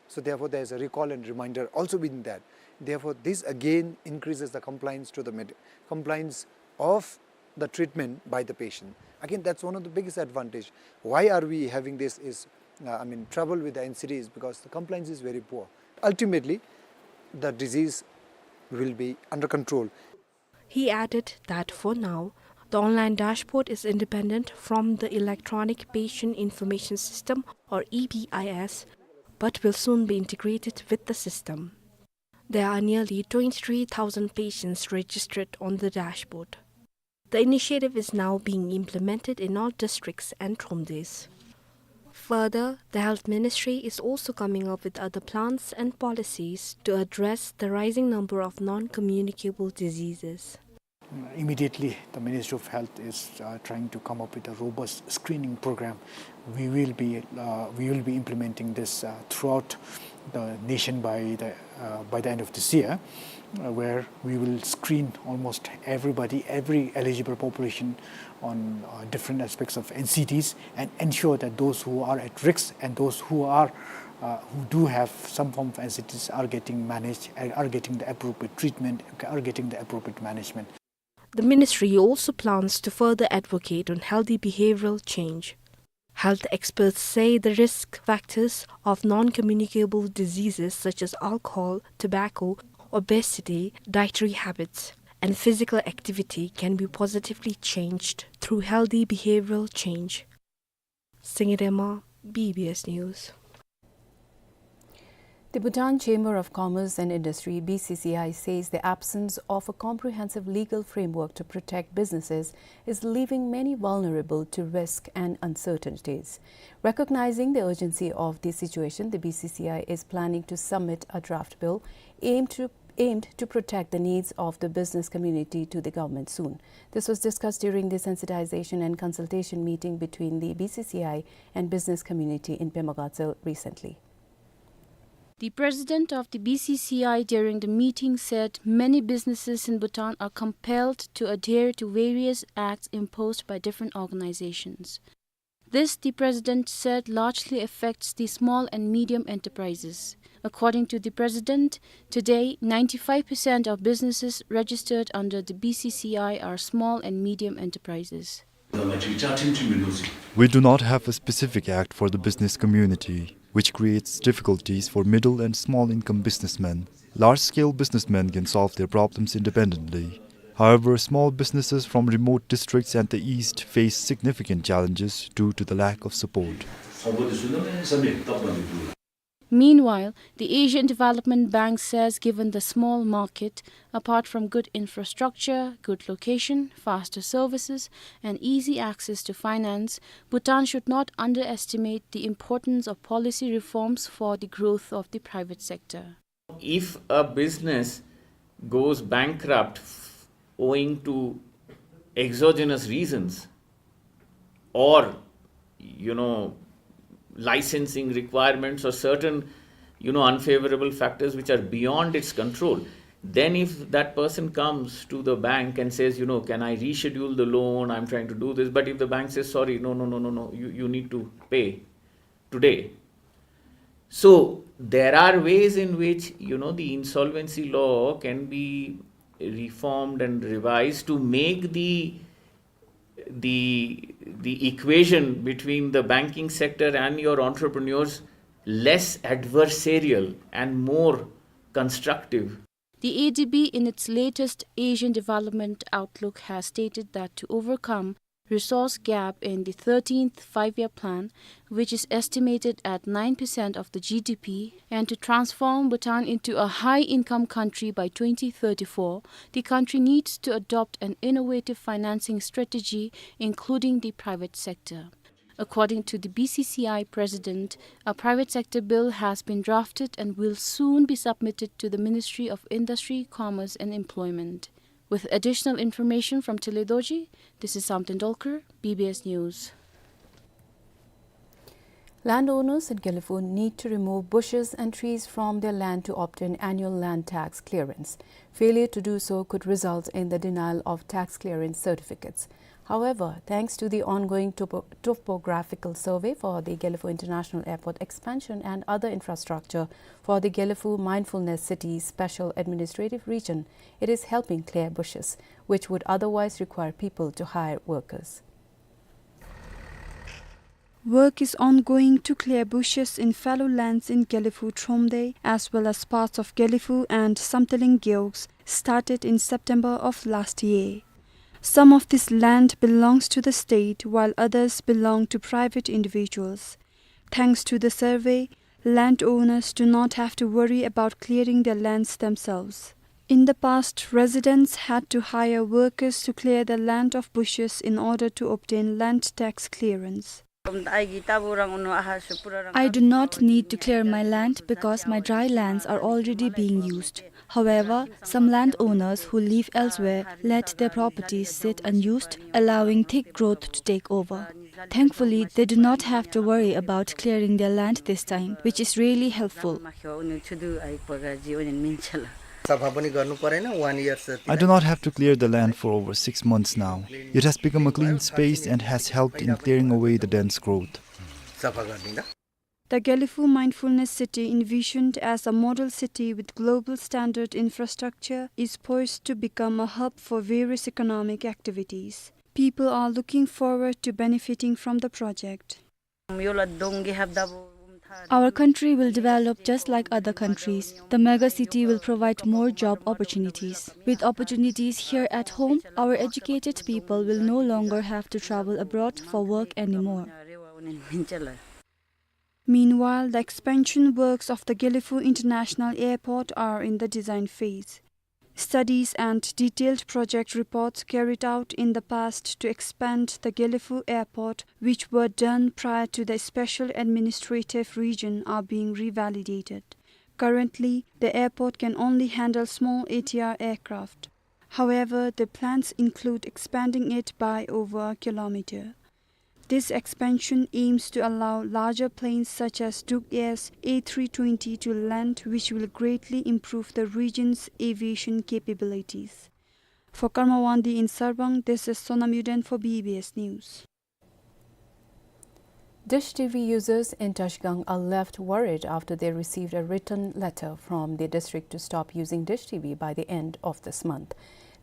So therefore, there is a recall and reminder also within that. Therefore, this again increases the compliance to the med-, compliance of the treatment by the patient. Again, that's one of the biggest advantage. Why are we having this is, uh, I mean, trouble with the N C Ds? Because the compliance is very poor. Ultimately, the disease will be under control. He added that for now, the online dashboard is independent from the Electronic Patient Information System, or E P I S, but will soon be integrated with the system. There are nearly twenty-three thousand patients registered on the dashboard. The initiative is now being implemented in all districts and thromdes. Further, the Health Ministry is also coming up with other plans and policies to address the rising number of non-communicable diseases. Immediately, the Ministry of Health is, uh, trying to come up with a robust screening program. We will be, uh, we will be implementing this, uh, throughout the nation by the, uh, by the end of this year, uh, where we will screen almost everybody, every eligible population on, uh, different aspects of N C Ds, and ensure that those who are at risk and those who are, uh, who do have some form of N C Ds are getting managed and are getting the appropriate treatment, are getting the appropriate management. The ministry also plans to further advocate on healthy behavioral change. Health experts say the risk factors of non-communicable diseases such as alcohol, tobacco, obesity, dietary habits, and physical activity can be positively changed through healthy behavioral change. Singye Dema, B B S News. The Bhutan Chamber of Commerce and Industry, B C C I, says the absence of a comprehensive legal framework to protect businesses is leaving many vulnerable to risk and uncertainties. Recognizing the urgency of the situation, the B C C I is planning to submit a draft bill aimed to, aimed to protect the needs of the business community to the government soon. This was discussed during the sensitization and consultation meeting between the B C C I and business community in Pema Gatshel recently. The president of the B C C I during the meeting said many businesses in Bhutan are compelled to adhere to various acts imposed by different organizations. This, the president said, largely affects the small and medium enterprises. According to the president, today, ninety-five percent of businesses registered under the B C C I are small and medium enterprises. We do not have a specific act for the business community, which creates difficulties for middle and small income businessmen. Large scale businessmen can solve their problems independently. However, small businesses from remote districts and the east face significant challenges due to the lack of support. Meanwhile, the Asian Development Bank says given the small market, apart from good infrastructure, good location, faster services, and easy access to finance, Bhutan should not underestimate the importance of policy reforms for the growth of the private sector. If a business goes bankrupt owing to exogenous reasons, or, you know, licensing requirements or certain, you know, unfavorable factors which are beyond its control, then if that person comes to the bank and says, you know, "Can I reschedule the loan? I'm trying to do this." But if the bank says, "Sorry, no, no, no, no, no, you, you need to pay today." So there are ways in which, you know, the insolvency law can be reformed and revised to make the, the, the equation between the banking sector and your entrepreneurs less adversarial and more constructive. The A D B, in its latest Asian Development Outlook, has stated that to overcome resource gap in the thirteenth Five-Year Plan, which is estimated at nine percent of the G D P, and to transform Bhutan into a high-income country by twenty thirty-four, the country needs to adopt an innovative financing strategy, including the private sector. According to the B C C I president, a private sector bill has been drafted and will soon be submitted to the Ministry of Industry, Commerce and Employment. With additional information from Tile Dorji, this is Samten Dolkar, B B S News. Landowners in Gelephu need to remove bushes and trees from their land to obtain annual land tax clearance. Failure to do so could result in the denial of tax clearance certificates. However, thanks to the ongoing topo-, topographical survey for the Gelephu International Airport expansion and other infrastructure for the Gelephu Mindfulness City Special Administrative Region, it is helping clear bushes, which would otherwise require people to hire workers. Work is ongoing to clear bushes in fallow lands in Gelephu Thromde, as well as parts of Gelephu and Samthiling Gewogs, started in September of last year. Some of this land belongs to the state, while others belong to private individuals. Thanks to the survey, landowners do not have to worry about clearing their lands themselves. In the past, residents had to hire workers to clear the land of bushes in order to obtain land tax clearance. I do not need to clear my land because my dry lands are already being used. However, some landowners who live elsewhere let their properties sit unused, allowing thick growth to take over. Thankfully, they do not have to worry about clearing their land this time, which is really helpful. सफा पनि गर्नु परेन, one year से। I do not have to clear the land for over six months now. It has become a clean space and has helped in clearing away the dense growth. सफा गरिदिँदा। The Gelephu Mindfulness City, envisioned as a model city with global standard infrastructure, is poised to become a hub for various economic activities. People are looking forward to benefiting from the project. Our country will develop just like other countries. The mega city will provide more job opportunities. With opportunities here at home, our educated people will no longer have to travel abroad for work anymore. Meanwhile, the expansion works of the Gelephu International Airport are in the design phase. Studies and detailed project reports carried out in the past to expand the Gelephu Airport, which were done prior to the special administrative region, are being revalidated. Currently, the airport can only handle small A T R aircraft. However, the plans include expanding it by over a kilometer. This expansion aims to allow larger planes such as Druk Air's A three twenty to land, which will greatly improve the region's aviation capabilities. For Karma Wangdi in Sarpang, this is Sonam Yuden for B B S News. Dish T V users in Trashigang are left worried after they received a written letter from the district to stop using Dish T V by the end of this month.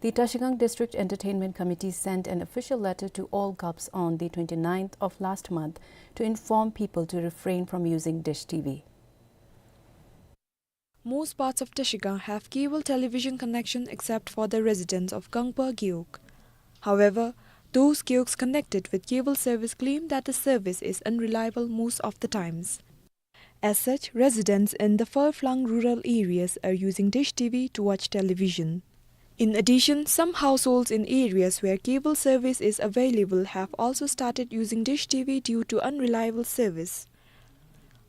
The Trashigang District Entertainment Committee sent an official letter to all GUPs on the twenty-ninth of last month to inform people to refrain from using Dish T V. Most parts of Trashigang have cable television connection except for the residents of Gangpa Gewog. However, those gewogs connected with cable service claim that the service is unreliable most of the times. As such, residents in the far-flung rural areas are using Dish T V to watch television. In addition, some households in areas where cable service is available have also started using Dish T V due to unreliable service.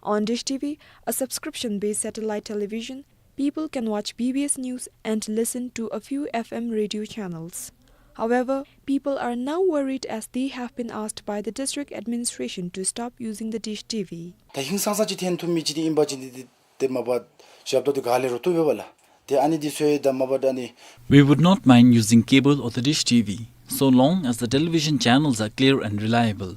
On Dish T V, a subscription-based satellite television, people can watch B B S News and listen to a few F M radio channels. However, people are now worried as they have been asked by the district administration to stop using the Dish T V. ད་ཧིང་སང་ས་ཅིག་འཐོན་ཐུབ་མི་ཅིག་འདི་ཨིན་པ་ཅིན་འདི་འདི་ཏེ་མ་པ་ཞབས་ཏོག་འདི་ག་ལས་རུང་བཏུབ་ཡོད་པ་ལགས། ཏེ་ཨ་ནི་འདི་ཚུ་ཡང་ད་མ་པ་ད་ཨ་ནི། We would not mind using cable or the Dish T V, so long as the television channels are clear and reliable.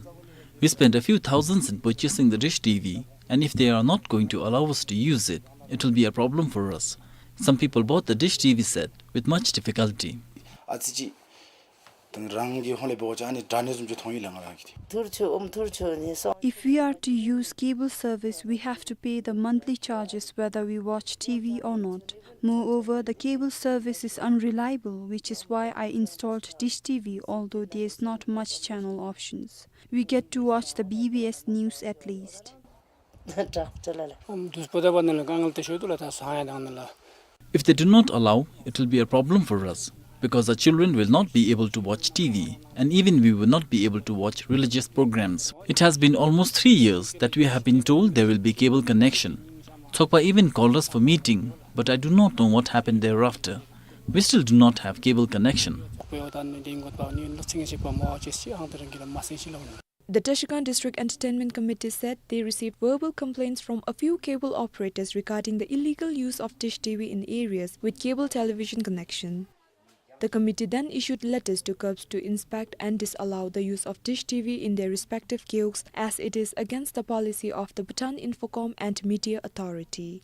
We spend a few thousands in purchasing the Dish T V, and if they are not going to allow us to use it, it will be a problem for us. Some people bought the Dish T V set with much difficulty. ཨ་ཙི་ཅིག་དང་རང་གི་ཧོང་ལས་འབད་བ་ཅིན་ཨ་ནི་དྲག་ནི་བཟུམ་ཅིག་མཐོང་ཡི་ལགས་ང་རང་གིས་ཏེ། ཐུར་ཆུ་ཨོམ་ཐུར་ཆུ་ནི་སོང་། If we are to use cable service, we have to pay the monthly charges whether we watch T V or not. Moreover, the cable service is unreliable, which is why I installed Dish T V, although there is not much channel options. We get to watch the B B S news at least. དྲག་སྤྱོད་ལ་ལ། ཨམ་དུས་པོ་ད་བ་ནི་ལ་དཀའ་ངལ་ཏེ་ཤོར་དུ་ལ་ད་སོང་ཡ་དང་ནི་ལ། If they do not allow, it will be a problem for us, because our children will not be able to watch T V, and even we will not be able to watch religious programs. It has been almost three years that we have been told there will be cable connection. Tsokpa even called us for meeting, but I do not know what happened thereafter. We still do not have cable connection. The Trashigang District Entertainment Committee said they received verbal complaints from a few cable operators regarding the illegal use of dish T V in areas with cable television connection. The committee then issued letters to KEBS to inspect and disallow the use of dish T V in their respective kiosks, as it is against the policy of the Bhutan Infocom and Media Authority.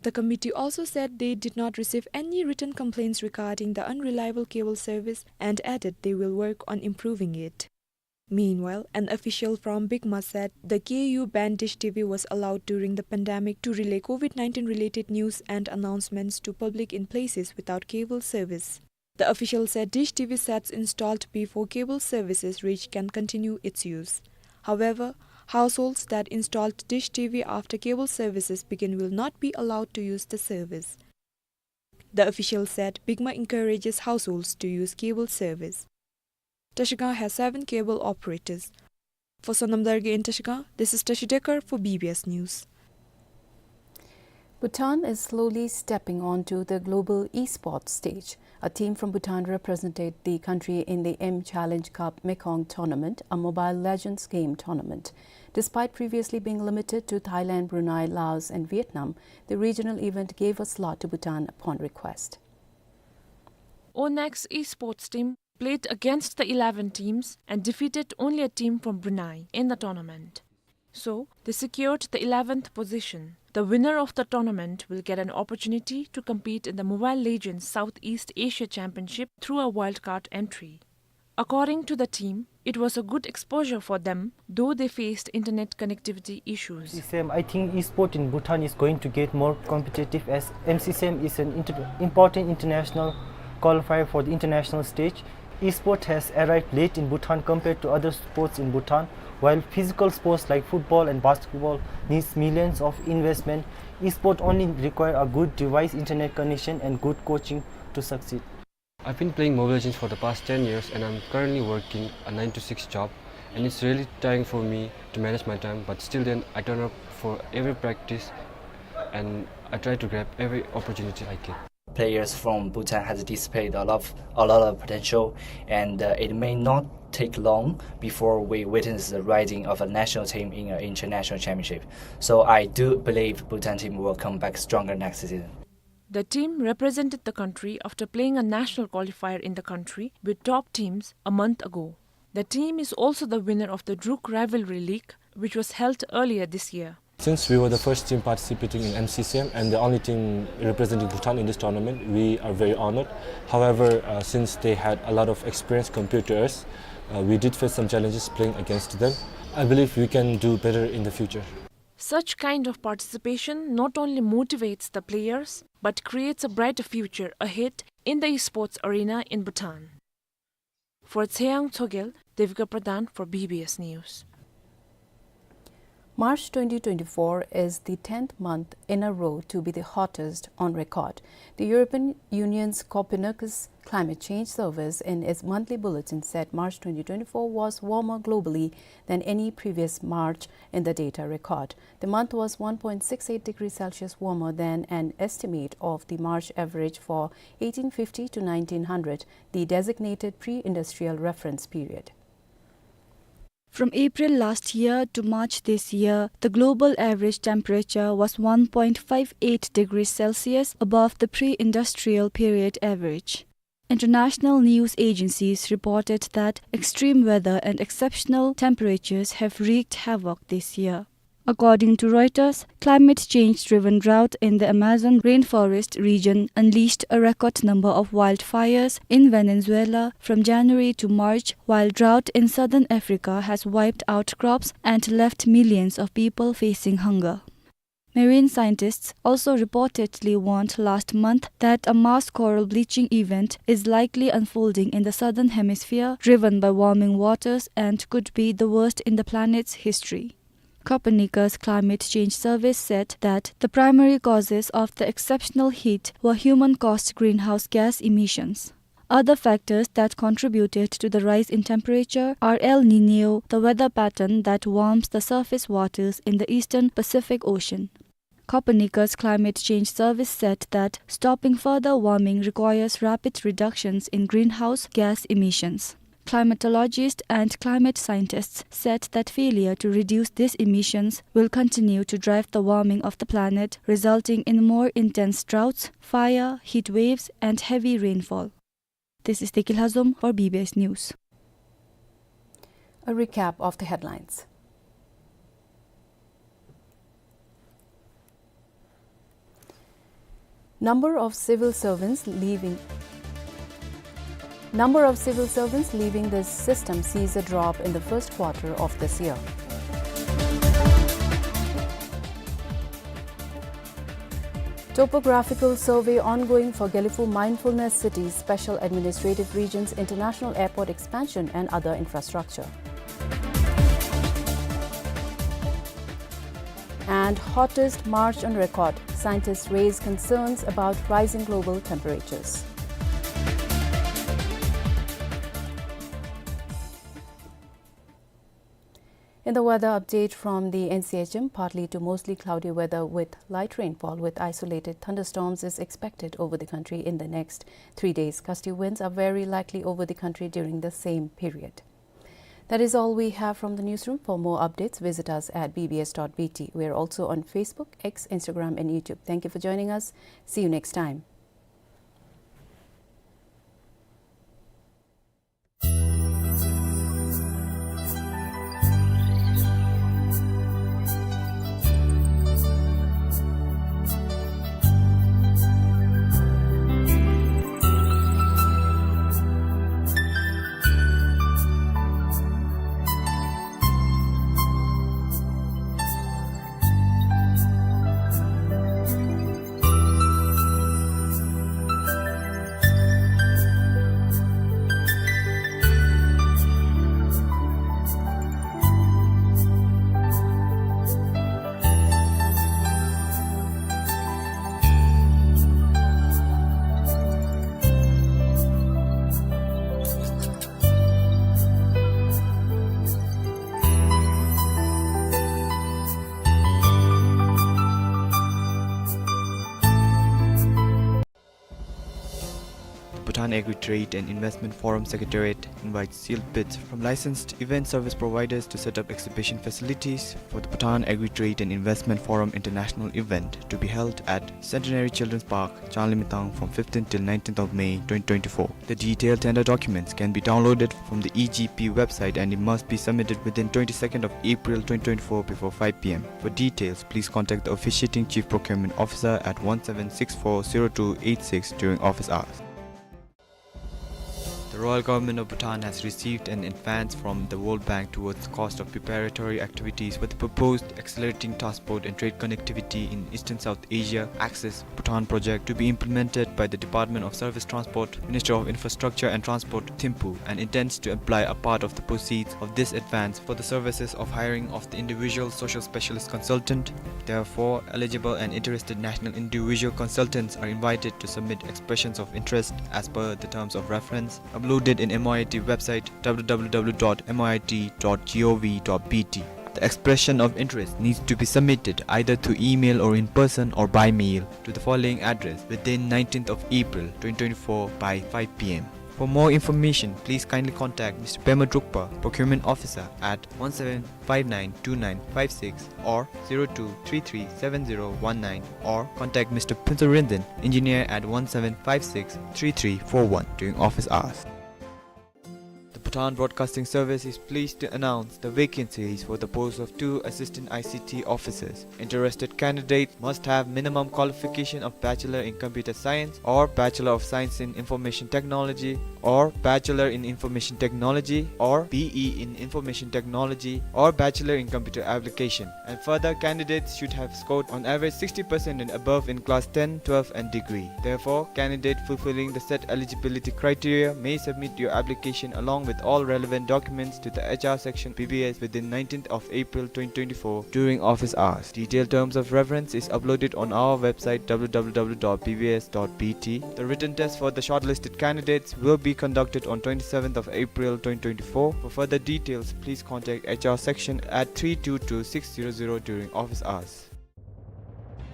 The committee also said they did not receive any written complaints regarding the unreliable cable service and added they will work on improving it. Meanwhile, an official from BICMA said the K U banned dish T V was allowed during the pandemic to relay COVID nineteen related news and announcements to public in places without cable service. The official said dish T V sets installed before cable services reach can continue its use. However, households that installed dish T V after cable services begin will not be allowed to use the service. The official said BICMA encourages households to use cable service. Trashigang has seven cable operators. For Sonam Dargay in Trashigang, this is Tashi Dekar for B B S News. Bhutan is slowly stepping onto the global esports stage. A team from Bhutan represented the country in the M Challenge Cup Mekong tournament, a Mobile Legends game tournament. Despite previously being limited to Thailand, Brunei, Laos, and Vietnam, the regional event gave a slot to Bhutan upon request. Onex esports team played against the eleven teams and defeated only a team from Brunei in the tournament. So, they secured the eleventh position. The winner of the tournament will get an opportunity to compete in the Mobile Legends Southeast Asia Championship through a wildcard entry. According to the team, it was a good exposure for them, though they faced internet connectivity issues. M C C M, I think esport in Bhutan is going to get more competitive, as M C C M is an inter-, important international qualifier for the international stage. Esport has arrived late in Bhutan compared to other sports in Bhutan. While physical sports like football and basketball needs millions of investment, esport only require a good device, internet connection, and good coaching to succeed. I've been playing Mobile Legends for the past ten years, and I'm currently working a nine to six job, and it's really tiring for me to manage my time, but still then I turn up for every practice and I try to grab every opportunity I get. Players from Bhutan has displayed a lot of, a lot of potential, and, uh, it may not take long before we witness the rising of a national team in an international championship. So I do believe Bhutan team will come back stronger next season. The team represented the country after playing a national qualifier in the country with top teams a month ago. The team is also the winner of the Druk Rivalry League, which was held earlier this year. Since we were the first team participating in M C C M and the only team representing Bhutan in this tournament, we are very honored. However, uh, since they had a lot of experience compared to us, uh, we did face some challenges playing against them. I believe we can do better in the future. Such kind of participation not only motivates the players, but creates a brighter future ahead in the esports arena in Bhutan. For Tseyang Tshogel, Devika Pradhan for B B S News. March twenty twenty-four is the tenth month in a row to be the hottest on record. The European Union's Copernicus Climate Change Service, in its monthly bulletin, said March twenty twenty-four was warmer globally than any previous March in the data record. The month was one point six eight degrees Celsius warmer than an estimate of the March average for eighteen fifty to nineteen hundred, the designated pre-industrial reference period. From April last year to March this year, the global average temperature was one point five eight degrees Celsius above the pre-industrial period average. International news agencies reported that extreme weather and exceptional temperatures have wreaked havoc this year. According to Reuters, climate change-driven drought in the Amazon rainforest region unleashed a record number of wildfires in Venezuela from January to March, while drought in southern Africa has wiped out crops and left millions of people facing hunger. Marine scientists also reportedly warned last month that a mass coral bleaching event is likely unfolding in the southern hemisphere, driven by warming waters, and could be the worst in the planet's history. Copernicus Climate Change Service said that the primary causes of the exceptional heat were human-caused greenhouse gas emissions. Other factors that contributed to the rise in temperature are El Niño, the weather pattern that warms the surface waters in the eastern Pacific Ocean. Copernicus Climate Change Service said that stopping further warming requires rapid reductions in greenhouse gas emissions. Climatologists and climate scientists said that failure to reduce these emissions will continue to drive the warming of the planet, resulting in more intense droughts, fire, heat waves, and heavy rainfall. This is Deki Lhazom for B B S News. A recap of the headlines. Number of civil servants leaving, number of civil servants leaving the system sees a drop in the first quarter of this year. Topographical survey ongoing for Gelephu Mindfulness City's Special Administrative Region's International Airport expansion and other infrastructure. And hottest March on record, scientists raise concerns about rising global temperatures. In the weather update from the N C H M, partly to mostly cloudy weather with light rainfall with isolated thunderstorms is expected over the country in the next three days. Gusty winds are very likely over the country during the same period. That is all we have from the newsroom. For more updates, visit us at B B S dot B T. We are also on Facebook, X, Instagram, and YouTube. Thank you for joining us. See you next time. The Bhutan Agri-Trade and Investment Forum Secretariat invites sealed bids from licensed event service providers to set up exhibition facilities for the Bhutan Agri-Trade and Investment Forum International event to be held at Centenary Children's Park, Changlimithang, from fifteenth till nineteenth of May twenty twenty-four. The detailed tender documents can be downloaded from the E G P website and it must be submitted within twenty-second of April twenty twenty-four before five P M. For details, please contact the officiating Chief Procurement Officer at one seven six four zero two eight six during office hours. The Royal Government of Bhutan has received an advance from the World Bank towards the cost of preparatory activities for the proposed Accelerating Transport and Trade Connectivity in Eastern South Asia Axis Bhutan project to be implemented by the Department of Service Transport, Ministry of Infrastructure and Transport, Thimphu, and intends to apply a part of the proceeds of this advance for the services of hiring of the individual social specialist consultant. Therefore, eligible and interested national individual consultants are invited to submit expressions of interest as per the terms of reference uploaded in M O I T website, W W W dot M O I T dot gov dot B T. The expression of interest needs to be submitted either through email or in person or by mail to the following address within nineteenth of April twenty twenty-four by five P M. For more information, please kindly contact Mister Pema Drukpa, Procurement Officer, at one seven five nine two nine five six or zero two three three seven zero one nine, or contact Mister Phuntsar Rinzin, Engineer, at one seven five six three three four one during office hours. The Bhutan Broadcasting Service is pleased to announce the vacancies for the post of two assistant I C T officers. Interested candidates must have minimum qualification of Bachelor in Computer Science or Bachelor of Science in Information Technology or Bachelor in Information Technology or B E in Information Technology or Bachelor in Computer Application. And further, candidates should have scored on average sixty percent and above in class ten, twelve and degree. Therefore, candidate fulfilling the set eligibility criteria may submit your application along with all relevant documents to the H R section B B S within nineteenth of April twenty twenty-four during office hours. Detailed terms of reference is uploaded on our website, W W W dot B B S dot B T. The written test for the shortlisted candidates will be conducted on twenty-seventh of April twenty twenty-four. For further details, please contact H R section at three two two six zero zero during office hours.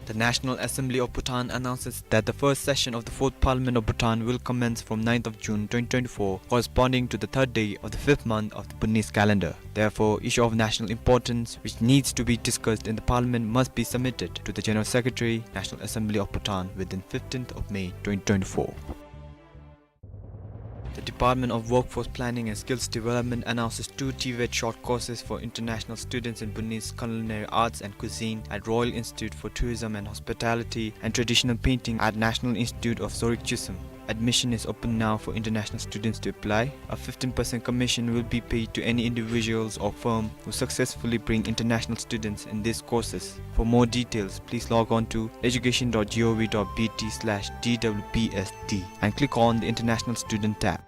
The National Assembly of Bhutan announces that the first session of the Fourth Parliament of Bhutan will commence from ninth of June twenty twenty-four, corresponding to the third day of the fifth month of the Bhutanese calendar. Therefore, issue of national importance which needs to be discussed in the Parliament must be submitted to the General Secretary, National Assembly of Bhutan, within fifteenth of May twenty twenty-four. The Department of Workforce Planning and Skills Development announces two TVET short courses for international students in Bhutanese culinary arts and cuisine at Royal Institute for Tourism and Hospitality and Traditional Painting at National Institute of Sorik Chisholm. Admission is open now for international students to apply. A fifteen percent commission will be paid to any individuals or firm who successfully bring international students in these courses. For more details, please log on to education dot gov dot bt slash D W P S D and click on the International Student tab.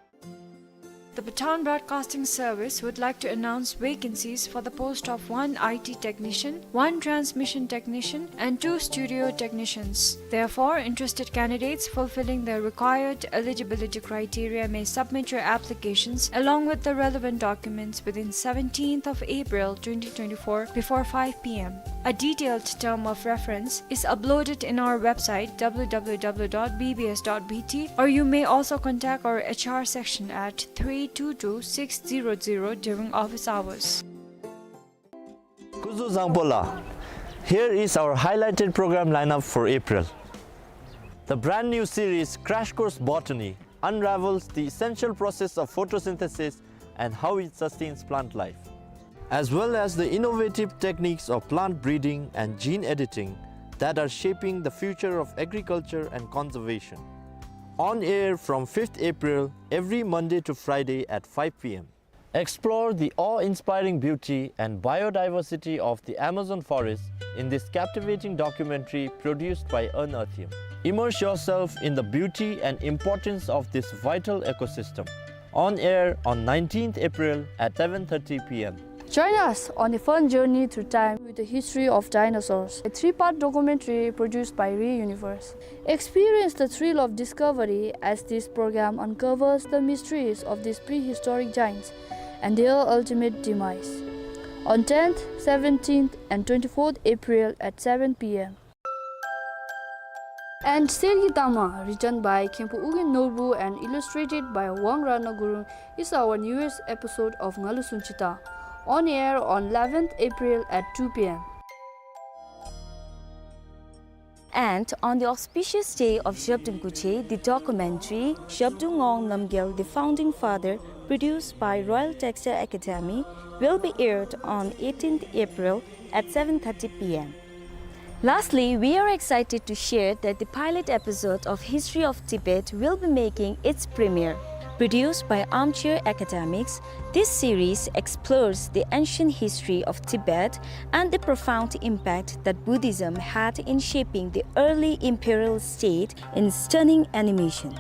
The Bhutan Broadcasting Service would like to announce vacancies for the post of one I T technician, one transmission technician, and two studio technicians. Therefore, interested candidates fulfilling the required eligibility criteria may submit your applications along with the relevant documents within seventeenth of April twenty twenty-four before five p m. A detailed term of reference is uploaded in our website, W W W dot B B S dot B T, or you may also contact our H R section at three two two six zero zero during office hours. Kuzuzangpola. Here is our highlighted program lineup for April. The brand new series Crash Course Botany unravels the essential process of photosynthesis and how it sustains plant life, as well as the innovative techniques of plant breeding and gene editing that are shaping the future of agriculture and conservation. On air from fifth April, every Monday to Friday at five p m. Explore the awe-inspiring beauty and biodiversity of the Amazon forest in this captivating documentary produced by Unearthium. Immerse yourself in the beauty and importance of this vital ecosystem. On air on nineteenth April at seven thirty p m. Join us on a fun journey through time with the history of dinosaurs, a three-part documentary produced by Re Universe. Experience the thrill of discovery as this program uncovers the mysteries of these prehistoric giants and their ultimate demise. On tenth, seventeenth, and twenty-fourth April at seven p m. And Sergi Tama, written by Khenpo Ugyen Norbu and illustrated by Wang Ratna Gurung, is our newest episode of Ngalu Sunchita, on air on eleventh April at two p m. And on the auspicious day of Zhabdrung Kuche, the documentary Zhabdrung Ngawang Namgyal, the Founding Father, produced by Royal Textile Academy, will be aired on eighteenth April at seven thirty p m. Lastly, we are excited to share that the pilot episode of History of Tibet will be making its premiere. Produced by Armchair Academics, this series explores the ancient history of Tibet and the profound impact that Buddhism had in shaping the early imperial state in stunning animation.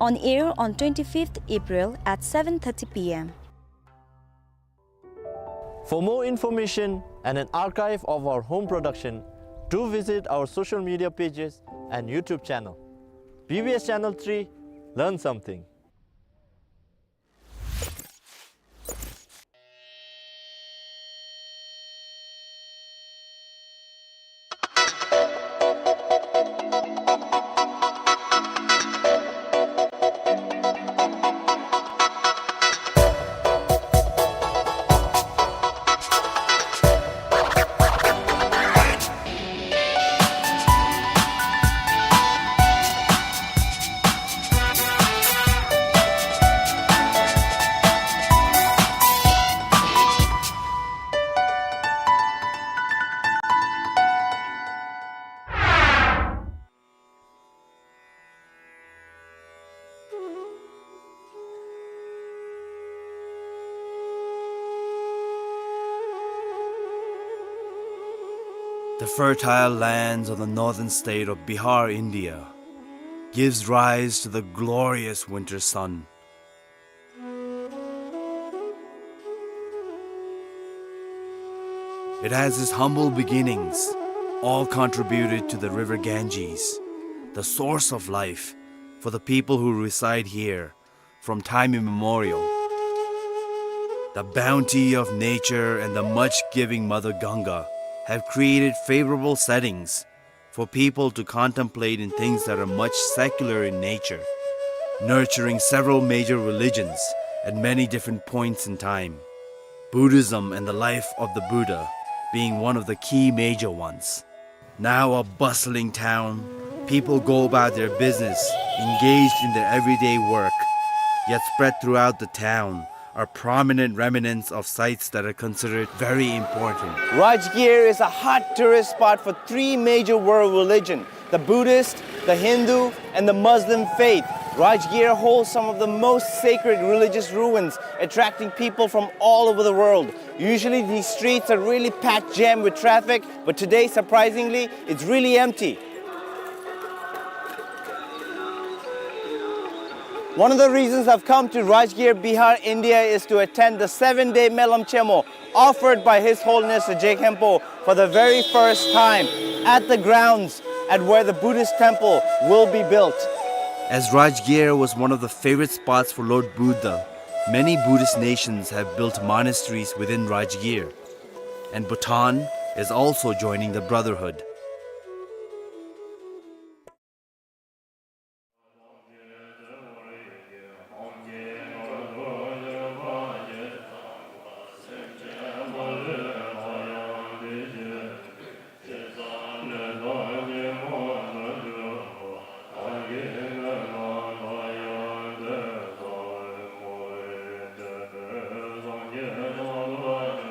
On air on twenty-fifth April at seven thirty p m. For more information and an archive of our home production, do visit our social media pages and YouTube channel. B B S Channel three, learn something. The fertile lands of the northern state of Bihar, India, gives rise to the glorious winter sun. It has its humble beginnings, all contributed to the river Ganges, the source of life for the people who reside here from time immemorial. The bounty of nature and the much-giving Mother Ganga have created favorable settings for people to contemplate in things that are much secular in nature, nurturing several major religions at many different points in time, Buddhism and the life of the Buddha being one of the key major ones. Now a bustling town, people go about their business, engaged in their everyday work, yet spread throughout the town are prominent remnants of sites that are considered very important. Rajgir is a hot tourist spot for three major world religion, the Buddhist, the Hindu, and the Muslim faith. Rajgir holds some of the most sacred religious ruins, attracting people from all over the world. Usually these streets are really packed jam with traffic, but today, surprisingly, it's really empty. One of the reasons I've come to Rajgir, Bihar, India is to attend the seven-day Melam Chemo offered by His Holiness the Je Khenpo for the very first time at the grounds at where the Buddhist temple will be built. As Rajgir was one of the favorite spots for Lord Buddha, many Buddhist nations have built monasteries within Rajgir, and Bhutan is also joining the brotherhood.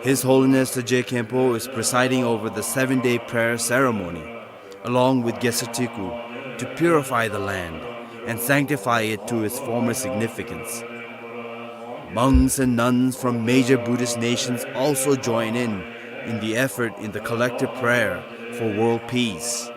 His Holiness the Je Khenpo is presiding over the seven-day prayer ceremony, along with Gesatiku, to purify the land and sanctify it to its former significance. Monks and nuns from major Buddhist nations also join in, in the effort in the collective prayer for world peace.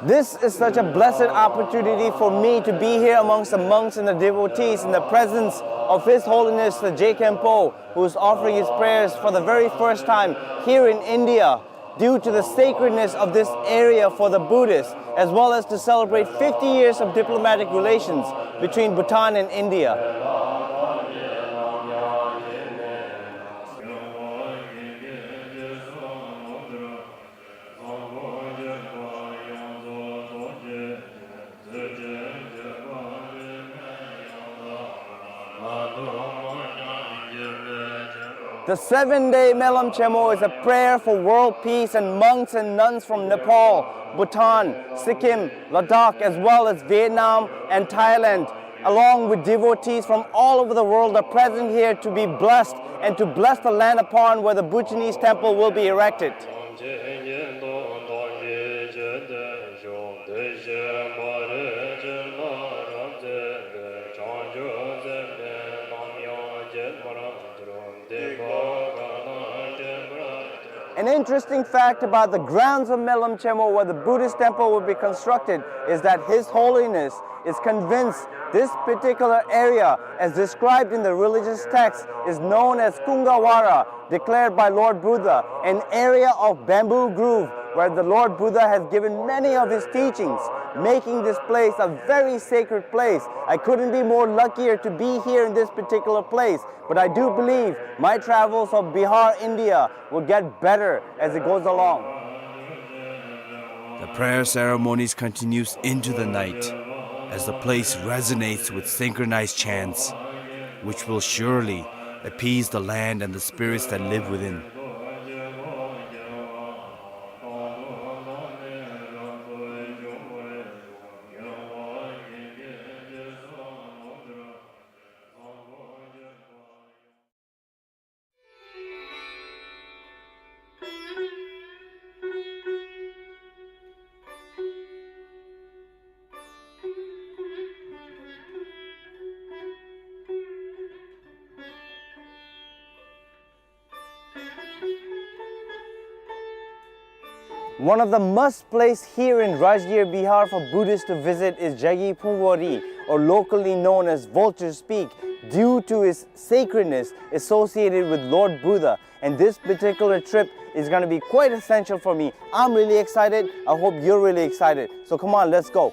This is such a blessed opportunity for me to be here amongst the monks and the devotees in the presence of His Holiness the Je Khenpo, who is offering his prayers for the very first time here in India, due to the sacredness of this area for the Buddhists, as well as to celebrate fifty years of diplomatic relations between Bhutan and India. The seven-day Melam Chemo is a prayer for world peace, and monks and nuns from Nepal, Bhutan, Sikkim, Ladakh, as well as Vietnam and Thailand, along with devotees from all over the world, are present here to be blessed and to bless the land upon where the Bhutanese temple will be erected. An interesting fact about the grounds of Melam Chemo, where the Buddhist temple will be constructed, is that His Holiness is convinced this particular area, as described in the religious text, is known as Kungawara, declared by Lord Buddha, an area of bamboo grove where the Lord Buddha has given many of his teachings, making this place a very sacred place. I couldn't be more luckier to be here in this particular place, but I do believe my travels of Bihar, India will get better as it goes along. The prayer ceremonies continues into the night as the place resonates with synchronized chants, which will surely appease the land and the spirits that live within. One of the must place here in Rajgir Bihar for Buddhists to visit is Jagi Phungwari, or locally known as Vulture's Peak, due to its sacredness associated with Lord Buddha. And this particular trip is gonna be quite essential for me. I'm really excited. I hope you're really excited. So come on, let's go.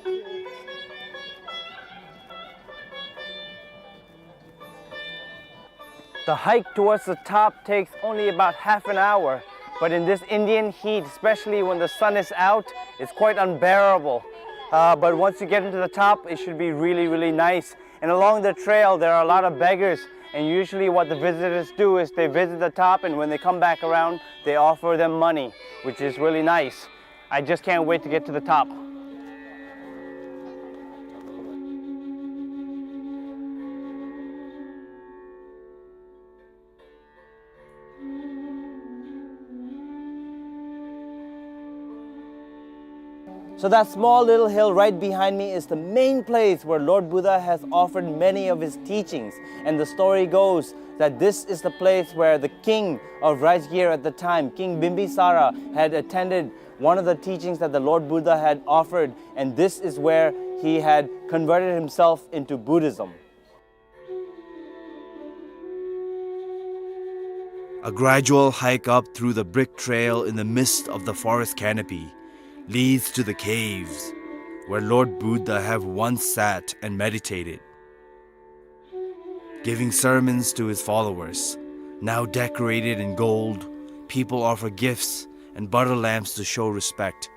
The hike towards the top takes only about half an hour, but in this Indian heat, especially when the sun is out, it's quite unbearable. Uh, but once you get into the top, it should be really, really nice. And along the trail, there are a lot of beggars, and usually what the visitors do is they visit the top, and when they come back around, they offer them money, which is really nice. I just can't wait to get to the top. So that small little hill right behind me is the main place where Lord Buddha has offered many of his teachings. And the story goes that this is the place where the king of Rajgir at the time, King Bimbisara, had attended one of the teachings that the Lord Buddha had offered, and this is where he had converted himself into Buddhism. A gradual hike up through the brick trail in the midst of the forest canopy leads to the caves where Lord Buddha have once sat and meditated, giving sermons to his followers. Now decorated in gold, people offer gifts and butter lamps to show respect.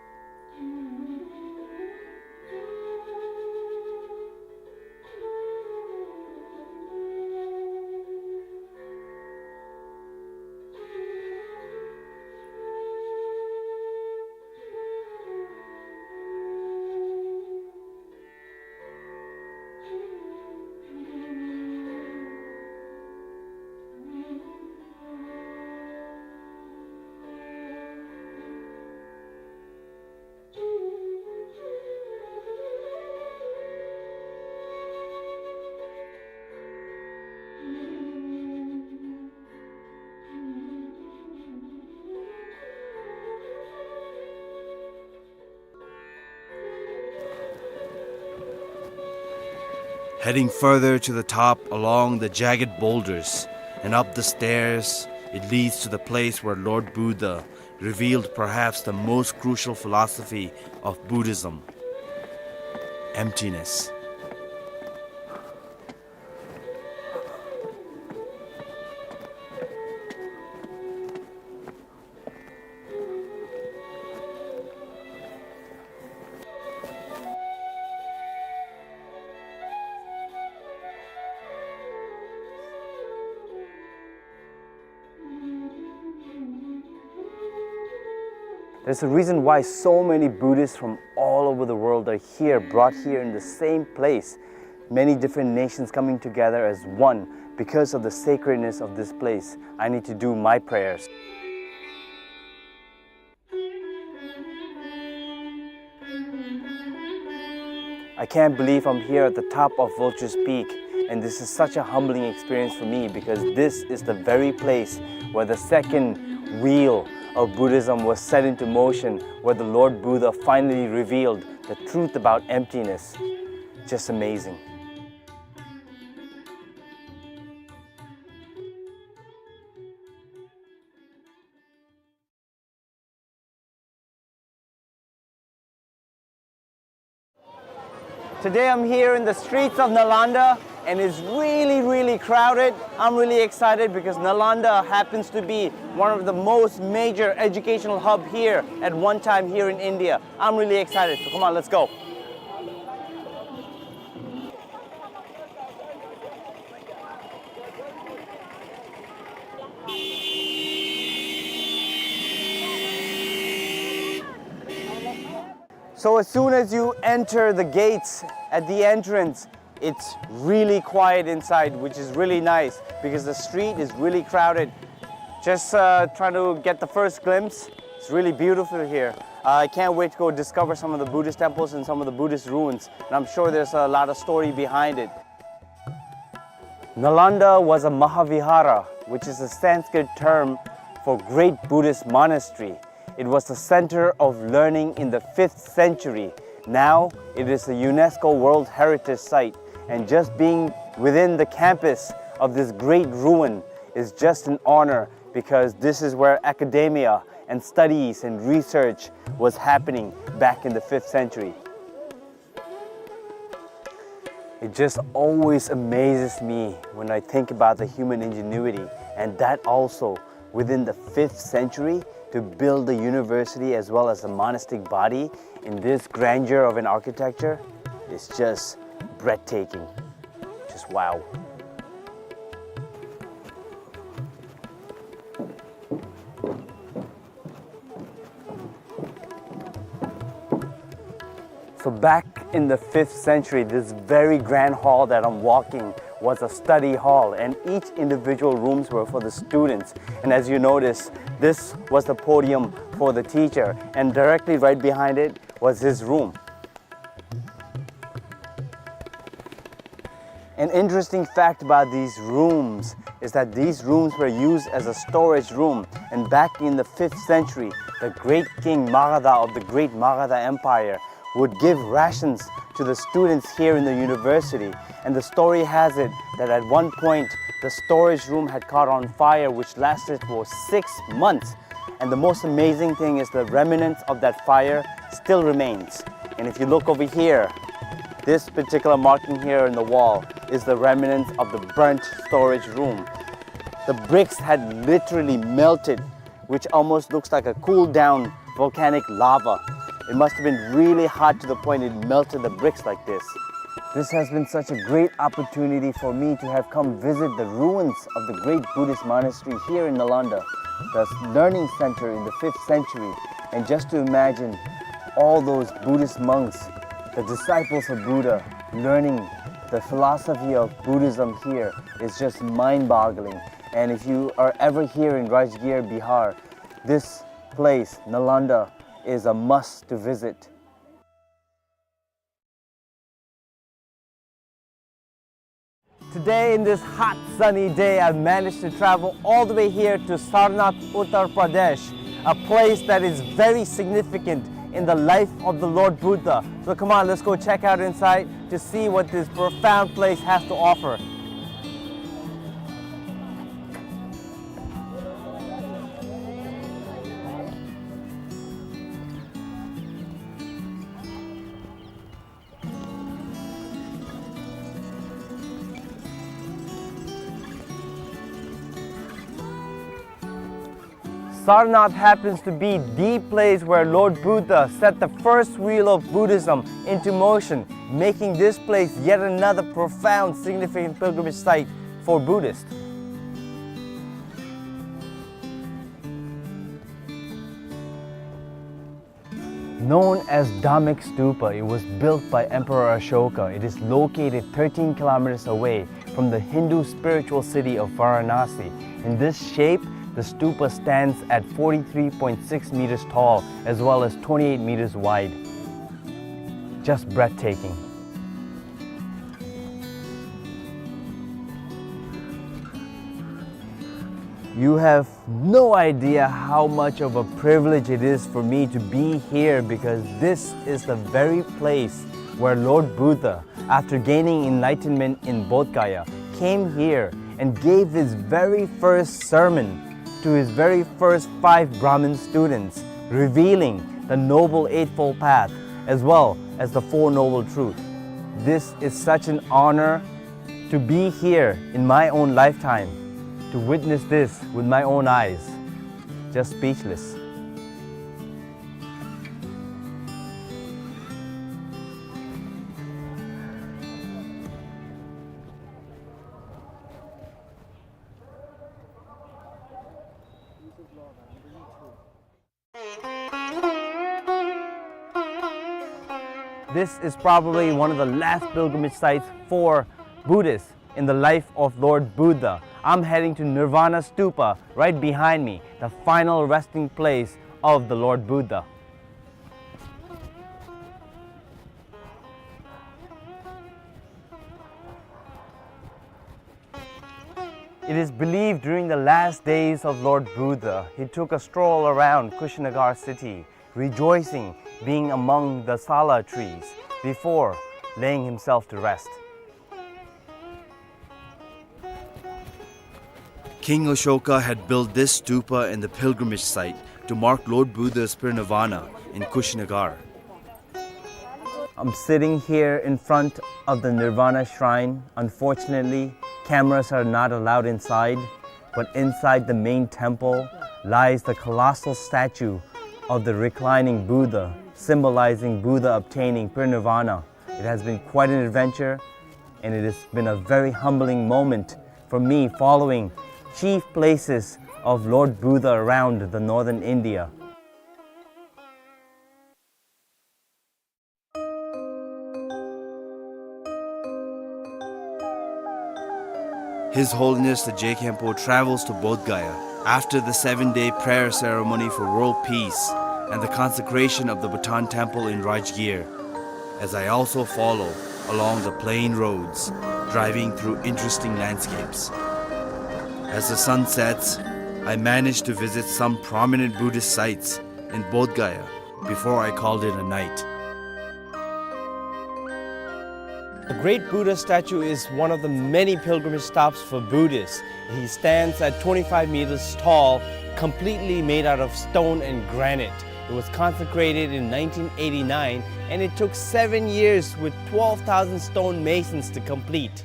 Heading further to the top along the jagged boulders and up the stairs, it leads to the place where Lord Buddha revealed perhaps the most crucial philosophy of Buddhism: emptiness. There's a reason why so many Buddhists from all over the world are here, brought here in the same place. Many different nations coming together as one because of the sacredness of this place. I need to do my prayers. I can't believe I'm here at the top of Vulture's Peak, and this is such a humbling experience for me because this is the very place where the second wheel of Buddhism was set into motion, where the Lord Buddha finally revealed the truth about emptiness. Just amazing. Today I'm here in the streets of Nalanda, and it's really, really crowded. I'm really excited because Nalanda happens to be one of the most major educational hub here at one time here in India. I'm really excited, so come on, let's go. So as soon as you enter the gates at the entrance, it's really quiet inside, which is really nice because the street is really crowded. Just, uh, trying to get the first glimpse. It's really beautiful here. Uh, I can't wait to go discover some of the Buddhist temples and some of the Buddhist ruins. And I'm sure there's a lot of story behind it. Nalanda was a Mahavihara, which is a Sanskrit term for great Buddhist monastery. It was the center of learning in the fifth century. Now it is a UNESCO World Heritage Site, and just being within the campus of this great ruin is just an honor, because this is where academia and studies and research was happening back in the fifth century. It just always amazes me when I think about the human ingenuity, and that also within the fifth century, to build the university as well as the monastic body in this grandeur of an architecture is just breathtaking. Just wow. So back in the fifth century, this very grand hall that I'm walking was a study hall, and each individual rooms were for the students. And as you notice, this was the podium for the teacher, and directly right behind it was his room. An interesting fact about these rooms is that these rooms were used as a storage room, and back in the fifth century, the great king Magadha of the great Magadha Empire would give rations to the students here in the university. And the story has it that at one point, the storage room had caught on fire, which lasted for six months. And the most amazing thing is the remnants of that fire still remains. And if you look over here, this particular marking here in the wall is the remnants of the burnt storage room. The bricks had literally melted, which almost looks like a cooled down volcanic lava. It must have been really hot to the point it melted the bricks like this. This has been such a great opportunity for me to have come visit the ruins of the great Buddhist monastery here in Nalanda, the learning center in the fifth century, and just to imagine all those Buddhist monks, the disciples of Buddha, learning the philosophy of Buddhism here is just mind-boggling. And if you are ever here in Rajgir, Bihar, this place, Nalanda, is a must to visit. Today, in this hot sunny day, I've managed to travel all the way here to Sarnath, Uttar Pradesh, a place that is very significant in the life of the Lord Buddha. So come on, let's go check out inside to see what this profound place has to offer. Sarnath happens to be the place where Lord Buddha set the first wheel of Buddhism into motion, making this place yet another profound, significant pilgrimage site for Buddhists. Known as Dhammek Stupa, it was built by Emperor Ashoka. It is located thirteen kilometers away from the Hindu spiritual city of Varanasi. In this shape, the stupa stands at forty-three point six meters tall as well as twenty-eight meters wide. Just breathtaking. You have no idea how much of a privilege it is for me to be here, because this is the very place where Lord Buddha, after gaining enlightenment in Bodh Gaya, came here and gave his very first sermon to his very first five Brahmin students, revealing the Noble Eightfold Path as well as the Four Noble Truths. This is such an honor to be here in my own lifetime, to witness this with my own eyes. Just speechless. This is probably one of the last pilgrimage sites for Buddhists in the life of Lord Buddha. I'm heading to Nirvana Stupa right behind me, the final resting place of the Lord Buddha. It is believed during the last days of Lord Buddha, he took a stroll around Kushinagar city, rejoicing being among the sala trees, before laying himself to rest. King Ashoka had built this stupa in the pilgrimage site to mark Lord Buddha's parinirvana in Kushinagar. I'm sitting here in front of the Nirvana Shrine. Unfortunately, cameras are not allowed inside, but inside the main temple lies the colossal statue of the reclining Buddha, symbolizing Buddha obtaining parinirvana. It has been quite an adventure, and it has been a very humbling moment for me following chief places of Lord Buddha around the northern India. His Holiness the Je Khenpo travels to Bodh Gaya after the seven-day prayer ceremony for world peace and the consecration of the Bhutan Temple in Rajgir, as I also follow along the plain roads, driving through interesting landscapes. As the sun sets, I manage to visit some prominent Buddhist sites in Bodh Gaya before I called it a night. The great Buddha statue is one of the many pilgrimage stops for Buddhists. He stands at twenty-five meters tall, completely made out of stone and granite. It was consecrated in nineteen eighty-nine, and it took seven years with twelve thousand stone masons to complete.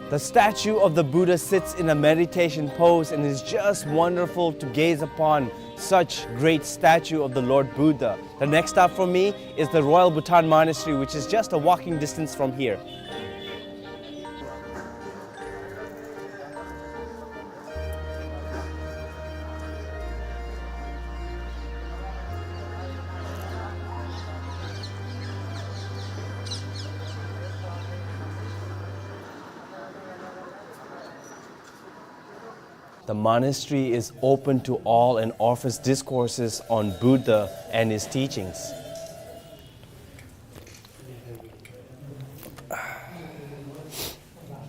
The statue of the Buddha sits in a meditation pose and is just wonderful to gaze upon such great statue of the Lord Buddha. The next stop for me is the Royal Bhutan Monastery, which is just a walking distance from here. The monastery is open to all and offers discourses on Buddha and his teachings.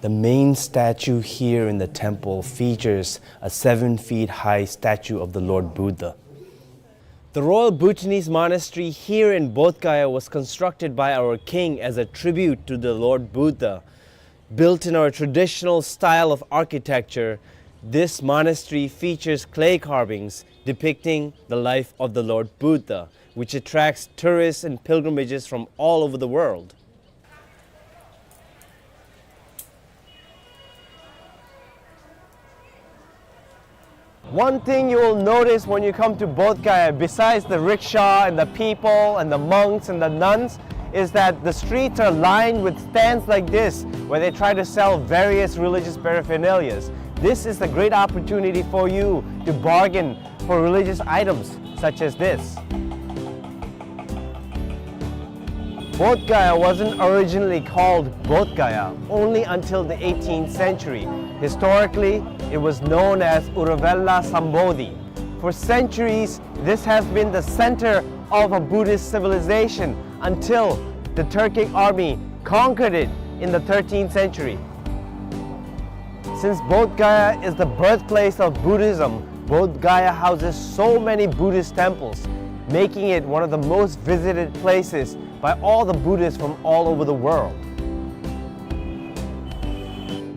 The main statue here in the temple features a seven feet high statue of the Lord Buddha. The Royal Bhutanese Monastery here in Bodh Gaya was constructed by our king as a tribute to the Lord Buddha. Built in our traditional style of architecture, this monastery features clay carvings depicting the life of the Lord Buddha, which attracts tourists and pilgrimages from all over the world. One thing you will notice when you come to Bodh Gaya, besides the rickshaw and the people and the monks and the nuns, is that the streets are lined with stands like this, where they try to sell various religious paraphernalias. This is a great opportunity for you to bargain for religious items such as this. Bodh Gaya wasn't originally called Bodh Gaya only until the eighteenth century. Historically, it was known as Uruvela Sambodhi. For centuries, this has been the center of a Buddhist civilization until the Turkic army conquered it in the thirteenth century. Since Bodh Gaya is the birthplace of Buddhism, Bodh Gaya houses so many Buddhist temples, making it one of the most visited places by all the Buddhists from all over the world.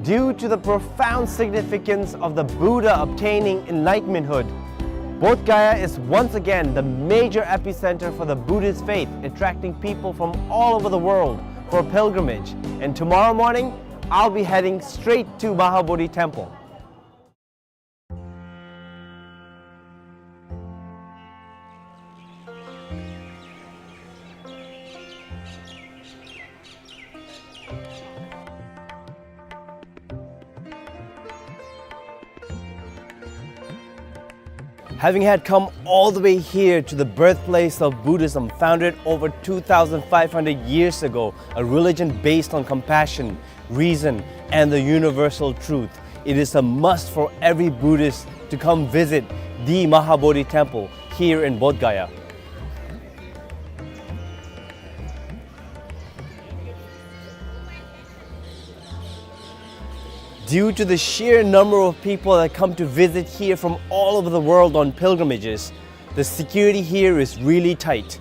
Due to the profound significance of the Buddha obtaining enlightenmenthood, Bodh Gaya is once again the major epicenter for the Buddhist faith, attracting people from all over the world for pilgrimage. And tomorrow morning, I'll be heading straight to Mahabodhi Temple. Having had come all the way here to the birthplace of Buddhism, founded over two thousand five hundred years ago, a religion based on compassion, reason, and the universal truth, it is a must for every Buddhist to come visit the Mahabodhi Temple here in Bodh Gaya. Due to the sheer number of people that come to visit here from all over the world on pilgrimages, the security here is really tight.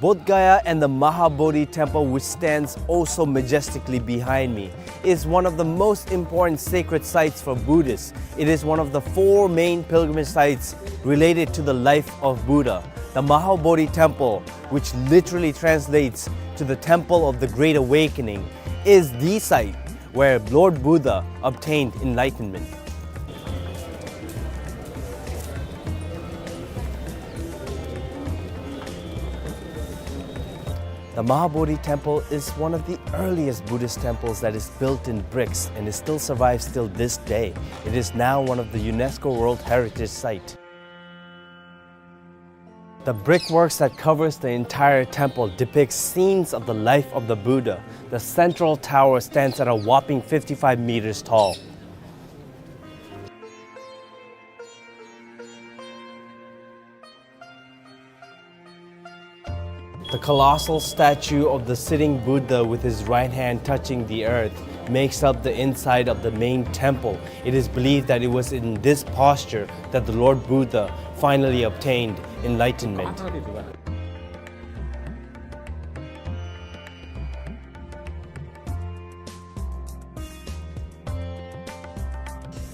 Bodh Gaya and the Mahabodhi temple, which stands also majestically behind me, is one of the most important sacred sites for Buddhists. It is one of the four main pilgrimage sites related to the life of Buddha. The Mahabodhi temple, which literally translates to the Temple of the Great Awakening, is the site where Lord Buddha obtained enlightenment. The Mahabodhi Temple is one of the earliest Buddhist temples that is built in bricks, and it still survives till this day. It is now one of the UNESCO World Heritage Site. The brickworks that covers the entire temple depicts scenes of the life of the Buddha. The central tower stands at a whopping fifty-five meters tall. The colossal statue of the sitting Buddha with his right hand touching the earth makes up the inside of the main temple. It is believed that it was in this posture that the Lord Buddha finally obtained enlightenment.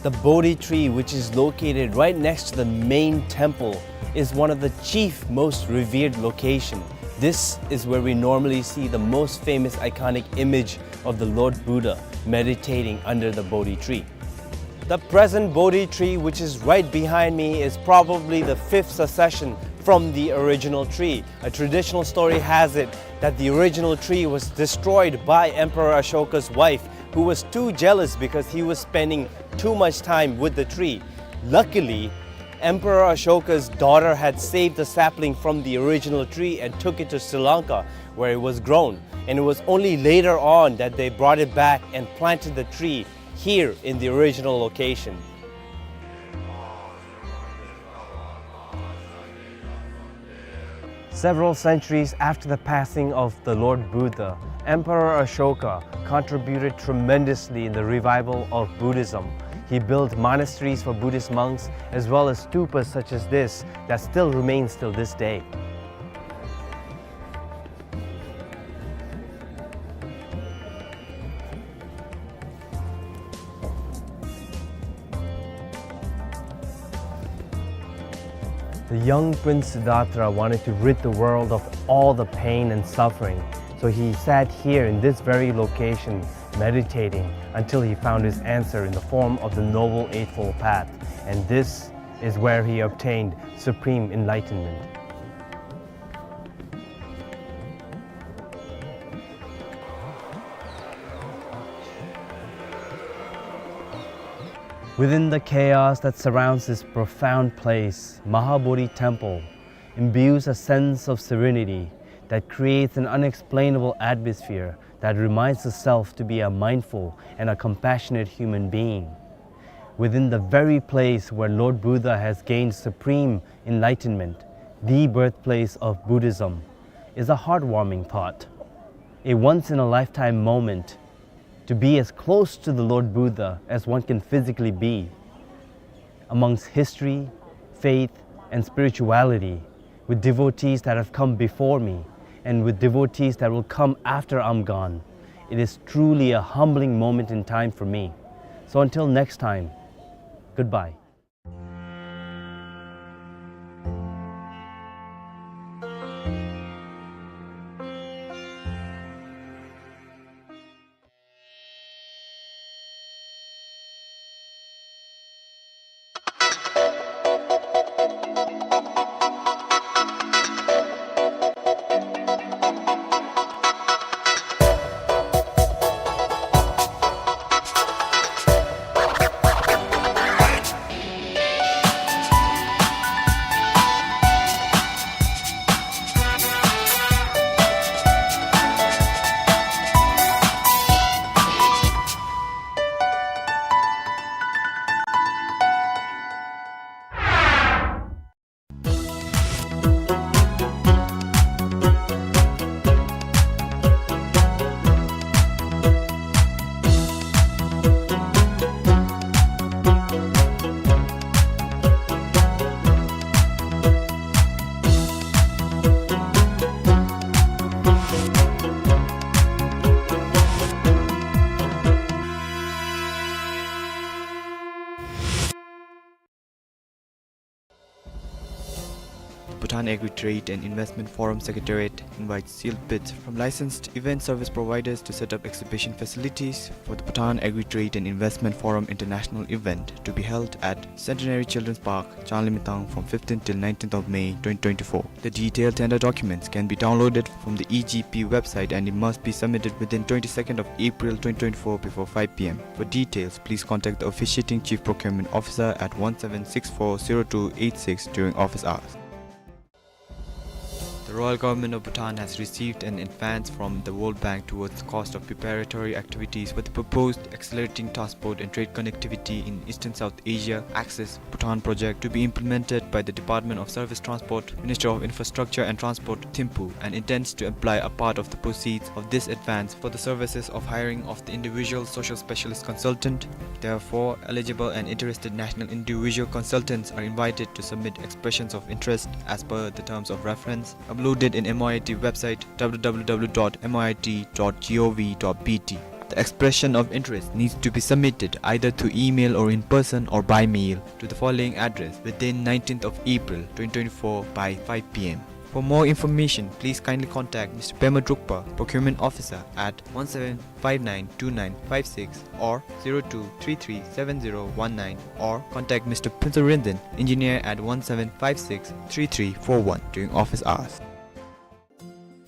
The Bodhi tree, which is located right next to the main temple, is one of the chief most revered location. This is where we normally see the most famous iconic image of the Lord Buddha meditating under the Bodhi tree. The present Bodhi tree, which is right behind me, is probably the fifth succession from the original tree. A traditional story has it that the original tree was destroyed by Emperor Ashoka's wife, who was too jealous because he was spending too much time with the tree. Luckily, Emperor Ashoka's daughter had saved the sapling from the original tree and took it to Sri Lanka, where it was grown. And it was only later on that they brought it back and planted the tree here in the original location. Several centuries after the passing of the Lord Buddha, Emperor Ashoka contributed tremendously in the revival of Buddhism. He built monasteries for Buddhist monks, as well as stupas such as this that still remains till this day. The young Prince Siddhartha wanted to rid the world of all the pain and suffering, so he sat here in this very location, meditating until he found his answer in the form of the Noble Eightfold Path, and this is where he obtained supreme enlightenment. Within the chaos that surrounds this profound place, Mahabodhi Temple imbues a sense of serenity that creates an unexplainable atmosphere that reminds the self to be a mindful and a compassionate human being. Within the very place where Lord Buddha has gained supreme enlightenment, the birthplace of Buddhism, is a heartwarming thought. A once-in-a-lifetime moment to be as close to the Lord Buddha as one can physically be, amongst history, faith, and spirituality, with devotees that have come before me, and with devotees that will come after I'm gone. It is truly a humbling moment in time for me. So until next time, goodbye. Agri-Trade and Investment Forum Secretariat invites sealed bids from licensed event service providers to set up exhibition facilities for the Bhutan Agri-Trade and Investment Forum International event to be held at Centenary Children's Park, Changlimithang, from fifteenth till nineteenth of May twenty twenty-four. The detailed tender documents can be downloaded from the E G P website and it must be submitted within twenty-second of April twenty twenty-four before five P M. For details, please contact the officiating Chief Procurement Officer at one seven six four zero two eight six during office hours. The Royal Government of Bhutan has received an advance from the World Bank towards the cost of preparatory activities for the proposed accelerating transport and trade connectivity in Eastern South Asia Axis Bhutan project to be implemented by the Department of Surface Transport, Ministry of Infrastructure and Transport, Thimphu, and intends to apply a part of the proceeds of this advance for the services of hiring of the individual social specialist consultant. Therefore, eligible and interested national individual consultants are invited to submit expressions of interest as per the terms of reference uploaded in M O I T website, W W W dot M O I T dot gov dot B T. The expression of interest needs to be submitted either through email or in person or by mail to the following address within nineteenth of April twenty twenty-four by five P M. For more information, please kindly contact Mister Pema Drukpa, Procurement Officer, at one seven five nine two nine five six or zero two three three seven zero one nine, or contact Mister Phuntsar Rinzin, Engineer, at one seven five six three three four one during office hours.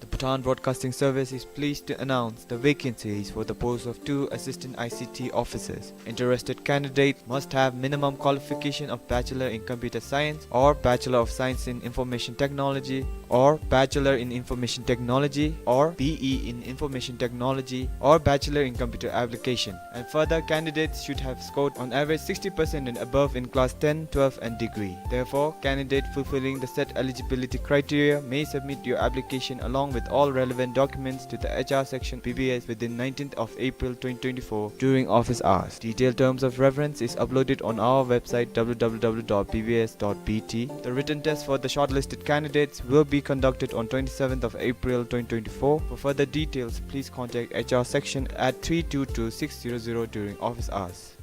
The Bhutan Broadcasting Service is pleased to announce the vacancies for the post of two assistant I C T officers. Interested candidates must have minimum qualification of Bachelor in Computer Science or Bachelor of Science in Information Technology or Bachelor in Information Technology or B E in Information Technology or Bachelor in Computer Application. And further, candidates should have scored on average sixty percent and above in class ten, twelve and degree. Therefore, candidate fulfilling the set eligibility criteria may submit your application along with all relevant documents to the H R section B B S within nineteenth of April twenty twenty-four during office hours. Detailed terms of reference is uploaded on our website, W W W dot B B S dot B T. The written test for the shortlisted candidates will be conducted on twenty-seventh of April twenty twenty-four. For further details, please contact H R section at three two two six zero zero during office hours.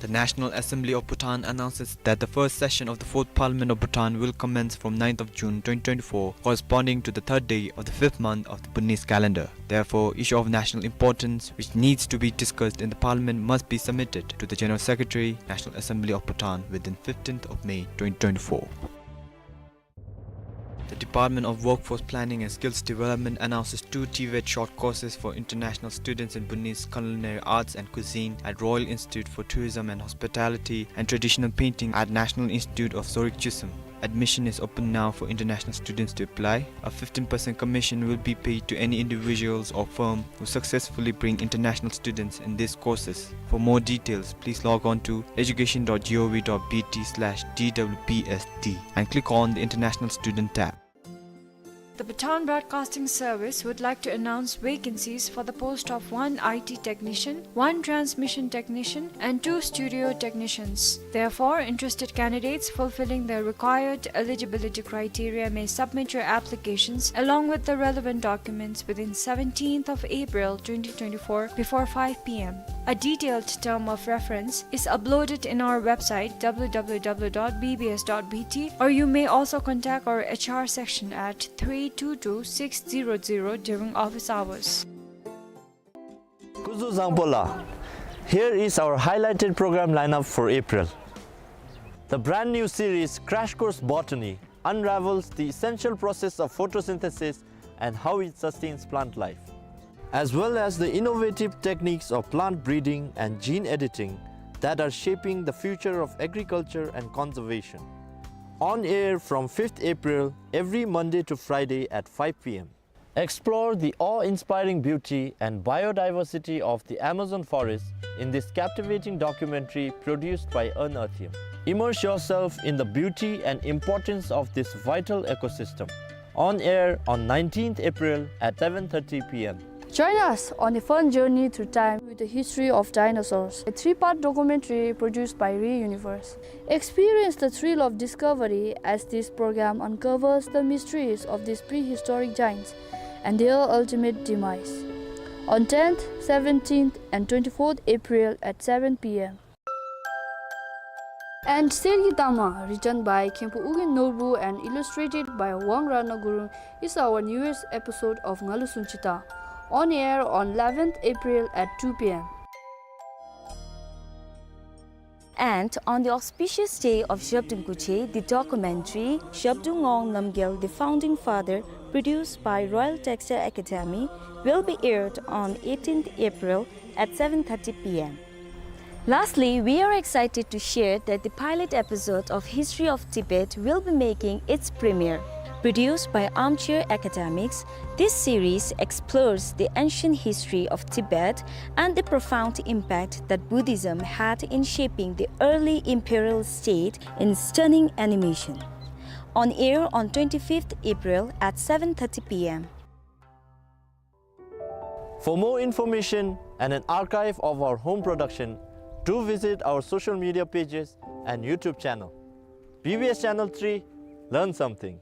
The National Assembly of Bhutan announces that the first session of the Fourth Parliament of Bhutan will commence from ninth of June twenty twenty-four, corresponding to the third day of the fifth month of the Bhutanese calendar. Therefore, issue of national importance which needs to be discussed in the Parliament must be submitted to the General Secretary, National Assembly of Bhutan, within fifteenth of May twenty twenty-four. The Department of Workforce Planning and Skills Development announces two TVET short courses for international students in Bhutanese culinary arts and cuisine at Royal Institute for Tourism and Hospitality and Traditional Painting at National Institute of Sorik Chushom. Admission is open now for international students to apply. A fifteen percent commission will be paid to any individuals or firm who successfully bring international students in these courses. For more details, please log on to education dot gov dot B T slash D W P S D and click on the International Student tab. The Bhutan Broadcasting Service would like to announce vacancies for the post of one I T technician, one transmission technician, and two studio technicians. Therefore, interested candidates fulfilling the required eligibility criteria may submit your applications along with the relevant documents within seventeenth of April twenty twenty-four before five P M. A detailed term of reference is uploaded in our website, W W W dot B B S dot B T, or you may also contact our H R section at three two two six zero zero during office hours. Kuzuzangpola. Here is our highlighted program lineup for April. The brand new series Crash Course Botany unravels the essential process of photosynthesis and how it sustains plant life, as well as the innovative techniques of plant breeding and gene editing that are shaping the future of agriculture and conservation. On air from fifth April, every Monday to Friday at five P M. Explore the awe-inspiring beauty and biodiversity of the Amazon forest in this captivating documentary produced by Unearthium. Immerse yourself in the beauty and importance of this vital ecosystem. On air on nineteenth April at seven thirty P M. Join us on a fun journey through time with the history of dinosaurs, a three-part documentary produced by Re Universe. Experience the thrill of discovery as this program uncovers the mysteries of these prehistoric giants and their ultimate demise. On tenth, seventeenth, and twenty-fourth April at seven P M. And གསེར་གྱི་ཏ་མ, written by མཁན་པོ་ཨོ་རྒྱན་ནོར་བུ and illustrated by Wang Ratna Gurung, is our newest episode of ང་ལུ་སུན་ཅི་ཏ, on air on eleventh April at two P M. And on the auspicious day of Zhabdrung Guje, the documentary Zhabdrung Ngawang Namgyal, the Founding Father, produced by Royal Textile Academy, will be aired on eighteenth April at seven thirty P M. Lastly, we are excited to share that the pilot episode of History of Tibet will be making its premiere. Produced by Armchair Academics, this series explores the ancient history of Tibet and the profound impact that Buddhism had in shaping the early imperial state in stunning animation. On air on twenty-fifth April at seven thirty P M. For more information and an archive of our home production, do visit our social media pages and YouTube channel. B B S Channel three, learn something.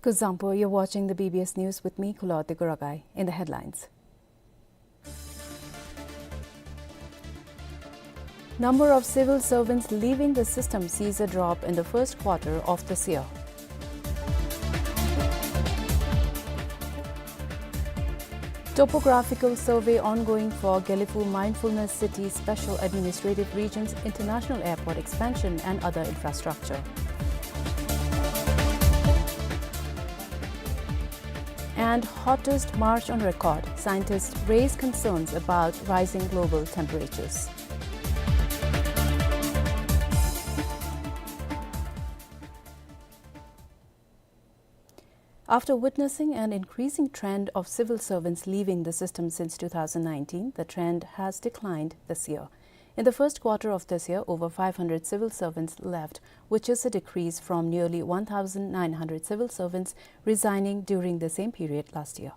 Kuzuzangpo, you're watching the B B S News with me, Khulote Kuragai. In the headlines: Number of civil servants leaving the system sees a drop in the first quarter of this year. Topographical survey ongoing for Gelephu Mindfulness City Special Administrative Region's International Airport expansion and other infrastructure. And hottest March on record, scientists raise concerns about rising global temperatures. After witnessing an increasing trend of civil servants leaving the system since two thousand nineteen, the trend has declined this year. In the first quarter of this year, over five hundred civil servants left, which is a decrease from nearly one thousand nine hundred civil servants resigning during the same period last year.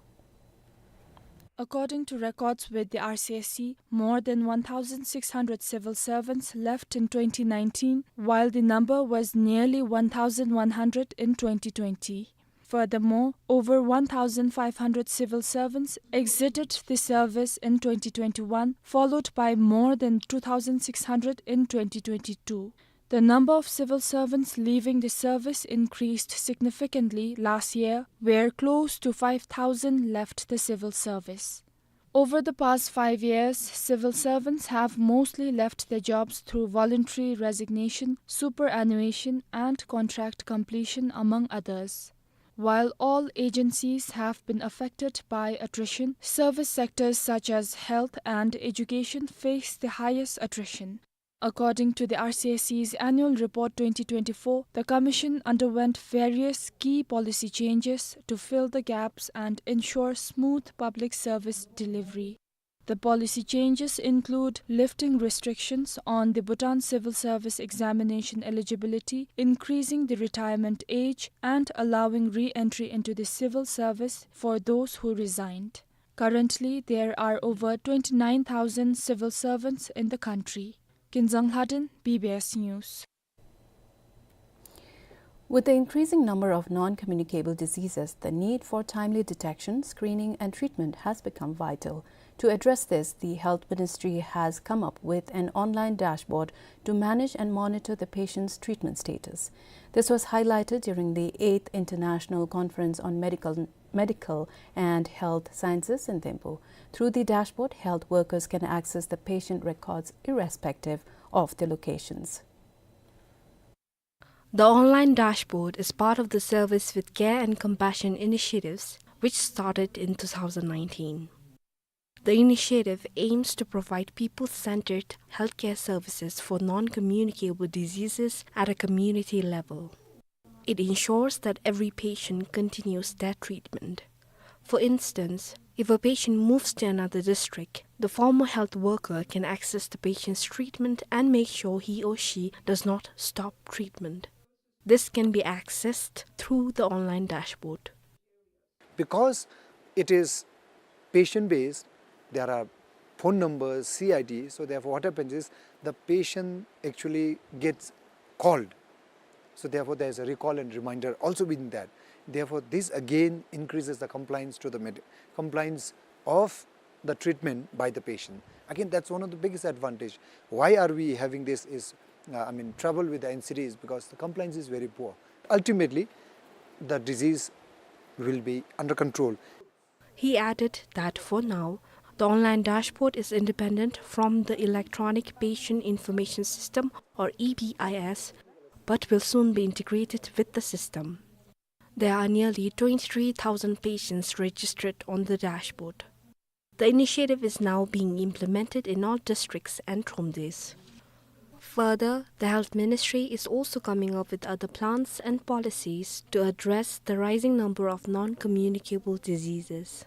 According to records with the R C S C, more than one thousand six hundred civil servants left in twenty nineteen, while the number was nearly one thousand one hundred in twenty twenty. Furthermore, over one thousand five hundred civil servants exited the service in twenty twenty-one, followed by more than two thousand six hundred in twenty twenty-two. The number of civil servants leaving the service increased significantly last year, where close to five thousand left the civil service. Over the past five years, civil servants have mostly left their jobs through voluntary resignation, superannuation, and contract completion, among others. While all agencies have been affected by attrition, service sectors such as health and education face the highest attrition. According to the R C S C's annual report twenty twenty-four, the Commission underwent various key policy changes to fill the gaps and ensure smooth public service delivery. The policy changes include lifting restrictions on the Bhutan Civil Service Examination eligibility, increasing the retirement age, and allowing re-entry into the civil service for those who resigned. Currently, there are over twenty-nine thousand civil servants in the country. Kinzang Lhaden, B B S News. With the increasing number of non-communicable diseases, the need for timely detection, screening, and treatment has become vital. To address this, the Health Ministry has come up with an online dashboard to manage and monitor the patient's treatment status. This was highlighted during the eighth International Conference on Medical, Medical and Health Sciences in Thimphu. Through the dashboard, health workers can access the patient records irrespective of their locations. The online dashboard is part of the Service with Care and Compassion initiatives, which started in two thousand nineteen. The initiative aims to provide people-centered healthcare services for non-communicable diseases at a community level. It ensures that every patient continues their treatment. For instance, if a patient moves to another district, the former health worker can access the patient's treatment and make sure he or she does not stop treatment. This can be accessed through the online dashboard. Because it is patient-based, there are phone numbers, C I D, so therefore what happens is the patient actually gets called. So therefore there is a recall and reminder also within that. Therefore this again increases the compliance to the med-, compliance of the treatment by the patient. Again, that's one of the biggest advantage. Why are we having this is, uh, I mean, trouble with the N C Ds, because the compliance is very poor. Ultimately, the disease will be under control. He added that for now, the online dashboard is independent from the Electronic Patient Information System, or E P I S, but will soon be integrated with the system. There are nearly twenty-three thousand patients registered on the dashboard. The initiative is now being implemented in all districts and Thromdees. Further, the Health Ministry is also coming up with other plans and policies to address the rising number of non-communicable diseases.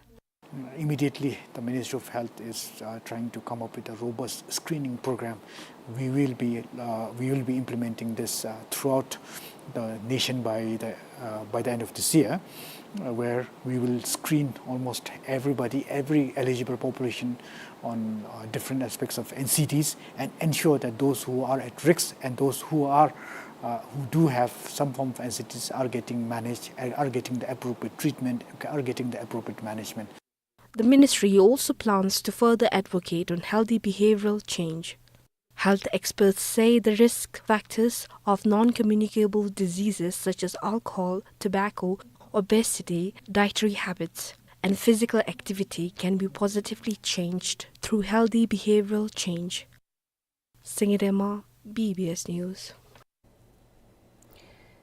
Immediately, the Ministry of Health is, uh, trying to come up with a robust screening program. We will be, uh, we will be implementing this, uh, throughout the nation by the, uh, by the end of this year, uh, where we will screen almost everybody, every eligible population on, uh, different aspects of N C Ds and ensure that those who are at risk and those who are, uh, who do have some form of N C Ds are getting managed, are, are getting the appropriate treatment, are getting the appropriate management. The ministry also plans to further advocate on healthy behavioral change. Health experts say the risk factors of non-communicable diseases such as alcohol, tobacco, obesity, dietary habits, and physical activity can be positively changed through healthy behavioral change. Singye Dema, B B S News.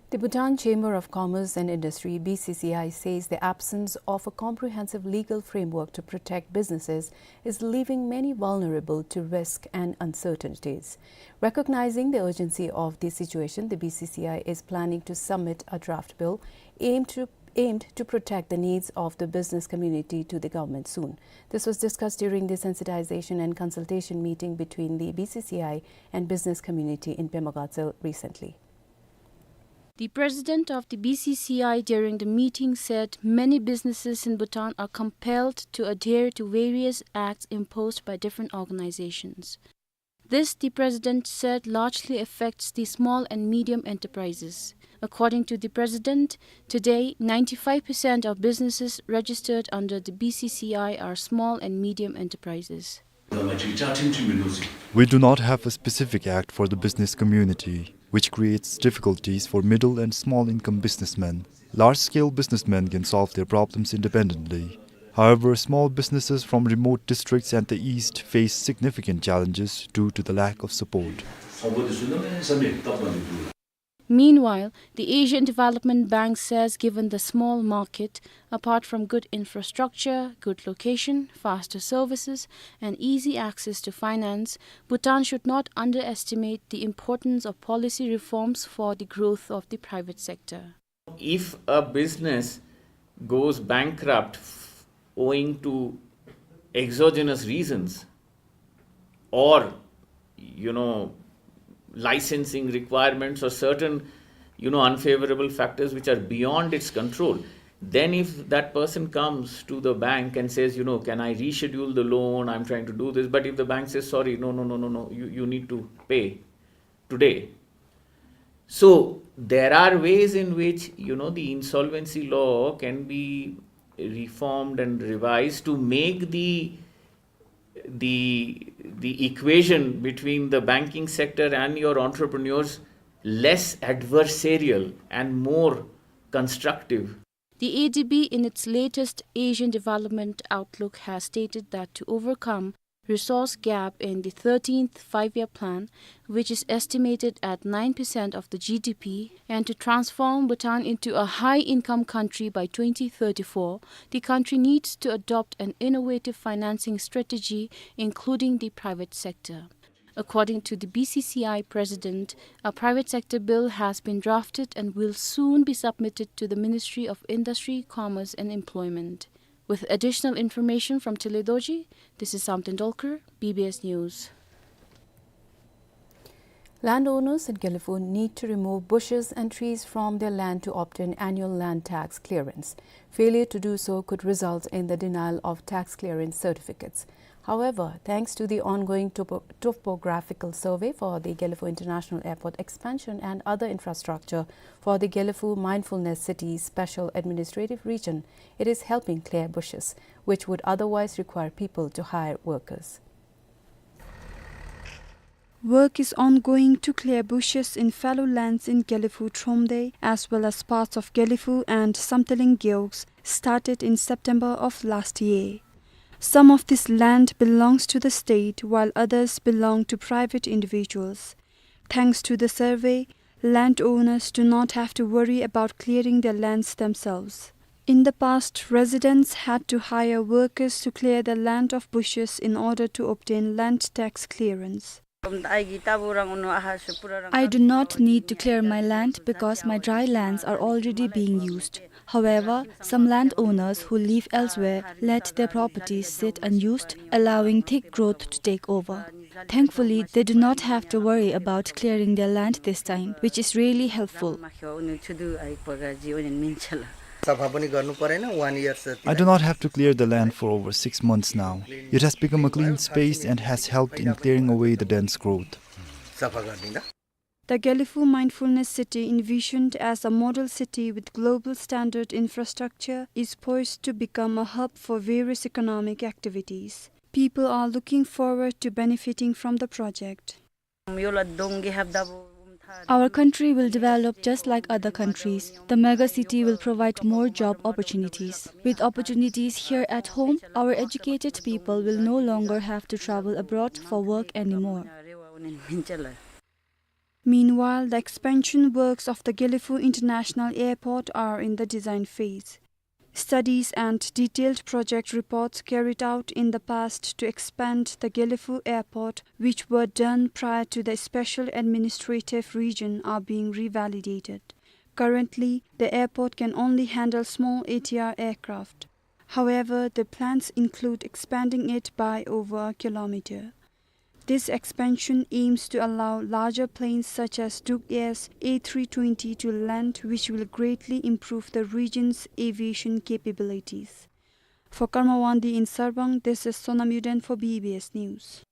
The Bhutan Chamber of Commerce and Industry, B C C I, says the absence of a comprehensive legal framework to protect businesses is leaving many vulnerable to risk and uncertainties. Recognizing the urgency of the situation, the B C C I is planning to submit a draft bill aimed to, aimed to protect the needs of the business community to the government soon. This was discussed during the sensitization and consultation meeting between the B C C I and business community in Pema Gatshel recently. The president of the B C C I during the meeting said many businesses in Bhutan are compelled to adhere to various acts imposed by different organizations. This, the president said, largely affects the small and medium enterprises. According to the president, today, ninety-five percent of businesses registered under the B C C I are small and medium enterprises. We do not have a specific act for the business community, which creates difficulties for middle and small income businessmen. Large-scale businessmen can solve their problems independently. However, small businesses from remote districts and the east face significant challenges due to the lack of support. Meanwhile, the Asian Development Bank says given the small market, apart from good infrastructure, good location, faster services, and easy access to finance, Bhutan should not underestimate the importance of policy reforms for the growth of the private sector. If a business goes bankrupt f-, owing to exogenous reasons, or, you know, licensing requirements or certain, you know, unfavorable factors which are beyond its control, then if that person comes to the bank and says, you know, "Can I reschedule the loan? I'm trying to do this." But if the bank says, "Sorry, no, no, no, no, no, you, you need to pay today." So there are ways in which, you know, the insolvency law can be reformed and revised to make the, the, the equation between the banking sector and your entrepreneurs less adversarial and more constructive. The A D B, in its latest Asian Development Outlook, has stated that to overcome resource gap in the thirteenth Five-Year Plan, which is estimated at nine percent of the G D P, and to transform Bhutan into a high-income country by twenty thirty-four, the country needs to adopt an innovative financing strategy, including the private sector. According to the B C C I president, a private sector bill has been drafted and will soon be submitted to the Ministry of Industry, Commerce and Employment. With additional information from Tile Dorji, this is Samten Dolkar, B B S News. Landowners in Gelephu need to remove bushes and trees from their land to obtain annual land tax clearance. Failure to do so could result in the denial of tax clearance certificates. However, thanks to the ongoing topo-, topographical survey for the Gelephu International Airport expansion and other infrastructure for the Gelephu Mindfulness City Special Administrative Region, it is helping clear bushes, which would otherwise require people to hire workers. Work is ongoing to clear bushes in fallow lands in Gelephu Thromde, as well as parts of Gelephu and Samtaleng Gewog, started in September of last year. Some of this land belongs to the state, while others belong to private individuals. Thanks to the survey, landowners do not have to worry about clearing their lands themselves. In the past, residents had to hire workers to clear the land of bushes in order to obtain land tax clearance. I do not need to clear my land because my dry lands are already being used. However, some landowners who live elsewhere let their properties sit unused, allowing thick growth to take over. Thankfully, they do not have to worry about clearing their land this time, which is really helpful. सफा पनि गर्नु परेन, one year से। I do not have to clear the land for over six months now. It has become a clean space and has helped in clearing away the dense growth. सफा गरिदिँदा। The Gelephu Mindfulness City, envisioned as a model city with global standard infrastructure, is poised to become a hub for various economic activities. People are looking forward to benefiting from the project. Our country will develop just like other countries. The mega city will provide more job opportunities. With opportunities here at home, our educated people will no longer have to travel abroad for work anymore. Meanwhile, the expansion works of the Gelephu International Airport are in the design phase. Studies and detailed project reports carried out in the past to expand the Gelephu Airport, which were done prior to the Special Administrative Region, are being revalidated. Currently, the airport can only handle small A T R aircraft. However, the plans include expanding it by over a kilometer. This expansion aims to allow larger planes such as Druk Air's A three twenty to land, which will greatly improve the region's aviation capabilities. For Karma Wangdi in Sarpang, this is Sonam Yuden for B B S News.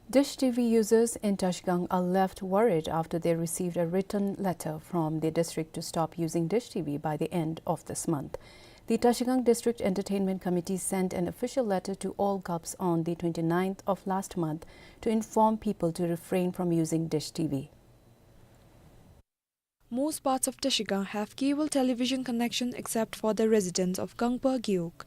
Dish T V users in Trashigang are left worried after they received a written letter from the district to stop using Dish T V by the end of this month. The Trashigang District Entertainment Committee sent an official letter to all GUPs on the twenty-ninth of last month to inform people to refrain from using Dish T V. Most parts of Trashigang have cable television connection except for the residents of Gangpa Gewog.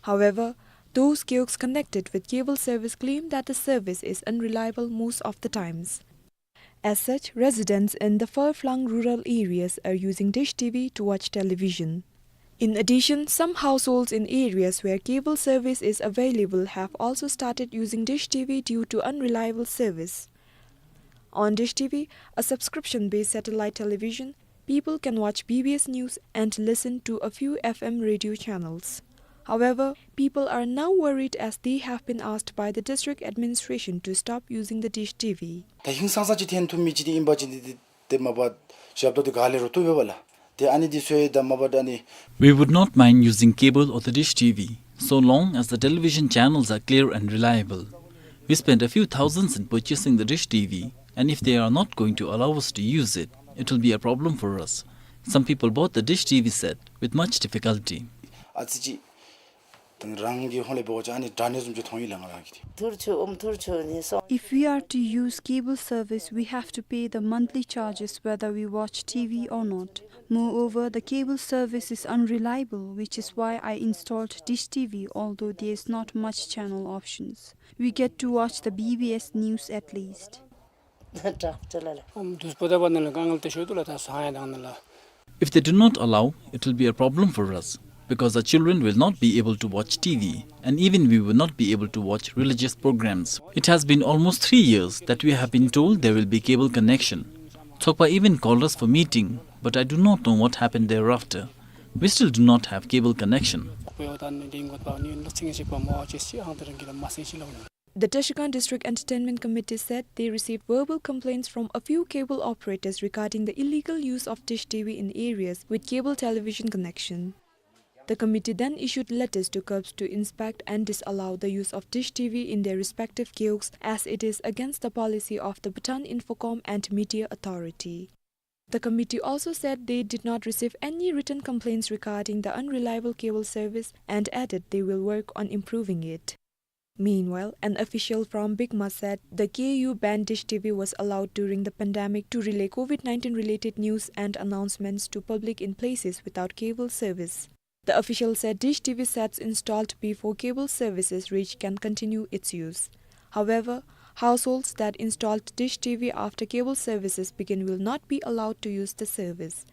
However, those gewogs connected with cable service claim that the service is unreliable most of the times. As such, residents in the far-flung rural areas are using Dish T V to watch television. In addition, some households in areas where cable service is available have also started using Dish T V due to unreliable service. On Dish T V, a subscription-based satellite television, people can watch B B S News and listen to a few F M radio channels. However, people are now worried as they have been asked by the district administration to stop using the Dish T V. ད་ཧིང་སང་ས་ཅིག་འཐེན་ཐུབ་མི་ཅིག་འདི་ཨིན་པ་ཅིན་འདི་འདི་ཏེ་མ་པ་ཞབས་ཏོག་འདི་ག་ལས་རུང་བཏུབ་པས་ལགས། ཏེ་ཨ་ནི་འདི་ཚུ་ཡང་ད་མ་པ་ཨ་ནི། We would not mind using cable or the Dish T V, so long as the television channels are clear and reliable. We spent a few thousands in purchasing the Dish T V, and if they are not going to allow us to use it, it will be a problem for us. Some people bought the Dish T V set with much difficulty. ཨ་ཙི་ཅིག་ རང་གི་ཧོང་ལས་འབད་བ་ཅིན་ཨ་ནི་དྲག་ནི་བཟུམ་ཅིག་མཐོང་ཡི་ལགས་ང་ར་གིས། ཐུར་ཆུ་ཨུམ་ཐུར་ཆུ་ནི་སོང་། If we are to use cable service, we have to pay the monthly charges whether we watch T V or not. Moreover, the cable service is unreliable, which is why I installed Dish T V, although there is not much channel options. We get to watch the B B S news at least. དྲག་ཅོ་ལ་ལ། ཨམ་དུས་པོ་ད་བ་ནི་ལ་དཀའ་ངལ་ཏེ་ཤོར་དུ་ལ་ད་སོང་ཡ་དང་ནི་ལ། If they do not allow, it will be a problem for us, because our children will not be able to watch T V, and even we will not be able to watch religious programs. It has been almost three years that we have been told there will be cable connection. ཚོགས་པ་even called us for meeting, but I do not know what happened thereafter. We still do not have cable connection. ཁོ་ཡོ་ད་ནི་དེ་འགོ་ད་ནི་ལག་ཚིང་ཞིག་པ་མོ་ཅེ་སི་ཨང་ཏེ་རང་གི་ལ་མ་སེང་ཞིག་ལ། The Trashigang District Entertainment Committee said they received verbal complaints from a few cable operators regarding the illegal use of Dish T V in areas with cable television connection. The committee then issued letters to KEBS to inspect and disallow the use of Dish T V in their respective kiosks, as it is against the policy of the Bhutan Infocom and Media Authority. The committee also said they did not receive any written complaints regarding the unreliable cable service and added they will work on improving it. Meanwhile, an official from BICMA said the K U banned Dish T V was allowed during the pandemic to relay COVID nineteen related news and announcements to public in places without cable service. The official said Dish T V sets installed before cable services reach can continue its use. However, households that installed Dish T V after cable services begin will not be allowed to use the service.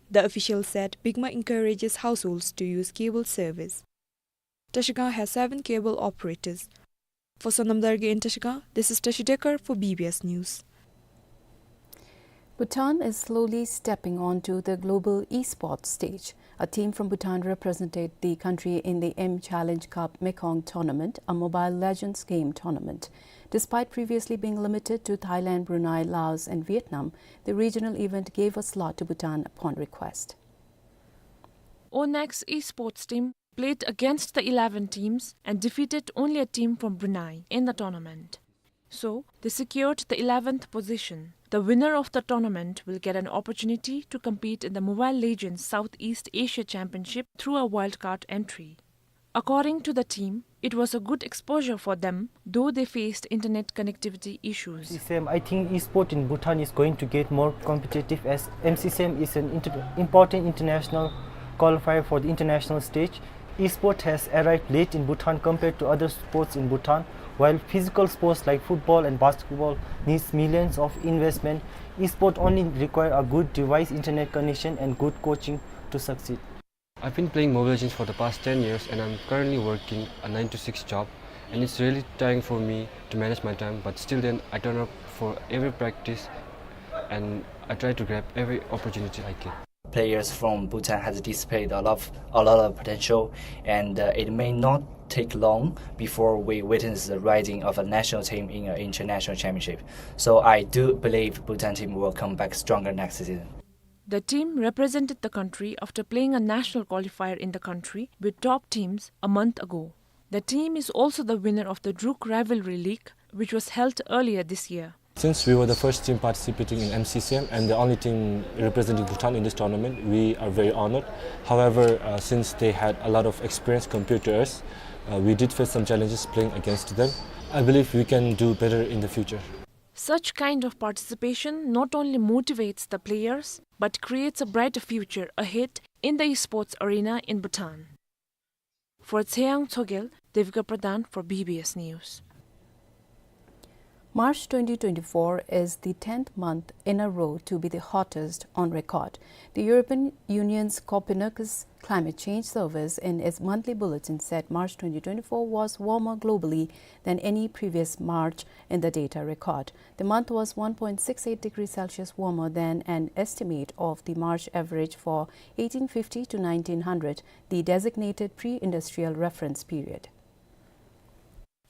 The official said BICMA encourages households to use cable service. Trashigang has seven cable operators. For Sonam Dargay in Trashigang, this is Tashi Dekar for B B S News. Bhutan is slowly stepping onto the global esports stage. A team from Bhutan represented the country in the M Challenge Cup Mekong tournament, a Mobile Legends game tournament. Despite previously being limited to Thailand, Brunei, Laos, and Vietnam, the regional event gave a slot to Bhutan upon request. Onax esports team played against the eleven teams and defeated only a team from Brunei in the tournament. So, they secured the eleventh position. The winner of the tournament will get an opportunity to compete in the Mobile Legends Southeast Asia Championship through a wildcard entry. According to the team, it was a good exposure for them, though they faced internet connectivity issues. M C C M, I think esport in Bhutan is going to get more competitive as M C C M is an inter-, important international qualifier for the international stage. Esport has arrived late in Bhutan compared to other sports in Bhutan. While physical sports like football and basketball needs millions of investment, esport only require a good device, internet connection, and good coaching to succeed. I've been playing Mobile Legends for the past ten years, and I'm currently working a nine to six job, and it's really tiring for me to manage my time, but still then I turn up for every practice and I try to grab every opportunity I get. Players from Bhutan has displayed a lot of, a lot of potential, and, uh, it may not take long before we witness the rising of a national team in an international championship. So I do believe Bhutan team will come back stronger next season. The team represented the country after playing a national qualifier in the country with top teams a month ago. The team is also the winner of the Druk Rivalry League, which was held earlier this year. Since we were the first team participating in M C C M and the only team representing Bhutan in this tournament, we are very honored. However, uh, since they had a lot of experience compared to us, uh, we did face some challenges playing against them. I believe we can do better in the future. Such kind of participation not only motivates the players, but creates a brighter future ahead in the esports arena in Bhutan. For Tseyang Tshogel, Devika Pradhan for B B S News. March twenty twenty-four is the tenth month in a row to be the hottest on record. The European Union's Copernicus Climate Change Service, in its monthly bulletin, said March twenty twenty-four was warmer globally than any previous March in the data record. The month was one point six eight degrees Celsius warmer than an estimate of the March average for eighteen fifty to nineteen hundred, the designated pre-industrial reference period.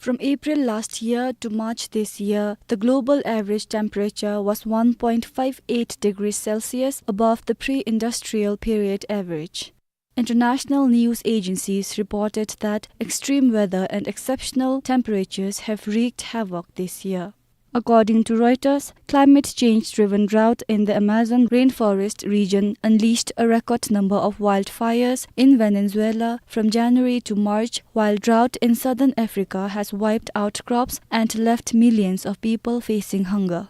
From April last year to March this year, the global average temperature was one point five eight degrees Celsius above the pre-industrial period average. International news agencies reported that extreme weather and exceptional temperatures have wreaked havoc this year. According to Reuters, climate change-driven drought in the Amazon rainforest region unleashed a record number of wildfires in Venezuela from January to March, while drought in southern Africa has wiped out crops and left millions of people facing hunger.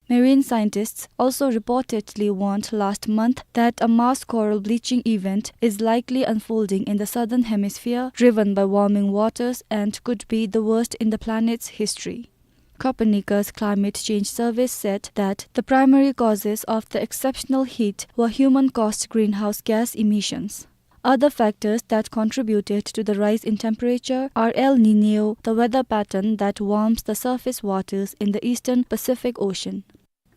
Marine scientists also reportedly warned last month that a mass coral bleaching event is likely unfolding in the southern hemisphere, driven by warming waters, and could be the worst in the planet's history. Copernicus Climate Change Service said that the primary causes of the exceptional heat were human-caused greenhouse gas emissions. Other factors that contributed to the rise in temperature are El Niño, the weather pattern that warms the surface waters in the eastern Pacific Ocean.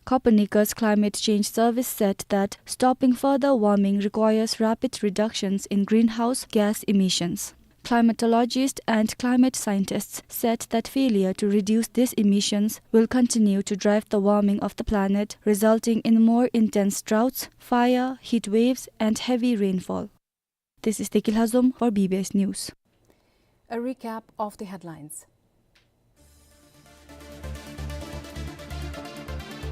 Copernicus Climate Change Service said that stopping further warming requires rapid reductions in greenhouse gas emissions. Climatologists and climate scientists said that failure to reduce these emissions will continue to drive the warming of the planet, resulting in more intense droughts, fire, heat waves, and heavy rainfall. This is Tekil Hazom for B B S News. A recap of the headlines.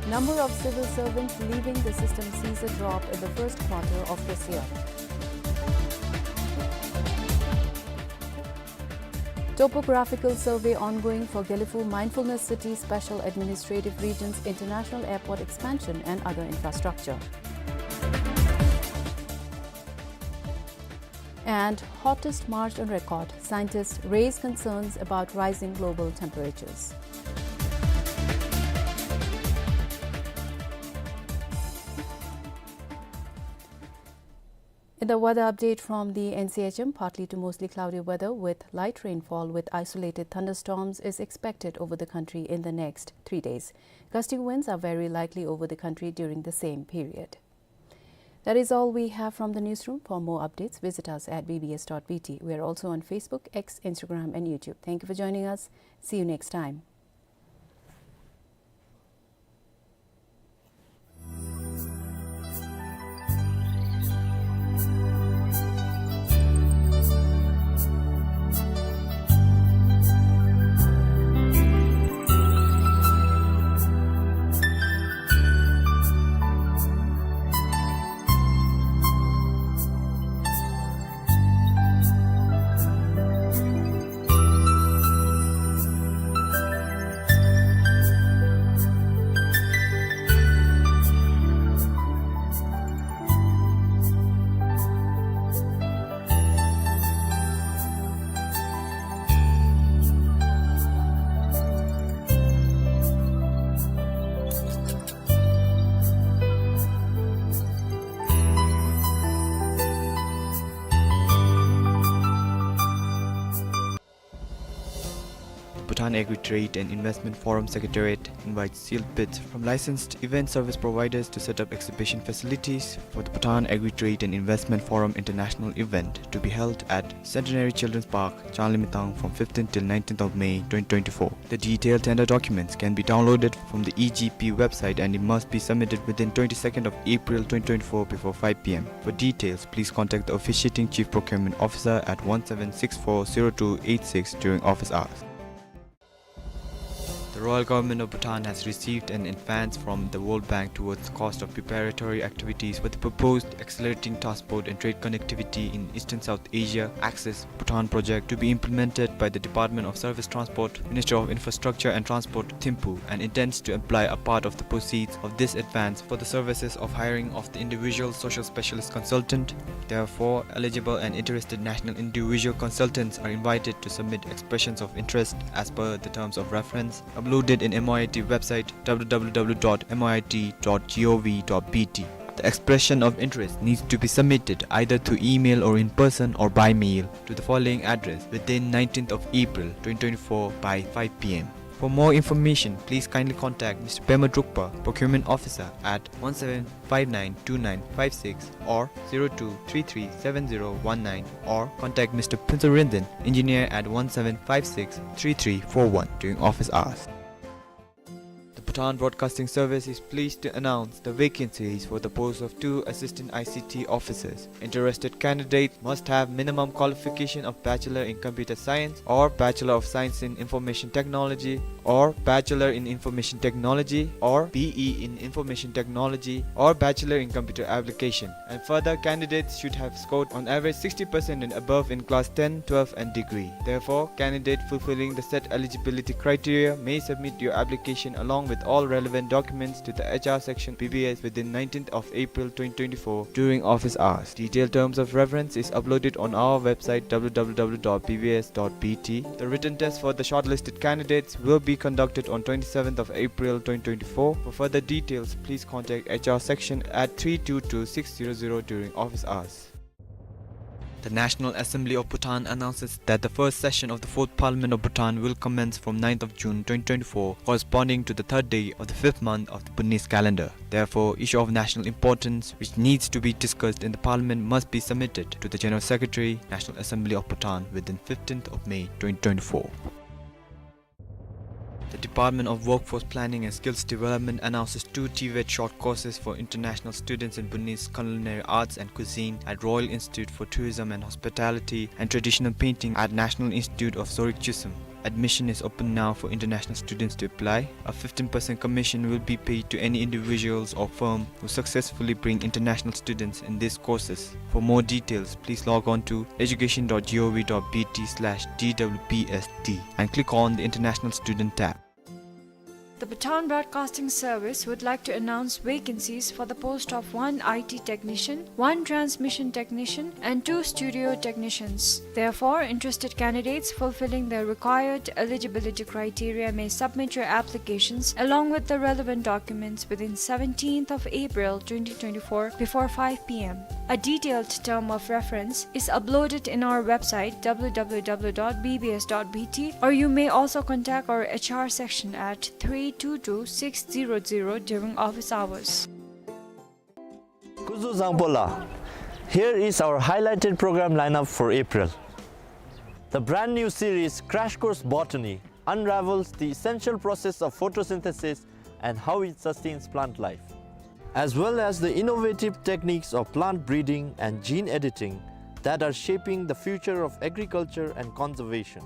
Number of civil servants leaving the system sees a drop in the first quarter of this year. Topographical survey ongoing for Gelephu Mindfulness City Special Administrative Region's international airport expansion and other infrastructure. And hottest March on record, scientists raise concerns about rising global temperatures. In the weather update from the N C H M, partly to mostly cloudy weather with light rainfall with isolated thunderstorms is expected over the country in the next three days. Gusting winds are very likely over the country during the same period. That is all we have from the newsroom. For more updates, visit us at B B S dot B T. We are also on Facebook, X, Instagram, and YouTube. Thank you for joining us. See you next time. The Bhutan Agri-Trade and Investment Forum Secretariat invites sealed bids from licensed event service providers to set up exhibition facilities for the Bhutan Agri-Trade and Investment Forum International event to be held at Centenary Children's Park, Changlimithang, from fifteenth till nineteenth of May twenty twenty-four. The detailed tender documents can be downloaded from the E G P website and it must be submitted within twenty-second of April twenty twenty-four before five P M. For details, please contact the officiating Chief Procurement Officer at one seven six four zero two eight six during office hours. The Royal Government of Bhutan has received an advance from the World Bank towards the cost of preparatory activities for the proposed Accelerating Transport and Trade Connectivity in Eastern South Asia, ACCESS, Bhutan project to be implemented by the Department of Surface Transport, Ministry of Infrastructure and Transport, Thimphu, and intends to apply a part of the proceeds of this advance for the services of hiring of the individual social specialist consultant. Therefore, eligible and interested national individual consultants are invited to submit expressions of interest as per the terms of reference uploaded in M O I T website, W W W dot M O I T dot gov dot B T. The expression of interest needs to be submitted either through email or in person or by mail to the following address within nineteenth of April twenty twenty-four by five P M. For more information, please kindly contact Mister Pema Drukpa, Procurement Officer, at one seven five nine two nine five six or zero two three three seven zero one nine, or contact Mister Phuntsog Rinzin, Engineer, at one seven five six three three four one during office hours. The Bhutan Broadcasting Service is pleased to announce the vacancies for the post of two assistant I C T officers. Interested candidates must have minimum qualification of Bachelor in Computer Science or Bachelor of Science in Information Technology or Bachelor in Information Technology or B E in Information Technology or Bachelor in Computer Application. And further, candidates should have scored on average sixty percent and above in class ten, twelve and degree. Therefore, candidate fulfilling the set eligibility criteria may submit your application along with all relevant documents to the H R section B B S within nineteenth of April twenty twenty-four during office hours. Detailed terms of reference is uploaded on our website w w w dot b b s dot b t. The written test for the shortlisted candidates will be conducted on twenty-seventh of April twenty twenty-four. For further details, please contact H R section at three two two six zero zero during office hours. The National Assembly of Bhutan announces that the first session of the Fourth Parliament of Bhutan will commence from ninth of June twenty twenty-four, corresponding to the third day of the fifth month of the Bhutanese calendar. Therefore, issue of national importance which needs to be discussed in the Parliament must be submitted to the General Secretary, National Assembly of Bhutan, within fifteenth of May twenty twenty-four. The Department of Workforce Planning and Skills Development announces two TVET short courses for international students in Bhutanese culinary arts and cuisine at Royal Institute for Tourism and Hospitality and Traditional Painting at National Institute of Sorik Chushom. Admission is open now for international students to apply. A fifteen percent commission will be paid to any individuals or firm who successfully bring international students in these courses. For more details, please log on to education dot gov dot bt slash dwbsd and click on the International Student tab. The Bhutan Broadcasting Service would like to announce vacancies for the post of one I T technician, one transmission technician, and two studio technicians. Therefore, interested candidates fulfilling the required eligibility criteria may submit your applications along with the relevant documents within seventeenth of April twenty twenty-four before five p m. A detailed term of reference is uploaded in our website w w w dot b b s dot b t, or you may also contact our H R section at three two two six zero zero during office hours. Kuzuzangpo pola. Here is our highlighted program lineup for April. The brand new series Crash Course Botany unravels the essential process of photosynthesis and how it sustains plant life, as well as the innovative techniques of plant breeding and gene editing that are shaping the future of agriculture and conservation.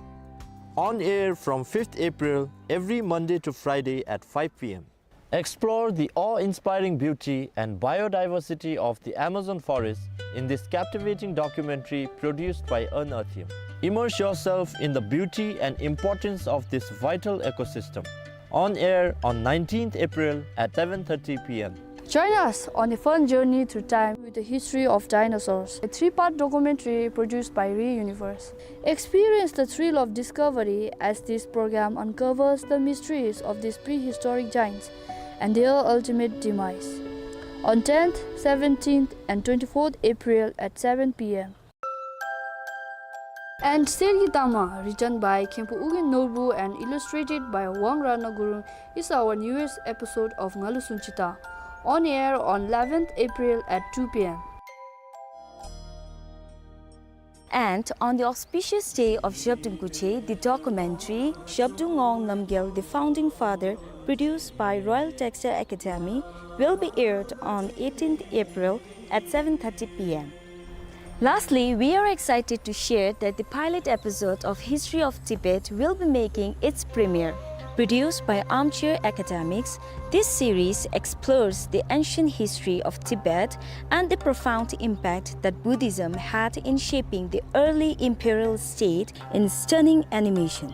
On air from fifth April, every Monday to Friday at five p m. Explore the awe-inspiring beauty and biodiversity of the Amazon forest in this captivating documentary produced by Earn Earthium. Immerse yourself in the beauty and importance of this vital ecosystem. On air on nineteenth April at seven thirty p m. Join us on a fun journey through time with the history of dinosaurs, a three-part documentary produced by Re Universe. Experience the thrill of discovery as this program uncovers the mysteries of these prehistoric giants and their ultimate demise. On tenth, seventeenth, and twenty-fourth April at seven p m. And Sergi Tangma, written by Khenpo Ugyen Norbu and illustrated by Wang Ratna Gurung, is our newest episode of Ngalu Sunchita, on air on eleventh April at two p m. And on the auspicious day of Zhabdrung Kuche, the documentary Zhabdrung Ngawang Namgyal, the Founding Father, produced by Royal Textile Academy, will be aired on eighteenth April at seven thirty p m. Lastly, we are excited to share that the pilot episode of History of Tibet will be making its premiere. Produced by Armchair Academics, this series explores the ancient history of Tibet and the profound impact that Buddhism had in shaping the early imperial state in stunning animation.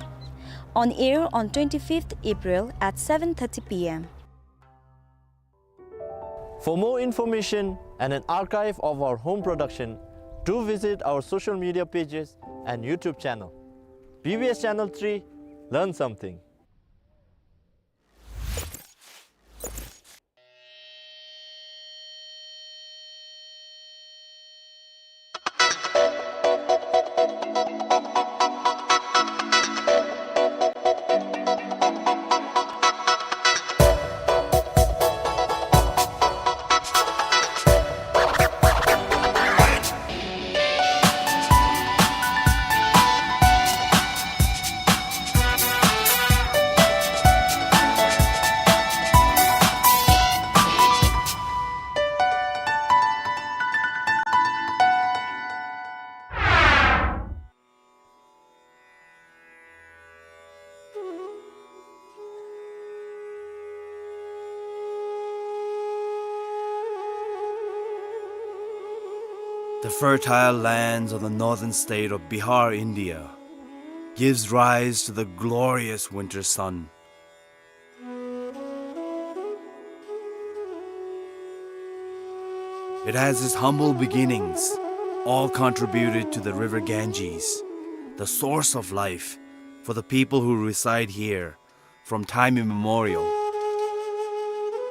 On air on twenty-fifth April at seven thirty p m. For more information and an archive of our home production, do visit our social media pages and YouTube channel. B B S Channel three, learn something. The fertile lands of the northern state of Bihar, India, gives rise to the glorious winter sun. It has its humble beginnings, all contributed to the river Ganges, the source of life for the people who reside here from time immemorial.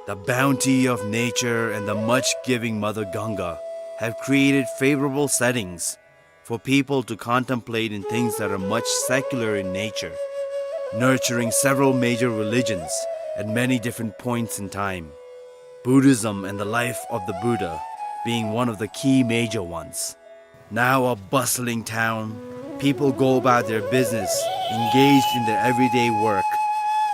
The bounty of nature and the much-giving Mother Ganga have created favorable settings for people to contemplate in things that are much secular in nature, nurturing several major religions at many different points in time, Buddhism and the life of the Buddha being one of the key major ones. Now a bustling town, people go about their business, engaged in their everyday work,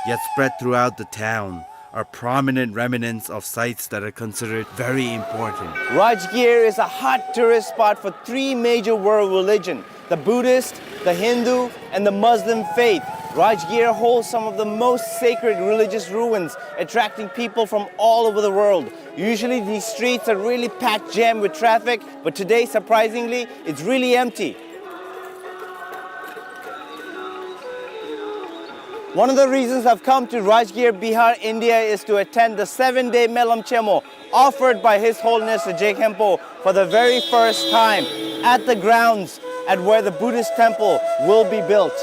yet spread throughout the town are prominent remnants of sites that are considered very important. Rajgir is a hot tourist spot for three major world religion, the Buddhist, the Hindu, and the Muslim faith. Rajgir holds some of the most sacred religious ruins, attracting people from all over the world. Usually these streets are really packed jam with traffic, but today, surprisingly, it's really empty. One of the reasons I've come to Rajgir, Bihar, India is to attend the seven-day Melam Chemo offered by His Holiness the Je Khenpo for the very first time at the grounds at where the Buddhist temple will be built.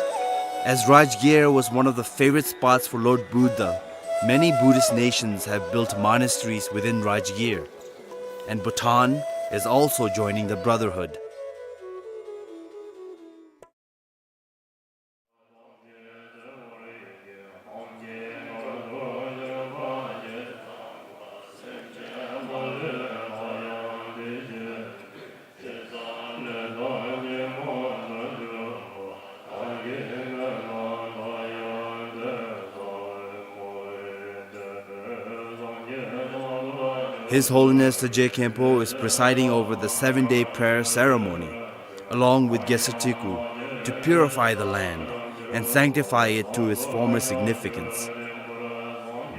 As Rajgir was one of the favorite spots for Lord Buddha, many Buddhist nations have built monasteries within Rajgir, and Bhutan is also joining the brotherhood. His Holiness the Je Khenpo is presiding over the seven-day prayer ceremony, along with Gesatiku, to purify the land and sanctify it to its former significance.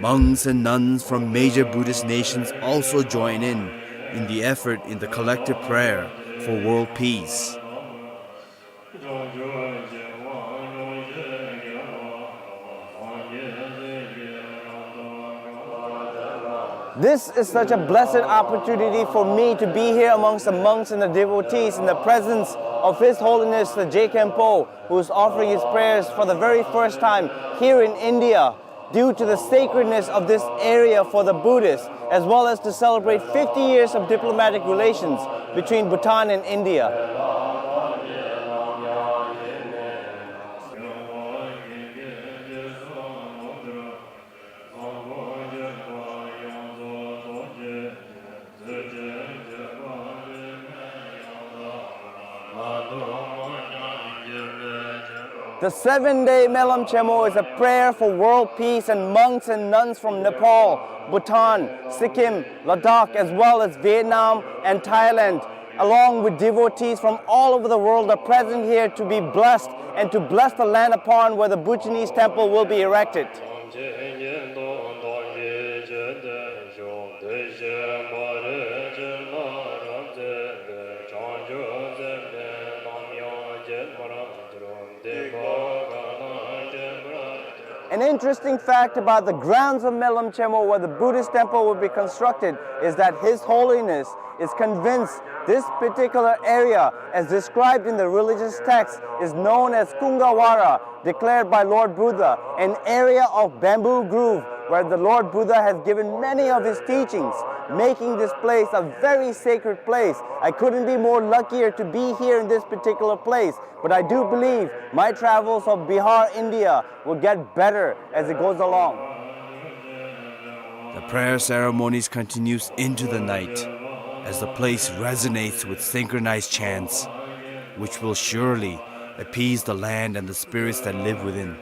Monks and nuns from major Buddhist nations also join in, in the effort in the collective prayer for world peace. This is such a blessed opportunity for me to be here amongst the monks and the devotees in the presence of His Holiness the Je Khenpo, who is offering his prayers for the very first time here in India, due to the sacredness of this area for the Buddhists, as well as to celebrate fifty years of diplomatic relations between Bhutan and India. The seven-day Melam Chemo is a prayer for world peace, and monks and nuns from Nepal, Bhutan, Sikkim, Ladakh, as well as Vietnam and Thailand, along with devotees from all over the world, are present here to be blessed and to bless the land upon where the Bhutanese temple will be erected. An interesting fact about the grounds of Melam Chemo, where the Buddhist temple will be constructed, is that His Holiness is convinced this particular area, as described in the religious text, is known as Kungavara, declared by Lord Buddha, an area of bamboo grove where the Lord Buddha has given many of his teachings, making this place a very sacred place. I couldn't be more luckier to be here in this particular place, but I do believe my travels of Bihar, India will get better as it goes along. The prayer ceremonies continues into the night as the place resonates with synchronized chants, which will surely appease the land and the spirits that live within.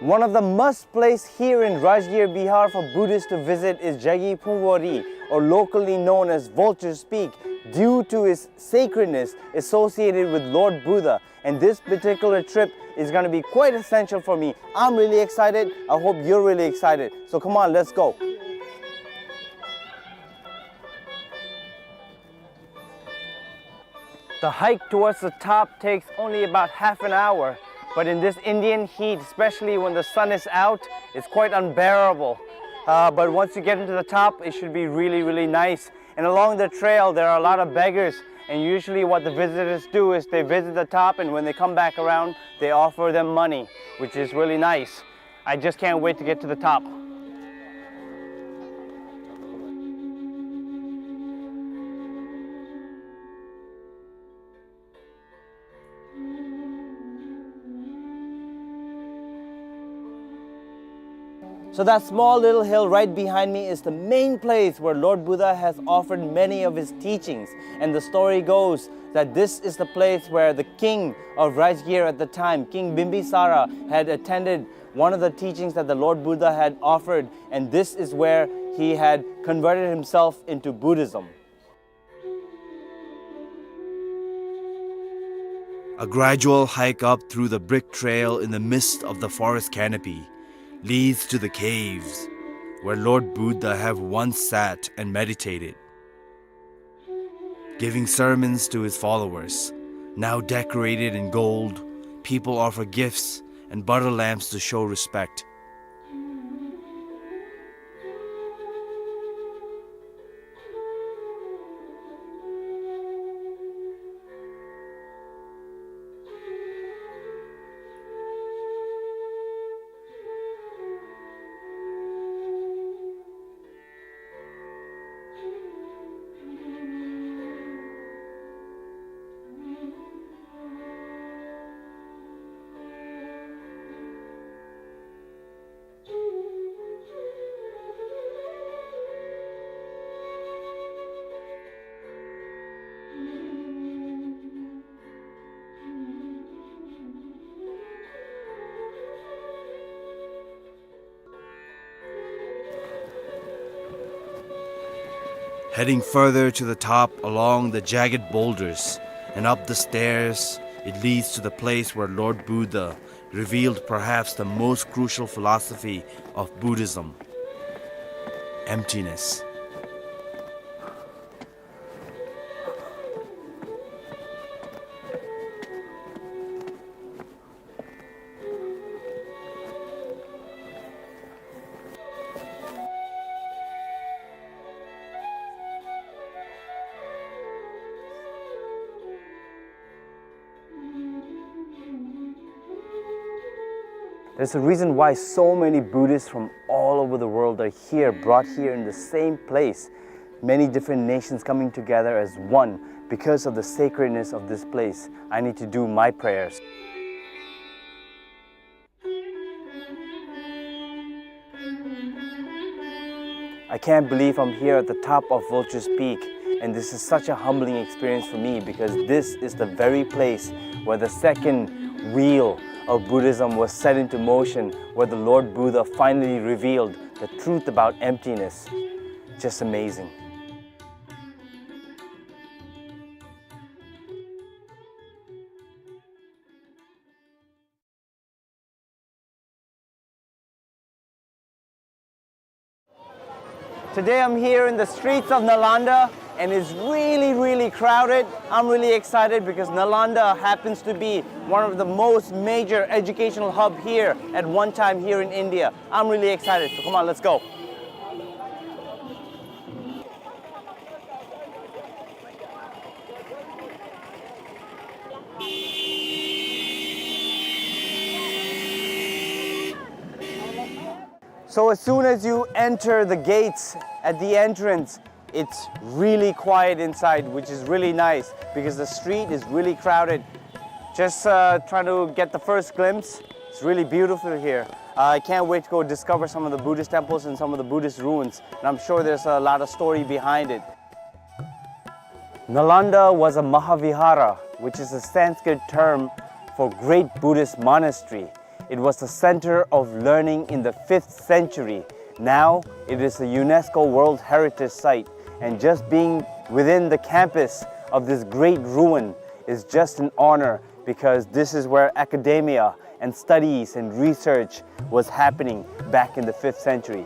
One of the must place here in Rajgir, Bihar for Buddhists to visit is Jagi Phungwari, or locally known as Vulture's Peak, due to its sacredness associated with Lord Buddha. And this particular trip is gonna be quite essential for me. I'm really excited. I hope you're really excited. So come on, let's go. The hike towards the top takes only about half an hour, but in this Indian heat, especially when the sun is out, it's quite unbearable. Uh, but once you get into the top, it should be really, really nice. And along the trail, there are a lot of beggars, and usually what the visitors do is they visit the top, and when they come back around, they offer them money, which is really nice. I just can't wait to get to the top. So that small little hill right behind me is the main place where Lord Buddha has offered many of his teachings. And the story goes that this is the place where the king of Rajgir at the time, King Bimbisara, had attended one of the teachings that the Lord Buddha had offered, and this is where he had converted himself into Buddhism. A gradual hike up through the brick trail in the midst of the forest canopy leads to the caves where Lord Buddha have once sat and meditated, giving sermons to his followers. Now decorated in gold, people offer gifts and butter lamps to show respect. Heading further to the top along the jagged boulders and up the stairs, it leads to the place where Lord Buddha revealed perhaps the most crucial philosophy of Buddhism: emptiness. There's a reason why so many Buddhists from all over the world are here, brought here in the same place. Many different nations coming together as one because of the sacredness of this place. I need to do my prayers. I can't believe I'm here at the top of Vulture's Peak, and this is such a humbling experience for me because this is the very place where the second wheel of Buddhism was set into motion, where the Lord Buddha finally revealed the truth about emptiness. Just amazing. Today I'm here in the streets of Nalanda and it's really, really crowded. I'm really excited because Nalanda happens to be one of the most major educational hub here at one time here in India. I'm really excited. So come on, let's go. So as soon as you enter the gates at the entrance, it's really quiet inside, which is really nice because the street is really crowded. Just, uh, trying to get the first glimpse. It's really beautiful here. Uh, I can't wait to go discover some of the Buddhist temples and some of the Buddhist ruins. And I'm sure there's a lot of story behind it. Nalanda was a Mahavihara, which is a Sanskrit term for great Buddhist monastery. It was the center of learning in the fifth century. Now it is a UNESCO World Heritage Site, and just being within the campus of this great ruin is just an honor, because this is where academia and studies and research was happening back in the fifth century.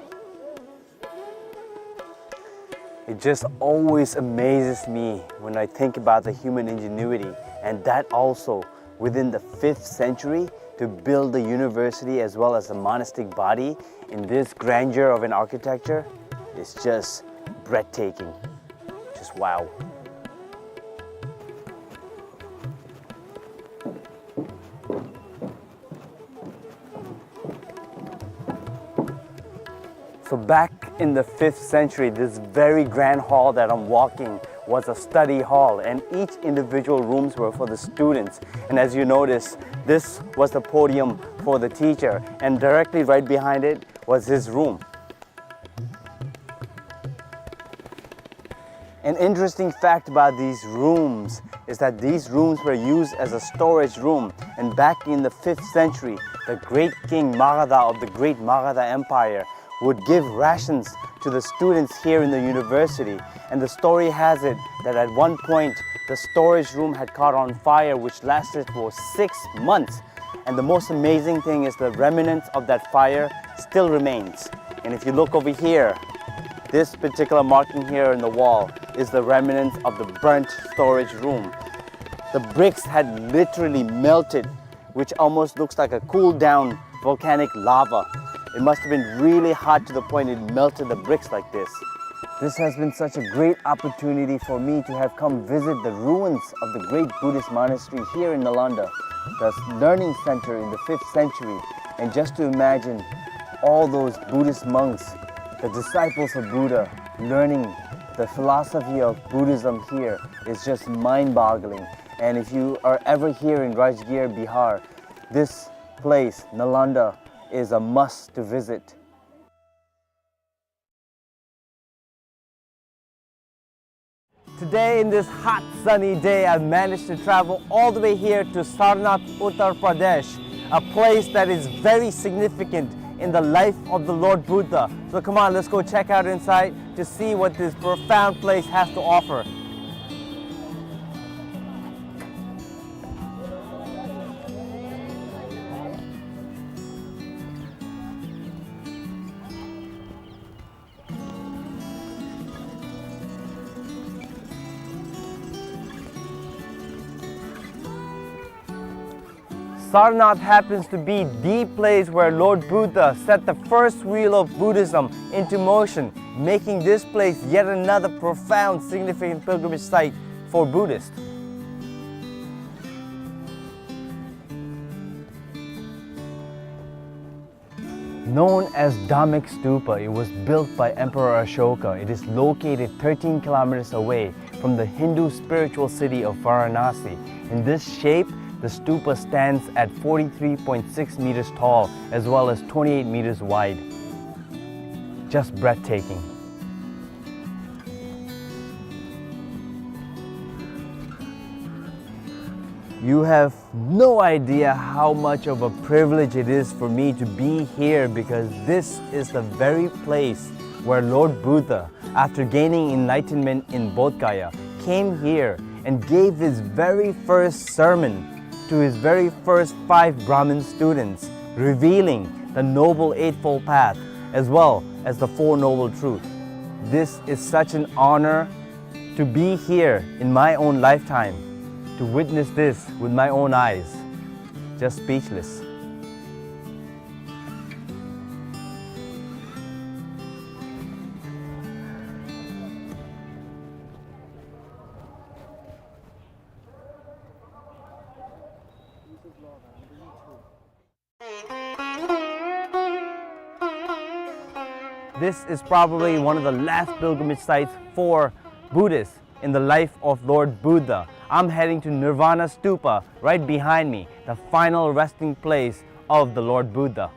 It just always amazes me when I think about the human ingenuity, and that also within the fifth century, to build the university as well as the monastic body in this grandeur of an architecture is just breathtaking. Just wow. So back in the fifth century, this very grand hall that I'm walking was a study hall, and each individual rooms were for the students. And as you notice, this was the podium for the teacher, and directly right behind it was his room. An interesting fact about these rooms is that these rooms were used as a storage room, and back in the fifth century, the great king Magadha of the great Magadha Empire would give rations to the students here in the university. And the story has it that at one point, the storage room had caught on fire, which lasted for six months. And the most amazing thing is the remnants of that fire still remains. And if you look over here, this particular marking here in the wall is the remnants of the burnt storage room. The bricks had literally melted, which almost looks like a cooled down volcanic lava. It must have been really hot to the point it melted the bricks like this. This has been such a great opportunity for me to have come visit the ruins of the great Buddhist monastery here in Nalanda, the learning center in the fifth century, and just to imagine all those Buddhist monks, the disciples of Buddha, learning the philosophy of Buddhism here is just mind-boggling. And if you are ever here in Rajgir, Bihar, this place, Nalanda, is a must to visit. Today, in this hot, sunny day, I've managed to travel all the way here to Sarnath, Uttar Pradesh, a place that is very significant in the life of the Lord Buddha. So come on, let's go check out inside to see what this profound place has to offer. Sarnath happens to be the place where Lord Buddha set the first wheel of Buddhism into motion, making this place yet another profound, significant pilgrimage site for Buddhists. Known as Dhammek Stupa, it was built by Emperor Ashoka. It is located thirteen kilometers away from the Hindu spiritual city of Varanasi. In this shape, the stupa stands at forty-three point six meters tall, as well as twenty-eight meters wide. Just breathtaking. You have no idea how much of a privilege it is for me to be here, because this is the very place where Lord Buddha, after gaining enlightenment in Bodh Gaya, came here and gave his very first sermon to his very first five Brahmin students, revealing the Noble Eightfold Path as well as the Four Noble Truths. This is such an honor to be here in my own lifetime, to witness this with my own eyes. Just speechless. This is probably one of the last pilgrimage sites for Buddhists in the life of Lord Buddha. I'm heading to Nirvana Stupa right behind me, the final resting place of the Lord Buddha.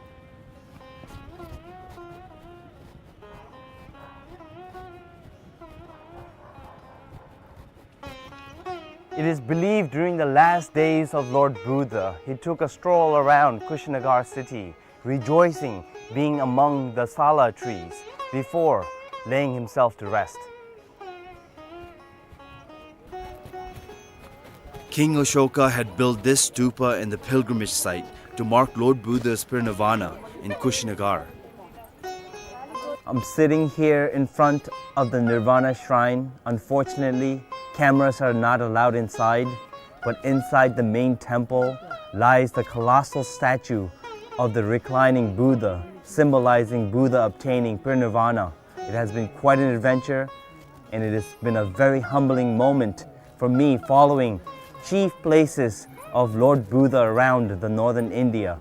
It is believed during the last days of Lord Buddha, he took a stroll around Kushinagar city, rejoicing being among the sala trees before laying himself to rest. King Ashoka had built this stupa in the pilgrimage site to mark Lord Buddha's parinirvana in Kushinagar. I'm sitting here in front of the Nirvana Shrine. Unfortunately, cameras are not allowed inside, but inside the main temple lies the colossal statue of the reclining Buddha, symbolizing Buddha obtaining parinirvana. It has been quite an adventure, and it has been a very humbling moment for me following chief places of Lord Buddha around the northern India.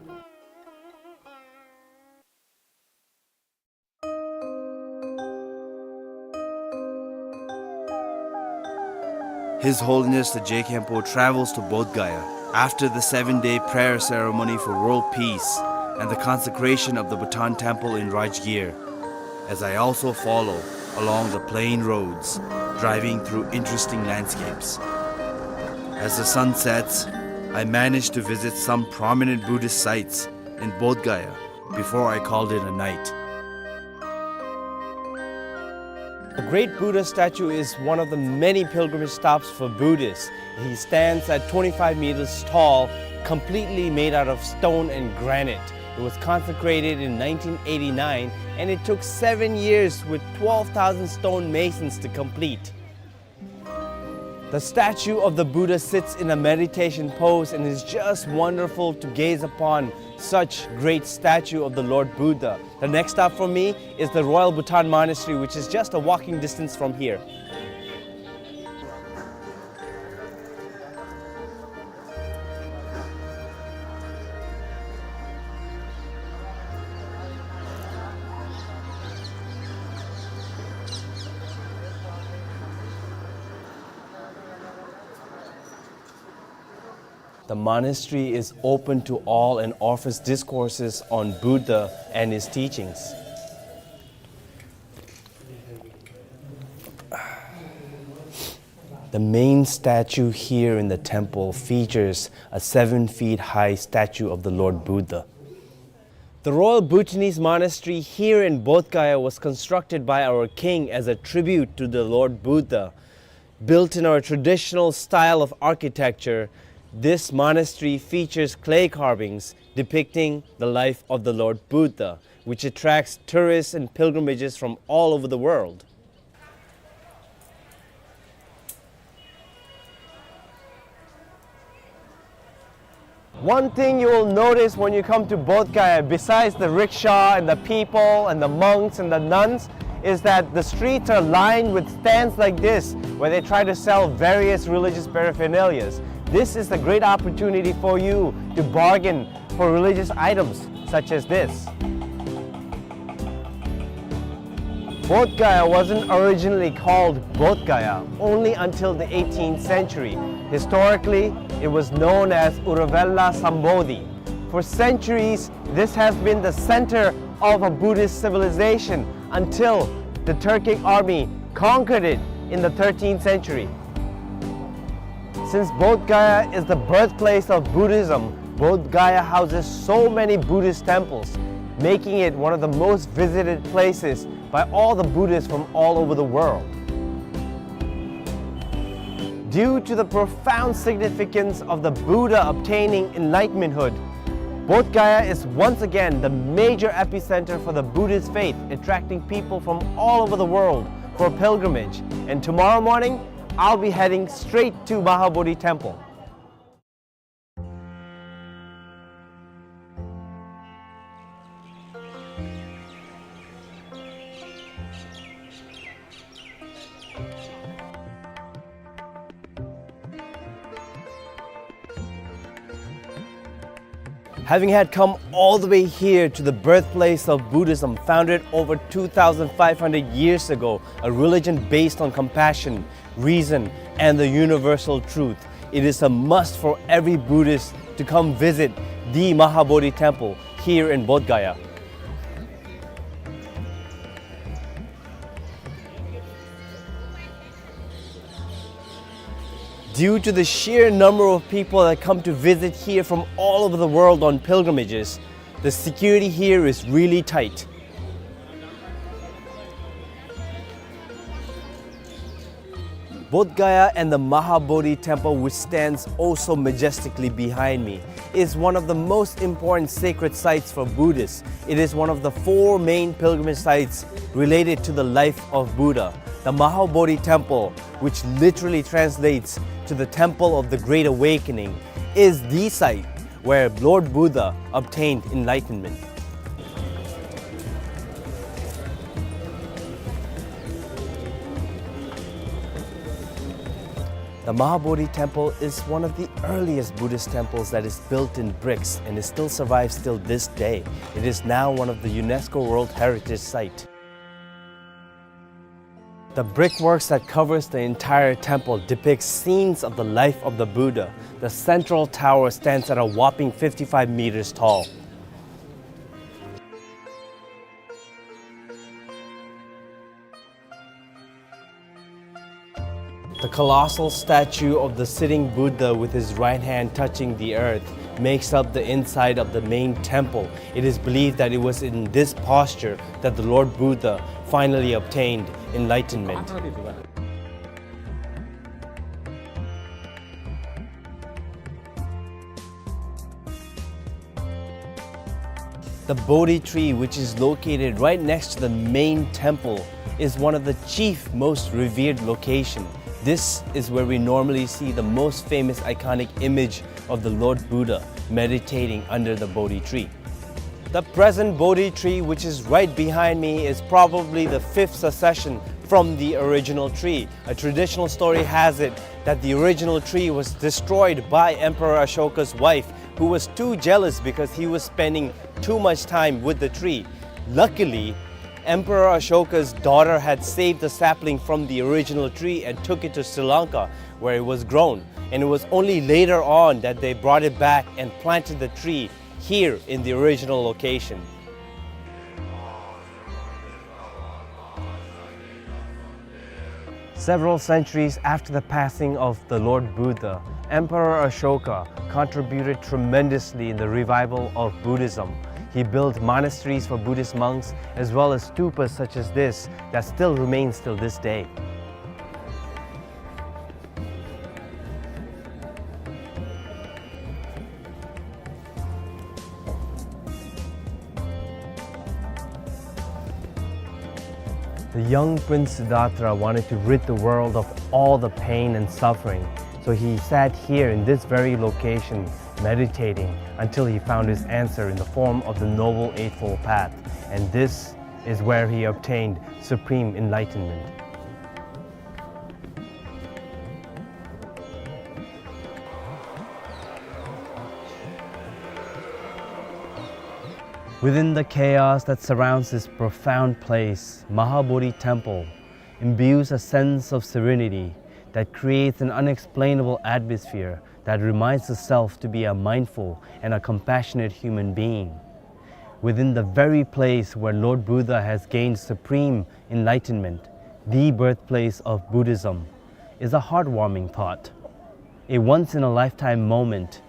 His Holiness the Je Khenpo travels to Bodh Gaya after the seven-day prayer ceremony for world peace and the consecration of the Bhutan Temple in Rajgir, as I also follow along the plain roads, driving through interesting landscapes. As the sun sets, I manage to visit some prominent Buddhist sites in Bodh Gaya before I called it a night. The great Buddha statue is one of the many pilgrimage stops for Buddhists. He stands at twenty-five meters tall, completely made out of stone and granite. It was consecrated in nineteen eighty-nine, and it took seven years with twelve thousand stone masons to complete. The statue of the Buddha sits in a meditation pose, and it's just wonderful to gaze upon such great statue of the Lord Buddha. The next stop for me is the Royal Bhutan Monastery, which is just a walking distance from here. The monastery is open to all and offers discourses on Buddha and his teachings. The main statue here in the temple features a seven feet high statue of the Lord Buddha. The Royal Bhutanese Monastery here in Bodh Gaya was constructed by our king as a tribute to the Lord Buddha. Built in our traditional style of architecture, this monastery features clay carvings depicting the life of the Lord Buddha, which attracts tourists and pilgrimages from all over the world. One thing you will notice when you come to Bodh Gaya, besides the rickshaw and the people and the monks and the nuns, is that the streets are lined with stands like this, where they try to sell various religious paraphernalias. This is a great opportunity for you to bargain for religious items such as this. Bodh Gaya wasn't originally called Bodh Gaya only until the eighteenth century. Historically, it was known as Uruvela Sambodhi. For centuries, this has been the center of a Buddhist civilization until the Turkic army conquered it in the thirteenth century. Since Bodh Gaya is the birthplace of Buddhism, Bodh Gaya houses so many Buddhist temples, making it one of the most visited places by all the Buddhists from all over the world. Due to the profound significance of the Buddha obtaining enlightenmenthood, Bodh Gaya is once again the major epicenter for the Buddhist faith, attracting people from all over the world for pilgrimage. And tomorrow morning, I'll be heading straight to Mahabodhi Temple. Having had come all the way here to the birthplace of Buddhism, founded over two thousand five hundred years ago, a religion based on compassion, reason, and the universal truth, it is a must for every Buddhist to come visit the Mahabodhi Temple here in Bodh Gaya. Due to the sheer number of people that come to visit here from all over the world on pilgrimages, the security here is really tight. Bodh Gaya and the Mahabodhi temple, which stands oh so majestically behind me, is one of the most important sacred sites for Buddhists. It is one of the four main pilgrimage sites related to the life of Buddha. The Mahabodhi temple, which literally translates to the Temple of the Great Awakening, is the site where Lord Buddha obtained enlightenment. The Mahabodhi Temple is one of the earliest Buddhist temples that is built in bricks, and it still survives till this day. It is now one of the UNESCO World Heritage Site. The brickworks that covers the entire temple depicts scenes of the life of the Buddha. The central tower stands at a whopping fifty-five meters tall. The colossal statue of the sitting Buddha with his right hand touching the earth makes up the inside of the main temple. It is believed that it was in this posture that the Lord Buddha finally obtained enlightenment. The Bodhi tree, which is located right next to the main temple, is one of the chief, most revered location. This is where we normally see the most famous iconic image of the Lord Buddha meditating under the Bodhi tree. The present Bodhi tree, which is right behind me, is probably the fifth succession from the original tree. A traditional story has it that the original tree was destroyed by Emperor Ashoka's wife, who was too jealous because he was spending too much time with the tree. Luckily, Emperor Ashoka's daughter had saved the sapling from the original tree and took it to Sri Lanka, where it was grown. And it was only later on that they brought it back and planted the tree here in the original location. Several centuries after the passing of the Lord Buddha, Emperor Ashoka contributed tremendously in the revival of Buddhism. He built monasteries for Buddhist monks, as well as stupas such as this that still remains till this day. The young Prince Siddhartha wanted to rid the world of all the pain and suffering, so he sat here in this very location, meditating until he found his answer in the form of the Noble Eightfold Path, and this is where he obtained supreme enlightenment. Within the chaos that surrounds this profound place, Mahabodhi Temple imbues a sense of serenity that creates an unexplainable atmosphere that reminds the self to be a mindful and a compassionate human being. Within the very place where Lord Buddha has gained supreme enlightenment, the birthplace of Buddhism, is a heartwarming thought. A once-in-a-lifetime moment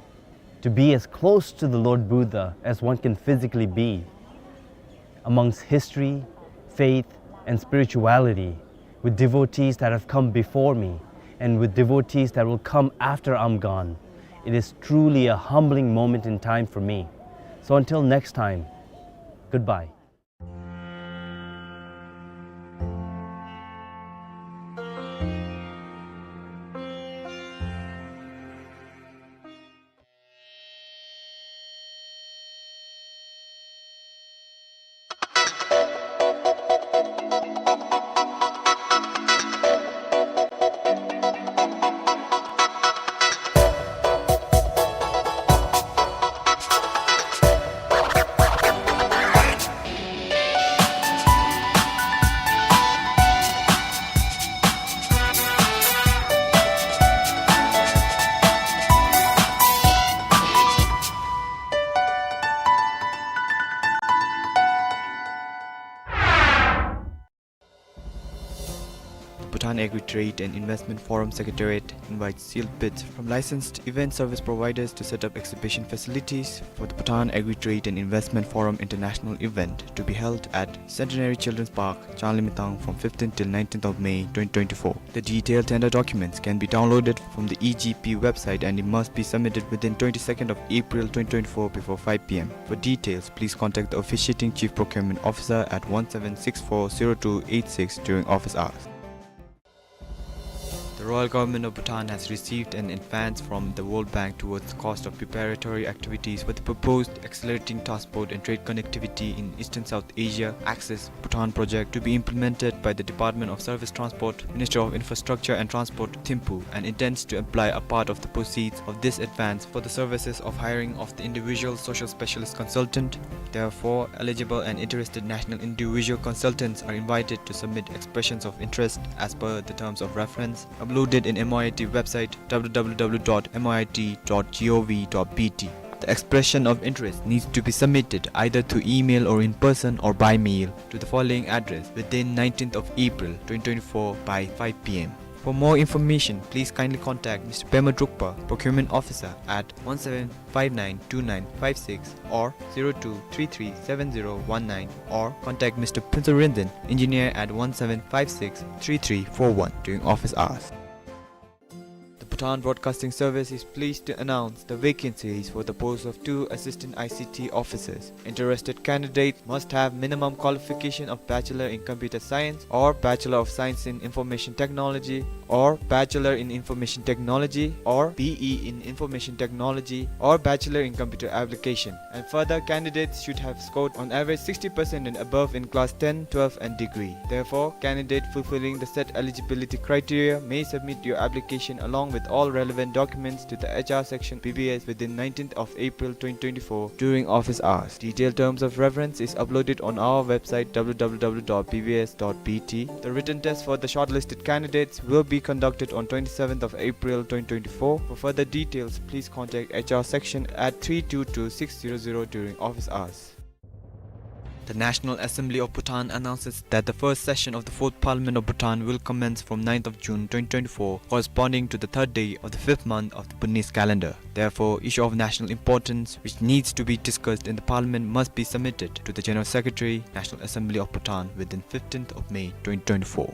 to be as close to the Lord Buddha as one can physically be, amongst history, faith, and spirituality, with devotees that have come before me, and with devotees that will come after I'm gone. It is truly a humbling moment in time for me. So until next time, goodbye. Bhutan Agri-Trade and Investment Forum Secretariat invites sealed bids from licensed event service providers to set up exhibition facilities for the Bhutan Agri-Trade and Investment Forum International event to be held at Centenary Children's Park, Changlimithang, from fifteenth till nineteenth of May twenty twenty-four. The detailed tender documents can be downloaded from the E G P website and it must be submitted within twenty-second of April twenty twenty-four before five P M. For details, please contact the officiating Chief Procurement Officer at one seven six four zero two eight six during office hours. The Royal Government of Bhutan has received an advance from the World Bank towards the cost of preparatory activities for the proposed Accelerating Transport and Trade Connectivity in Eastern South Asia, ACCESS Bhutan project, to be implemented by the Department of Surface Transport, Ministry of Infrastructure and Transport, Thimphu, and intends to apply a part of the proceeds of this advance for the services of hiring of the individual social specialist consultant. Therefore, eligible and interested national individual consultants are invited to submit expressions of interest as per the terms of reference uploaded in M O I T website, W W W dot M O I T dot gov dot B T. The expression of interest needs to be submitted either through email or in person or by mail to the following address within nineteenth of April twenty twenty-four by five P M. For more information, please kindly contact Mister Pema Drukpa, Procurement Officer, at one seven five nine two nine five six or zero two three three seven zero one nine, or contact Mister Phuntsar Rinzin, Engineer, at one seven five six three three four one during office hours. The Bhutan Broadcasting Service is pleased to announce the vacancies for the post of two assistant I C T officers. Interested candidates must have minimum qualification of Bachelor in Computer Science or Bachelor of Science in Information Technology or Bachelor in Information Technology or B E in Information Technology or Bachelor in Computer Application. And further, candidates should have scored on average sixty percent and above in class ten, twelve and degree. Therefore, candidate fulfilling the set eligibility criteria may submit your application along with all relevant documents to the H R section B B S within nineteenth of April twenty twenty-four during office hours. Detailed terms of reference is uploaded on our website, W W W dot B B S dot B T. The written test for the shortlisted candidates will be conducted on twenty-seventh of April twenty twenty-four. For further details, please contact H R section at three two two six zero zero during office hours. The National Assembly of Bhutan announces that the first session of the Fourth Parliament of Bhutan will commence from ninth of June twenty twenty-four, corresponding to the third day of the fifth month of the Bhutanese calendar. Therefore, issue of national importance which needs to be discussed in the Parliament must be submitted to the General Secretary, National Assembly of Bhutan, within fifteenth of May twenty twenty-four.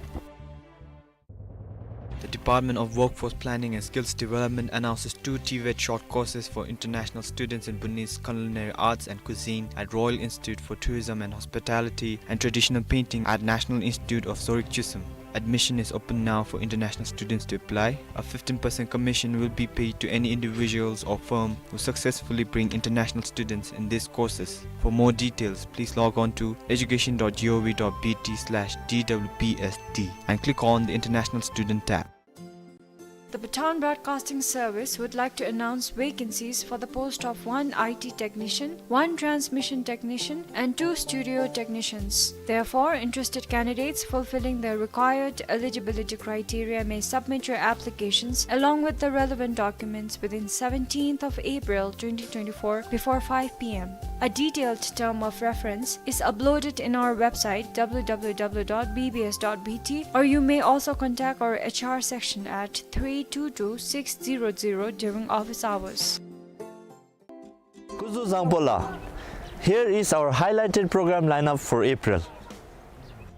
The Department of Workforce Planning and Skills Development announces two TVET short courses for international students in Bhutanese culinary arts and cuisine at Royal Institute for Tourism and Hospitality and Traditional Painting at National Institute of Sorik Chushom. Admission is open now for international students to apply. A fifteen percent commission will be paid to any individuals or firm who successfully bring international students in these courses. For more details, please log on to education dot gov dot B T slash D W P S D and click on the International Student tab. The Bhutan Broadcasting Service would like to announce vacancies for the post of one I T technician, one transmission technician, and two studio technicians. Therefore, interested candidates fulfilling the required eligibility criteria may submit your applications along with the relevant documents within seventeenth of April twenty twenty-four before five P M. A detailed term of reference is uploaded in our website, W W W dot B B S dot B T, or you may also contact our H R section at three two two six zero zero during office hours. Kuzu Zangpo la. Here is our highlighted program lineup for April.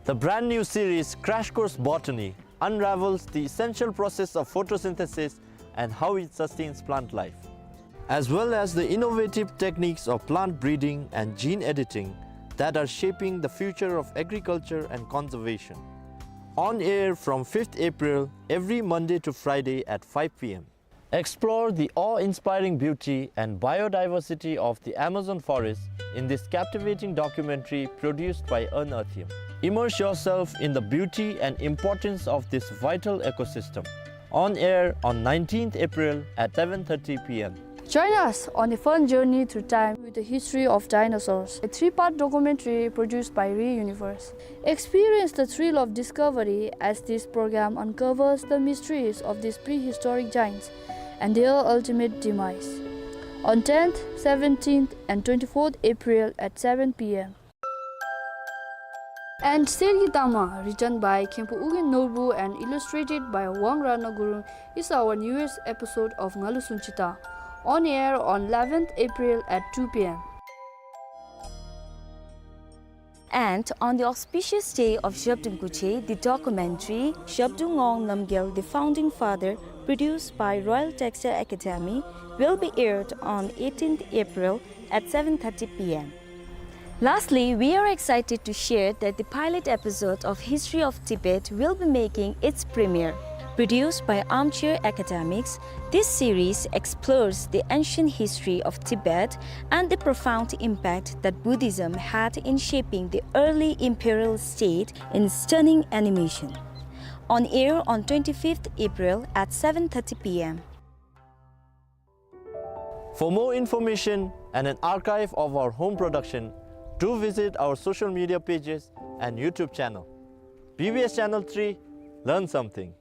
The brand new series Crash Course Botany unravels the essential process of photosynthesis and how it sustains plant life, as well as the innovative techniques of plant breeding and gene editing that are shaping the future of agriculture and conservation. On air from fifth April, every Monday to Friday at five P M. Explore the awe-inspiring beauty and biodiversity of the Amazon forest in this captivating documentary produced by Earn Earthium. Immerse yourself in the beauty and importance of this vital ecosystem. On air on nineteenth April at seven thirty P M. Join us on a fun journey through time with the history of dinosaurs, a three-part documentary produced by Re Universe. Experience the thrill of discovery as this program uncovers the mysteries of these prehistoric giants and their ultimate demise. On tenth, seventeenth, and twenty-fourth April at seven P M. And གསེར་གྱི་ཏམ་ལ། Written by མཁན་པོ་ཨོ་རྒྱན་ནོར་བུ and illustrated by Wang Ratna Gurung is our newest episode of ང་ལུ་སུན་ཅི་ད། On air on eleventh April at two P M. And on the auspicious day of Zhabdrung Kuche, the documentary Zhabdrung Ngawang Namgyal, the Founding Father, produced by Royal Textile Academy, will be aired on eighteenth April at seven thirty P M. Lastly, we are excited to share that the pilot episode of History of Tibet will be making its premiere. Produced by Armchair Academics, this series explores the ancient history of Tibet and the profound impact that Buddhism had in shaping the early imperial state in stunning animation. On air on twenty-fifth April at seven thirty P M. For more information and an archive of our home production, do visit our social media pages and YouTube channel. B B S Channel three, learn something.